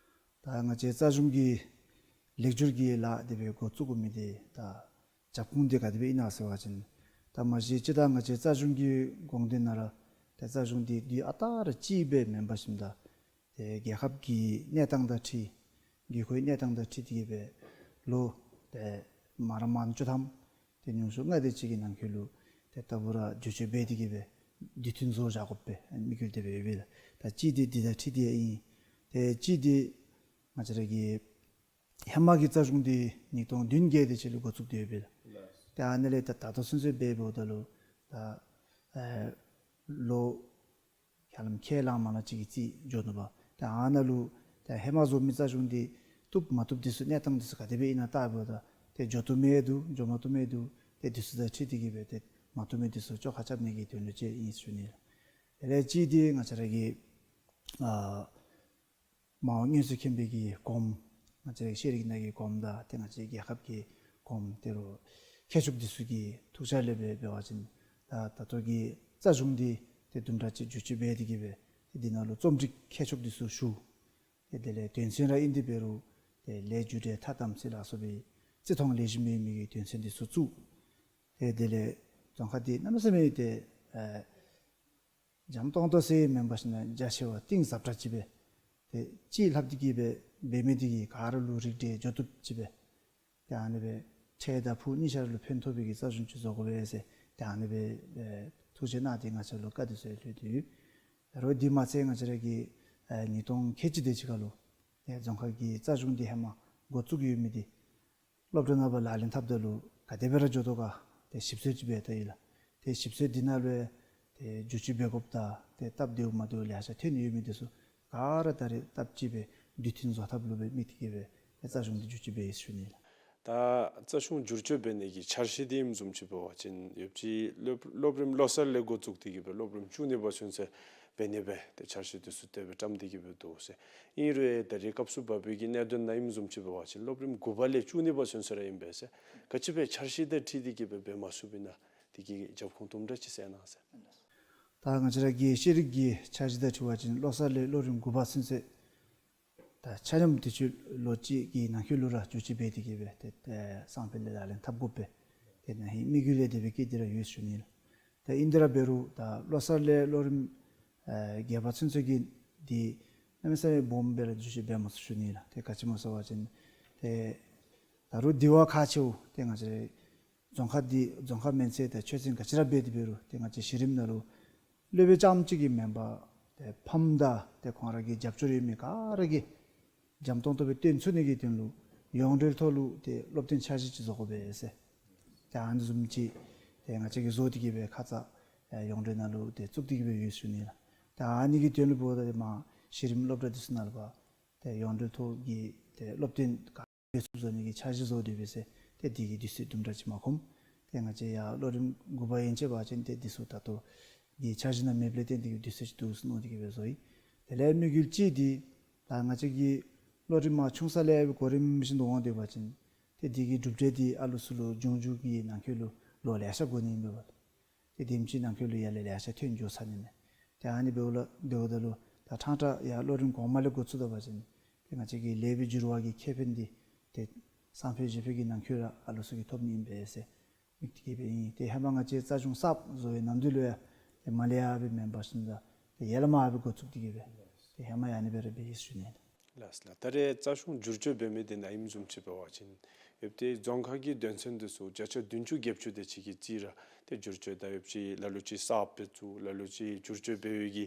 ད་ང་བཅས་རྩ་གཞུང་གི་ལེགས་བསྒྱུར་གྱི་ལཱ་དེ་སྦེ་འགོ་བཙུགས་དགོ་མི་དེ་ད་རྒྱབ་ཁུངས་དེ་ག་དེ་སྦེ་ཨིན་ན་ཟེར་བ་ཅིན་ད་མ་གཞི་སྤྱིར་བཏང་ང་བཅས་རྩ་གཞུང་གི་དགོངས་དོན་ནང་ར་ཏེ་རྩ་གཞུང་འདི་འདི་ཨ་རྟག་ར་གཅིག་སྦེ་མེན་པར་ཞིནམ་ད་ཏེ་རྒྱལ་ཁབ་ཀྱི་གནས་སྟངས་དང་འཁྲིལ་དགོས་མཁོའི་གནས་སྟངས་དང་འཁྲིལ་ཏེ་གི་སྦེ་ལོ་ཏེ་མ་ར་མང་བཅུ་ཐམ་ཏེ་ཉུང་ཤོས་ལྔ་དེ་ཅིག་གི་ནང་འཁོད་ལུ་ཏེ་ལྟ་བུ་ར་བསྒྱུར་བཅོས་འབད་དེ་གི་སྦེ་དུས་མཐུན་བཟོ་བཞག་དགོ་པས་དམིགས་ཡུལ་དེ་སྦེ་ཡོད་པས། ད་གཅིག་དེ་འདི་དང་འཁྲིལ་ཏེ་ཨིན། ཏེ་གཅིག་དེ་ང་བཅས་ར་གི་ཧེ་མ་གི་རྩ་གཞུང་འདི་ཉིས་སྟོང་བདུན་བརྒྱད་དེ་ཅིག་ལུ་འགོ་བཙུགས་ཏེ་ཡོད་པས། ཏེ་ཨ་ནི་ལས་ད་ད་ལྟོ་ཚུན་ཚོད་འབད་འབདཝ་ད་ལུ་ད་ཨེ་ལོ་ཧ་ལམ་ཁལ་ལང་མ་ལང་ཅིག་གི་རྩིས་འགྱོ་ནུག་པ། ཏེ་ཨ་ནཱ་ལུ་ཏེ་ཧེ་མ་བཟོ་མི་རྩ་གཞུང་འདི་བཏུབ་མ་བཏུབ་འདི་ཚུ་གནས་སྟངས་འདི་ཚུ་ག་དེ་སྦེ་ཨིན་ན་བལྟ་འབདཝ་ད་ཏེ་འགྱོ་བཏུབ་མི་འདུག། འགྱོ་མ་བཏུབ་མི་འདུག། ཏེ་འདི་ཚུ་དང་འཁྲིལ་ཏེ་གི་སྦེ་ཏེ་མ་བཏུབ་མི་འདི་ཚུ་བཅོ་ཁ་རྐྱབ་ནི་གི་དོན་ལུ་ཅིག་ཨིན་ཟེར་ཞུ་ནི་ལགས། དེ་ལས་གཅིག་འདི་ང་བཅས་ར་གི་ཨ་མ་འོངས་སྔོན་ཚུད་མཁྱེན་པའི་གི་གོངམ་ང་བཅས་ར་ཤེས་རིག་ནང་གི་གོངམ་དང་ཏེ་ང་བཅས་རྒྱལ་ཁབ་ཀྱི་གོངམ་དེ་རུ་མཁས་མཆོག་འདི་ཚུ་གི་ཐུགས་འཆར་ལས་འབད་འབད་བ་ཅིན་ད་ད་ལྟོ་གི་རྩ་གཞུང་འདི་ཏེ་དུམ་གྲ་ཅིག་བསྒྱུར་བཅོས་འབད་དེ་གི་སྦེ་ཏེ་འདི་ནང་ལུ་རྩོམ་སྒྲིག་མཁས་མཆོག་འདི་ཚུ་ཞུ། ཏེ་དེ་ལས་དོན་ཚན་ར་ཨིན་ཏེ་འབད་རུང་ཏེ་ལས་རྒྱུ་འབྲས་མཐའ་དམ་ཚིག་ལ་སོགས་པའི་བརྩི་མཐོང་ལེགས་ཤོམ་ཡོད་མི་གི་དོན་ཚན་འདི་ཚུ་བཙུགས། ཏེ་དེ་ལས་རྫོང་ཁ་འདི་གནམ་མེད་ས་མེད་ཏེ་ཨེ་འཇམ་ཏོང་ཏོ་ཟེར་མེན་པར་ཞིནམ་ན་རྒྱ་ཆེ་བ་གཏིང་ཟབ་དྲགས་ཅིག་སྦེ་ཏེ་གཅིག་ལྷག་སྟེ་གི་སྦེ་འབད་མི་འདི་གིས་ག་ར་ལུ་རིགས་འགྲེ་འགྱོ་བཏུབ་ཅིག་སྦེ་ཏེ་ཨ་ནི་སྦེ་འཕྲལ་དང་ཕུགས་གཉིས་ཆ་ར་ལུ་ཕན་ཐོགས་པའི་གི་རྩ་གཞུང་ཅིག་བཟོ་དགོ་པས་ཟེར་ཏེ་ཨ་ནི་སྦེ་ཨེ་ཐུགས་བཞེད་གནང་སྟེ་ང་བཅས་ལུ་བཀའ་དེ་ཚུ་ལྷོད་དེ་ཡོད། རོགས་འདི་མ་ཚད་ང་བཅས་ར་གི་ཨེ་ཉིས་སྟོང་ཁལ་གཅིག་དེ་ཅིག་ཁར་ལུ་ཏེ་རྫོང་ཁ་གི་རྩ་གཞུང་འདི་ཧེ་མ་འགོ་བཙུགས་ཡོད་མི་འདི་སློབ་གྲྭ་ནང་ཕར་ལག་ལེན་འཐབ་ད་ལུ་ག་དེ་སྦེ་ར་འགྱོ་དོ་ག་ཏེ་ཞིབ་འཚོལ་ཅིག་འབད་ད་ཡི་ལགས། ཏེ་ཞིབ་འཚོལ་འདི་ནང་ལུ་ཏེ་བསྒྱུར་བཅོས་འབད་དགོཔ་དང་ཏེ་སྟབས་བདེཝ་མ་བདེཝ་ལེ་ཤ་ཐོན་ཡོད་མི་འདི་ཚུ་ག་ར་ད་རེས་སྟབས་གཅིག་སྦེ་དུས་མཐུན་བཟོ་ཐབས་ལུ་སྦེ་དམིགས་ཏེ་གི་སྦེ་ཏེ་རྩ་གཞུང་འདི་བསྒྱུར་བཅོས་འབད་ཡི་ཟེར་ཞུ་ནི་ལགས། ད་རྩ་གཞུང་བསྒྱུར་བཅོས་འབད་ནི་གི་འཆར་གཞི་འདི་ཨིནམ་བཟུམ་ཅིག་འབད་བ་ཅིན་ཡོད་ཅི་སློབ་སློབ་རིམ་བློ་གསར་ལས་འགོ་བཙུགས་ཏེ་གི་སྦེ་སློབ་རིམ་བཅུ་གཉིས་པ་ཚུན་ཚོད་འབད་ནི་སྦེ་ཏེ་འཆར་གཞི་འདི་ཚུ་དེ་སྦེ་བཀྲམ་སྟེ་གི་སྦེ་འདུག་ཟེར། ཨིན་རུང་ད་རེས་སྐབས་སུ་བབས་པའི་གི་གནད་དོན་ནང་ཨིནམ་བཟུམ་ཅིག་འབད་བ་ཅིན་སློབ་རིམ་དགུ་པ་ལས་བཅུ་གཉིས་པ་ཚུན་ཚོད་ར་ཨིན་པས་ཟེར། ག་ཅི་སྦེ་འཆར་གཞི་དང་འཁྲིལ་ཏེ་གི་སྦེ་འབད་མ་ཚུགས་པས་ན་དེ་གི་རྒྱབ་ཁུངས་དུམ་གྲ་ཅིག་གསལ་གནང་ཟེར། ད་ང་བཅས་ར་གི་ཤེས་རིག་གི་འཆར་གཞི་དང་འཁྲིལ་བ་ཅིན་བློ་གསར་ལས་སློབ་རིམ་དགུ་པ་ཚུན་ཚོད་ད་ཆ་མཉམ་དུས་ཚོད་ལོ་གཅིག་གི་ནང་འཁོད་ལུ་ར་བསྒྱུར་བཅོས་འབད་དེ་གི་སྦེ་ཏེ་ཏེ་སང་ཕོད་ལས་ལག་ལེན་འཐབ་དགོ་པས། ཏེ་ནཱ་ཧིང་དམིགས་ཡུལ་ལས་དེ་སྦེ་བསྐྱེད་དེ་ར་ཡོད་ཟེར་ཞུ་ནི་ལགས། ད་ཨིན་དེ་ར་འབད་རུང་ད་བློ་གསར་ལས་སློབ་རིམ་ཨེ་བརྒྱད་པ་ཚུན་ཚོད་ཀྱི་འདི་གནམ་མེད་ས་མེད་སྦོམ་སྦེ་ར་བསྒྱུར་བཅོས་འབད་མ་ཚུགས་ཟེར་ཞུ་ནི་ལགས། ཏེ་ག་ཅི་སྨོ་ཟེར་བ་ཅིན་ཏེ་ད་རུང་དེ་བ་ཁག་ཆེཝ་ཏེ་ང་བཅས་ར་རྫོང་ཁ་འདི་རྫོང་ཁ་མེན་ཚད་ད་ཆོས་ཚན་ག་ཅི་ར་འབད་དེ་འབད་རུང་ཏེ་ང་བཅས་གཞི་རིམ་ནང་ལུ་སློབ་དཔོན་རྐྱངམ་གཅིག་གིས་མེན་པར་ཏེ་ཕམ་དང་ཏེ་ཁོང་ར་གི་རྒྱབ་སྐྱོར་ཡོད་མི་ག་ར་གིས་འཇམ་ཏོང་ཏོ་སྦེ་སྟོན་ཚུགས་ནི་གི་དོན་ལུ་ཡོངས་འབྲེལ་ཐོག་ལུ་ཏེ་སློབ་སྟོན་འཆར་གཞི་ཅིག་བཟོ་དགོ་པས་ཟེར། ཏེ་ཨ་ནི་བཟུམ་ཅིག་ཏེ་ང་བཅས་ཀྱིས་བཟོ་སྟེ་གི་སྦེ་ཁ་ཙ་ཡོངས་འབྲེལ་ནང་ལུ་ཏེ་བཙུགས་ཏེ་གི་སྦེ་ཡོད་ཟེར་ཞུ་ནི་ལགས། ཏེ་ཨ་ནི་གི་དོན་ལུ་འབདཝ་ད་ཏེ་མ་གཞི་རིམ་སློབ་གྲྭ་འདི་ཚུ་ནང་ལུ་ཕར་ཏེ་ཡོངས་འབྲེལ་ཐོག་གི་ཏེ་སློབ་སྟོན་ག་འབད་ཚུགས་བཟོ་ནི་གི་འཆར་གཞི་བཟོ་སྟེ་འབད་ཟེར་ཏེ་དེ་གི་དུས་ཚོད་དུམ་གྲ་ཅིག་མ་ཁོམ། ཏེ་ང་བཅས་ཡར་སློབ་རིམ་དགུ་པ་ཡན་ཆད་འབད་བ་ཅིན་ཏེ་འདི་ཚུ་ད་ལྟོ་གི་འཆར་གཞི་ནང་མེདཔ་ལས་བརྟེན་ཏེ་གི་དུས་ཚོད་ཅིག་འདུག་ཟེར་མནོ་སྟེ་གི་སྦེ་བཟོ་ཡི། དེ་ལས་དམིགས་ཡུལ་གཅིག་འདི་ད་ང་བཅས་ཀྱི་སློབ་རིམ་མ་ཆུང་ས་ལས་གོ་རིམ་བཞིན་དུ་འོང་སྟེ་འབད་བ་ཅིན་ཏེ་དེ་གི་གྲུབ་འབྲས་འདི་ཨ་ལུ་ཚུ་ལུ་འབྱུང་འགྱུར་གྱི་ནང་འཁོད་ལུ་ལོ་ལེ་ཤ་འགོར་ནི་ཨིན་པས་ལགས། ཏེ་དེམ་ཅིག་ནང་འཁོད་ལུ་ཡར་ལས་ལེ་ཤ་ཐོན་འགྱོ་ཚར་ནི་མས། ཏེ་ཨ་ནི་འབདཝ་ལས་འབདཝ་ད་ལུ་ད་ཕྲང་ཕྲང་ཡར་སློབ་རིམ་གོང་མ་ལས་འགོ་བཙུགས་ད་འབད་བ་ཅིན་ཏེ་ང་བཅས་ཀྱི་ལས་པའི་འགྱུར་བ་གི་ཁེ་ཕན་འདི་ཏེ་སང་ཕོད་གཞེས་ཕོད་ཀྱི་ནང་འཁོད་ར་ཨ་ལུ་ཚུ་གིས་ཐོབ་ནི་ཨིན་པས་ཟེར་དམིགས་ཏེ་གི་སྦེ་ཨིན། ཏེ་ཧེ་མ་ང་བཅས་རྩ་གཞུང་གསརཔ་བཟོ་བའི་ནམ་དུས་ལུ་ཡང་ཏེ་མར་ལས་ཡར་སྦེ་མེན་པར་ཞིནམ་ད་ཏེ་ཡར་ལས་མར་སྦེ་འགོ་བཙུགས་ཏེ་གི་སྦེ་ཏེ་ཧེ་མ་ཡང་ཨ་ནི་སྦེ་ར་འབད་ཡི་ཟེར་ཞུ་ནི། ལགས་སོ་ལགས། ད་རེས་རྩ་གཞུང་བསྒྱུར་བཅོས་འབད་མི་འདི་ནང་ཨིནམ་བཟུམ་ཅིག་འབད་བ་ཅིན་ཡོད་དེ་རྫོང་ཁ་གི་དོན་ཚན་འདི་ཚུ་བརྒྱ་ཆ་བདུན་ཅུ་བརྒྱད་ཅུ་དེ་ཅིག་གི་རྩིས་ར་ཏེ་བསྒྱུར་བཅོས་ད་ཡོད་ཅི་ལ་ལུ་ཅིག་གསརཔ་སྦེ་བཙུགས་ལ་ལུ་ཅིག་བསྒྱུར་བཅོས་འབད་བའི་གི་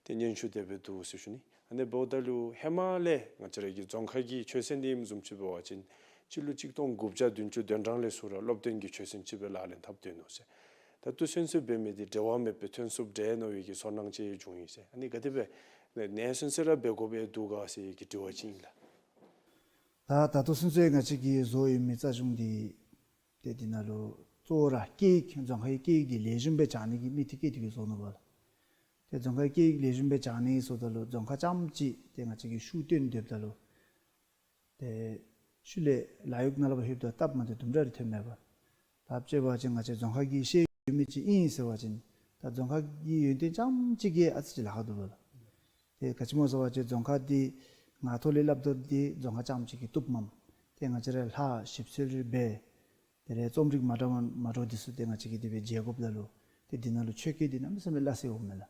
ཏེ་སྙན་ཞུ་དེ་སྦེ་འདུག་ཟེར་ཞུ་ནི། ཨ་ནི་འབདཝ་ད་ལུ་ཧེ་མ་ལས་ང་བཅས་ར་གི་རྫོང་ཁ་གི་ཆོས་ཚན་འདི་ཨིནམ་བཟུམ་ཅིག་འབད་བ་ཅིན་སྤྱི་ལོ་གཅིག་སྟོང་དགུ་བརྒྱ་བདུན་ཅུ་དོན་གྲངས་ལས་ཚུར་ར་སློབ་སྟོན་གྱི་ཆོས་ཚན་ཅིག་སྦེ་ལག་ལེན་འཐབ་སྡོད་ནུག་ཟེར། ད་ལྟོ་ཚུན་ཚོད་འབད་མི་འདི་འབྲེལ་བ་མེདཔ་སྦེ་ཐོན་སོངམ་འདྲས་མནོ་བའི་གི་ཚོར་སྣང་ཅིག་བྱུང་ཡི་ཟེར། ཨ་ནི་ག་དེ་སྦེ་ནཱ་ཚུན་ཚོད་ར་འབད་དགོཔ་འདུག་ག་ཟེར་གྱི་དྲི་བ་ཅིག་ཨིན་ལགས། ད་ད་ལྟོ་ཚུན་ཚོད་ང་བཅས་ཀྱིས་བཟོ་ཡོད་མི་རྩ་གཞུང་འདི་ཏེ་འདི་ནང་ལུ་གཙོ་བོ་ར་སྐད་ཡིག་རྫོང་ཁའི་སྐད་ཡིག་འདི་ལེགས་ཤོམ་སྦེ་སྦྱང་ནི་གི་དམིགས་གཏད་བསྐྱེད་དེ་གི་བཟོ་ནུག་པ་ལགས། ཏེ་རྫོང་ཁའི་སྐད་ཡིག་ལེགས་ཤོམ་སྦེ་སྦྱང་ནི་ཟེརཝ་ད་ལུ་རྫོང་ཁ་རྐྱངམ་གཅིག་ཏེ་ང་བཅས་ཀྱིས་ཤུགས་བཏོན་སྡོདཔ་ད་ལུ་ཏེ་ཤུལ་ལས་ལཱ་གཡོག་ནང་ལུ་ཕར་ལྷོདཔ་ད་སྟབས་མ་བདེཝ་དུམ་གྲ་རེ་ཐོནམ་མས་པ། ད་དཔྱེ་འབད་བ་ཅིན་ང་བཅས་རྫོང་ཁག་གི་ཤེས་ཡོན་ཡོད་མི་ཅིག་ཨིན་ཟེར་བ་ཅིན་ད་རྫོང་ཁག་གི་ཡོན་ཏན་རྐྱངམ་ཅིག་གིས་ཨ་ཙི་ཅིག་ལཱ་ཁག་འདུག་པ་ལགས། ཏེ་ག་ཅི་སྨོ་ཟེར་བ་ཅིན་རྫོང་ཁག་འདི་ང་ཐོག་ལས་སླབ་དོ་འདི་རྫོང་ཁག་རྐྱངམ་ཅིག་གིས་བཏུབ་མས། ཏེ་ང་བཅས་ར་ལྷ་ཞིབ་འཚོལ་རེ་འབད། དེ་ལས་རྩོམ་རིག་མ་འདྲཝ་མ་འདྲཝ་འདི་ཚུ་ཏེ་ང་བཅས་ཀྱིས་དེ་སྦེ་མཇལ་དགོཔ་ད་ལུ་ཏེ་འདི་ནང་ལུ་ཆོས་སྐད་འདི་གནམ་མེད་ས་མེད་སླ་བསྲེ་འོང་མས་ལགས།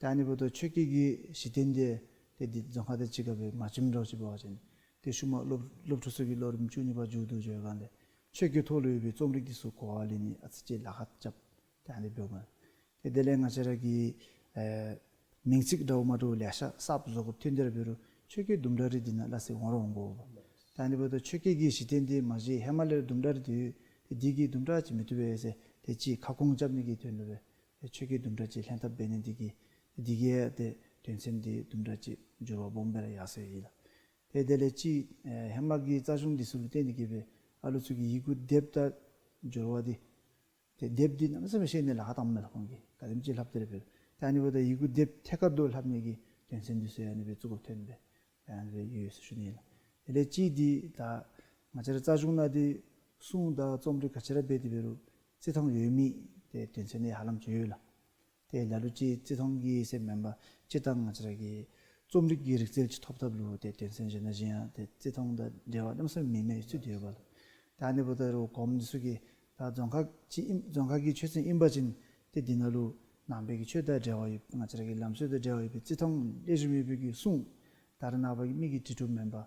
ད་ཨ་ནི་འབདཝ་ད་ཆོས་སྐད་ཀྱི་གཞི་རྟེན་འདི་ཏེ་འདི་རྫོང་ཁག་དང་གཅིག་ཁར་སྦེ་མ་བྱིནམ་འདྲཝ་ཅིག་འབད་བ་ཅིན་ཏེ་ཤུལ་མ་སློབ་སློབ་ཕྲུག་ཚུ་གིས་ལོ་རིམ་བཅུ་གཉིས་པ་མཇུག་བསྡུ་འགྱོ་བའི་སྒང་ལས་ཆོས་སྐད་ཐོག་ལུ་ཡོད་པའི་རྩོམ་རིག་འདི་ཚུ་གོ་བ་ལེན་ནི་ཨ་ཙི་ཅིག་ལཱ་ཁག་རྐྱབ། ཏེ་ཨ་ནི་འབདཝ་མས། ཏེ་དེ་ལས་ང་བཅས་ར་གི་ཨེ་མིང་ཚིག་འདྲཝ་མ་འདྲཝ་ལེ་ཤ་གསརཔ་བཟོ་དགོཔ་ཐོན་ཏེ་ར་འབད་རུང་ཆོས་སྐད་དུམ་གྲ་རེ་འདི་ནང་སླ་བསྲེ་འོང་ར་འོང་དགོ་པས། ད་ཨ་ནི་འབདཝ་ད་ཆོས་སྐད་ཀྱི་གཞི་རྟེན་འདི་མ་གཞི་ཧེ་མ་ལས་ར་དུམ་གྲ་རེ་འདི་ཡོད། ཏེ་འདི་གིས་དུམ་གྲ་ཅིག་མི་བཏུབ་པས་ཟེར་ཏེ་ཅིག་ཁ་སྐོང་རྐྱབ་ནི་གི་དོན་ལུ་སྦེ་ཏེ་ཆོས་སྐད་དུམ་གྲ་ཅིག་ལྷན་ཐབས་འབད་ནི་འདི་གིས་ཏེ་འདི་གིས་ཏེ་དོན་ཚན་འདི་དུམ་གྲ་ཅིག་འགྱུར་བ་སྦོམ་སྦེ་ར་ཡར་སོ་ཡི་ལགས། ཏེ་དེ་ལས་ཅིག་ཨེ་ཧེ་མ་གི་རྩ་གཞུང་འདི་ཚུ་ལུ་བརྟེན་ཏེ་གིས་སྦེ་ཨ་ལུ་ཚུ་གིས་ཡི་གུ་དེབ་དང་སྦྱོར་བ་འདི་ཏེ་དེབ་འདི་གནམ་མེད་ས་མེད་ཤེས་ནི་ལཱ་ཁག་བཏངམ་མས་ལགས་ཁོང་གིས། ག་དེམ་ཅིག་ལྷབ་སྟེ་ར་འབད་རུང་། ཏེ་ཨ་ནི་འབདཝ་ད་ཡི་གུ་དེབ་ཐད་ཀར་དུ་ལྷབ་ནི་གི་དོན་ཚན་འདི་ཚུ་ཡང་ཨ་ནི་སྦེ་བཙུགས་དགོཔ་ཐོན་སྦེ་ཡང་ཨ་ནི་སྦེ་ཡོད་ཟེར་ཞུ་ནི་ལགས། དེ་ལས་ཅིག་འདི་ད་ང་བཅས་ར་རྩ་གཞུང་ནང་འདི་སྲུང་དང་རྩོམ་རིག་ག་ཅི་ར་འབད་དེ་འབད་རུང་རྩིས་མཐོང་ཡོད་མི་ཏེ་དོན་ཚན་ནི་ཧ་ལམ་ཅིག་ཡོད་ལགས། ཏེ་ལ་ལུ་ཅིག་རྩིས་མཐོང་གི་ཟེར་མེན་པར་སྤྱིར་བཏང་ང་བཅས་ར་གི་རྩོམ་རིག་གི་རིག་རྩལ་ཅིག་ཐོབ་ཐབས་ལུ་ཏེ་དོན་ཚན་གཞན་དང་གཞན་ཡང་ཏེ་རྩིས་མཐོང་དང་འབྲེལ་བ་གནམ་མེད་ས་མེད་མེད་མི་ཚུ་ཡོད་པ་ལགས། ད་ཨ་ནི་འབདཝ་ད་རུང་གོངམ་འདི་ཚུ་གིས་ད་རྫོང་ཁག་ཅིག་ཨིན་རྫོང་ཁག་གི་ཆོས་ཚན་ཨིན་པ་ཅིན་ཏེ་འདི་ནང་ལུ་ནང་པའི་གི་ཆོས་དང་འབྲེལ་བ་ཡོད་ང་བཅས་ར་གི་ལམ་སྲོལ་དང་འབྲེལ་བ་ཡོད་པའི་རྩིས་མཐོང་ལེགས་ཤོམ་ཡོད་པའི་གི་སྲུང་ད་རེས་ནངས་པ་གི་མི་གིས་བྲི་བྲིཝ་མེན་པར་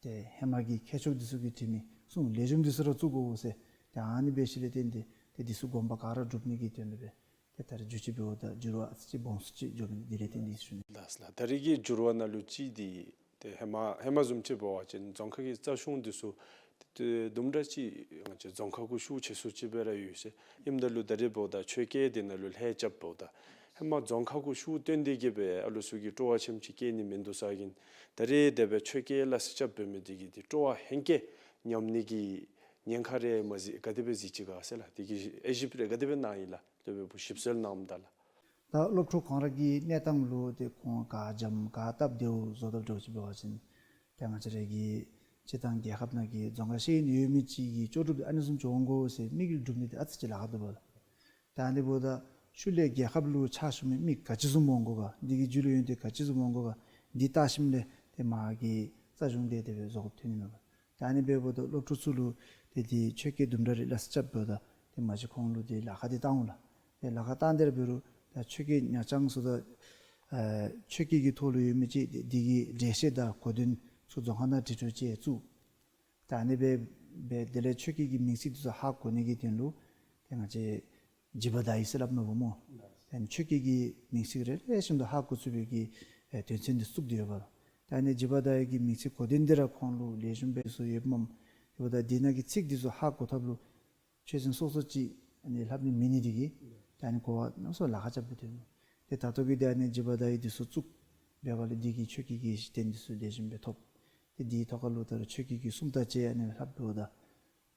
ཏེ་ཧེ་མ་གི་མཁས་མཆོག་འདི་ཚུ་གིས་བྲིས་མི་སྲུང་ལེགས་ཤོམ་འདི་ཚུ་ར་བཙུགས་དགོ་ཟེར། ཏེ་ཨ་ནི་འབད་ཞིནམ་ལས་བརྟེན་ཏེ་ཏེ་འདི་ཚུ་དགོངས་པ་ག་ར་འགྲུབ་ནི་གི་དོན་ལུ་སྦེ་ཏེ་ད་རེས་འགྱུར་བཅོས་འབདཝ་ད་འགྱུར་བ་ཨ་ཙི་ཅིག་སྦོམ་སུ་ཅིག་འགྱོ་མི་འདི་ལས་བརྟེན་ཏེ་ཞུ་ནི། ལགས་ལགས། ད་རེས་ཀྱི་འགྱུར་བ་ནང་ལུ་ཅིག་འདི་ཏེ་ཧེ་མ་ཧེ་མ་བཟུམ་ཅིག་འབད་བ་ཅིན་རྫོང་ཁག་གི་རྩ་གཞུང་འདི་ཚུ་ཏེ་དུམ་གྲ་ཅིག་ང་བཅས་རྫོང་ཁག་གུ་ཤུགས་ཆེ་སུ་ཅིག་སྦེ་ར་ཡོད་ཟེར། ཨིནམ་ད་ལུ་ད་རེས་འབདཝ་ད་ཆོས་སྐད་འདི་ནང་ལུ་ལྷད་རྐྱབ་འབདཝ་ད་ཧེ་མ་རྫོང་ཁག་གུ་ཤུགས་བཏོན་ཏེ་གིས་སྦེ་ཨ་ལུ་ཚུ་གིས་སྤྲོ་བ་ཆེམ་ཅིག་བསྐྱེད་ནི་མིན་འདུག་ས་གིན་ད་རེས་དེ་སྦེ་ཆོས་སྐད་ལ་རྩིས་རྐྱབ་འབད་མི་འདི་གིས་ཏེ་སྤྲོ་བ་ཧེང་སྐལ་ཉམས་ནི་གི་ཉེན་ཁ་རེ་མ་གཟིགས་ག་དེ་སྦེ་གཟིགས་ཅི་ག་ཟེར་ལགས། དེ་གི་དབྱེ་ཞིབ་རེ་ག་དེ་སྦེ་གནང་ཡི་ལགས། སློབ་དཔོན་བུ་ཞིབ་འཚོལ་གནངམ་ད་ལགས། ད་སློབ་ཕྲུག་ཁོང་ར་གི་གནས་སྟངས་ལུ་ཏེ་ཁོང་ག་འཇམ་ག་སྟབས་བདེཝ་བཟོ་དཔ་འདྲཝ་ཅིག་འབད་བ་ཅིན་ཏེ་ང་བཅས་ར་གི་སྤྱིར་བཏང་རྒྱལ་ཁབ་ནང་གི་རྫོང་ཁ་ཤེས་ཡོན་ཡོད་མི་ཅིག་གི་ལྕོགས་གྲུབ་འདི་ཨ་ནི་བཟུམ་ཅིག་འོང་དགོ་ཟེར་དམིགས་ཡུལ་སྒྲུབ་ནི་འདི་ཨ་ཙི་ཅིག་ལཱ་ཁག་འདུག་པ་ལགས། ད་ཨ་ནི་འབདཝ་ད་ཤུལ་ལས་རྒྱལ་ཁབ་ལུ་ཕྱག་ཞུ་མི་མི་ག་ཅི་བཟུམ་འོང་དགོ་ག་འདི་གི་རྒྱུས་ལོན་ཡོན་ཏན་ག་ཅི་བཟུམ་འོང་དགོ་ག་འདི་བལྟ་ཞིནམ་ལས་ཏེ་མ་གི་རྩ་གཞུང་འདི་དེ་སྦེ་བཟོ་དགོཔ་ཐོན་ནི་མས་པ། ད་ཨ་ནི་འབདཝ་ད་སློབ་ཕྲུག་ཚུ་ལུ་ཏེ་འདི་ཆོས་སྐད་དུམ་གྲ་རེ་ལ་རྩིས་རྐྱབ་འབདཝ་ད་ཏེ་མ་གཞི་ཁོང་ལུ་ཏེ་ལཱ་ཁག་འདི་བཏང་འོང་ལགས། ཏེ་ལཱ་ཁག་བཏང་སྟེ་ར་འབད་རུང་ད་ཆོས་སྐད་ཉག་རྐྱང་བཟོ་ད་ཨ་ཆོས་སྐད་ཀྱི་ཐོག་ལུ་ཡོད་མི་ཅིག་ཏེ་འདི་གི་འགྲེལ་བཤད་དང་གོ་དོན་ཚུ་རྫོང་ཁ་ནང་བྲིས་བྲིསཝ་ཅིག་བཙུགས། ད་ཨ་ནི་སྦེ་འབད་དེ་ལས་ཆོས་སྐད་ཀྱི་མིང་ཚིག་འདི་ཚུ་ཧ་གོ་ནི་གི་དོན་ལུ་ཏེ་ང་བཅས་བྱེ་བ་དང་ཡི་ཟེར་སླབ་མས་པ་སྨོ། ད་ཨ་ནི་ཆོས་སྐད་ཀྱི་མིང་ཚིག་རེ་རེ་བཞིན་དུ་ཧ་གོ་ཚུགས་པའི་གི་ཨེ་དོན་ཚན་འདི་བཙུགས་ཏེ་ཡོད་པ་ལགས། ད་ཨ་ནི་བྱེ་བ་དང་ཡི་གི་མིང་ཚིག་གོ་དོན་འདི་ར་ཁོང་ལུ་ལེགས་ཤོམ་སྦེ་ཚུ་ཡོདཔ་མས། དེ་འབདཝ་ད་འདི་ནང་གི་ཚིག་འདི་ཚུ་ཧ་གོ་ཐབས་ལུ་ཆོས་ཚན་སོ་སོ་ཅིག་ཨ་ནི་ལྷབ་ནི་མེད་ནི་འདི་གིས་ད་ཨ་ནི་གོ་བ་གནམ་མེད་ས་མེད་ལཱ་ཁག་རྐྱབ་སྦེ་ཐོན་མས། ཏེ་ད་ལྟོ་གི་འདི་ཨ་ནི་བྱེ་བ་དང་ཡི་འདི་ཚུ་བཙུགས་འབདཝ་ལས་འདི་གིས་ཆོས་སྐད་ཀྱི་གཞི་རྟེན་འདི་ཚུ་ལེགས་ཤོམ་སྦེ་ཐོབ། ཏེ་འདིའི་ཐོག་ཁ་ལུ་ད་རུང་ཆོས་སྐད་ཀྱི་སུམ་རྟགས་ཅིག་ཨ་ནི་ལྷབ་འབདཝ་ད་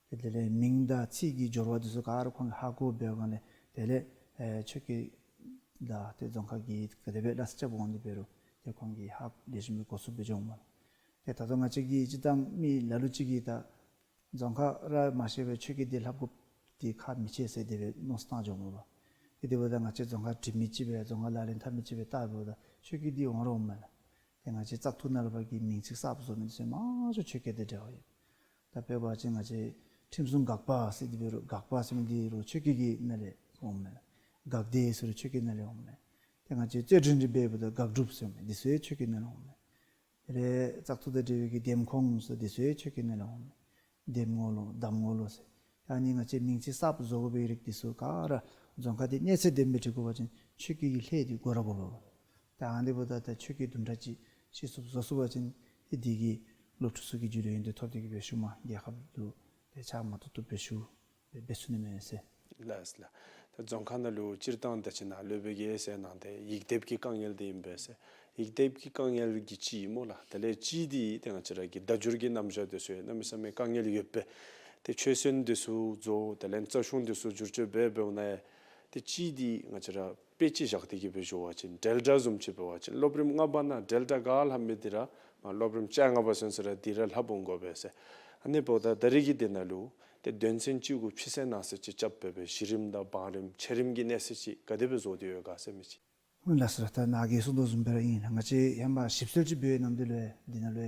ཏེ་དེ་ལས་མིང་དང་ཚིག་གི་སྦྱོར་བ་འདི་ཚུ་ག་ར་ཁོང་གིས་ཧ་གོ་འབད་བའི་སྒང་ལས་དེ་ལས་ཨེ་ཆོས་སྐད་དང་ཏེ་རྫོང་ཁ་གིས་ག་དེ་སྦེ་ལ་རྩིས་རྐྱབ་འོང་སྟེ་འབད་རུང་ཏེ་ཁོང་གིས་ཧ་ལེགས་ཤོམ་སྦེ་གོ་ཚུགསཔ་སྦེ་འགྱོཝ་མས། ཏེ་ད་ལྟོ་ང་བཅས་ཀྱི་སྤྱིར་བཏང་མི་ལ་ལུ་ཅིག་གིས་ད་རྫོང་ཁ་ར་མ་ཤེས་པར་ཆོས་སྐད་འདི་ལྷབ་དགོཔ་འདི་ཁག་མི་ཆེ་ཟེར་དེ་སྦེ་མནོ་བསམ་བཏང་འགྱོཝ་མས་པ། ཏེ་དེ་འབདཝ་ད་ང་བཅས་རྫོང་ཁ་འབྲི་མི་ཅིག་སྦེ་རྫོང་ཁ་ལག་ལེན་འཐབ་མི་ཅིག་སྦེ་བལྟ་འབདཝ་ད་ཆོས་སྐད་འདི་འོང་ར་འོངམ་མས་ལགས། ཏེ་ང་བཅས་བཙག་འཐུ་ནང་ལུ་ཕར་གྱི་མིང་ཚིག་གསརཔ་བཟོ་མི་འདི་ཚུ་མང་ཤོས་ཆོས་སྐད་དང་འབྲེལ་བ་ཡོད། ད་དཔེ་འབད་བ་ཅིན་ང་བཅས་ཁྲིམས་སྲུང་འགག་པ་ཟེར་དེ་འབད་རུང་འགག་པ་ཟེར་མི་འདི་རུང་ཆོས་སྐད་ཀྱི་ནང་ལས་འོངམ་མས། འགག་སྡེ་ཟེར་རུང་ཆོས་སྐད་ནང་ལས་འོངམ་མས། ཏེ་ང་བཅས་རྩོད་འགྲན་རེ་འབད་འབདཝ་ད་འགག་སྒྲུབ་ཟེར་མི་འདི་ཚུ་ཡང་ཆོས་སྐད་ནང་ལས་འོངམ་མས། དེ་ལས་བཙག་འཐུ་དང་འབྲེལ་བའི་གི་འདེམས་ཁོངས་ཟེར་འདི་ཚུ་ཡང་ཆོས་སྐད་ནང་ལས་འོངམ་མས། འདེམས་ངོ་ལོ་གདམ་ངོ་ལོ་ཟེར། ད་ཨ་ནི་ང་བཅས་མིང་ཚིག་གསརཔ་བཟོ་དགོ་པའི་རིགས་འདི་ཚུ་ག་ར་རྫོང་ཁ་འདི་གནས་ཚད་ལྡན་པའི་འབྲི་དགོ་པ་ཅིན་ཆོས་སྐད་ཀྱི་ལྷད་འདི་དགོ་ར་དགོ་པས། ད་ཨ་ནི་འབདཝ་ད་ད་ཆོས་སྐད་དུམ་གྲ་ཅིག་ཤེས་ཚུགསཔ་བཟོ་ཚུགས་པ་ཅིན་ཏེ་འདི་གིས་སློབ་ཕྲུག་ཚུ་གི་རྒྱུས་ལོན་ཡོན་ཏན་ཐོབ་སྟེ་གིས་སྦེ་ཤུལ་མ་རྒྱལ་ཁབ་ལུ་ཏེ་ཕྱག་མ་ཐུབ་ཐུབ་སྦེ་ཞུ་སྦེ་འབད་ཚུགས་ནི་མས་ཟེར། ལགས་ལགས། ད་རྫོང་ཁ་ནང་ལུ་སྤྱིར་བཏང་ད་ཅི་ནཱ་སློབ་དཔོན་གྱིས་ཟེར་གནང་སྟེ་ཡིག་སྡེབ་ཀྱི་དཀའ་ངལ་འདི་ཨིན་པས་ཟེར། ཡིག་སྡེབ་ཀྱི་དཀའ་ངལ་གྱི་གཅིག་ཨིན་སྨོ་ལགས། དེ་ལས་གཅིག་འདི་ཏེ་ང་བཅས་ར་གི་བརྡ་སྦྱོར་གྱི་རྣམ་གཞག་འདི་ཚུ་ཡང་གནམ་མེད་ས་མེད་དཀའ་ངལ་ཡོད་པས། ཏེ་ཆོས་ཚན་འདི་ཚུ་བཟོ་དེ་ལས་རྩ་གཞུང་འདི་ཚུ་བསྒྱུར་བཅོས་འབད་འབདཝ་ན་ཡང་ཏེ་གཅིག་འདི་ང་བཅས་ར་དཔེ་ཅིག་བཞག་སྟེ་གིས་སྦེ་ཞུ་བ་ཅིན་འགྲེལ་སྒྲ་བཟུམ་ཅིག་འབད་བ་ཅིན་སློབ་རིམ་ལྔ་པ་ནང་འགྲེལ་སྒྲ་ག་ལྷབ་མི་འདི་ར་མར་སློབ་རིམ་བཅོ་ལྔ་པ་ཚུན་ཚོད་ར་འདི་ར་ལྷབ་འོང་དགོ་པས་ཟེར། ཨ་ནི་འབདཝ་ད་ད་རེས་ཀྱི་འདི་ནང་ལུ་ ཏེ་དོན་ཚན་གཅིག་གུ་ཕྱི་གསལ་ནང་གསལ་ཅིག་རྐྱབ་སྦེ་སྦེ་གཞི་རིམ་དང་བང་རིམ་ཆེ་རིམ་གྱི་གནས་ཚད་ཅིག་ག་དེ་སྦེ་བཟོ་སྟེ་ཡོད་ག་ཟེར་མི་ཅིག། ལགས་སོ། ད་ནཱ་གིས་གསུངས་དོ་བཟུམ་སྦེ་ར་ཨིན། ང་བཅས་ཧེ་མ་ཞིབ་འཚོལ་ཅིག་འབད་ནམ་དེ་ལུ་འདི་ནང་ལུ་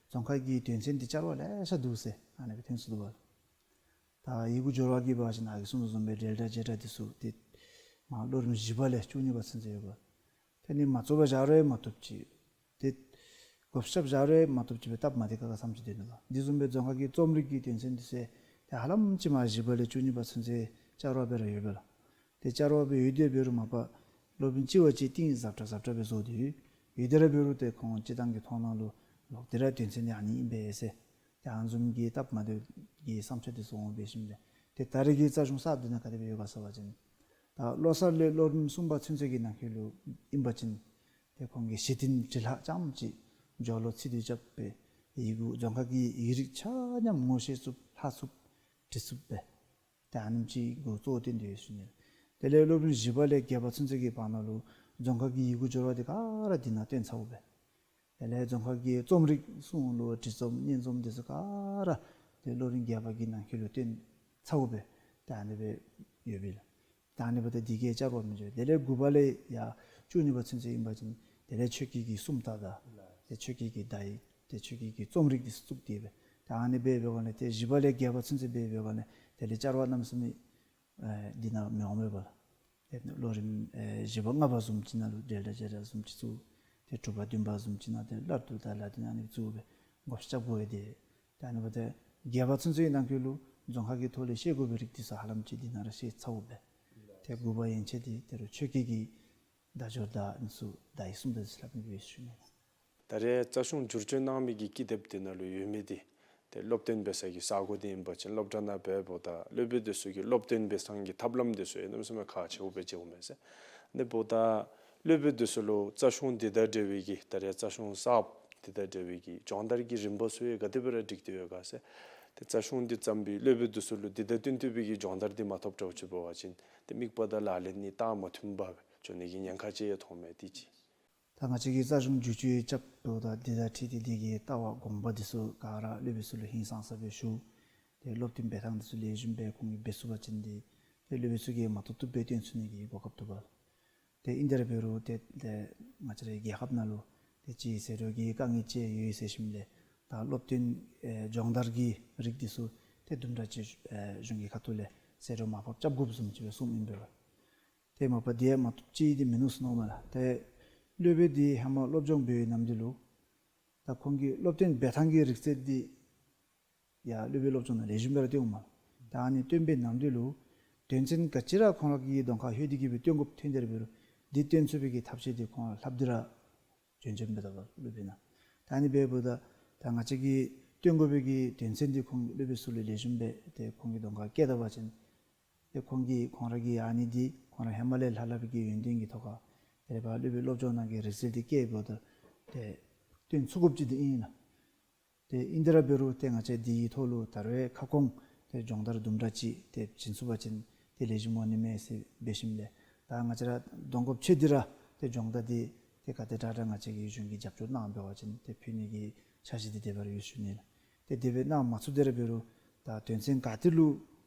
རྫོང་ཁ་གི་དོན་ཚན་འདི་བཅར་བ་ལེ་ཤ་འདུག་ཟེར་ཨ་ནི་སྦེ་ཐོན་སོ་ནུག་པ། ད་ཡི་གུ་སྦྱོར་བ་གི་འབད་བ་ཅིན་ནཱ་གིས་གསུངས་དོ་བཟུམ་སྦེ་འབྲེལ་སྒྲ་བྱེད་སྒྲ་འདི་ཚུ་ཏེ་མ་སློབ་རིམ་བཞི་པ་ལས་བཅུ་གཉིས་པ་ཚུན་ཚོད་ཡོད་པ། ཏེ་ནི་མ་རྫོགས་པར་བཞག་རུང་མ་བཏུབ་ཅིག། ཏེ་བགོ་བཤའ་བཞག་རུང་མ་བཏུབ་ཅིག་སྦེ་སྟབས་མ་བདེ་ཁག་ཁ་ཙམ་ཅིག་སྡོད་ནུག་པ། འདི་བཟུམ་སྦེ་རྫོང་ཁ་གི་རྩོམ་རིག་གི་དོན་ཚན་འདི་ཚུ་ཏེ་ཧ་ལམ་ཅིག་མ་བཞི་པ་ལས་བཅུ་གཉིས་པ་ཚུན་ཚོད་བཅར་བ་སྦེ་ར་ཡོད་པས་ལགས། ཏེ་བཅར་བ་སྦེ་ཡོད་དེ་འབད་རུང་མ་པ་སློབ་དཔོན་གཅིག་བ་གཅིག་གཏིང་ཟབ་དྲགས་ཟབ་དྲགས་སྦེ་བཟོ་སྟེ་ཡོད། ཡོད་དེ་ར་འབད་རུང་ཏེ་ཁོང་སྤྱིར་བཏང་གི་མཐོང་སྣང་ལུ་ལོག་སྟེ་ར་དོན་ཚན་འདི་ཨ་ནི་ཨིན་པས་ཟེར། ཏེ་ཨ་ནི་བཟུམ་གྱི་སྟབས་མ་བདེ་གི་བསམ་འཆར་འདི་ཚུ་འོང་འབད་ཞིནམ་ལས་ཏེ་ད་རེས་ཀྱི་རྩ་གཞུང་གསརཔ་འདི་ནང་ག་དེ་སྦེ་ཡོད་ག་ཟེར་བ་ཅིན་ད་བློ་གསར་ལས་སློབ་རིམ་གསུམ་པ་ཚུན་ཚོད་ཀྱི་ནང་འཁོད་ལུ་ཨིན་པ་ཅིན་ཏེ་ཁོང་གིས་གཞི་རྟེན་བྲིས་ལྷག་རྐྱངམ་ཅིག་སྦྱོར་ཀློག་ཚིག་སྡུད་རྐྱབ་སྦེ་ཡི་གུ་རྫོང་ཁ་གི་ཡིག་རིགས་ཆ་མཉམ་ངོ་ཤེས་ཚུགསཔ་ལྷག་ཚུགསཔ་འབྲི་ཚུགསཔ་སྦེ་ཏེ་ཨ་ནེམ་ཅིག་གུ་གཙོ་བོ་བཏོན་ཏེ་ཡོད་ཟེར་ཞུ་ནི། དེ་ལས་སློབ་རིམ་བཞི་པ་ལས་བརྒྱད་པ་ཚུན་ཚོད་ཀྱི་བར་ན་ལུ་རྫོང་ཁ་གི་ཡི་གུ་སྦྱོར་བ་འདི་ག་ར་འདི་ནང་བཏོན་ཚརཝ་སྦེ། དེ་ལས་རྫོང་ཁ་གི་རྩོམ་རིག་གསུང་ལུ་འབྲི་རྩོམ་སྙན་རྩོམ་འདི་ཚུ་ག་ར་ཏེ་སློབ་རིམ་བརྒྱད་པ་གི་ནང་འཁོད་ལུ་བཏོན་ཚརཝ་སྦེ་ཏེ་ཨ་ནི་སྦེ་ཡོད་པས་ལགས། ད་ཨ་ནི་འབདཝ་ད་འདི་གིས་བཅར་བ་མི་འགྱོ། དེ་ལས་དགུ་པ་ལས་ཡར་བཅུ་གཉིས་པ་ཚུན་ཚོད་ཨིན་པ་ཅིན་དེ་ལས་ཆོས་སྐད་ཀྱི་སུམ་རྟགས་དང་ཏེ་ཆོས་སྐད་ཀྱི་བརྡ་ཡིག་ཏེ་ཆོས་སྐད་ཀྱི་རྩོམ་རིག་འདི་ཚུ་བཙུགས་ཏེ་སྦེ། ད་ཨ་ནི་སྦེ་འབད་བའི་སྒང་ལས་ཏེ་བཞི་པ་ལས་བརྒྱད་པ་ཚུན་ཚོད་འབད་བའི་སྒང་ལས་དེ་ལས་བཅར་བ་གནམ་མེད་ས་མེད་ཨེ་འདི་ནང་མི་འོང་མས་པ་ལགས། ཏེ་སློབ་རིམ་ཨེ་བཞི་པ་ལྔ་པ་བཟུམ་ཅིག་ནང་ལུ་འབྲེལ་སྒྲ་བྱེད་སྒྲ་བཟུམ་ཅིག་བཙུགས། ཏེ་དྲུག་པ་བདུན་པ་བཟུམ་ཅིག་ནང་ཏེ་སླར་དུ་ད་ལ་འདི་ནང་ནི་བཙུགས་སྦེ་བགོ་བཤའ་རྐྱབ་དགོ་ཡི། ཏེ་ད་ཨ་ནི་འབདཝ་ད་བརྒྱད་པ་ཚུན་ཚོད་ནང་འཁོད་ལུ་རྫོང་ཁ་གི་ཐོག་ལས་ཤེས་དགོ་པའི་རིགས་འདི་ཚུ་ཧ་ལམ་ཅིག་འདི་ནང་ར་ཤེས་ཚརཝ་སྦེ། ཏེ་དགུ་པ་ཡན་ཆད་འདི་ད་རུང་ཆོས་སྐད་ཀྱི་བརྡ་སྦྱོར་དང་ཨ་ནི་ཚུ་བརྡ་ཡིག་སུམ་རྟགས་འདི་ཚུ་ལྷབ་ནི་སྦེ་ཞུ་ནི། ད་རེས་རྩ་གཞུང་བསྒྱུར་བཅོས་གནང་མི་གི་ཀི་དེབ་འདི་ནང་ལུ་ཡོད་མི་འདི་ཏེ་སློབ་སྟོན་འབད་ས་གི་ས་གོ་འདི་ཨིན་པ་ཅིན་སློབ་གྲྭ་ནང་འབདཝ་ད་སློབ་དཔོན་འདི་ཚུ་གིས་སློབ་སྟོན་འབད་ཐངས་ཀྱི་ཐབས་ལམ་འདི་ཚུ་ཡང་གནམ་མེད་ས་མེད་ཁག་ཆེཝ་སྦེ་མཇལཝ་མས་ཟེར། ཨ་ནི་འབདཝ་ད་སློབ་དཔོན་འདི་ཚུ་ལུ་རྩ་གཞུང་འདི་དང་འབྲེལ་བའི་གི་ད་རེས་རྩ་གཞུང་གསརཔ་འདི་དང་འབྲེལ་བའི་གི་སྦྱོང་བརྡར་གྱི་རིམ་པ་ཚུ་ཡང་ག་དེ་སྦེ་ར་སྒྲིག་སྟེ་ཡོད་ག་ཟེར། ཏེ་རྩ་གཞུང་འདི་བརྩམས་པའི་སློབ་དཔོན་འདི་ཚུ་ལུ་འདི་དང་བསྟུན་ཏེ་སྦེ་གི་སྦྱོང་བརྡར་འདི་མ་ཐོབ་འདྲཝ་ཅིག་འབད་བ་ཅིན་ཏེ་དམིགས་པ་དང་ལག་ལེན་གཉིས་རྟགས་མ་མཐུནམ་སྦེ་འགྱོ་ནི་གི་ཉེན་ཁ་ཅིག་ཡང་མཐོང་མས། དེ་ཅིག། ད་ང་བཅས་ཀྱིས་རྩ་གཞུང་བསྒྱུར་བཅོས་རྐྱབ་དོ་ད་འདི་དང་འཁྲིལ་ཏེ་འདི་གི་ལྟ་བ་དགོངས་པ་འདི་ཚུ་ག་ར་སློབ་དཔོན་ཚུ་ལུ་ཧིང་སངས་ས་སྦེ་ཞུ། ཏེ་སློབ་སྟོན་འབད་ཐངས་འདི་ཚུ་ལེགས་ཤོམ་སྦེ་ཁོང་གིས་འབད་ཚུགས་པ་ཅིན་འདི་ཏེ་སློབ་དཔོན་ཚུ་གིས་མ་བཏུབ་བཏུབ་སྦེ་སྟོན་ཚུགས་ནི་གི་གོ་སྐབས་ཐོབ་པས། ཏེ་ཨིན་དེ་ར་འབད་རུང་ཏེ་ཏེ་ང་བཅས་རའི་རྒྱལ་ཁབ་ནང་ལུ་ཏེ་ཅིག་ཟད་འགྲོ་གི་དཀའ་ངལ་ཅིག་ཡོད་ཟེར་ཞིནམ་ལས་ད་སློབ་སྟོན་ཨེ་སྦྱོང་བརྡར་གྱི་རིགས་འདི་ཚུ་ཏེ་དུམ་གྲ་ཅིག་ཨེ་གཞུང་གི་ཁ་ཐུག་ལས་ཟད་འགྲོ་མར་ཕབ་རྐྱབ་དགོཔ་བཟུམ་ཅིག་སྦེ་གསུངམ་ཨིན་པས། ཏེ་མ་པ་དེ་ཡང་མ་བཏུབ་ཅིག་འདི་མིན་ནུག་ཟེར་མནོཝ་མས་ལགས། ཏེ་སློབ་དཔོན་འདི་ཧེ་མ་སློབ་སྦྱོང་འབད་བའི་ནམ་དུས་ལུ་ད་ཁོང་གིས་སློབ་སྟོན་འབད་ཐངས་ཀྱི་རིགས་རྩལ་འདི་ཡང་སློབ་དཔོན་སློབ་སྦྱོང་ནང་ལེགས་ཤོམ་སྦེ་ར་སྟོནམ་མས་ལགས། ད་ཨ་ནི་སྟོན་པའི་ནམ་དུས་ལུ་དོན་ཚན་ག་ཅི་ར་ཁོང་ར་གི་གདོང་ཁར་ལྷོད་དེ་གི་སྦེ་སྟོན་དགོཔ་ཐོན་དེ་ར་འབད་རུང་འདི་སྟོན་ཚུགས་པའི་གི་ཐབས་ཤེས་འདི་ཁོང་ར་ལྷབ་སྟེ་ར་བྱོན་བྱོནམ་མས་ད་སློབ་དཔོན་ནང་། ད་ཨ་ནི་འབདཝ་ད་ད་ང་བཅས་ཀྱིས་སྟོན་དགོ་པའི་གི་དོན་ཚན་འདི་ཁོང་སློབ་དཔོན་ཚུ་ལུ་ལེགས་ཤོམ་སྦེ་ཏེ་ཁོང་གི་གདོང་ཁར་བཀལ་ད་པ་ཅིན་ཏེ་ཁོང་གིས་ཁོང་ར་གིས་ཨ་ནི་འདི་ཁོང་ར་ཧེ་མ་ལས་ལྷབ་ལྷབ་པའི་གི་ཡོན་ཏན་གྱི་ཐོག་ཁར་ཏེ་རེ་བ་སློབ་དཔོན་སློབ་སྦྱོང་ནང་གི་རིགས་རྩལ་འདི་བཀལཝ་ད་ཏེ་སྟོན་ཚུགས་དགོཔ་ཅིག་འདི་ཨིན་ལགས། ཏེ་ཨིན་དེ་ར་འབད་རུང་ཏེ་ང་བཅས་འདི་གི་ཐོག་ལུ་ད་རེས་ཁ་སྐོང་ཏེ་སྦྱོང་བརྡར་དུམ་གྲ་ཅིག་ཏེ་བྱིན་ཚུགས་པ་ཅིན་ཏེ་ལེགས་ཤོམ་འོང་ནི་མས་ཟེར་འབད་ཞིནམ་ལས་ད་ང་བཅས་ར་གདོང་སྐོརཔ་ཆེ་འདི་ར་ཏེ་སྦྱོང་བརྡར་འདི་ཏེ་ག་དེ་དྲག་དྲག་ང་བཅས་ཀྱིས་གཞུང་གིས་རྒྱབ་སྐྱོར་གནང་འབད་བ་ཅིན་ཏེ་ཕུལ་ནི་གི་འཆར་གཞི་འདི་དེ་སྦེ་ར་ཡོད་ཞུ་ནི་ལགས། ཏེ་དེ་སྦེ་གནང་མ་ཚུགས་དེ་ར་འབད་རུང་ད་དོན་ཚན་ག་ཏེ་ལུ་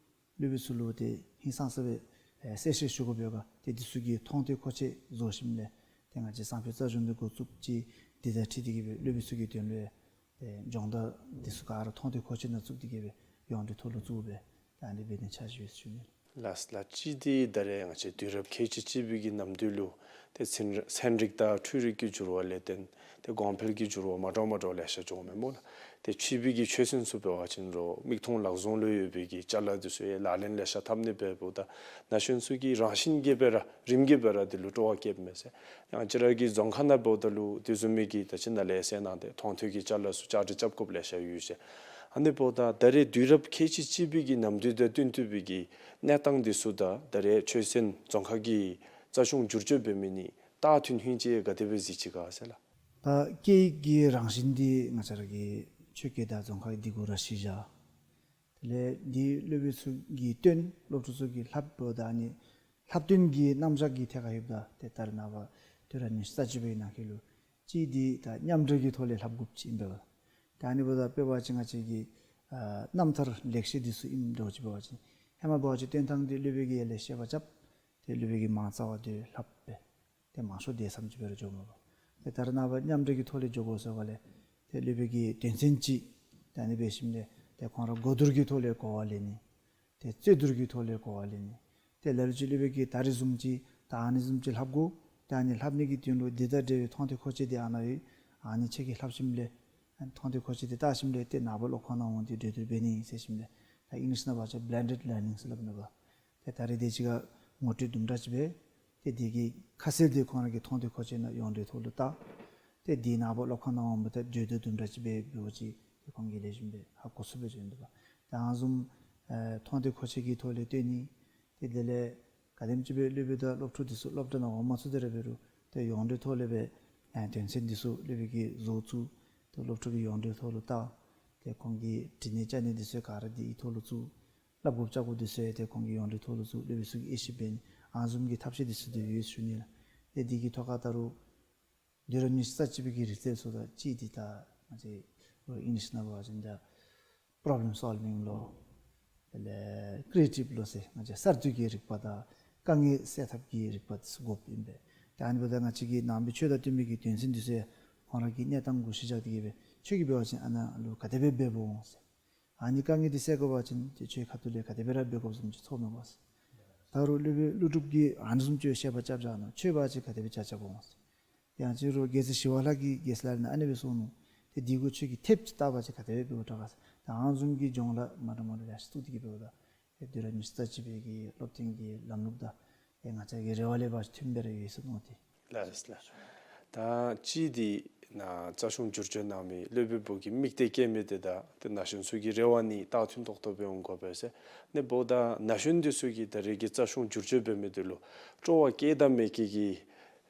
སློབ་དཔོན་ཚུ་ལུ་ཏེ་ཧིང་སངས་ས་སྦེ་ཨེ་གསལ་བཤད་ཞུ་དགོཔ་ཡོད་ག་ཏེ་འདི་ཚུ་གི་མཐོང་ཐོས་མཁོ་ཆས་བཟོ་ཞིནམ་ལས་ཏེ་ང་བཅས་གསང་ཕུད་རྩ་གཞུང་འདི་འགོ་བཙུགས་ཅི། འདི་དང་འཁྲིལ་ཏེ་གི་སྦེ་སློབ་དཔོན་ཚུ་གི་དོན་ལུ་ཏེ་སྦྱོང་བརྡར་འདི་ཚུ་ག་ར་མཐོང་ཐོས་མཁོ་ཆས་ནང་བཙུགས་ཏེ་གི་སྦེ་ཡོངས་འབྲེལ་ཐོག་ལུ་བཙུགས་སྦེ་ད་ཨ་ནི་སྦེ་ནི་འཆར་གཞི་ཡོད་ཞུ་ནི། ལགས་ལགས། གཅིག་འདི་ད་རེས་ང་བཅས་དུས་རབས་ཁལ་གཅིག་གཅིག་པའི་གི་ནམ་དུས་ལུ་ཏེ་ཚན་ཚན་རིག་དང་འཕྲུལ་རིག་གི་འགྱུར་བ་ལས་བརྟེན་ཏེ་གོང་འཕེལ་གྱི་འགྱུར་བ་མ་འདྲཝ་མ་འདྲཝ་ལེ་ཤ་འགྱོཝ་མས་སྨོ་ལགས། ཏེ་ཕྱི་པའི་གི་ཆོས་ཚན་ཚུ་འབད་བ་ཅིན་རོགས་མིག་མཐོང་ལག་བཟུང་ལུ་ཡོད་པའི་གི་ཅ་ལ་འདི་ཚུ་ཡང་ལག་ལེན་ལེ་ཤ་འཐབ་ནི་འབདཝ་ད་ན་གཞོན་ཚུ་གིས་རང་བཞིན་གྱིས་སྦེ་ར་རིམ་གྱིས་སྦེ་ར་འདི་ལུ་སྤྲོ་བ་བསྐྱེདཔ་མས་ཟེར། ཡང་ང་བཅས་ར་གི་རྫོང་ཁ་ནང་འབདཝ་ད་ལུ་དེ་བཟུམ་མའི་གི་ད་ཅི་ནཱ་ལས་ཟེར་གནང་སྟེ་མཐོང་ཐོས་ཀྱི་ཅ་ལ་ཚུ་བཅའ་སྒྲིག་རྐྱབ་དགོཔ་ལེ་ཤ་ཡོད་ཟེར། ཨ་ནི་འབདཝ་ད་ད་རེས་དུས་རབས་ཁལ་གཅིག་གཅིག་པའི་གི་ནམ་དུས་དང་བསྟུན་ཏེ་སྦེ་གི་གནས་སྟངས་འདི་ཚུ་དང་ད་རེས་ཆོས་ཚན་རྫོང་ཁ་གི་རྩ་གཞུང་བསྒྱུར་བཅོས་འབད་མི་ནི་ད་ཐུན་ཧིང་ཅིག་ག་དེ་སྦེ་གཟིགས་ཅི་ག་ཟེར་ལགས། ད་སྐད་ཡིག་གི་རང་བཞིན་འདི་ང་བཅས་ར་གི་ཆོས་སྐད་དང་རྫོང་ཁ་འདི་གུ་ར་གཞི་བཞག། དེ་ལས་འདི་སློབ་དཔོན་ཚུ་གིས་སྟོན་སློབ་ཕྲུག་ཚུ་གིས་ལྷབ་འབདཝ་ད་ནི་ལྷབ་སྟོན་གྱི་རྣམ་གཞག་གི་ཐད་ཁར་ཡོདཔ་ད་ཏེ་ད་རེས་ནངས་པ་དུས་རབས་ཉི་ཤུ་རྩ་གཅིག་པའི་ནང་འཁོད་ལུ་གཅིག་འདི་ད་མཉམ་འབྲེལ་གྱི་ཐོག་ལས་ལྷབ་དགོཔ་ཅིག་ཨིན་པས་པ། ད་ཨ་ནི་འབདཝ་ད་དཔེ་འབད་བ་ཅིན་ང་བཅས་ཀྱི་ ཨ་རྣམ་ཐར་ལེགས་བཤད་འདི་ཚུ་ཨིནམ་འདྲཝ་ཅིག་འབད་བ་ཅིན་ཧེ་མ་འབད་བ་ཅིན་སྟོན་ཐངས་འདི་སློབ་དཔོན་གྱིས་ཡར་ལས་བཤད་པ་རྐྱབ། ཏེ་སློབ་དཔོན་གྱིས་མ་རྩ་བ་འདི་ལྷབ་སྦེ་ཏེ་མང་ཤོས་འདི་ཙམ་ཅིག་སྦེ་ར་འགྱོཝ་མས་པ། ཏེ་ད་རེས་ནངས་པ་མཉམ་འབྲེལ་གྱི་ཐོག་ལས་འགྱོ་དགོ་ཟེར་བ་ལས་ཏེ་སློབ་དཔོན་གྱིས་དོན་ཚན་ཅིག་ད་ཨ་ནི་འབད་ཞིནམ་ལས་ཏེ་ཁོང་ར་གོ་བསྡུར་གྱི་ཐོག་ལས་གོ་བ་ལེན་ནི། ཏེ་རྩོད་བསྡུར་གྱི་ཐོག་ལས་གོ་བ་ལེན་ནི། ཏེ་ལ་ལུ་ཅིག་སློབ་དཔོན་གྱིས་ད་རིས་བཟུམ་ཅིག་ད་ཨ་ནི་བཟུམ་ཅིག་ལྷབ་དགོ། ཏེ་ཨ་ནི་ལྷབ་ནི་གི་དོན་ལུ་འདི་དང་འབྲེལ་བའི་མཐོང་ཐོས་མཁོ་ཆས་འདི་ཨ་ནཱ་ཡོད། ཨ་ནི་ཁྱེད་ཀྱིས་ལྷབ་ཞིནམ་ལས་མཐོང་ཐོས་མཁོ་ཆས་འདི་བལྟ་ཞིནམ་ལས་ཏེ་ནངས་པ་སློབ་ཁང་ནང་འོང་སྟེ་གྲོས་བསྡུར་འབད་ནི་ཟེར་ཞིནམ་ལས། ད་ཨིང་ལིཤ་ནང་འབད་བ་ཅིན་blended learning ཟེར་སླབ་ཨིན་པས། ཏེ་ད་རིས་དེ་ཅིག་ཁར་ངོ་སྤྲོད་དུམ་གྲ་ཅིག་འབད། ཏེ་དེ་གི་ཁ་གསལ་འདི་ཁོང་ར་གི་མཐོང་ཐོས་མཁོ་ཆས་ནང་ཡོངས་འབྲེལ་ཐོག་ལུ་བལྟ། ཏེ་དེ་ནངས་པ་སློབ་ཁང་ནང་འོངམ་ད་གྲོས་བསྡུར་དུམ་གྲ་ཅིག་འབད་འབདཝ་ཅིག་ཏེ་ཁོང་གིས་ལེགས་ཤོམ་སྦེ་ཧ་གོ་ཚུགས་པའི་བཟོ་ཨིན་འདུག་པ། ད་ཨ་ནི་བཟུམ་ཨེ་མཐོང་ཐོས་མཁོ་ཆས་ཀྱི་ཐོག་ལས་སྟོན་ནི། ཏེ་དེ་ལས་ག་དེམ་ཅིག་སྦེ་སློབ་དཔོན་དང་སློབ་ཕྲུག་འདི་ཚུ་སློབ་གྲྭ་ནང་འོང་མ་ཚུགས་དེ་ར་འབད་རུང་ཏེ་ཡོངས་འབྲེལ་ཐོག་ལས་སྦེ་ཨེ་དོན་ཚན་འདི་ཚུ་སློབ་དཔོན་གྱིས་བཟོ་བཙུགས། ཏེ་སློབ་ཕྲུག་གིས་ཡོངས་འབྲེལ་ཐོག་ལུ་བལྟ། ཏེ་ཁོང་གིས་འབྲི་ནི་བཅའ་ནི་འདི་ཚུ་ག་ར་དེའི་ཐོག་ལུ་བཙུགས། བསླབ་དགོཔ་བཅའ་དགོཔ་འདི་ཚུ་ཡང་ཏེ་ཁོང་གིས་ཡོངས་འབྲེལ་ཐོག་ལུ་བཙུགས། སློབ་དཔོན་ཚུ་གིས་དབྱེ་ཞིབ་འབད་ནི། ཨ་ནི་བཟུམ་གྱི་ཐབས་ཤེས་འདི་ཚུ་ཏེ་ཡོད་ཟེར་ཞུ་ནི་ལགས། ཏེ་འདི་གི་ཐོག་ཁར་ད་རུང་དུས་རབས་ཉི་ཤུ་རྩ་གཅིག་པའི་གི་རིག་རྩལ་ཚུ་དང་གཅིག་འདི་ད་ང་བཅས་ཨིང་ལིཤ་ནང་འབད་བ་ཅིན་ད་problem solving ལོ། དེ་ལས་creative ལོ་ཟེར་ང་བཅས་གསར་གཏོད་ཀྱི་རིག་པ་དང་དཀའ་ངལ་སེལ་ཐབས་ཀྱི་རིག་པ་འདི་ཚུ་དགོཔ་ཨིན་པས། ཏེ་ཨ་ནི་འབདཝ་ད་ང་བཅས་ཀྱི་ནང་པའི་ཆོས་དང་མཐུན་པའི་གི་དོན་ཚན་འདི་ཚུ་ཡང་ཁོང་ར་གི་གནས་སྟངས་གུ་གཞི་བཞག་སྟེ་གིས་སྦེ་ཁྱོད་ཀྱིས་འབད་བ་ཅིན་ཨ་ནཱ་ལུ་ག་དེ་སྦེ་འབདཝ་འོང་ཟེར། ཨ་ནི་དཀའ་ངལ་འདི་སེལ་དགོ་པ་ཅིན་ཏེ་ཁྱོད་ཁ་ཐུག་ལས་ག་དེ་སྦེ་ར་འབད་དགོཔ་བཟུམ་ཅིག་ཚོརཝ་མས་པ་ཟེར། ད་རུང་སློབ་དཔོན་ཀླུ་སྒྲུབ་ཀྱིས་ཨ་ནི་བཟུམ་ཅིག་བཤད་པ་རྐྱབ་བཞག་ནུག། ཁྱོད་འབད་བ་ཅིན་ག་དེ་སྦེ་བྱ་བྱ་དགོ་འོང་ཟེར། ཡང་ཅིན་རུང་རྒྱལ་སྲས་ཞི་བ་ལྷ་གིས་རྒྱལ་སྲས་ལག་ལེན་ཨ་ནི་སྦེ་གསུངས་ནུག། ཏེ་འདི་གུ་ཁྱོད་ཀྱིས་ཐེབས་ཅིག་བཏགས་པ་ཅིན་ག་དེ་སྦེ་འབདཝ་དྲག་ག་ཟེར། ད་ཨ་ནི་བཟུམ་གྱི་སྦྱོང་ལཱ་མ་འདྲཝ་མ་འདྲཝ་ཡར་སོང་བཏུབ་སྟེ་གིས་འབདཝ་ད་ཏེ་དུས་རབས་ཉི་ཤུ་རྩ་གཅིག་པའི་གི་སློབ་སྟོན་གྱི་ལམ་ལུགས་དང་ཏེ་ང་བཅས་ཀྱི་རེ་བ་ལས་འབད་བ་ཅིན་མཐུནམ་སྦེ་ར་ཡོད་ཟེར་མནོ་སྟེ། ལགས་ལགས། ད་ཅི་འདི་ནཱ་རྩ་གཞུང་བསྒྱུར་བཅོས་གནང་མི་སློབ་དཔོན་པོ་གི་དམིགས་གཏད་བསྐྱེད་མི་འདི་དང་ཏེ་ན་གཞོན་ཚུ་གི་རེ་བ་ནི་རྟགས་མཐུན་ཏོག་ཏོ་སྦེ་འོང་དགོ་པས་ཟེར། ཨ་ནི་འབདཝ་ད་ན་གཞོན་འདི་ཚུ་གིས་ད་རེས་ཀྱི་རྩ་གཞུང་བསྒྱུར་བཅོས་འབད་མི་འདི་ལུ་སྤྲོ་བ་བསྐྱེད་དང་མེད་བསྐྱེད་ཀྱི་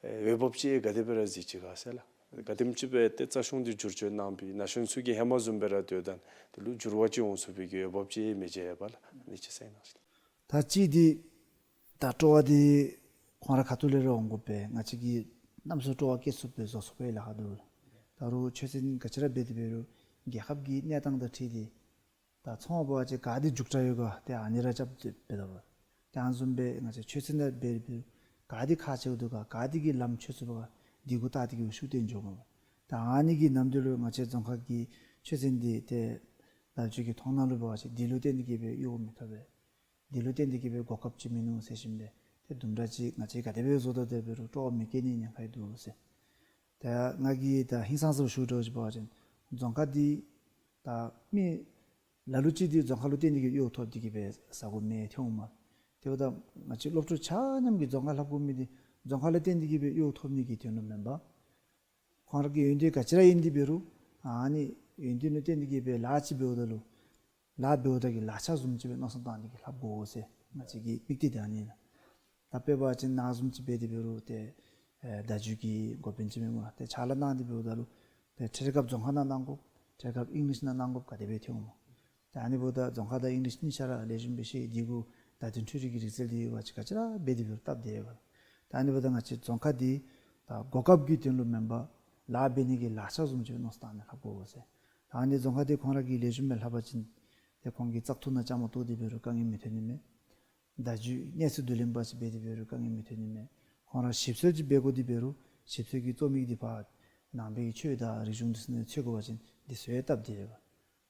ཨེ་འོས་འབབ་ཅིག་ག་དེ་སྦེ་ར་གཟིགས་ཅི་ག་ཟེར་ལགས། ག་དེམ་ཅིག་སྦེ་ཏེ་རྩ་གཞུང་འདི་བསྒྱུར་བཅོས་གནང་པའི་ན་གཞོན་ཚུ་གིས་ཧེ་མ་བཟུམ་སྦེ་ར་སྡོད་དོ་ན་འདི་ལུ་འགྱུར་བ་ཅིག་འོང་ཚུགས་པའི་གི་འོས་འབབ་ཅིག་མི་མཇལ་བས་ལགས། ཨ་ནི་ཅིག་གསན་གནང་ཟེར། ད་ཅི་འདི་ད་སྤྲོ་བ་འདི་ཁོང་ར་ཁ་ཐུག་ལས་ར་འོང་དགོ་པས། ང་བཅས་ཀྱིས་གནམ་མེད་ས་མེད་སྤྲོ་བ་བསྐྱེད་ཚུགས་པའི་བཟོ་ཚུགས་པའི་ལཱ་ཁག་འདུག། ད་རུང་ཆོས་ཚན་ག་ཅི་ར་འབད་དེ་འབད་རུང་རྒྱལ་ཁབ་ཀྱི་གནས་སྟངས་དང་འཁྲིལ་ཏེ་ད་ཚོང་པ་ཅིག་ག་འདི་མཇུག་དྲག་ཡོད་ག་ཏེ་ཨ་ནི་ར་རྐྱབ་སྟེ་འབད་དོ་བ། ཏེ་ཨ་ནི་བཟུམ་སྦེ་ང་བཅས་ཆོས་ཚན་ནང་འབད་རུང་ག་འདི་ཁག་ཆེཝ་འདུག་ག་ག་འདི་གིས་ལམ་ཆོད་ཚུགས་པ་ག་འདི་གུ་བལྟ་སྟེ་གིས་ཤུགས་བཏོན་འགྱོཝ་མས། ད་ཨ་ནི་གི་ནམ་དུས་ལུ་ང་བཅས་རྫོང་ཁ་གི་ཆོས་ཚན་འདི་ཏེ་ལ་ལུ་ཅིག་གི་མཐོང་སྣང་ལུ་འབད་བ་ཅིན་འདི་ལུ་བརྟེན་ཏེ་གིས་སྦེ་གཡོག་མི་ཐོབ་པས། འདི་ལུ་བརྟེན་ཏེ་གིས་སྦེ་གོ་སྐབས་ཅིག་མིན་ནུག་ཟེར་ཞིནམ་ལས་ཏེ་དུམ་གྲ་ཅིག་ང་བཅས་ག་དེ་སྦེ་བཟོ་དོ་དེ་འབད་རུང་སྤྲོ་བ་མི་བསྐྱེད་ནི་ཉེན་ཁ་ཡང་འདུག་ཟེར། ད་ང་གིས་ད་ཧིང་སངས་ས་ཞུ་དོ་ཅིག་འབད་བ་ཅིན་རྫོང་ཁ་འདི་ད་མི་ལ་ལུ་ཅིག་འདི་རྫོང་ཁ་ལུ་བརྟེན་ཏེ་གིས་གཡོག་ཐོབ་སྟེ་གིས་སྦེ་ཟ་དགོ་མི་ཐོན་འོང་མས། དེ་འབདཝ་ད་ང་བཅས་སློབ་ཕྲུག་ཆ་མཉམ་གྱིས་རྫོང་ཁ་ལྷབ་དགོ་མི་འདི་རྫོང་ཁ་ལུ་བརྟེན་ཏེ་གིས་སྦེ་གཡོག་ཐོབ་ནི་གི་དོན་ལུ་མེན་པར་ཁོང་ར་གི་ཡོན་ཏན་ག་ཅི་ར་ཨིན་ཏེ་འབད་རུང་ཨ་ནི་ཡོན་ཏན་ལུ་བརྟེན་ཏེ་གིས་སྦེ་ལཱ་ཅིག་འབདཝ་ད་ལུ་ལཱ་འབདཝ་ད་གི་ལག་ཆ་བཟུམ་ཅིག་སྦེ་མནོ་བསམ་བཏང་སྟེ་གིས་ལྷབ་དགོ་ཟེར་ང་བཅས་ཀྱི་དམིགས་གཏད་འདི་ཨ་ནི་ཨིན། ད་དཔེ་འབད་བ་ཅིན་ནཱ་བཟུམ་ཅིག་འབད་དེ་འབད་རུང་ཏེ་ཨེ་བརྡ་བརྒྱུད་ཀྱི་འགོ་དཔོན་ཅིག་མེན་པར་ཏེ་ཕྱག་ལཱ་གནང་སྟེ་འབདཝ་ད་ལུ་ཏེ་འཕྲལ་སྐབས་རྫོང་ཁ་ནང་གནང་དགོཔ་འཕྲལ་སྐབས་ཨིང་ལིཤ་ནང་གནང་དགོཔ་ག་དེ་སྦེ་ཐོན་འོང་། ད་ཨ་ནི་འབདཝ་ད་རྫོང་ཁ་དང་ཨིང་ལིཤ་གཉིས་ཆ་ར་ལེགས་ཤོམ་སྦེ་ཤེས། འདི་གུ་བརྡ་དོན་འཕྲུལ་རིག་གི་རིག་རྩལ་འདི་ཡོད་པ་ཅིན་ག་ཅི་ར་འབད་དེ་འབད་རུང་སྟབས་བདེ་བས། ད་ཨ་ནི་འབདཝ་ད་ང་བཅས་རྫོང་ཁ་འདི་ད་གོ་སྐབས་ཀྱི་དོན་ལུ་མེན་པར་ལཱ་འབད་ནི་གི་ལག་ཆ་བཟུམ་ཅིག་མནོ་བསམ་བཏང་ནི་ལྷབ་དགོ་ཟེར། ད་ཨ་ནི་རྫོང་ཁ་འདི་ཁོང་ར་གིས་ལེགས་ཤོམ་སྦེ་ལྷབ་པ་ཅིན་ཏེ་ཁོང་གིས་བཙག་འཐུ་ནང་བཅའ་མར་གཏོགས་ཏེ་འབད་རུང་དཀའ་ངལ་མི་འཐོན་ནི་མས། བརྡ་བརྒྱུད་གནས་ཚུལ་བསྡུ་ལེན་པ་ཅིག་འབད་དེ་འབད་རུང་དཀའ་ངལ་མི་འཐོན་ནི་མས། ཁོང་ར་ཞིབ་འཚོལ་ཅིག་འབད་དགོ་དེ་འབད་རུང་ཞིབ་འཚོལ་གྱི་རྩོམ་ཡིག་འདི་ཕར་ནང་པའི་ཆོས་དང་རིག་གཞུང་འདི་ཚུ་ནང་འཚོལ་དགོ་པ་ཅིན་འདི་ཚུ་ཡང་སྟབས་བདེ་བས།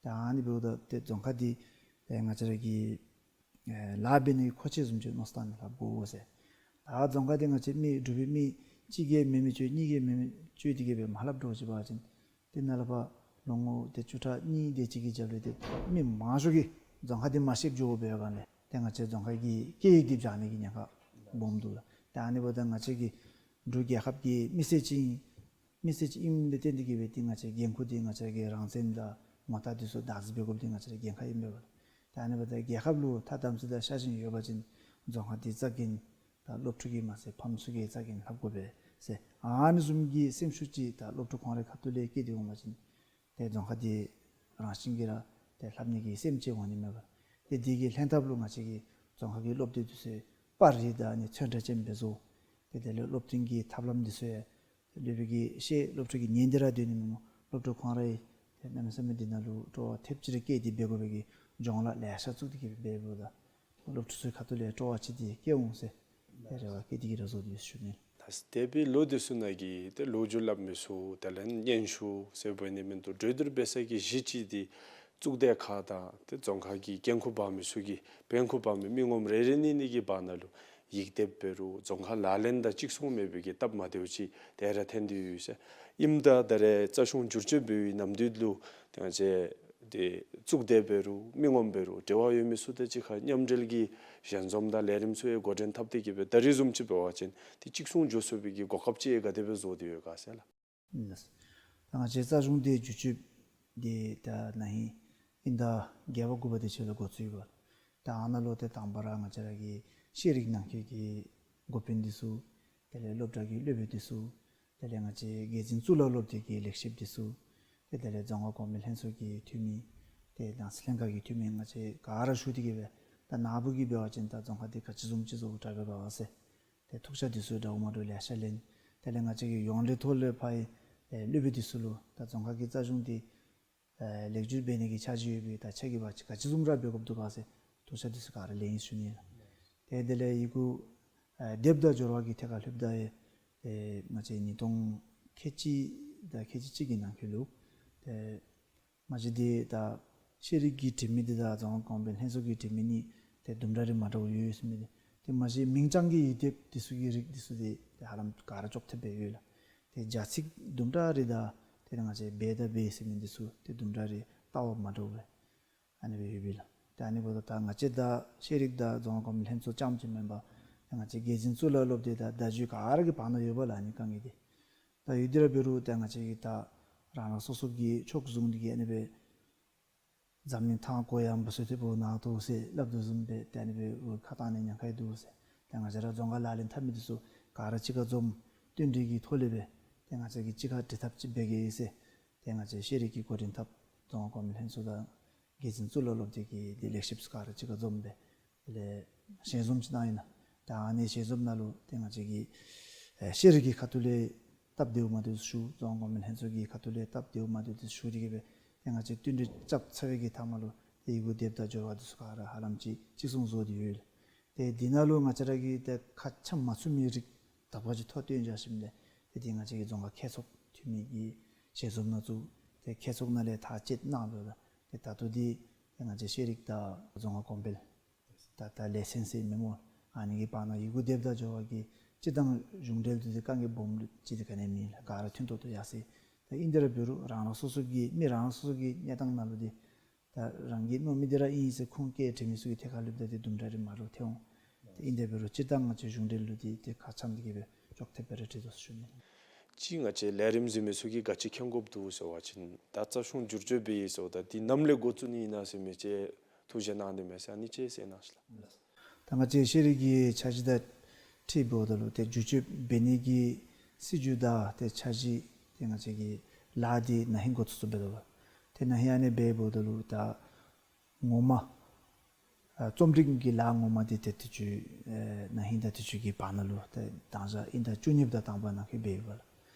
ད་ཨ་ནི་འབདཝ་ད་ཏེ་རྫོང་ཁ་འདི་ཏེ་ང་བཅས་ར་གི་ཨེ་ལཱ་འབད་ནི་མཁོ་ཆས་བཟུམ་ཅིག་མནོ་བསམ་བཏང་ནི་ལྷབ་དགོ་ཟེར། ད་རྫོང་ཁ་འདི་ང་བཅས་མི་འབྲུག་པའི་མི་གཅིག་གིས་མེན་མི་བཅོས་གཉིས་ཀྱིས་མེན་མི་བཅོས་ཏེ་གིས་སྦེ་མ་ལྷབ་འགྱོ་ཅི་འབད་བ་ཅིན་ཏེ་ནཱ་ལས་ཕར་ལོ་ངོ་ཏེ་བཅུ་ཕྲག་གཉིས་དེ་ཅིག་གི་རྒྱབ་ལས་ཏེ་མི་མང་ཤོས་ཀྱིས་རྫོང་ཁ་འདི་མ་ཤེསཔ་འགྱོ་བའི་སྒང་ལས་ཏེ་ང་བཅས་རྫོང་ཁ་གི་སྐད་ཡིག་འདི་བྱང་ནི་གི་ཉེན་ཁ་སྦོམ་འདུག་ལགས། ཏེ་ཨ་ནི་འབདཝ་ད་ང་བཅས་ཀྱི་འབྲུག་རྒྱལ་ཁབ་ཀྱི་མི་སེར་ཅིག་མི་སེར་ཅིག་ཨིནམ་ལས་བརྟེན་ཏེ་གིས་སྦེ་ཏེ་ང་བཅས་འགན་ཁུར་འདི་ང་བཅས་ཀྱི་རང་བཙན་དང་ངོ་རྟགས་འདི་ཚུ་བདག་འཛིན་འབད་དགོཔ་འདི་ང་བཅས་རའི་འགན་ཁག་ཨིན་པས་པ། ཏེ་ཨ་ནི་འབདཝ་ད་རྒྱལ་ཁབ་ལུ་ཐ་དམ་ཚིག་དང་ཤ་ཞེན་ཡོད་པ་ཅིན་རྫོང་ཁ་འདི་རྩ་འགེངས་ད་སློབ་ཕྲུག་གིས་མ་ཚད་ཕམ་ཚུ་གིས་རྩ་འགེངས་ལྷབ་དགོ་པས་ཟེར་ཨ་ནི་བཟུམ་གྱི་སེམས་ཤུགས་ཅིག་ད་སློབ་ཕྲུག་ཁོང་རའི་ཁ་ཐུག་ལས་སྐྱེས་ཏེ་འོང་པ་ཅིན་ཏེ་རྫོང་ཁ་འདི་རང་བཞིན་གྱིས་ར་ཏེ་ལྷབ་ནི་གི་སེམས་ཅིག་འོང་ནི་མས་པ། ཏེ་འདི་གི་ལྷན་ཐབས་ལུ་ང་བཅས་ཀྱི་རྫོང་ཁ་གི་སློབ་དེབ་འདི་ཚུ་པར་རིས་དང་ཨ་ནི་ཚོན་ཁྲ་ཅན་སྦེ་བཟོ། ཏེ་དེ་ལས་སློབ་སྟོན་གྱི་ཐབས་ལམ་འདི་ཚུ་ཡང་སློབ་དཔོན་གྱིས་ཤེས། སློབ་ཕྲུག་གིས་ཉན་ཏེ་ར་སྡོད་ནི་མེན་མས། སློབ་ཕྲུག་ཁོང་རའི་ གནམ་མེད་ས་མེད་འདི་ནང་ལུ་སྤྲོ་བ་ཐེབས་ཅིག་རེ་བསྐྱེད་དེ་འབད་དགོ་པའི་གི་སྦྱོང་ལཱ་ལེ་ཤ་བཙུགས་ཏེ་གི་འབདཝ་ད་སློབ་ཕྲུག་ཚུ་ཁ་ཐུག་ལས་སྤྲོ་བ་ཅིག་འདི་སྐྱེ་འོང་ཟེར་རེ་བ་བསྐྱེད་དེ་གི་ར་བཟོ་སྟེ་ཡོད་ཟེར་ཞུ་ནི། ད་དེ་འབད་ལོ་འདི་ཚུ་ནང་གི་ཏེ་ལོ་རྒྱུས་སླབ་མི་ཚུ་དེ་ལས་སྙན་ཞུ་ཟེར་འབད་ནི་མིན་འདུག། གྲོས་བསྡུར་འབད་ས་གི་གཞི་ཅིག་འདི་གཙུག་སྡེ་ཁག་དང་ཏེ་རྫོང་ཁག་གི་འགན་ཁུར་འབག་མི་ཚུ་གིས་འབད་ཁུར་འབག་མི་མི་ངོམ་རེ་རེ་གཉིས་གཉིས་ཀྱི་བར་ན་ལུ་ཡིག་འདེབས་འབད་རུང་རྫོང་ཁ་ལག་ལེན་དང་གཅིག་མཚུངས་མེད་པའི་གི་སྟབས་མ་བདེཝ་ཅིག་དེ་ར་ཐོན་ཏེ་ཡོད་ཟེར། ཨིནམ་ད་ད་རེས་རྩ་གཞུང་བསྒྱུར་བཅོས་འབད་བའི་ནམ་དུས་ལུ་ཏེ་ང་བཅས་ཏེ་གཙུག་སྡེ་འབད་རུང་མི་ངོམ་འབད་རུང་འབྲེལ་བ་ཡོད་མི་ཚུ་དང་གཅིག་ཁར་མཉམ་འབྲེལ་གྱི་ཞལ་འཛོམས་དང་ལས་རིམ་ཚུ་ཡང་འགོ་འདྲེན་འཐབ་སྟེ་གི་འབད་ད་རིས་བཟུམ་ཅིག་འབད་བ་ཅིན་ཏེ་གཅིག་མཚུངས་འགྱོ་ཚུགས་པའི་གི་གོ་སྐབས་ཅིག་ག་དེ་སྦེ་བཟོ་སྟེ་ཡོད་ག་ཟེར་ལགས། ལགས། ད་ང་བཅས་རྩ་གཞུང་འདི་བསྒྱུར་བཅོས་འདི་ད་ན་ཧིང་ཨིན་ཟླ་བརྒྱད་པ་དགུ་པ་དེ་ཅིག་ལུ་འགོ་བཙུགས་ཡོདཔ། ད་ཨ་ནཱ་ལུ་ཏེ་དང་པ་ར་ང་བཅས་ར་གི་ཤེས་རིག་ནང་འཁོད་ཀྱི་འགོ་དཔོན་འདི་ཚུ་དེ་ལས་སློབ་གྲྭ་གི་སློབ་དཔོན་འདི་ཚུ་དེ་ལས་ང་བཅས་འགན་འཛིན་གཙུག་ལག་སློབ་སྡེ་གི་ལས་བྱེདཔ་འདི་ཚུ་ཏེ་དེ་ལས་རྫོང་ཁ་གོང་འཕེལ་ལྷན་ཚོགས་ཀྱི་འཐུས་མི་ཏེ་ནང་སྲིད་ལྷན་ཁག་གི་འཐུས་མི་ང་བཅས་ག་ར་ཞུ་སྟེ་གི་འབད་ད་ནཱ་བུ་གིས་འབད་བ་ཅིན་ད་རྫོང་ཁ་འདི་ག་ཅི་བཟུམ་ཅིག་བཟོ་དགོཔ་འདྲ་འབད་ག་ཟེར་ཏེ་ཐུགས་འཆར་འདི་ཚུ་འདྲཝ་མ་འདྲཝ་ལེ་ཤ་ལེན། དེ་ལས་ང་བཅས་ཀྱི་ཡོངས་འབྲེལ་ཐོག་ལས་ཕར་ཨེ་སློབ་དཔོན་འདི་ཚུ་ལུ་ད་རྫོང་ཁ་གི་རྩ་གཞུང་འདི་ཨེ་ལེགས་བསྒྱུར་འབད་ནི་གི་འཆར་གཞི་ཡོད་པས། ད་ཁྱེད་ཀྱིས་འབད་བ་ཅིན་ག་ཅི་བཟུམ་ར་འབད་དགོཔ་འདུག་ག་ཟེར་ཐུགས་འཆར་འདི་ཚུ་ག་ར་ལེན་ཡི་ཞུ་ནི་ལགས། ཏེ་དེ་ལས་ཡི་གུ་ཨེ་དེབ་དང་སྦྱོར་བ་གི་ཐད་ཁར་ལྷོདཔ་ད་ཨེ་ཏེ་ང་བཅས་ཉིས་སྟོང་ཁལ་གཅིག་དང་ཁལ་གཅིག་གཅིག་གི་ནང་འཁོད་ལུ་ཏེ་མ་གཞི་འདི་ད་ཤེས་རིག་གི་འབྲེལ་མི་འདི་དང་རྫོང་ཁ་གོང་འཕེལ་ལྷན་ཚོགས་ཀྱི་འབྲེལ་མི་གཉིས་ཏེ་དུམ་གྲ་རེ་མ་འདྲཝ་ཡོད་ཟེར་མི་འདི། ཏེ་མ་གཞི་མིང་རྐྱང་གི་ཡིག་དེབ་འདི་ཚུ་གི་རིགས་འདི་ཚུ་འདི་ཏེ་ཧ་ལམ་ག་ར་ཅོག་འཐདཔ་སྦེ་ཡོད་ལགས། ཏེ་སྦྱར་ཚིག་དུམ་གྲ་རེ་དང་ཏེ་ང་བཅས་འབད་དང་འབདཝ་ཟེར་མི་འདི་ཚུ་ཏེ་དུམ་གྲ་རེ་ལྟ་བ་མ་འདྲཝ་སྦེ་ཨ་ནི་སྦེ་ཡོད་པས་ལགས། ཏེ་ཨ་ནི་འབདཝ་ད་ད་ང་བཅས་ད་ཤེས་རིག་དང་རྫོང་ཁ་གོང་འཕེལ་ལྷན་ཚོགས་རྐྱངམ་ཅིག་མེན་པར་ཏེ་ང་བཅས་འགན་འཛིན་གཙུག་ལག་སློབ་སྡེ་དང་བརྡ་བརྒྱུད་ག་ར་གི་བར་ན་ཡོད་པས་ལགས། ཨ་ནི་གང་གི་འདི་ད་ཡོད་དེ་ར་འབད་རུང་ཏེ་ང་བཅས་ཀྱིས་ད་རང་རང་སོ་སོ་གི་ཕྱོགས་བཟུང་སྟེ་གི་ཨ་ནི་སྦེ་འཛམ་གླིང་ཐང་གོ་ཡངས་པ་སུ་ཐེབས་པོ་ནག་ཏོ་ཟེར་སླབ་དོ་བཟུམ་སྦེ་ཏེ་ཨ་ནི་སྦེ་འོ་ཁ་བཏང་ནི་ཉེན་ཁ་ཡང་འདུག་ཟེར། ཏེ་ང་བཅས་ར་རྫོང་ཁ་ལག་ལེན་འཐབ་མི་འདི་ཚུ་ག་ར་གཅིག་ཁར་འཛོམས་བསྟུན་གྲོས་ཀྱི་ཐོག་ལས་སྦེ་ཏེ་ང་བཅས་ཀྱིས་གཅིག་ཁར་འབྲེལ་ཐག་ཅིག་འབད་གེ་ཟེར། ཏེ་ང་བཅས་ཤེས་རིག་གི་འགོ་འདྲེན་འཐབ་རྫོང་ཁ་གོང་འཕེལ་ལྷན་ཚོགས་དང་འགན་འཛིན་གཙུག་ལག་སློབ་སྡེ་གི་ཏེ་ལས་བྱེདཔ་ཚུ་ག་ར་གཅིག་ཁར་འཛོམས་སྦེ་དེ་ལས་ཞལ་འཛོམས་ཅིག་གནང་ཡི་ན། ད་ཨ་ནི་ཞལ་འཛོམས་ནང་ལུ་ཏེ་ང་བཅས་ཀྱིས་ཨེ་ཤེས་རིག་གི་ཁ་ཐུག་ལས་སྟབས་བདེཝ་མ་བདེཝ་ཞུ། རྫོང་ཁ་གོང་འཕེལ་ལྷན་ཚོགས་ཀྱི་ཁ་ཐུག་ལས་སྟབས་བདེཝ་མ་བདེཝ་འདི་ཞུ་སྟེ་གི་སྦེ་ཏེ་ང་བཅས་བསྟུན་གྲོས་རྐྱབ་ཚར་བའི་གི་མཐའ་མ་ལུ་ཏེ་ཡི་གུ་དེབ་དང་སྦྱོར་བ་འདི་ཚུ་ག་ར་ཧ་ལམ་ཅིག་གཅིག་མཚུངས་བཟོ་སྟེ་ཡོད་ལགས། ཏེ་འདི་ནང་ལུ་ང་བཅས་ར་གིས་ཏེ་ཁ་འཆམ་མ་ཚུགས་མི་རིགས་དག་པ་ཅིག་ཐོ་བཏོན་བཞག་ཞིནམ་ལས་ཏེ་འདི་ང་བཅས་ཀྱི་རྫོང་ཁ་ཁྱད་ཚོགས་འཐུས་མི་གི་ཞལ་འཛོམས་ནང་བཙུགས། ཏེ་ཁྱད་ཚོགས་ནང་ལས་ཐག་བཅད་གནང་འབདཝ་ད་ཏེ་ད་ལྟོ་འདི་ཏེ་ང་བཅས་ཤེས་རིག་དང་རྫོང་ཁ་གོང་འཕེལ་ད་ད་ལས་ཚན་ཟེར་མི་སྨོ། ཨ་ནི་གི་བར་ན་ཡི་གུ་དེབ་དང་སྦྱོར་བ་གི་སྤྱིར་བཏང་གཞུང་འབྲེལ་དུ་ཏེ་དཀའ་ངལ་སྦོམ་ཅིག་ཏེ་ག་ནི་མེད་ལགས། ག་ར་མཐུན་ཏོག་ཏོ་ཡར་སོ་ཡི། ད་ཨིན་དེ་ར་འབད་རུང་རང་རང་སོ་སོ་གི་མི་རང་རང་སོ་སོ་གི་གནས་སྟངས་ནང་ལུ་ཏེ་ད་རང་གིས་མནོ་མི་འདི་ར་ཨིན་ཟེར་ཁུངས་སྐྱེལ་དྲི་མི་ཚུ་གི་ཐད་ཁར་ལྷོདཔ་ད་ཏེ་དུམ་གྲ་རེ་མ་འདྲཝ་ཐོན་འོང་། ཏེ་ཨིན་དེ་འབད་རུང་སྤྱིར་བཏང་ང་བཅས་གཞུང་འབྲེལ་ལུ་ཏེ་ཏེ་ཁ་འཆམ་སྟེ་གི་སྦེ་ཅོག་འཐདཔ་སྦེ་ར་འགྲིག་དོ་ཟེར་ཞུ་ནི། ཅིག་ང་བཅས་ལས་རིམ་གཟིགས་མི་ཚུ་གིས་ག་ཅི་མཁྱེན་དགོཔ་འདུག་ཟེར་བ་ཅིན་ད་རྩ་གཞུང་བསྒྱུར་བཅོས་འབད་ཡི་ཟེརཝ་ད་འདི་ནམ་ལས་འགོ་བཙུགས་ནི་ཨིན་ན་ཟེར་མི་ཅིག་ཐུགས་བཞེད་གནང་སྟེ་མས་ཟེར། ཨ་ནི་ཅིག་གསལ་གནང་ཤིག་ལགས། ད་ང་བཅས་ཤེས་རིག་གི་འཆར་གཞི་དང་འཁྲིལ་འབདཝ་ད་ལུ་ཏེ་བསྒྱུར་བཅོས་འབད་ནི་གི་སྲིད་བྱུས་དང་ཏེ་འཆར་གཞི་ཏེ་ང་བཅས་ཀྱི་ལཱ་འདི་ན་ཧིང་འགོ་བཙུགས་ཚུགས་འབད་དོ་བ། ཏེ་ན་ཧིང་ཨ་ནི་འབད་འབདཝ་ད་ལུ་ད་ངོ་མ་ཨ་རྩོམ་སྒྲིག་གི་ལཱ་ངོ་མ་འདི་ཏེ་དུས་ཅི་ཨེ་ན་ཧིང་དང་དུས་ཅི་གི་བར་ན་ལུ་ཏེ་དང་ཞག་ཨིན་ཟླ་བཅུ་གཉིས་པ་དང་དང་པ་ནང་འཁོད་འབད་ཡོདཔ་ལགས།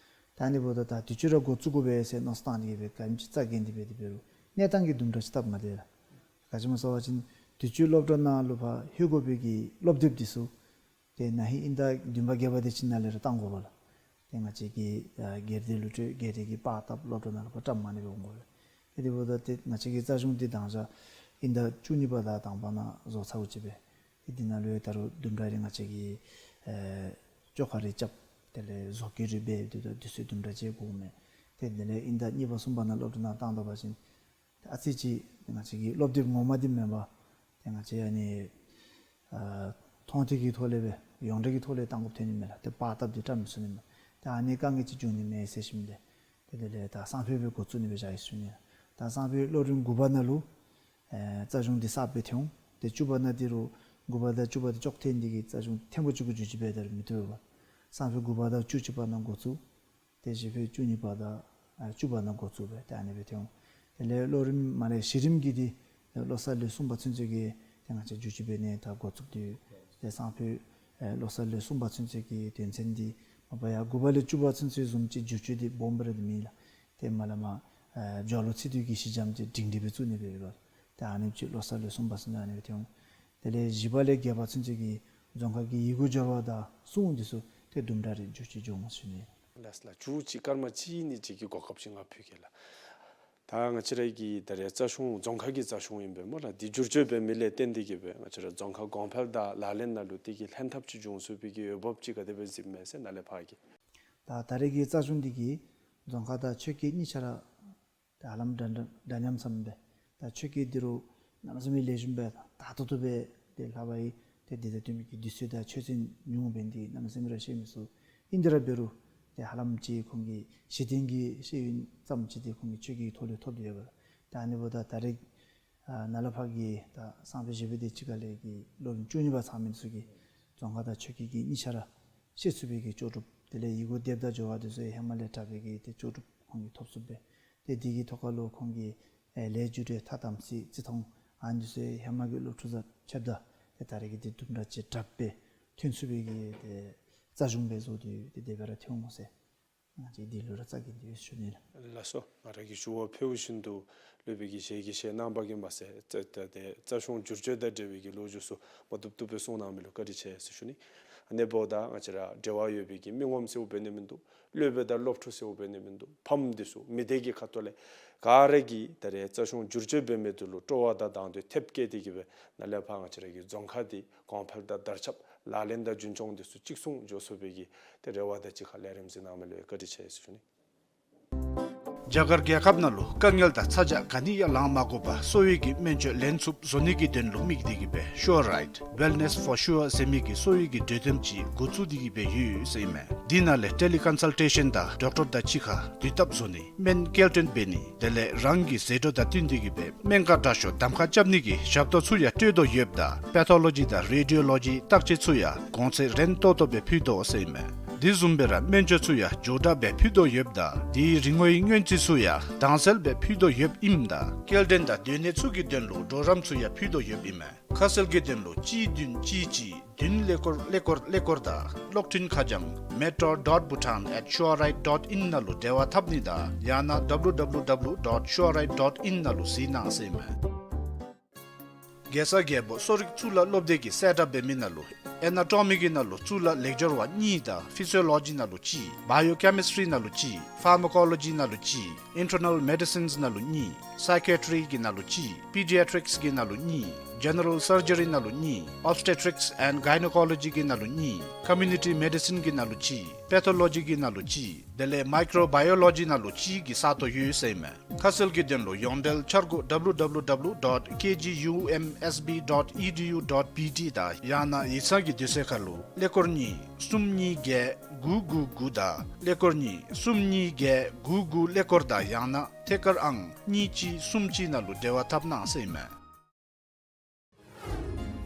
ད་ཨ་ནི་འབདཝ་ད་ད་དུས་ཅི་ར་འགོ་བཙུགས་དགོ་པས་ཟེར་མནོ་བསམ་བཏང་སྟེ་གི་སྦེ་ག་ཅི་རྩ་འགེངས་ཏེ་འབད་དེ་འབད་རུང་གནས་སྟངས་ཀྱིས་དུམ་གྲ་ཅིག་སྟབས་མ་བདེ་ལགས། ག་ཅི་སྨོ་ཟེར་བ་ཅིན་དུས་ཅི་སློབ་གྲྭ་ནང་ལུ་ཕར་ལྷོད་དགོ་པའི་གི་སློབ་དེབ་འདི་ཚུ་ཏེ་ན་ཧིང་ཨིན་ཟླ་བདུན་པ་བརྒྱད་པ་དེ་ཅིག་ནང་ལས་ར་བཏང་དགོ་པས་ལགས། ཏེ་ང་བཅས་ཀྱིས་ཨ་སྒེར་སྡེ་ལུ་སྤྲོད། སྒེར་སྡེ་གིས་པར་བཏབ་སློབ་གྲྭ་ནང་ལུ་ཕར་བཀྲམ། ཨ་ནི་སྦེ་འོང་དགོ་པས། ཏེ་དེ་འབདཝ་ད་ཏེ་ང་བཅས་ཀྱི་རྩ་གཞུང་འདི་དང་ཞག་ཨིན་ཟླ་བཅུ་གཉིས་པ་དང་དང་པ་ནང་བཟོ་ཚརཝ་ཅིག་སྦེ། ཏེ་འདི་ནང་ལུ་ཡང་ད་རུང་དུམ་གྲ་རེ་ང་བཅས་ཀྱིས་ཨེ་བཅོ་ཁ་རེ་རྐྱབ། དེ་ལས་བཟོ་བཀོད་རེ་འབད་དེ་ད་དུས་ཚོད་དུམ་གྲ་ཅིག་འགོརཝ་མས། ཏེ་དེ་ལས་ཨིན་ཟླ་གཉིས་པ་གསུམ་པ་ནང་སློབ་གྲྭ་ནང་བཏང་ད་པ་ཅིན་ཨ་ཙི་ཅིག་ང་བཅས་ཀྱི་སློབ་དེབ་ངོ་མ་འདི་མེན་པར་ཏེ་ང་བཅས་ཨ་ནི་ཨ་མཐོང་ཐོས་ཀྱི་ཐོག་ལས་སྦེ་ཡོངས་འབྲེལ་གྱི་ཐོག་ལས་བཏང་དགོཔ་ཐོན་ནི་མས་ལགས། ཏེ་པར་བཏབ་སྟེ་བཀྲམ་མི་ཚུགས་ནི་མས། ཏེ་ཨ་ནི་དཀའ་ངལ་ཅིག་འབྱུང་ནི་མས་ཟེར་ཞིནམ་ལས་ཏེ་དེ་ལས་ད་སང་ཕོད་སྦེ་འགོ་བཙུགས་ནི་སྦེ་བཞག་ཡི་ཟེར་ཞུ་ནི། ད་སང་ཕོད་སློབ་རིམ་དགུ་པ་ནང་ལུ་ཨེ་རྩ་གཞུང་འདི་གསརཔ་སྦེ་ཐོན་འོང་། ཏེ་བཅུ་པ་ནང་འདི་རུང་དགུ་པ་དང་བཅུ་པ་འདི་ཅོག་འཐདཔ་འདི་གིས་རྩ་གཞུང་ཐེངས་པོ་གཅིག་གུ་བསྒྱུར་བཅོས་འབད་ད་རུང་མི་བཏུབ་པས། སང་ཕོད་དགུ་པ་དང་བཅུ་གཅིག་པ་ནང་འགོ་བཙུགས། ཏེ་གཞེས་ཕོད་བཅུ་གཉིས་པ་དང་ཨ་བཅུ་པ་ནང་འགོ་བཙུགས་སྦེ་ཏེ་ཨ་ནི་སྦེ་ཐོན་འོང་། དེ་ལས་སློབ་རིམ་མ་ལས་གཞི་རིམ་གྱི་འདི་ཏེ་བློ་གསར་ལོ་གསུམ་པ་ཚུན་ཚོད་ཀྱི་ཏེ་ང་བཅས་བསྒྱུར་བཅོས་འབད་ནི་ད་འགོ་བཙུགས་ཏེ་ཡོད། ཏེ་སང་ཕོད་ཨེ་བློ་གསར་ལོ་གསུམ་པ་ཚུན་ཚོད་ཀྱི་དོན་ཚན་འདི་མ་པ་ཡང་དགུ་པ་ལས་བཅུ་པ་ཚུན་ཚོད་བཟུམ་ཅིག་བསྒྱུར་བཅོས་འདི་སྦོམ་སྦེ་ར་འདི་མེད་ལགས། ཏེ་མ་ལས་མར་ ཨ་སྦྱོར་ཀློག་ཚིག་སྡུད་ཀྱི་ཞི་འཇམ་ཅིག་སྒྲིང་སྒྲི་སྦེ་བཙུགས་ནི་སྦེ་ཡོདཔ། ཏེ་ཨ་ནི་ཅིག་ལོ་གསར་ལོ་གསུམ་པ་ཚུན་ཚོད་ཨ་ནི་སྦེ་ཐོན་འོང་། དེ་ལས་བཞི་པ་ལས་བརྒྱད་པ་ཚུན་ཚོད་ཀྱི་རྫོང་ཁ་གི་ཡི་གུ་སྦྱོར་བ་དང་སྲུང་འདི་ཚུ་ཏེ་དུམ་གྲ་རེ་མཇུག་ཅིག་འགྱོ་འོང་ཟེར་ཞུ་ནི། ལགས་ལགས། མཇུག་ཅིག་སྐར་མ་གཅིག་གཉིས་ཅིག་གི་གོ་སྐབས་ཅིག་ང་ཕུལ་གེ་ལགས། ད་ང་བཅས་ར་གི་ད་རེས་རྩ་གཞུང་རྫོང་ཁ་གི་རྩ་གཞུང་ཨིན་པས་སྨོ་ལགས། འདི་བསྒྱུར་བཅོས་འབད་མི་ལས་བརྟེན་ཏེ་གིས་སྦེ་ང་བཅས་ར་རྫོང་ཁ་གོང་འཕེལ་དང་ལག་ལེན་ནང་ལུ་དེ་གི་ལྷན་ཐབས་ཅིག་འབྱུང་ཚུགས་པའི་གི་འོས་འབབ་ཅིག་ག་དེ་སྦེ་གཟིགསཔ་མས་ཟེར་ནཱ་ལས་ཕར་གི། ད་ད་རེས་ཀྱི་རྩ་གཞུང་འདི་གིས་རྫོང་ཁ་དང་ཆོས་སྐྱིད་གཉིས་ཆ་ར་ད་ཧ་ལམ་འདྲ་འདྲ་འདྲ་མཉམ་ཙམ་སྦེ། ད་ཆོས་སྐྱིད་འདི་རུང་གནམ་མེད་ས་མེད་ལེགས་ཤོམ་སྦེ་དང་ཏོག་ཏོ་སྦེ་ཏེ་ལྷག་པའི་ཏེ་འདི་ད་ལྟོ་མི་གི་དུས་ཚོད་དང་ཆོས་ཚན་ཉུང་འབད་ནི་འདི་གནམ་མེད་ས་མེད་ར་ཤེས་མི་ཚུགས། ཨིན་དེ་ར་འབད་རུང་ཏེ་ཧ་ལམ་ཅིག་ཁོང་གི་གཞི་རྟེན་གྱི་ཤེས་ཡོན་ཙམ་ཅིག་ཏེ་ཁོང་གིས་ཆོས་ཀྱི་ཐོག་ལས་ཐོབ་སྟེ་ཡོདཔ། ད་ཨ་ནི་འབདཝ་ད་ད་རེས་ཨ་ནཱ་ལས་ཕར་གྱི་ད་གསང་སྤྱོད་བཞི་པའི་སྡེ་གཅིག་ཁ་ལས་ཀྱི་སློབ་རིམ་བཅུ་གཉིས་པ་ཚང་མི་ཚུ་གིས་རྫོང་ཁ་དང་ཆོས་སྐྱིད་ཀྱི་གཉིས་ཆ་ར་ཤེས་ཚུགས་པའི་གི་ལྕོགས་གྲུབ། དེ་ལས་ཡི་གུ་དེབ་དང་སྦྱོར་བ་འདི་ཚུ་ཧེ་མ་ལས་དྲག་པའི་གི་ཏེ་ལྕོགས་གྲུབ་ཁོང་གིས་ཐོབ་ཚུགསཔ་སྦེ། ཏེ་འདི་གི་ཐོག་ཁ་ལུ་ཁོང་གིས་ཨེ་ལས་རྒྱུ་འབྲས་ཐ་དམ་ཚིག་བརྩི་མཐོང་ཨ་ནི་ཚུ་ཧེ་མ་གི་སློབ་ཕྲུག་ཚུ་ཕྱདཔ་ད་ཏེ་ད་རེས་ཀྱི་འདི་དུམ་གྲ་ཅིག་དྲག་སྦེ་ཐོན་ཚུགས་པའི་གི་ཏེ་རྩ་གཞུང་སྦེ་བཟོ་སྟེ་ཏེ་དེ་སྦེ་ར་ཐོན་འོང་ཟེར། ང་བཅས་འདི་ལུ་ར་རྩ་འགེངས་ཏེ་ཡོད་ཟེར་ཞུ་ནི་ལགས། ལགས་སོ། ང་ར་གིས་ཞུ་བ་ཕུལཝ་བཞིན་དུ་སློབ་དཔོན་གྱིས་ཞལ་གྱིས་བཞེས་གནང་པ་གིས་མ་ཚད་ཏེ་ཏེ་རྩ་གཞུང་བསྒྱུར་བཅོས་དང་འབྲེལ་བའི་གི་ལོ་རྒྱུས་ཚུ་མ་བཏུབ་བཏུབ་སྦེ་གསུངས་གནང་མི་ལུ་བཀའ་དྲིན་ཆེ་ཟེར་ཞུ་ནི། ཨ་ནི་འབདཝ་ད་ང་བཅས་ར་འབྲེལ་བ་ཡོད་པའི་གི་མི་ངོམ་ཟེརཝ་འབད་ནི་མིན་འདུག། སློབ་དཔོན་དང་སློབ་ཕྲུག་ཟེརཝ་འབད་ནི་མིན་འདུག། ཕམ་འདི་ཚུ་མི་སྡེ་གི་ཁ་ཐུག་ལས་ག་ར་གིས་ད་རེས་རྩ་གཞུང་བསྒྱུར་བཅོས་འབད་མི་འདི་ལུ་སྤྲོ་བ་དང་དང་དོད་ཐེབས་བསྐྱེད་དེ་གིས་སྦེ་ནཱ་ལས་ཕར་ང་བཅས་ར་གི་རྫོང་ཁ་འདི་གོང་འཕེལ་དང་དར་ཁྱབ་ལག་ལེན་དང་རྒྱུན་སྐྱོང་འདི་ཚུ་གཅིག་མཚུངས་འགྱོ་ཚུགས་པའི་གི་ཏེ་རེ་བ་དང་གཅིག་ཁར་ལས་རིམ་གཟིགས་གནང་མི་ལུ་བཀའ་དྲིན་ཆེ་ཟེར་ཞུ་ནི། རྒྱ་གར་རྒྱལ་ཁབ་ནང་ལུ་དཀའ་ངལ་དང་ཚ་གྱང་ག་ནི་ཡང་ལང་མ་དགོ་པར་གསོ་བའི་གི་སྨན་བཅོས་ལེན་ཚུགསཔ་བཟོ་ནི་གི་དོན་ལུ་དམིགས་ཏེ་གིས་སྦེ་Sure Right Wellness for Sure ཟེར་མི་གི་གསོ་བའི་གི་གྲོས་སྡོམ་ཅིག་འགོ་བཙུགས་ཏེ་གིས་སྦེ་ཡོད་ཟེར་ཨིན་མས། འདི་ནང་ལས་ཊེ་ལི་ཀོན་སཱལ་ཊེ་ཤཱན་དང་ཌོག་ཊར་དང་གཅིག་ཁར་དུས་བཏབ་བཟོ་ནི། སྨན་སྐྱེལ་འདྲེན་འབད་ནི། དེ་ལས་རང་གི་ཟད་འགྲོ་དང་བསྟུན་ཏེ་གིས་སྦེ་སྨན་ཁང་དྲག་ཤོས་གདམ་ཁ་རྐྱབ་ནི་གི་ཞབས་ཏོག་ཚུ་ཡང་སྤྲོད་དོ་ཡོདཔ་ད་པེ་ཐོ་ལོ་ཇི་དང་རེ་ཌི་ཡོ་ལོ་ཇི་བརྟག་དཔྱད་ཚུ་ཡང་གོང་ཚད་རན་ཏོག་ཏོ་སྦེ་ཕུལ་དོ་ཟེར་ཨིན་མས། དེ་བཟུམ་སྦེ་ར་སྨན་བཅོས་ཚུ་ཡང་མགྱོགས་དྲགས་སྦེ་ཕུལ་དོ་ཡོདཔ་ད་དེའི་རིན་གོང་གི་སྔོན་རྩིས་ཚུ་ཡང་དྭངས་གསལ་སྦེ་ཕུལ་དོ་ཡོདཔ་ཨིནམ་ད་སྐྱེལ་འདྲེན་དང་སྡོད་གནས་ཚུ་གི་དོན་ལུ་གྲོགས་རམ་ཚུ་ཡང་ཕུལ་དོ་ཡོདཔ་ཨིན་མས། ཁ་གསལ་གྱི་དོན་ལུ་གཅིག་བདུན་གཅིག་གཅིག་བདུན་ཀླད་ཀོར་ཀླད་ཀོར་ཀླད་ཀོར་དང་གློག་འཕྲིན་ཁ་བྱང་metro dot bhutan at sure right dot in ནང་ལུ་འབྲེལ་བ་འཐབ་ནི་དང་ཡང་ན་www dot sure right dot in ནང་ལུ་གཟིགས་གནང་ཟེར་ཨིན་མས། རྒྱལ་ས་རྒྱལ་པོ་གསོ་རིག་གཙུག་ལག་སློབ་སྡེ་གིས་གསལ་བསྒྲགས་འབད་མི་ནང་ལུ་ཨེ་ན་ཊོ་མི་གི་ནང་ལུ་གཙུག་ལག་ལེགས་སྦྱོར་བ་གཉིས་དང་ཕི་སི་ཡོ་ལོ་ཇི་ནང་ལུ་གཅིག། བའི་ཡོ་ཀེ་མིསི་ཊི་རི་ནང་ལུ་གཅིག། ཕར་མ་ཀོ་ལོ་ཇི་ནང་ལུ་གཅིག། ཨིན་ཊར་ནལ་མེ་ཌི་སིནསི་ནང་ལུ་གཉིས། སའི་ཀེ་ཊི་རི་གི་ནང་ལུ་གཅིག། པི་ཌི་ཡ་ཊི་རིཀསི་གི་ནང་ལུ་གཉིས། ཇེ་ནེ་རལ་སར་ཇི་རི་ནང་ལུ་གཉིས། ཨོབ་སི་ཊེ་ཊི་རིཀསི་ཨེནཌ་གའི་ནོ་ཀོ་ལོ་ཇི་གི་ནང་ལུ་གཉིས། ཀོ་མིའུ་ནི་ཊི་མེ་ཌི་སིན་གི་ནང་ལུ་གཅིག། པེ་ཐོ་ལོ་ཇི་གི་ནང་ལུ་གཅིག། དེ་ལས་མའི་ཀྲོ་བའི་ཡོ་ལོ་ཇི་ནང་ལུ་གཅིག་གི་ས་སྟོང་ཡོད་ཟེར་ཨིན་མས། ཁ་གསལ་གྱི་དོན་ལུ་ཡོངས་འབྲེལ་འཆར་སྒོ་www dot kgumsb dot edu dot bt དང་ཡང་ན་ཡིག་ཚང་གི་དུས་ཚོད་ཁར་ལུ་ཀླད་ཀོར་གཉིས་གསུམ་གཉིས་བརྒྱད་དགུ་དགུ་དགུ་དང་ཀླད་ཀོར་གཉིས་གསུམ་གཉིས་བརྒྱད་དགུ་དགུ་ཀླད་ཀོར་དང་ཡང་ན་ཐད་ཀར་ཨང་གཉིས་གཅིག་གསུམ་གཅིག་ནང་ལུ་འབྲེལ་བ་འཐབ་གནང་ཟེར་ཨིན་མས།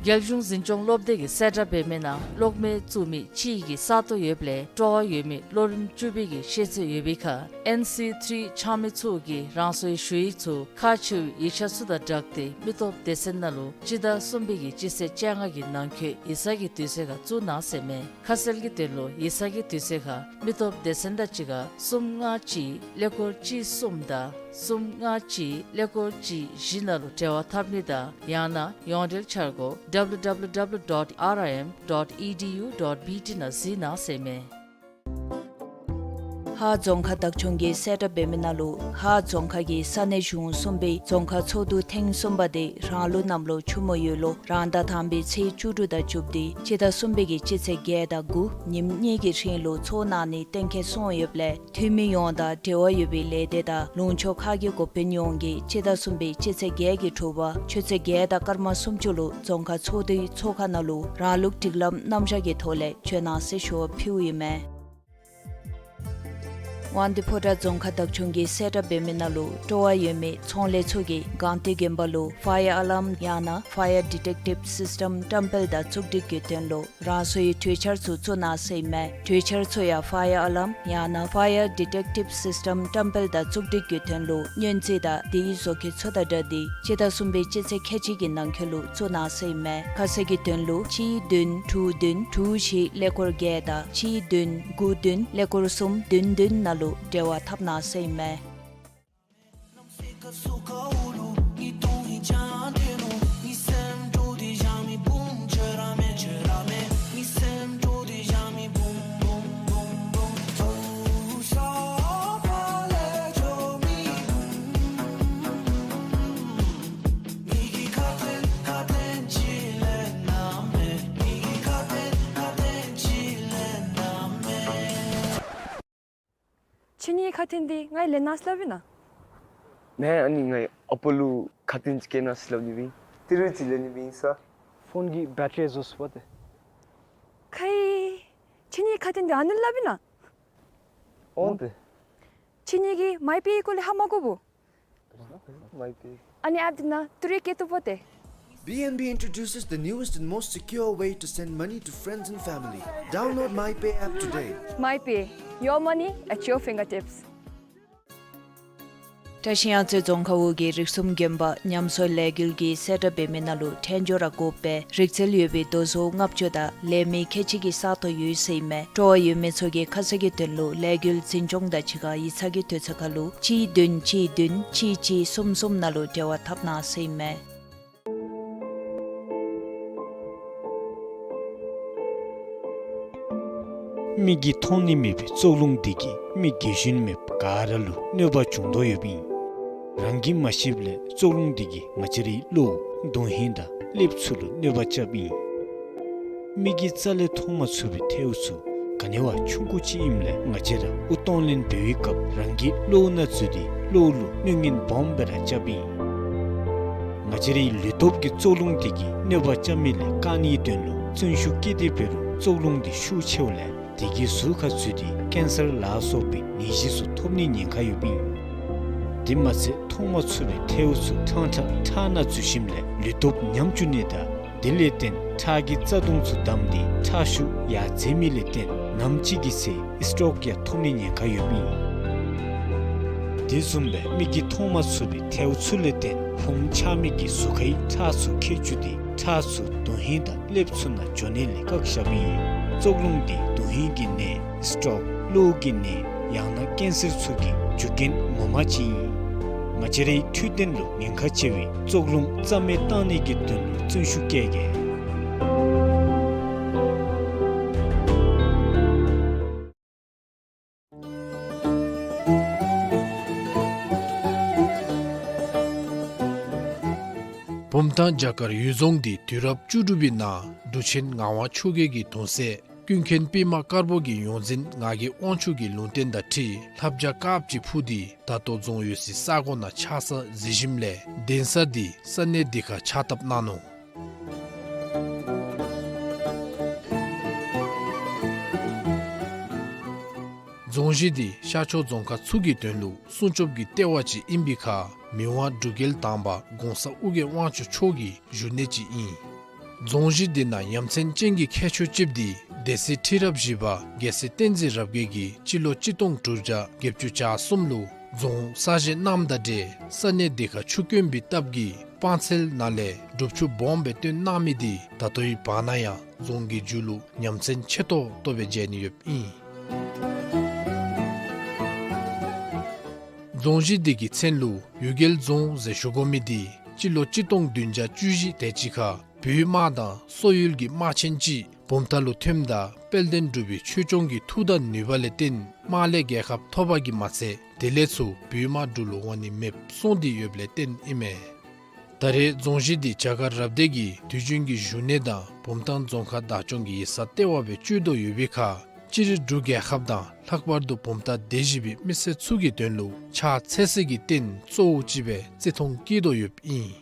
རྒྱལ་གཞུང་འཛིན་སྐྱོང་སློབ་སྡེ་གིས་གསལ་བསྒྲགས་འབད་མི་ནང་གློག་མེ་བཙུགས་མི་གཅིག་གི་ས་སྟོང་ཡོདཔ་ལས་སྤྲོ་བ་ཡོད་མི་སློབ་རིམ་བཅུ་པའི་གི་ཤེས་ཚད་ཡོད་པའི་ཁར་ཨེན་སི་ཐི་རི་འཆང་མི་ཚུ་གིས་རང་སོའི་ཞུ་ཡིག་ཚུ་ཁག་ཆེ་བའི་ཡིག་ཆ་ཚུ་དང་སྦྲགས་ཏེ་མི་སྟོབས་སྡེ་ཚན་ནང་ལུ་སྤྱི་ཟླ་གསུམ་པའི་གི་སྤྱི་ཚེས་བཅོ་ལྔ་གི་ནང་འཁོད་ཡིག་ཚང་གི་དུས་ཚོད་ཁར་བཙུགས་གནང་ཟེར་ཨིན་མས། ཁ་གསལ་གྱི་དོན་ལུ་ཡིག་ཚང་གི་དུས་ཚོད་ཁར་མི་སྟོབས་སྡེ་ཚན་དང་གཅིག་ཁར་གསུམ་ལྔ་གཅིག་ཀླད་ཀོར་གཅིག་གསུམ་དང་གསུམ་ལྔ་གཅིག་ཀླད་ཀོར་གཅིག་བཞི་ནང་ལུ་འབྲེལ་བ་འཐབ་ནི་དང་ཡང་ན་ཡོངས་འབྲེལ་འཆར་སྒོ་www dot R I M dot edu dot B T ནང་གཟིགས་གནང་ཟེར་ཨིན་མས། ཧཱ་རྫོང་ཁག་བདག་སྐྱོང་གིས་གསལ་བསྒྲགས་འབད་མི་ནང་ལུ་ཧཱ་རྫོང་ཁག་གི་ས་གནས་གཞུང་གསུམ་པའི་རྫོང་ཁག་ཚོགས་འདུ་ཐེངས་གསུམ་པ་དེ་རང་ལུགས་གནམ་ལོ་ཆུ་མོ་ཡོས་ལོ་རང་ཟླ་དང་པའི་ཚེས་བཅུ་དྲུག་དང་བཅུ་བདུན་སྤྱི་ཟླ་གསུམ་པའི་གི་སྤྱི་ཚེས་བརྒྱད་དང་དགུ་ཉིནམ་གཉིས་ཀྱི་རིང་ལུ་ཚོགས་གནང་ནི་གཏན་འཁེལ་སོང་ཡོདཔ་ལས་འཐུས་མི་ཡོངས་དང་འབྲེལ་བ་ཡོད་པའི་ལས་སྡེ་དང་ལུང་ཕྱོགས་ཁག་གི་འགོ་དཔོན་ཡོངས་ཀྱིས་སྤྱི་ཟླ་གསུམ་པའི་སྤྱི་ཚེས་བརྒྱད་ཀྱི་དྲོ་པ་ཆུ་ཚོད་བརྒྱད་དང་སྐར་མ་སུམ་ཅུ་ལུ་རྫོང་ཁག་ཚོགས་འདུའི་ཚོགས་ཁང་ནང་ལུ་རང་ལུགས་སྒྲིག་ལམ་རྣམ་གཞག་གི་ཐོག་ལས་བྱོན་གནང་ཟེར་ཞུ་བ་ཕུལཝ་ཨིན་མས། དབང་འདུས་ཕོ་བྲང་རྫོང་ཁག་བདག་སྐྱོང་གིས་གསལ་བསྒྲགས་འབད་མི་ནང་ལུ་སྤྲོ་བ་ཡོད་མི་ཚོང་ལས་ཚུ་གིས་སྒང་སྟེང་དགོན་པ་ལུ་ཕ་ཡར་ཨ་ལཱརམ་ཡང་ན་Fire Detective System བཀྲམ་སྤེལ་དང་བཙུགས་སྒྲིག་གི་དོན་ལུ་རང་སོའི་གྲོས་འཆར་ཚུ་བཙུགས་གནང་ཟེར་ཨིན་མས། གྲོས་འཆར་ཚུ་ཡང་Fire Alarm ཡང་ན་Fire Detective System བཀྲམ་སྤེལ་དང་བཙུགས་སྒྲིག་གི་དོན་ལུ་སྙན་ཚིག་དང་དེའི་བཟོ་བཀོད་ཚུ་དང་སྦྲགས་ཏེ་སྤྱི་ཟླ་གསུམ་པའི་སྤྱི་ཚེས་ཁལ་གཅིག་གི་ནང་འཁོད་ལུ་བཙུགས་གནང་ཟེར་ཨིན་མས། ཁ་གསལ་གྱི་དོན་ལུ་གཅིག་བདུན་དྲུག་བདུན་དྲུག་བཞི་ཀླད་ཀོར་བརྒྱད་དང་གཅིག་བདུན་དགུ་བདུན་ཀླད་ཀོར་གསུམ་བདུན་བདུན་ནང་ལུ་འབྲེལ་བ་འཐབ་གནང་ཟེར་ཨིན་མས། ཁྱེད་གཉིས་ཁ་ཐུན་འདི་ང་ལེན་གནང་ཟེར་སླབ་ཨིན་ན། མེན། ཨ་ནི་ང་ཨ་པ་ལུ་ཁ་ཐུན་ཅིག་བསྐྱལ་གནང་ཟེར་སླབ་ནི་སྦེ་ཨིན། ཏི་རུ་ཅིག་ལེན་ནི་སྦེ་ཨིན་ས། ཕོན་གྱི་བེ་ཊ་རི་རྫོགས་སོ་པ་ཏེ། ཁེ། ཁྱེད་གཉིས་ཁ་ཐུན་འདི་ཨ་ནི་སླབ་ཨིན་ན། འོང་ཏེ། ཁྱེད་གཉིས་ཀྱིས་མའི་པེ་སྐོར་ལས་ཧ་མ་གོ་བོ། མའི་པེ། ཨ་ནི་ཨེཔ་འདི་ནང་ཏི་རུ་བསྐྱལ་བཏུབ་པ་ཏེ། B N B introduces the newest and most secure way to send money to friends and family. Download MyPay app today. MyPay, your money at your fingertips. བཀྲིས་གཡང་རྩེ་རྫོང་ཁག་འོག་གི་རིགས་གསུམ་དགོན་པ་ཉམས་གསོ་ལས་འགུལ་གྱིས་གསལ་བསྒྲགས་འབད་མི་ནང་ལུ་ཕྲེང་སྦྱོར་ར་དགོ་པའི་རིག་རྩལ་ཡོད་པའི་རྡོ་བཟོ་ལྔ་བཅུ་དང་ལས་མི་ཁལ་གཅིག་གི་ས་སྟོང་ཡོད་ཟེར་ཨིན་མས། སྤྲོ་བ་ཡོད་མི་ཚུ་གིས་ཁ་གསལ་གྱི་དོན་ལུ་ལས་འགུལ་འཛིན་སྐྱོང་དང་གཅིག་ཁར་ཡིག་ཚང་གི་དུས་ཚོད་ཁར་ལུ་གཅིག་བདུན་གཅིག་བདུན་གཅིག་གཅིག་གསུམ་གསུམ་ནང་ལུ་འབྲེལ་བ་འཐབ་གནང་ཟེར་ཨིན་མས། མིག་གིས་མཐོང་ནི་མེད་པའི་བཙོག་རླུང་འདི་གིས་མི་དགེ་བཞིན་མེད་པ་ག་ར་ལུ་གནོད་པ་བྱུང་དོ་ཡོདཔ་ཨིན། རང་གིས་མ་ཤེསཔ་ལས་བཙོག་རླུང་འདི་གིས་ང་བཅས་རའི་བློ་དོན་ཧིང་དང་ཀླདཔ་ཚུ་ལུ་གནོད་པ་རྐྱབ་ཨིན། མིག་གིས་རྩ་ལས་མཐོང་མ་ཚུགས་པའི་ཐལཝ་ཚུ་ག་ནི་བ་ཆུང་ཀུ་ཅིག་ཨིནམ་ལས་ང་བཅས་ར་དབུགས་གཏོང་ལེན་འབད་བའི་སྐབས་རང་གི་བློ་ནང་འཛུལ་ཏེ་བློ་ལུ་གནོད་ངན་སྦོམ་སྦེ་ར་རྐྱབ་ཨིན། ང་བཅས་རའི་ལུས་སྟོབས་ཀྱི་བཙོག་རླུང་འདི་གིས་གནོད་པ་རྐྱབ་མི་ལས་བཀག་ནིའི་དོན་ལུ་བརྩོན་ཤུགས་བསྐྱེད་དེ་འབད་རུང་བཙོག་རླུང་འདི་ཤུགས་ཆེཝ་ལས་དེ་གིས་ཟུར་ཁར་འཛུལ་ཏེ་ཀེན་སར་ལ་སོགས་པའི་ནད་གཞི་ཚུ་ཐོབ་ནིའི་ཉེན་ཁ་ཡོདཔ་ཨིན། དེ་མ་ཚད་མཐོང་མ་ཚུགས་པའི་ཐལཝ་ཚུ་ཕྲང་ཕྲང་ཁྲག་ནང་འཛུལ་ཞིནམ་ལས་ལུས་སྟོབས་ཉམས་བཅུག་ནི་དང་དེ་ལས་བརྟེན་ཁྲག་གི་རྩ་ལྟུང་ཚུ་བསྡམས་ཏེ་ཁྲག་ཤུགས་ཡར་འཛེགས་མི་ལས་བརྟེན་ནམ་ཅིག་གི་ཚེ་སི་ཊོག་ཡང་ཐོབ་ནིའི་ཉེན་ཁ་ཡོདཔ་ཨིན། དེ་བཟུམ་སྦེ་མིག་གིས་མཐོང་མ་ཚུགས་པའི་ཐལཝ་ཚུ་ལས་བརྟེན་ཕུངམ་ཆགས་མི་གིས་ཟུར་ཁའི་ཁྲག་ཚུ་ཁྱེར་བཅུག་སྟེ་ཁྲག་ཚུ་དོན་ཧིང་དང་ཀླདཔ་ཚུ་ནང་འགྱོ་ནི་ལས་བཀག་བཞགཔ་ཨིན། བཙོག་རླུང་འདི་དོན་ཧིང་གི་ནད་སི་ཊོག་གློ་བོ་གི་ནད་ཡང་ན་ཀེན་སར་ཚུ་གི་རྒྱུ་རྐྱེན་ངོ་མ་ཅིག་ཨིན། ང་བཅས་རའི་འཕྲོད་བསྟེན་ལུ་ཉེན་ཁ་ཆེ་བའི་བཙོག་རླུང་རྩ་མེད་བཏང་ནི་གི་དོན་ལུ་བརྩོན་ཤུགས་བསྐྱེད་གེ། བུམ་ཐང་བྱ་དཀར་གཡུལ་རྫོང་འདི་དུས་རབས་བཅུ་དྲུག་པའི་ནང་འབྲུག་ཆེན་ངག་དབང་ཆོས་རྒྱལ་གྱི་གདུང་སྲས་ཀུན་མཁྱེན་པདྨ་དཀར་པོ་གི་ཡོངས་འཛིན་ངག་གི་དབང་ཕྱུག་གི་ལུང་བསྟན་དང་འཁྲིལ་ལྷ་བྱ་དཀརཔོ་ཅིག་འཕུར་ཏེ་ད་ལྟོ་རྫོང་ཡོད་སའི་ས་གོ་ནང་ཆགས་ས་གཟིགས་ཞིནམ་ལས་གདན་ས་འདི་ས་གནས་འདི་ཁར་ཕྱག་བཏབ་གནང་ནུག། རྫོང་གཞི་འདི་ཤར་ཕྱོགས་རྫོང་ཁག་ཚུ་གི་དོན་ལུ་སྲུང་སྐྱོབ་ཀྱི་ལྟེ་བ་ཅིག་ཨིན་པའི་ཁར་མི་དབང་འབྲུག་རྒྱལ་དང་པ་གོང་ས་ཨོ་རྒྱན་དབང་ཕྱུག་མཆོག་གི་བཞུགས་གནས་ཅིག་ཨིན། རྫོང་གཞི་འདི་ནང་ཡ་མཚན་ཅན་གྱི་ཁྱད་ཆོས་ཅིག་འདི་སྡེ་སྲིད་ཁྲི་རབས་བཞི་པ་རྒྱལ་སྲས་བསྟན་འཛིན་རབ་རྒྱས་ཀྱིས་སྤྱི་ལོ་གཅིག་སྟོང་དྲུག་བརྒྱ་བརྒྱད་ཅུ་གྱ་གསུམ་ལུ་རྫོང་གསར་བཞེངས་གནངམ་དང་འབྲེལ་ས་གནས་འདི་ཁར་ཆུ་དཀོན་པའི་སྟབས་ཀྱིས་སྤང་ཚལ་ནང་ལས་སྒྲུབ་ཆུ་སྦོམ་སྦེ་བཏོན་གནང་མི་འདི་ད་ལྟོའི་བར་ན་ཡང་རྫོང་གི་མཇུག་ལུ་ཡ་མཚན་ཆེ་ཏོག་ཏོ་སྦེ་མཇལ་ནི་ཡོདཔ་ཨིན། རྫོང་གཞི་འདི་གི་མཚན་ལུ་གཡུལ་རྒྱལ་རྫོང་ཟེར་ཞུ་དགོ་མི་འདི་སྤྱི་ལོ་གཅིག་སྟོང་བདུན་བརྒྱ་བཅུ་བཞི་དེ་ཅིག་ཁར་བོད་དམག་དང་སོག་ཡུལ་གྱི་དམག་ཆེན་ཅིག་བུམ་ཐང་ལུ་ཐོནམ་ད་དཔལ་ལྡན་འབྲུག་པའི་ཆོས་སྐྱོང་གི་མཐུ་དང་ནུས་པ་ལས་བརྟེན་དམག་ལས་རྒྱལ་ཁ་ཐོབ་པ་གིས་མ་ཚད་དེ་ལས་ཚུར་བོད་དམག་འབྲུག་ལུ་འོང་ནི་མེདཔ་སོང་སྟེ་ཡོདཔ་ལས་བརྟེན་ཨིན་མས། ད་རེས་རྫོང་གཞི་འདི་བྱ་དཀར་རབ་སྡེ་གི་དུས་རྒྱུན་གྱི་བཞུགས་གནས་དང་བུམ་ཐང་རྫོང་ཁག་བདག་སྐྱོང་གི་ཡིག་ཚང་ལྟེ་བ་སྦེ་སྤྱོད་དོ་ཡོད་པའི་ཁར་སྤྱིར་འབྲུག་རྒྱལ་ཁབ་དང་ལྷག་པར་དུ་བུམ་ཐང་སྡེ་བཞི་པའི་མི་སེར་ཚུ་གི་དོན་ལུ་ཕྱག་འཚལ་སའི་རྟེན་གཙོ་བོ་ཅིག་སྦེ་བརྩི་མཐོང་བསྐྱེད་དོ་ཡོདཔ་ཨིན།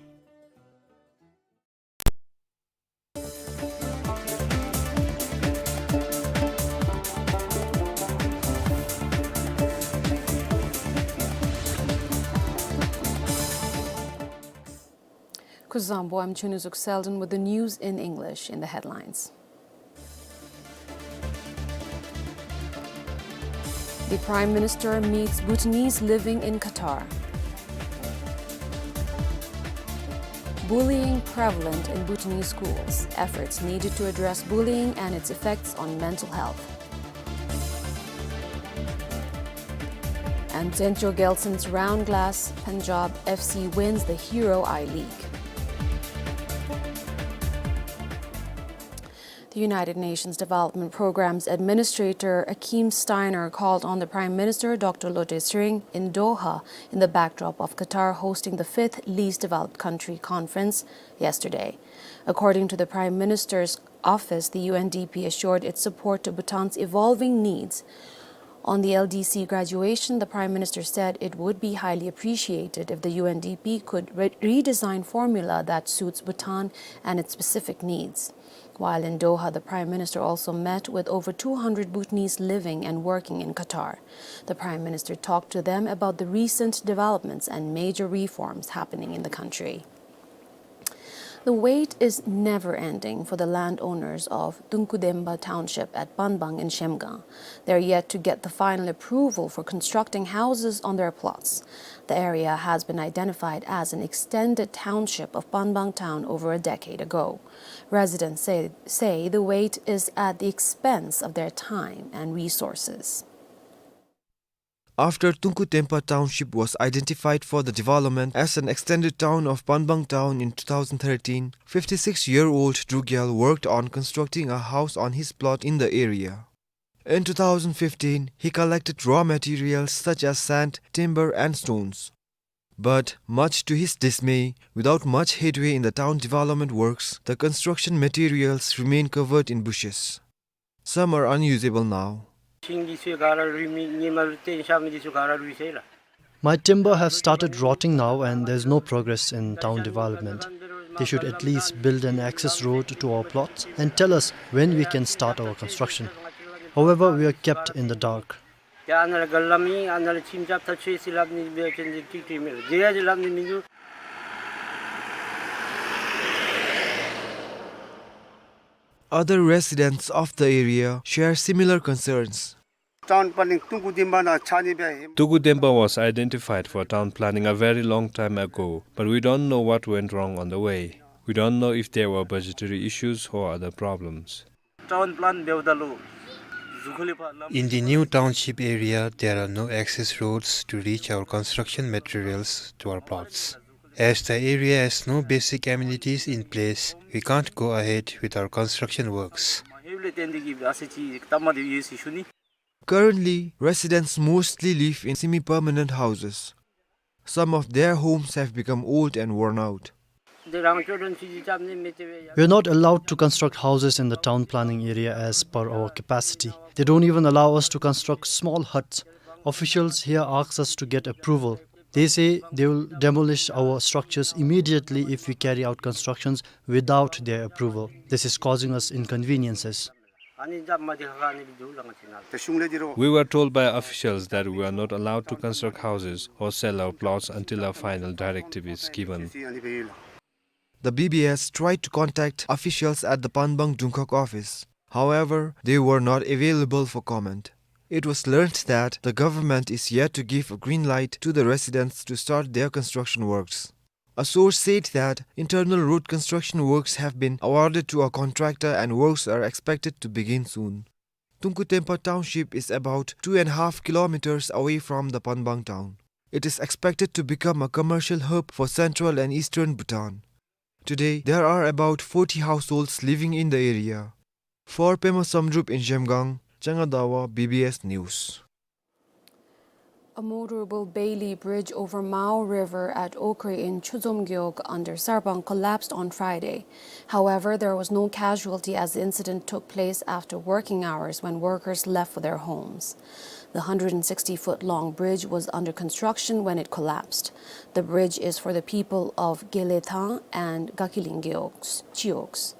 Kuzuzangpo, I'm Chunuzuk Selden with the news in English. In the headlines, the Prime Minister meets Bhutanese living in Qatar. Bullying prevalent in Bhutanese schools. Efforts needed to address bullying and its effects on mental health. And Zhencho Gelson's round glass, Punjab F C wins the Hero I-League. The United Nations Development Programme's Administrator Akim Steiner called on the Prime Minister, Doctor Lotay Tshering, in Doha in the backdrop of Qatar hosting the fifth Least Developed Country Conference yesterday. According to the Prime Minister's office, the U N D P assured its support to Bhutan's evolving needs On the L D C graduation, the Prime Minister said it would be highly appreciated if the U N D P could re-, redesign formula that suits Bhutan and its specific needs. While in Doha, the Prime Minister also met with over two hundred Bhutanese living and working in Qatar. The Prime Minister talked to them about the recent developments and major reforms happening in the country. The wait is never ending for the landowners of Tungkudemba Township at Panbang in Zhemgang. They're yet to get the final approval for constructing houses on their plots. The area has been identified as an extended township of Panbang town over a decade ago. Residents say, say the wait is at the expense of their time and resources. After Tungkudemba Township was identified for the development as an extended town of Panbang town in two thousand thirteen, fifty-six-year-old Drugyal worked on constructing a house on his plot in the area. In two thousand fifteen, he collected raw materials such as sand, timber, and stones. But, much to his dismay, without much headway in the town development works, the construction materials remain covered in bushes. Some are unusable now. My timber have started rotting now and there's no progress in town development. They should at least build an access road to our plots and tell us when we can start our construction. However, we are kept in the dark. Other residents of the area share similar concerns. Town planning Tungkudemba na chani be him. Tungkudemba was identified for town planning a very long time ago, but we don't know what went wrong on the way. We don't know if there were budgetary issues or other problems. Town plan be udalu. Zukhuli pa lam. In the new township area, there are no access roads to reach our construction materials to our plots. As the area has no basic amenities in place, we can't go ahead with our construction works. Currently, residents mostly live in semi-permanent houses. Some of their homes have become old and worn out. We are not allowed to construct houses in the town planning area as per our capacity. They don't even allow us to construct small huts. Officials here ask us to get approval. They say they will demolish our structures immediately if we carry out constructions without their approval. This is causing us inconveniences. We were told by officials that we are not allowed to construct houses or sell our plots until a final directive is given. The B B S tried to contact officials at the Panbang Dungkhag office. However, they were not available for comment. It was learned that the government is yet to give a green light to the residents to start their construction works. A source said that internal road construction works have been awarded to a contractor and works are expected to begin soon. Tungkudemba Township is about two and a half kilometers away from the Panbang town. It is expected to become a commercial hub for central and eastern Bhutan. Today, there are about forty households living in the area. For Pema Samdrup in Zhemgang, Changadawa, B B S News. A motorable Bailey Bridge over Mao River at Okre in Chuzom Gewog under Sarbang collapsed on Friday. However, there was no casualty as the incident took place after working hours when workers left for their homes. The hundred and sixty foot long bridge was under construction when it collapsed. The bridge is for the people of Gelethang and Gakiling Gewogs, Chiogs.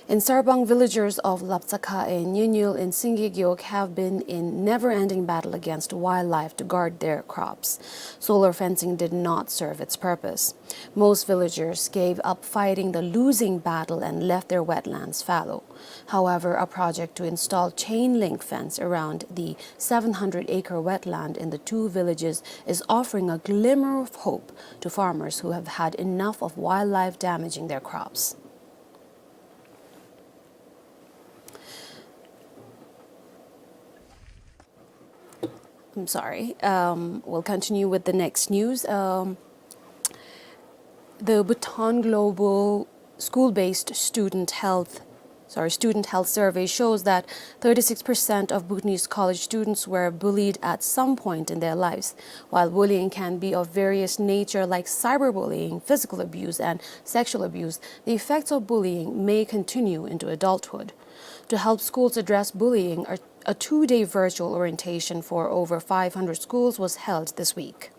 In Sarbang, villagers of Laptsakha and Nyenyul in Singye Gewog have been in never-ending battle against wildlife to guard their crops. Solar fencing did not serve its purpose. Most villagers gave up fighting the losing battle and left their wetlands fallow. However, a project to install chain link fence around the seven hundred acre wetland in the two villages is offering a glimmer of hope to farmers who have had enough of wildlife damaging their crops. I'm sorry. Um, we'll continue with the next news. Um, the Bhutan Global School-Based Student Health, sorry, Student Health Survey shows that thirty-six percent of Bhutanese college students were bullied at some point in their lives. While bullying can be of various nature like cyberbullying, physical abuse, and sexual abuse, the effects of bullying may continue into adulthood. To help schools address bullying, a, A two-day virtual orientation for over five hundred schools was held this week.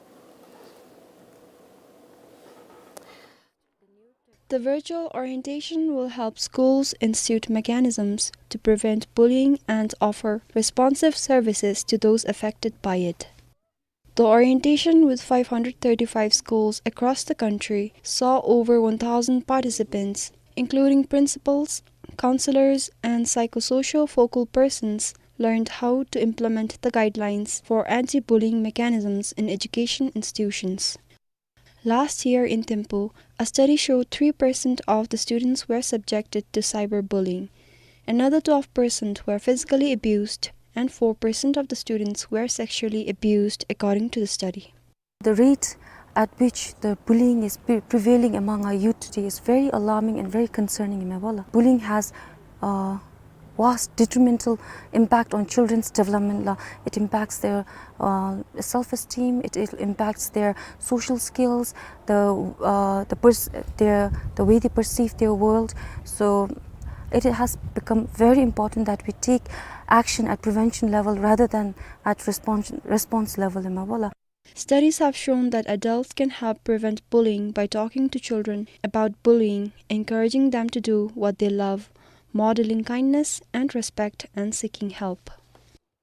The virtual orientation will help schools institute mechanisms to prevent bullying and offer responsive services to those affected by it. The orientation with five hundred thirty-five schools across the country saw over one thousand participants, including principals, counselors, and psychosocial focal persons, learned how to implement the guidelines for anti-bullying mechanisms in education institutions. Last year in Thimphu, a study showed three percent of the students were subjected to cyberbullying. Another twelve percent were physically abused, and four percent of the students were sexually abused, according to the study. The rate at which the bullying is pre-, prevailing among our youth today is very alarming and very concerning, ime bala. Bullying has, uh, vast detrimental impact on children's development la. It impacts their, uh, self-esteem, it, it impacts their social skills, the, uh, the pers-, their, the way they perceive their world. So it has become very important that we take action at prevention level rather than at response, response level, ime bala. Studies have shown that adults can help prevent bullying by talking to children about bullying, encouraging them to do what they love, modeling kindness and respect, and seeking help.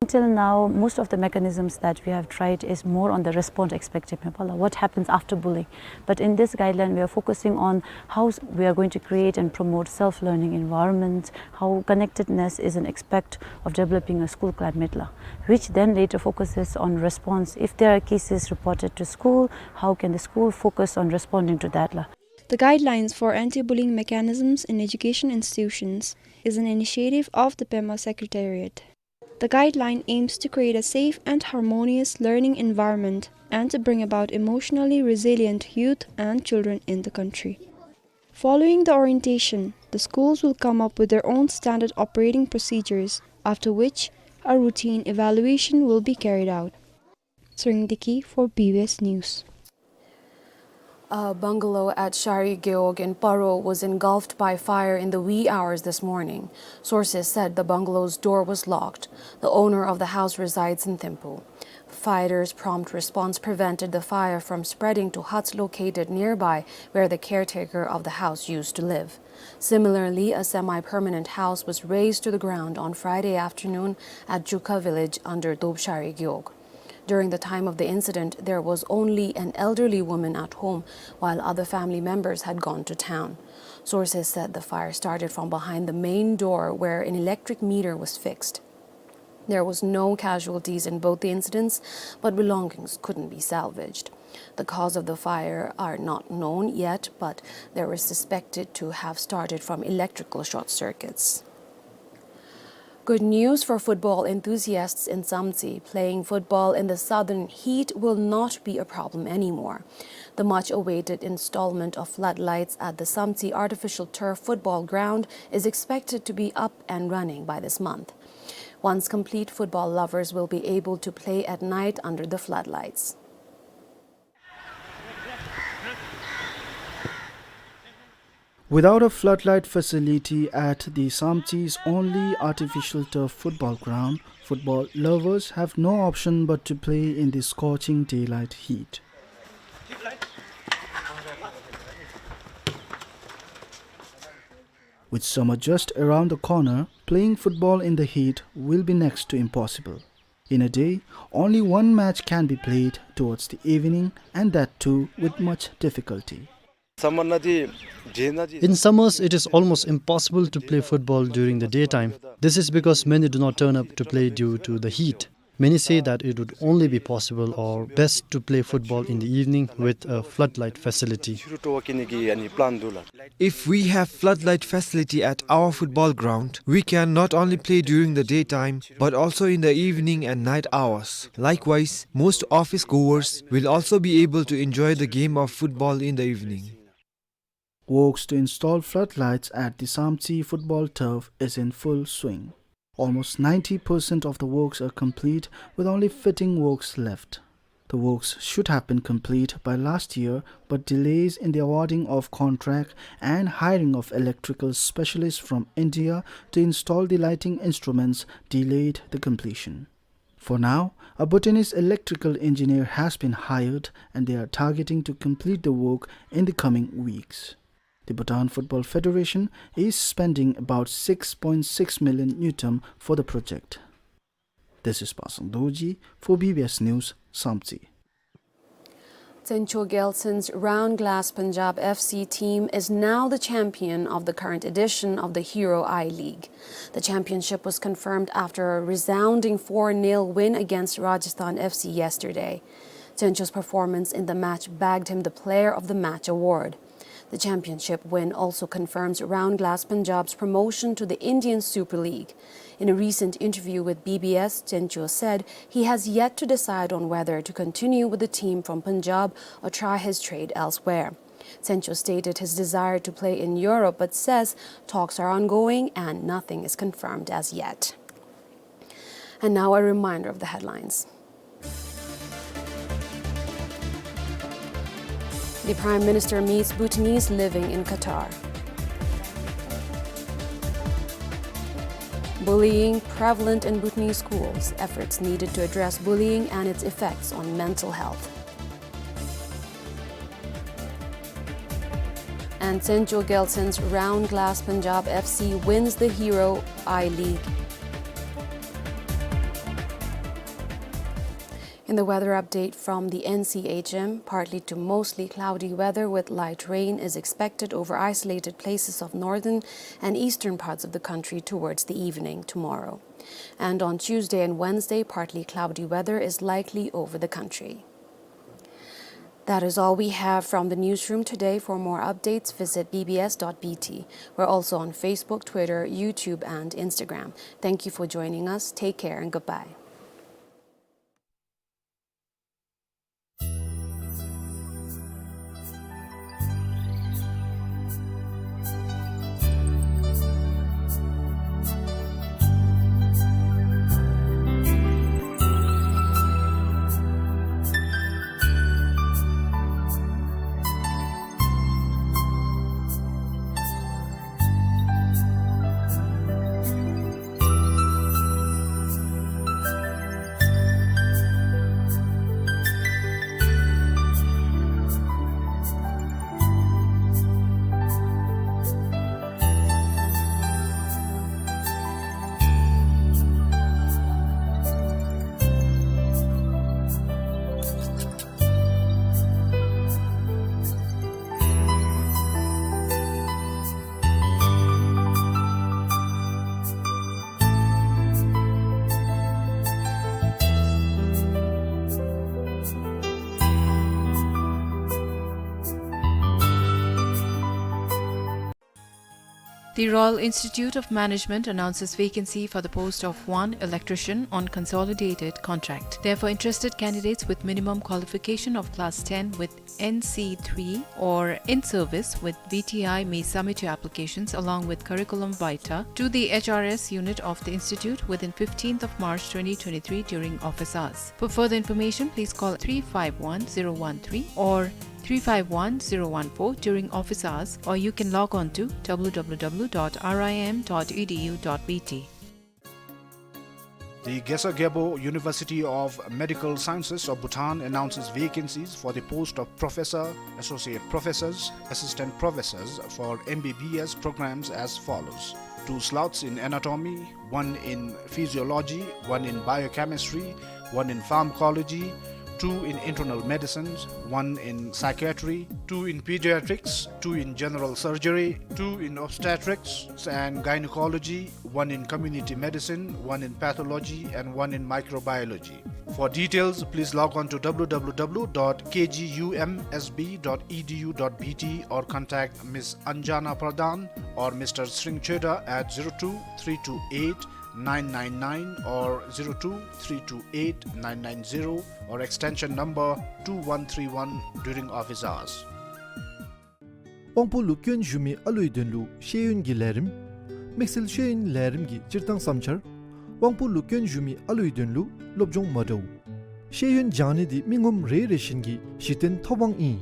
Until now, most of the mechanisms that we have tried is more on the response aspect, ime bala, what happens after bullying. But in this guideline, we are focusing on how s-, we are going to create and promote self-learning environment, how connectedness is an aspect of developing a school climate la, which then later focuses on response. If there are cases reported to school, how can the school focus on responding to that la? The guidelines for anti-bullying mechanisms in education institutions is an initiative of the PEMA Secretariat. The guideline aims to create a safe and harmonious learning environment and to bring about emotionally resilient youth and children in the country. Following the orientation, the schools will come up with their own standard operating procedures, after which a routine evaluation will be carried out. Tshering Deki for B B S News. A bungalow at Shari Gewog in Paro was engulfed by fire in the wee hours this morning. Sources said the bungalow's door was locked. The owner of the house resides in Thimphu. Fighters' prompt response prevented the fire from spreading to huts located nearby, where the caretaker of the house used to live. Similarly, a semi-permanent house was razed to the ground on Friday afternoon at Jukha village under Dopshari Gewog. During the time of the incident, there was only an elderly woman at home, while other family members had gone to town. Sources said the fire started from behind the main door, where an electric meter was fixed. There was no casualties in both the incidents, but belongings couldn't be salvaged. The cause of the fire are not known yet, but there is suspected to have started from electrical short circuits. Good news for football enthusiasts in Samtse. Playing football in the southern heat will not be a problem anymore. The much-awaited installment of floodlights at the Samtse artificial turf football ground is expected to be up and running by this month. Once complete, football lovers will be able to play at night under the floodlights. Without a floodlight facility at the Samtse's only artificial turf football ground, football lovers have no option but to play in the scorching daylight heat. With summer just around the corner, playing football in the heat will be next to impossible. In a day, only one match can be played towards the evening, and that too with much difficulty. In summers, it is almost impossible to play football during the daytime. This is because many do not turn up to play due to the heat. Many say that it would only be possible or best to play football in the evening with a floodlight facility. If we have floodlight facility at our football ground, we can not only play during the daytime, but also in the evening and night hours. Likewise, most office goers will also be able to enjoy the game of football in the evening. Works to install floodlights at the Samtse football turf is in full swing. Almost ninety percent of the works are complete, with only fitting works left. The works should have been complete by last year, but delays in the awarding of contract and hiring of electrical specialists from India to install the lighting instruments delayed the completion. For now, a Bhutanese electrical engineer has been hired and they are targeting to complete the work in the coming weeks. The Bhutan Football Federation is spending about six point six million ngultrum for the project. This is Pasang Dorji for B B S News, Samtse. Zhencho Gelson's Round Glass Punjab F C team is now the champion of the current edition of the Hero I-League. The championship was confirmed after a resounding four nil win against Rajasthan F C yesterday. Zhencho's performance in the match bagged him the Player of the Match award. The championship win also confirms Round Glass Punjab's promotion to the Indian Super League. In a recent interview with B B S, Zhencho said he has yet to decide on whether to continue with the team from Punjab or try his trade elsewhere. Zhencho stated his desire to play in Europe, but says talks are ongoing and nothing is confirmed as yet. And now a reminder of the headlines. The Prime Minister meets Bhutanese living in Qatar. Bullying prevalent in Bhutanese schools. Efforts needed to address bullying and its effects on mental health. And Zhencho Gelson's Round Glass Punjab F C wins the Hero I-League. In the weather update from the N C H M, partly to mostly cloudy weather with light rain is expected over isolated places of northern and eastern parts of the country towards the evening tomorrow. And on Tuesday and Wednesday, partly cloudy weather is likely over the country. That is all we have from the newsroom today. For more updates, visit B B S dot B T. We're also on Facebook, Twitter, YouTube, and Instagram. Thank you for joining us. Take care and goodbye. The Royal Institute of Management announces vacancy for the post of one electrician on consolidated contract. Therefore, interested candidates with minimum qualification of class ten with N C three or in service with B T I may submit your applications along with curriculum vitae to the H R S unit of the institute within fifteenth of March twenty twenty-three during office hours. For further information, please call three five one zero one three or three five one zero one four during office hours, or you can log on to W W W dot R I M dot E D U dot B T. The Gesar Gyalpo University of Medical Sciences of Bhutan announces vacancies for the post of professor, associate professors, assistant professors for M B B S programs as follows. Two slots in anatomy, one in physiology, one in biochemistry, one in pharmacology, two in internal medicines, one in psychiatry, two in pediatrics, two in general surgery, two in obstetrics and gynecology, one in community medicine, one in pathology, and one in microbiology. For details, please log on to W W W dot K G U M S B dot E D U dot B T or contact Miss Anjana Pradhan or Mister Sring Chheda at zero two three two eight nine nine nine or zero two three two eight nine nine zero or extension number two one three one during office hours. དབང་པོ་ལུ་སྐྱོན་ཞུགས་མི་ཨ་ལུའི་དོན་ལུ་ཤེས་ཡོན་གྱི་ལས་རིམ། དམིགས་བསལ་ཤེས་ཡོན་ལས་རིམ་གྱི་སྤྱིར་བཏང་བསམ་འཆར། དབང་པོ་ལུ་སྐྱོན་ཞུགས་མི་ཨ་ལུའི་དོན་ལུ་སློབ་སྦྱོང་མ་འདྲཝ། ཤེས་ཡོན་སྦྱང་ནི་འདི་མི་ངོམ་རེ་རེ་བཞིན་གྱི་གཞི་རྟེན་ཐོབ་དབང་ཨིན།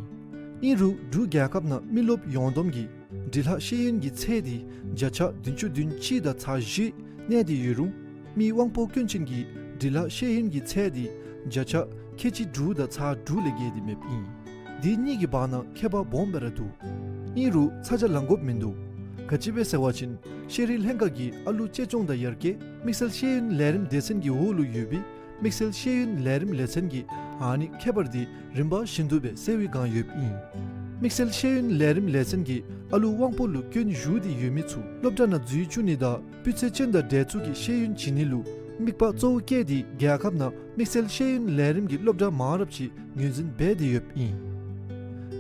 ཨིན་རུང་འབྲུག་རྒྱལ་ཁབ་ནང་མི་རློབས་ཡོངས་བསྡོམས་ཀྱི་འབྲི་ལྷག་ཤེས་ཡོན་གྱི་ཚད་འདི་བརྒྱ་ཆ་བདུན་ཅུ་དོན་གཅིག་དང་ཚག་བཞི་གནས་ཏེ་ཡོད་རུང་མི་དབང་པོ་སྐྱོན་ཅན་གྱི་འབྲི་ལྷག་ཤེས་ཡོན་གྱི་ཚད་འདི་བརྒྱ་ཆ་ཁལ་གཅིག་དྲུག་དང་ཚག་དྲུག་ལས་བརྒལ་ཏེ་མེདཔ་ཨིན། འདི་གཉིས་ཀྱི་བར་ན་ཁྱད་པར་སྦོམ་སྦེ་ར་འདུག། ཨིན་རུང་ཚ་གྱང་ལང་དགོཔ་མིན་འདུག། ག་ཅི་སྦེ་ཟེར་བ་ཅིན་ཤེས་རིག་ལྷན་ཁག་གིས་ཨ་ལུ་གཅེས་སྐྱོང་དང་ཡར་རྒྱས་དམིགས་བསལ་ཤེས་ཡོན་ལས་རིམ་སྡེ་ཚན་གྱི་འོག་ལུ་ཡོད་པའི་དམིགས་བསལ་ཤེས་ཡོན་ལས་རིམ་ལས་ཚན་གྱིས་ཨ་ནི་ཁྱད་པར་འདི་རིམ་པ་བཞིན་དུ་སྦེ་སེལ་བའི་བསྒང་ཡོདཔ་ཨིན། དམིགས་བསལ་ཤེས་ཡོན་ལས་རིམ་ལས་ཚན་གྱིས་ཨ་ལུ་དབང་པོ་ལུ་སྐྱོན་ཞུགས་ཏེ་ཡོད་མི་ཚུ་སློབ་གྲྭ་ནང་འཛུལ་བཅུག་ནི་དང་སྤུས་ཚད་ཅན་དང་འདྲ་མཉམ་གྱི་ཤེས་ཡོན་བྱིན་ནི་ལུ་དམིགས་པ་གཙོ་བོ་བསྐྱེད་དེ་རྒྱལ་ཁབ་ནང་དམིགས་བསལ་ཤེས་ཡོན་ལས་རིམ་གྱི་སློབ་གྲྭ་མང་རབས་ཅིག་ངོས་འཛིན་འབད་དེ་ཡོདཔ་ཨིན།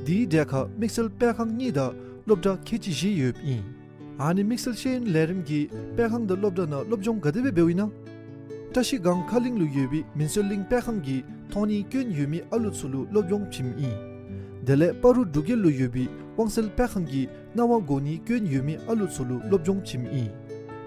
དེའི་གྲས་ཁར་དམིགས་བསལ་སྤེལ་ཁང་གཉིས་དང་སློབ་གྲྭ་ཁལ་གཅིག་བཞི་ཡོདཔ་ཨིན། ཨ་ནི་དམིགས་བསལ་ཤེས་ཡོན་ལས་རིམ་གྱི་སྤེལ་ཁང་དང་སློབ་གྲྭ་ནང་སློབ་སྦྱོང་ག་དེ་སྦེ་འབདཝ་ཨིན་ན། བཀྲ་ཤིས་སྒང་ཁ་གླིང་ལུ་ཡོད་པའི་མིན་སྲོལ་གླིང་སྤེལ་ཁང་གིས་མཐོང་ནི་སྐྱོན་ཡོད་མི་ཨ་ལུ་ཚུ་ལུ་སློབ་སྦྱོང་བྱིནམ་ཨིན། དེ་ལས་སྤ་རོ་འབྲུག་རྒྱལ་ལུ་ཡོད་པའི་དབང་སེལ་སྤེལ་ཁང་གིས་རྣ་བ་གོ་ནི་སྐྱོན་ཡོད་མི་ཨ་ལུ་ཚུ་ལུ་སློབ་སྦྱོང་བྱིནམ་ཨིན།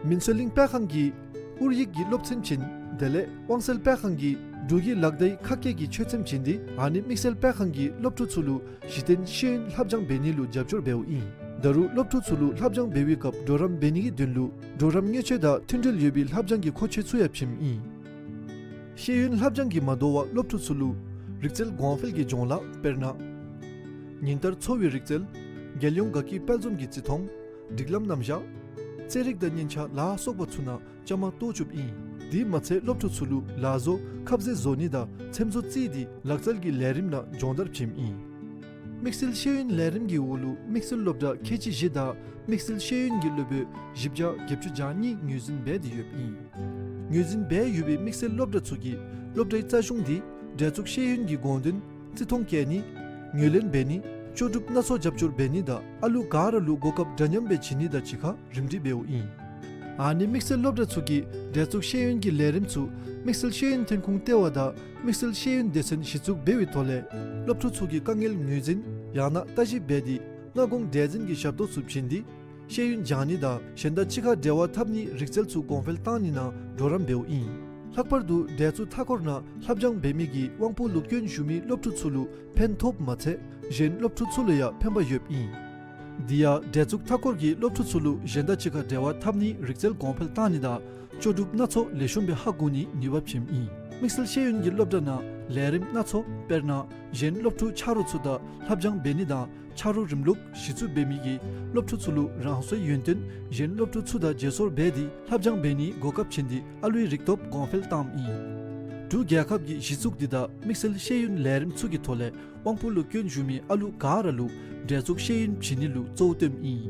མིན་སྲོལ་གླིང་སྤེལ་ཁང་གིས་ཨོ་རྒྱན་གྱི་སློབ་ཚན་བྱིན། དེ་ལས་དབང་སེལ་སྤེལ་ཁང་གིས་འབྲུག་གི་ལག་བརྡའི་ཁ་སྐད་ཀྱི་ཆོས་ཚན་བྱིན་ཏེ་ཨ་ནི་དམིགས་བསལ་སྤེལ་ཁང་གིས་སློབ་ཕྲུག་ཚུ་ལུ་གཞི་རྟེན་ཤེས་ཡོན་ལྷབ་སྦྱང་འབད་ནི་ལུ་རྒྱབ་སྐྱོར་འབདཝ་ཨིན། ད་རུང་སློབ་ཕྲུག་ཚུ་ལུ་ལྷབ་སྦྱང་འབད་བའི་སྐབས་གྲོགས་རམ་འབད་ནི་གི་དོན་ལུ་གྲོགས་རམ་དངུལ་ཆས་དང་མཐུན་འབྲེལ་ཡོད་པའི་ལྷབ་སྦྱང་གི་མཁོ་ཆས་ཚུ་ཡང་བྱིནམ་ཨིན། ཤེས་ཡོན་ལྷབ་སྦྱང་གིས་མ་དོ་བར་སློབ་ཕྲུག་ཚུ་ལུ་རིག་རྩལ་གོང་འཕེལ་གྱི་སྦྱོང་ལཱ་དཔེར་ན་ཉིན་ལྟར་འཚོ་བའི་རིག་རྩལ། རྒྱལ་ཡོངས་དགའ་སྐྱིད་དཔལ་འཛོམས་ཀྱི་བརྩི་མཐོང་། སྒྲིག་ལམ་རྣམ་གཞག། རྩེད་རིགས་དང་སྙན་ཆ་ལ་སོགས་པ་ཚུ་ནང་བཅའ་མར་གཏོགས་བཅུགཔ་ཨིན། དེ་མ་ཚད་སློབ་ཕྲུག་ཚུ་ལུ་ལག་བཟོ་ཁ་ཟས་བཟོ་ནི་དང་ཚེམ་བཟོ་རྩེད་དེ་ལག་རྩལ་གྱི་ལས་རིམ་ནང་སྦྱོང་བརྡར་བྱིནམ་ཨིན། དམིགས་བསལ་ཤེས་ཡོན་ལས་རིམ་གྱི་འོག་ལུ་དམིགས་བསལ་སློབ་གྲྭ་ཁལ་གཅིག་བཞི་དང་དམིགས་བསལ་ཤེས་ཡོན་གྱི་སློབ་དཔོན་བཞི་བརྒྱ་བརྒྱད་ཅུ་གྱ་གཉིས་ངོས་འཛིན་འབད་དེ་ཡོདཔ་ཨིན། ངོས་འཛིན་འབད་ཡོད་པའི་དམིགས་བསལ་སློབ་གྲྭ་ཚུ་གིས་སློབ་གྲྭའི་རྩ་གཞུང་དེ་འདྲ་མཉམ་ཤེས་ཡོན་གྱི་དགོངས་དོན་བརྩི་མཐོང་བསྐྱེད་ནི། ངོས་ལེན་འབད་ནི། ལྕོགས་གྲུབ་སྣ་ཚོགས་རྒྱབ་སྐྱོར་འབད་ནི་དང་ཨ་ལུ་ག་ར་ལུ་གོ་སྐབས་འདྲ་མཉམ་སྦེ་བྱིན་ནི་དང་གཅིག་ཁར་རིམ་སྒྲིག་འབདཝ་ཨིན། ཨ་ནི་དམིགས་བསལ་སློབ་གྲྭ་ཚུ་གིས་འདྲ་མཉམ་ཤེས་ཡོན་གྱི་ལས་རིམ་ཚུ་དམིགས་བསལ་ཤེས་ཡོན་ཐོན་ཁུངས་ལྟེ་བ་དང་དམིགས་བསལ་ཤེས་ཡོན་སྡེ་ཚན་གཞི་བཙུགས་འབད་བའི་ཐོག་ལས་སློབ་ཕྲུག་ཚུ་གི་དཀའ་ངལ་ངོས་འཛིན་ཡང་ན་ལྟ་ཞིབ་འབད་དེ་སྔ་གོང་འདྲ་འཛིན་གྱི་ཞབས་ཏོག་ཚུ་བྱིན་ཏེ་ཤེས་ཡོན་སྦྱང་ནི་དང་གཞན་དང་གཅིག་ཁར་འབྲེལ་བ་འཐབ་ནིའི་རིག་རྩལ་ཚུ་གོང་འཕེལ་གཏང་ནི་ནང་གྲོགས་རམ་འབདཝ་ཨིན། ལྷག་པར་དུ་འདྲ་མཉམ་མཐའ་འཁོར་ནང་ལྷབ་སྦྱང་འབད་མི་གིས་དབང་པོ་ལུ་སྐྱོན་ཞུགས་མི་སློབ་ཕྲུག་ཚུ་ལུ་ཕན་ཐོགསཔ་མ་ཚད་གཞན་སློབ་ཕྲུག་ཚུ་ལུ་ཡང་ཕན་པ་ཡོདཔ་ཨིན། དེ་ཡང་འདྲ་མཉམ་མཐའ་འཁོར་གྱིས་སློབ་ཕྲུག་ཚུ་ལུ་གཞན་དང་གཅིག་ཁར་འབྲེལ་བ་འཐབ་ནིའི་རིག་རྩལ་གོང་འཕེལ་གཏང་ནི་དང་ལྕོགས་གྲུབ་སྣ་ཚོགས་ལེགས་ཤོམ་སྦེ་ཧ་གོ་ནིའི་ནུས་པ་བྱིནམ་ཨིན། དམིགས་བསལ་ཤེས་ཡོན་གྱི་སློབ་གྲྭ་ནང་ལས་རིམ་སྣ་ཚོགས་དཔེར་ན་གཞན་སློབ་ཕྲུག་ཆ་རོགས་ཚུ་དང་ལྷབ་སྦྱང་འབད་ནི་དང་ཆ་རོགས་རིམ་ལུགས་གཞི་བཙུགས་འབད་མི་གིས་སློབ་ཕྲུག་ཚུ་ལུ་རང་སོའི་ཡོན་ཏན་གཞན་སློབ་ཕྲུག་ཚུ་དང་བརྗེ་སོར་འབད་དེ་ལྷབ་སྦྱང་འབད་ནིའི་གོ་སྐབས་བྱིན་ཏེ་ཨ་ལུའི་རིག་སྟོབས་གོང་འཕེལ་བཏངམ་ཨིན། འབྲུག་རྒྱལ་ཁབ་ཀྱི་གཞི་བཙུགས་འདི་དང་དམིགས་བསལ་ཤེས་ཡོན་ལས་རིམ་ཚུ་གི་ཐོག་ལས་དབང་པོ་ལུ་སྐྱོན་ཞུགས་མི་ཨ་ལུ་ག་ར་ལུ་འདྲ་མཉམ་ཤེས་ཡོན་བྱིན་ནི་ལུ་གཙོ་བོ་བཏོནམ་ཨིན།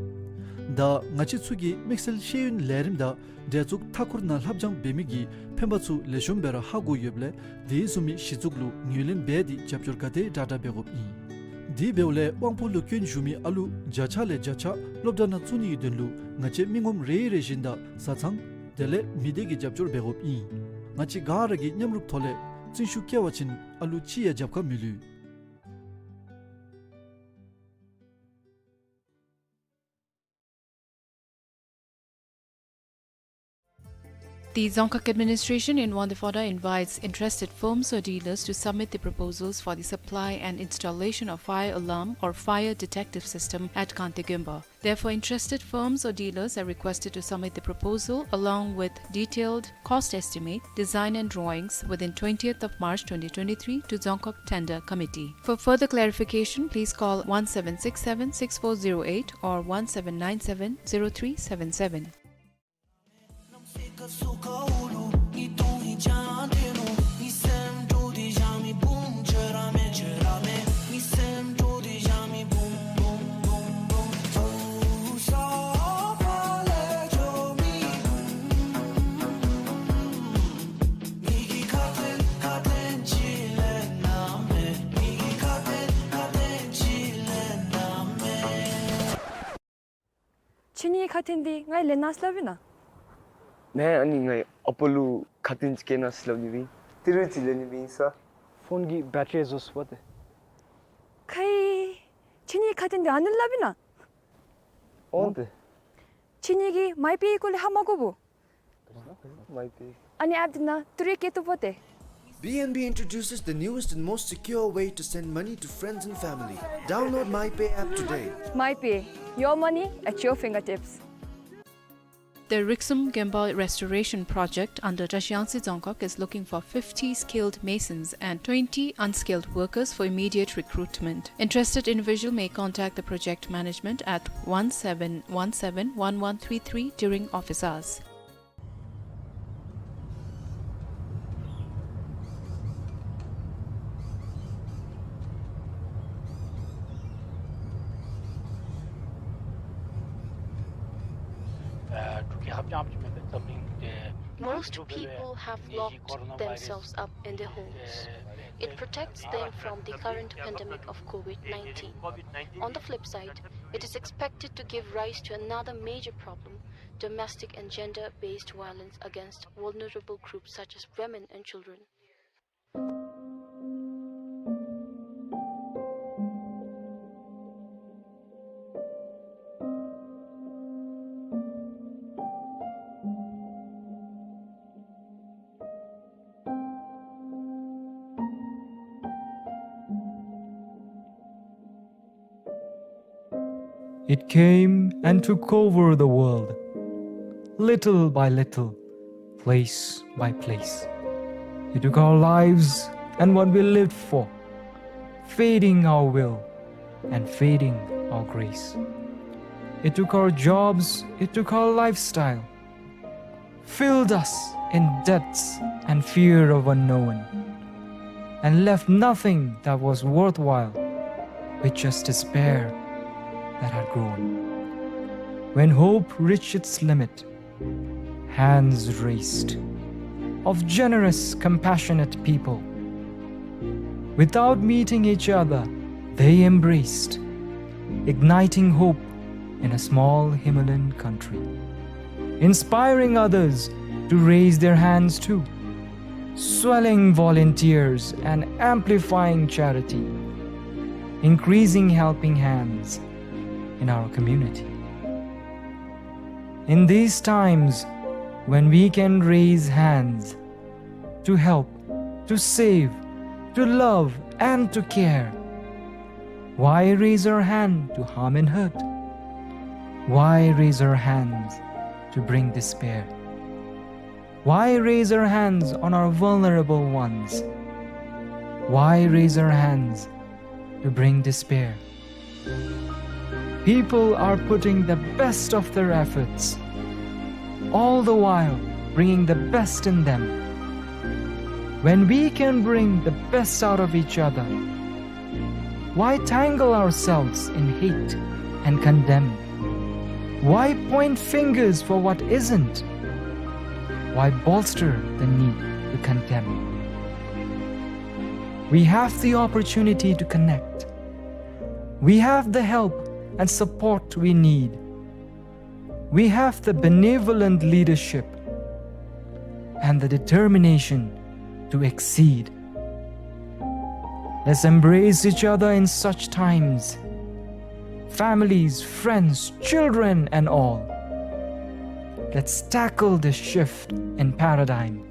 ད་ང་བཅས་ཚུ་གིས་དམིགས་བསལ་ཤེས་ཡོན་ལས་རིམ་དང་འདྲ་མཉམ་མཐའ་འཁོར་ནང་ལྷབ་སྦྱང་འབད་མི་གི་ཕན་པ་ཚུ་ལེགས་ཤོམ་སྦེ་ར་ཧ་གོ་ཡོདཔ་ལས་དེ་བཟུམ་མའི་གཞི་བཙུགས་ལུ་ངོས་ལེན་འབད་དེ་རྒྱབ་སྐྱོར་ག་དེ་དྲག་དྲག་འབད་དགོཔ་ཨིན། དེ་འབདཝ་ལས་དབང་པོ་ལུ་སྐྱོན་ཞུགས་མི་ཨ་ལུ་བརྒྱ་ཆ་ལས་བརྒྱ་ཆ་སློབ་གྲྭ་ནང་བཙུགས་ནི་གི་དོན་ལུ་ང་བཅས་མི་ངོམ་རེ་རེ་བཞིན་དང་བཟའ་ཚང་དེ་ལས་མི་སྡེ་གིས་རྒྱབ་སྐྱོར་འབད་དགོཔ་ཨིན། ང་བཅས་ག་ར་གིས་མཉམ་རུབ་ཐོག་ལས་བརྩོན་ཤུགས་བསྐྱེད་པ་ཅིན་ཨ་ལུ་ཅིག་ཡང་རྒྱབ་ཁར་མི་ལུས། The Dzongkhag Administration in Wangdue Phodrang invites interested firms or dealers to submit the proposals for the supply and installation of fire alarm or fire detective system at Kangte Gemba. Therefore, interested firms or dealers are requested to submit the proposal along with detailed cost estimate, design and drawings within twentieth of March twenty twenty-three to Dzongkhag Tender Committee. For further clarification, please call one seven six seven six four zero eight or one seven nine seven zero three seven seven. ཁྱེད་གཉིས་ཁ་ཐུག་འདི་ང་ལེན་གནང་སླབ་ཨིན་ན། མེན། ཨ་ནི་ངེའི་ཨ་པ་ལུ་ཁ་ཐུག་ཅིག་བསྐྱལ་གནང་ཟེར་སླབ་ནི་སྦེ་ཨིན། ཏི་རུ་ཅིག་ལེན་ནི་སྦེ་ཨིན་ས། ཕོན་གྱི་བེ་ཊི་རི་རྫོགས་སོ་པ་ཏེ། ཁའི། ཁྱེད་གཉིས་ཁ་ཐུག་འདི་ཨ་ནི་སླབ་ཨིན་ན། འོང་ཏེ། ཁྱེད་གཉིས་ཀྱིས་མའི་པེ་སྐོར་ལས་ཧ་མ་གོ་བོ། མའི་པེ། ཨ་ནི་ཨེཔ་འདི་ནང་ཏི་རུ་བསྐྱལ་བཏུབ་པ་ཏེ། B N B introduces the newest and most secure way to send money to friends and family. Download MyPay app today. MyPay, your money at your fingertips. The Riksum Gemba Restoration Project under Tashiyangtse Dzongkhag is looking for fifty skilled masons and twenty unskilled workers for immediate recruitment. Interested individual may contact the project management at one seven one seven one one three three during office hours. Most people have locked themselves up in their homes. It protects them from the current pandemic of COVID nineteen. On the flip side, it is expected to give rise to another major problem, domestic and gender-based violence against vulnerable groups such as women and children. It came and took over the world, little by little, place by place. It took our lives and what we lived for, feeding our will and feeding our grace. It took our jobs, it took our lifestyle, filled us in debts and fear of unknown, and left nothing that was worthwhile, with just despair that had grown. When hope reached its limit, hands raised of generous, compassionate people. Without meeting each other, they embraced, igniting hope in a small Himalayan country, inspiring others to raise their hands too, swelling volunteers and amplifying charity, increasing helping hands in our community. In these times when we can raise hands to help, to save, to love, and to care, why raise our hand to harm and hurt? Why raise our hands to bring despair? Why raise our hands on our vulnerable ones? Why raise our hands to bring despair? People are putting the best of their efforts, all the while bringing the best in them. When we can bring the best out of each other, why tangle ourselves in hate and condemn? Why point fingers for what isn't? Why bolster the need to condemn? We have the opportunity to connect. We have the help and support we need. We have the benevolent leadership and the determination to exceed. Let's embrace each other in such times, families, friends, children, and all. Let's tackle this shift in paradigm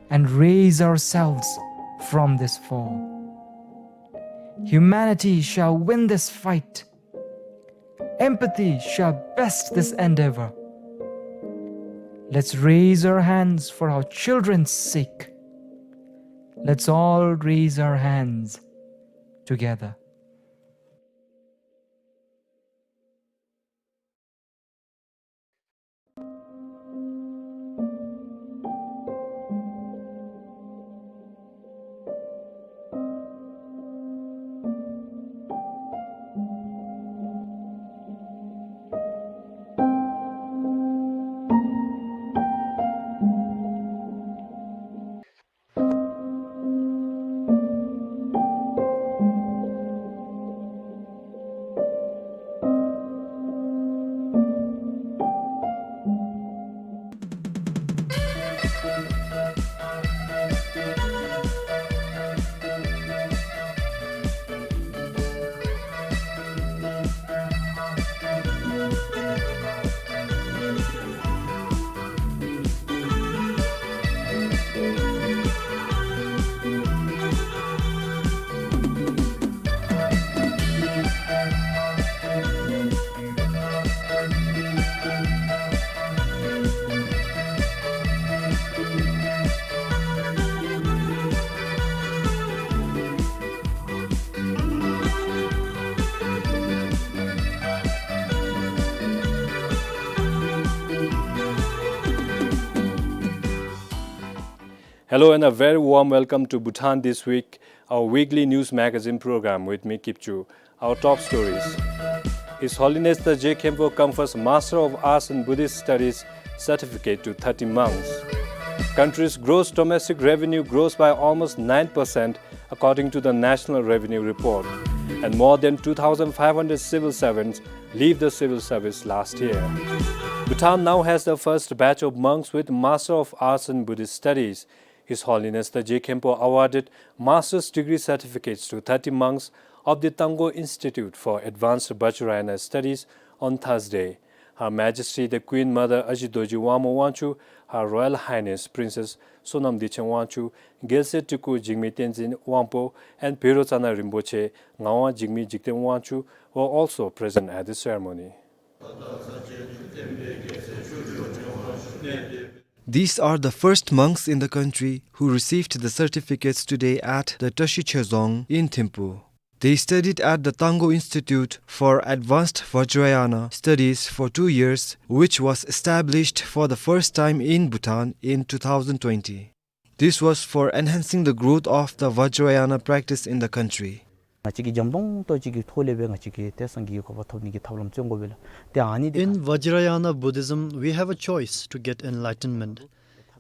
and raise ourselves from this fall. Humanity shall win this fight. Empathy shall best this endeavor. Let's raise our hands for our children's sake. Let's all raise our hands together. Hello and a very warm welcome to Bhutan This Week, our weekly news magazine program with me, Kipchu. Our top stories. His Holiness the Je Khenpo confers Master of Arts in Buddhist Studies certificate to thirty monks. Country's gross domestic revenue grows by almost nine percent according to the National Revenue Report. And more than two thousand five hundred civil servants leave the civil service last year. Bhutan now has the first batch of monks with Master of Arts in Buddhist Studies. His Holiness the Je Khenpo awarded master's degree certificates to thirty monks of the Tango Institute for Advanced Vajrayana Studies on Thursday. Her Majesty the Queen Mother Aji Dorji Wangmo Wangchuck, Her Royal Highness Princess Sonam Dechen Wangchuck, རྒྱལ་སྲས་སྤྲུལ་སྐུ་འཇིགས་མེད་བསྟན་འཛིན་དབང་པོ and བཻ་རོ་ཙ་ན་རིན་པོ་ཆེ་ངག་དབང་འཇིགས་མེད་འཇིག་རྟེན་དབང་ཕྱུག were also present at the ceremony. These are the first monks in the country who received the certificates today at the Tashi Chezong in Thimphu. They studied at the Tango Institute for Advanced Vajrayana Studies for two years, which was established for the first time in Bhutan in two thousand twenty. This was for enhancing the growth of the Vajrayana practice in the country. ང་བཅས་ཀྱིས་འཇམ་ཏོང་ཏོ་ཅིག་གི་ཐོག་ལས་སྦེ་ང་བཅས་ཀྱིས་ཏེ་སངས་རྒྱས་ཀྱི་གོ་འཕང་ཐོབ་ནི་གི་ཐབས་ལམ་བརྩོན་དགོ་པས་ལགས། ཏེ་ཨ་ནི་འདི། In Vajrayana Buddhism, we have a choice to get enlightenment.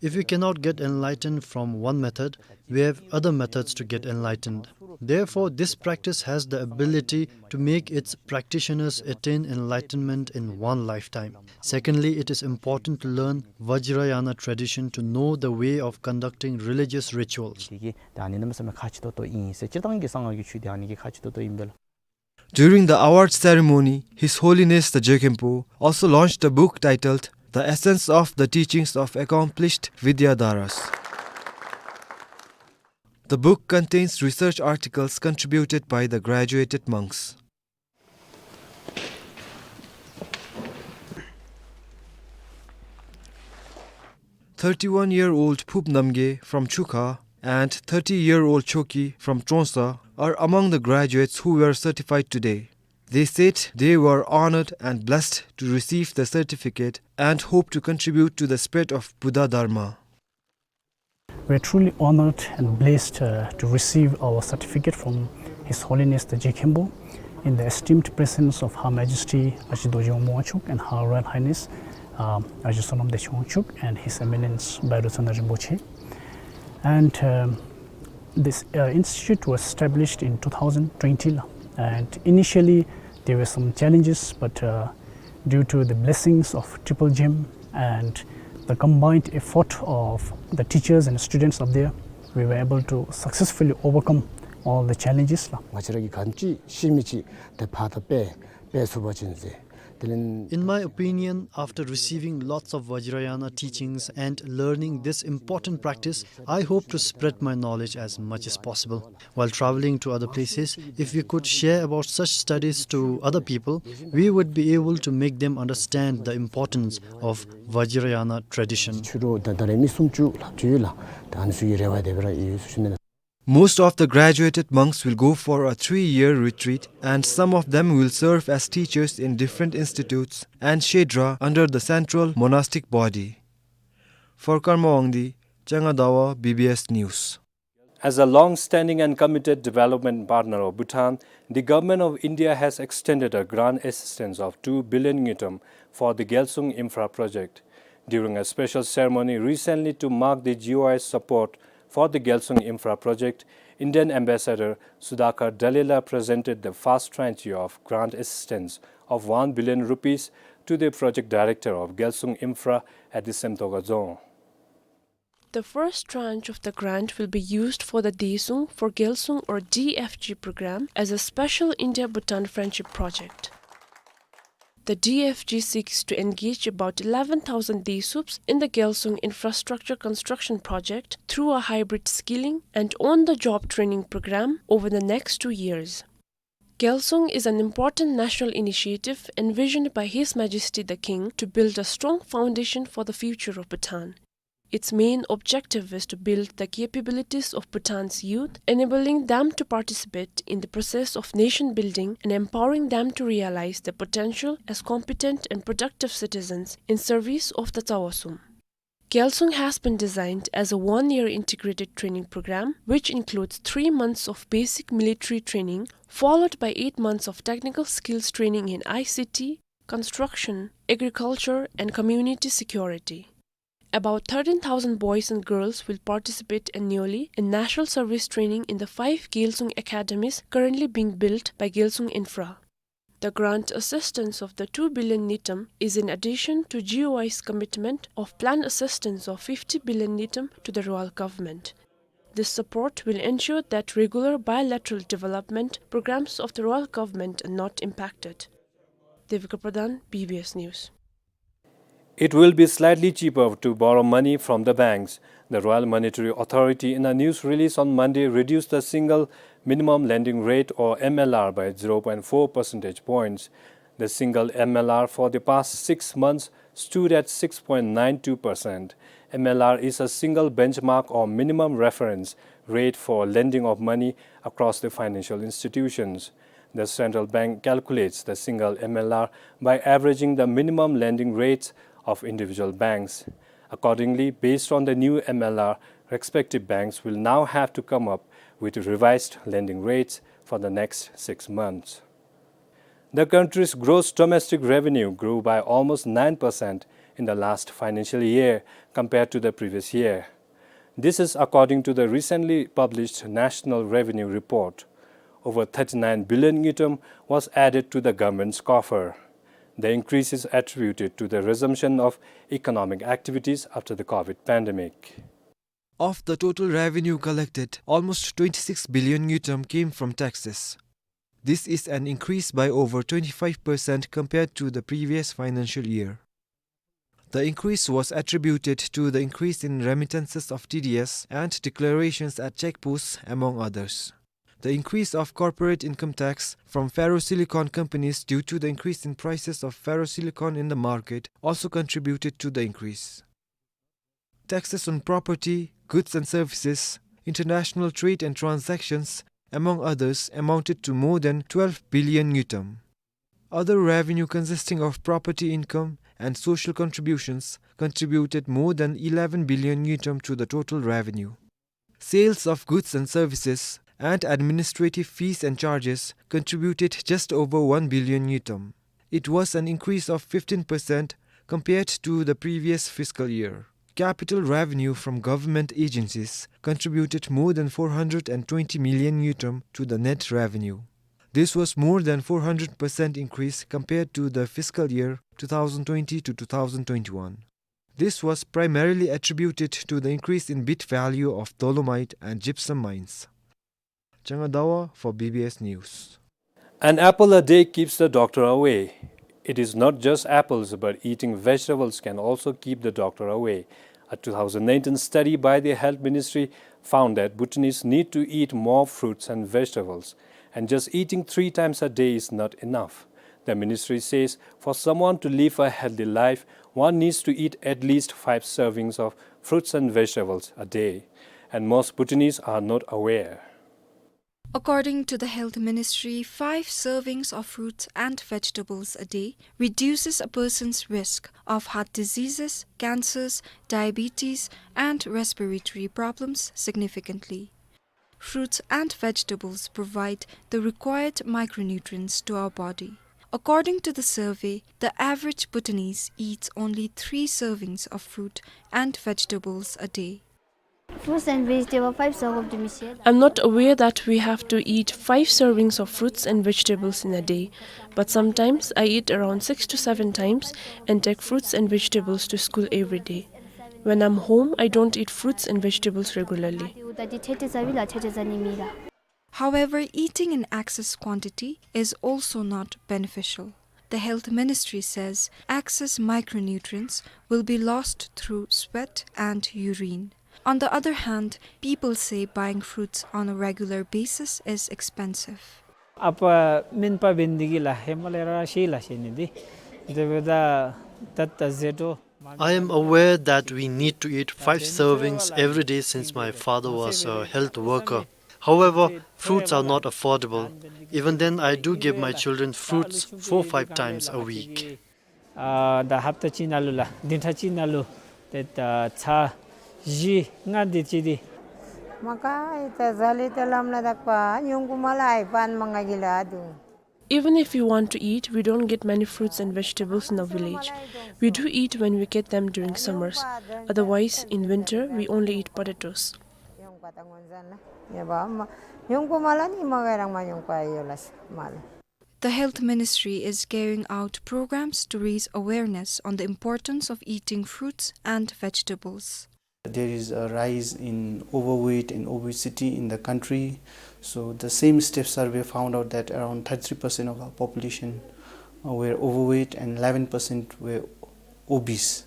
If we cannot get enlightened from one method, we have other methods to get enlightened. Therefore, this practice has the ability to make its practitioners attain enlightenment in one lifetime. Secondly, it is important to learn Vajrayana tradition to know the way of conducting religious rituals. དེ་གིས་ད་ཨ་ནི་གནམ་མེད་ས་མེད་ཁག་ཆེ་ཏོག་ཏོ་ཨིན་ཟེར། སྤྱིར་བཏང་གི་གསང་སྔགས་ཀྱི་ཆོས་དེ་ཨ་ནི་གི་ཁག་ཆེ་ཏོག་ཏོ་ཨིན་པས་ལགས། During the award ceremony, His Holiness the Je Khenpo also launched a book titled The Essence of the Teachings of Accomplished Vidyadharas. The book contains research articles contributed by the graduated monks. Thirty-one-year-old Phup Namgay from Chukha and thirty-year-old Choki from Trongsa are among the graduates who were certified today. They said they were honored and blessed to receive the certificate and hope to contribute to the spread of Buddha Dharma. We are truly honored and blessed, uh, to receive our certificate from His Holiness the Je Khenpo in the esteemed presence of Her Majesty Aji Dorji Wangmo Wangchuck and Her Royal Highness, um, Aji Sonam Dechen Wangchuck and His Eminence Bhairobsana Rinpoche. And, um, this, uh, institute was established in two thousand twenty, and initially there were some challenges, but, uh, due to the blessings of Triple Gem and the combined effort of the teachers and students up there, we were able to successfully overcome all the challenges. ང་བཅས་ར་གིས་ག་ཅི་ཤེས་མི་ཅིག་ཏེ་ཕར་ད་སྤེལ་སྤེལ་ཚུགས་པ་ཅིན་ཟེར། དེ་ལས། In my opinion, after receiving lots of Vajrayana teachings and learning this important practice, I hope to spread my knowledge as much as possible. While traveling to other places, if we could share about such studies to other people, we would be able to make them understand the importance of Vajrayana tradition. ཕྱི་རུ་ད་ད་རེས་མི་སུམ་ཅུ་ལྷགཔ་ཅིག་ཡོད་ལགས། ད་ཨ་ནི་ཚུ་གི་རེ་བ་དེ་སྦེ་ར་ཡོད་ཟེར་ཞུ་ནི་ལགས། Most of the graduated monks will go for a three-year retreat, and some of them will serve as teachers in different institutes and shedra under the central monastic body. For Karma Wangdi, Changa Dawa, B B S News. As a long-standing and committed development partner of Bhutan, the Government of India has extended a grant assistance of two billion ngultrum for the Gyalsung Infra Project. During a special ceremony recently to mark the G O I support for the Gyalsung Infra Project, Indian Ambassador Sudhakar Dalila presented the first tranche of grant assistance of one billion rupees to the project director of Gyalsung Infra at the Semtoka Dzong. The first tranche of the grant will be used for the Desuung for Gyalsung or D F G program as a special India-Bhutan friendship project. The D F G seeks to engage about eleven thousand Desuups in the Gyalsung infrastructure construction project through a hybrid skilling and on-the-job training program over the next two years. Gyalsung is an important national initiative envisioned by His Majesty the King to build a strong foundation for the future of Bhutan. Its main objective is to build the capabilities of Bhutan's youth, enabling them to participate in the process of nation building and empowering them to realize their potential as competent and productive citizens in service of the Tsawa Sum. Gyalsung has been designed as a one-year integrated training program, which includes three months of basic military training, followed by eight months of technical skills training in I C T, construction, agriculture, and community security. About thirteen thousand boys and girls will participate annually in national service training in the five Gyalsung academies currently being built by Gyalsung Infra. The grant assistance of the two billion ngultrum is in addition to G O I's commitment of planned assistance of fifty billion ngultrum to the Royal Government. This support will ensure that regular bilateral development programs of the Royal Government are not impacted. Devika Pradhan, B B S News. It will be slightly cheaper to borrow money from the banks. The Royal Monetary Authority, in a news release on Monday, reduced the single minimum lending rate, or M L R, by zero point four percentage points. The single M L R for the past six months stood at six point nine two percent. M L R is a single benchmark or minimum reference rate for lending of money across the financial institutions. The central bank calculates the single M L R by averaging the minimum lending rates of individual banks. Accordingly, based on the new M L R, respective banks will now have to come up with revised lending rates for the next six months. The country's gross domestic revenue grew by almost nine percent in the last financial year compared to the previous year. This is according to the recently published National Revenue Report. Over thirty-nine billion ngultrum was added to the government's coffer. The increase is attributed to the resumption of economic activities after the COVID pandemic. Of the total revenue collected, almost twenty-six billion ngultrum came from taxes. This is an increase by over twenty-five percent compared to the previous financial year. The increase was attributed to the increase in remittances of T D S and declarations at checkposts, among others. The increase of corporate income tax from ferrosilicon companies due to the increase in prices of ferrosilicon in the market also contributed to the increase. Taxes on property, goods and services, international trade and transactions, among others, amounted to more than twelve billion ngultrum. Other revenue consisting of property income and social contributions contributed more than eleven billion ngultrum to the total revenue. Sales of goods and services and administrative fees and charges contributed just over one billion ngultrum. It was an increase of fifteen percent compared to the previous fiscal year. Capital revenue from government agencies contributed more than four hundred and twenty million ngultrum to the net revenue. This was more than four hundred percent increase compared to the fiscal year two thousand twenty to two thousand twenty-one. This was primarily attributed to the increase in bid value of dolomite and gypsum mines. Changa Dawa for B B S News. An apple a day keeps the doctor away. It is not just apples, but eating vegetables can also keep the doctor away. A two thousand nineteen study by the Health Ministry found that Bhutanese need to eat more fruits and vegetables, and just eating three times a day is not enough. The ministry says for someone to live a healthy life, one needs to eat at least five servings of fruits and vegetables a day, and most Bhutanese are not aware. According to the Health Ministry, five servings of fruits and vegetables a day reduces a person's risk of heart diseases, cancers, diabetes, and respiratory problems significantly. Fruits and vegetables provide the required micronutrients to our body. According to the survey, the average Bhutanese eats only three servings of fruit and vegetables a day. Fruits and vegetable, five serve of the mishia. I'm not aware that we have to eat five servings of fruits and vegetables in a day, but sometimes I eat around six to seven times and take fruits and vegetables to school every day. When I'm home, I don't eat fruits and vegetables regularly. However, eating in excess quantity is also not beneficial. The Health Ministry says excess micronutrients will be lost through sweat and urine. On the other hand, people say buying fruits on a regular basis is expensive. Apa min pa bendigi la, hema lera shei la shei ni di. Debeda tatta zeto. I am aware that we need to eat five servings every day since my father was a health worker. However, fruits are not affordable. Even then, I do give my children fruits four, five times a week. Ah, da hapta chi nalu la, dinta chi nalu, ཏེ་ད་ཚར་བཞི་ལྔ་དེ་ཅིག་དེ། མ་ཀ་ཨི་ད་ཟ་ལེ་ཏེ་ལམ་ནང་དག་པ་ཉུང་ཀུ་མ་ལ་ཨའི་པན་མང་ག་གི་ལ་ཨ་དུ། Even if we want to eat, we don't get many fruits and vegetables in the village. We do eat when we get them during summers. Otherwise, in winter, we only eat potatoes. The Health Ministry is carrying out programs to raise awareness on the importance of eating fruits and vegetables. There is a rise in overweight and obesity in the country. So the same STEPS survey found out that around thirty-three percent of our population, uh, were overweight and eleven percent were obese.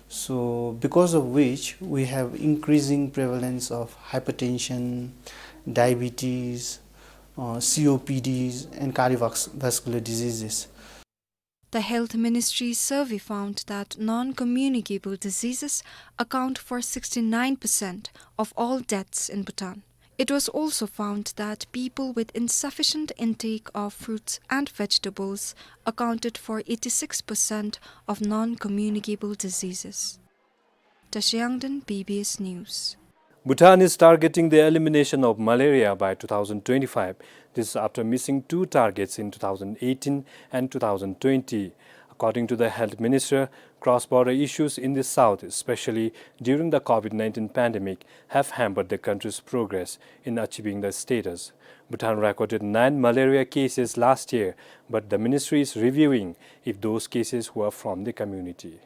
So because of which we have increasing prevalence of hypertension, diabetes, uh, C O P Ds and cardiovascular diseases. The Health Ministry's survey found that non-communicable diseases account for sixty-nine percent of all deaths in Bhutan. It was also found that people with insufficient intake of fruits and vegetables accounted for eighty-six percent of non-communicable diseases. Tashiyangden, B B S News. Bhutan is targeting the elimination of malaria by two thousand twenty-five. This is after missing two targets in two thousand eighteen and two thousand twenty. According to the health minister, cross-border issues in the south, especially during the COVID nineteen pandemic, have hampered the country's progress in achieving the status. Bhutan recorded nine malaria cases last year, but the ministry is reviewing if those cases were from the community.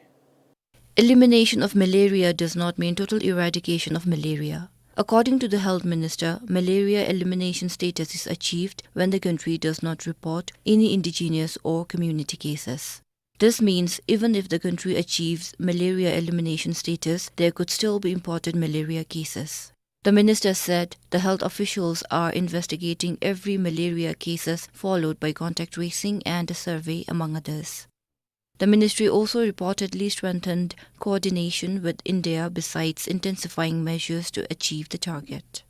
Elimination of malaria does not mean total eradication of malaria. According to the health minister, malaria elimination status is achieved when the country does not report any indigenous or community cases. This means even if the country achieves malaria elimination status, there could still be imported malaria cases. The minister said the health officials are investigating every malaria cases, followed by contact tracing and a survey, among others. The ministry also reportedly strengthened coordination with India besides intensifying measures to achieve the target.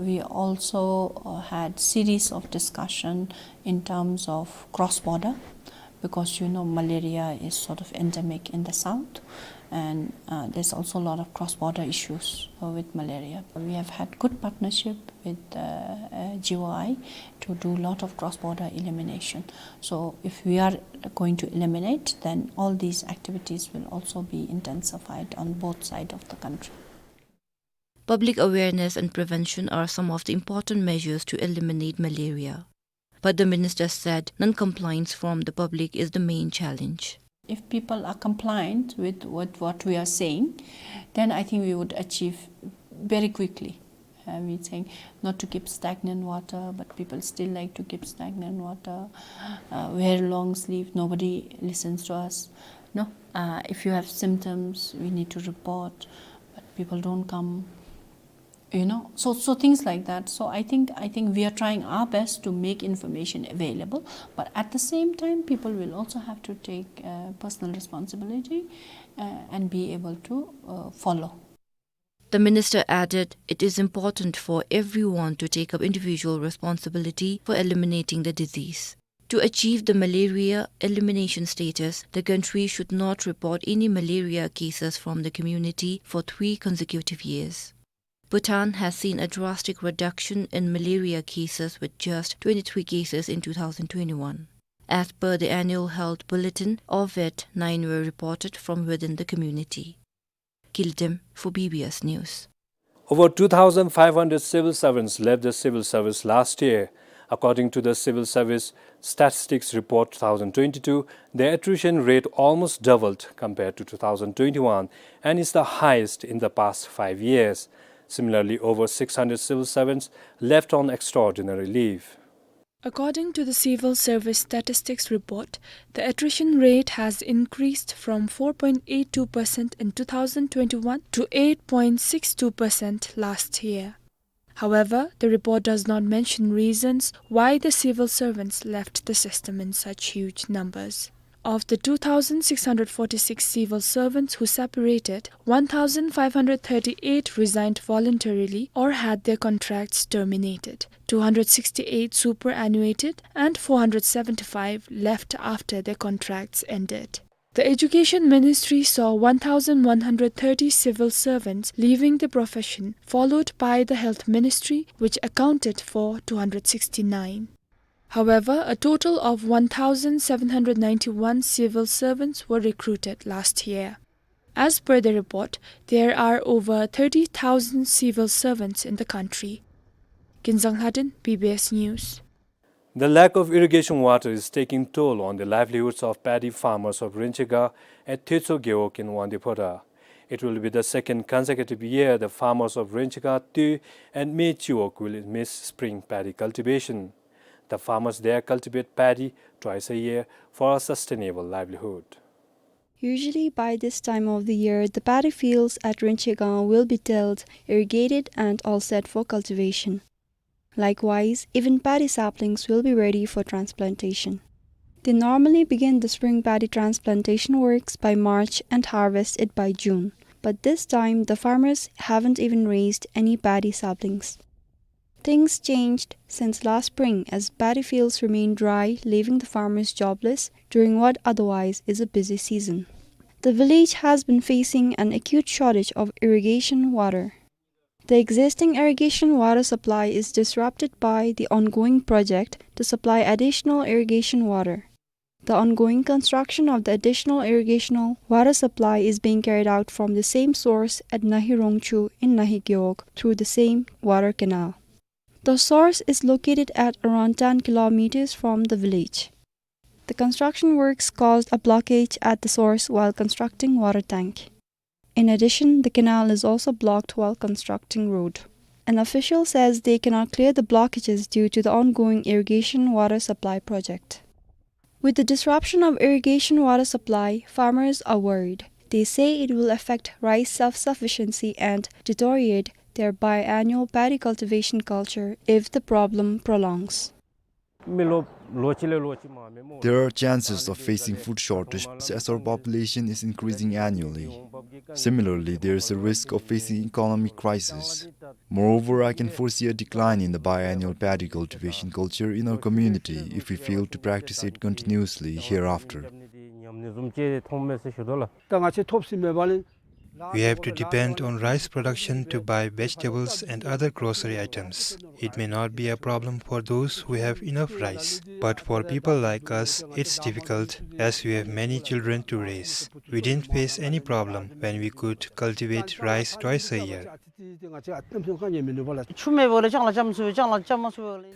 We also, uh, had series of discussion in terms of cross-border, because, you know, malaria is sort of endemic in the south, and, uh, there's also a lot of cross-border issues, uh, with malaria. We have had good partnership with, uh, uh, G O I to do lot of cross-border elimination. So if we are going to eliminate, then all these activities will also be intensified on both sides of the country. Public awareness and prevention are some of the important measures to eliminate malaria. But the minister said non-compliance from the public is the main challenge. If people are compliant with what, what we are saying, then I think we would achieve very quickly. Uh, we're saying not to keep stagnant water, but people still like to keep stagnant water. Uh, wear long sleeve, nobody listens to us. No, uh, if you have symptoms, we need to report, but people don't come. You know, so, so things like that. So I think, I think we are trying our best to make information available, but at the same time, people will also have to take, uh, personal responsibility, uh, and be able to, uh, follow. The minister added it is important for everyone to take up individual responsibility for eliminating the disease. To achieve the malaria elimination status, the country should not report any malaria cases from the community for three consecutive years. Bhutan has seen a drastic reduction in malaria cases, with just twenty-three cases in two thousand twenty-one. As per the annual health bulletin, of it, nine were reported from within the community. Gildim for B B S News. Over two thousand five hundred civil servants left the civil service last year. According to the Civil Service Statistics Report two thousand twenty-two, the attrition rate almost doubled compared to two thousand twenty-one and is the highest in the past five years. Similarly, over six hundred civil servants left on extraordinary leave. According to the Civil Service Statistics Report, the attrition rate has increased from four point eight two percent in two thousand twenty-one to eight point six two percent last year. However, the report does not mention reasons why the civil servants left the system in such huge numbers. Of the two thousand six hundred forty-six civil servants who separated, one thousand five hundred thirty-eight resigned voluntarily or had their contracts terminated, two hundred sixty-eight superannuated, and four hundred seventy-five left after their contracts ended. The Education Ministry saw one thousand one hundred thirty civil servants leaving the profession, followed by the Health Ministry, which accounted for two hundred sixty-nine. However, a total of one thousand seven hundred ninety-one civil servants were recruited last year. As per the report, there are over thirty thousand civil servants in the country. Kinzang Lhaden, B B S News. The lack of irrigation water is taking toll on the livelihoods of paddy farmers of Rinchigang at Thwetso Gewog in Wangdue Phodrang. It will be the second consecutive year the farmers of Rinchigang, Tui and Mei Chiwog will miss spring paddy cultivation. The farmers there cultivate paddy twice a year for a sustainable livelihood. Usually by this time of the year, the paddy fields at Rinchigang will be tilled, irrigated, and all set for cultivation. Likewise, even paddy saplings will be ready for transplantation. They normally begin the spring paddy transplantation works by March and harvest it by June, but this time the farmers haven't even raised any paddy saplings. Things changed since last spring, as paddy fields remain dry, leaving the farmers jobless during what otherwise is a busy season. The village has been facing an acute shortage of irrigation water. The existing irrigation water supply is disrupted by the ongoing project to supply additional irrigation water. The ongoing construction of the additional irrigational water supply is being carried out from the same source at Nahi Rongchu in Nahi Gewog through the same water canal. The source is located at around ten kilometers from the village. The construction works caused a blockage at the source while constructing water tank. In addition, the canal is also blocked while constructing road. An official says they cannot clear the blockages due to the ongoing irrigation water supply project. With the disruption of irrigation water supply, farmers are worried. They say it will affect rice self-sufficiency and deteriorate their biannual paddy cultivation culture if the problem prolongs. There are chances of facing food shortage as our population is increasing annually. Similarly, there is a risk of facing economic crisis. Moreover, I can foresee a decline in the biannual paddy cultivation culture in our community if we fail to practice it continuously hereafter. We have to depend on rice production to buy vegetables and other grocery items. It may not be a problem for those who have enough rice, but for people like us, it's difficult as we have many children to raise. We didn't face any problem when we could cultivate rice twice a year.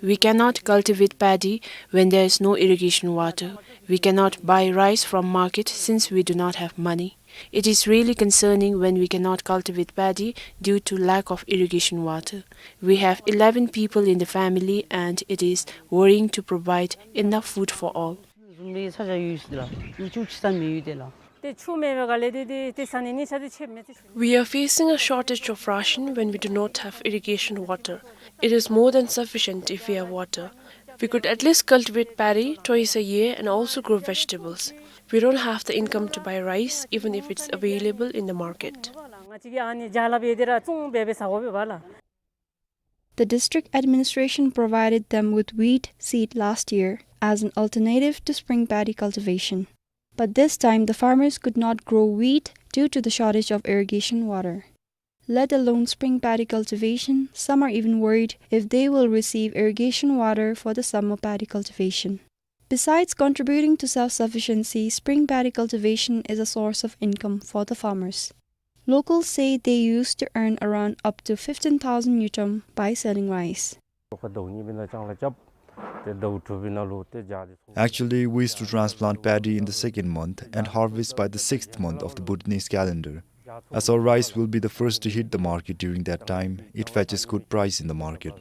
We cannot cultivate paddy when there is no irrigation water. We cannot buy rice from market since we do not have money. It is really concerning when we cannot cultivate paddy due to lack of irrigation water. We have eleven people in the family and it is worrying to provide enough food for all. We are facing a shortage of ration when we do not have irrigation water. It is more than sufficient if we have water. We could at least cultivate paddy twice a year and also grow vegetables. We don't have the income to buy rice, even if it's available in the market. The district administration provided them with wheat seed last year as an alternative to spring paddy cultivation. But this time, the farmers could not grow wheat due to the shortage of irrigation water. Let alone spring paddy cultivation, some are even worried if they will receive irrigation water for the summer paddy cultivation. Besides contributing to self-sufficiency, spring paddy cultivation is a source of income for the farmers. Locals say they used to earn around up to fifteen thousand ngultrum by selling rice. Actually, we used to transplant paddy in the second month and harvest by the sixth month of the Bhutanese calendar. As our rice will be the first to hit the market during that time, it fetches good price in the market.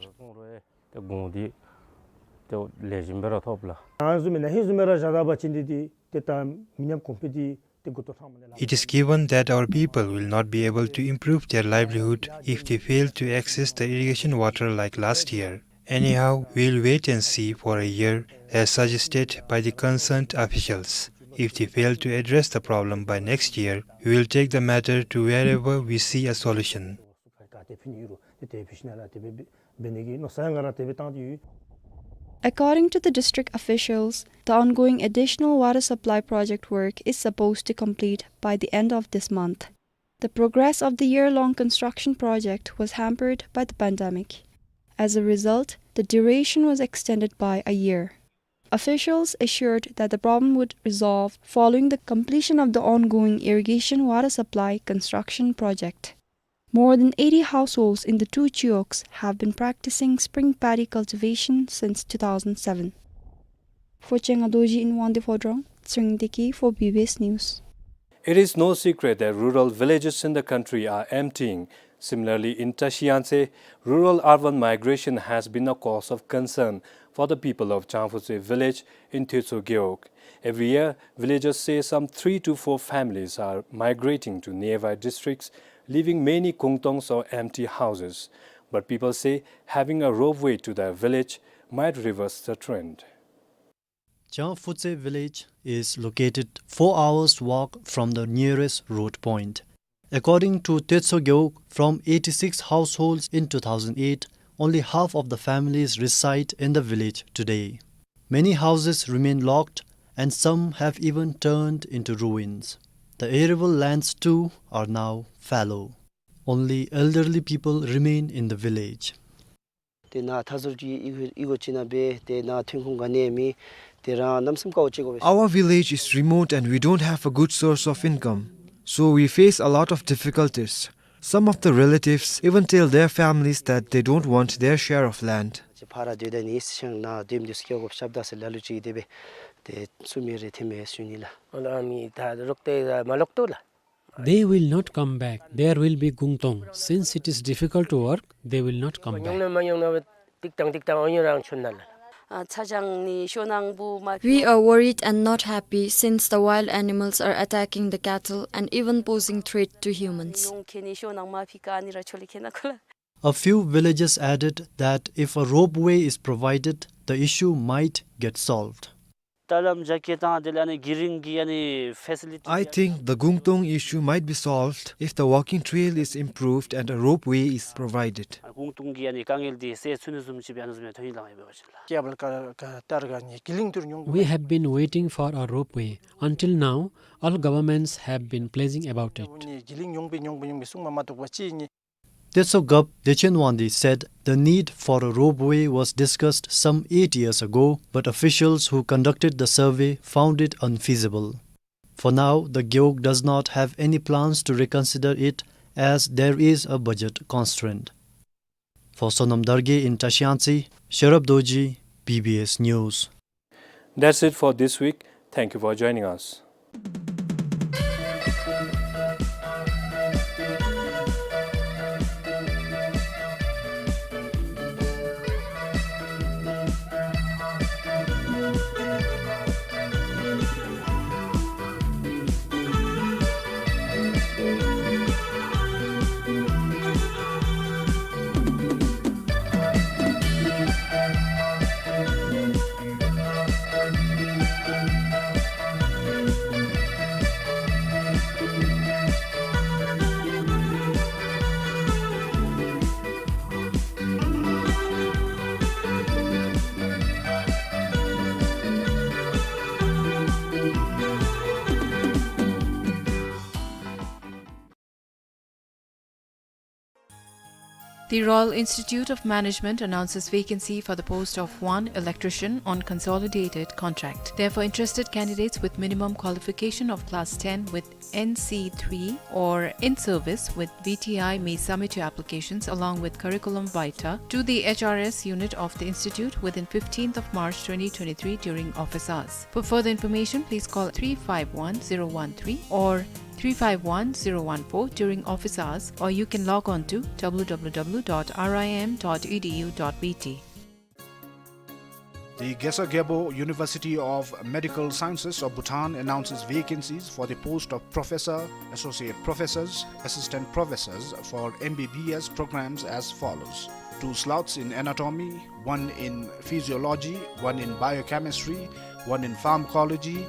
It is given that our people will not be able to improve their livelihood if they fail to access the irrigation water like last year. Anyhow, we'll wait and see for a year, as suggested by the concerned officials. If they fail to address the problem by next year, we will take the matter to wherever we see a solution. According to the district officials, the ongoing additional water supply project work is supposed to complete by the end of this month. The progress of the year-long construction project was hampered by the pandemic. As a result, the duration was extended by a year. Officials assured that the problem would resolve following the completion of the ongoing irrigation water supply construction project. More than eighty households in the two Chiyoks have been practicing spring paddy cultivation since two thousand seven. For Chengha Dorji in Wangdue Phodrang, Tshering Deki for B B S News. It is no secret that rural villages in the country are emptying. Similarly, in Tashiyangtse, rural-urban migration has been a cause of concern for the people of Changphutse village in Tetso Gewog. Every year, villagers say some three to four families are migrating to nearby districts, leaving many gungtongs or empty houses. But people say having a ropeway to their village might reverse the trend. Changphutse village is located four hours walk from the nearest road point. According to Tetso Gewog, from eighty-six households in two thousand eight, only half of the families reside in the village today. Many houses remain locked and some have even turned into ruins. The arable lands too are now fallow. Only elderly people remain in the village. ཏེ་ནཱ་མཐའ་ཟུར་གྱི་ཨི་ཨི་གོ་ཅིག་ནང་སྦེ་ཏེ་ནཱ་ཐོན་ཁུངས་ག་ནི་ཡང་མེད། ཏེ་རང་གནམ་མེད་ས་མེད་དཀའཝ་སྤྱད་དགོ་པས། Our village is remote and we don't have a good source of income. So we face a lot of difficulties. Some of the relatives even tell their families that they don't want their share of land. ཕར་སྡོད་ད་ནི་ཤང་ནཱ་སྡོད་མི་སྡོད་སྐྱེལ་དགོ་པས་ཞབས་ད་ཟེར་ལ་ལུ་ཅིག་དེ་སྦེ་ཏེ་སུ་མེད་རེ་ཐེ་མེད་ཞུ་ནི་ལགས། ཨ་ལ་མི་ད་རོགས་ཏེ་མ་ལོག་ཏོ་ལགས། They will not come back. There will be gungtong. Since it is difficult to work, they will not come back. We are worried and not happy since the wild animals are attacking the cattle and even posing threat to humans. A few villagers added that if a ropeway is provided, the issue might get solved. ད་ལམ་རྒྱ་སྐྱེད་དང་དེ་ལས་ཨ་ནི་དེ་རིང་གི་ཨ་ནི་ཕེ་སི་ལི་ཊི། I think the gungtong issue might be solved if the walking trail is improved and a ropeway is provided. ཨ་གུང་ཏུང་གི་ཨ་ནི་དཀའ་ངལ་འདི་སེལ་ཚུགས་ནི་བཟུམ་ཅིག་སྦེ་ཨ་ནི་བཟུམ་ཡང་ཐོན་ཡི་ལགས་ཨིན་པས་ཟེར་ལགས། ཀྱེ་བལ་ཀ་ཀ་ཏར་ག་ནི་གི་ལིང་ཏུར་ཉོང་། We have been waiting for a ropeway. Until now, all governments have been pleasing about it. གི་ལིང་ཉོང་པའི་ཉོང་པའི་ཉོང་པའི་གསུང་མ་མ་གཏོགས་པ་ཅིག་ནི། Tetso Gab Dechen Wangdi said the need for a ropeway was discussed some eight years ago, but officials who conducted the survey found it unfeasible. For now, the Gewog does not have any plans to reconsider it as there is a budget constraint. For Sonam Dargay in Tashiyangtse, Sherab Dorji, B B S News. That's it for this week. Thank you for joining us. The Royal Institute of Management announces vacancy for the post of one electrician on consolidated contract. Therefore, interested candidates with minimum qualification of class ten with N C three or in service with V T I may submit your applications along with curriculum vitae to the H R S unit of the institute within fifteenth of March twenty twenty-three during office hours. For further information, please call three five one zero one three or three five one zero one four during office hours, or you can log on to W W W dot R I M dot E D U dot B T. The Gesar Gyalpo University of Medical Sciences of Bhutan announces vacancies for the post of professor, associate professors, assistant professors for M B B S programs as follows. Two slots in anatomy, one in physiology, one in biochemistry, one in pharmacology,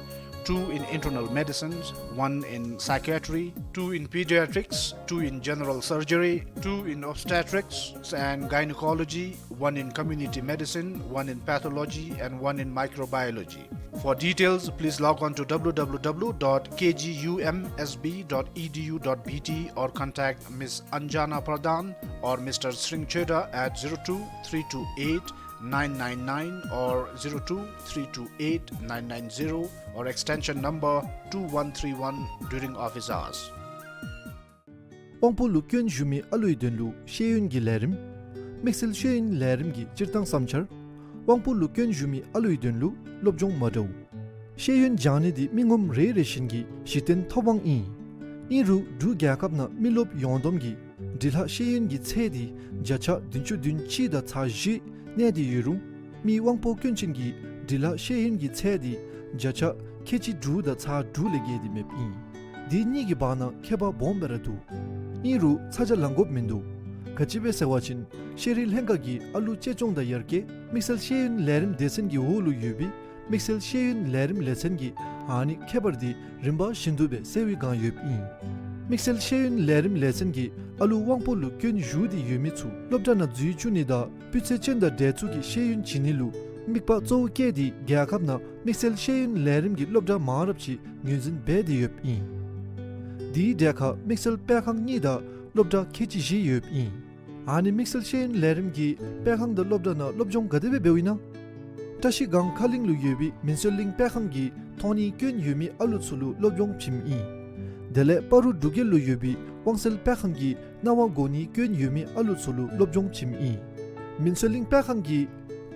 two in internal medicines, one in psychiatry, two in pediatrics, two in general surgery, two in obstetrics and gynecology, one in community medicine, one in pathology, and one in microbiology. For details, please log on to w w w dot k g u m s b dot e d u dot b t or contact Miss Anjana Pradhan or Mister Sring Chheda at zero two three two eight nine nine nine or zero two three two eight nine nine zero or extension number two one three one during office hours. དབང་པོ་ལུ་སྐྱོན་ཞུགས་མི་ཨ་ལུའི་དོན་ལུ་ཤེས་ཡོན་གྱི་ལས་རིམ། དམིགས་བསལ་ཤེས་ཡོན་ལས་རིམ་གྱི་སྤྱིར་བཏང་བསམ་འཆར། དབང་པོ་ལུ་སྐྱོན་ཞུགས་མི་ཨ་ལུའི་དོན་ལུ་སློབ་སྦྱོང་མ་འདྲཝ། ཤེས་ཡོན་སྦྱང་ནི་འདི་མི་ངོམ་རེ་རེ་བཞིན་གྱི་གཞི་རྟེན་ཐོབ་དབང་ཨིན། ཨིན་རུང་འབྲུག་རྒྱལ་ཁབ་ནང་མི་རློབས་ཡོངས་བསྡོམས་ཀྱི་འབྲི་ལྷག་ཤེས་ཡོན་གྱི་ཚད་འདི་བརྒྱ་ཆ་བདུན་ཅུ་དོན་གཅིག་དང་ཚག་བཞི་གནས་ཏེ་ཡོད་རུང་མི་དབང་པོ་སྐྱོན་ཅན་གྱི་འབྲི་ལྷག་ཤེས་ཡོན་གྱི་ཚད་འདི་བརྒྱ་ཆ་ཁལ་གཅིག་དྲུག་དང་ཚག་དྲུག་ལས་བརྒལ་ཏེ་མེདཔ་ཨིན། འདི་གཉིས་ཀྱི་བར་ན་ཁྱད་པར་སྦོམ་སྦེ་ར་འདུག། ཨིན་རུང་ཚ་གྱང་ལང་དགོཔ་མིན་འདུག། ག་ཅི་སྦེ་ཟེར་བ་ཅིན་ཤེས་རིག་ལྷན་ཁག་གིས་ཨ་ལུ་གཅེས་སྐྱོང་དང་ཡར་རྒྱས་དམིགས་བསལ་ཤེས་ཡོན་ལས་རིམ་སྡེ་ཚན་གྱི་འོག་ལུ་ཡོད་པའི་དམིགས་བསལ་ཤེས་ཡོན་ལས་རིམ་ལས་ཚན་གྱིས་ཨ་ནི་ཁྱད་པར་འདི་རིམ་པ་བཞིན་དུ་སྦེ་སེལ་བའི་བསྒང་ཡོདཔ་ཨིན། དམིགས་བསལ་ཤེས་ཡོན་ལས་རིམ་ལས་ཚན་གྱིས་ཨ་ལུ་དབང་པོ་ལུ་སྐྱོན་ཞུགས་ཏེ་ཡོད་མི་ཚུ་སློབ་གྲྭ་ནང་འཛུལ་བཅུག་ནི་དང་སྤུས་ཚད་ཅན་དང་འདྲ་ཚུགས་ཀྱི་ཤེས་ཡོན་བྱིན་ནི་ལུ་དམིགས་པ་གཙོ་བོ་བསྐྱེད་དེ་རྒྱལ་ཁབ་ནང་དམིགས་བསལ་ཤེས་ཡོན་ལས་རིམ་གྱི་སློབ་གྲྭ་མང་རབས་ཅིག་ངོས་འཛིན་འབད་དེ་ཡོདཔ་ཨིན། དེའི་གྲས་ཁར་དམིགས་བསལ་སྤེལ་ཁང་གཉིས་དང་སློབ་གྲྭ་ཁལ་གཅིག་བཞི་ཡོདཔ་ཨིན། ཨ་ནི་དམིགས་བསལ་ཤེས་ཡོན་ལས་རིམ་གྱི་སྤེལ་ཁང་དང་སློབ་གྲྭ་ནང་སློབ་སྦྱོང་ག་དེ་སྦེ་འབདཝ་ཨིན་ན། བཀྲ་ཤིས་སྒང་ཁ་གླིང་ལུ་ཡོད་པའི་མིན་སྲོལ་གླིང་སྤེལ་ཁང་གིས་མཐོང་སྣེ་སྐྱོན་ཡོད་མི་ཨ་ལུ་ཚུ་ལུ་སློབ་སྦྱོང་བྱིནམ་ཨིན། དེ་ལས་སྤ་རོ་འབྲུག་རྒྱལ་ལུ་ཡོད་པའི་དབང་སེལ་སྤེལ་ཁང་གིས་རྣ་བ་གོ་སྣེ་སྐྱོན་ཡོད་མི་ཨ་ལུ་ཚུ་ལུ་སློབ་སྦྱོང་བྱིནམ་ཨིན། མིན་སྲོལ་གླིང་སྤེལ་ཁང་གིས་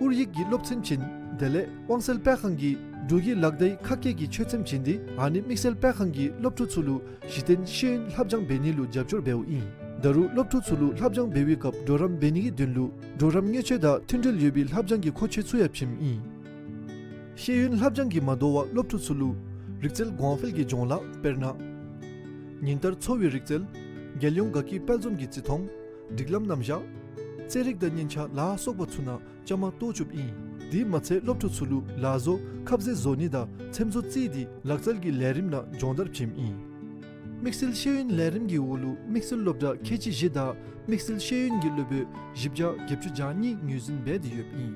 ཨོ་རྒྱན་གྱི་སློབ་ཚན་བྱིན། དེ་ལས་དབང་སེལ་སྤེལ་ཁང་གིས་འབྲུག་གི་ལག་བརྡའི་ཁ་སྐད་ཀྱི་ཆོས་ཚན་བྱིན་ཏེ་ཨ་ནི་དམིགས་བསལ་སྤེལ་ཁང་གིས་སློབ་ཕྲུག་ཚུ་ལུ་གཞི་རྟེན་ཤེས་ཡོན་ལྷབ་སྦྱང་འབད་ནི་ལུ་རྒྱབ་སྐྱོར་འབདཝ་ཨིན། ད་རུང་སློབ་ཕྲུག་ཚུ་ལུ་ལྷབ་སྦྱང་འབད་བའི་སྐབས་གྲོགས་རམ་འབད་ནི་གི་དོན་ལུ་གྲོགས་རམ་དངུལ་ཆད་དང་མཐུན་འབྲེལ་ཡོད་པའི་ལྷབ་སྦྱང་གི་མཁོ་ཆས་ཚུ་ཡང་བྱིནམ་ཨིན། ཤེས་ཡོན་ལྷབ་སྦྱང་གིས་མ་དོ་བར་སློབ་ཕྲུག་ཚུ་ལུ་རིག་རྩལ་གོང་འཕེལ་གྱི་སྦྱོང་ལཱ་དཔེར་ན་ཉིན་ལྟར་འཚོ་བའི་རིག་རྩལ། རྒྱལ་ཡོངས་དགའ་སྐྱིད་དཔལ་འཛོམས་ཀྱི་བརྩི་མཐོང་། སྒྲིག་ལམ་རྣམ་གཞག། རྩེད་རིགས་དང་སྙན་ཆ་ལ་སོགས་པ་ཚུ་ནང་བཅའ་མར་གཏོགས་བཅུགཔ་ཨིན། དེ་མ་ཚད་སློབ་ཕྲུག་ཚུ་ལུ་ལག་བཟོ་ཁ་ཟས་བཟོ་ནི་དང་ཚེམ་བཟོ་རྩེད་དེ་ལག་རྩལ་གྱི་ལས་རིམ་ནང་སྦྱོང་བརྡར་བྱིནམ་ཨིན། དམིགས་བསལ་ཤེས་ཡོན་ལས་རིམ་གྱི་འོག་ལུ་དམིགས་བསལ་སློབ་གྲྭ་ཁལ་གཅིག་བཞི་དང་དམིགས་བསལ་ཤེས་ཡོན་གྱི་སློབ་དཔོན་བཞི་བརྒྱ་བརྒྱད་ཅུ་གྱ་གཉིས་ངོས་འཛིན་འབད་དེ་ཡོདཔ་ཨིན།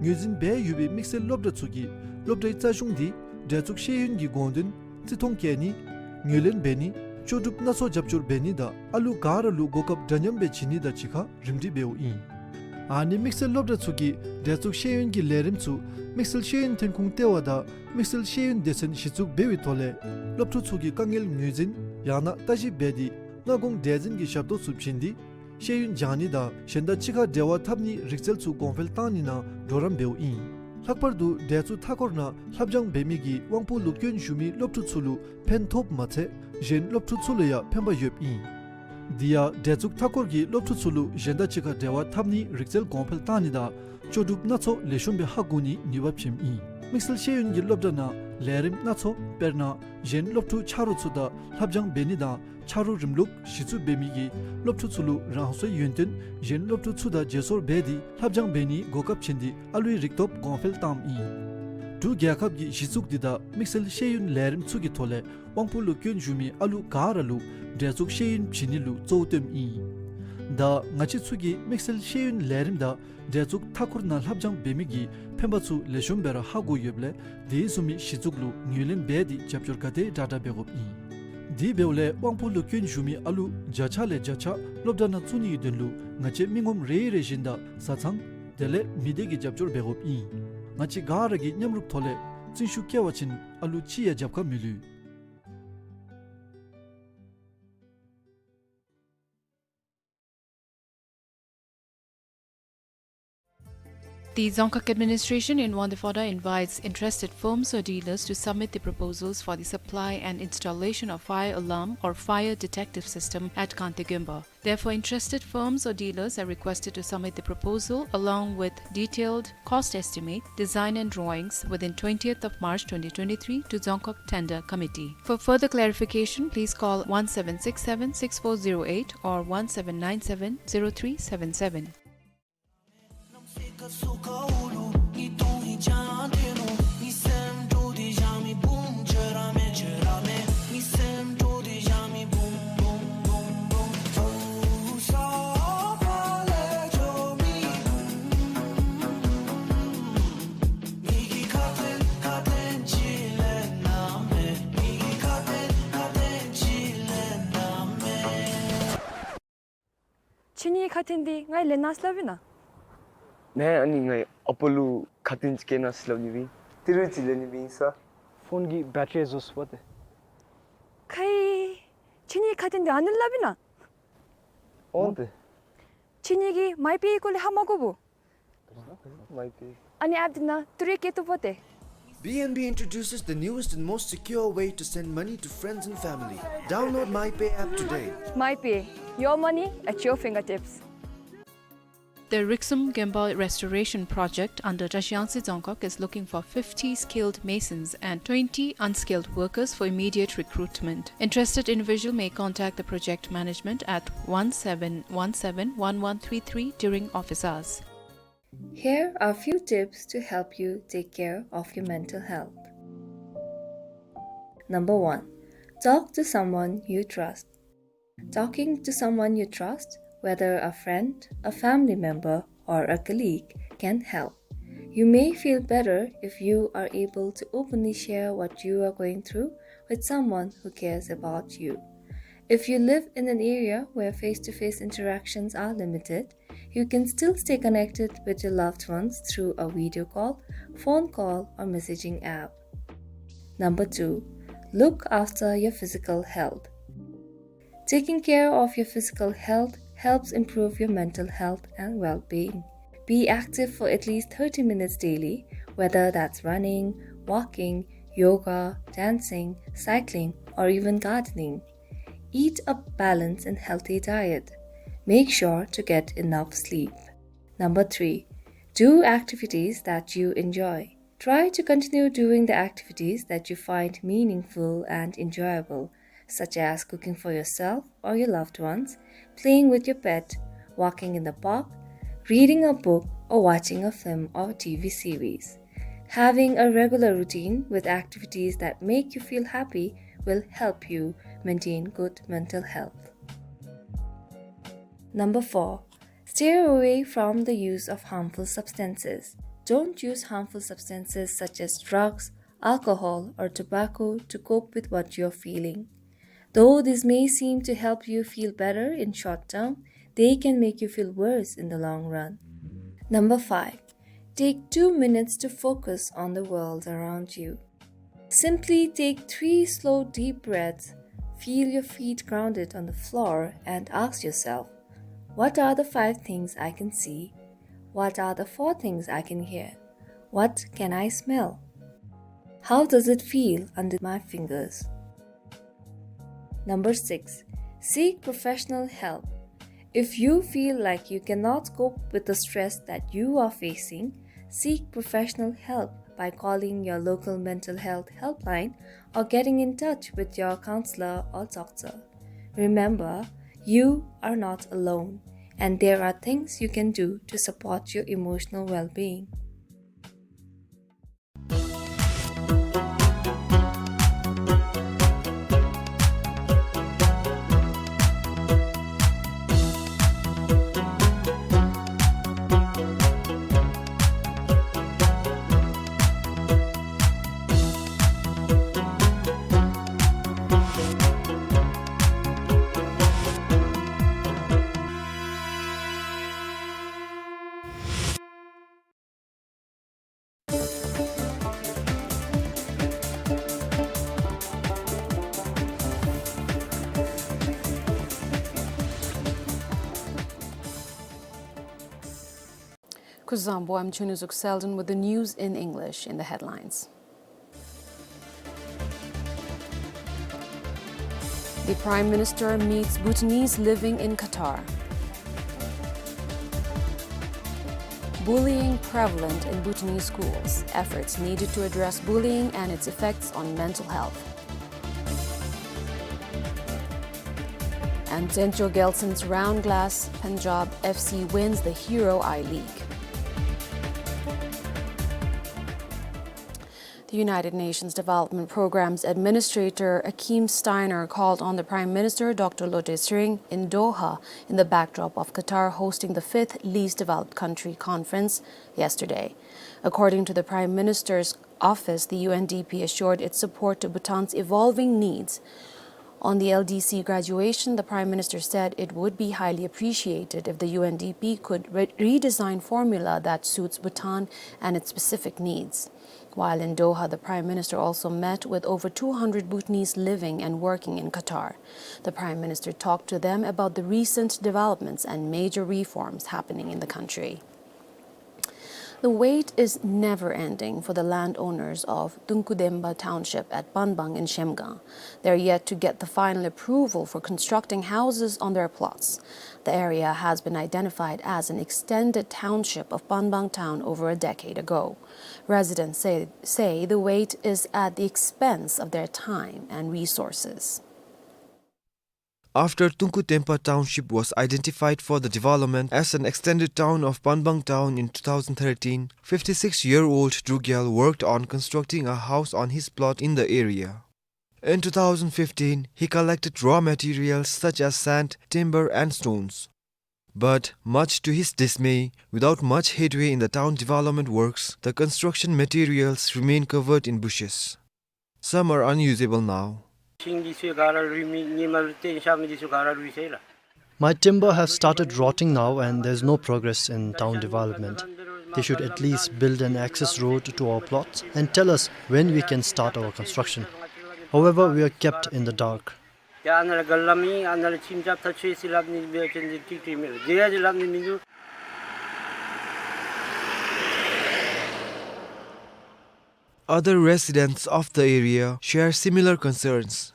ངོས་འཛིན་འབད་ཡོད་པའི་དམིགས་བསལ་སློབ་གྲྭ་ཚུ་གིས་སློབ་གྲྭའི་རྩ་གཞུང་དེ་འདྲ་ཚུགས་ཤེས་ཡོན་གྱི་དགོངས་དོན་བརྩི་མཐོང་བསྐྱེད་ནི། ངོས་ལེན་འབད་ནི། ལྕོགས་གྲུབ་སྣ་ཚོགས་རྒྱབ་སྐྱོར་འབད་ནི་དང་ཨ་ལུ་ག་ར་ལུ་གོ་སྐབས་འདྲ་མཉམ་སྦེ་བྱིན་ནི་དང་གཅིག་ཁར་རིམ་སྒྲིག་འབདཝ་ཨིན། ཨ་ནི་དམིགས་བསལ་སློབ་གྲྭ་ཚུ་གིས་འདྲ་ཚུགས་ཤེས་ཡོན་གྱི་ལས་རིམ་ཚུ་དམིགས་བསལ་ཤེས་ཡོན་ཐོན་ཁུངས་ལྟེ་བ་དང་དམིགས་བསལ་ཤེས་ཡོན་སྡེ་ཚན་གཞི་བཙུགས་འབད་བའི་ཐོག་ལས་སློབ་ཕྲུག་ཚུ་གི་དཀའ་ངལ་ངོས་འཛིན་ཡང་ན་ལྟ་ཞིབ་འབད་དེ་སྔ་དགོངས་འགྲེལ་འཛིན་གྱི་ཞབས་ཏོག་ཚུ་བྱིན་ཏེ་ཤེས་ཡོན་སྦྱང་ནི་དང་གཞན་དང་གཅིག་ཁར་འབྲེལ་བ་འཐབ་ནིའི་རིག་རྩལ་ཚུ་གོང་འཕེལ་གཏང་ནི་ནང་གྲོགས་རམ་འབདཝ་ཨིན། ལྷག་པར་དུ་འདྲ་ཚུགས་མཐའ་འཁོར་ནང་ལྷབ་སྦྱང་འབད་མི་གིས་དབང་པོ་ལུ་སྐྱོན་ཞུགས་མི་སློབ་ཕྲུག་ཚུ་ལུ་ཕན་ཐོགསཔ་མ་ཚད་གཞན་སློབ་ཕྲུག་ཚུ་ལུ་ཡང་ཕན་པ་ཡོདཔ་ཨིན། དེ་ཡང་འདྲ་ཚུགས་མཐའ་འཁོར་གྱིས་སློབ་ཕྲུག་ཚུ་ལུ་གཞན་དང་གཅིག་ཁར་འབྲེལ་བ་འཐབ་ནིའི་རིག་རྩལ་གོང་འཕེལ་གཏང་ནི་དང་ལྕོགས་གྲུབ་སྣ་ཚོགས་ལེགས་ཤོམ་སྦེ་ཧ་གོ་ནིའི་ནུས་པ་བྱིནམ་ཨིན། དམིགས་བསལ་ཤེས་ཡོན་གྱི་སློབ་གྲྭ་ནང་ལས་རིམ་སྣ་ཚོགས་དཔེར་ན་གཞན་སློབ་ཕྲུག་ཆ་རོགས་ཚུ་དང་ལྷབ་སྦྱང་འབད་ནི་དང་ཆ་རོགས་རིམ་ལུགས་གཞི་བཙུགས་འབད་མི་གིས་སློབ་ཕྲུག་ཚུ་ལུ་རང་སོའི་ཡོན་ཏན་གཞན་སློབ་ཕྲུག་ཚུ་དང་བརྗེ་སོར་འབད་དེ་ལྷབ་སྦྱང་འབད་ནིའི་གོ་སྐབས་བྱིན་ཏེ་ཨ་ལུའི་རིག་སྟོབས་གོང་འཕེལ་བཏངམ་ཨིན། འབྲུག་རྒྱལ་ཁབ་ཀྱི་གཞི་བཙུགས་འདི་དང་དམིགས་བསལ་ཤེས་ཡོན་ལས་རིམ་ཚུ་གི་ཐོག་ལས་དབང་པོ་ལུ་སྐྱོན་ཞུགས་མི་ཨ་ལུ་ག་ར་ལུ་འདྲ་ཚུགས་ཤེས་ཡོན་བྱིན་ནི་ལུ་གཙོ་བོ་བཏོནམ་ཨིན། ད་ང་བཅས་ཚུ་གིས་དམིགས་བསལ་ཤེས་ཡོན་ལས་རིམ་དང་འདྲ་ཚུགས་མཐའ་འཁོར་ནང་ལྷབ་སྦྱང་འབད་མི་གི་ཕན་པ་ཚུ་ལེགས་ཤོམ་སྦེ་ར་ཧ་གོ་ཡོདཔ་ལས་དེ་བཟུམ་མའི་གཞི་བཙུགས་ལུ་ངོས་ལེན་འབད་དེ་རྒྱབ་སྐྱོར་ག་དེ་དྲག་དྲག་འབད་དགོཔ་ཨིན། དེ་འབདཝ་ལས་དབང་པོ་ལུ་སྐྱོན་ཞུགས་མི་ཨ་ལུ་བརྒྱ་ཆ་ལས་བརྒྱ་ཆ་སློབ་གྲྭ་ནང་བཙུགས་ནིའི་དོན་ལུ་ང་བཅས་མི་ངོམ་རེ་རེ་བཞིན་དང་བཟའ་ཚང་དེ་ལས་མི་སྡེ་གིས་རྒྱབ་སྐྱོར་འབད་དགོཔ་ཨིན། ང་བཅས་ག་ར་གིས་མཉམ་རུབ་ཐོག་ལས་བརྩོན་ཤུགས་བསྐྱེད་པ་ཅིན་ཨ་ལུ་ཅིག་ཡང་རྒྱབ་ཁར་མི་ལུས། The Dzongkhag Administration in Wangdue Phodrang invites interested firms or dealers to submit the proposals for the supply and installation of fire alarm or fire detective system at Kangte Gemba. Therefore, interested firms or dealers are requested to submit the proposal along with detailed cost estimate, design and drawings within twentieth of March twenty twenty-three to Dzongkhag Tender Committee. For further clarification, please call one seven six seven six four zero eight or one seven nine seven zero three seven seven. ཁ་ཐུན་འདི་ང་ལེན་གནང་ཟེར་སླབ་ཨིན་ན། ནཱ་ཨ་ནི་ངེའི་ཨ་པ་ལུ་ཁ་ཐུན་ཅིག་བསྐྱལ་གནང་ཟེར་སླབ་ནི་ཨིན། ཏི་རུ་ཅིག་ལེན་ནི་ཨིན་ས། ཕོན་གྱི་བེ་ཊ་རི་རྫོགས་སོ་པ་ཏེ། ཁའི། ཁྱེད་གཉིས་ཁ་ཐུན་འདི་ཨ་ནི་སླབ་ཨིན་ན། འོང་ཏེ། ཁྱེད་གཉིས་ཀྱིས་མའི་པེ་སྐོར་ལས་ཧ་མ་གོ་བོ། མའི་པེ། ཨ་ནི་ཨེཔ་འདི་ནང་ཏི་རུ་བསྐྱལ་བཏུབ་པ་ཏེ། B N B introduces the newest and most secure way to send money to friends and family. Download MyPay app today. MyPay, your money at your fingertips. The Riksum Gemba Restoration Project under Tashiyangtse Dzongkhag is looking for fifty skilled masons and twenty unskilled workers for immediate recruitment. Interested individual may contact the project management at one seven one seven one one three three during office hours. Here are few tips to help you take care of your mental health. Number one, talk to someone you trust. Talking to someone you trust, whether a friend, a family member, or a colleague, can help. You may feel better if you are able to openly share what you are going through with someone who cares about you. If you live in an area where face-to-face interactions are limited, you can still stay connected with your loved ones through a video call, phone call, or messaging app. Number two, look after your physical health. Taking care of your physical health helps improve your mental health and well-being. Be active for at least thirty minutes daily, whether that's running, walking, yoga, dancing, cycling, or even gardening. Eat a balanced and healthy diet. Make sure to get enough sleep. Number three, do activities that you enjoy. Try to continue doing the activities that you find meaningful and enjoyable, such as cooking for yourself or your loved ones, playing with your pet, walking in the park, reading a book, or watching a film or T V series. Having a regular routine with activities that make you feel happy will help you maintain good mental health. Number four, steer away from the use of harmful substances. Don't use harmful substances such as drugs, alcohol, or tobacco to cope with what you're feeling. Though this may seem to help you feel better in short term, they can make you feel worse in the long run. Number five, take two minutes to focus on the world around you. Simply take three slow, deep breaths, feel your feet grounded on the floor, and ask yourself, "What are the five things I can see? What are the four things I can hear? What can I smell? How does it feel under my fingers?" Number six, seek professional help. If you feel like you cannot cope with the stress that you are facing, seek professional help by calling your local mental health helpline or getting in touch with your counselor or doctor. Remember, you are not alone, and there are things you can do to support your emotional well-being. Kuzuzangpo, I'm Chunuzuk Selden with the news in English. In the headlines, the Prime Minister meets Bhutanese living in Qatar. Bullying prevalent in Bhutanese schools. Efforts needed to address bullying and its effects on mental health. And Zhenchuo Gelson's round glass, Punjab F C wins the Hero I-League. The United Nations Development Programme's Administrator Akeem Steiner called on the Prime Minister, Doctor Lotay Tshering, in Doha in the backdrop of Qatar hosting the fifth Least Developed Country Conference yesterday. According to the Prime Minister's office, the U N D P assured its support to Bhutan's evolving needs On the L D C graduation, the Prime Minister said it would be highly appreciated if the U N D P could re-, redesign formula that suits Bhutan and its specific needs. While in Doha, the Prime Minister also met with over two hundred Bhutanese living and working in Qatar. The Prime Minister talked to them about the recent developments and major reforms happening in the country. The wait is never ending for the landowners of Tungkudemba Township at Panbang in Zhemgang. They're yet to get the final approval for constructing houses on their plots. The area has been identified as an extended township of Panbang town over a decade ago. Residents say, say the wait is at the expense of their time and resources. After Tungkudemba Township was identified for the development as an extended town of Panbang town in two thousand thirteen, fifty-six-year-old Drugyal worked on constructing a house on his plot in the area. In two thousand fifteen, he collected raw materials such as sand, timber and stones. But, much to his dismay, without much headway in the town development works, the construction materials remain covered in bushes. Some are unusable now. My timber have started rotting now and there's no progress in town development. They should at least build an access road to our plots and tell us when we can start our construction. However, we are kept in the dark. Other residents of the area share similar concerns.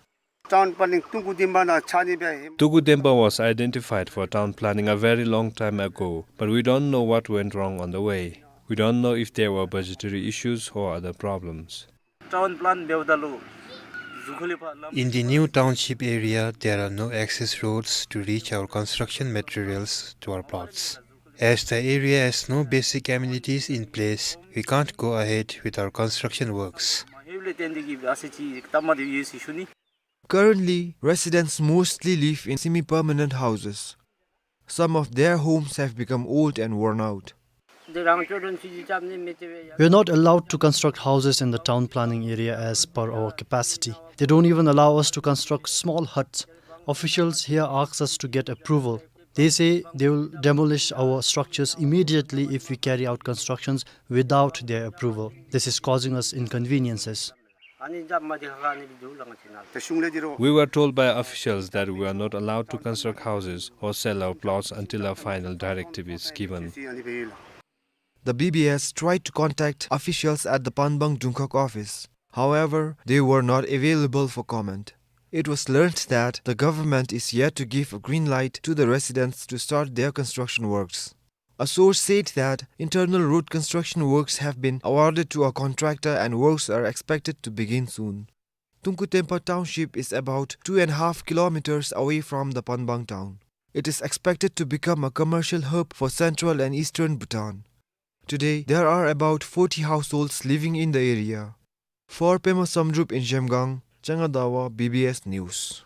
Town planning Tungkudemba na chani be. Tungkudemba was identified for town planning a very long time ago, but we don't know what went wrong on the way. We don't know if there were budgetary issues or other problems. Town plan be udalu. In the new township area, there are no access roads to reach our construction materials to our plots. As the area has no basic amenities in place, we can't go ahead with our construction works. Currently, residents mostly live in semi-permanent houses. Some of their homes have become old and worn out. We are not allowed to construct houses in the town planning area as per our capacity. They don't even allow us to construct small huts. Officials here ask us to get approval. They say they will demolish our structures immediately if we carry out constructions without their approval. This is causing us inconveniences. We were told by officials that we are not allowed to construct houses or sell our plots until a final directive is given. The B B S tried to contact officials at the Panbang Dungkhag office. However, they were not available for comment. It was learnt that the government is yet to give a green light to the residents to start their construction works. A source said that internal road construction works have been awarded to a contractor and works are expected to begin soon. Tungkudemba township is about two and a half kilometers away from the Panbang town. It is expected to become a commercial hub for central and eastern Bhutan. Today, there are about forty households living in the area. For Pema Samdrup in Zhemgang, Changadawa, B B S News.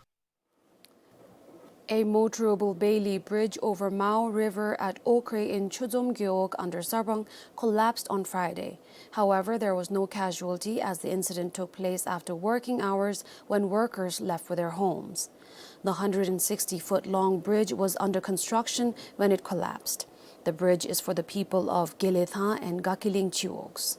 A motorable Bailey Bridge over Mao River at Okre in Chodzom Gewog under Sarbang collapsed on Friday. However, there was no casualty as the incident took place after working hours when workers left for their homes. The hundred and sixty foot long bridge was under construction when it collapsed. The bridge is for the people of Gelethang and Gakiling Chiwogs.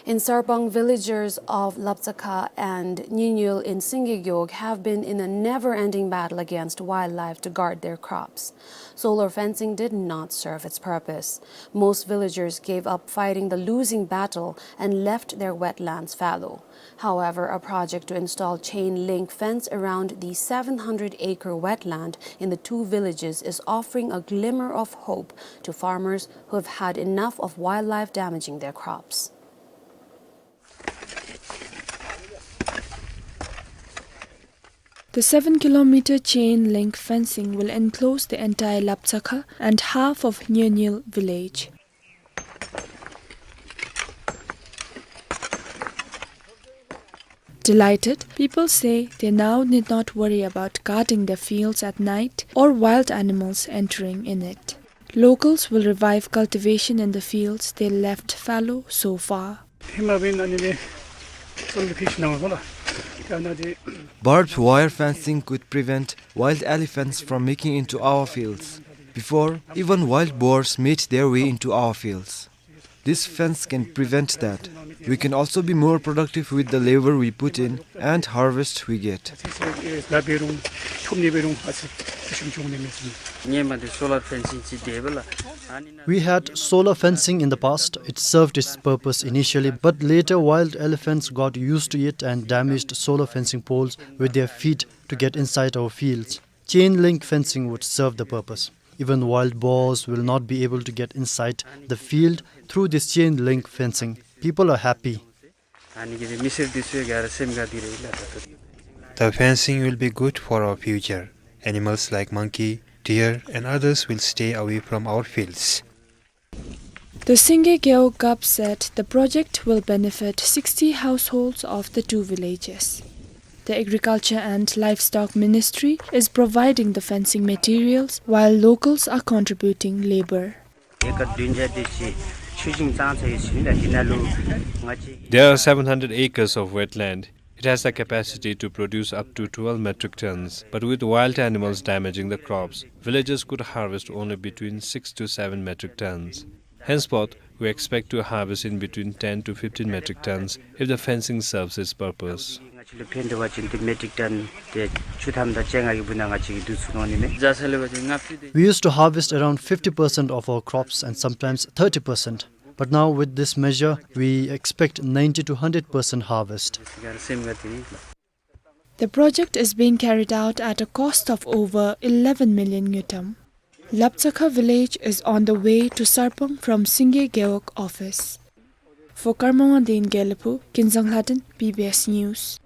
In Sarbang, villagers of Laptsakha and Nyinyul in Singegyog have been in a never-ending battle against wildlife to guard their crops. Solar fencing did not serve its purpose. Most villagers gave up fighting the losing battle and left their wetlands fallow. However, a project to install chain link fence around the seven hundred acre wetland in the two villages is offering a glimmer of hope to farmers who have had enough of wildlife damaging their crops. The seven kilometer chain link fencing will enclose the entire Laptsakha and half of Nyinyul village. Delighted, people say they now need not worry about guarding their fields at night or wild animals entering in it. Locals will revive cultivation in the fields they left fallow so far. Hima bin ani le, sol fish na wala. Barbed wire fencing could prevent wild elephants from making into our fields. Before, even wild boars made their way into our fields. This fence can prevent that. We can also be more productive with the labor we put in and harvest we get. We had solar fencing in the past. It served its purpose initially, but later wild elephants got used to it and damaged solar fencing poles with their feet to get inside our fields. Chain link fencing would serve the purpose. Even wild boars will not be able to get inside the field through this chain link fencing. People are happy. The fencing will be good for our future. Animals like monkey, deer, and others will stay away from our fields. The Singye Gewog Gap said the project will benefit sixty households of the two villages. The Agriculture and Livestock Ministry is providing the fencing materials, while locals are contributing labor. There are seven hundred acres of wetland. It has the capacity to produce up to twelve metric tons, but with wild animals damaging the crops, villagers could harvest only between six to seven metric tons. Henceforth, we expect to harvest in between ten to fifteen metric tons if the fencing serves its purpose. We used to harvest around fifty percent of our crops and sometimes thirty percent. But now with this measure, we expect ninety to hundred percent harvest. The project is being carried out at a cost of over eleven million ngultrum. Lapchakha village is on the way to Sarpang from Singye Gewog office. For Karmawangdin Gelaphu, Kinzang Lhaden, B B S News.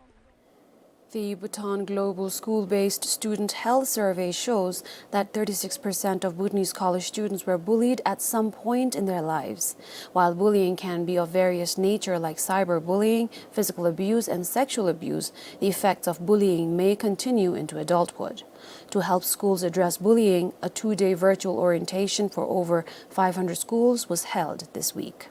The Bhutan Global School-Based Student Health Survey shows that thirty-six percent of Bhutanese college students were bullied at some point in their lives. While bullying can be of various nature like cyberbullying, physical abuse, and sexual abuse, the effects of bullying may continue into adulthood. To help schools address bullying, a two-day virtual orientation for over five hundred schools was held this week.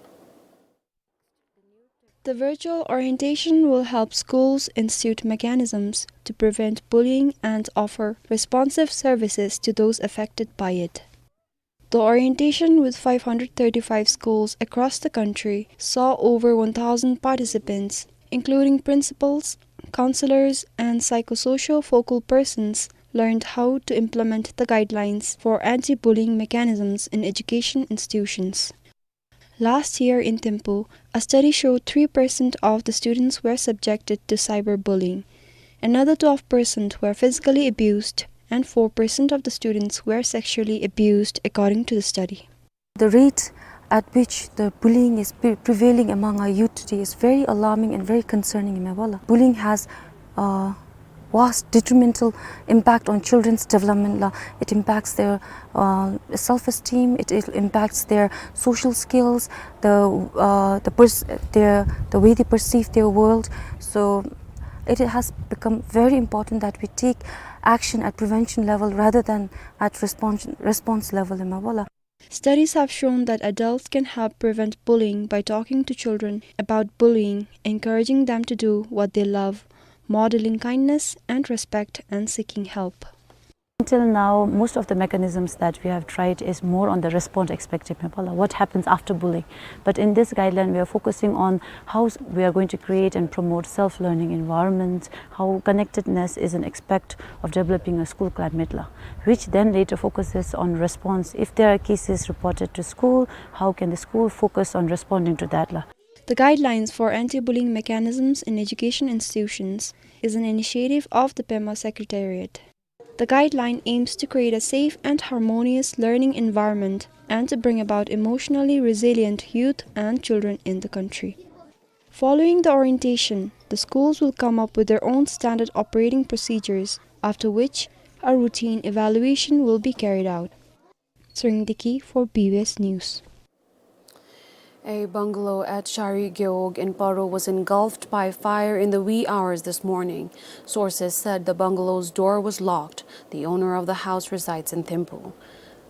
The virtual orientation will help schools institute mechanisms to prevent bullying and offer responsive services to those affected by it. The orientation with five hundred thirty-five schools across the country saw over one thousand participants, including principals, counselors, and psychosocial focal persons, learned how to implement the guidelines for anti-bullying mechanisms in education institutions. Last year in Thimphu, a study showed three percent of the students were subjected to cyberbullying. Another twelve percent were physically abused, and four percent of the students were sexually abused, according to the study. The rate at which the bullying is pre-, prevailing among our youth today is very alarming and very concerning, ime bala. Bullying has, uh, vast detrimental impact on children's development la. It impacts their, uh, self-esteem. It, it impacts their social skills, the, uh, the pers-, their, the way they perceive their world. So it has become very important that we take action at prevention level rather than at response, response level, ime bala. Studies have shown that adults can help prevent bullying by talking to children about bullying, encouraging them to do what they love, modeling kindness and respect, and seeking help. Until now, most of the mechanisms that we have tried is more on the response aspect, ime bala, what happens after bullying. But in this guideline, we are focusing on how s-, we are going to create and promote self-learning environment, how connectedness is an aspect of developing a school climate la, which then later focuses on response. If there are cases reported to school, how can the school focus on responding to that la? The Guidelines for Anti-Bullying Mechanisms in Education Institutions is an initiative of the Pema Secretariat. The guideline aims to create a safe and harmonious learning environment and to bring about emotionally resilient youth and children in the country. Following the orientation, the schools will come up with their own standard operating procedures, after which a routine evaluation will be carried out. Tshering Deki for B B S News. A bungalow at Shari Gewog in Paro was engulfed by fire in the wee hours this morning. Sources said the bungalow's door was locked. The owner of the house resides in Thimphu.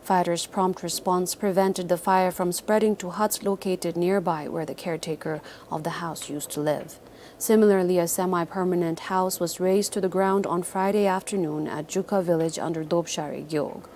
Fighters' prompt response prevented the fire from spreading to huts located nearby where the caretaker of the house used to live. Similarly, a semi-permanent house was razed to the ground on Friday afternoon at Juka village under Dobshari Gyog.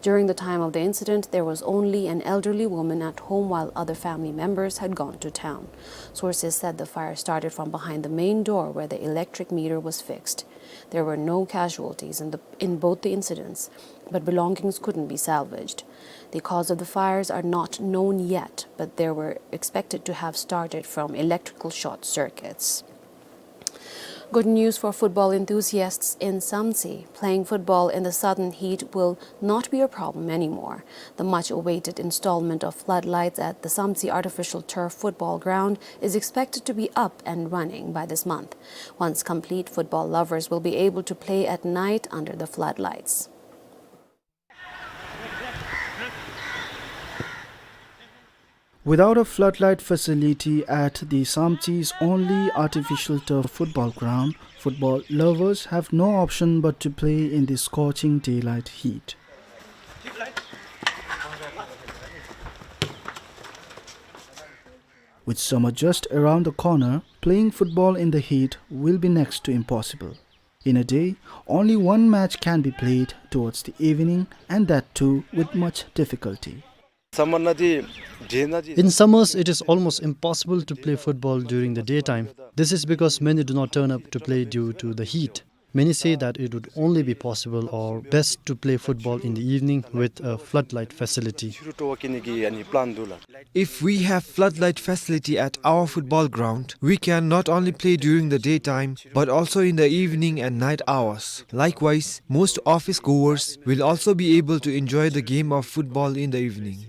During the time of the incident, there was only an elderly woman at home while other family members had gone to town. Sources said the fire started from behind the main door where the electric meter was fixed. There were no casualties in the, in both the incidents, but belongings couldn't be salvaged. The cause of the fires are not known yet, but they were expected to have started from electrical short circuits. Good news for football enthusiasts in Samtse. Playing football in the southern heat will not be a problem anymore. The much-awaited installment of floodlights at the Samtse artificial turf football ground is expected to be up and running by this month. Once complete, football lovers will be able to play at night under the floodlights. Without a floodlight facility at the Samtse's only artificial turf football ground, football lovers have no option but to play in the scorching daylight heat. With summer just around the corner, playing football in the heat will be next to impossible. In a day, only one match can be played towards the evening, and that too with much difficulty. In summers, it is almost impossible to play football during the daytime. This is because many do not turn up to play due to the heat. Many say that it would only be possible or best to play football in the evening with a floodlight facility. If we have floodlight facility at our football ground, we can not only play during the daytime, but also in the evening and night hours. Likewise, most office goers will also be able to enjoy the game of football in the evening.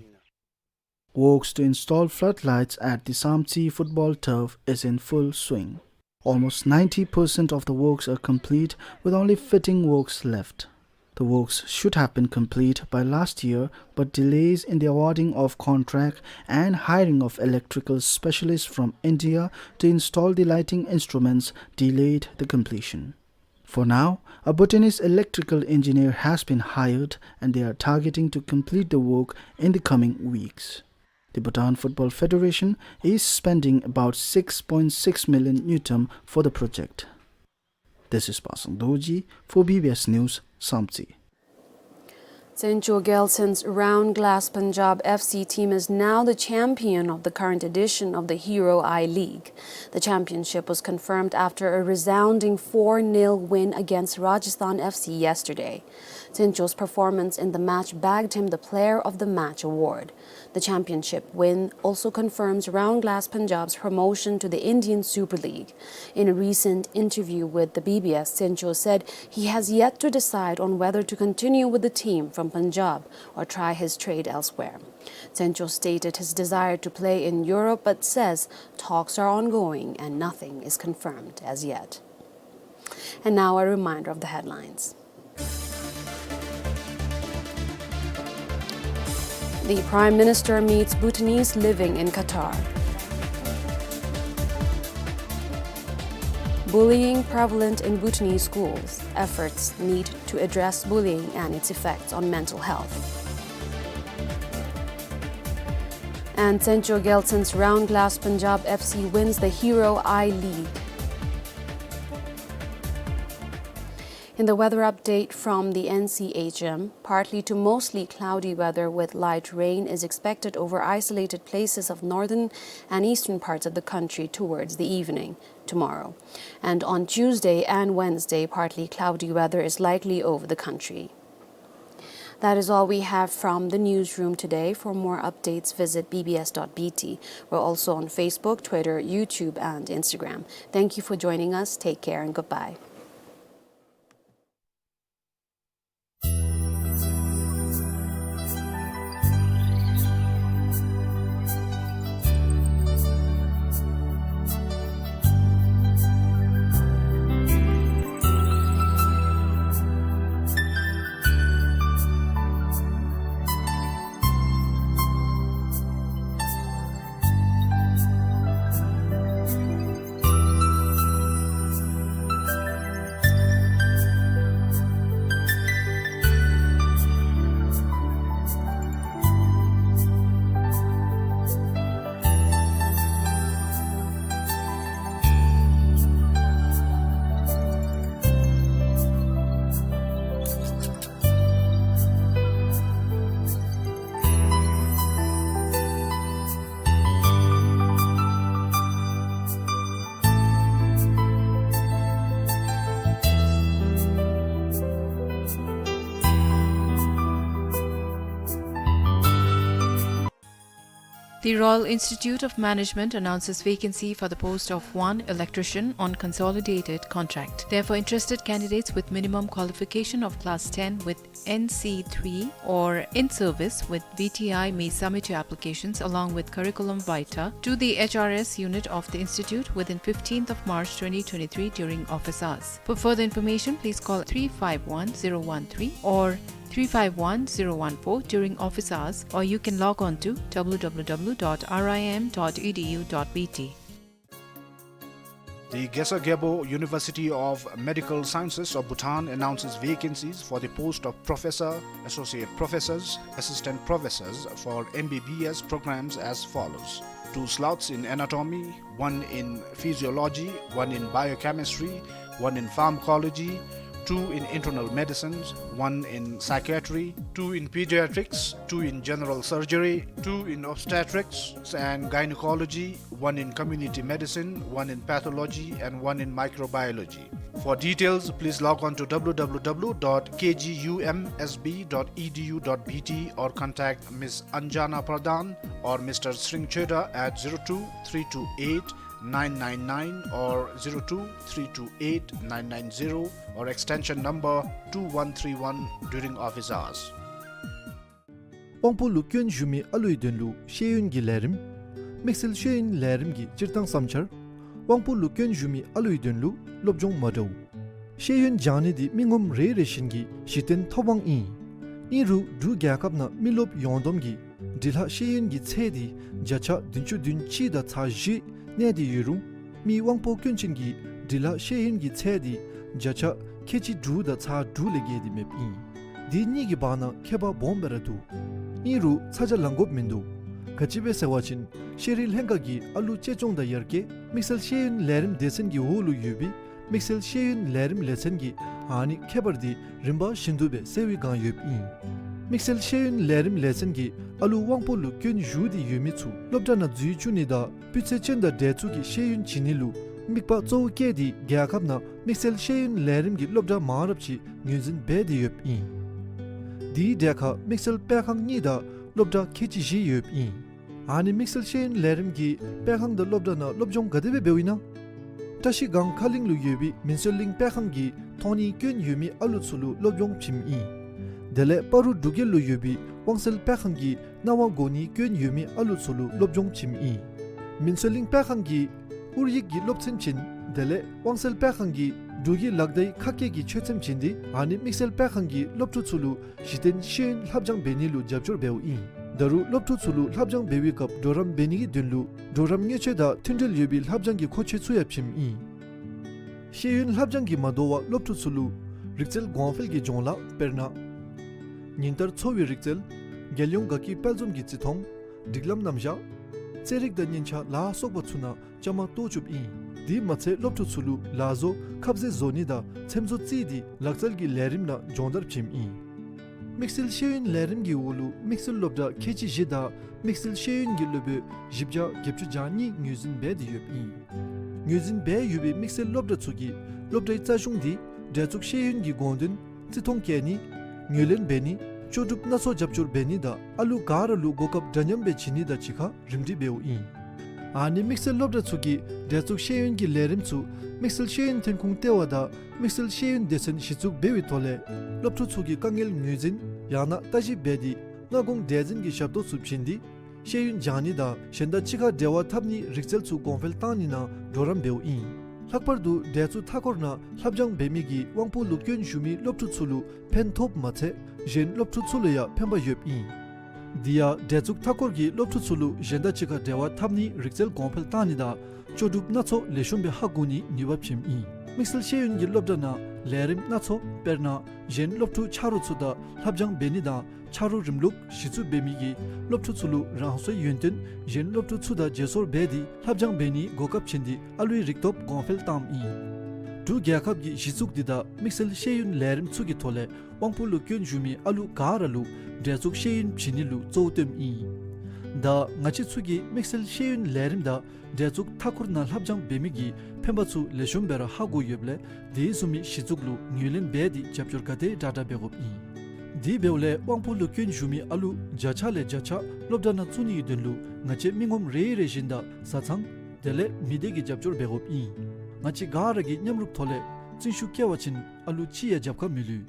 Works to install floodlights at the Samtse football turf is in full swing. Almost ninety percent of the works are complete, with only fitting works left. The works should have been complete by last year, but delays in the awarding of contract and hiring of electrical specialists from India to install the lighting instruments delayed the completion. For now, a Bhutanese electrical engineer has been hired, and they are targeting to complete the work in the coming weeks. The Bhutan Football Federation is spending about six point six million ngultrum for the project. This is Pasang Dorji for B B S News, Samtse. Tsencho Gyaltsen's Round Glass Punjab F C team is now the champion of the current edition of the Hero I League. The championship was confirmed after a resounding four nil win against Rajasthan F C yesterday. Tsencho's performance in the match bagged him the Player of the Match award. The championship win also confirms Round Glass Punjab's promotion to the Indian Super League. In a recent interview with the B B S, Tsencho said he has yet to decide on whether to continue with the team from Punjab or try his trade elsewhere. Tsencho stated his desire to play in Europe, but says talks are ongoing and nothing is confirmed as yet. And now a reminder of the headlines. The Prime Minister meets Bhutanese living in Qatar. Bullying prevalent in Bhutanese schools. Efforts need to address bullying and its effects on mental health. And Tsencho Gyaltsen's Round Glass Punjab F C wins the Hero I League. In the weather update from the N C H M, partly to mostly cloudy weather with light rain is expected over isolated places of northern and eastern parts of the country towards the evening tomorrow. And on Tuesday and Wednesday, partly cloudy weather is likely over the country. That is all we have from the newsroom today. For more updates, visit B B S dot B T. We're also on Facebook, Twitter, YouTube, and Instagram. Thank you for joining us. Take care and goodbye. The Royal Institute of Management announces vacancy for the post of one electrician on consolidated contract. Therefore, interested candidates with minimum qualification of class ten with N C three or in service with V T I may submit your applications along with curriculum vitae to the H R S unit of the institute within fifteenth of March twenty twenty-three during office hours. For further information, please call three five one zero one three or three five one zero one four during office hours, or you can log on to W W W dot R I M dot E D U dot B T. The Gesar Gyalpo University of Medical Sciences of Bhutan announces vacancies for the post of professor, associate professors, assistant professors for M B B S programs as follows: two slots in anatomy, one in physiology, one in biochemistry, one in pharmacology, two in internal medicines, one in psychiatry, two in pediatrics, two in general surgery, two in obstetrics and gynecology, one in community medicine, one in pathology, and one in microbiology. For details, please log on to W W W dot K G U M S B dot E D U dot B T or contact Miss Anjana Pradhan or Mister Sring Chheda at zero two three two eight nine nine nine or zero two three two eight nine nine zero or extension number two one three one during office hours. དབང་པོ་ལུ་སྐྱོན་ཞུགས་མི་ཨ་ལུའི་དོན་ལུ་ཤེས་ཡོན་གྱི་ལས་རིམ། དམིགས་བསལ་ཤེས་ཡོན་ལས་རིམ་གྱི་སྤྱིར་བཏང་བསམ་འཆར། དབང་པོ་ལུ་སྐྱོན་ཞུགས་མི་ཨ་ལུའི་དོན་ལུ་སློབ་སྦྱོང་མ་འདྲཝ། ཤེས་ཡོན་སྦྱང་ནི་འདི་མི་ངོམ་རེ་རེ་བཞིན་གྱི་གཞི་རྟེན་ཐོབ་དབང་ཨིན། ཨིན་རུང་འབྲུག་རྒྱལ་ཁབ་ནང་མི་རློབས་ཡོངས་བསྡོམས་ཀྱི་འབྲི་ལྷག་ཤེས་ཡོན་གྱི་ཚད་འདི་བརྒྱ་ཆ་བདུན་ཅུ་དོན་གཅིག་དང་ཚག་བཞི་གནས་ཏེ་ཡོད་རུང་མི་དབང་པོ་སྐྱོན་ཅན་གྱི་འབྲི་ལྷག་ཤེས་ཡོན་གྱི་ཚད་འདི་བརྒྱ་ཆ་ཁལ་གཅིག་དྲུག་དང་ཚག་དྲུག་ལས་བརྒལ་ཏེ་མེདཔ་ཨིན། འདི་གཉིས་ཀྱི་བར་ན་ཁྱད་པར་སྦོམ་སྦེ་ར་འདུག། ཨིན་རུང་ཚ་གྱང་ལང་དགོཔ་མིན་འདུག། ག་ཅི་སྦེ་ཟེར་བ་ཅིན་ཤེས་རིག་ལྷན་ཁག་གིས་ཨ་ལུ་གཅེས་སྐྱོང་དང་ཡར་རྒྱས་དམིགས་བསལ་ཤེས་ཡོན་ལས་རིམ་སྡེ་ཚན་གྱི་འོག་ལུ་ཡོད་པའི་དམིགས་བསལ་ཤེས་ཡོན་ལས་རིམ་ལས་ཚན་གྱིས་ཨ་ནི་ཁྱད་པར་འདི་རིམ་པ་བཞིན་དུ་སྦེ་གསལ་བའི་སྒང་ཡོདཔ་ཨིན། དམིགས་བསལ་ཤེས་ཡོན་ལས་རིམ་ལས་ཚན་གྱིས་ཨ་ལུ་དབང་པོ་ལུ་སྐྱོན་ཞུགས་ཏེ་ཡོད་མི་ཚུ་སློབ་གྲྭ་ནང་འཛུལ་བཅུག་ནི་དང་སྤུས་ཚད་ཅན་དང་འདྲ་ཚུགས་ཀྱི་ཤེས་ཡོན་བྱིན་ནི་ལུ་དམིགས་པ་གཙོ་བོ་བསྐྱེད་དེ་རྒྱལ་ཁབ་ནང་དམིགས་བསལ་ཤེས་ཡོན་ལས་རིམ་གྱི་སློབ་གྲྭ་མང་རབས་ཅིག་ངོས་འཛིན་འབད་དེ་ཡོདཔ་ཨིན། དེའི་གྲས་ཁར་དམིགས་བསལ་སྤེལ་ཁང་གཉིས་དང་སློབ་གྲྭ་ཁལ་གཅིག་བཞི་ཡོདཔ་ཨིན། ཨ་ནི་དམིགས་བསལ་ཤེས་ཡོན་ལས་རིམ་གྱི་སྤེལ་ཁང་དང་སློབ་གྲྭ་ནང་སློབ་སྦྱོང་ག་དེ་སྦེ་འབདཝ་ཨིན་ན། བཀྲ་ཤིས་སྒང་ཁ་གླིང་ལུ་ཡོད་པའི་མིན་སྲོལ་གླིང་སྤེལ་ཁང་གིས་མཐོང་སྣེ་སྐྱོན་ཡོད་མི་ཨ་ལུ་ཚུ་ལུ་སློབ་སྦྱོང་བྱིནམ་ཨིན། དེ་ལས་སྤ་རོ་འབྲུག་རྒྱལ་ལུ་ཡོད་པའི་དབང་གསལ་སྤེལ་ཁང་གིས་རྣ་བ་གོ་སྣེ་སྐྱོན་ཡོད་མི་ཨ་ལུ་ཚུ་ལུ་སློབ་སྦྱོང་བྱིནམ་ཨིན། མིན་སྲོལ་གླིང་སྤེལ་ཁང་གིས་ཨོ་རྒྱན་གྱི་སློབ་ཚན་བྱིན། དེ་ལས་དབང་གསལ་སྤེལ་ཁང་གིས་འབྲུག་གི་ལག་བརྡའི་ཁ་སྐད་ཀྱི་ཆོས་ཚན་བྱིན་ཏེ་ཨ་ནི་དམིགས་བསལ་སྤེལ་ཁང་གིས་སློབ་ཕྲུག་ཚུ་ལུ་གཞི་རྟེན་ཤེས་ཡོན་ལྷབ་སྦྱང་འབད་ནི་ལུ་རྒྱབ་སྐྱོར་འབདཝ་ཨིན། ད་རུང་སློབ་ཕྲུག་ཚུ་ལུ་ལྷབ་སྦྱང་འབད་བའི་སྐབས་གྲོགས་རམ་འབད་ནི་གི་དོན་ལུ་གྲོགས་རམ་དངུལ་ཆད་དང་མཐུན་འབྲེལ་ཡོད་པའི་ལྷབ་སྦྱང་གི་མཁོ་ཆས་ཚུ་ཡང་བྱིནམ་ཨིན། ཤེས་ཡོན་ལྷབ་སྦྱང་གིས་མ་དོ་བར་སློབ་ཕྲུག་ཚུ་ལུ་རིག་རྩལ་གོང་འཕེལ་གྱི་སྦྱོང་ལཱ་དཔེར་ན་ཉིན་ལྟར་འཚོ་བའི་རིག་རྩལ། རྒྱལ་ཡོངས་དགའ་སྐྱིད་དཔལ་འཛོམས་ཀྱི་བརྩི་མཐོང་། སྒྲིག་ལམ་རྣམ་གཞག། རྩེད་རིགས་དང་སྙན་ཆ་ལ་སོགས་པ་ཚུ་ནང་བཅའ་མར་གཏོགས་བཅུགཔ་ཨིན། དེ་མ་ཚད་སློབ་ཕྲུག་ཚུ་ལུ་ལག་བཟོ་ཁབ་ཟས་བཟོ་ནི་དང་ཚེམ་བཟོ་རྩེད་དེ་ལག་རྩལ་གྱི་ལས་རིམ་ནང་སྦྱོང་བརྡར་བྱིནམ་ཨིན། དམིགས་བསལ་ཤེས་ཡོན་ལས་རིམ་གྱི་འོག་ལུ་དམིགས་བསལ་སློབ་གྲྭ་ཁལ་གཅིག་བཞི་དང་དམིགས་བསལ་ཤེས་ཡོན་གྱི་སློབ་དཔོན་བཞི་བརྒྱ་བརྒྱད་ཅུ་གྱ་གཉིས་ངོས་འཛིན་འབད་དེ་ཡོདཔ་ཨིན། ངོས་འཛིན་འབད་ཡོད་པའི་དམིགས་བསལ་སློབ་གྲྭ་ཚུ་གིས་སློབ་གྲྭའི་རྩ་གཞུང་འདི་འདྲ་ཚུགས་ཤེས་ཡོན་གྱི་དགོངས་དོན་བརྩི་མཐོང་བསྐྱེད་ནི། ངོས་ལེན་འབད་ནི། ལྕོགས་གྲུབ་སྣ་ཚོགས་རྒྱབ་སྐྱོར་འབད་ནི་དང་ཨ་ལུ་ག་ར་ལུ་གོ་སྐབས་འདྲ་མཉམ་སྦེ་བྱིན་ནི་དང་གཅིག་ཁར་རིམ་སྒྲིག་འབདཝ་ཨིན། ཨ་ནི་དམིགས་བསལ་སློབ་གྲྭ་ཚུ་གིས་འདྲ་ཚུགས་ཤེས་ཡོན་གྱི་ལས་རིམ་ཚུ་དམིགས་བསལ་ཤེས་ཡོན་ཐོན་ཁུངས་ལྟེ་བ་དང་དམིགས་བསལ་ཤེས་ཡོན་སྡེ་ཚན་གཞི་བཙུགས་འབད་བའི་ཐོག་ལས་སློབ་ཕྲུག་ཚུ་གི་དཀའ་ངལ་ངོས་འཛིན་ཡང་ན་བརྟག་ཞིབ་འབད་དེ་སྔ་དགོང་འདྲ་འཛིན་གྱི་ཞབས་ཏོག་ཚུ་བྱིན་ཏེ་ཤེས་ཡོན་སྦྱང་ནི་དང་གཞན་དང་གཅིག་ཁར་འབྲེལ་བ་འཐབ་ནིའི་རིག་རྩལ་ཚུ་གོང་འཕེལ་གཏང་ནི་ནང་གྲོགས་རམ་འབདཝ་ཨིན། ལྷག་པར་དུ་འདྲ་ཚུགས་མཐའ་འཁོར་ནང་ལྷབ་སྦྱང་འབད་མི་གིས་དབང་པོ་ལུ་སྐྱོན་ཞུགས་མི་སློབ་ཕྲུག་ཚུ་ལུ་ཕན་ཐོགས་མ་ཚད་གཞན་སློབ་ཕྲུག་ཚུ་ལུ་ཡང་ཕན་པ་ཡོདཔ་ཨིན། དེ་ཡང་འདྲ་ཚུགས་མཐའ་འཁོར་གྱིས་སློབ་ཕྲུག་ཚུ་ལུ་གཞན་དང་གཅིག་ཁར་འབྲེལ་བ་འཐབ་ནིའི་རིག་རྩལ་གོང་འཕེལ་གཏང་ནི་དང་ལྕོགས་གྲུབ་སྣ་ཚོགས་ལེགས་ཤོམ་སྦེ་ཧ་གོ་ནིའི་ནུས་པ་བྱིནམ་ཨིན། དམིགས་བསལ་ཤེས་ཡོན་གྱི་སློབ་གྲྭ་ནང་ལས་རིམ་སྣ་ཚོགས་དཔེར་ན་གཞན་སློབ་ཕྲུག་ཆ་རོགས་ཚུ་དང་ལྷབ་སྦྱང་འབད་ནི་དང་ཆ་རོགས་རིམ་ལུགས་གཞི་བཙུགས་འབད་མི་གིས་སློབ་ཕྲུག་ཚུ་ལུ་རང་སོའི་ཡོན་ཏན་གཞན་སློབ་ཕྲུག་ཚུ་དང་བརྗེ་སོར་འབད་དེ་ལྷབ་སྦྱང་འབད་ནིའི་གོ་སྐབས་བྱིན་ཏེ་ཨ་ལུའི་རིག་སྟོབས་གོང་འཕེལ་བཏངམ་ཨིན། འབྲུག་རྒྱལ་ཁབ་ཀྱི་གཞི་བཙུགས་འདི་དང་དམིགས་བསལ་ཤེས་ཡོན་ལས་རིམ་ཚུ་གི་ཐོག་ལས་དབང་པོ་ལུ་སྐྱོན་ཞུགས་མི་ཨ་ལུ་ག་ར་ལུ་འདྲ་ཚུགས་ཤེས་ཡོན་བྱིན་ནི་ལུ་གཙོ་བོ་བཏོནམ་ཨིན། ད་ང་བཅས་ཚུ་གིས་དམིགས་བསལ་ཤེས་ཡོན་ལས་རིམ་དང་འདྲ་ཚུགས་མཐའ་འཁོར་ནང་ལྷབ་སྦྱང་འབད་མི་གི་ཕན་པ་ཚུ་ལེགས་ཤོམ་སྦེ་ར་ཧ་གོ་ཡོདཔ་ལས་དེ་བཟུམ་མའི་གཞི་བཙུགས་ལུ་ངོས་ལེན་འབད་དེ་རྒྱབ་སྐྱོར་ག་དེ་དྲག་དྲག་འབད་དགོཔ་ཨིན། དེ་འབདཝ་ལས་དབང་པོ་ལུ་སྐྱོན་ཞུགས་མི་ཨ་ལུ་བརྒྱ་ཆ་ལས་བརྒྱ་ཆ་སློབ་གྲྭ་ནང་བཙུགས་ནི་གི་དོན་ལུ་ང་བཅས་མི་ངོམ་རེ་རེ་བཞིན་དང་བཟའ་ཚང་དེ་ལས་མི་སྡེ་གི་རྒྱབ་སྐྱོར་འབད་དགོཔ་ཨིན། ང་བཅས་ག་ར་གིས་མཉམ་རུབ་ཐོག་ལས་བརྩོན་ཤུགས་བསྐྱེད་པ་ཅིན་ཨ་ལུ་གཅིག་ཡང་རྒྱབ་ཁ་མི་ལུས།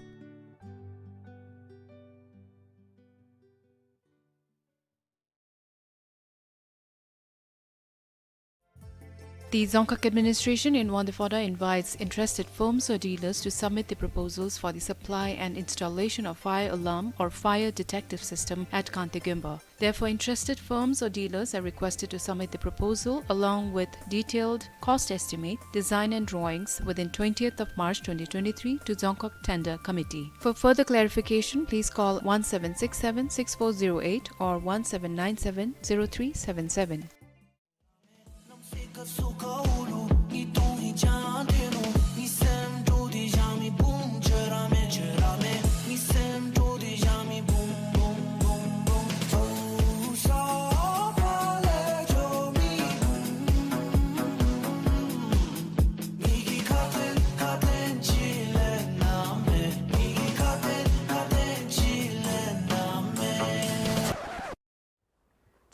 The Dzongkhag administration in Wangdue Phodrang invites interested firms or dealers to submit the proposals for the supply and installation of fire alarm or fire detective system at Kangtay Gemba. Therefore, interested firms or dealers are requested to submit the proposal along with detailed cost estimate, design and drawings within twentieth of March twenty twenty-three to Dzongkhag Tender Committee. For further clarification, please call one seven six seven six four zero eight or one seven nine seven zero three seven seven.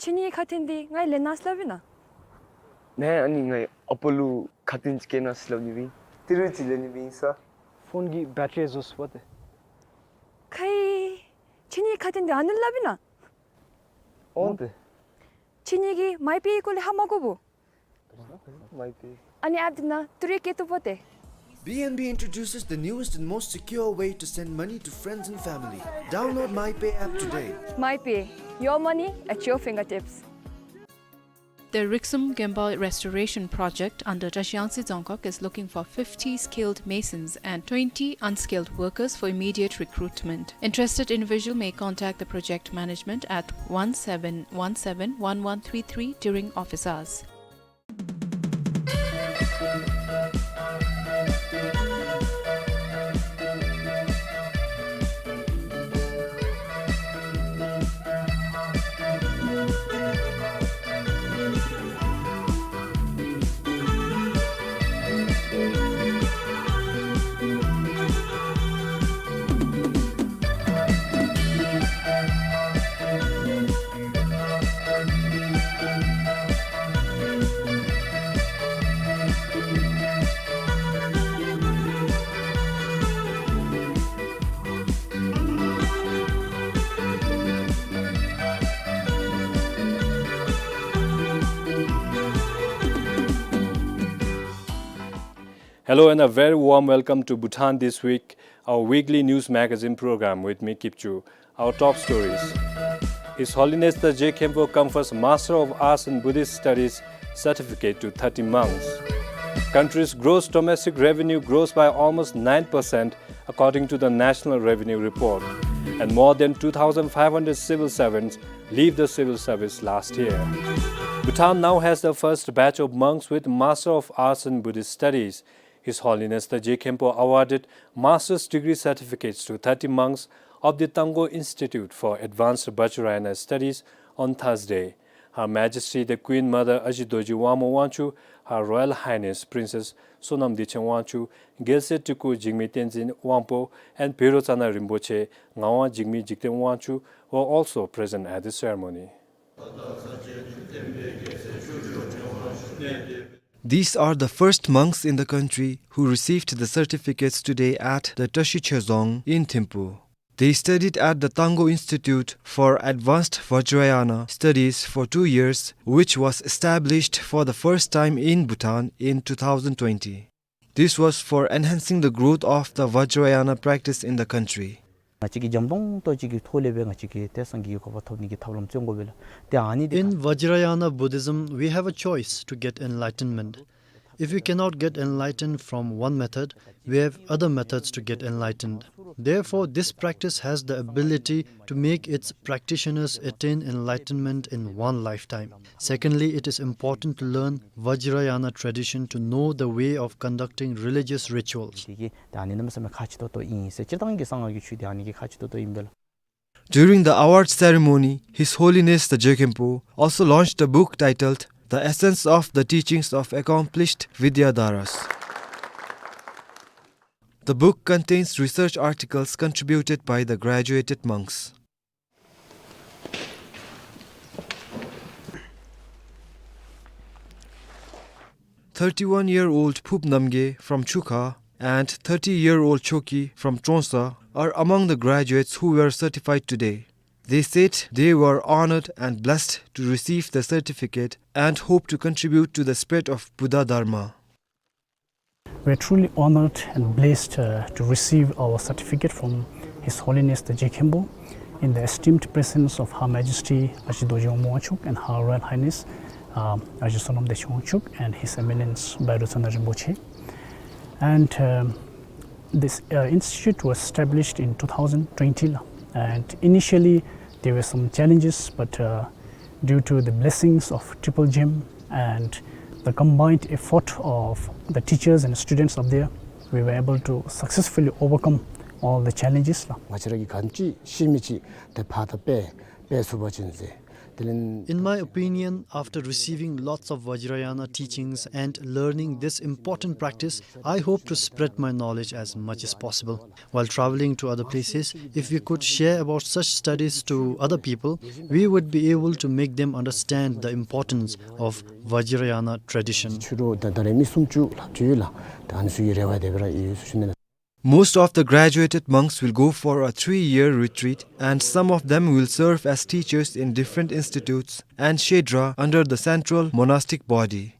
ཁྱེད་གཉིས་ཁ་ཐུན་འདི་ང་ལེན་གནང་ཟེར་སླབ་ཨིན་ན། ནཱ་ཨ་ནི་ངེའི་ཨ་པ་ལུ་ཁ་ཐུན་ཅིག་བསྐྱལ་གནང་ཟེར་སླབ་ནི་སྦེ་ཨིན། ཏི་རུ་ཅིག་ལེན་ནི་སྦེ་ཨིན་ས། ཕོན་གྱི་བེ་ཊ་རི་རྫོགས་སོཔ་ཏེ། ཁའི། ཁྱེད་གཉིས་ཁ་ཐུན་འདི་ཨ་ནི་སླབ་ཨིན་ན། འོང་ཏེ། ཁྱེད་གཉིས་ཀྱིས་མའི་པེ་སྐོར་ལས་ཧ་མ་གོ་བོ། མའི་པེ། ཨ་ནི་ཨེཔ་འདི་ནང་ཏི་རུ་བསྐྱལ་བཏུབ་པོ་ཏེ། B N B introduces the newest and most secure way to send money to friends and family. Download MyPay app today. MyPay, your money at your fingertips. The Riksum Gemba Restoration Project under Trashiyangtse Dzongkhag is looking for fifty skilled masons and twenty unskilled workers for immediate recruitment. Interested individual may contact the project management at one seven one seven one one three three during office hours. Hello and a very warm welcome to Bhutan This Week, our weekly news magazine program with me, Kipchu. Our top stories. His Holiness the Je Khenpo confers Master of Arts in Buddhist Studies certificate to thirty monks. Country's gross domestic revenue grows by almost nine percent according to the National Revenue Report. And more than two thousand five hundred civil servants leave the civil service last year. Bhutan now has the first batch of monks with Master of Arts in Buddhist Studies. His Holiness the Je Khenpo awarded master's degree certificates to thirty monks of the Tangkhul Institute for Advanced Vajrayana Studies on Thursday. Her Majesty the Queen Mother Aji Dorji Wangmo Wangchuck, Her Royal Highness Princess Sonam Dechen Wangchuck, Gyalse Tulku Jigme Tenzin Wangpo, and Bhero Tsangna Rinpoche, Ngawang Jigme Jigten Wangchuck were also present at the ceremony. These are the first monks in the country who received the certificates today at the Tashi Chhedzong in Thimphu. They studied at the Tangkhul Institute for Advanced Vajrayana Studies for two years, which was established for the first time in Bhutan in two thousand twenty. This was for enhancing the growth of the Vajrayana practice in the country. ང་བཅས་ཀྱིས་འཇམ་ཏོང་ཏོ་ཅིག་གི་ཐོག་ལས་སྦེ་ང་བཅས་ཀྱིས་ཏེ་སངས་རྒྱས་ཀྱི་གོ་འཕང་ཐོབ་ནི་གི་ཐབས་ལམ་བརྩོན་དགོ་པས་ལགས། ཏེ་ཨ་ནི་འདི། In Vajrayana Buddhism, we have a choice to get enlightenment. If we cannot get enlightened from one method, we have other methods to get enlightened. Therefore, this practice has the ability to make its practitioners attain enlightenment in one lifetime. Secondly, it is important to learn Vajrayana tradition to know the way of conducting religious rituals. འདི་གིས་ད་ཨ་ནི་གནམ་མེད་ས་མེད་ཁག་ཆེ་ཏོག་ཏོ་ཨིན་ཟེར། སྤྱིར་བཏང་གི་གསང་སྔགས་ཀྱི་ཆོས་འདི་ཨ་ནི་གིས་ཁག་ཆེ་ཏོག་ཏོ་ཨིན་པས་ལགས། During the award ceremony, His Holiness the Je Khenpo also launched a book titled The Essence of the Teachings of Accomplished Vidyadharas. The book contains research articles contributed by the graduated monks. Thirty-one-year-old Phup Namgay from Chukha and thirty-year-old Choki from Trongsa are among the graduates who were certified today. They said they were honored and blessed to receive the certificate and hope to contribute to the spread of Buddha Dharma. We're truly honored and blessed, uh, to receive our certificate from His Holiness the Je Khenpo in the esteemed presence of Her Majesty Ashi Dorji Wangmo Wangchuck and Her Royal Highness, uh, Ashi Sonam Deshmukh Wangchuck and His Eminence Bhayirao Tsang Rinpoche. And, um, this, uh, institute was established in two thousand twenty, and initially there were some challenges, but, uh, due to the blessings of Triple Gem and the combined effort of the teachers and students up there, we were able to successfully overcome all the challenges. ང་བཅས་ར་གིས་ག་ཅི་ཤེས་མི་ཅིག་དེ་ཕར་ད་སྤེལ་སྤེལ་ཚུགས་པ་ཅིན་ཟེར། དེ་ལས། In my opinion, after receiving lots of Vajrayana teachings and learning this important practice, I hope to spread my knowledge as much as possible. While traveling to other places, if we could share about such studies to other people, we would be able to make them understand the importance of Vajrayana tradition. ཕྱི་རུ་ད་ད་རེས་མི་སུམ་ཅུ་ལྷགཔ་ཅིག་ཡོད་ལགས། ད་ཨ་ནི་ཚུ་གི་རེ་བ་དེ་སྦེ་ར་ཡོད་ཟེར་ཞུ་ནི་ལགས། Most of the graduated monks will go for a three-year retreat, and some of them will serve as teachers in different institutes and shedra under the central monastic body.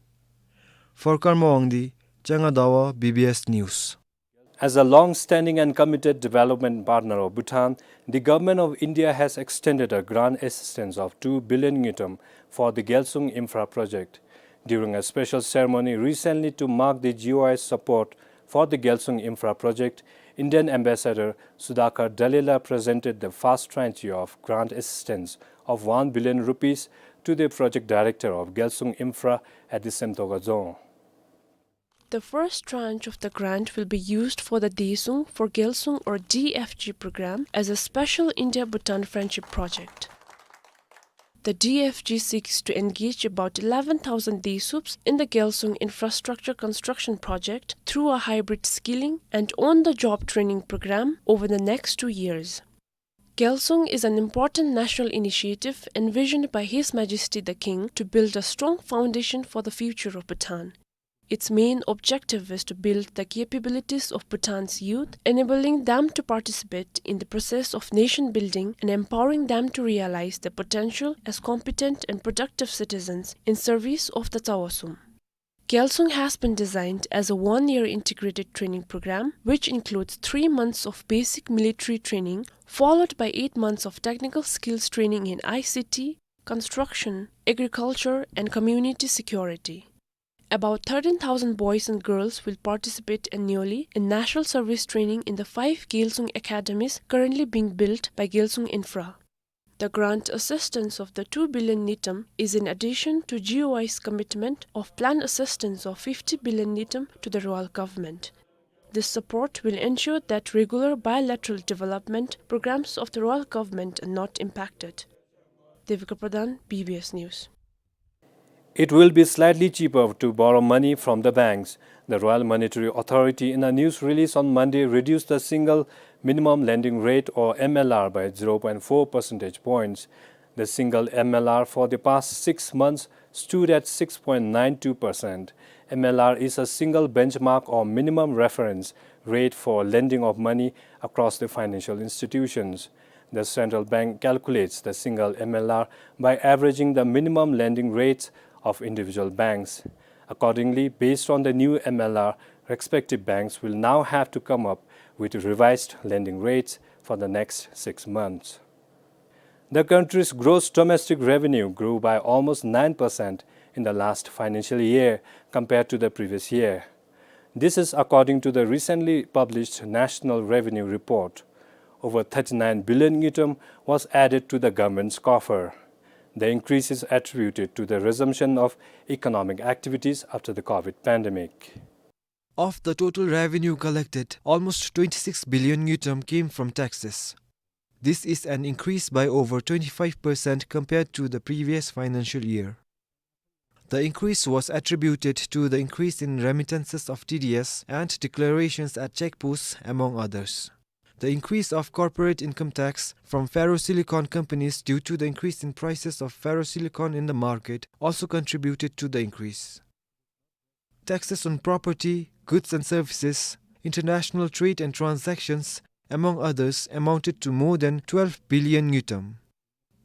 For Karma Wangdi, Changa Dawa, B B S News. As a long-standing and committed development partner of Bhutan, the Government of India has extended a grant assistance of two billion ngultrum for the Gyalsung Infra Project. During a special ceremony recently to mark the G O I support for the Gyalsung Infra Project, Indian Ambassador Sudhakar Dalila presented the first tranche of grant assistance of one billion rupees to the project director of Gyalsung Infra at the Semtoka Dzong. The first tranche of the grant will be used for the Daesung for Gyalsung or D F G program as a special India-Bhutan friendship project. The D F G seeks to engage about eleven thousand Daesups in the Gyalsung infrastructure construction project through a hybrid skilling and on-the-job training program over the next two years. Gyalsung is an important national initiative envisioned by His Majesty the King to build a strong foundation for the future of Bhutan. Its main objective is to build the capabilities of Bhutan's youth, enabling them to participate in the process of nation building and empowering them to realize their potential as competent and productive citizens in service of the Tsawa Sum. Gyalsung has been designed as a one-year integrated training program, which includes three months of basic military training, followed by eight months of technical skills training in I C T, construction, agriculture, and community security. About thirteen thousand boys and girls will participate annually in national service training in the five Gyalsung academies currently being built by Gyalsung Infra. The grant assistance of the two billion ngultrum is in addition to G O I's commitment of planned assistance of fifty billion ngultrum to the Royal Government. This support will ensure that regular bilateral development programs of the Royal Government are not impacted. Devika Pradhan, B B S News. It will be slightly cheaper to borrow money from the banks. The Royal Monetary Authority, in a news release on Monday, reduced the single minimum lending rate, or M L R, by zero point four percentage points. The single M L R for the past six months stood at six point nine two percent. M L R is a single benchmark or minimum reference rate for lending of money across the financial institutions. The central bank calculates the single M L R by averaging the minimum lending rates of individual banks. Accordingly, based on the new M L R, respective banks will now have to come up with revised lending rates for the next six months. The country's gross domestic revenue grew by almost nine percent in the last financial year compared to the previous year. This is according to the recently published National Revenue Report. Over thirty-nine billion ngultrum was added to the government's coffer. The increase is attributed to the resumption of economic activities after the COVID pandemic. Of the total revenue collected, almost twenty-six billion ngultrum came from taxes. This is an increase by over twenty-five percent compared to the previous financial year. The increase was attributed to the increase in remittances of T D S and declarations at check posts, among others. The increase of corporate income tax from ferrosilicon companies due to the increase in prices of ferrosilicon in the market also contributed to the increase. Taxes on property, goods and services, international trade and transactions, among others, amounted to more than twelve billion ngultrum.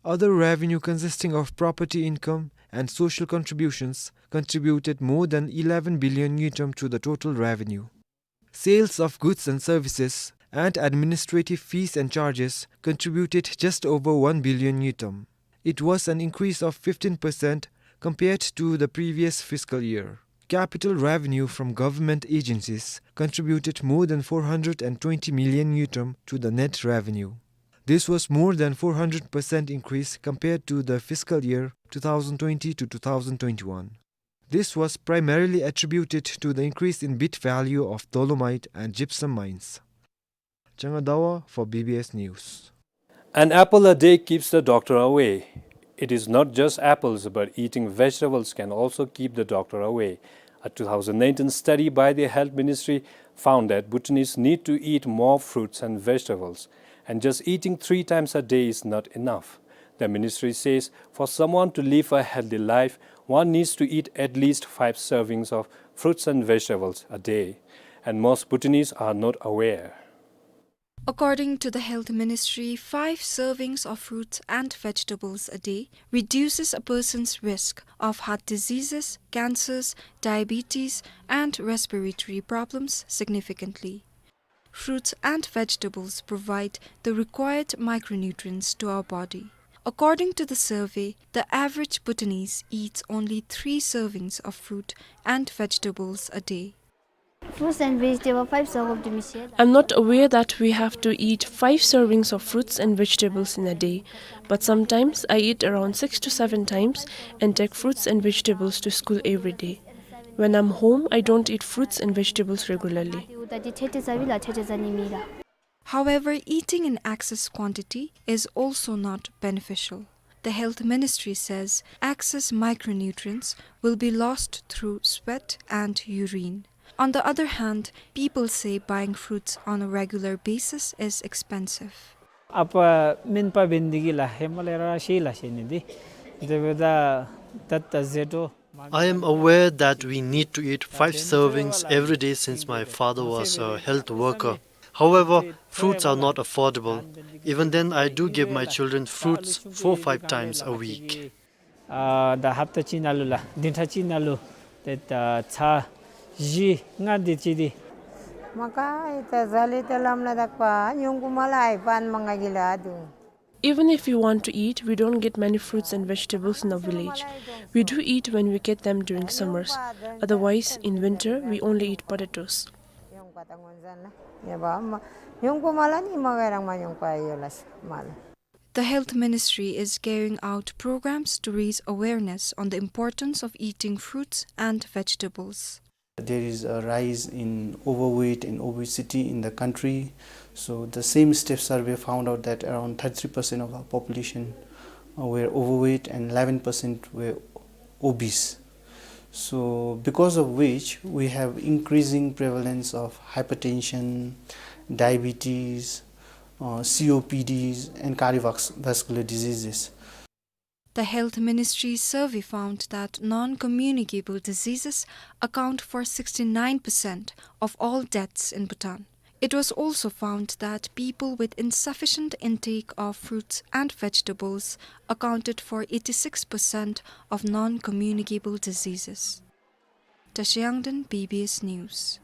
Other revenue consisting of property income and social contributions contributed more than eleven billion ngultrum to the total revenue. Sales of goods and services and administrative fees and charges contributed just over one billion ngultrum. It was an increase of fifteen percent compared to the previous fiscal year. Capital revenue from government agencies contributed more than four hundred and twenty million ngultrum to the net revenue. This was more than four hundred percent increase compared to the fiscal year two thousand twenty to two thousand twenty-one. This was primarily attributed to the increase in bid value of dolomite and gypsum mines. Changa Dawa for B B S News. An apple a day keeps the doctor away. It is not just apples, but eating vegetables can also keep the doctor away. A two thousand nineteen study by the Health Ministry found that Bhutanese need to eat more fruits and vegetables, and just eating three times a day is not enough. The ministry says for someone to live a healthy life, one needs to eat at least five servings of fruits and vegetables a day, and most Bhutanese are not aware. According to the Health Ministry, five servings of fruits and vegetables a day reduces a person's risk of heart diseases, cancers, diabetes, and respiratory problems significantly. Fruits and vegetables provide the required micronutrients to our body. According to the survey, the average Bhutanese eats only three servings of fruit and vegetables a day. Fruits and vegetable, five serve of the Michelle. I'm not aware that we have to eat five servings of fruits and vegetables in a day, but sometimes I eat around six to seven times and take fruits and vegetables to school every day. When I'm home, I don't eat fruits and vegetables regularly. However, eating in excess quantity is also not beneficial. The Health Ministry says excess micronutrients will be lost through sweat and urine. On the other hand, people say buying fruits on a regular basis is expensive. Apa minpa bendigi la hemale ra shi la shi ni di. Debeda tatta zeto. I am aware that we need to eat five servings every day since my father was a health worker. However, fruits are not affordable. Even then, I do give my children fruits four, five times a week. Ah, da hapta chi nalu la, dinta chi nalu, te ta cha, ji, nga di chi di. Maka ita zali ta lamna dakpa, nyungku mala ai pan manga gila adu. Even if we want to eat, we don't get many fruits and vegetables in the village. We do eat when we get them during summers. Otherwise, in winter, we only eat potatoes. The Health Ministry is carrying out programs to raise awareness on the importance of eating fruits and vegetables. There is a rise in overweight and obesity in the country. So the same STEP survey found out that around thirty-three percent of our population, uh, were overweight and eleven percent were obese. So because of which we have increasing prevalence of hypertension, diabetes, uh, C O P Ds, and cardiovascular diseases. The Health Ministry's survey found that non-communicable diseases account for sixty-nine percent of all deaths in Bhutan. It was also found that people with insufficient intake of fruits and vegetables accounted for eighty-six percent of non-communicable diseases. Tashi Yangden, B B S News.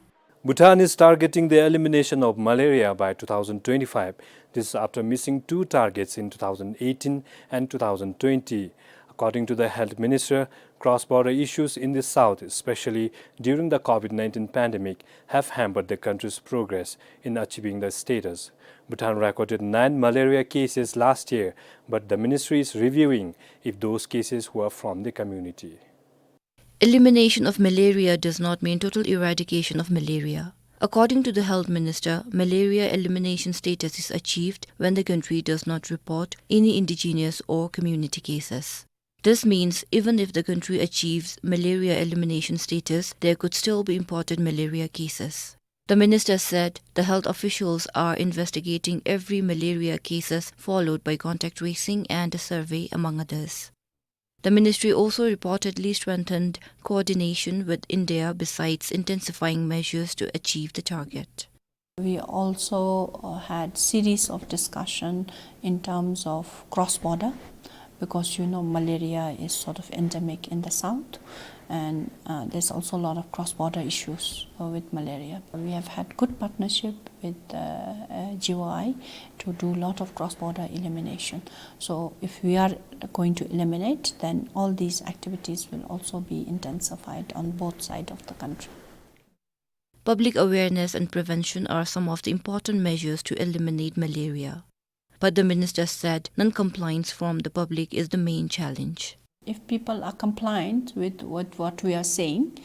Bhutan is targeting the elimination of malaria by two thousand twenty-five. This is after missing two targets in two thousand eighteen and two thousand twenty. According to the health minister, cross-border issues in the south, especially during the COVID nineteen pandemic, have hampered the country's progress in achieving the status. Bhutan recorded nine malaria cases last year, but the ministry is reviewing if those cases were from the community. Elimination of malaria does not mean total eradication of malaria. According to the health minister, malaria elimination status is achieved when the country does not report any indigenous or community cases. This means even if the country achieves malaria elimination status, there could still be imported malaria cases. The minister said the health officials are investigating every malaria cases, followed by contact tracing and a survey, among others. The ministry also reportedly strengthened coordination with India besides intensifying measures to achieve the target. We also, uh, had series of discussion in terms of cross-border, because, you know, malaria is sort of endemic in the south, and, uh, there's also a lot of cross-border issues, uh, with malaria. We have had good partnership with, uh, uh, G O I to do a lot of cross-border elimination. So if we are going to eliminate, then all these activities will also be intensified on both sides of the country. Public awareness and prevention are some of the important measures to eliminate malaria. But the minister said non-compliance from the public is the main challenge. If people are compliant with what, what we are saying,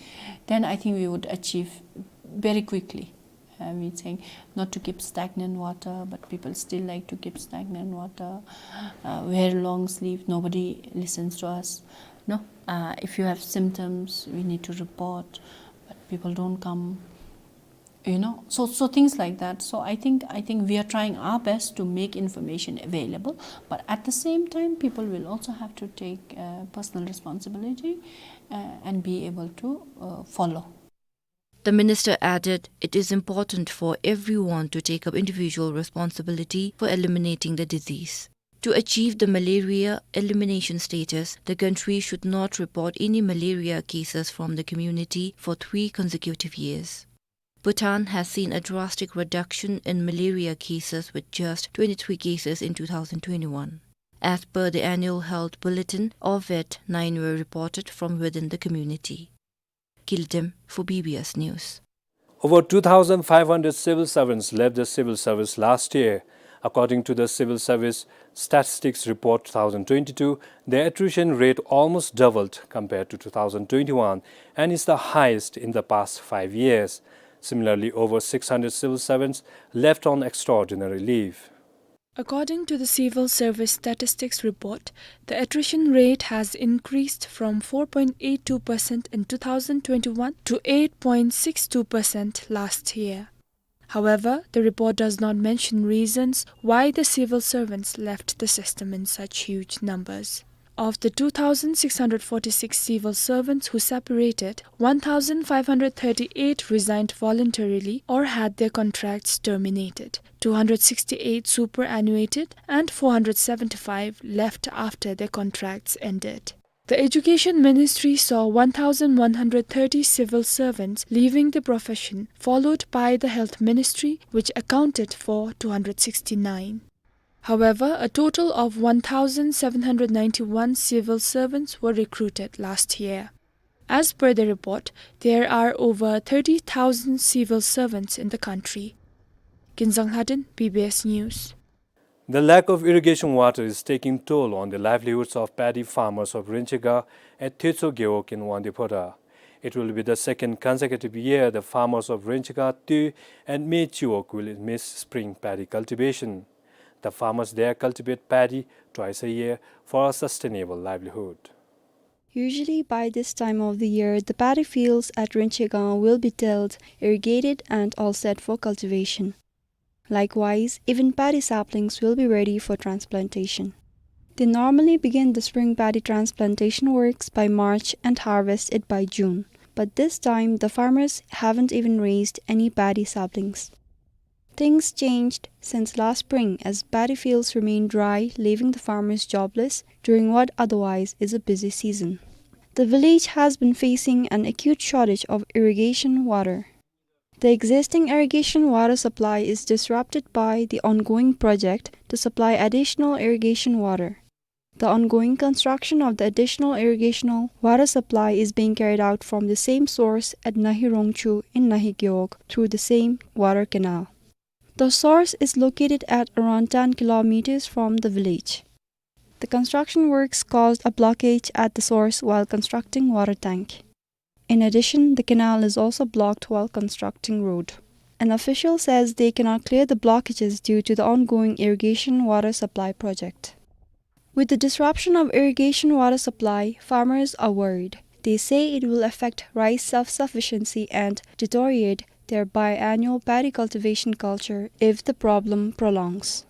then I think we would achieve very quickly. I mean, saying not to keep stagnant water, but people still like to keep stagnant water. Uh, wear long sleeve, nobody listens to us. No, uh, if you have symptoms, we need to report, but people don't come. You know, so, so things like that. So I think, I think we are trying our best to make information available, but at the same time, people will also have to take, uh, personal responsibility, uh, and be able to, uh, follow. The minister added it is important for everyone to take up individual responsibility for eliminating the disease. To achieve the malaria elimination status, the country should not report any malaria cases from the community for three consecutive years. Bhutan has seen a drastic reduction in malaria cases, with just twenty-three cases in two thousand twenty-one. As per the annual health bulletin, of it, nine were reported from within the community. Gildim for B B S News. Over two thousand five hundred civil servants left the civil service last year. According to the Civil Service Statistics Report two thousand twenty-two, the attrition rate almost doubled compared to two thousand twenty-one and is the highest in the past five years. Similarly, over six hundred civil servants left on extraordinary leave. According to the Civil Service Statistics Report, the attrition rate has increased from four point eight two percent in two thousand twenty-one to eight point six two percent last year. However, the report does not mention reasons why the civil servants left the system in such huge numbers. Of the two thousand six hundred forty-six civil servants who separated, one thousand five hundred thirty-eight resigned voluntarily or had their contracts terminated. Two hundred sixty-eight superannuated and four hundred seventy-five left after their contracts ended. The Education Ministry saw one thousand one hundred thirty civil servants leaving the profession, followed by the Health Ministry, which accounted for two hundred sixty-nine. However, a total of one thousand seven hundred ninety-one civil servants were recruited last year. As per the report, there are over thirty thousand civil servants in the country. Ginzang Lhadon, B B S News. The lack of irrigation water is taking toll on the livelihoods of paddy farmers of Rinchigang and Toetso Gewog in Wangdue Phodrang. It will be the second consecutive year the farmers of Rinchigang, Tue and Mei Chiwog will miss spring paddy cultivation. The farmers there cultivate paddy twice a year for a sustainable livelihood. Usually by this time of the year, the paddy fields at Rinchigang will be tilled, irrigated, and all set for cultivation. Likewise, even paddy saplings will be ready for transplantation. They normally begin the spring paddy transplantation works by March and harvest it by June, but this time the farmers haven't even raised any paddy saplings. Things changed since last spring, as paddy fields remain dry, leaving the farmers jobless during what otherwise is a busy season. The village has been facing an acute shortage of irrigation water. The existing irrigation water supply is disrupted by the ongoing project to supply additional irrigation water. The ongoing construction of the additional irrigational water supply is being carried out from the same source at Nahi Rongchu in Nahi Gewog through the same water canal. The source is located at around ten kilometers from the village. The construction works caused a blockage at the source while constructing water tank. In addition, the canal is also blocked while constructing road. An official says they cannot clear the blockages due to the ongoing irrigation water supply project. With the disruption of irrigation water supply, farmers are worried. They say it will affect rice self-sufficiency and deteriorate their biannual paddy cultivation culture if the problem prolongs.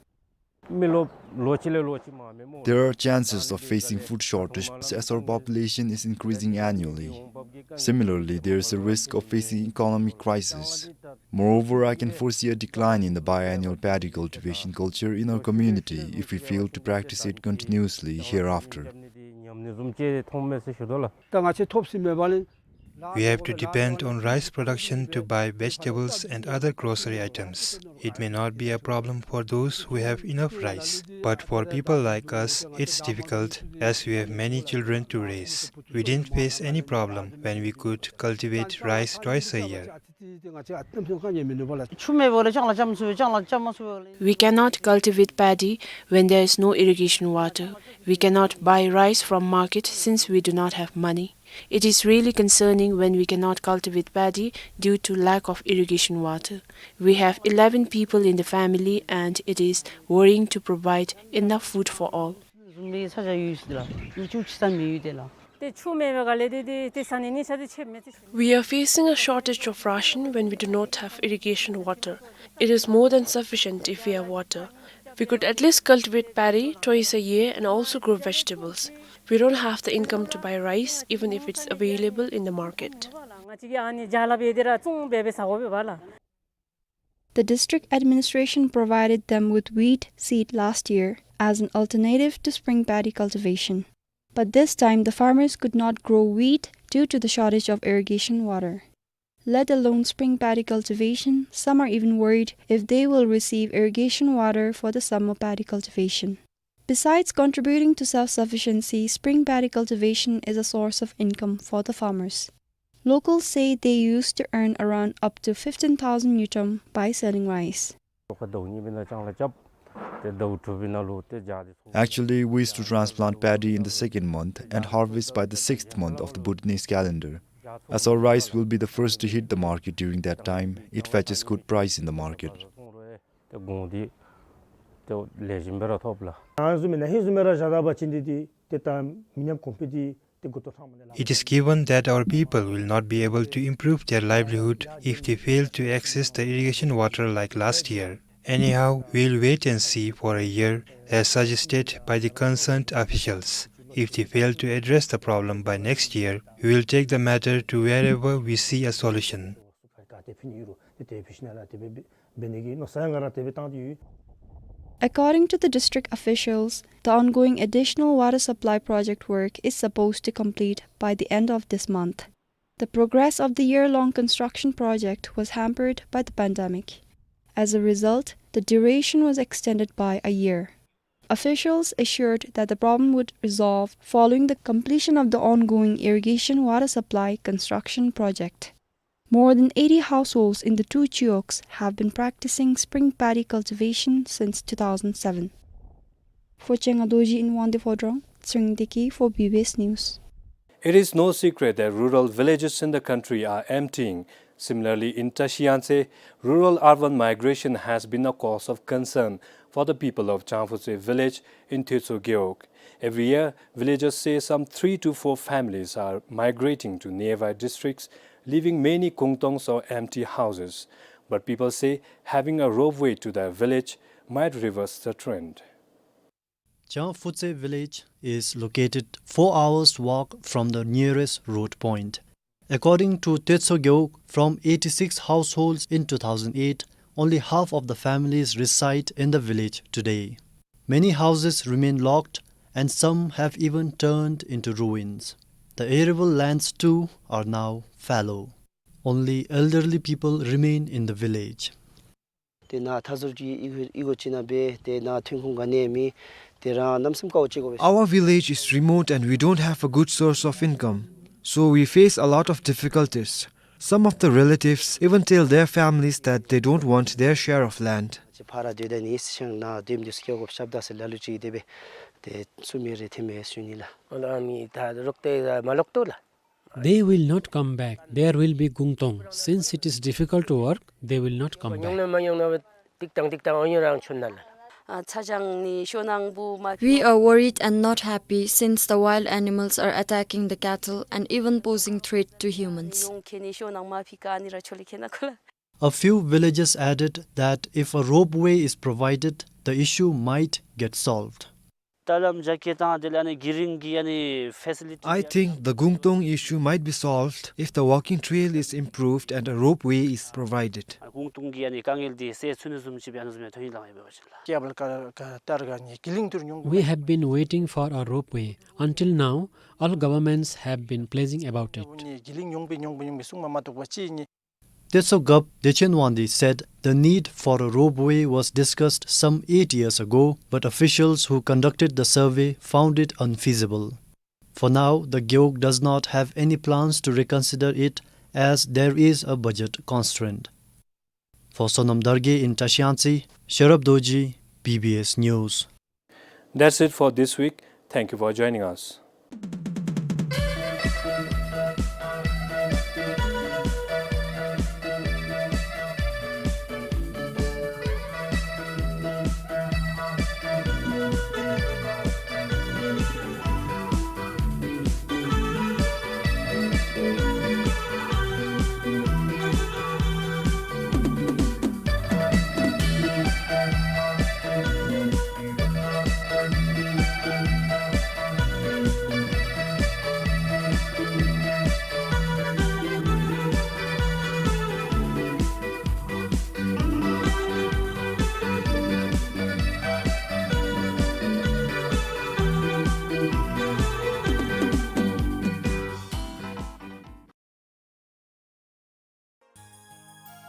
There are chances of facing food shortage as our population is increasing annually. Similarly, there is a risk of facing economic crisis. Moreover, I can foresee a decline in the biannual paddy cultivation culture in our community if we fail to practice it continuously hereafter. ད་ང་བཅས་ཐོབ་ས་མེད་པ་ལས། We have to depend on rice production to buy vegetables and other grocery items. It may not be a problem for those who have enough rice, but for people like us, it's difficult as we have many children to raise. We didn't face any problem when we could cultivate rice twice a year. We cannot cultivate paddy when there is no irrigation water. We cannot buy rice from market since we do not have money. It is really concerning when we cannot cultivate paddy due to lack of irrigation water. We have eleven people in the family and it is worrying to provide enough food for all. We are facing a shortage of ration when we do not have irrigation water. It is more than sufficient if we have water. We could at least cultivate paddy twice a year and also grow vegetables. We don't have the income to buy rice, even if it's available in the market. The district administration provided them with wheat seed last year as an alternative to spring paddy cultivation. But this time, the farmers could not grow wheat due to the shortage of irrigation water. Let alone spring paddy cultivation, some are even worried if they will receive irrigation water for the summer paddy cultivation. Besides contributing to self-sufficiency, spring paddy cultivation is a source of income for the farmers. Locals say they used to earn around up to fifteen thousand ngultrum by selling rice. Actually, we used to transplant paddy in the second month and harvest by the sixth month of the Bhutanese calendar. As our rice will be the first to hit the market during that time, it fetches good price in the market. ང་བཟུམ་མའི་ནང་ཧིང་བཟུམ་མའི་ར་བཞག་ད་པ་ཅིན་འདི་འདི་ཏེ་ད་མི་ཉམས་གོང་འཕེལ་འདི་ཏེ་འགོ་ཐོག་ཐང་མ་ནས་ལགས། It is given that our people will not be able to improve their livelihood if they fail to access the irrigation water like last year. Anyhow, we'll wait and see for a year, as suggested by the concerned officials. If they fail to address the problem by next year, we will take the matter to wherever we see a solution. According to the district officials, the ongoing additional water supply project work is supposed to complete by the end of this month. The progress of the year-long construction project was hampered by the pandemic. As a result, the duration was extended by a year. Officials assured that the problem would resolve following the completion of the ongoing irrigation water supply construction project. More than eighty households in the two Chiyoks have been practicing spring paddy cultivation since two thousand seven. For Chenga Dorji in Wangdue Phodrang, Tshering Deki for B B S News. It is no secret that rural villages in the country are emptying. Similarly, in Tashi Yangtse, rural-urban migration has been a cause of concern for the people of Changphutse village in Tetsho Gewog. Every year, villagers say some three to four families are migrating to nearby districts, leaving many gungtongs or empty houses. But people say having a ropeway to their village might reverse the trend. Changphutse village is located four hours walk from the nearest road point. According to Tetsho Gewog, from eighty-six households in two thousand eight, only half of the families reside in the village today. Many houses remain locked and some have even turned into ruins. The arable lands too are now fallow. Only elderly people remain in the village. ཏེ་ནཱ་མཐའ་ཟུར་གྱི་ཨི་ཨི་གོ་ཅིག་ནང་སྦེ་ཏེ་ནཱ་ཐོན་ཁུངས་ག་ནི་ཡང་མེད། ཏེ་རང་གནམ་མེད་ས་མེད་དཀའཝ་སྤྱད་དགོ་པས། Our village is remote and we don't have a good source of income, so we face a lot of difficulties. Some of the relatives even tell their families that they don't want their share of land. ཕར་སྡོད་ད་ནི་ཤང་ནཱ་སྡོད་མི་སྡོད་ས་སྐྱེལ་དགོ་པས་ཞབས་ད་ཟེར་ལ་ལུ་ཅིག་དེ་སྦེ་ཏེ་ཚུ་མི་རེ་ཐེ་མེད་ཞུ་ནི་ལགས། ཨ་ནི་ད་རོགས་ཏེ་མ་ལོག་ཏོ་ལགས། They will not come back. There will be gungtong. Since it is difficult to work, they will not come back. མ་ཡོང་ན་མ་ཡོང་ན་ཏིག་ཏང་ཏིག་ཏང་ཨོ་ཡོ་རང་ཆུན་ན་ལགས། ཨ་ཚ་གྱང་ནི་ཤོར་གནང་བུ་མ་ཕི། We are worried and not happy since the wild animals are attacking the cattle and even posing threat to humans. ཡོང་ཁེ་ནི་ཤོར་གནང་མ་ཕི་ཀ་ནི་ར་ཆོ་ལེ་ཁེ་ན་ཁོ་ལ། A few villagers added that if a ropeway is provided, the issue might get solved. ད་ལམ་རྒྱ་སྐྱེད་དང་དེ་ལས་ཨ་ནི་དེ་རིང་གི་ཨ་ནི་ཕེ་སི་ལི་ཊི། I think the Gungtung issue might be solved if the walking trail is improved and a ropeway is provided. ཨ་ཀུང་ཏུང་གི་ཨ་ནི་དཀའ་ངལ་འདི་སེལ་ཚུགས་ནི་བཟུམ་ཅིག་སྦེ་ཨ་ནི་བཟུམ་ཡང་ཐོན་ཡི་ལགས། ཡ་འབད་བ་ཅིན་ལགས། ཀེ་བལ་ཀ་ཀ་ཏར་ག་ནི་གི་ལིང་ཏུར་ཉོང་། We have been waiting for a ropeway. Until now, all governments have been pleasing about it. ནི་གི་ལིང་ཉོང་པེ་ཉོང་པེ་ཉོང་པེ་གསུང་མ་མ་ཐུབ་པ་ཅིག་ཨིན། Teso Gap Dechen Wangdi said the need for a ropeway was discussed some eight years ago, but officials who conducted the survey found it unfeasible. For now, the Gewog does not have any plans to reconsider it as there is a budget constraint. For Sonam Dargay in Trashiansi, Sherab Dorji, B B S News. That's it for this week. Thank you for joining us.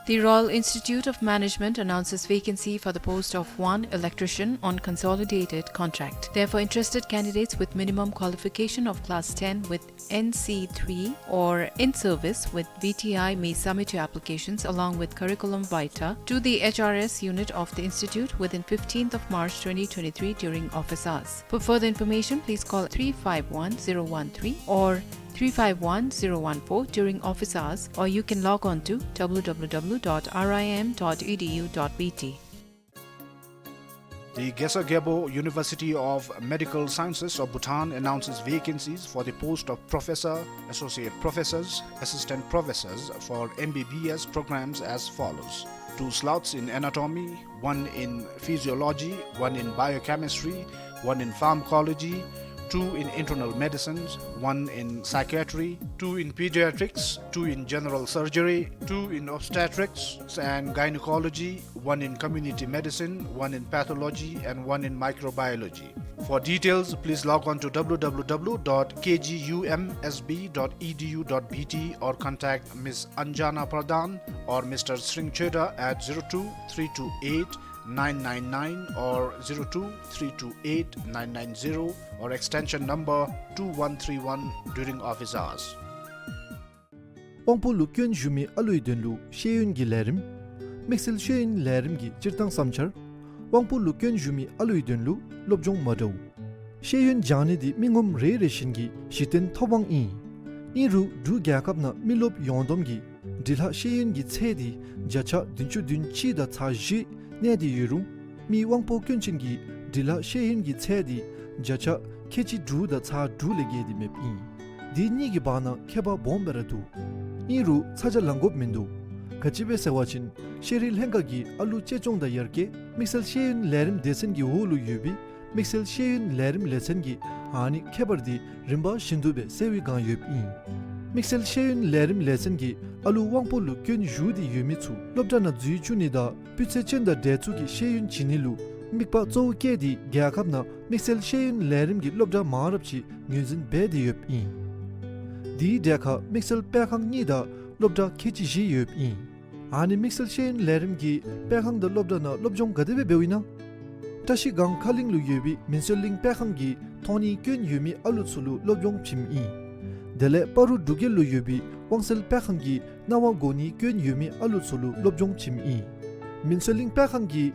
The Royal Institute of Management announces vacancy for the post of one electrician on consolidated contract. Therefore, interested candidates with minimum qualification of class ten with N C three or in service with V T I may submit your applications along with curriculum vitae to the H R S unit of the institute within fifteenth of March twenty twenty-three during office hours. For further information, please call three five one zero one three or three five one zero one four during office hours, or you can log on to W W W dot R I M dot E D U dot B T. The Gesar Gyalpo University of Medical Sciences of Bhutan announces vacancies for the post of professor, associate professors, assistant professors for M B B S programs as follows. Two slots in anatomy, one in physiology, one in biochemistry, one in pharmacology, two in internal medicines, one in psychiatry, two in pediatrics, two in general surgery, two in obstetrics and gynecology, one in community medicine, one in pathology, and one in microbiology. For details, please log on to W W W dot K G U M S B dot E D U dot B T or contact Miss Anjana Pradhan or Mister Sring Chheda at zero two three two eight nine nine nine or zero two three two eight nine nine zero or extension number two one three one during office hours. དབང་པོ་ལུ་སྐྱོན་ཞུགས་མི་ཨ་ལུའི་དོན་ལུ་ཤེས་ཡོན་གྱི་ལས་རིམ། དམིགས་བསལ་ཤེས་ཡོན་ལས་རིམ་གྱི་སྤྱིར་བཏང་བསམ་འཆར། དབང་པོ་ལུ་སྐྱོན་ཞུགས་མི་ཨ་ལུའི་དོན་ལུ་སློབ་སྦྱོང་མ་འདྲཝ། ཤེས་ཡོན་སྦྱང་ནི་འདི་མི་ངོམ་རེ་རེ་བཞིན་གྱི་གཞི་རྟེན་ཐོབ་དབང་ཨིན། ཨིན་རུང་འབྲུག་རྒྱལ་ཁབ་ནང་མི་རློབས་ཡོངས་བསྡོམས་ཀྱི་འབྲི་ལྷག་ཤེས་ཡོན་གྱི་ཚད་འདི་བརྒྱ་ཆ་བདུན་ཅུ་དོན་གཅིག་དང་ཚག་བཞི་གནས་ཏེ་ཡོད་རུང་མི་དབང་པོ་སྐྱོན་ཅན་གྱི་འབྲི་ལྷག་ཤེས་ཡོན་གྱི་ཚད་འདི་བརྒྱ་ཆ་ཁལ་གཅིག་དྲུག་དང་ཚག་དྲུག་ལས་བརྒལ་ཏེ་མེདཔ་ཨིན། འདི་གཉིས་ཀྱི་བར་ན་ཁྱད་པར་སྦོམ་སྦེ་ར་འདུག། ཨིན་རུང་ཚ་གྱང་ལང་དགོཔ་མིན་འདུག། ག་ཅི་སྦེ་ཟེར་བ་ཅིན་ཤེས་རིག་ལྷན་ཁག་གིས་ཨ་ལུ་གཅེས་སྐྱོང་དང་ཡར་རྒྱས་དམིགས་བསལ་ཤེས་ཡོན་ལས་རིམ་སྡེ་ཚན་གྱི་འོག་ལུ་ཡོད་པའི་དམིགས་བསལ་ཤེས་ཡོན་ལས་རིམ་ལས་ཚན་གྱིས་ཨ་ནི་ཁྱད་པར་འདི་རིམ་པ་བཞིན་དུ་སྦེ་སེལ་བའི་བསྒང་ཡོདཔ་ཨིན། དམིགས་བསལ་ཤེས་ཡོན་ལས་རིམ་ལས་ཚན་གྱིས་ཨ་ལུ་དབང་པོ་ལུ་སྐྱོན་ཞུགས་ཏེ་ཡོད་མི་ཚུ་སློབ་གྲྭ་ནང་འཛུལ་བཅུག་ནི་དང་སྤུས་ཚད་ཅན་དང་འདྲ་ཚུགས་ཀྱི་ཤེས་ཡོན་བྱིན་ནི་ལུ་དམིགས་པ་གཙོ་བོ་བསྐྱེད་དེ་རྒྱལ་ཁབ་ནང་དམིགས་བསལ་ཤེས་ཡོན་ལས་རིམ་གྱི་སློབ་གྲྭ་མང་རབས་ཅིག་ངོས་འཛིན་འབད་དེ་ཡོདཔ་ཨིན། དེའི་གྲས་ཁར་དམིགས་བསལ་སྤེལ་ཁང་གཉིས་དང་སློབ་གྲྭ་ཁལ་གཅིག་བཞི་ཡོདཔ་ཨིན། ཨ་ནི་དམིགས་བསལ་ཤེས་ཡོན་ལས་རིམ་གྱི་སྤེལ་ཁང་དང་སློབ་གྲྭ་ནང་སློབ་སྦྱོང་ག་དེ་སྦེ་འབདཝ་ཨིན་ན། བཀྲ་ཤིས་སྒང་ཁ་གླིང་ལུ་ཡོད་པའི་མིན་སྲོལ་གླིང་སྤེལ་ཁང་གིས་མཐོང་ནི་སྐྱོན་ཡོད་མི་ཨ་ལུ་ཚུ་ལུ་སློབ་སྦྱོང་བྱིནམ་ཨིན། དེ་ལས་སྤ་རོ་འབྲུག་རྒྱལ་ལུ་ཡོད་པའི་དབང་སེལ་སྤེལ་ཁང་གིས་རྣ་བ་གོ་ནི་སྐྱོན་ཡོད་མི་ཨ་ལུ་ཚུ་ལུ་སློབ་སྦྱོང་བྱིནམ་ཨིན། མིན་སྲོལ་གླིང་སྤེལ་ཁང་གིས་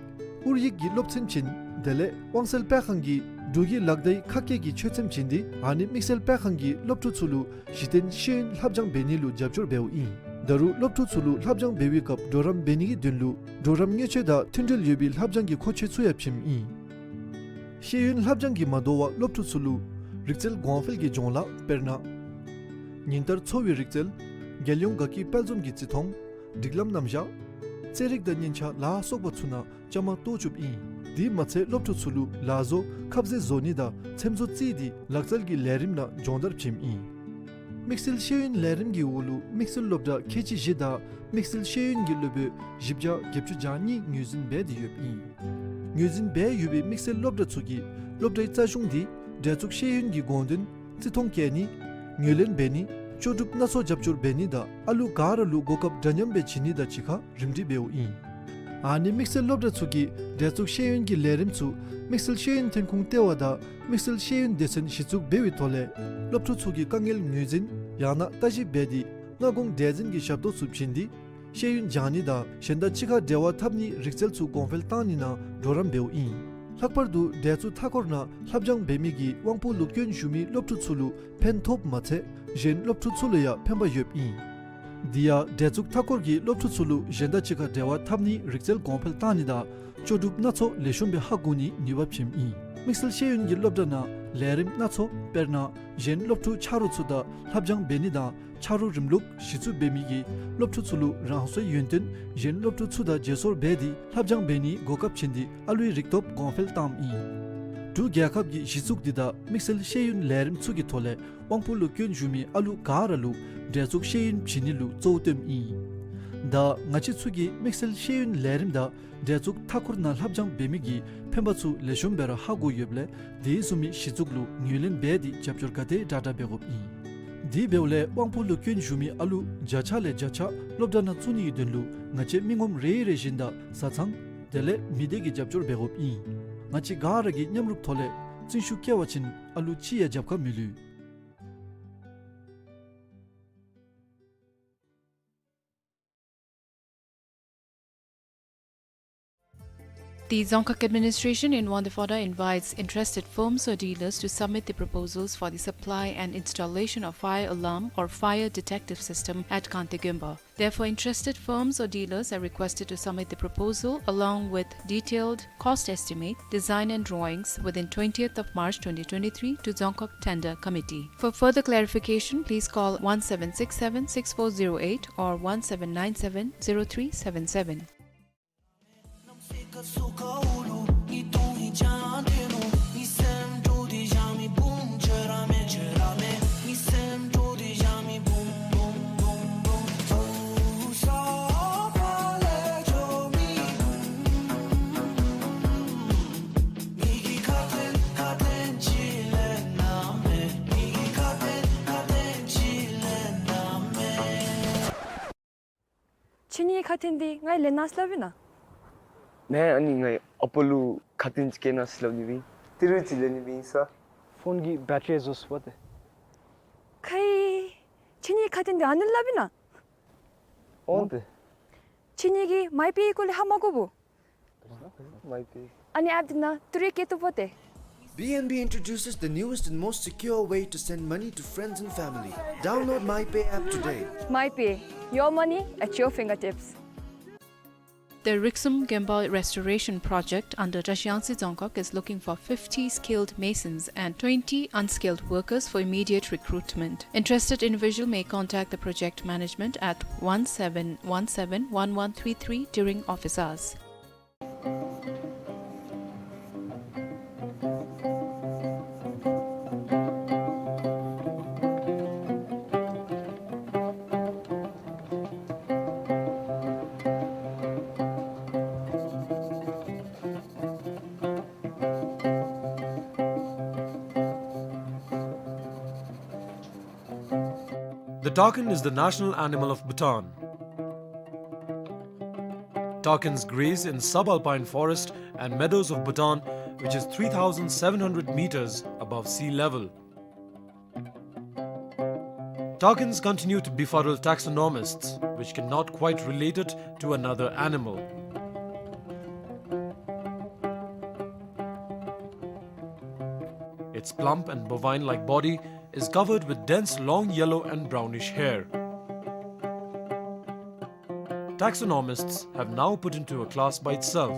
ཨོ་རིག་གི་སློབ་ཚན་བྱིན། དེ་ལས་དབང་སེལ་སྤེལ་ཁང་གིས་འབྲུག་གི་ལག་བརྡའི་ཁ་སྐད་ཀྱི་ཆོས་ཚན་བྱིན་ཏེ་ཨ་ནི་དམིགས་བསལ་སྤེལ་ཁང་གིས་སློབ་ཕྲུག་ཚུ་ལུ་གཞི་རྟེན་ཤེས་ཡོན་ལྷབ་སྦྱང་འབད་ནི་ལུ་རྒྱབ་སྐྱོར་འབདཝ་ཨིན། ད་རུང་སློབ་ཕྲུག་ཚུ་ལུ་ལྷབ་སྦྱང་འབད་བའི་སྐབས་གྲོགས་རམ་འབད་ནི་གི་དོན་ལུ་གྲོགས་རམ་དངུལ་ཆས་དང་མཐུན་འབྲེལ་ཡོད་པའི་ལྷབ་སྦྱང་གི་མཁོ་ཆས་ཚུ་ཡང་བྱིནམ་ཨིན། ཤེས་ཡོན་ལྷབ་སྦྱང་གིས་མ་དོ་བར་སློབ་ཕྲུག་ཚུ་ལུ་རིག་རྩལ་གོང་འཕེལ་གྱི་སྦྱོང་ལཱ་དཔེར་ན་ཉིན་ལྟར་འཚོ་བའི་རིག་རྩལ་རྒྱལ་ཡོངས་དགའ་སྐྱིད་དཔལ་འཛོམས་ཀྱི་བརྩི་མཐོང་སྒྲིག་ལམ་རྣམ་གཞག་རྩེད་རིགས་དང་སྙན་ཆ་ལ་སོགས་པ་ཚུ་ནང་བཅའ་མར་གཏོགས་བཅུགཔ་ཨིན། དེ་མ་ཚད་སློབ་ཕྲུག་ཚུ་ལུ་ལག་བཟོ་ཁབ་ཟས་བཟོ་ནི་དང་ཚེམ་བཟོ་རྩེད་དེ་ལག་རྩལ་གྱི་ལས་རིམ་ནང་སྦྱོང་བརྡར་བྱིནམ་ཨིན། དམིགས་བསལ་ཤེས་ཡོན་ལས་རིམ་གྱི་འོག་ལུ་དམིགས་བསལ་སློབ་གྲྭ་ཁལ་གཅིག་བཞི་དང་དམིགས་བསལ་ཤེས་ཡོན་གྱི་སློབ་དཔོན་བཞི་བརྒྱ་བརྒྱད་ཅུ་གྱ་གཉིས་ངོས་འཛིན་འབད་དེ་ཡོདཔ་ཨིན། ངོས་འཛིན་འབད་ཡོད་པའི་དམིགས་བསལ་སློབ་གྲྭ་ཚུ་གིས་སློབ་གྲྭའི་རྩ་གཞུང་དེ་འབྲེལ་གཏུག་ཤེས་ཡོན་གྱི་དགོངས་དོན་བརྩི་མཐོང་བསྐྱེད་ནི་ངོས་ལེན་འབད་ནི་ལྕོགས་གྲུབ་སྣ་ཚོགས་རྒྱབ་སྐྱོར་འབད་ནི་དང་ཨ་ལུ་ག་ར་ལུ་གོ་སྐབས་འདྲ་མཉམ་སྦེ་བྱིན་ནི་དང་གཅིག་ཁར་རིམ་སྒྲིག་འབདཝ་ཨིན། ཨ་ནི་དམིགས་བསལ་སློབ་གྲྭ་ཚུ་གིས་འབྲེལ་གཏུག་ཤེས་ཡོན་གྱི་ལས་རིམ་ཚུ་དམིགས་བསལ་ཤེས་ཡོན་ཐོན་ཁུངས་ལྟེ་བ་དང་དམིགས་བསལ་ཤེས་ཡོན་སྡེ་ཚན་གཞི་བཙུགས་འབད་བའི་ཐོག་ལས་སློབ་ཕྲུག་ཚུ་གི་དཀའ་ངལ་ངོས་འཛིན་ཡང་ན་ལྟ་ཞིབ་འབད་དེ་སྔ་དགོངས་འགྲེལ་འཛིན་གྱི་ཞབས་ཏོག་ཚུ་བྱིན་ཏེ་ཤེས་ཡོན་སྦྱང་ནི་དང་གཞན་དང་གཅིག་ཁར་འབྲེལ་བ་འཐབ་ནིའི་རིག་རྩལ་ཚུ་གོང་འཕེལ་བཏང་ནི་ནང་གྲོགས་རམ་འབདཝ་ཨིན། ལྷག་པར་དུ་འབྲེལ་གཏུག་མཐའ་འཁོར་ནང་ལྷབ་སྦྱང་འབད་མི་གིས་དབང་པོ་ལུ་སྐྱོན་ཞུགས་མི་སློབ་ཕྲུག་ཚུ་ལུ་ཕན་ཐོགསཔ་མ་ཚད་གཞན་སློབ་ཕྲུག་ཚུ་ལུ་ཡང་ཕན་པ་ཡོདཔ་ཨིན། དེ་ཡང་འབྲེལ་གཏུག་མཐའ་འཁོར་གྱིས་སློབ་ཕྲུག་ཚུ་ལུ་གཞན་དང་གཅིག་ཁར་འབྲེལ་བ་འཐབ་ནིའི་རིག་རྩལ་གོང་འཕེལ་བཏང་ནི་དང་ལྕོགས་གྲུབ་སྣ་ཚོགས་ལེགས་ཤོམ་སྦེ་ཧ་གོ་ནིའི་ནུས་པ་བྱིནམ་ཨིན། དམིགས་བསལ་ཤེས་ཡོན་གྱི་སློབ་གྲྭ་ནང་ལས་རིམ་སྣ་ཚོགས་དཔེར་ན་གཞན་སློབ་ཕྲུག་ཆ་རོགས་ཚུ་དང་ལྷབ་སྦྱང་འབད་ནི་དང་ཆ་རོགས་རིམ་ལུགས་གཞི་བཙུགས་འབད་མི་གིས་སློབ་ཕྲུག་ཚུ་ལུ་རང་སོའི་ཡོན་ཏན་གཞན་སློབ་ཕྲུག་ཚུ་དང་བརྗེ་སོར་འབད་དེ་ལྷབ་སྦྱང་འབད་ནིའི་གོ་སྐབས་བྱིན་ཏེ་ཨ་ལུའི་རིག་སྟོབས་གོང་འཕེལ་བཏངམ་ཨིན། འབྲུག་རྒྱལ་ཁབ་ཀྱི་གཞི་བཙུགས་འདི་དང་དམིགས་བསལ་ཤེས་ཡོན་ལས་རིམ་ཚུ་གི་ཐོག་ལས་དབང་པོ་ལུ་སྐྱོན་ཞུགས་མི་ཨ་ལུ་ག་ར་ལུ་འབྲེལ་གཏུག་ཤེས་ཡོན་བྱིན་ནི་ལུ་གཙོ་བོ་བཏོནམ་ཨིན། ད་ང་བཅས་ཚུ་གིས་དམིགས་བསལ་ཤེས་ཡོན་ལས་རིམ་དང་འབྲེལ་གཏུག་མཐའ་འཁོར་ནང་ལྷབ་སྦྱང་འབད་མི་གི་ཕན་པ་ཚུ་ལེགས་ཤོམ་སྦེ་ར་ཧ་གོ་ཡོདཔ་ལས་དེ་བཟུམ་མའི་གཞི་བཙུགས་ལུ་ངོས་ལེན་འབད་དེ་རྒྱབ་སྐྱོར་ག་དེ་དྲག་དྲག་འབད་དགོཔ་ཨིན། དེ་འབདཝ་ལས་དབང་པོ་ལུ་སྐྱོན་ཞུགས་མི་ཨ་ལུ་བརྒྱ་ཆ་ལས་བརྒྱ་ཆ་སློབ་གྲྭ་ནང་བཙུགས་ནིའི་དོན་ལུ་ང་བཅས་མི་ངོམ་རེ་རེ་བཞིན་དང་བཟའ་ཚང་དེ་ལས་མི་སྡེ་གིས་རྒྱབ་སྐྱོར་འབད་དགོཔ་ཨིན། ང་བཅས་ག་ར་གིས་མཉམ་རུབ་ཐོག་ལས་བརྩོན་ཤུགས་བསྐྱེད་པ་ཅིན་ཨ་ལུ་ཅིག་ཡང་རྒྱབ་ཁ་མི་ལུས། The Dzongkhag Administration in Wangdue Phodrang invites interested firms or dealers to submit the proposals for the supply and installation of fire alarm or fire detective system at Kangte Gemba. Therefore, interested firms or dealers are requested to submit the proposal along with detailed cost estimate, design and drawings within twentieth of March twenty twenty-three to Dzongkhag Tender Committee. For further clarification, please call one seven six seven six four zero eight or one seven nine seven zero three seven seven. ཁྱེད་གཉིས་ཁ་ཐུག་འདི་ང་ལེན་ནི་སླབ་ཨིན་ན། ནེ་ཨ་ནི་ངའི་ཨ་པ་ལུ་ཁ་ཐུག་ཅིག་ལེན་ནི་སླབ་ནི་སྦེ་ཨིན། ཏི་རུ་ཅིག་ལེན་ནི་སྦེ་ཨིན་ས། ཕོན་གྱི་བེ་ཊི་རི་རྫོགས་སོཔ་ཏེ། ཁའི་ཁྱེད་གཉིས་ཁ་ཐུག་འདི་ཨ་ནི་སླབ་ཨིན་ན། འོང་ཏེ། ཁྱེད་གཉིས་ཀྱིས་མའི་པེ་སྐོར་ལས་ཧ་མ་གོ་བོ། མའི་པེ། ཨ་ནི་ཨེཔ་འདི་ནང་ཏི་རུ་བཀལ་བཏུབ་བོ་ཏེ། B N B introduces the newest and most secure way to send money to friends and family. Download MyPay app today. MyPay, your money at your fingertips. The Riksum Gemba Restoration Project under Tashiyangtse Dzongkhag is looking for fifty skilled masons and twenty unskilled workers for immediate recruitment. Interested individual may contact the project management at one seven one seven one one three three during office hours. The takin is the national animal of Bhutan. Takins graze in subalpine forest and meadows of Bhutan, which is three thousand seven hundred meters above sea level. Takins continue to befuddle taxonomists, which cannot quite relate it to another animal. Its plump and bovine-like body is covered with dense long yellow and brownish hair. Taxonomists have now put into a class by itself.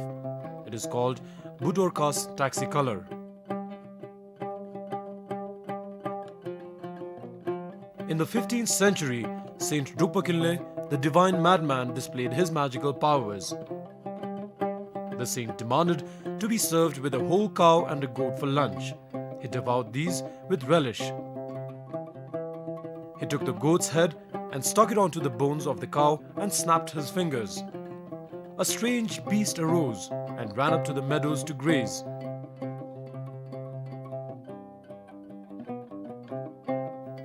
It is called Budorcas taxicolor. In the fifteenth century, Saint Drukpa Kinley, the divine madman, displayed his magical powers. The saint demanded to be served with a whole cow and a goat for lunch. He devoured these with relish. He took the goat's head and stuck it onto the bones of the cow and snapped his fingers. A strange beast arose and ran up to the meadows to graze.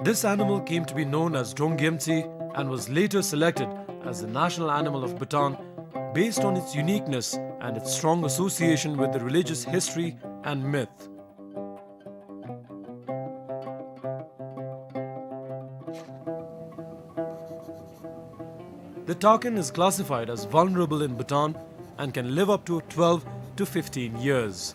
This animal came to be known as Drong Gyemtse and was later selected as the national animal of Bhutan based on its uniqueness and its strong association with the religious history and myth. The takin is classified as vulnerable in Bhutan and can live up to twelve to fifteen years.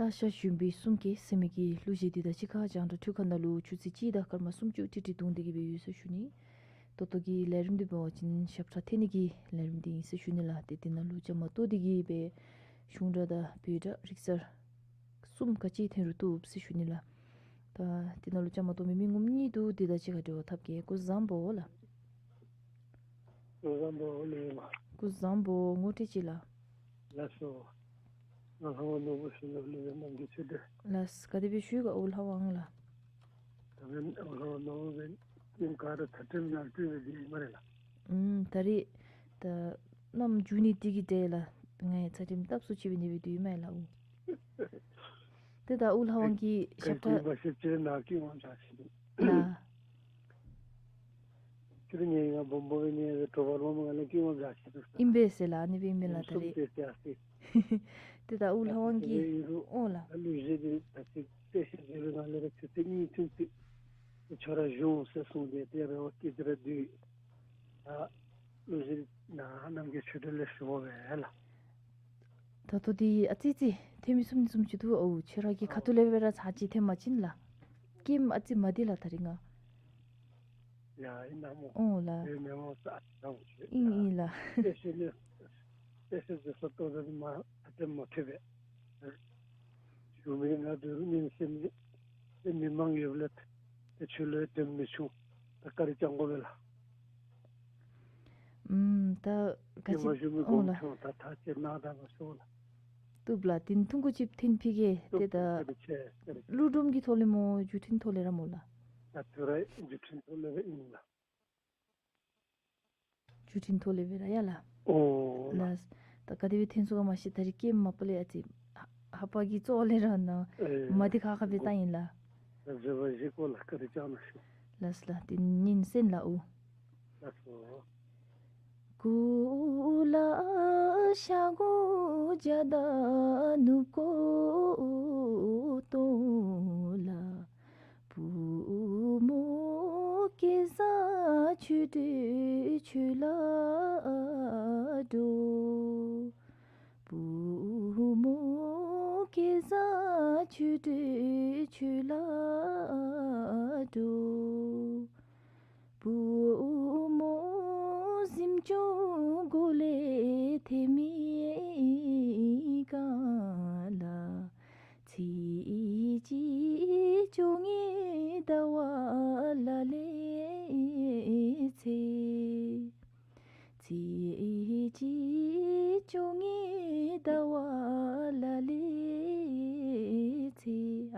ད་ཤ་ཞུན་པའི་གསུང་སྐད་ཟེར་མི་གི་གླུ་གཞས་འདི་དང་གཅིག་ཁར་རྒྱང་བསྒྲགས་འཕྲུལ་ཁང་ནང་ལུ་ཆུ་ཚོད་གཅིག་དང་སྐར་མ་སུམ་ཅུ་ཏིག་ཏིག་བརྡུངས་ཏེ་གི་སྦེ་ཡོད་ཟེར་ཞུ་ནི། ད་ལྟོ་གི་ལས་རིམ་འདི་འབད་བ་ཅིན་ཞབས་ཁྲ་འཐེན་ནི་གི་ལས་རིམ་འདི་ཨིན་ཟེར་ཞུ་ནི་ལགས། ཏེ་འདི་ནང་ལུ་བཅའ་མར་གཏོགས་ཏེ་གི་སྦེ་གཞུང་སྒྲ་དང་བོད་སྒྲ་རིག་གསར་གསུམ་ག་ཅི་འཐེན་རུང་བཏུབ་ཟེར་ཞུ་ནི་ལགས། ད་འདི་ནང་ལུ་བཅའ་མར་གཏོགས་མི་མི་ངོམ་གཉིས་འདུག། དེ་དང་གཅིག་ཁར་འབྲེལ་བ་འཐབ་གེ། སྐུ་གཟུགས་བཟང་པོ་ལགས། སྐུ་གཟུགས་བཟང་པོ་ལགས། སྐུ་གཟུགས་བཟང་པོ། ངོ་སྤྲོད་ཅིག་ལགས། ལགས་སོ། ང་ལྷ་དབང་ནོར་བུ་ཟེར་མི་ལུ་ལས་རྣམ་རྒྱལ་ཆོས་སྒྲོན། ལགས། ག་དེ་སྦེ་བཞུགས་ག་ཨོ་ལྷ་དབང་ལགས། ད་ལྷ་དབང་ནོར་བུ་སྦེ་ཀེམ་ག་ར་ཚ་ཁྲིམས་ནང་བཙུགས་སྦེ་སྡོད་ཡི་སྨ་རེ་ལགས། ཨུམ། ད་རེས་ད་གནམ་འགྱུར་ནི་འདི་གི་གྲས་ལགས། ང་ཡང་ཚ་ཁྲིམས་སྟབས་སུ་བྱས་སྦེ་ནི་སྦེ་སྡོད་ཡི་སྨ་རེ་ལགས་ཨོ། ཏེ་ད་ཨོ་ལྷ་དབང་གི་ཞབས་ཁྲ་མ་ཤེས་ཅེ་ན་ཀེམ་ཨོ་ཇ་ཤི་ལགས། ཁྱོད་ངེ་ང་སྦོམ་སྦོམ་སྦེ་ངེ་གྲོགས་པོ་རོགས་མ་ང་ལས་ཀེམ་ཨོ་ཇ་ཤི་དུས་ཨིན་པས་ཟེར་ལགས། ཨ་ནི་སྦེ་ཨིན་མས་ལགས། ད་རེས་ཏེ་ད་ཨོ་ལྷ་དབང་གི་ཨོ་ལགས། ད་གླུ་གཞས་འདི་ད་ཅི་ཏེ་ཤི་ཟེར་བའི་ང་ལས་ར་ཆུ་ཚོད་གཉིས་ཐུང་ཅིག་ཁྱོད་ར་བཞུགས་ཟེར་གསུངས་ཏེ་ཏེ་རེ་བ་སྐྱེས་ཏེ་ར་སྡོད། ད་གླུ་གཞས་ནང་རྣམ་རྒྱལ་ཆོས་སྒྲོན་ལས་ཞུ་བ་སྦེ་ལགས། ད་ལྟོ་འདི་ཨ་ཙི་ཙི་འཐེན་མི་ཚུགས་ནི་བཟུམ་ཅིག་འདུག་ཨོ། ཁྱོད་ར་གི་ཁ་ཐུག་ལས་སྦེ་ར་ཚར་གཅིག་འཐེན་པ་ཅིན་ལགས། ཀེམ་ཨ་ཙི་མ་བདེ་ལགས་ད་རིས་ང་། ཡ་ཨིན་ན་སྨོ། ཨོ་ལགས། ཡོད་མེད་སྨོ་ས་ཨ་ཙི་ཚ་བོ་ཅིག་ཨིན་ཨིན་ལགས། ཏེ་ཤི་ནི་ཏེ་ཤི་ཟེར་ས་ཏོ་ར་མ་ཨ་ཙི་མ་ཐེབས་པས། ཞུ་མི་ང་དུས་རུ་ཉིན་སེམས་ནི་ཏེ་མི་མང་ཡོད་ལས་ཏེ་ཆུ་ལོས་དེམ་མི་ཆུང་། ད་བཀའ་དྲིན་བསྐྱང་དགོ་པས་ལགས། ཨུམ། ད་ག་ཅི་ཨོ་ལགས། ད་ཐག་ཆོད་ན་ད་མ་ཤོ་ལགས། བཏུབ་ལགས། དེ་ཐུང་ཀུ་ཅིག་འཐེན་ཕི་གེ། ཏེ་ད་ལུ་སྒྲོམ་གྱི་ཐོག་ལས་སྨོ་མཇུག་འཕྲིན་ཐོག་ལས་ར་སྨོ་ལགས། ད་ཐུ་ར་མཇུག་འཕྲིན་ཐོག་ལས་ར་ཨིན་ལགས། མཇུག་འཕྲིན་ཐོག་ལས་སྦེ་ར་ཡ་ལགས། ཨོ་ལགས། ད་ག་དེ་སྦེ་འཐེན་ཚུགས་ག་མ་ཤེས། ད་རིས་ཀེམ་མ་པ་ལས་ཨ་ཙི་ཧ་པ་གི་ཙོགས་ལས་ར་ན་མ་བདེ་ཁག་ཁ་སྦེ་བཏང་ཡི་ལགས། ལགས་ལགས། དེ་ཉིན་སེམས་ལ་ཨོ། ལགས་སོ།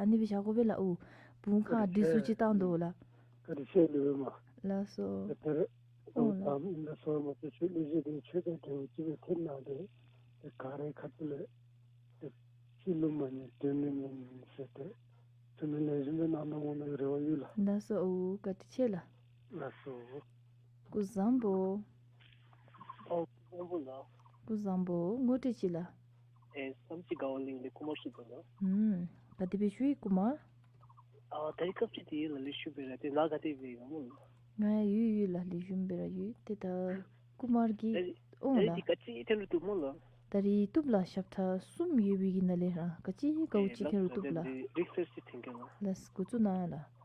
ཨ་ནི་སྦེ་བཞག་དགོ་པས་ལགས། ཨོ་བུང་ཁ་འདི་ཚུ་ཅིག་བཏང་དོ་ལགས། བཀའ་དྲིན་ཆེ་ལགས་མ། ལགས་སོ། ཨོ་ལགས། ཨིན་ན་སོ་མ་ཏེ་ཆོས་གླུ་གཞས་འདི་ཆོས་དང་འབྲེལ་བ་ཅིག་སྦེ་འཐེན་གནང་སྟེ་ཏེ་ག་རའི་ཁ་ཐུག་ལས་ཏེ་ཕྱི་ལུ་མ་ཉན་དོན་ལུ་ཉན་ཟེར་ཏེ་ཚུ་མི་ལེགས་ཤོམ་སྦེ་གནང་གནང་འོང་ནི་རེ་བ་ཡོད་ལགས། ལགས་སོ། ཨོ་བཀའ་དྲིན་ཆེ་ལགས། ལགས་སོ། སྐུ་གཟུགས་བཟང་པོ། ཨོ་སྐུ་གཟུགས་བཟང་པོ་ལགས། སྐུ་གཟུགས་བཟང་པོ། ངོ་སྤྲོད་ཅིག་ལགས། ཨེ་བསམ་སྤྱི་དགའ་བ་གླིང་ལས་ཀུ་མར་ཞུ་དོ་ལགས། ཨུམ། ག་དེ་སྦེ་བཞུགས་ཡི་ཀུ་མར། ཨ་ད་རིས་སྐབས་ཅིག་འདི་ལ་ལུ་ཞུ་སྦེ་ར་ཏེ་ནཱ་ག་དེ་སྦེ་ཡོད་སྨོ་ལགས། ང་ཡོད་ཡོད་ལགས། ལེགས་ཤོམ་སྦེ་ར་ཡོད། ཏེ་ད་ཀུ་མར་གྱིས་ད་རིས་ཨོ་ད་རིས་ལགས། འདི་ག་ཅི་འཐེན་རུང་བཏུབ་སྨོ་ལགས། ད་རིས་བཏུབ་ལགས། ཞབས་ཁྲ་གསུམ་ཡོད་པའི་གི་ནང་ལས་ར་ག་ཅི་དགའ་བོ་ཅིག་འཐེན་རུང་བཏུབ་ལགས། ཨེ་ལགས་སོ། ད་འདི་རིག་གསར་ཅིག་འཐེན་གེ་ལགས། ལགས་འགོ་བཙུགས་གནང་ལགས།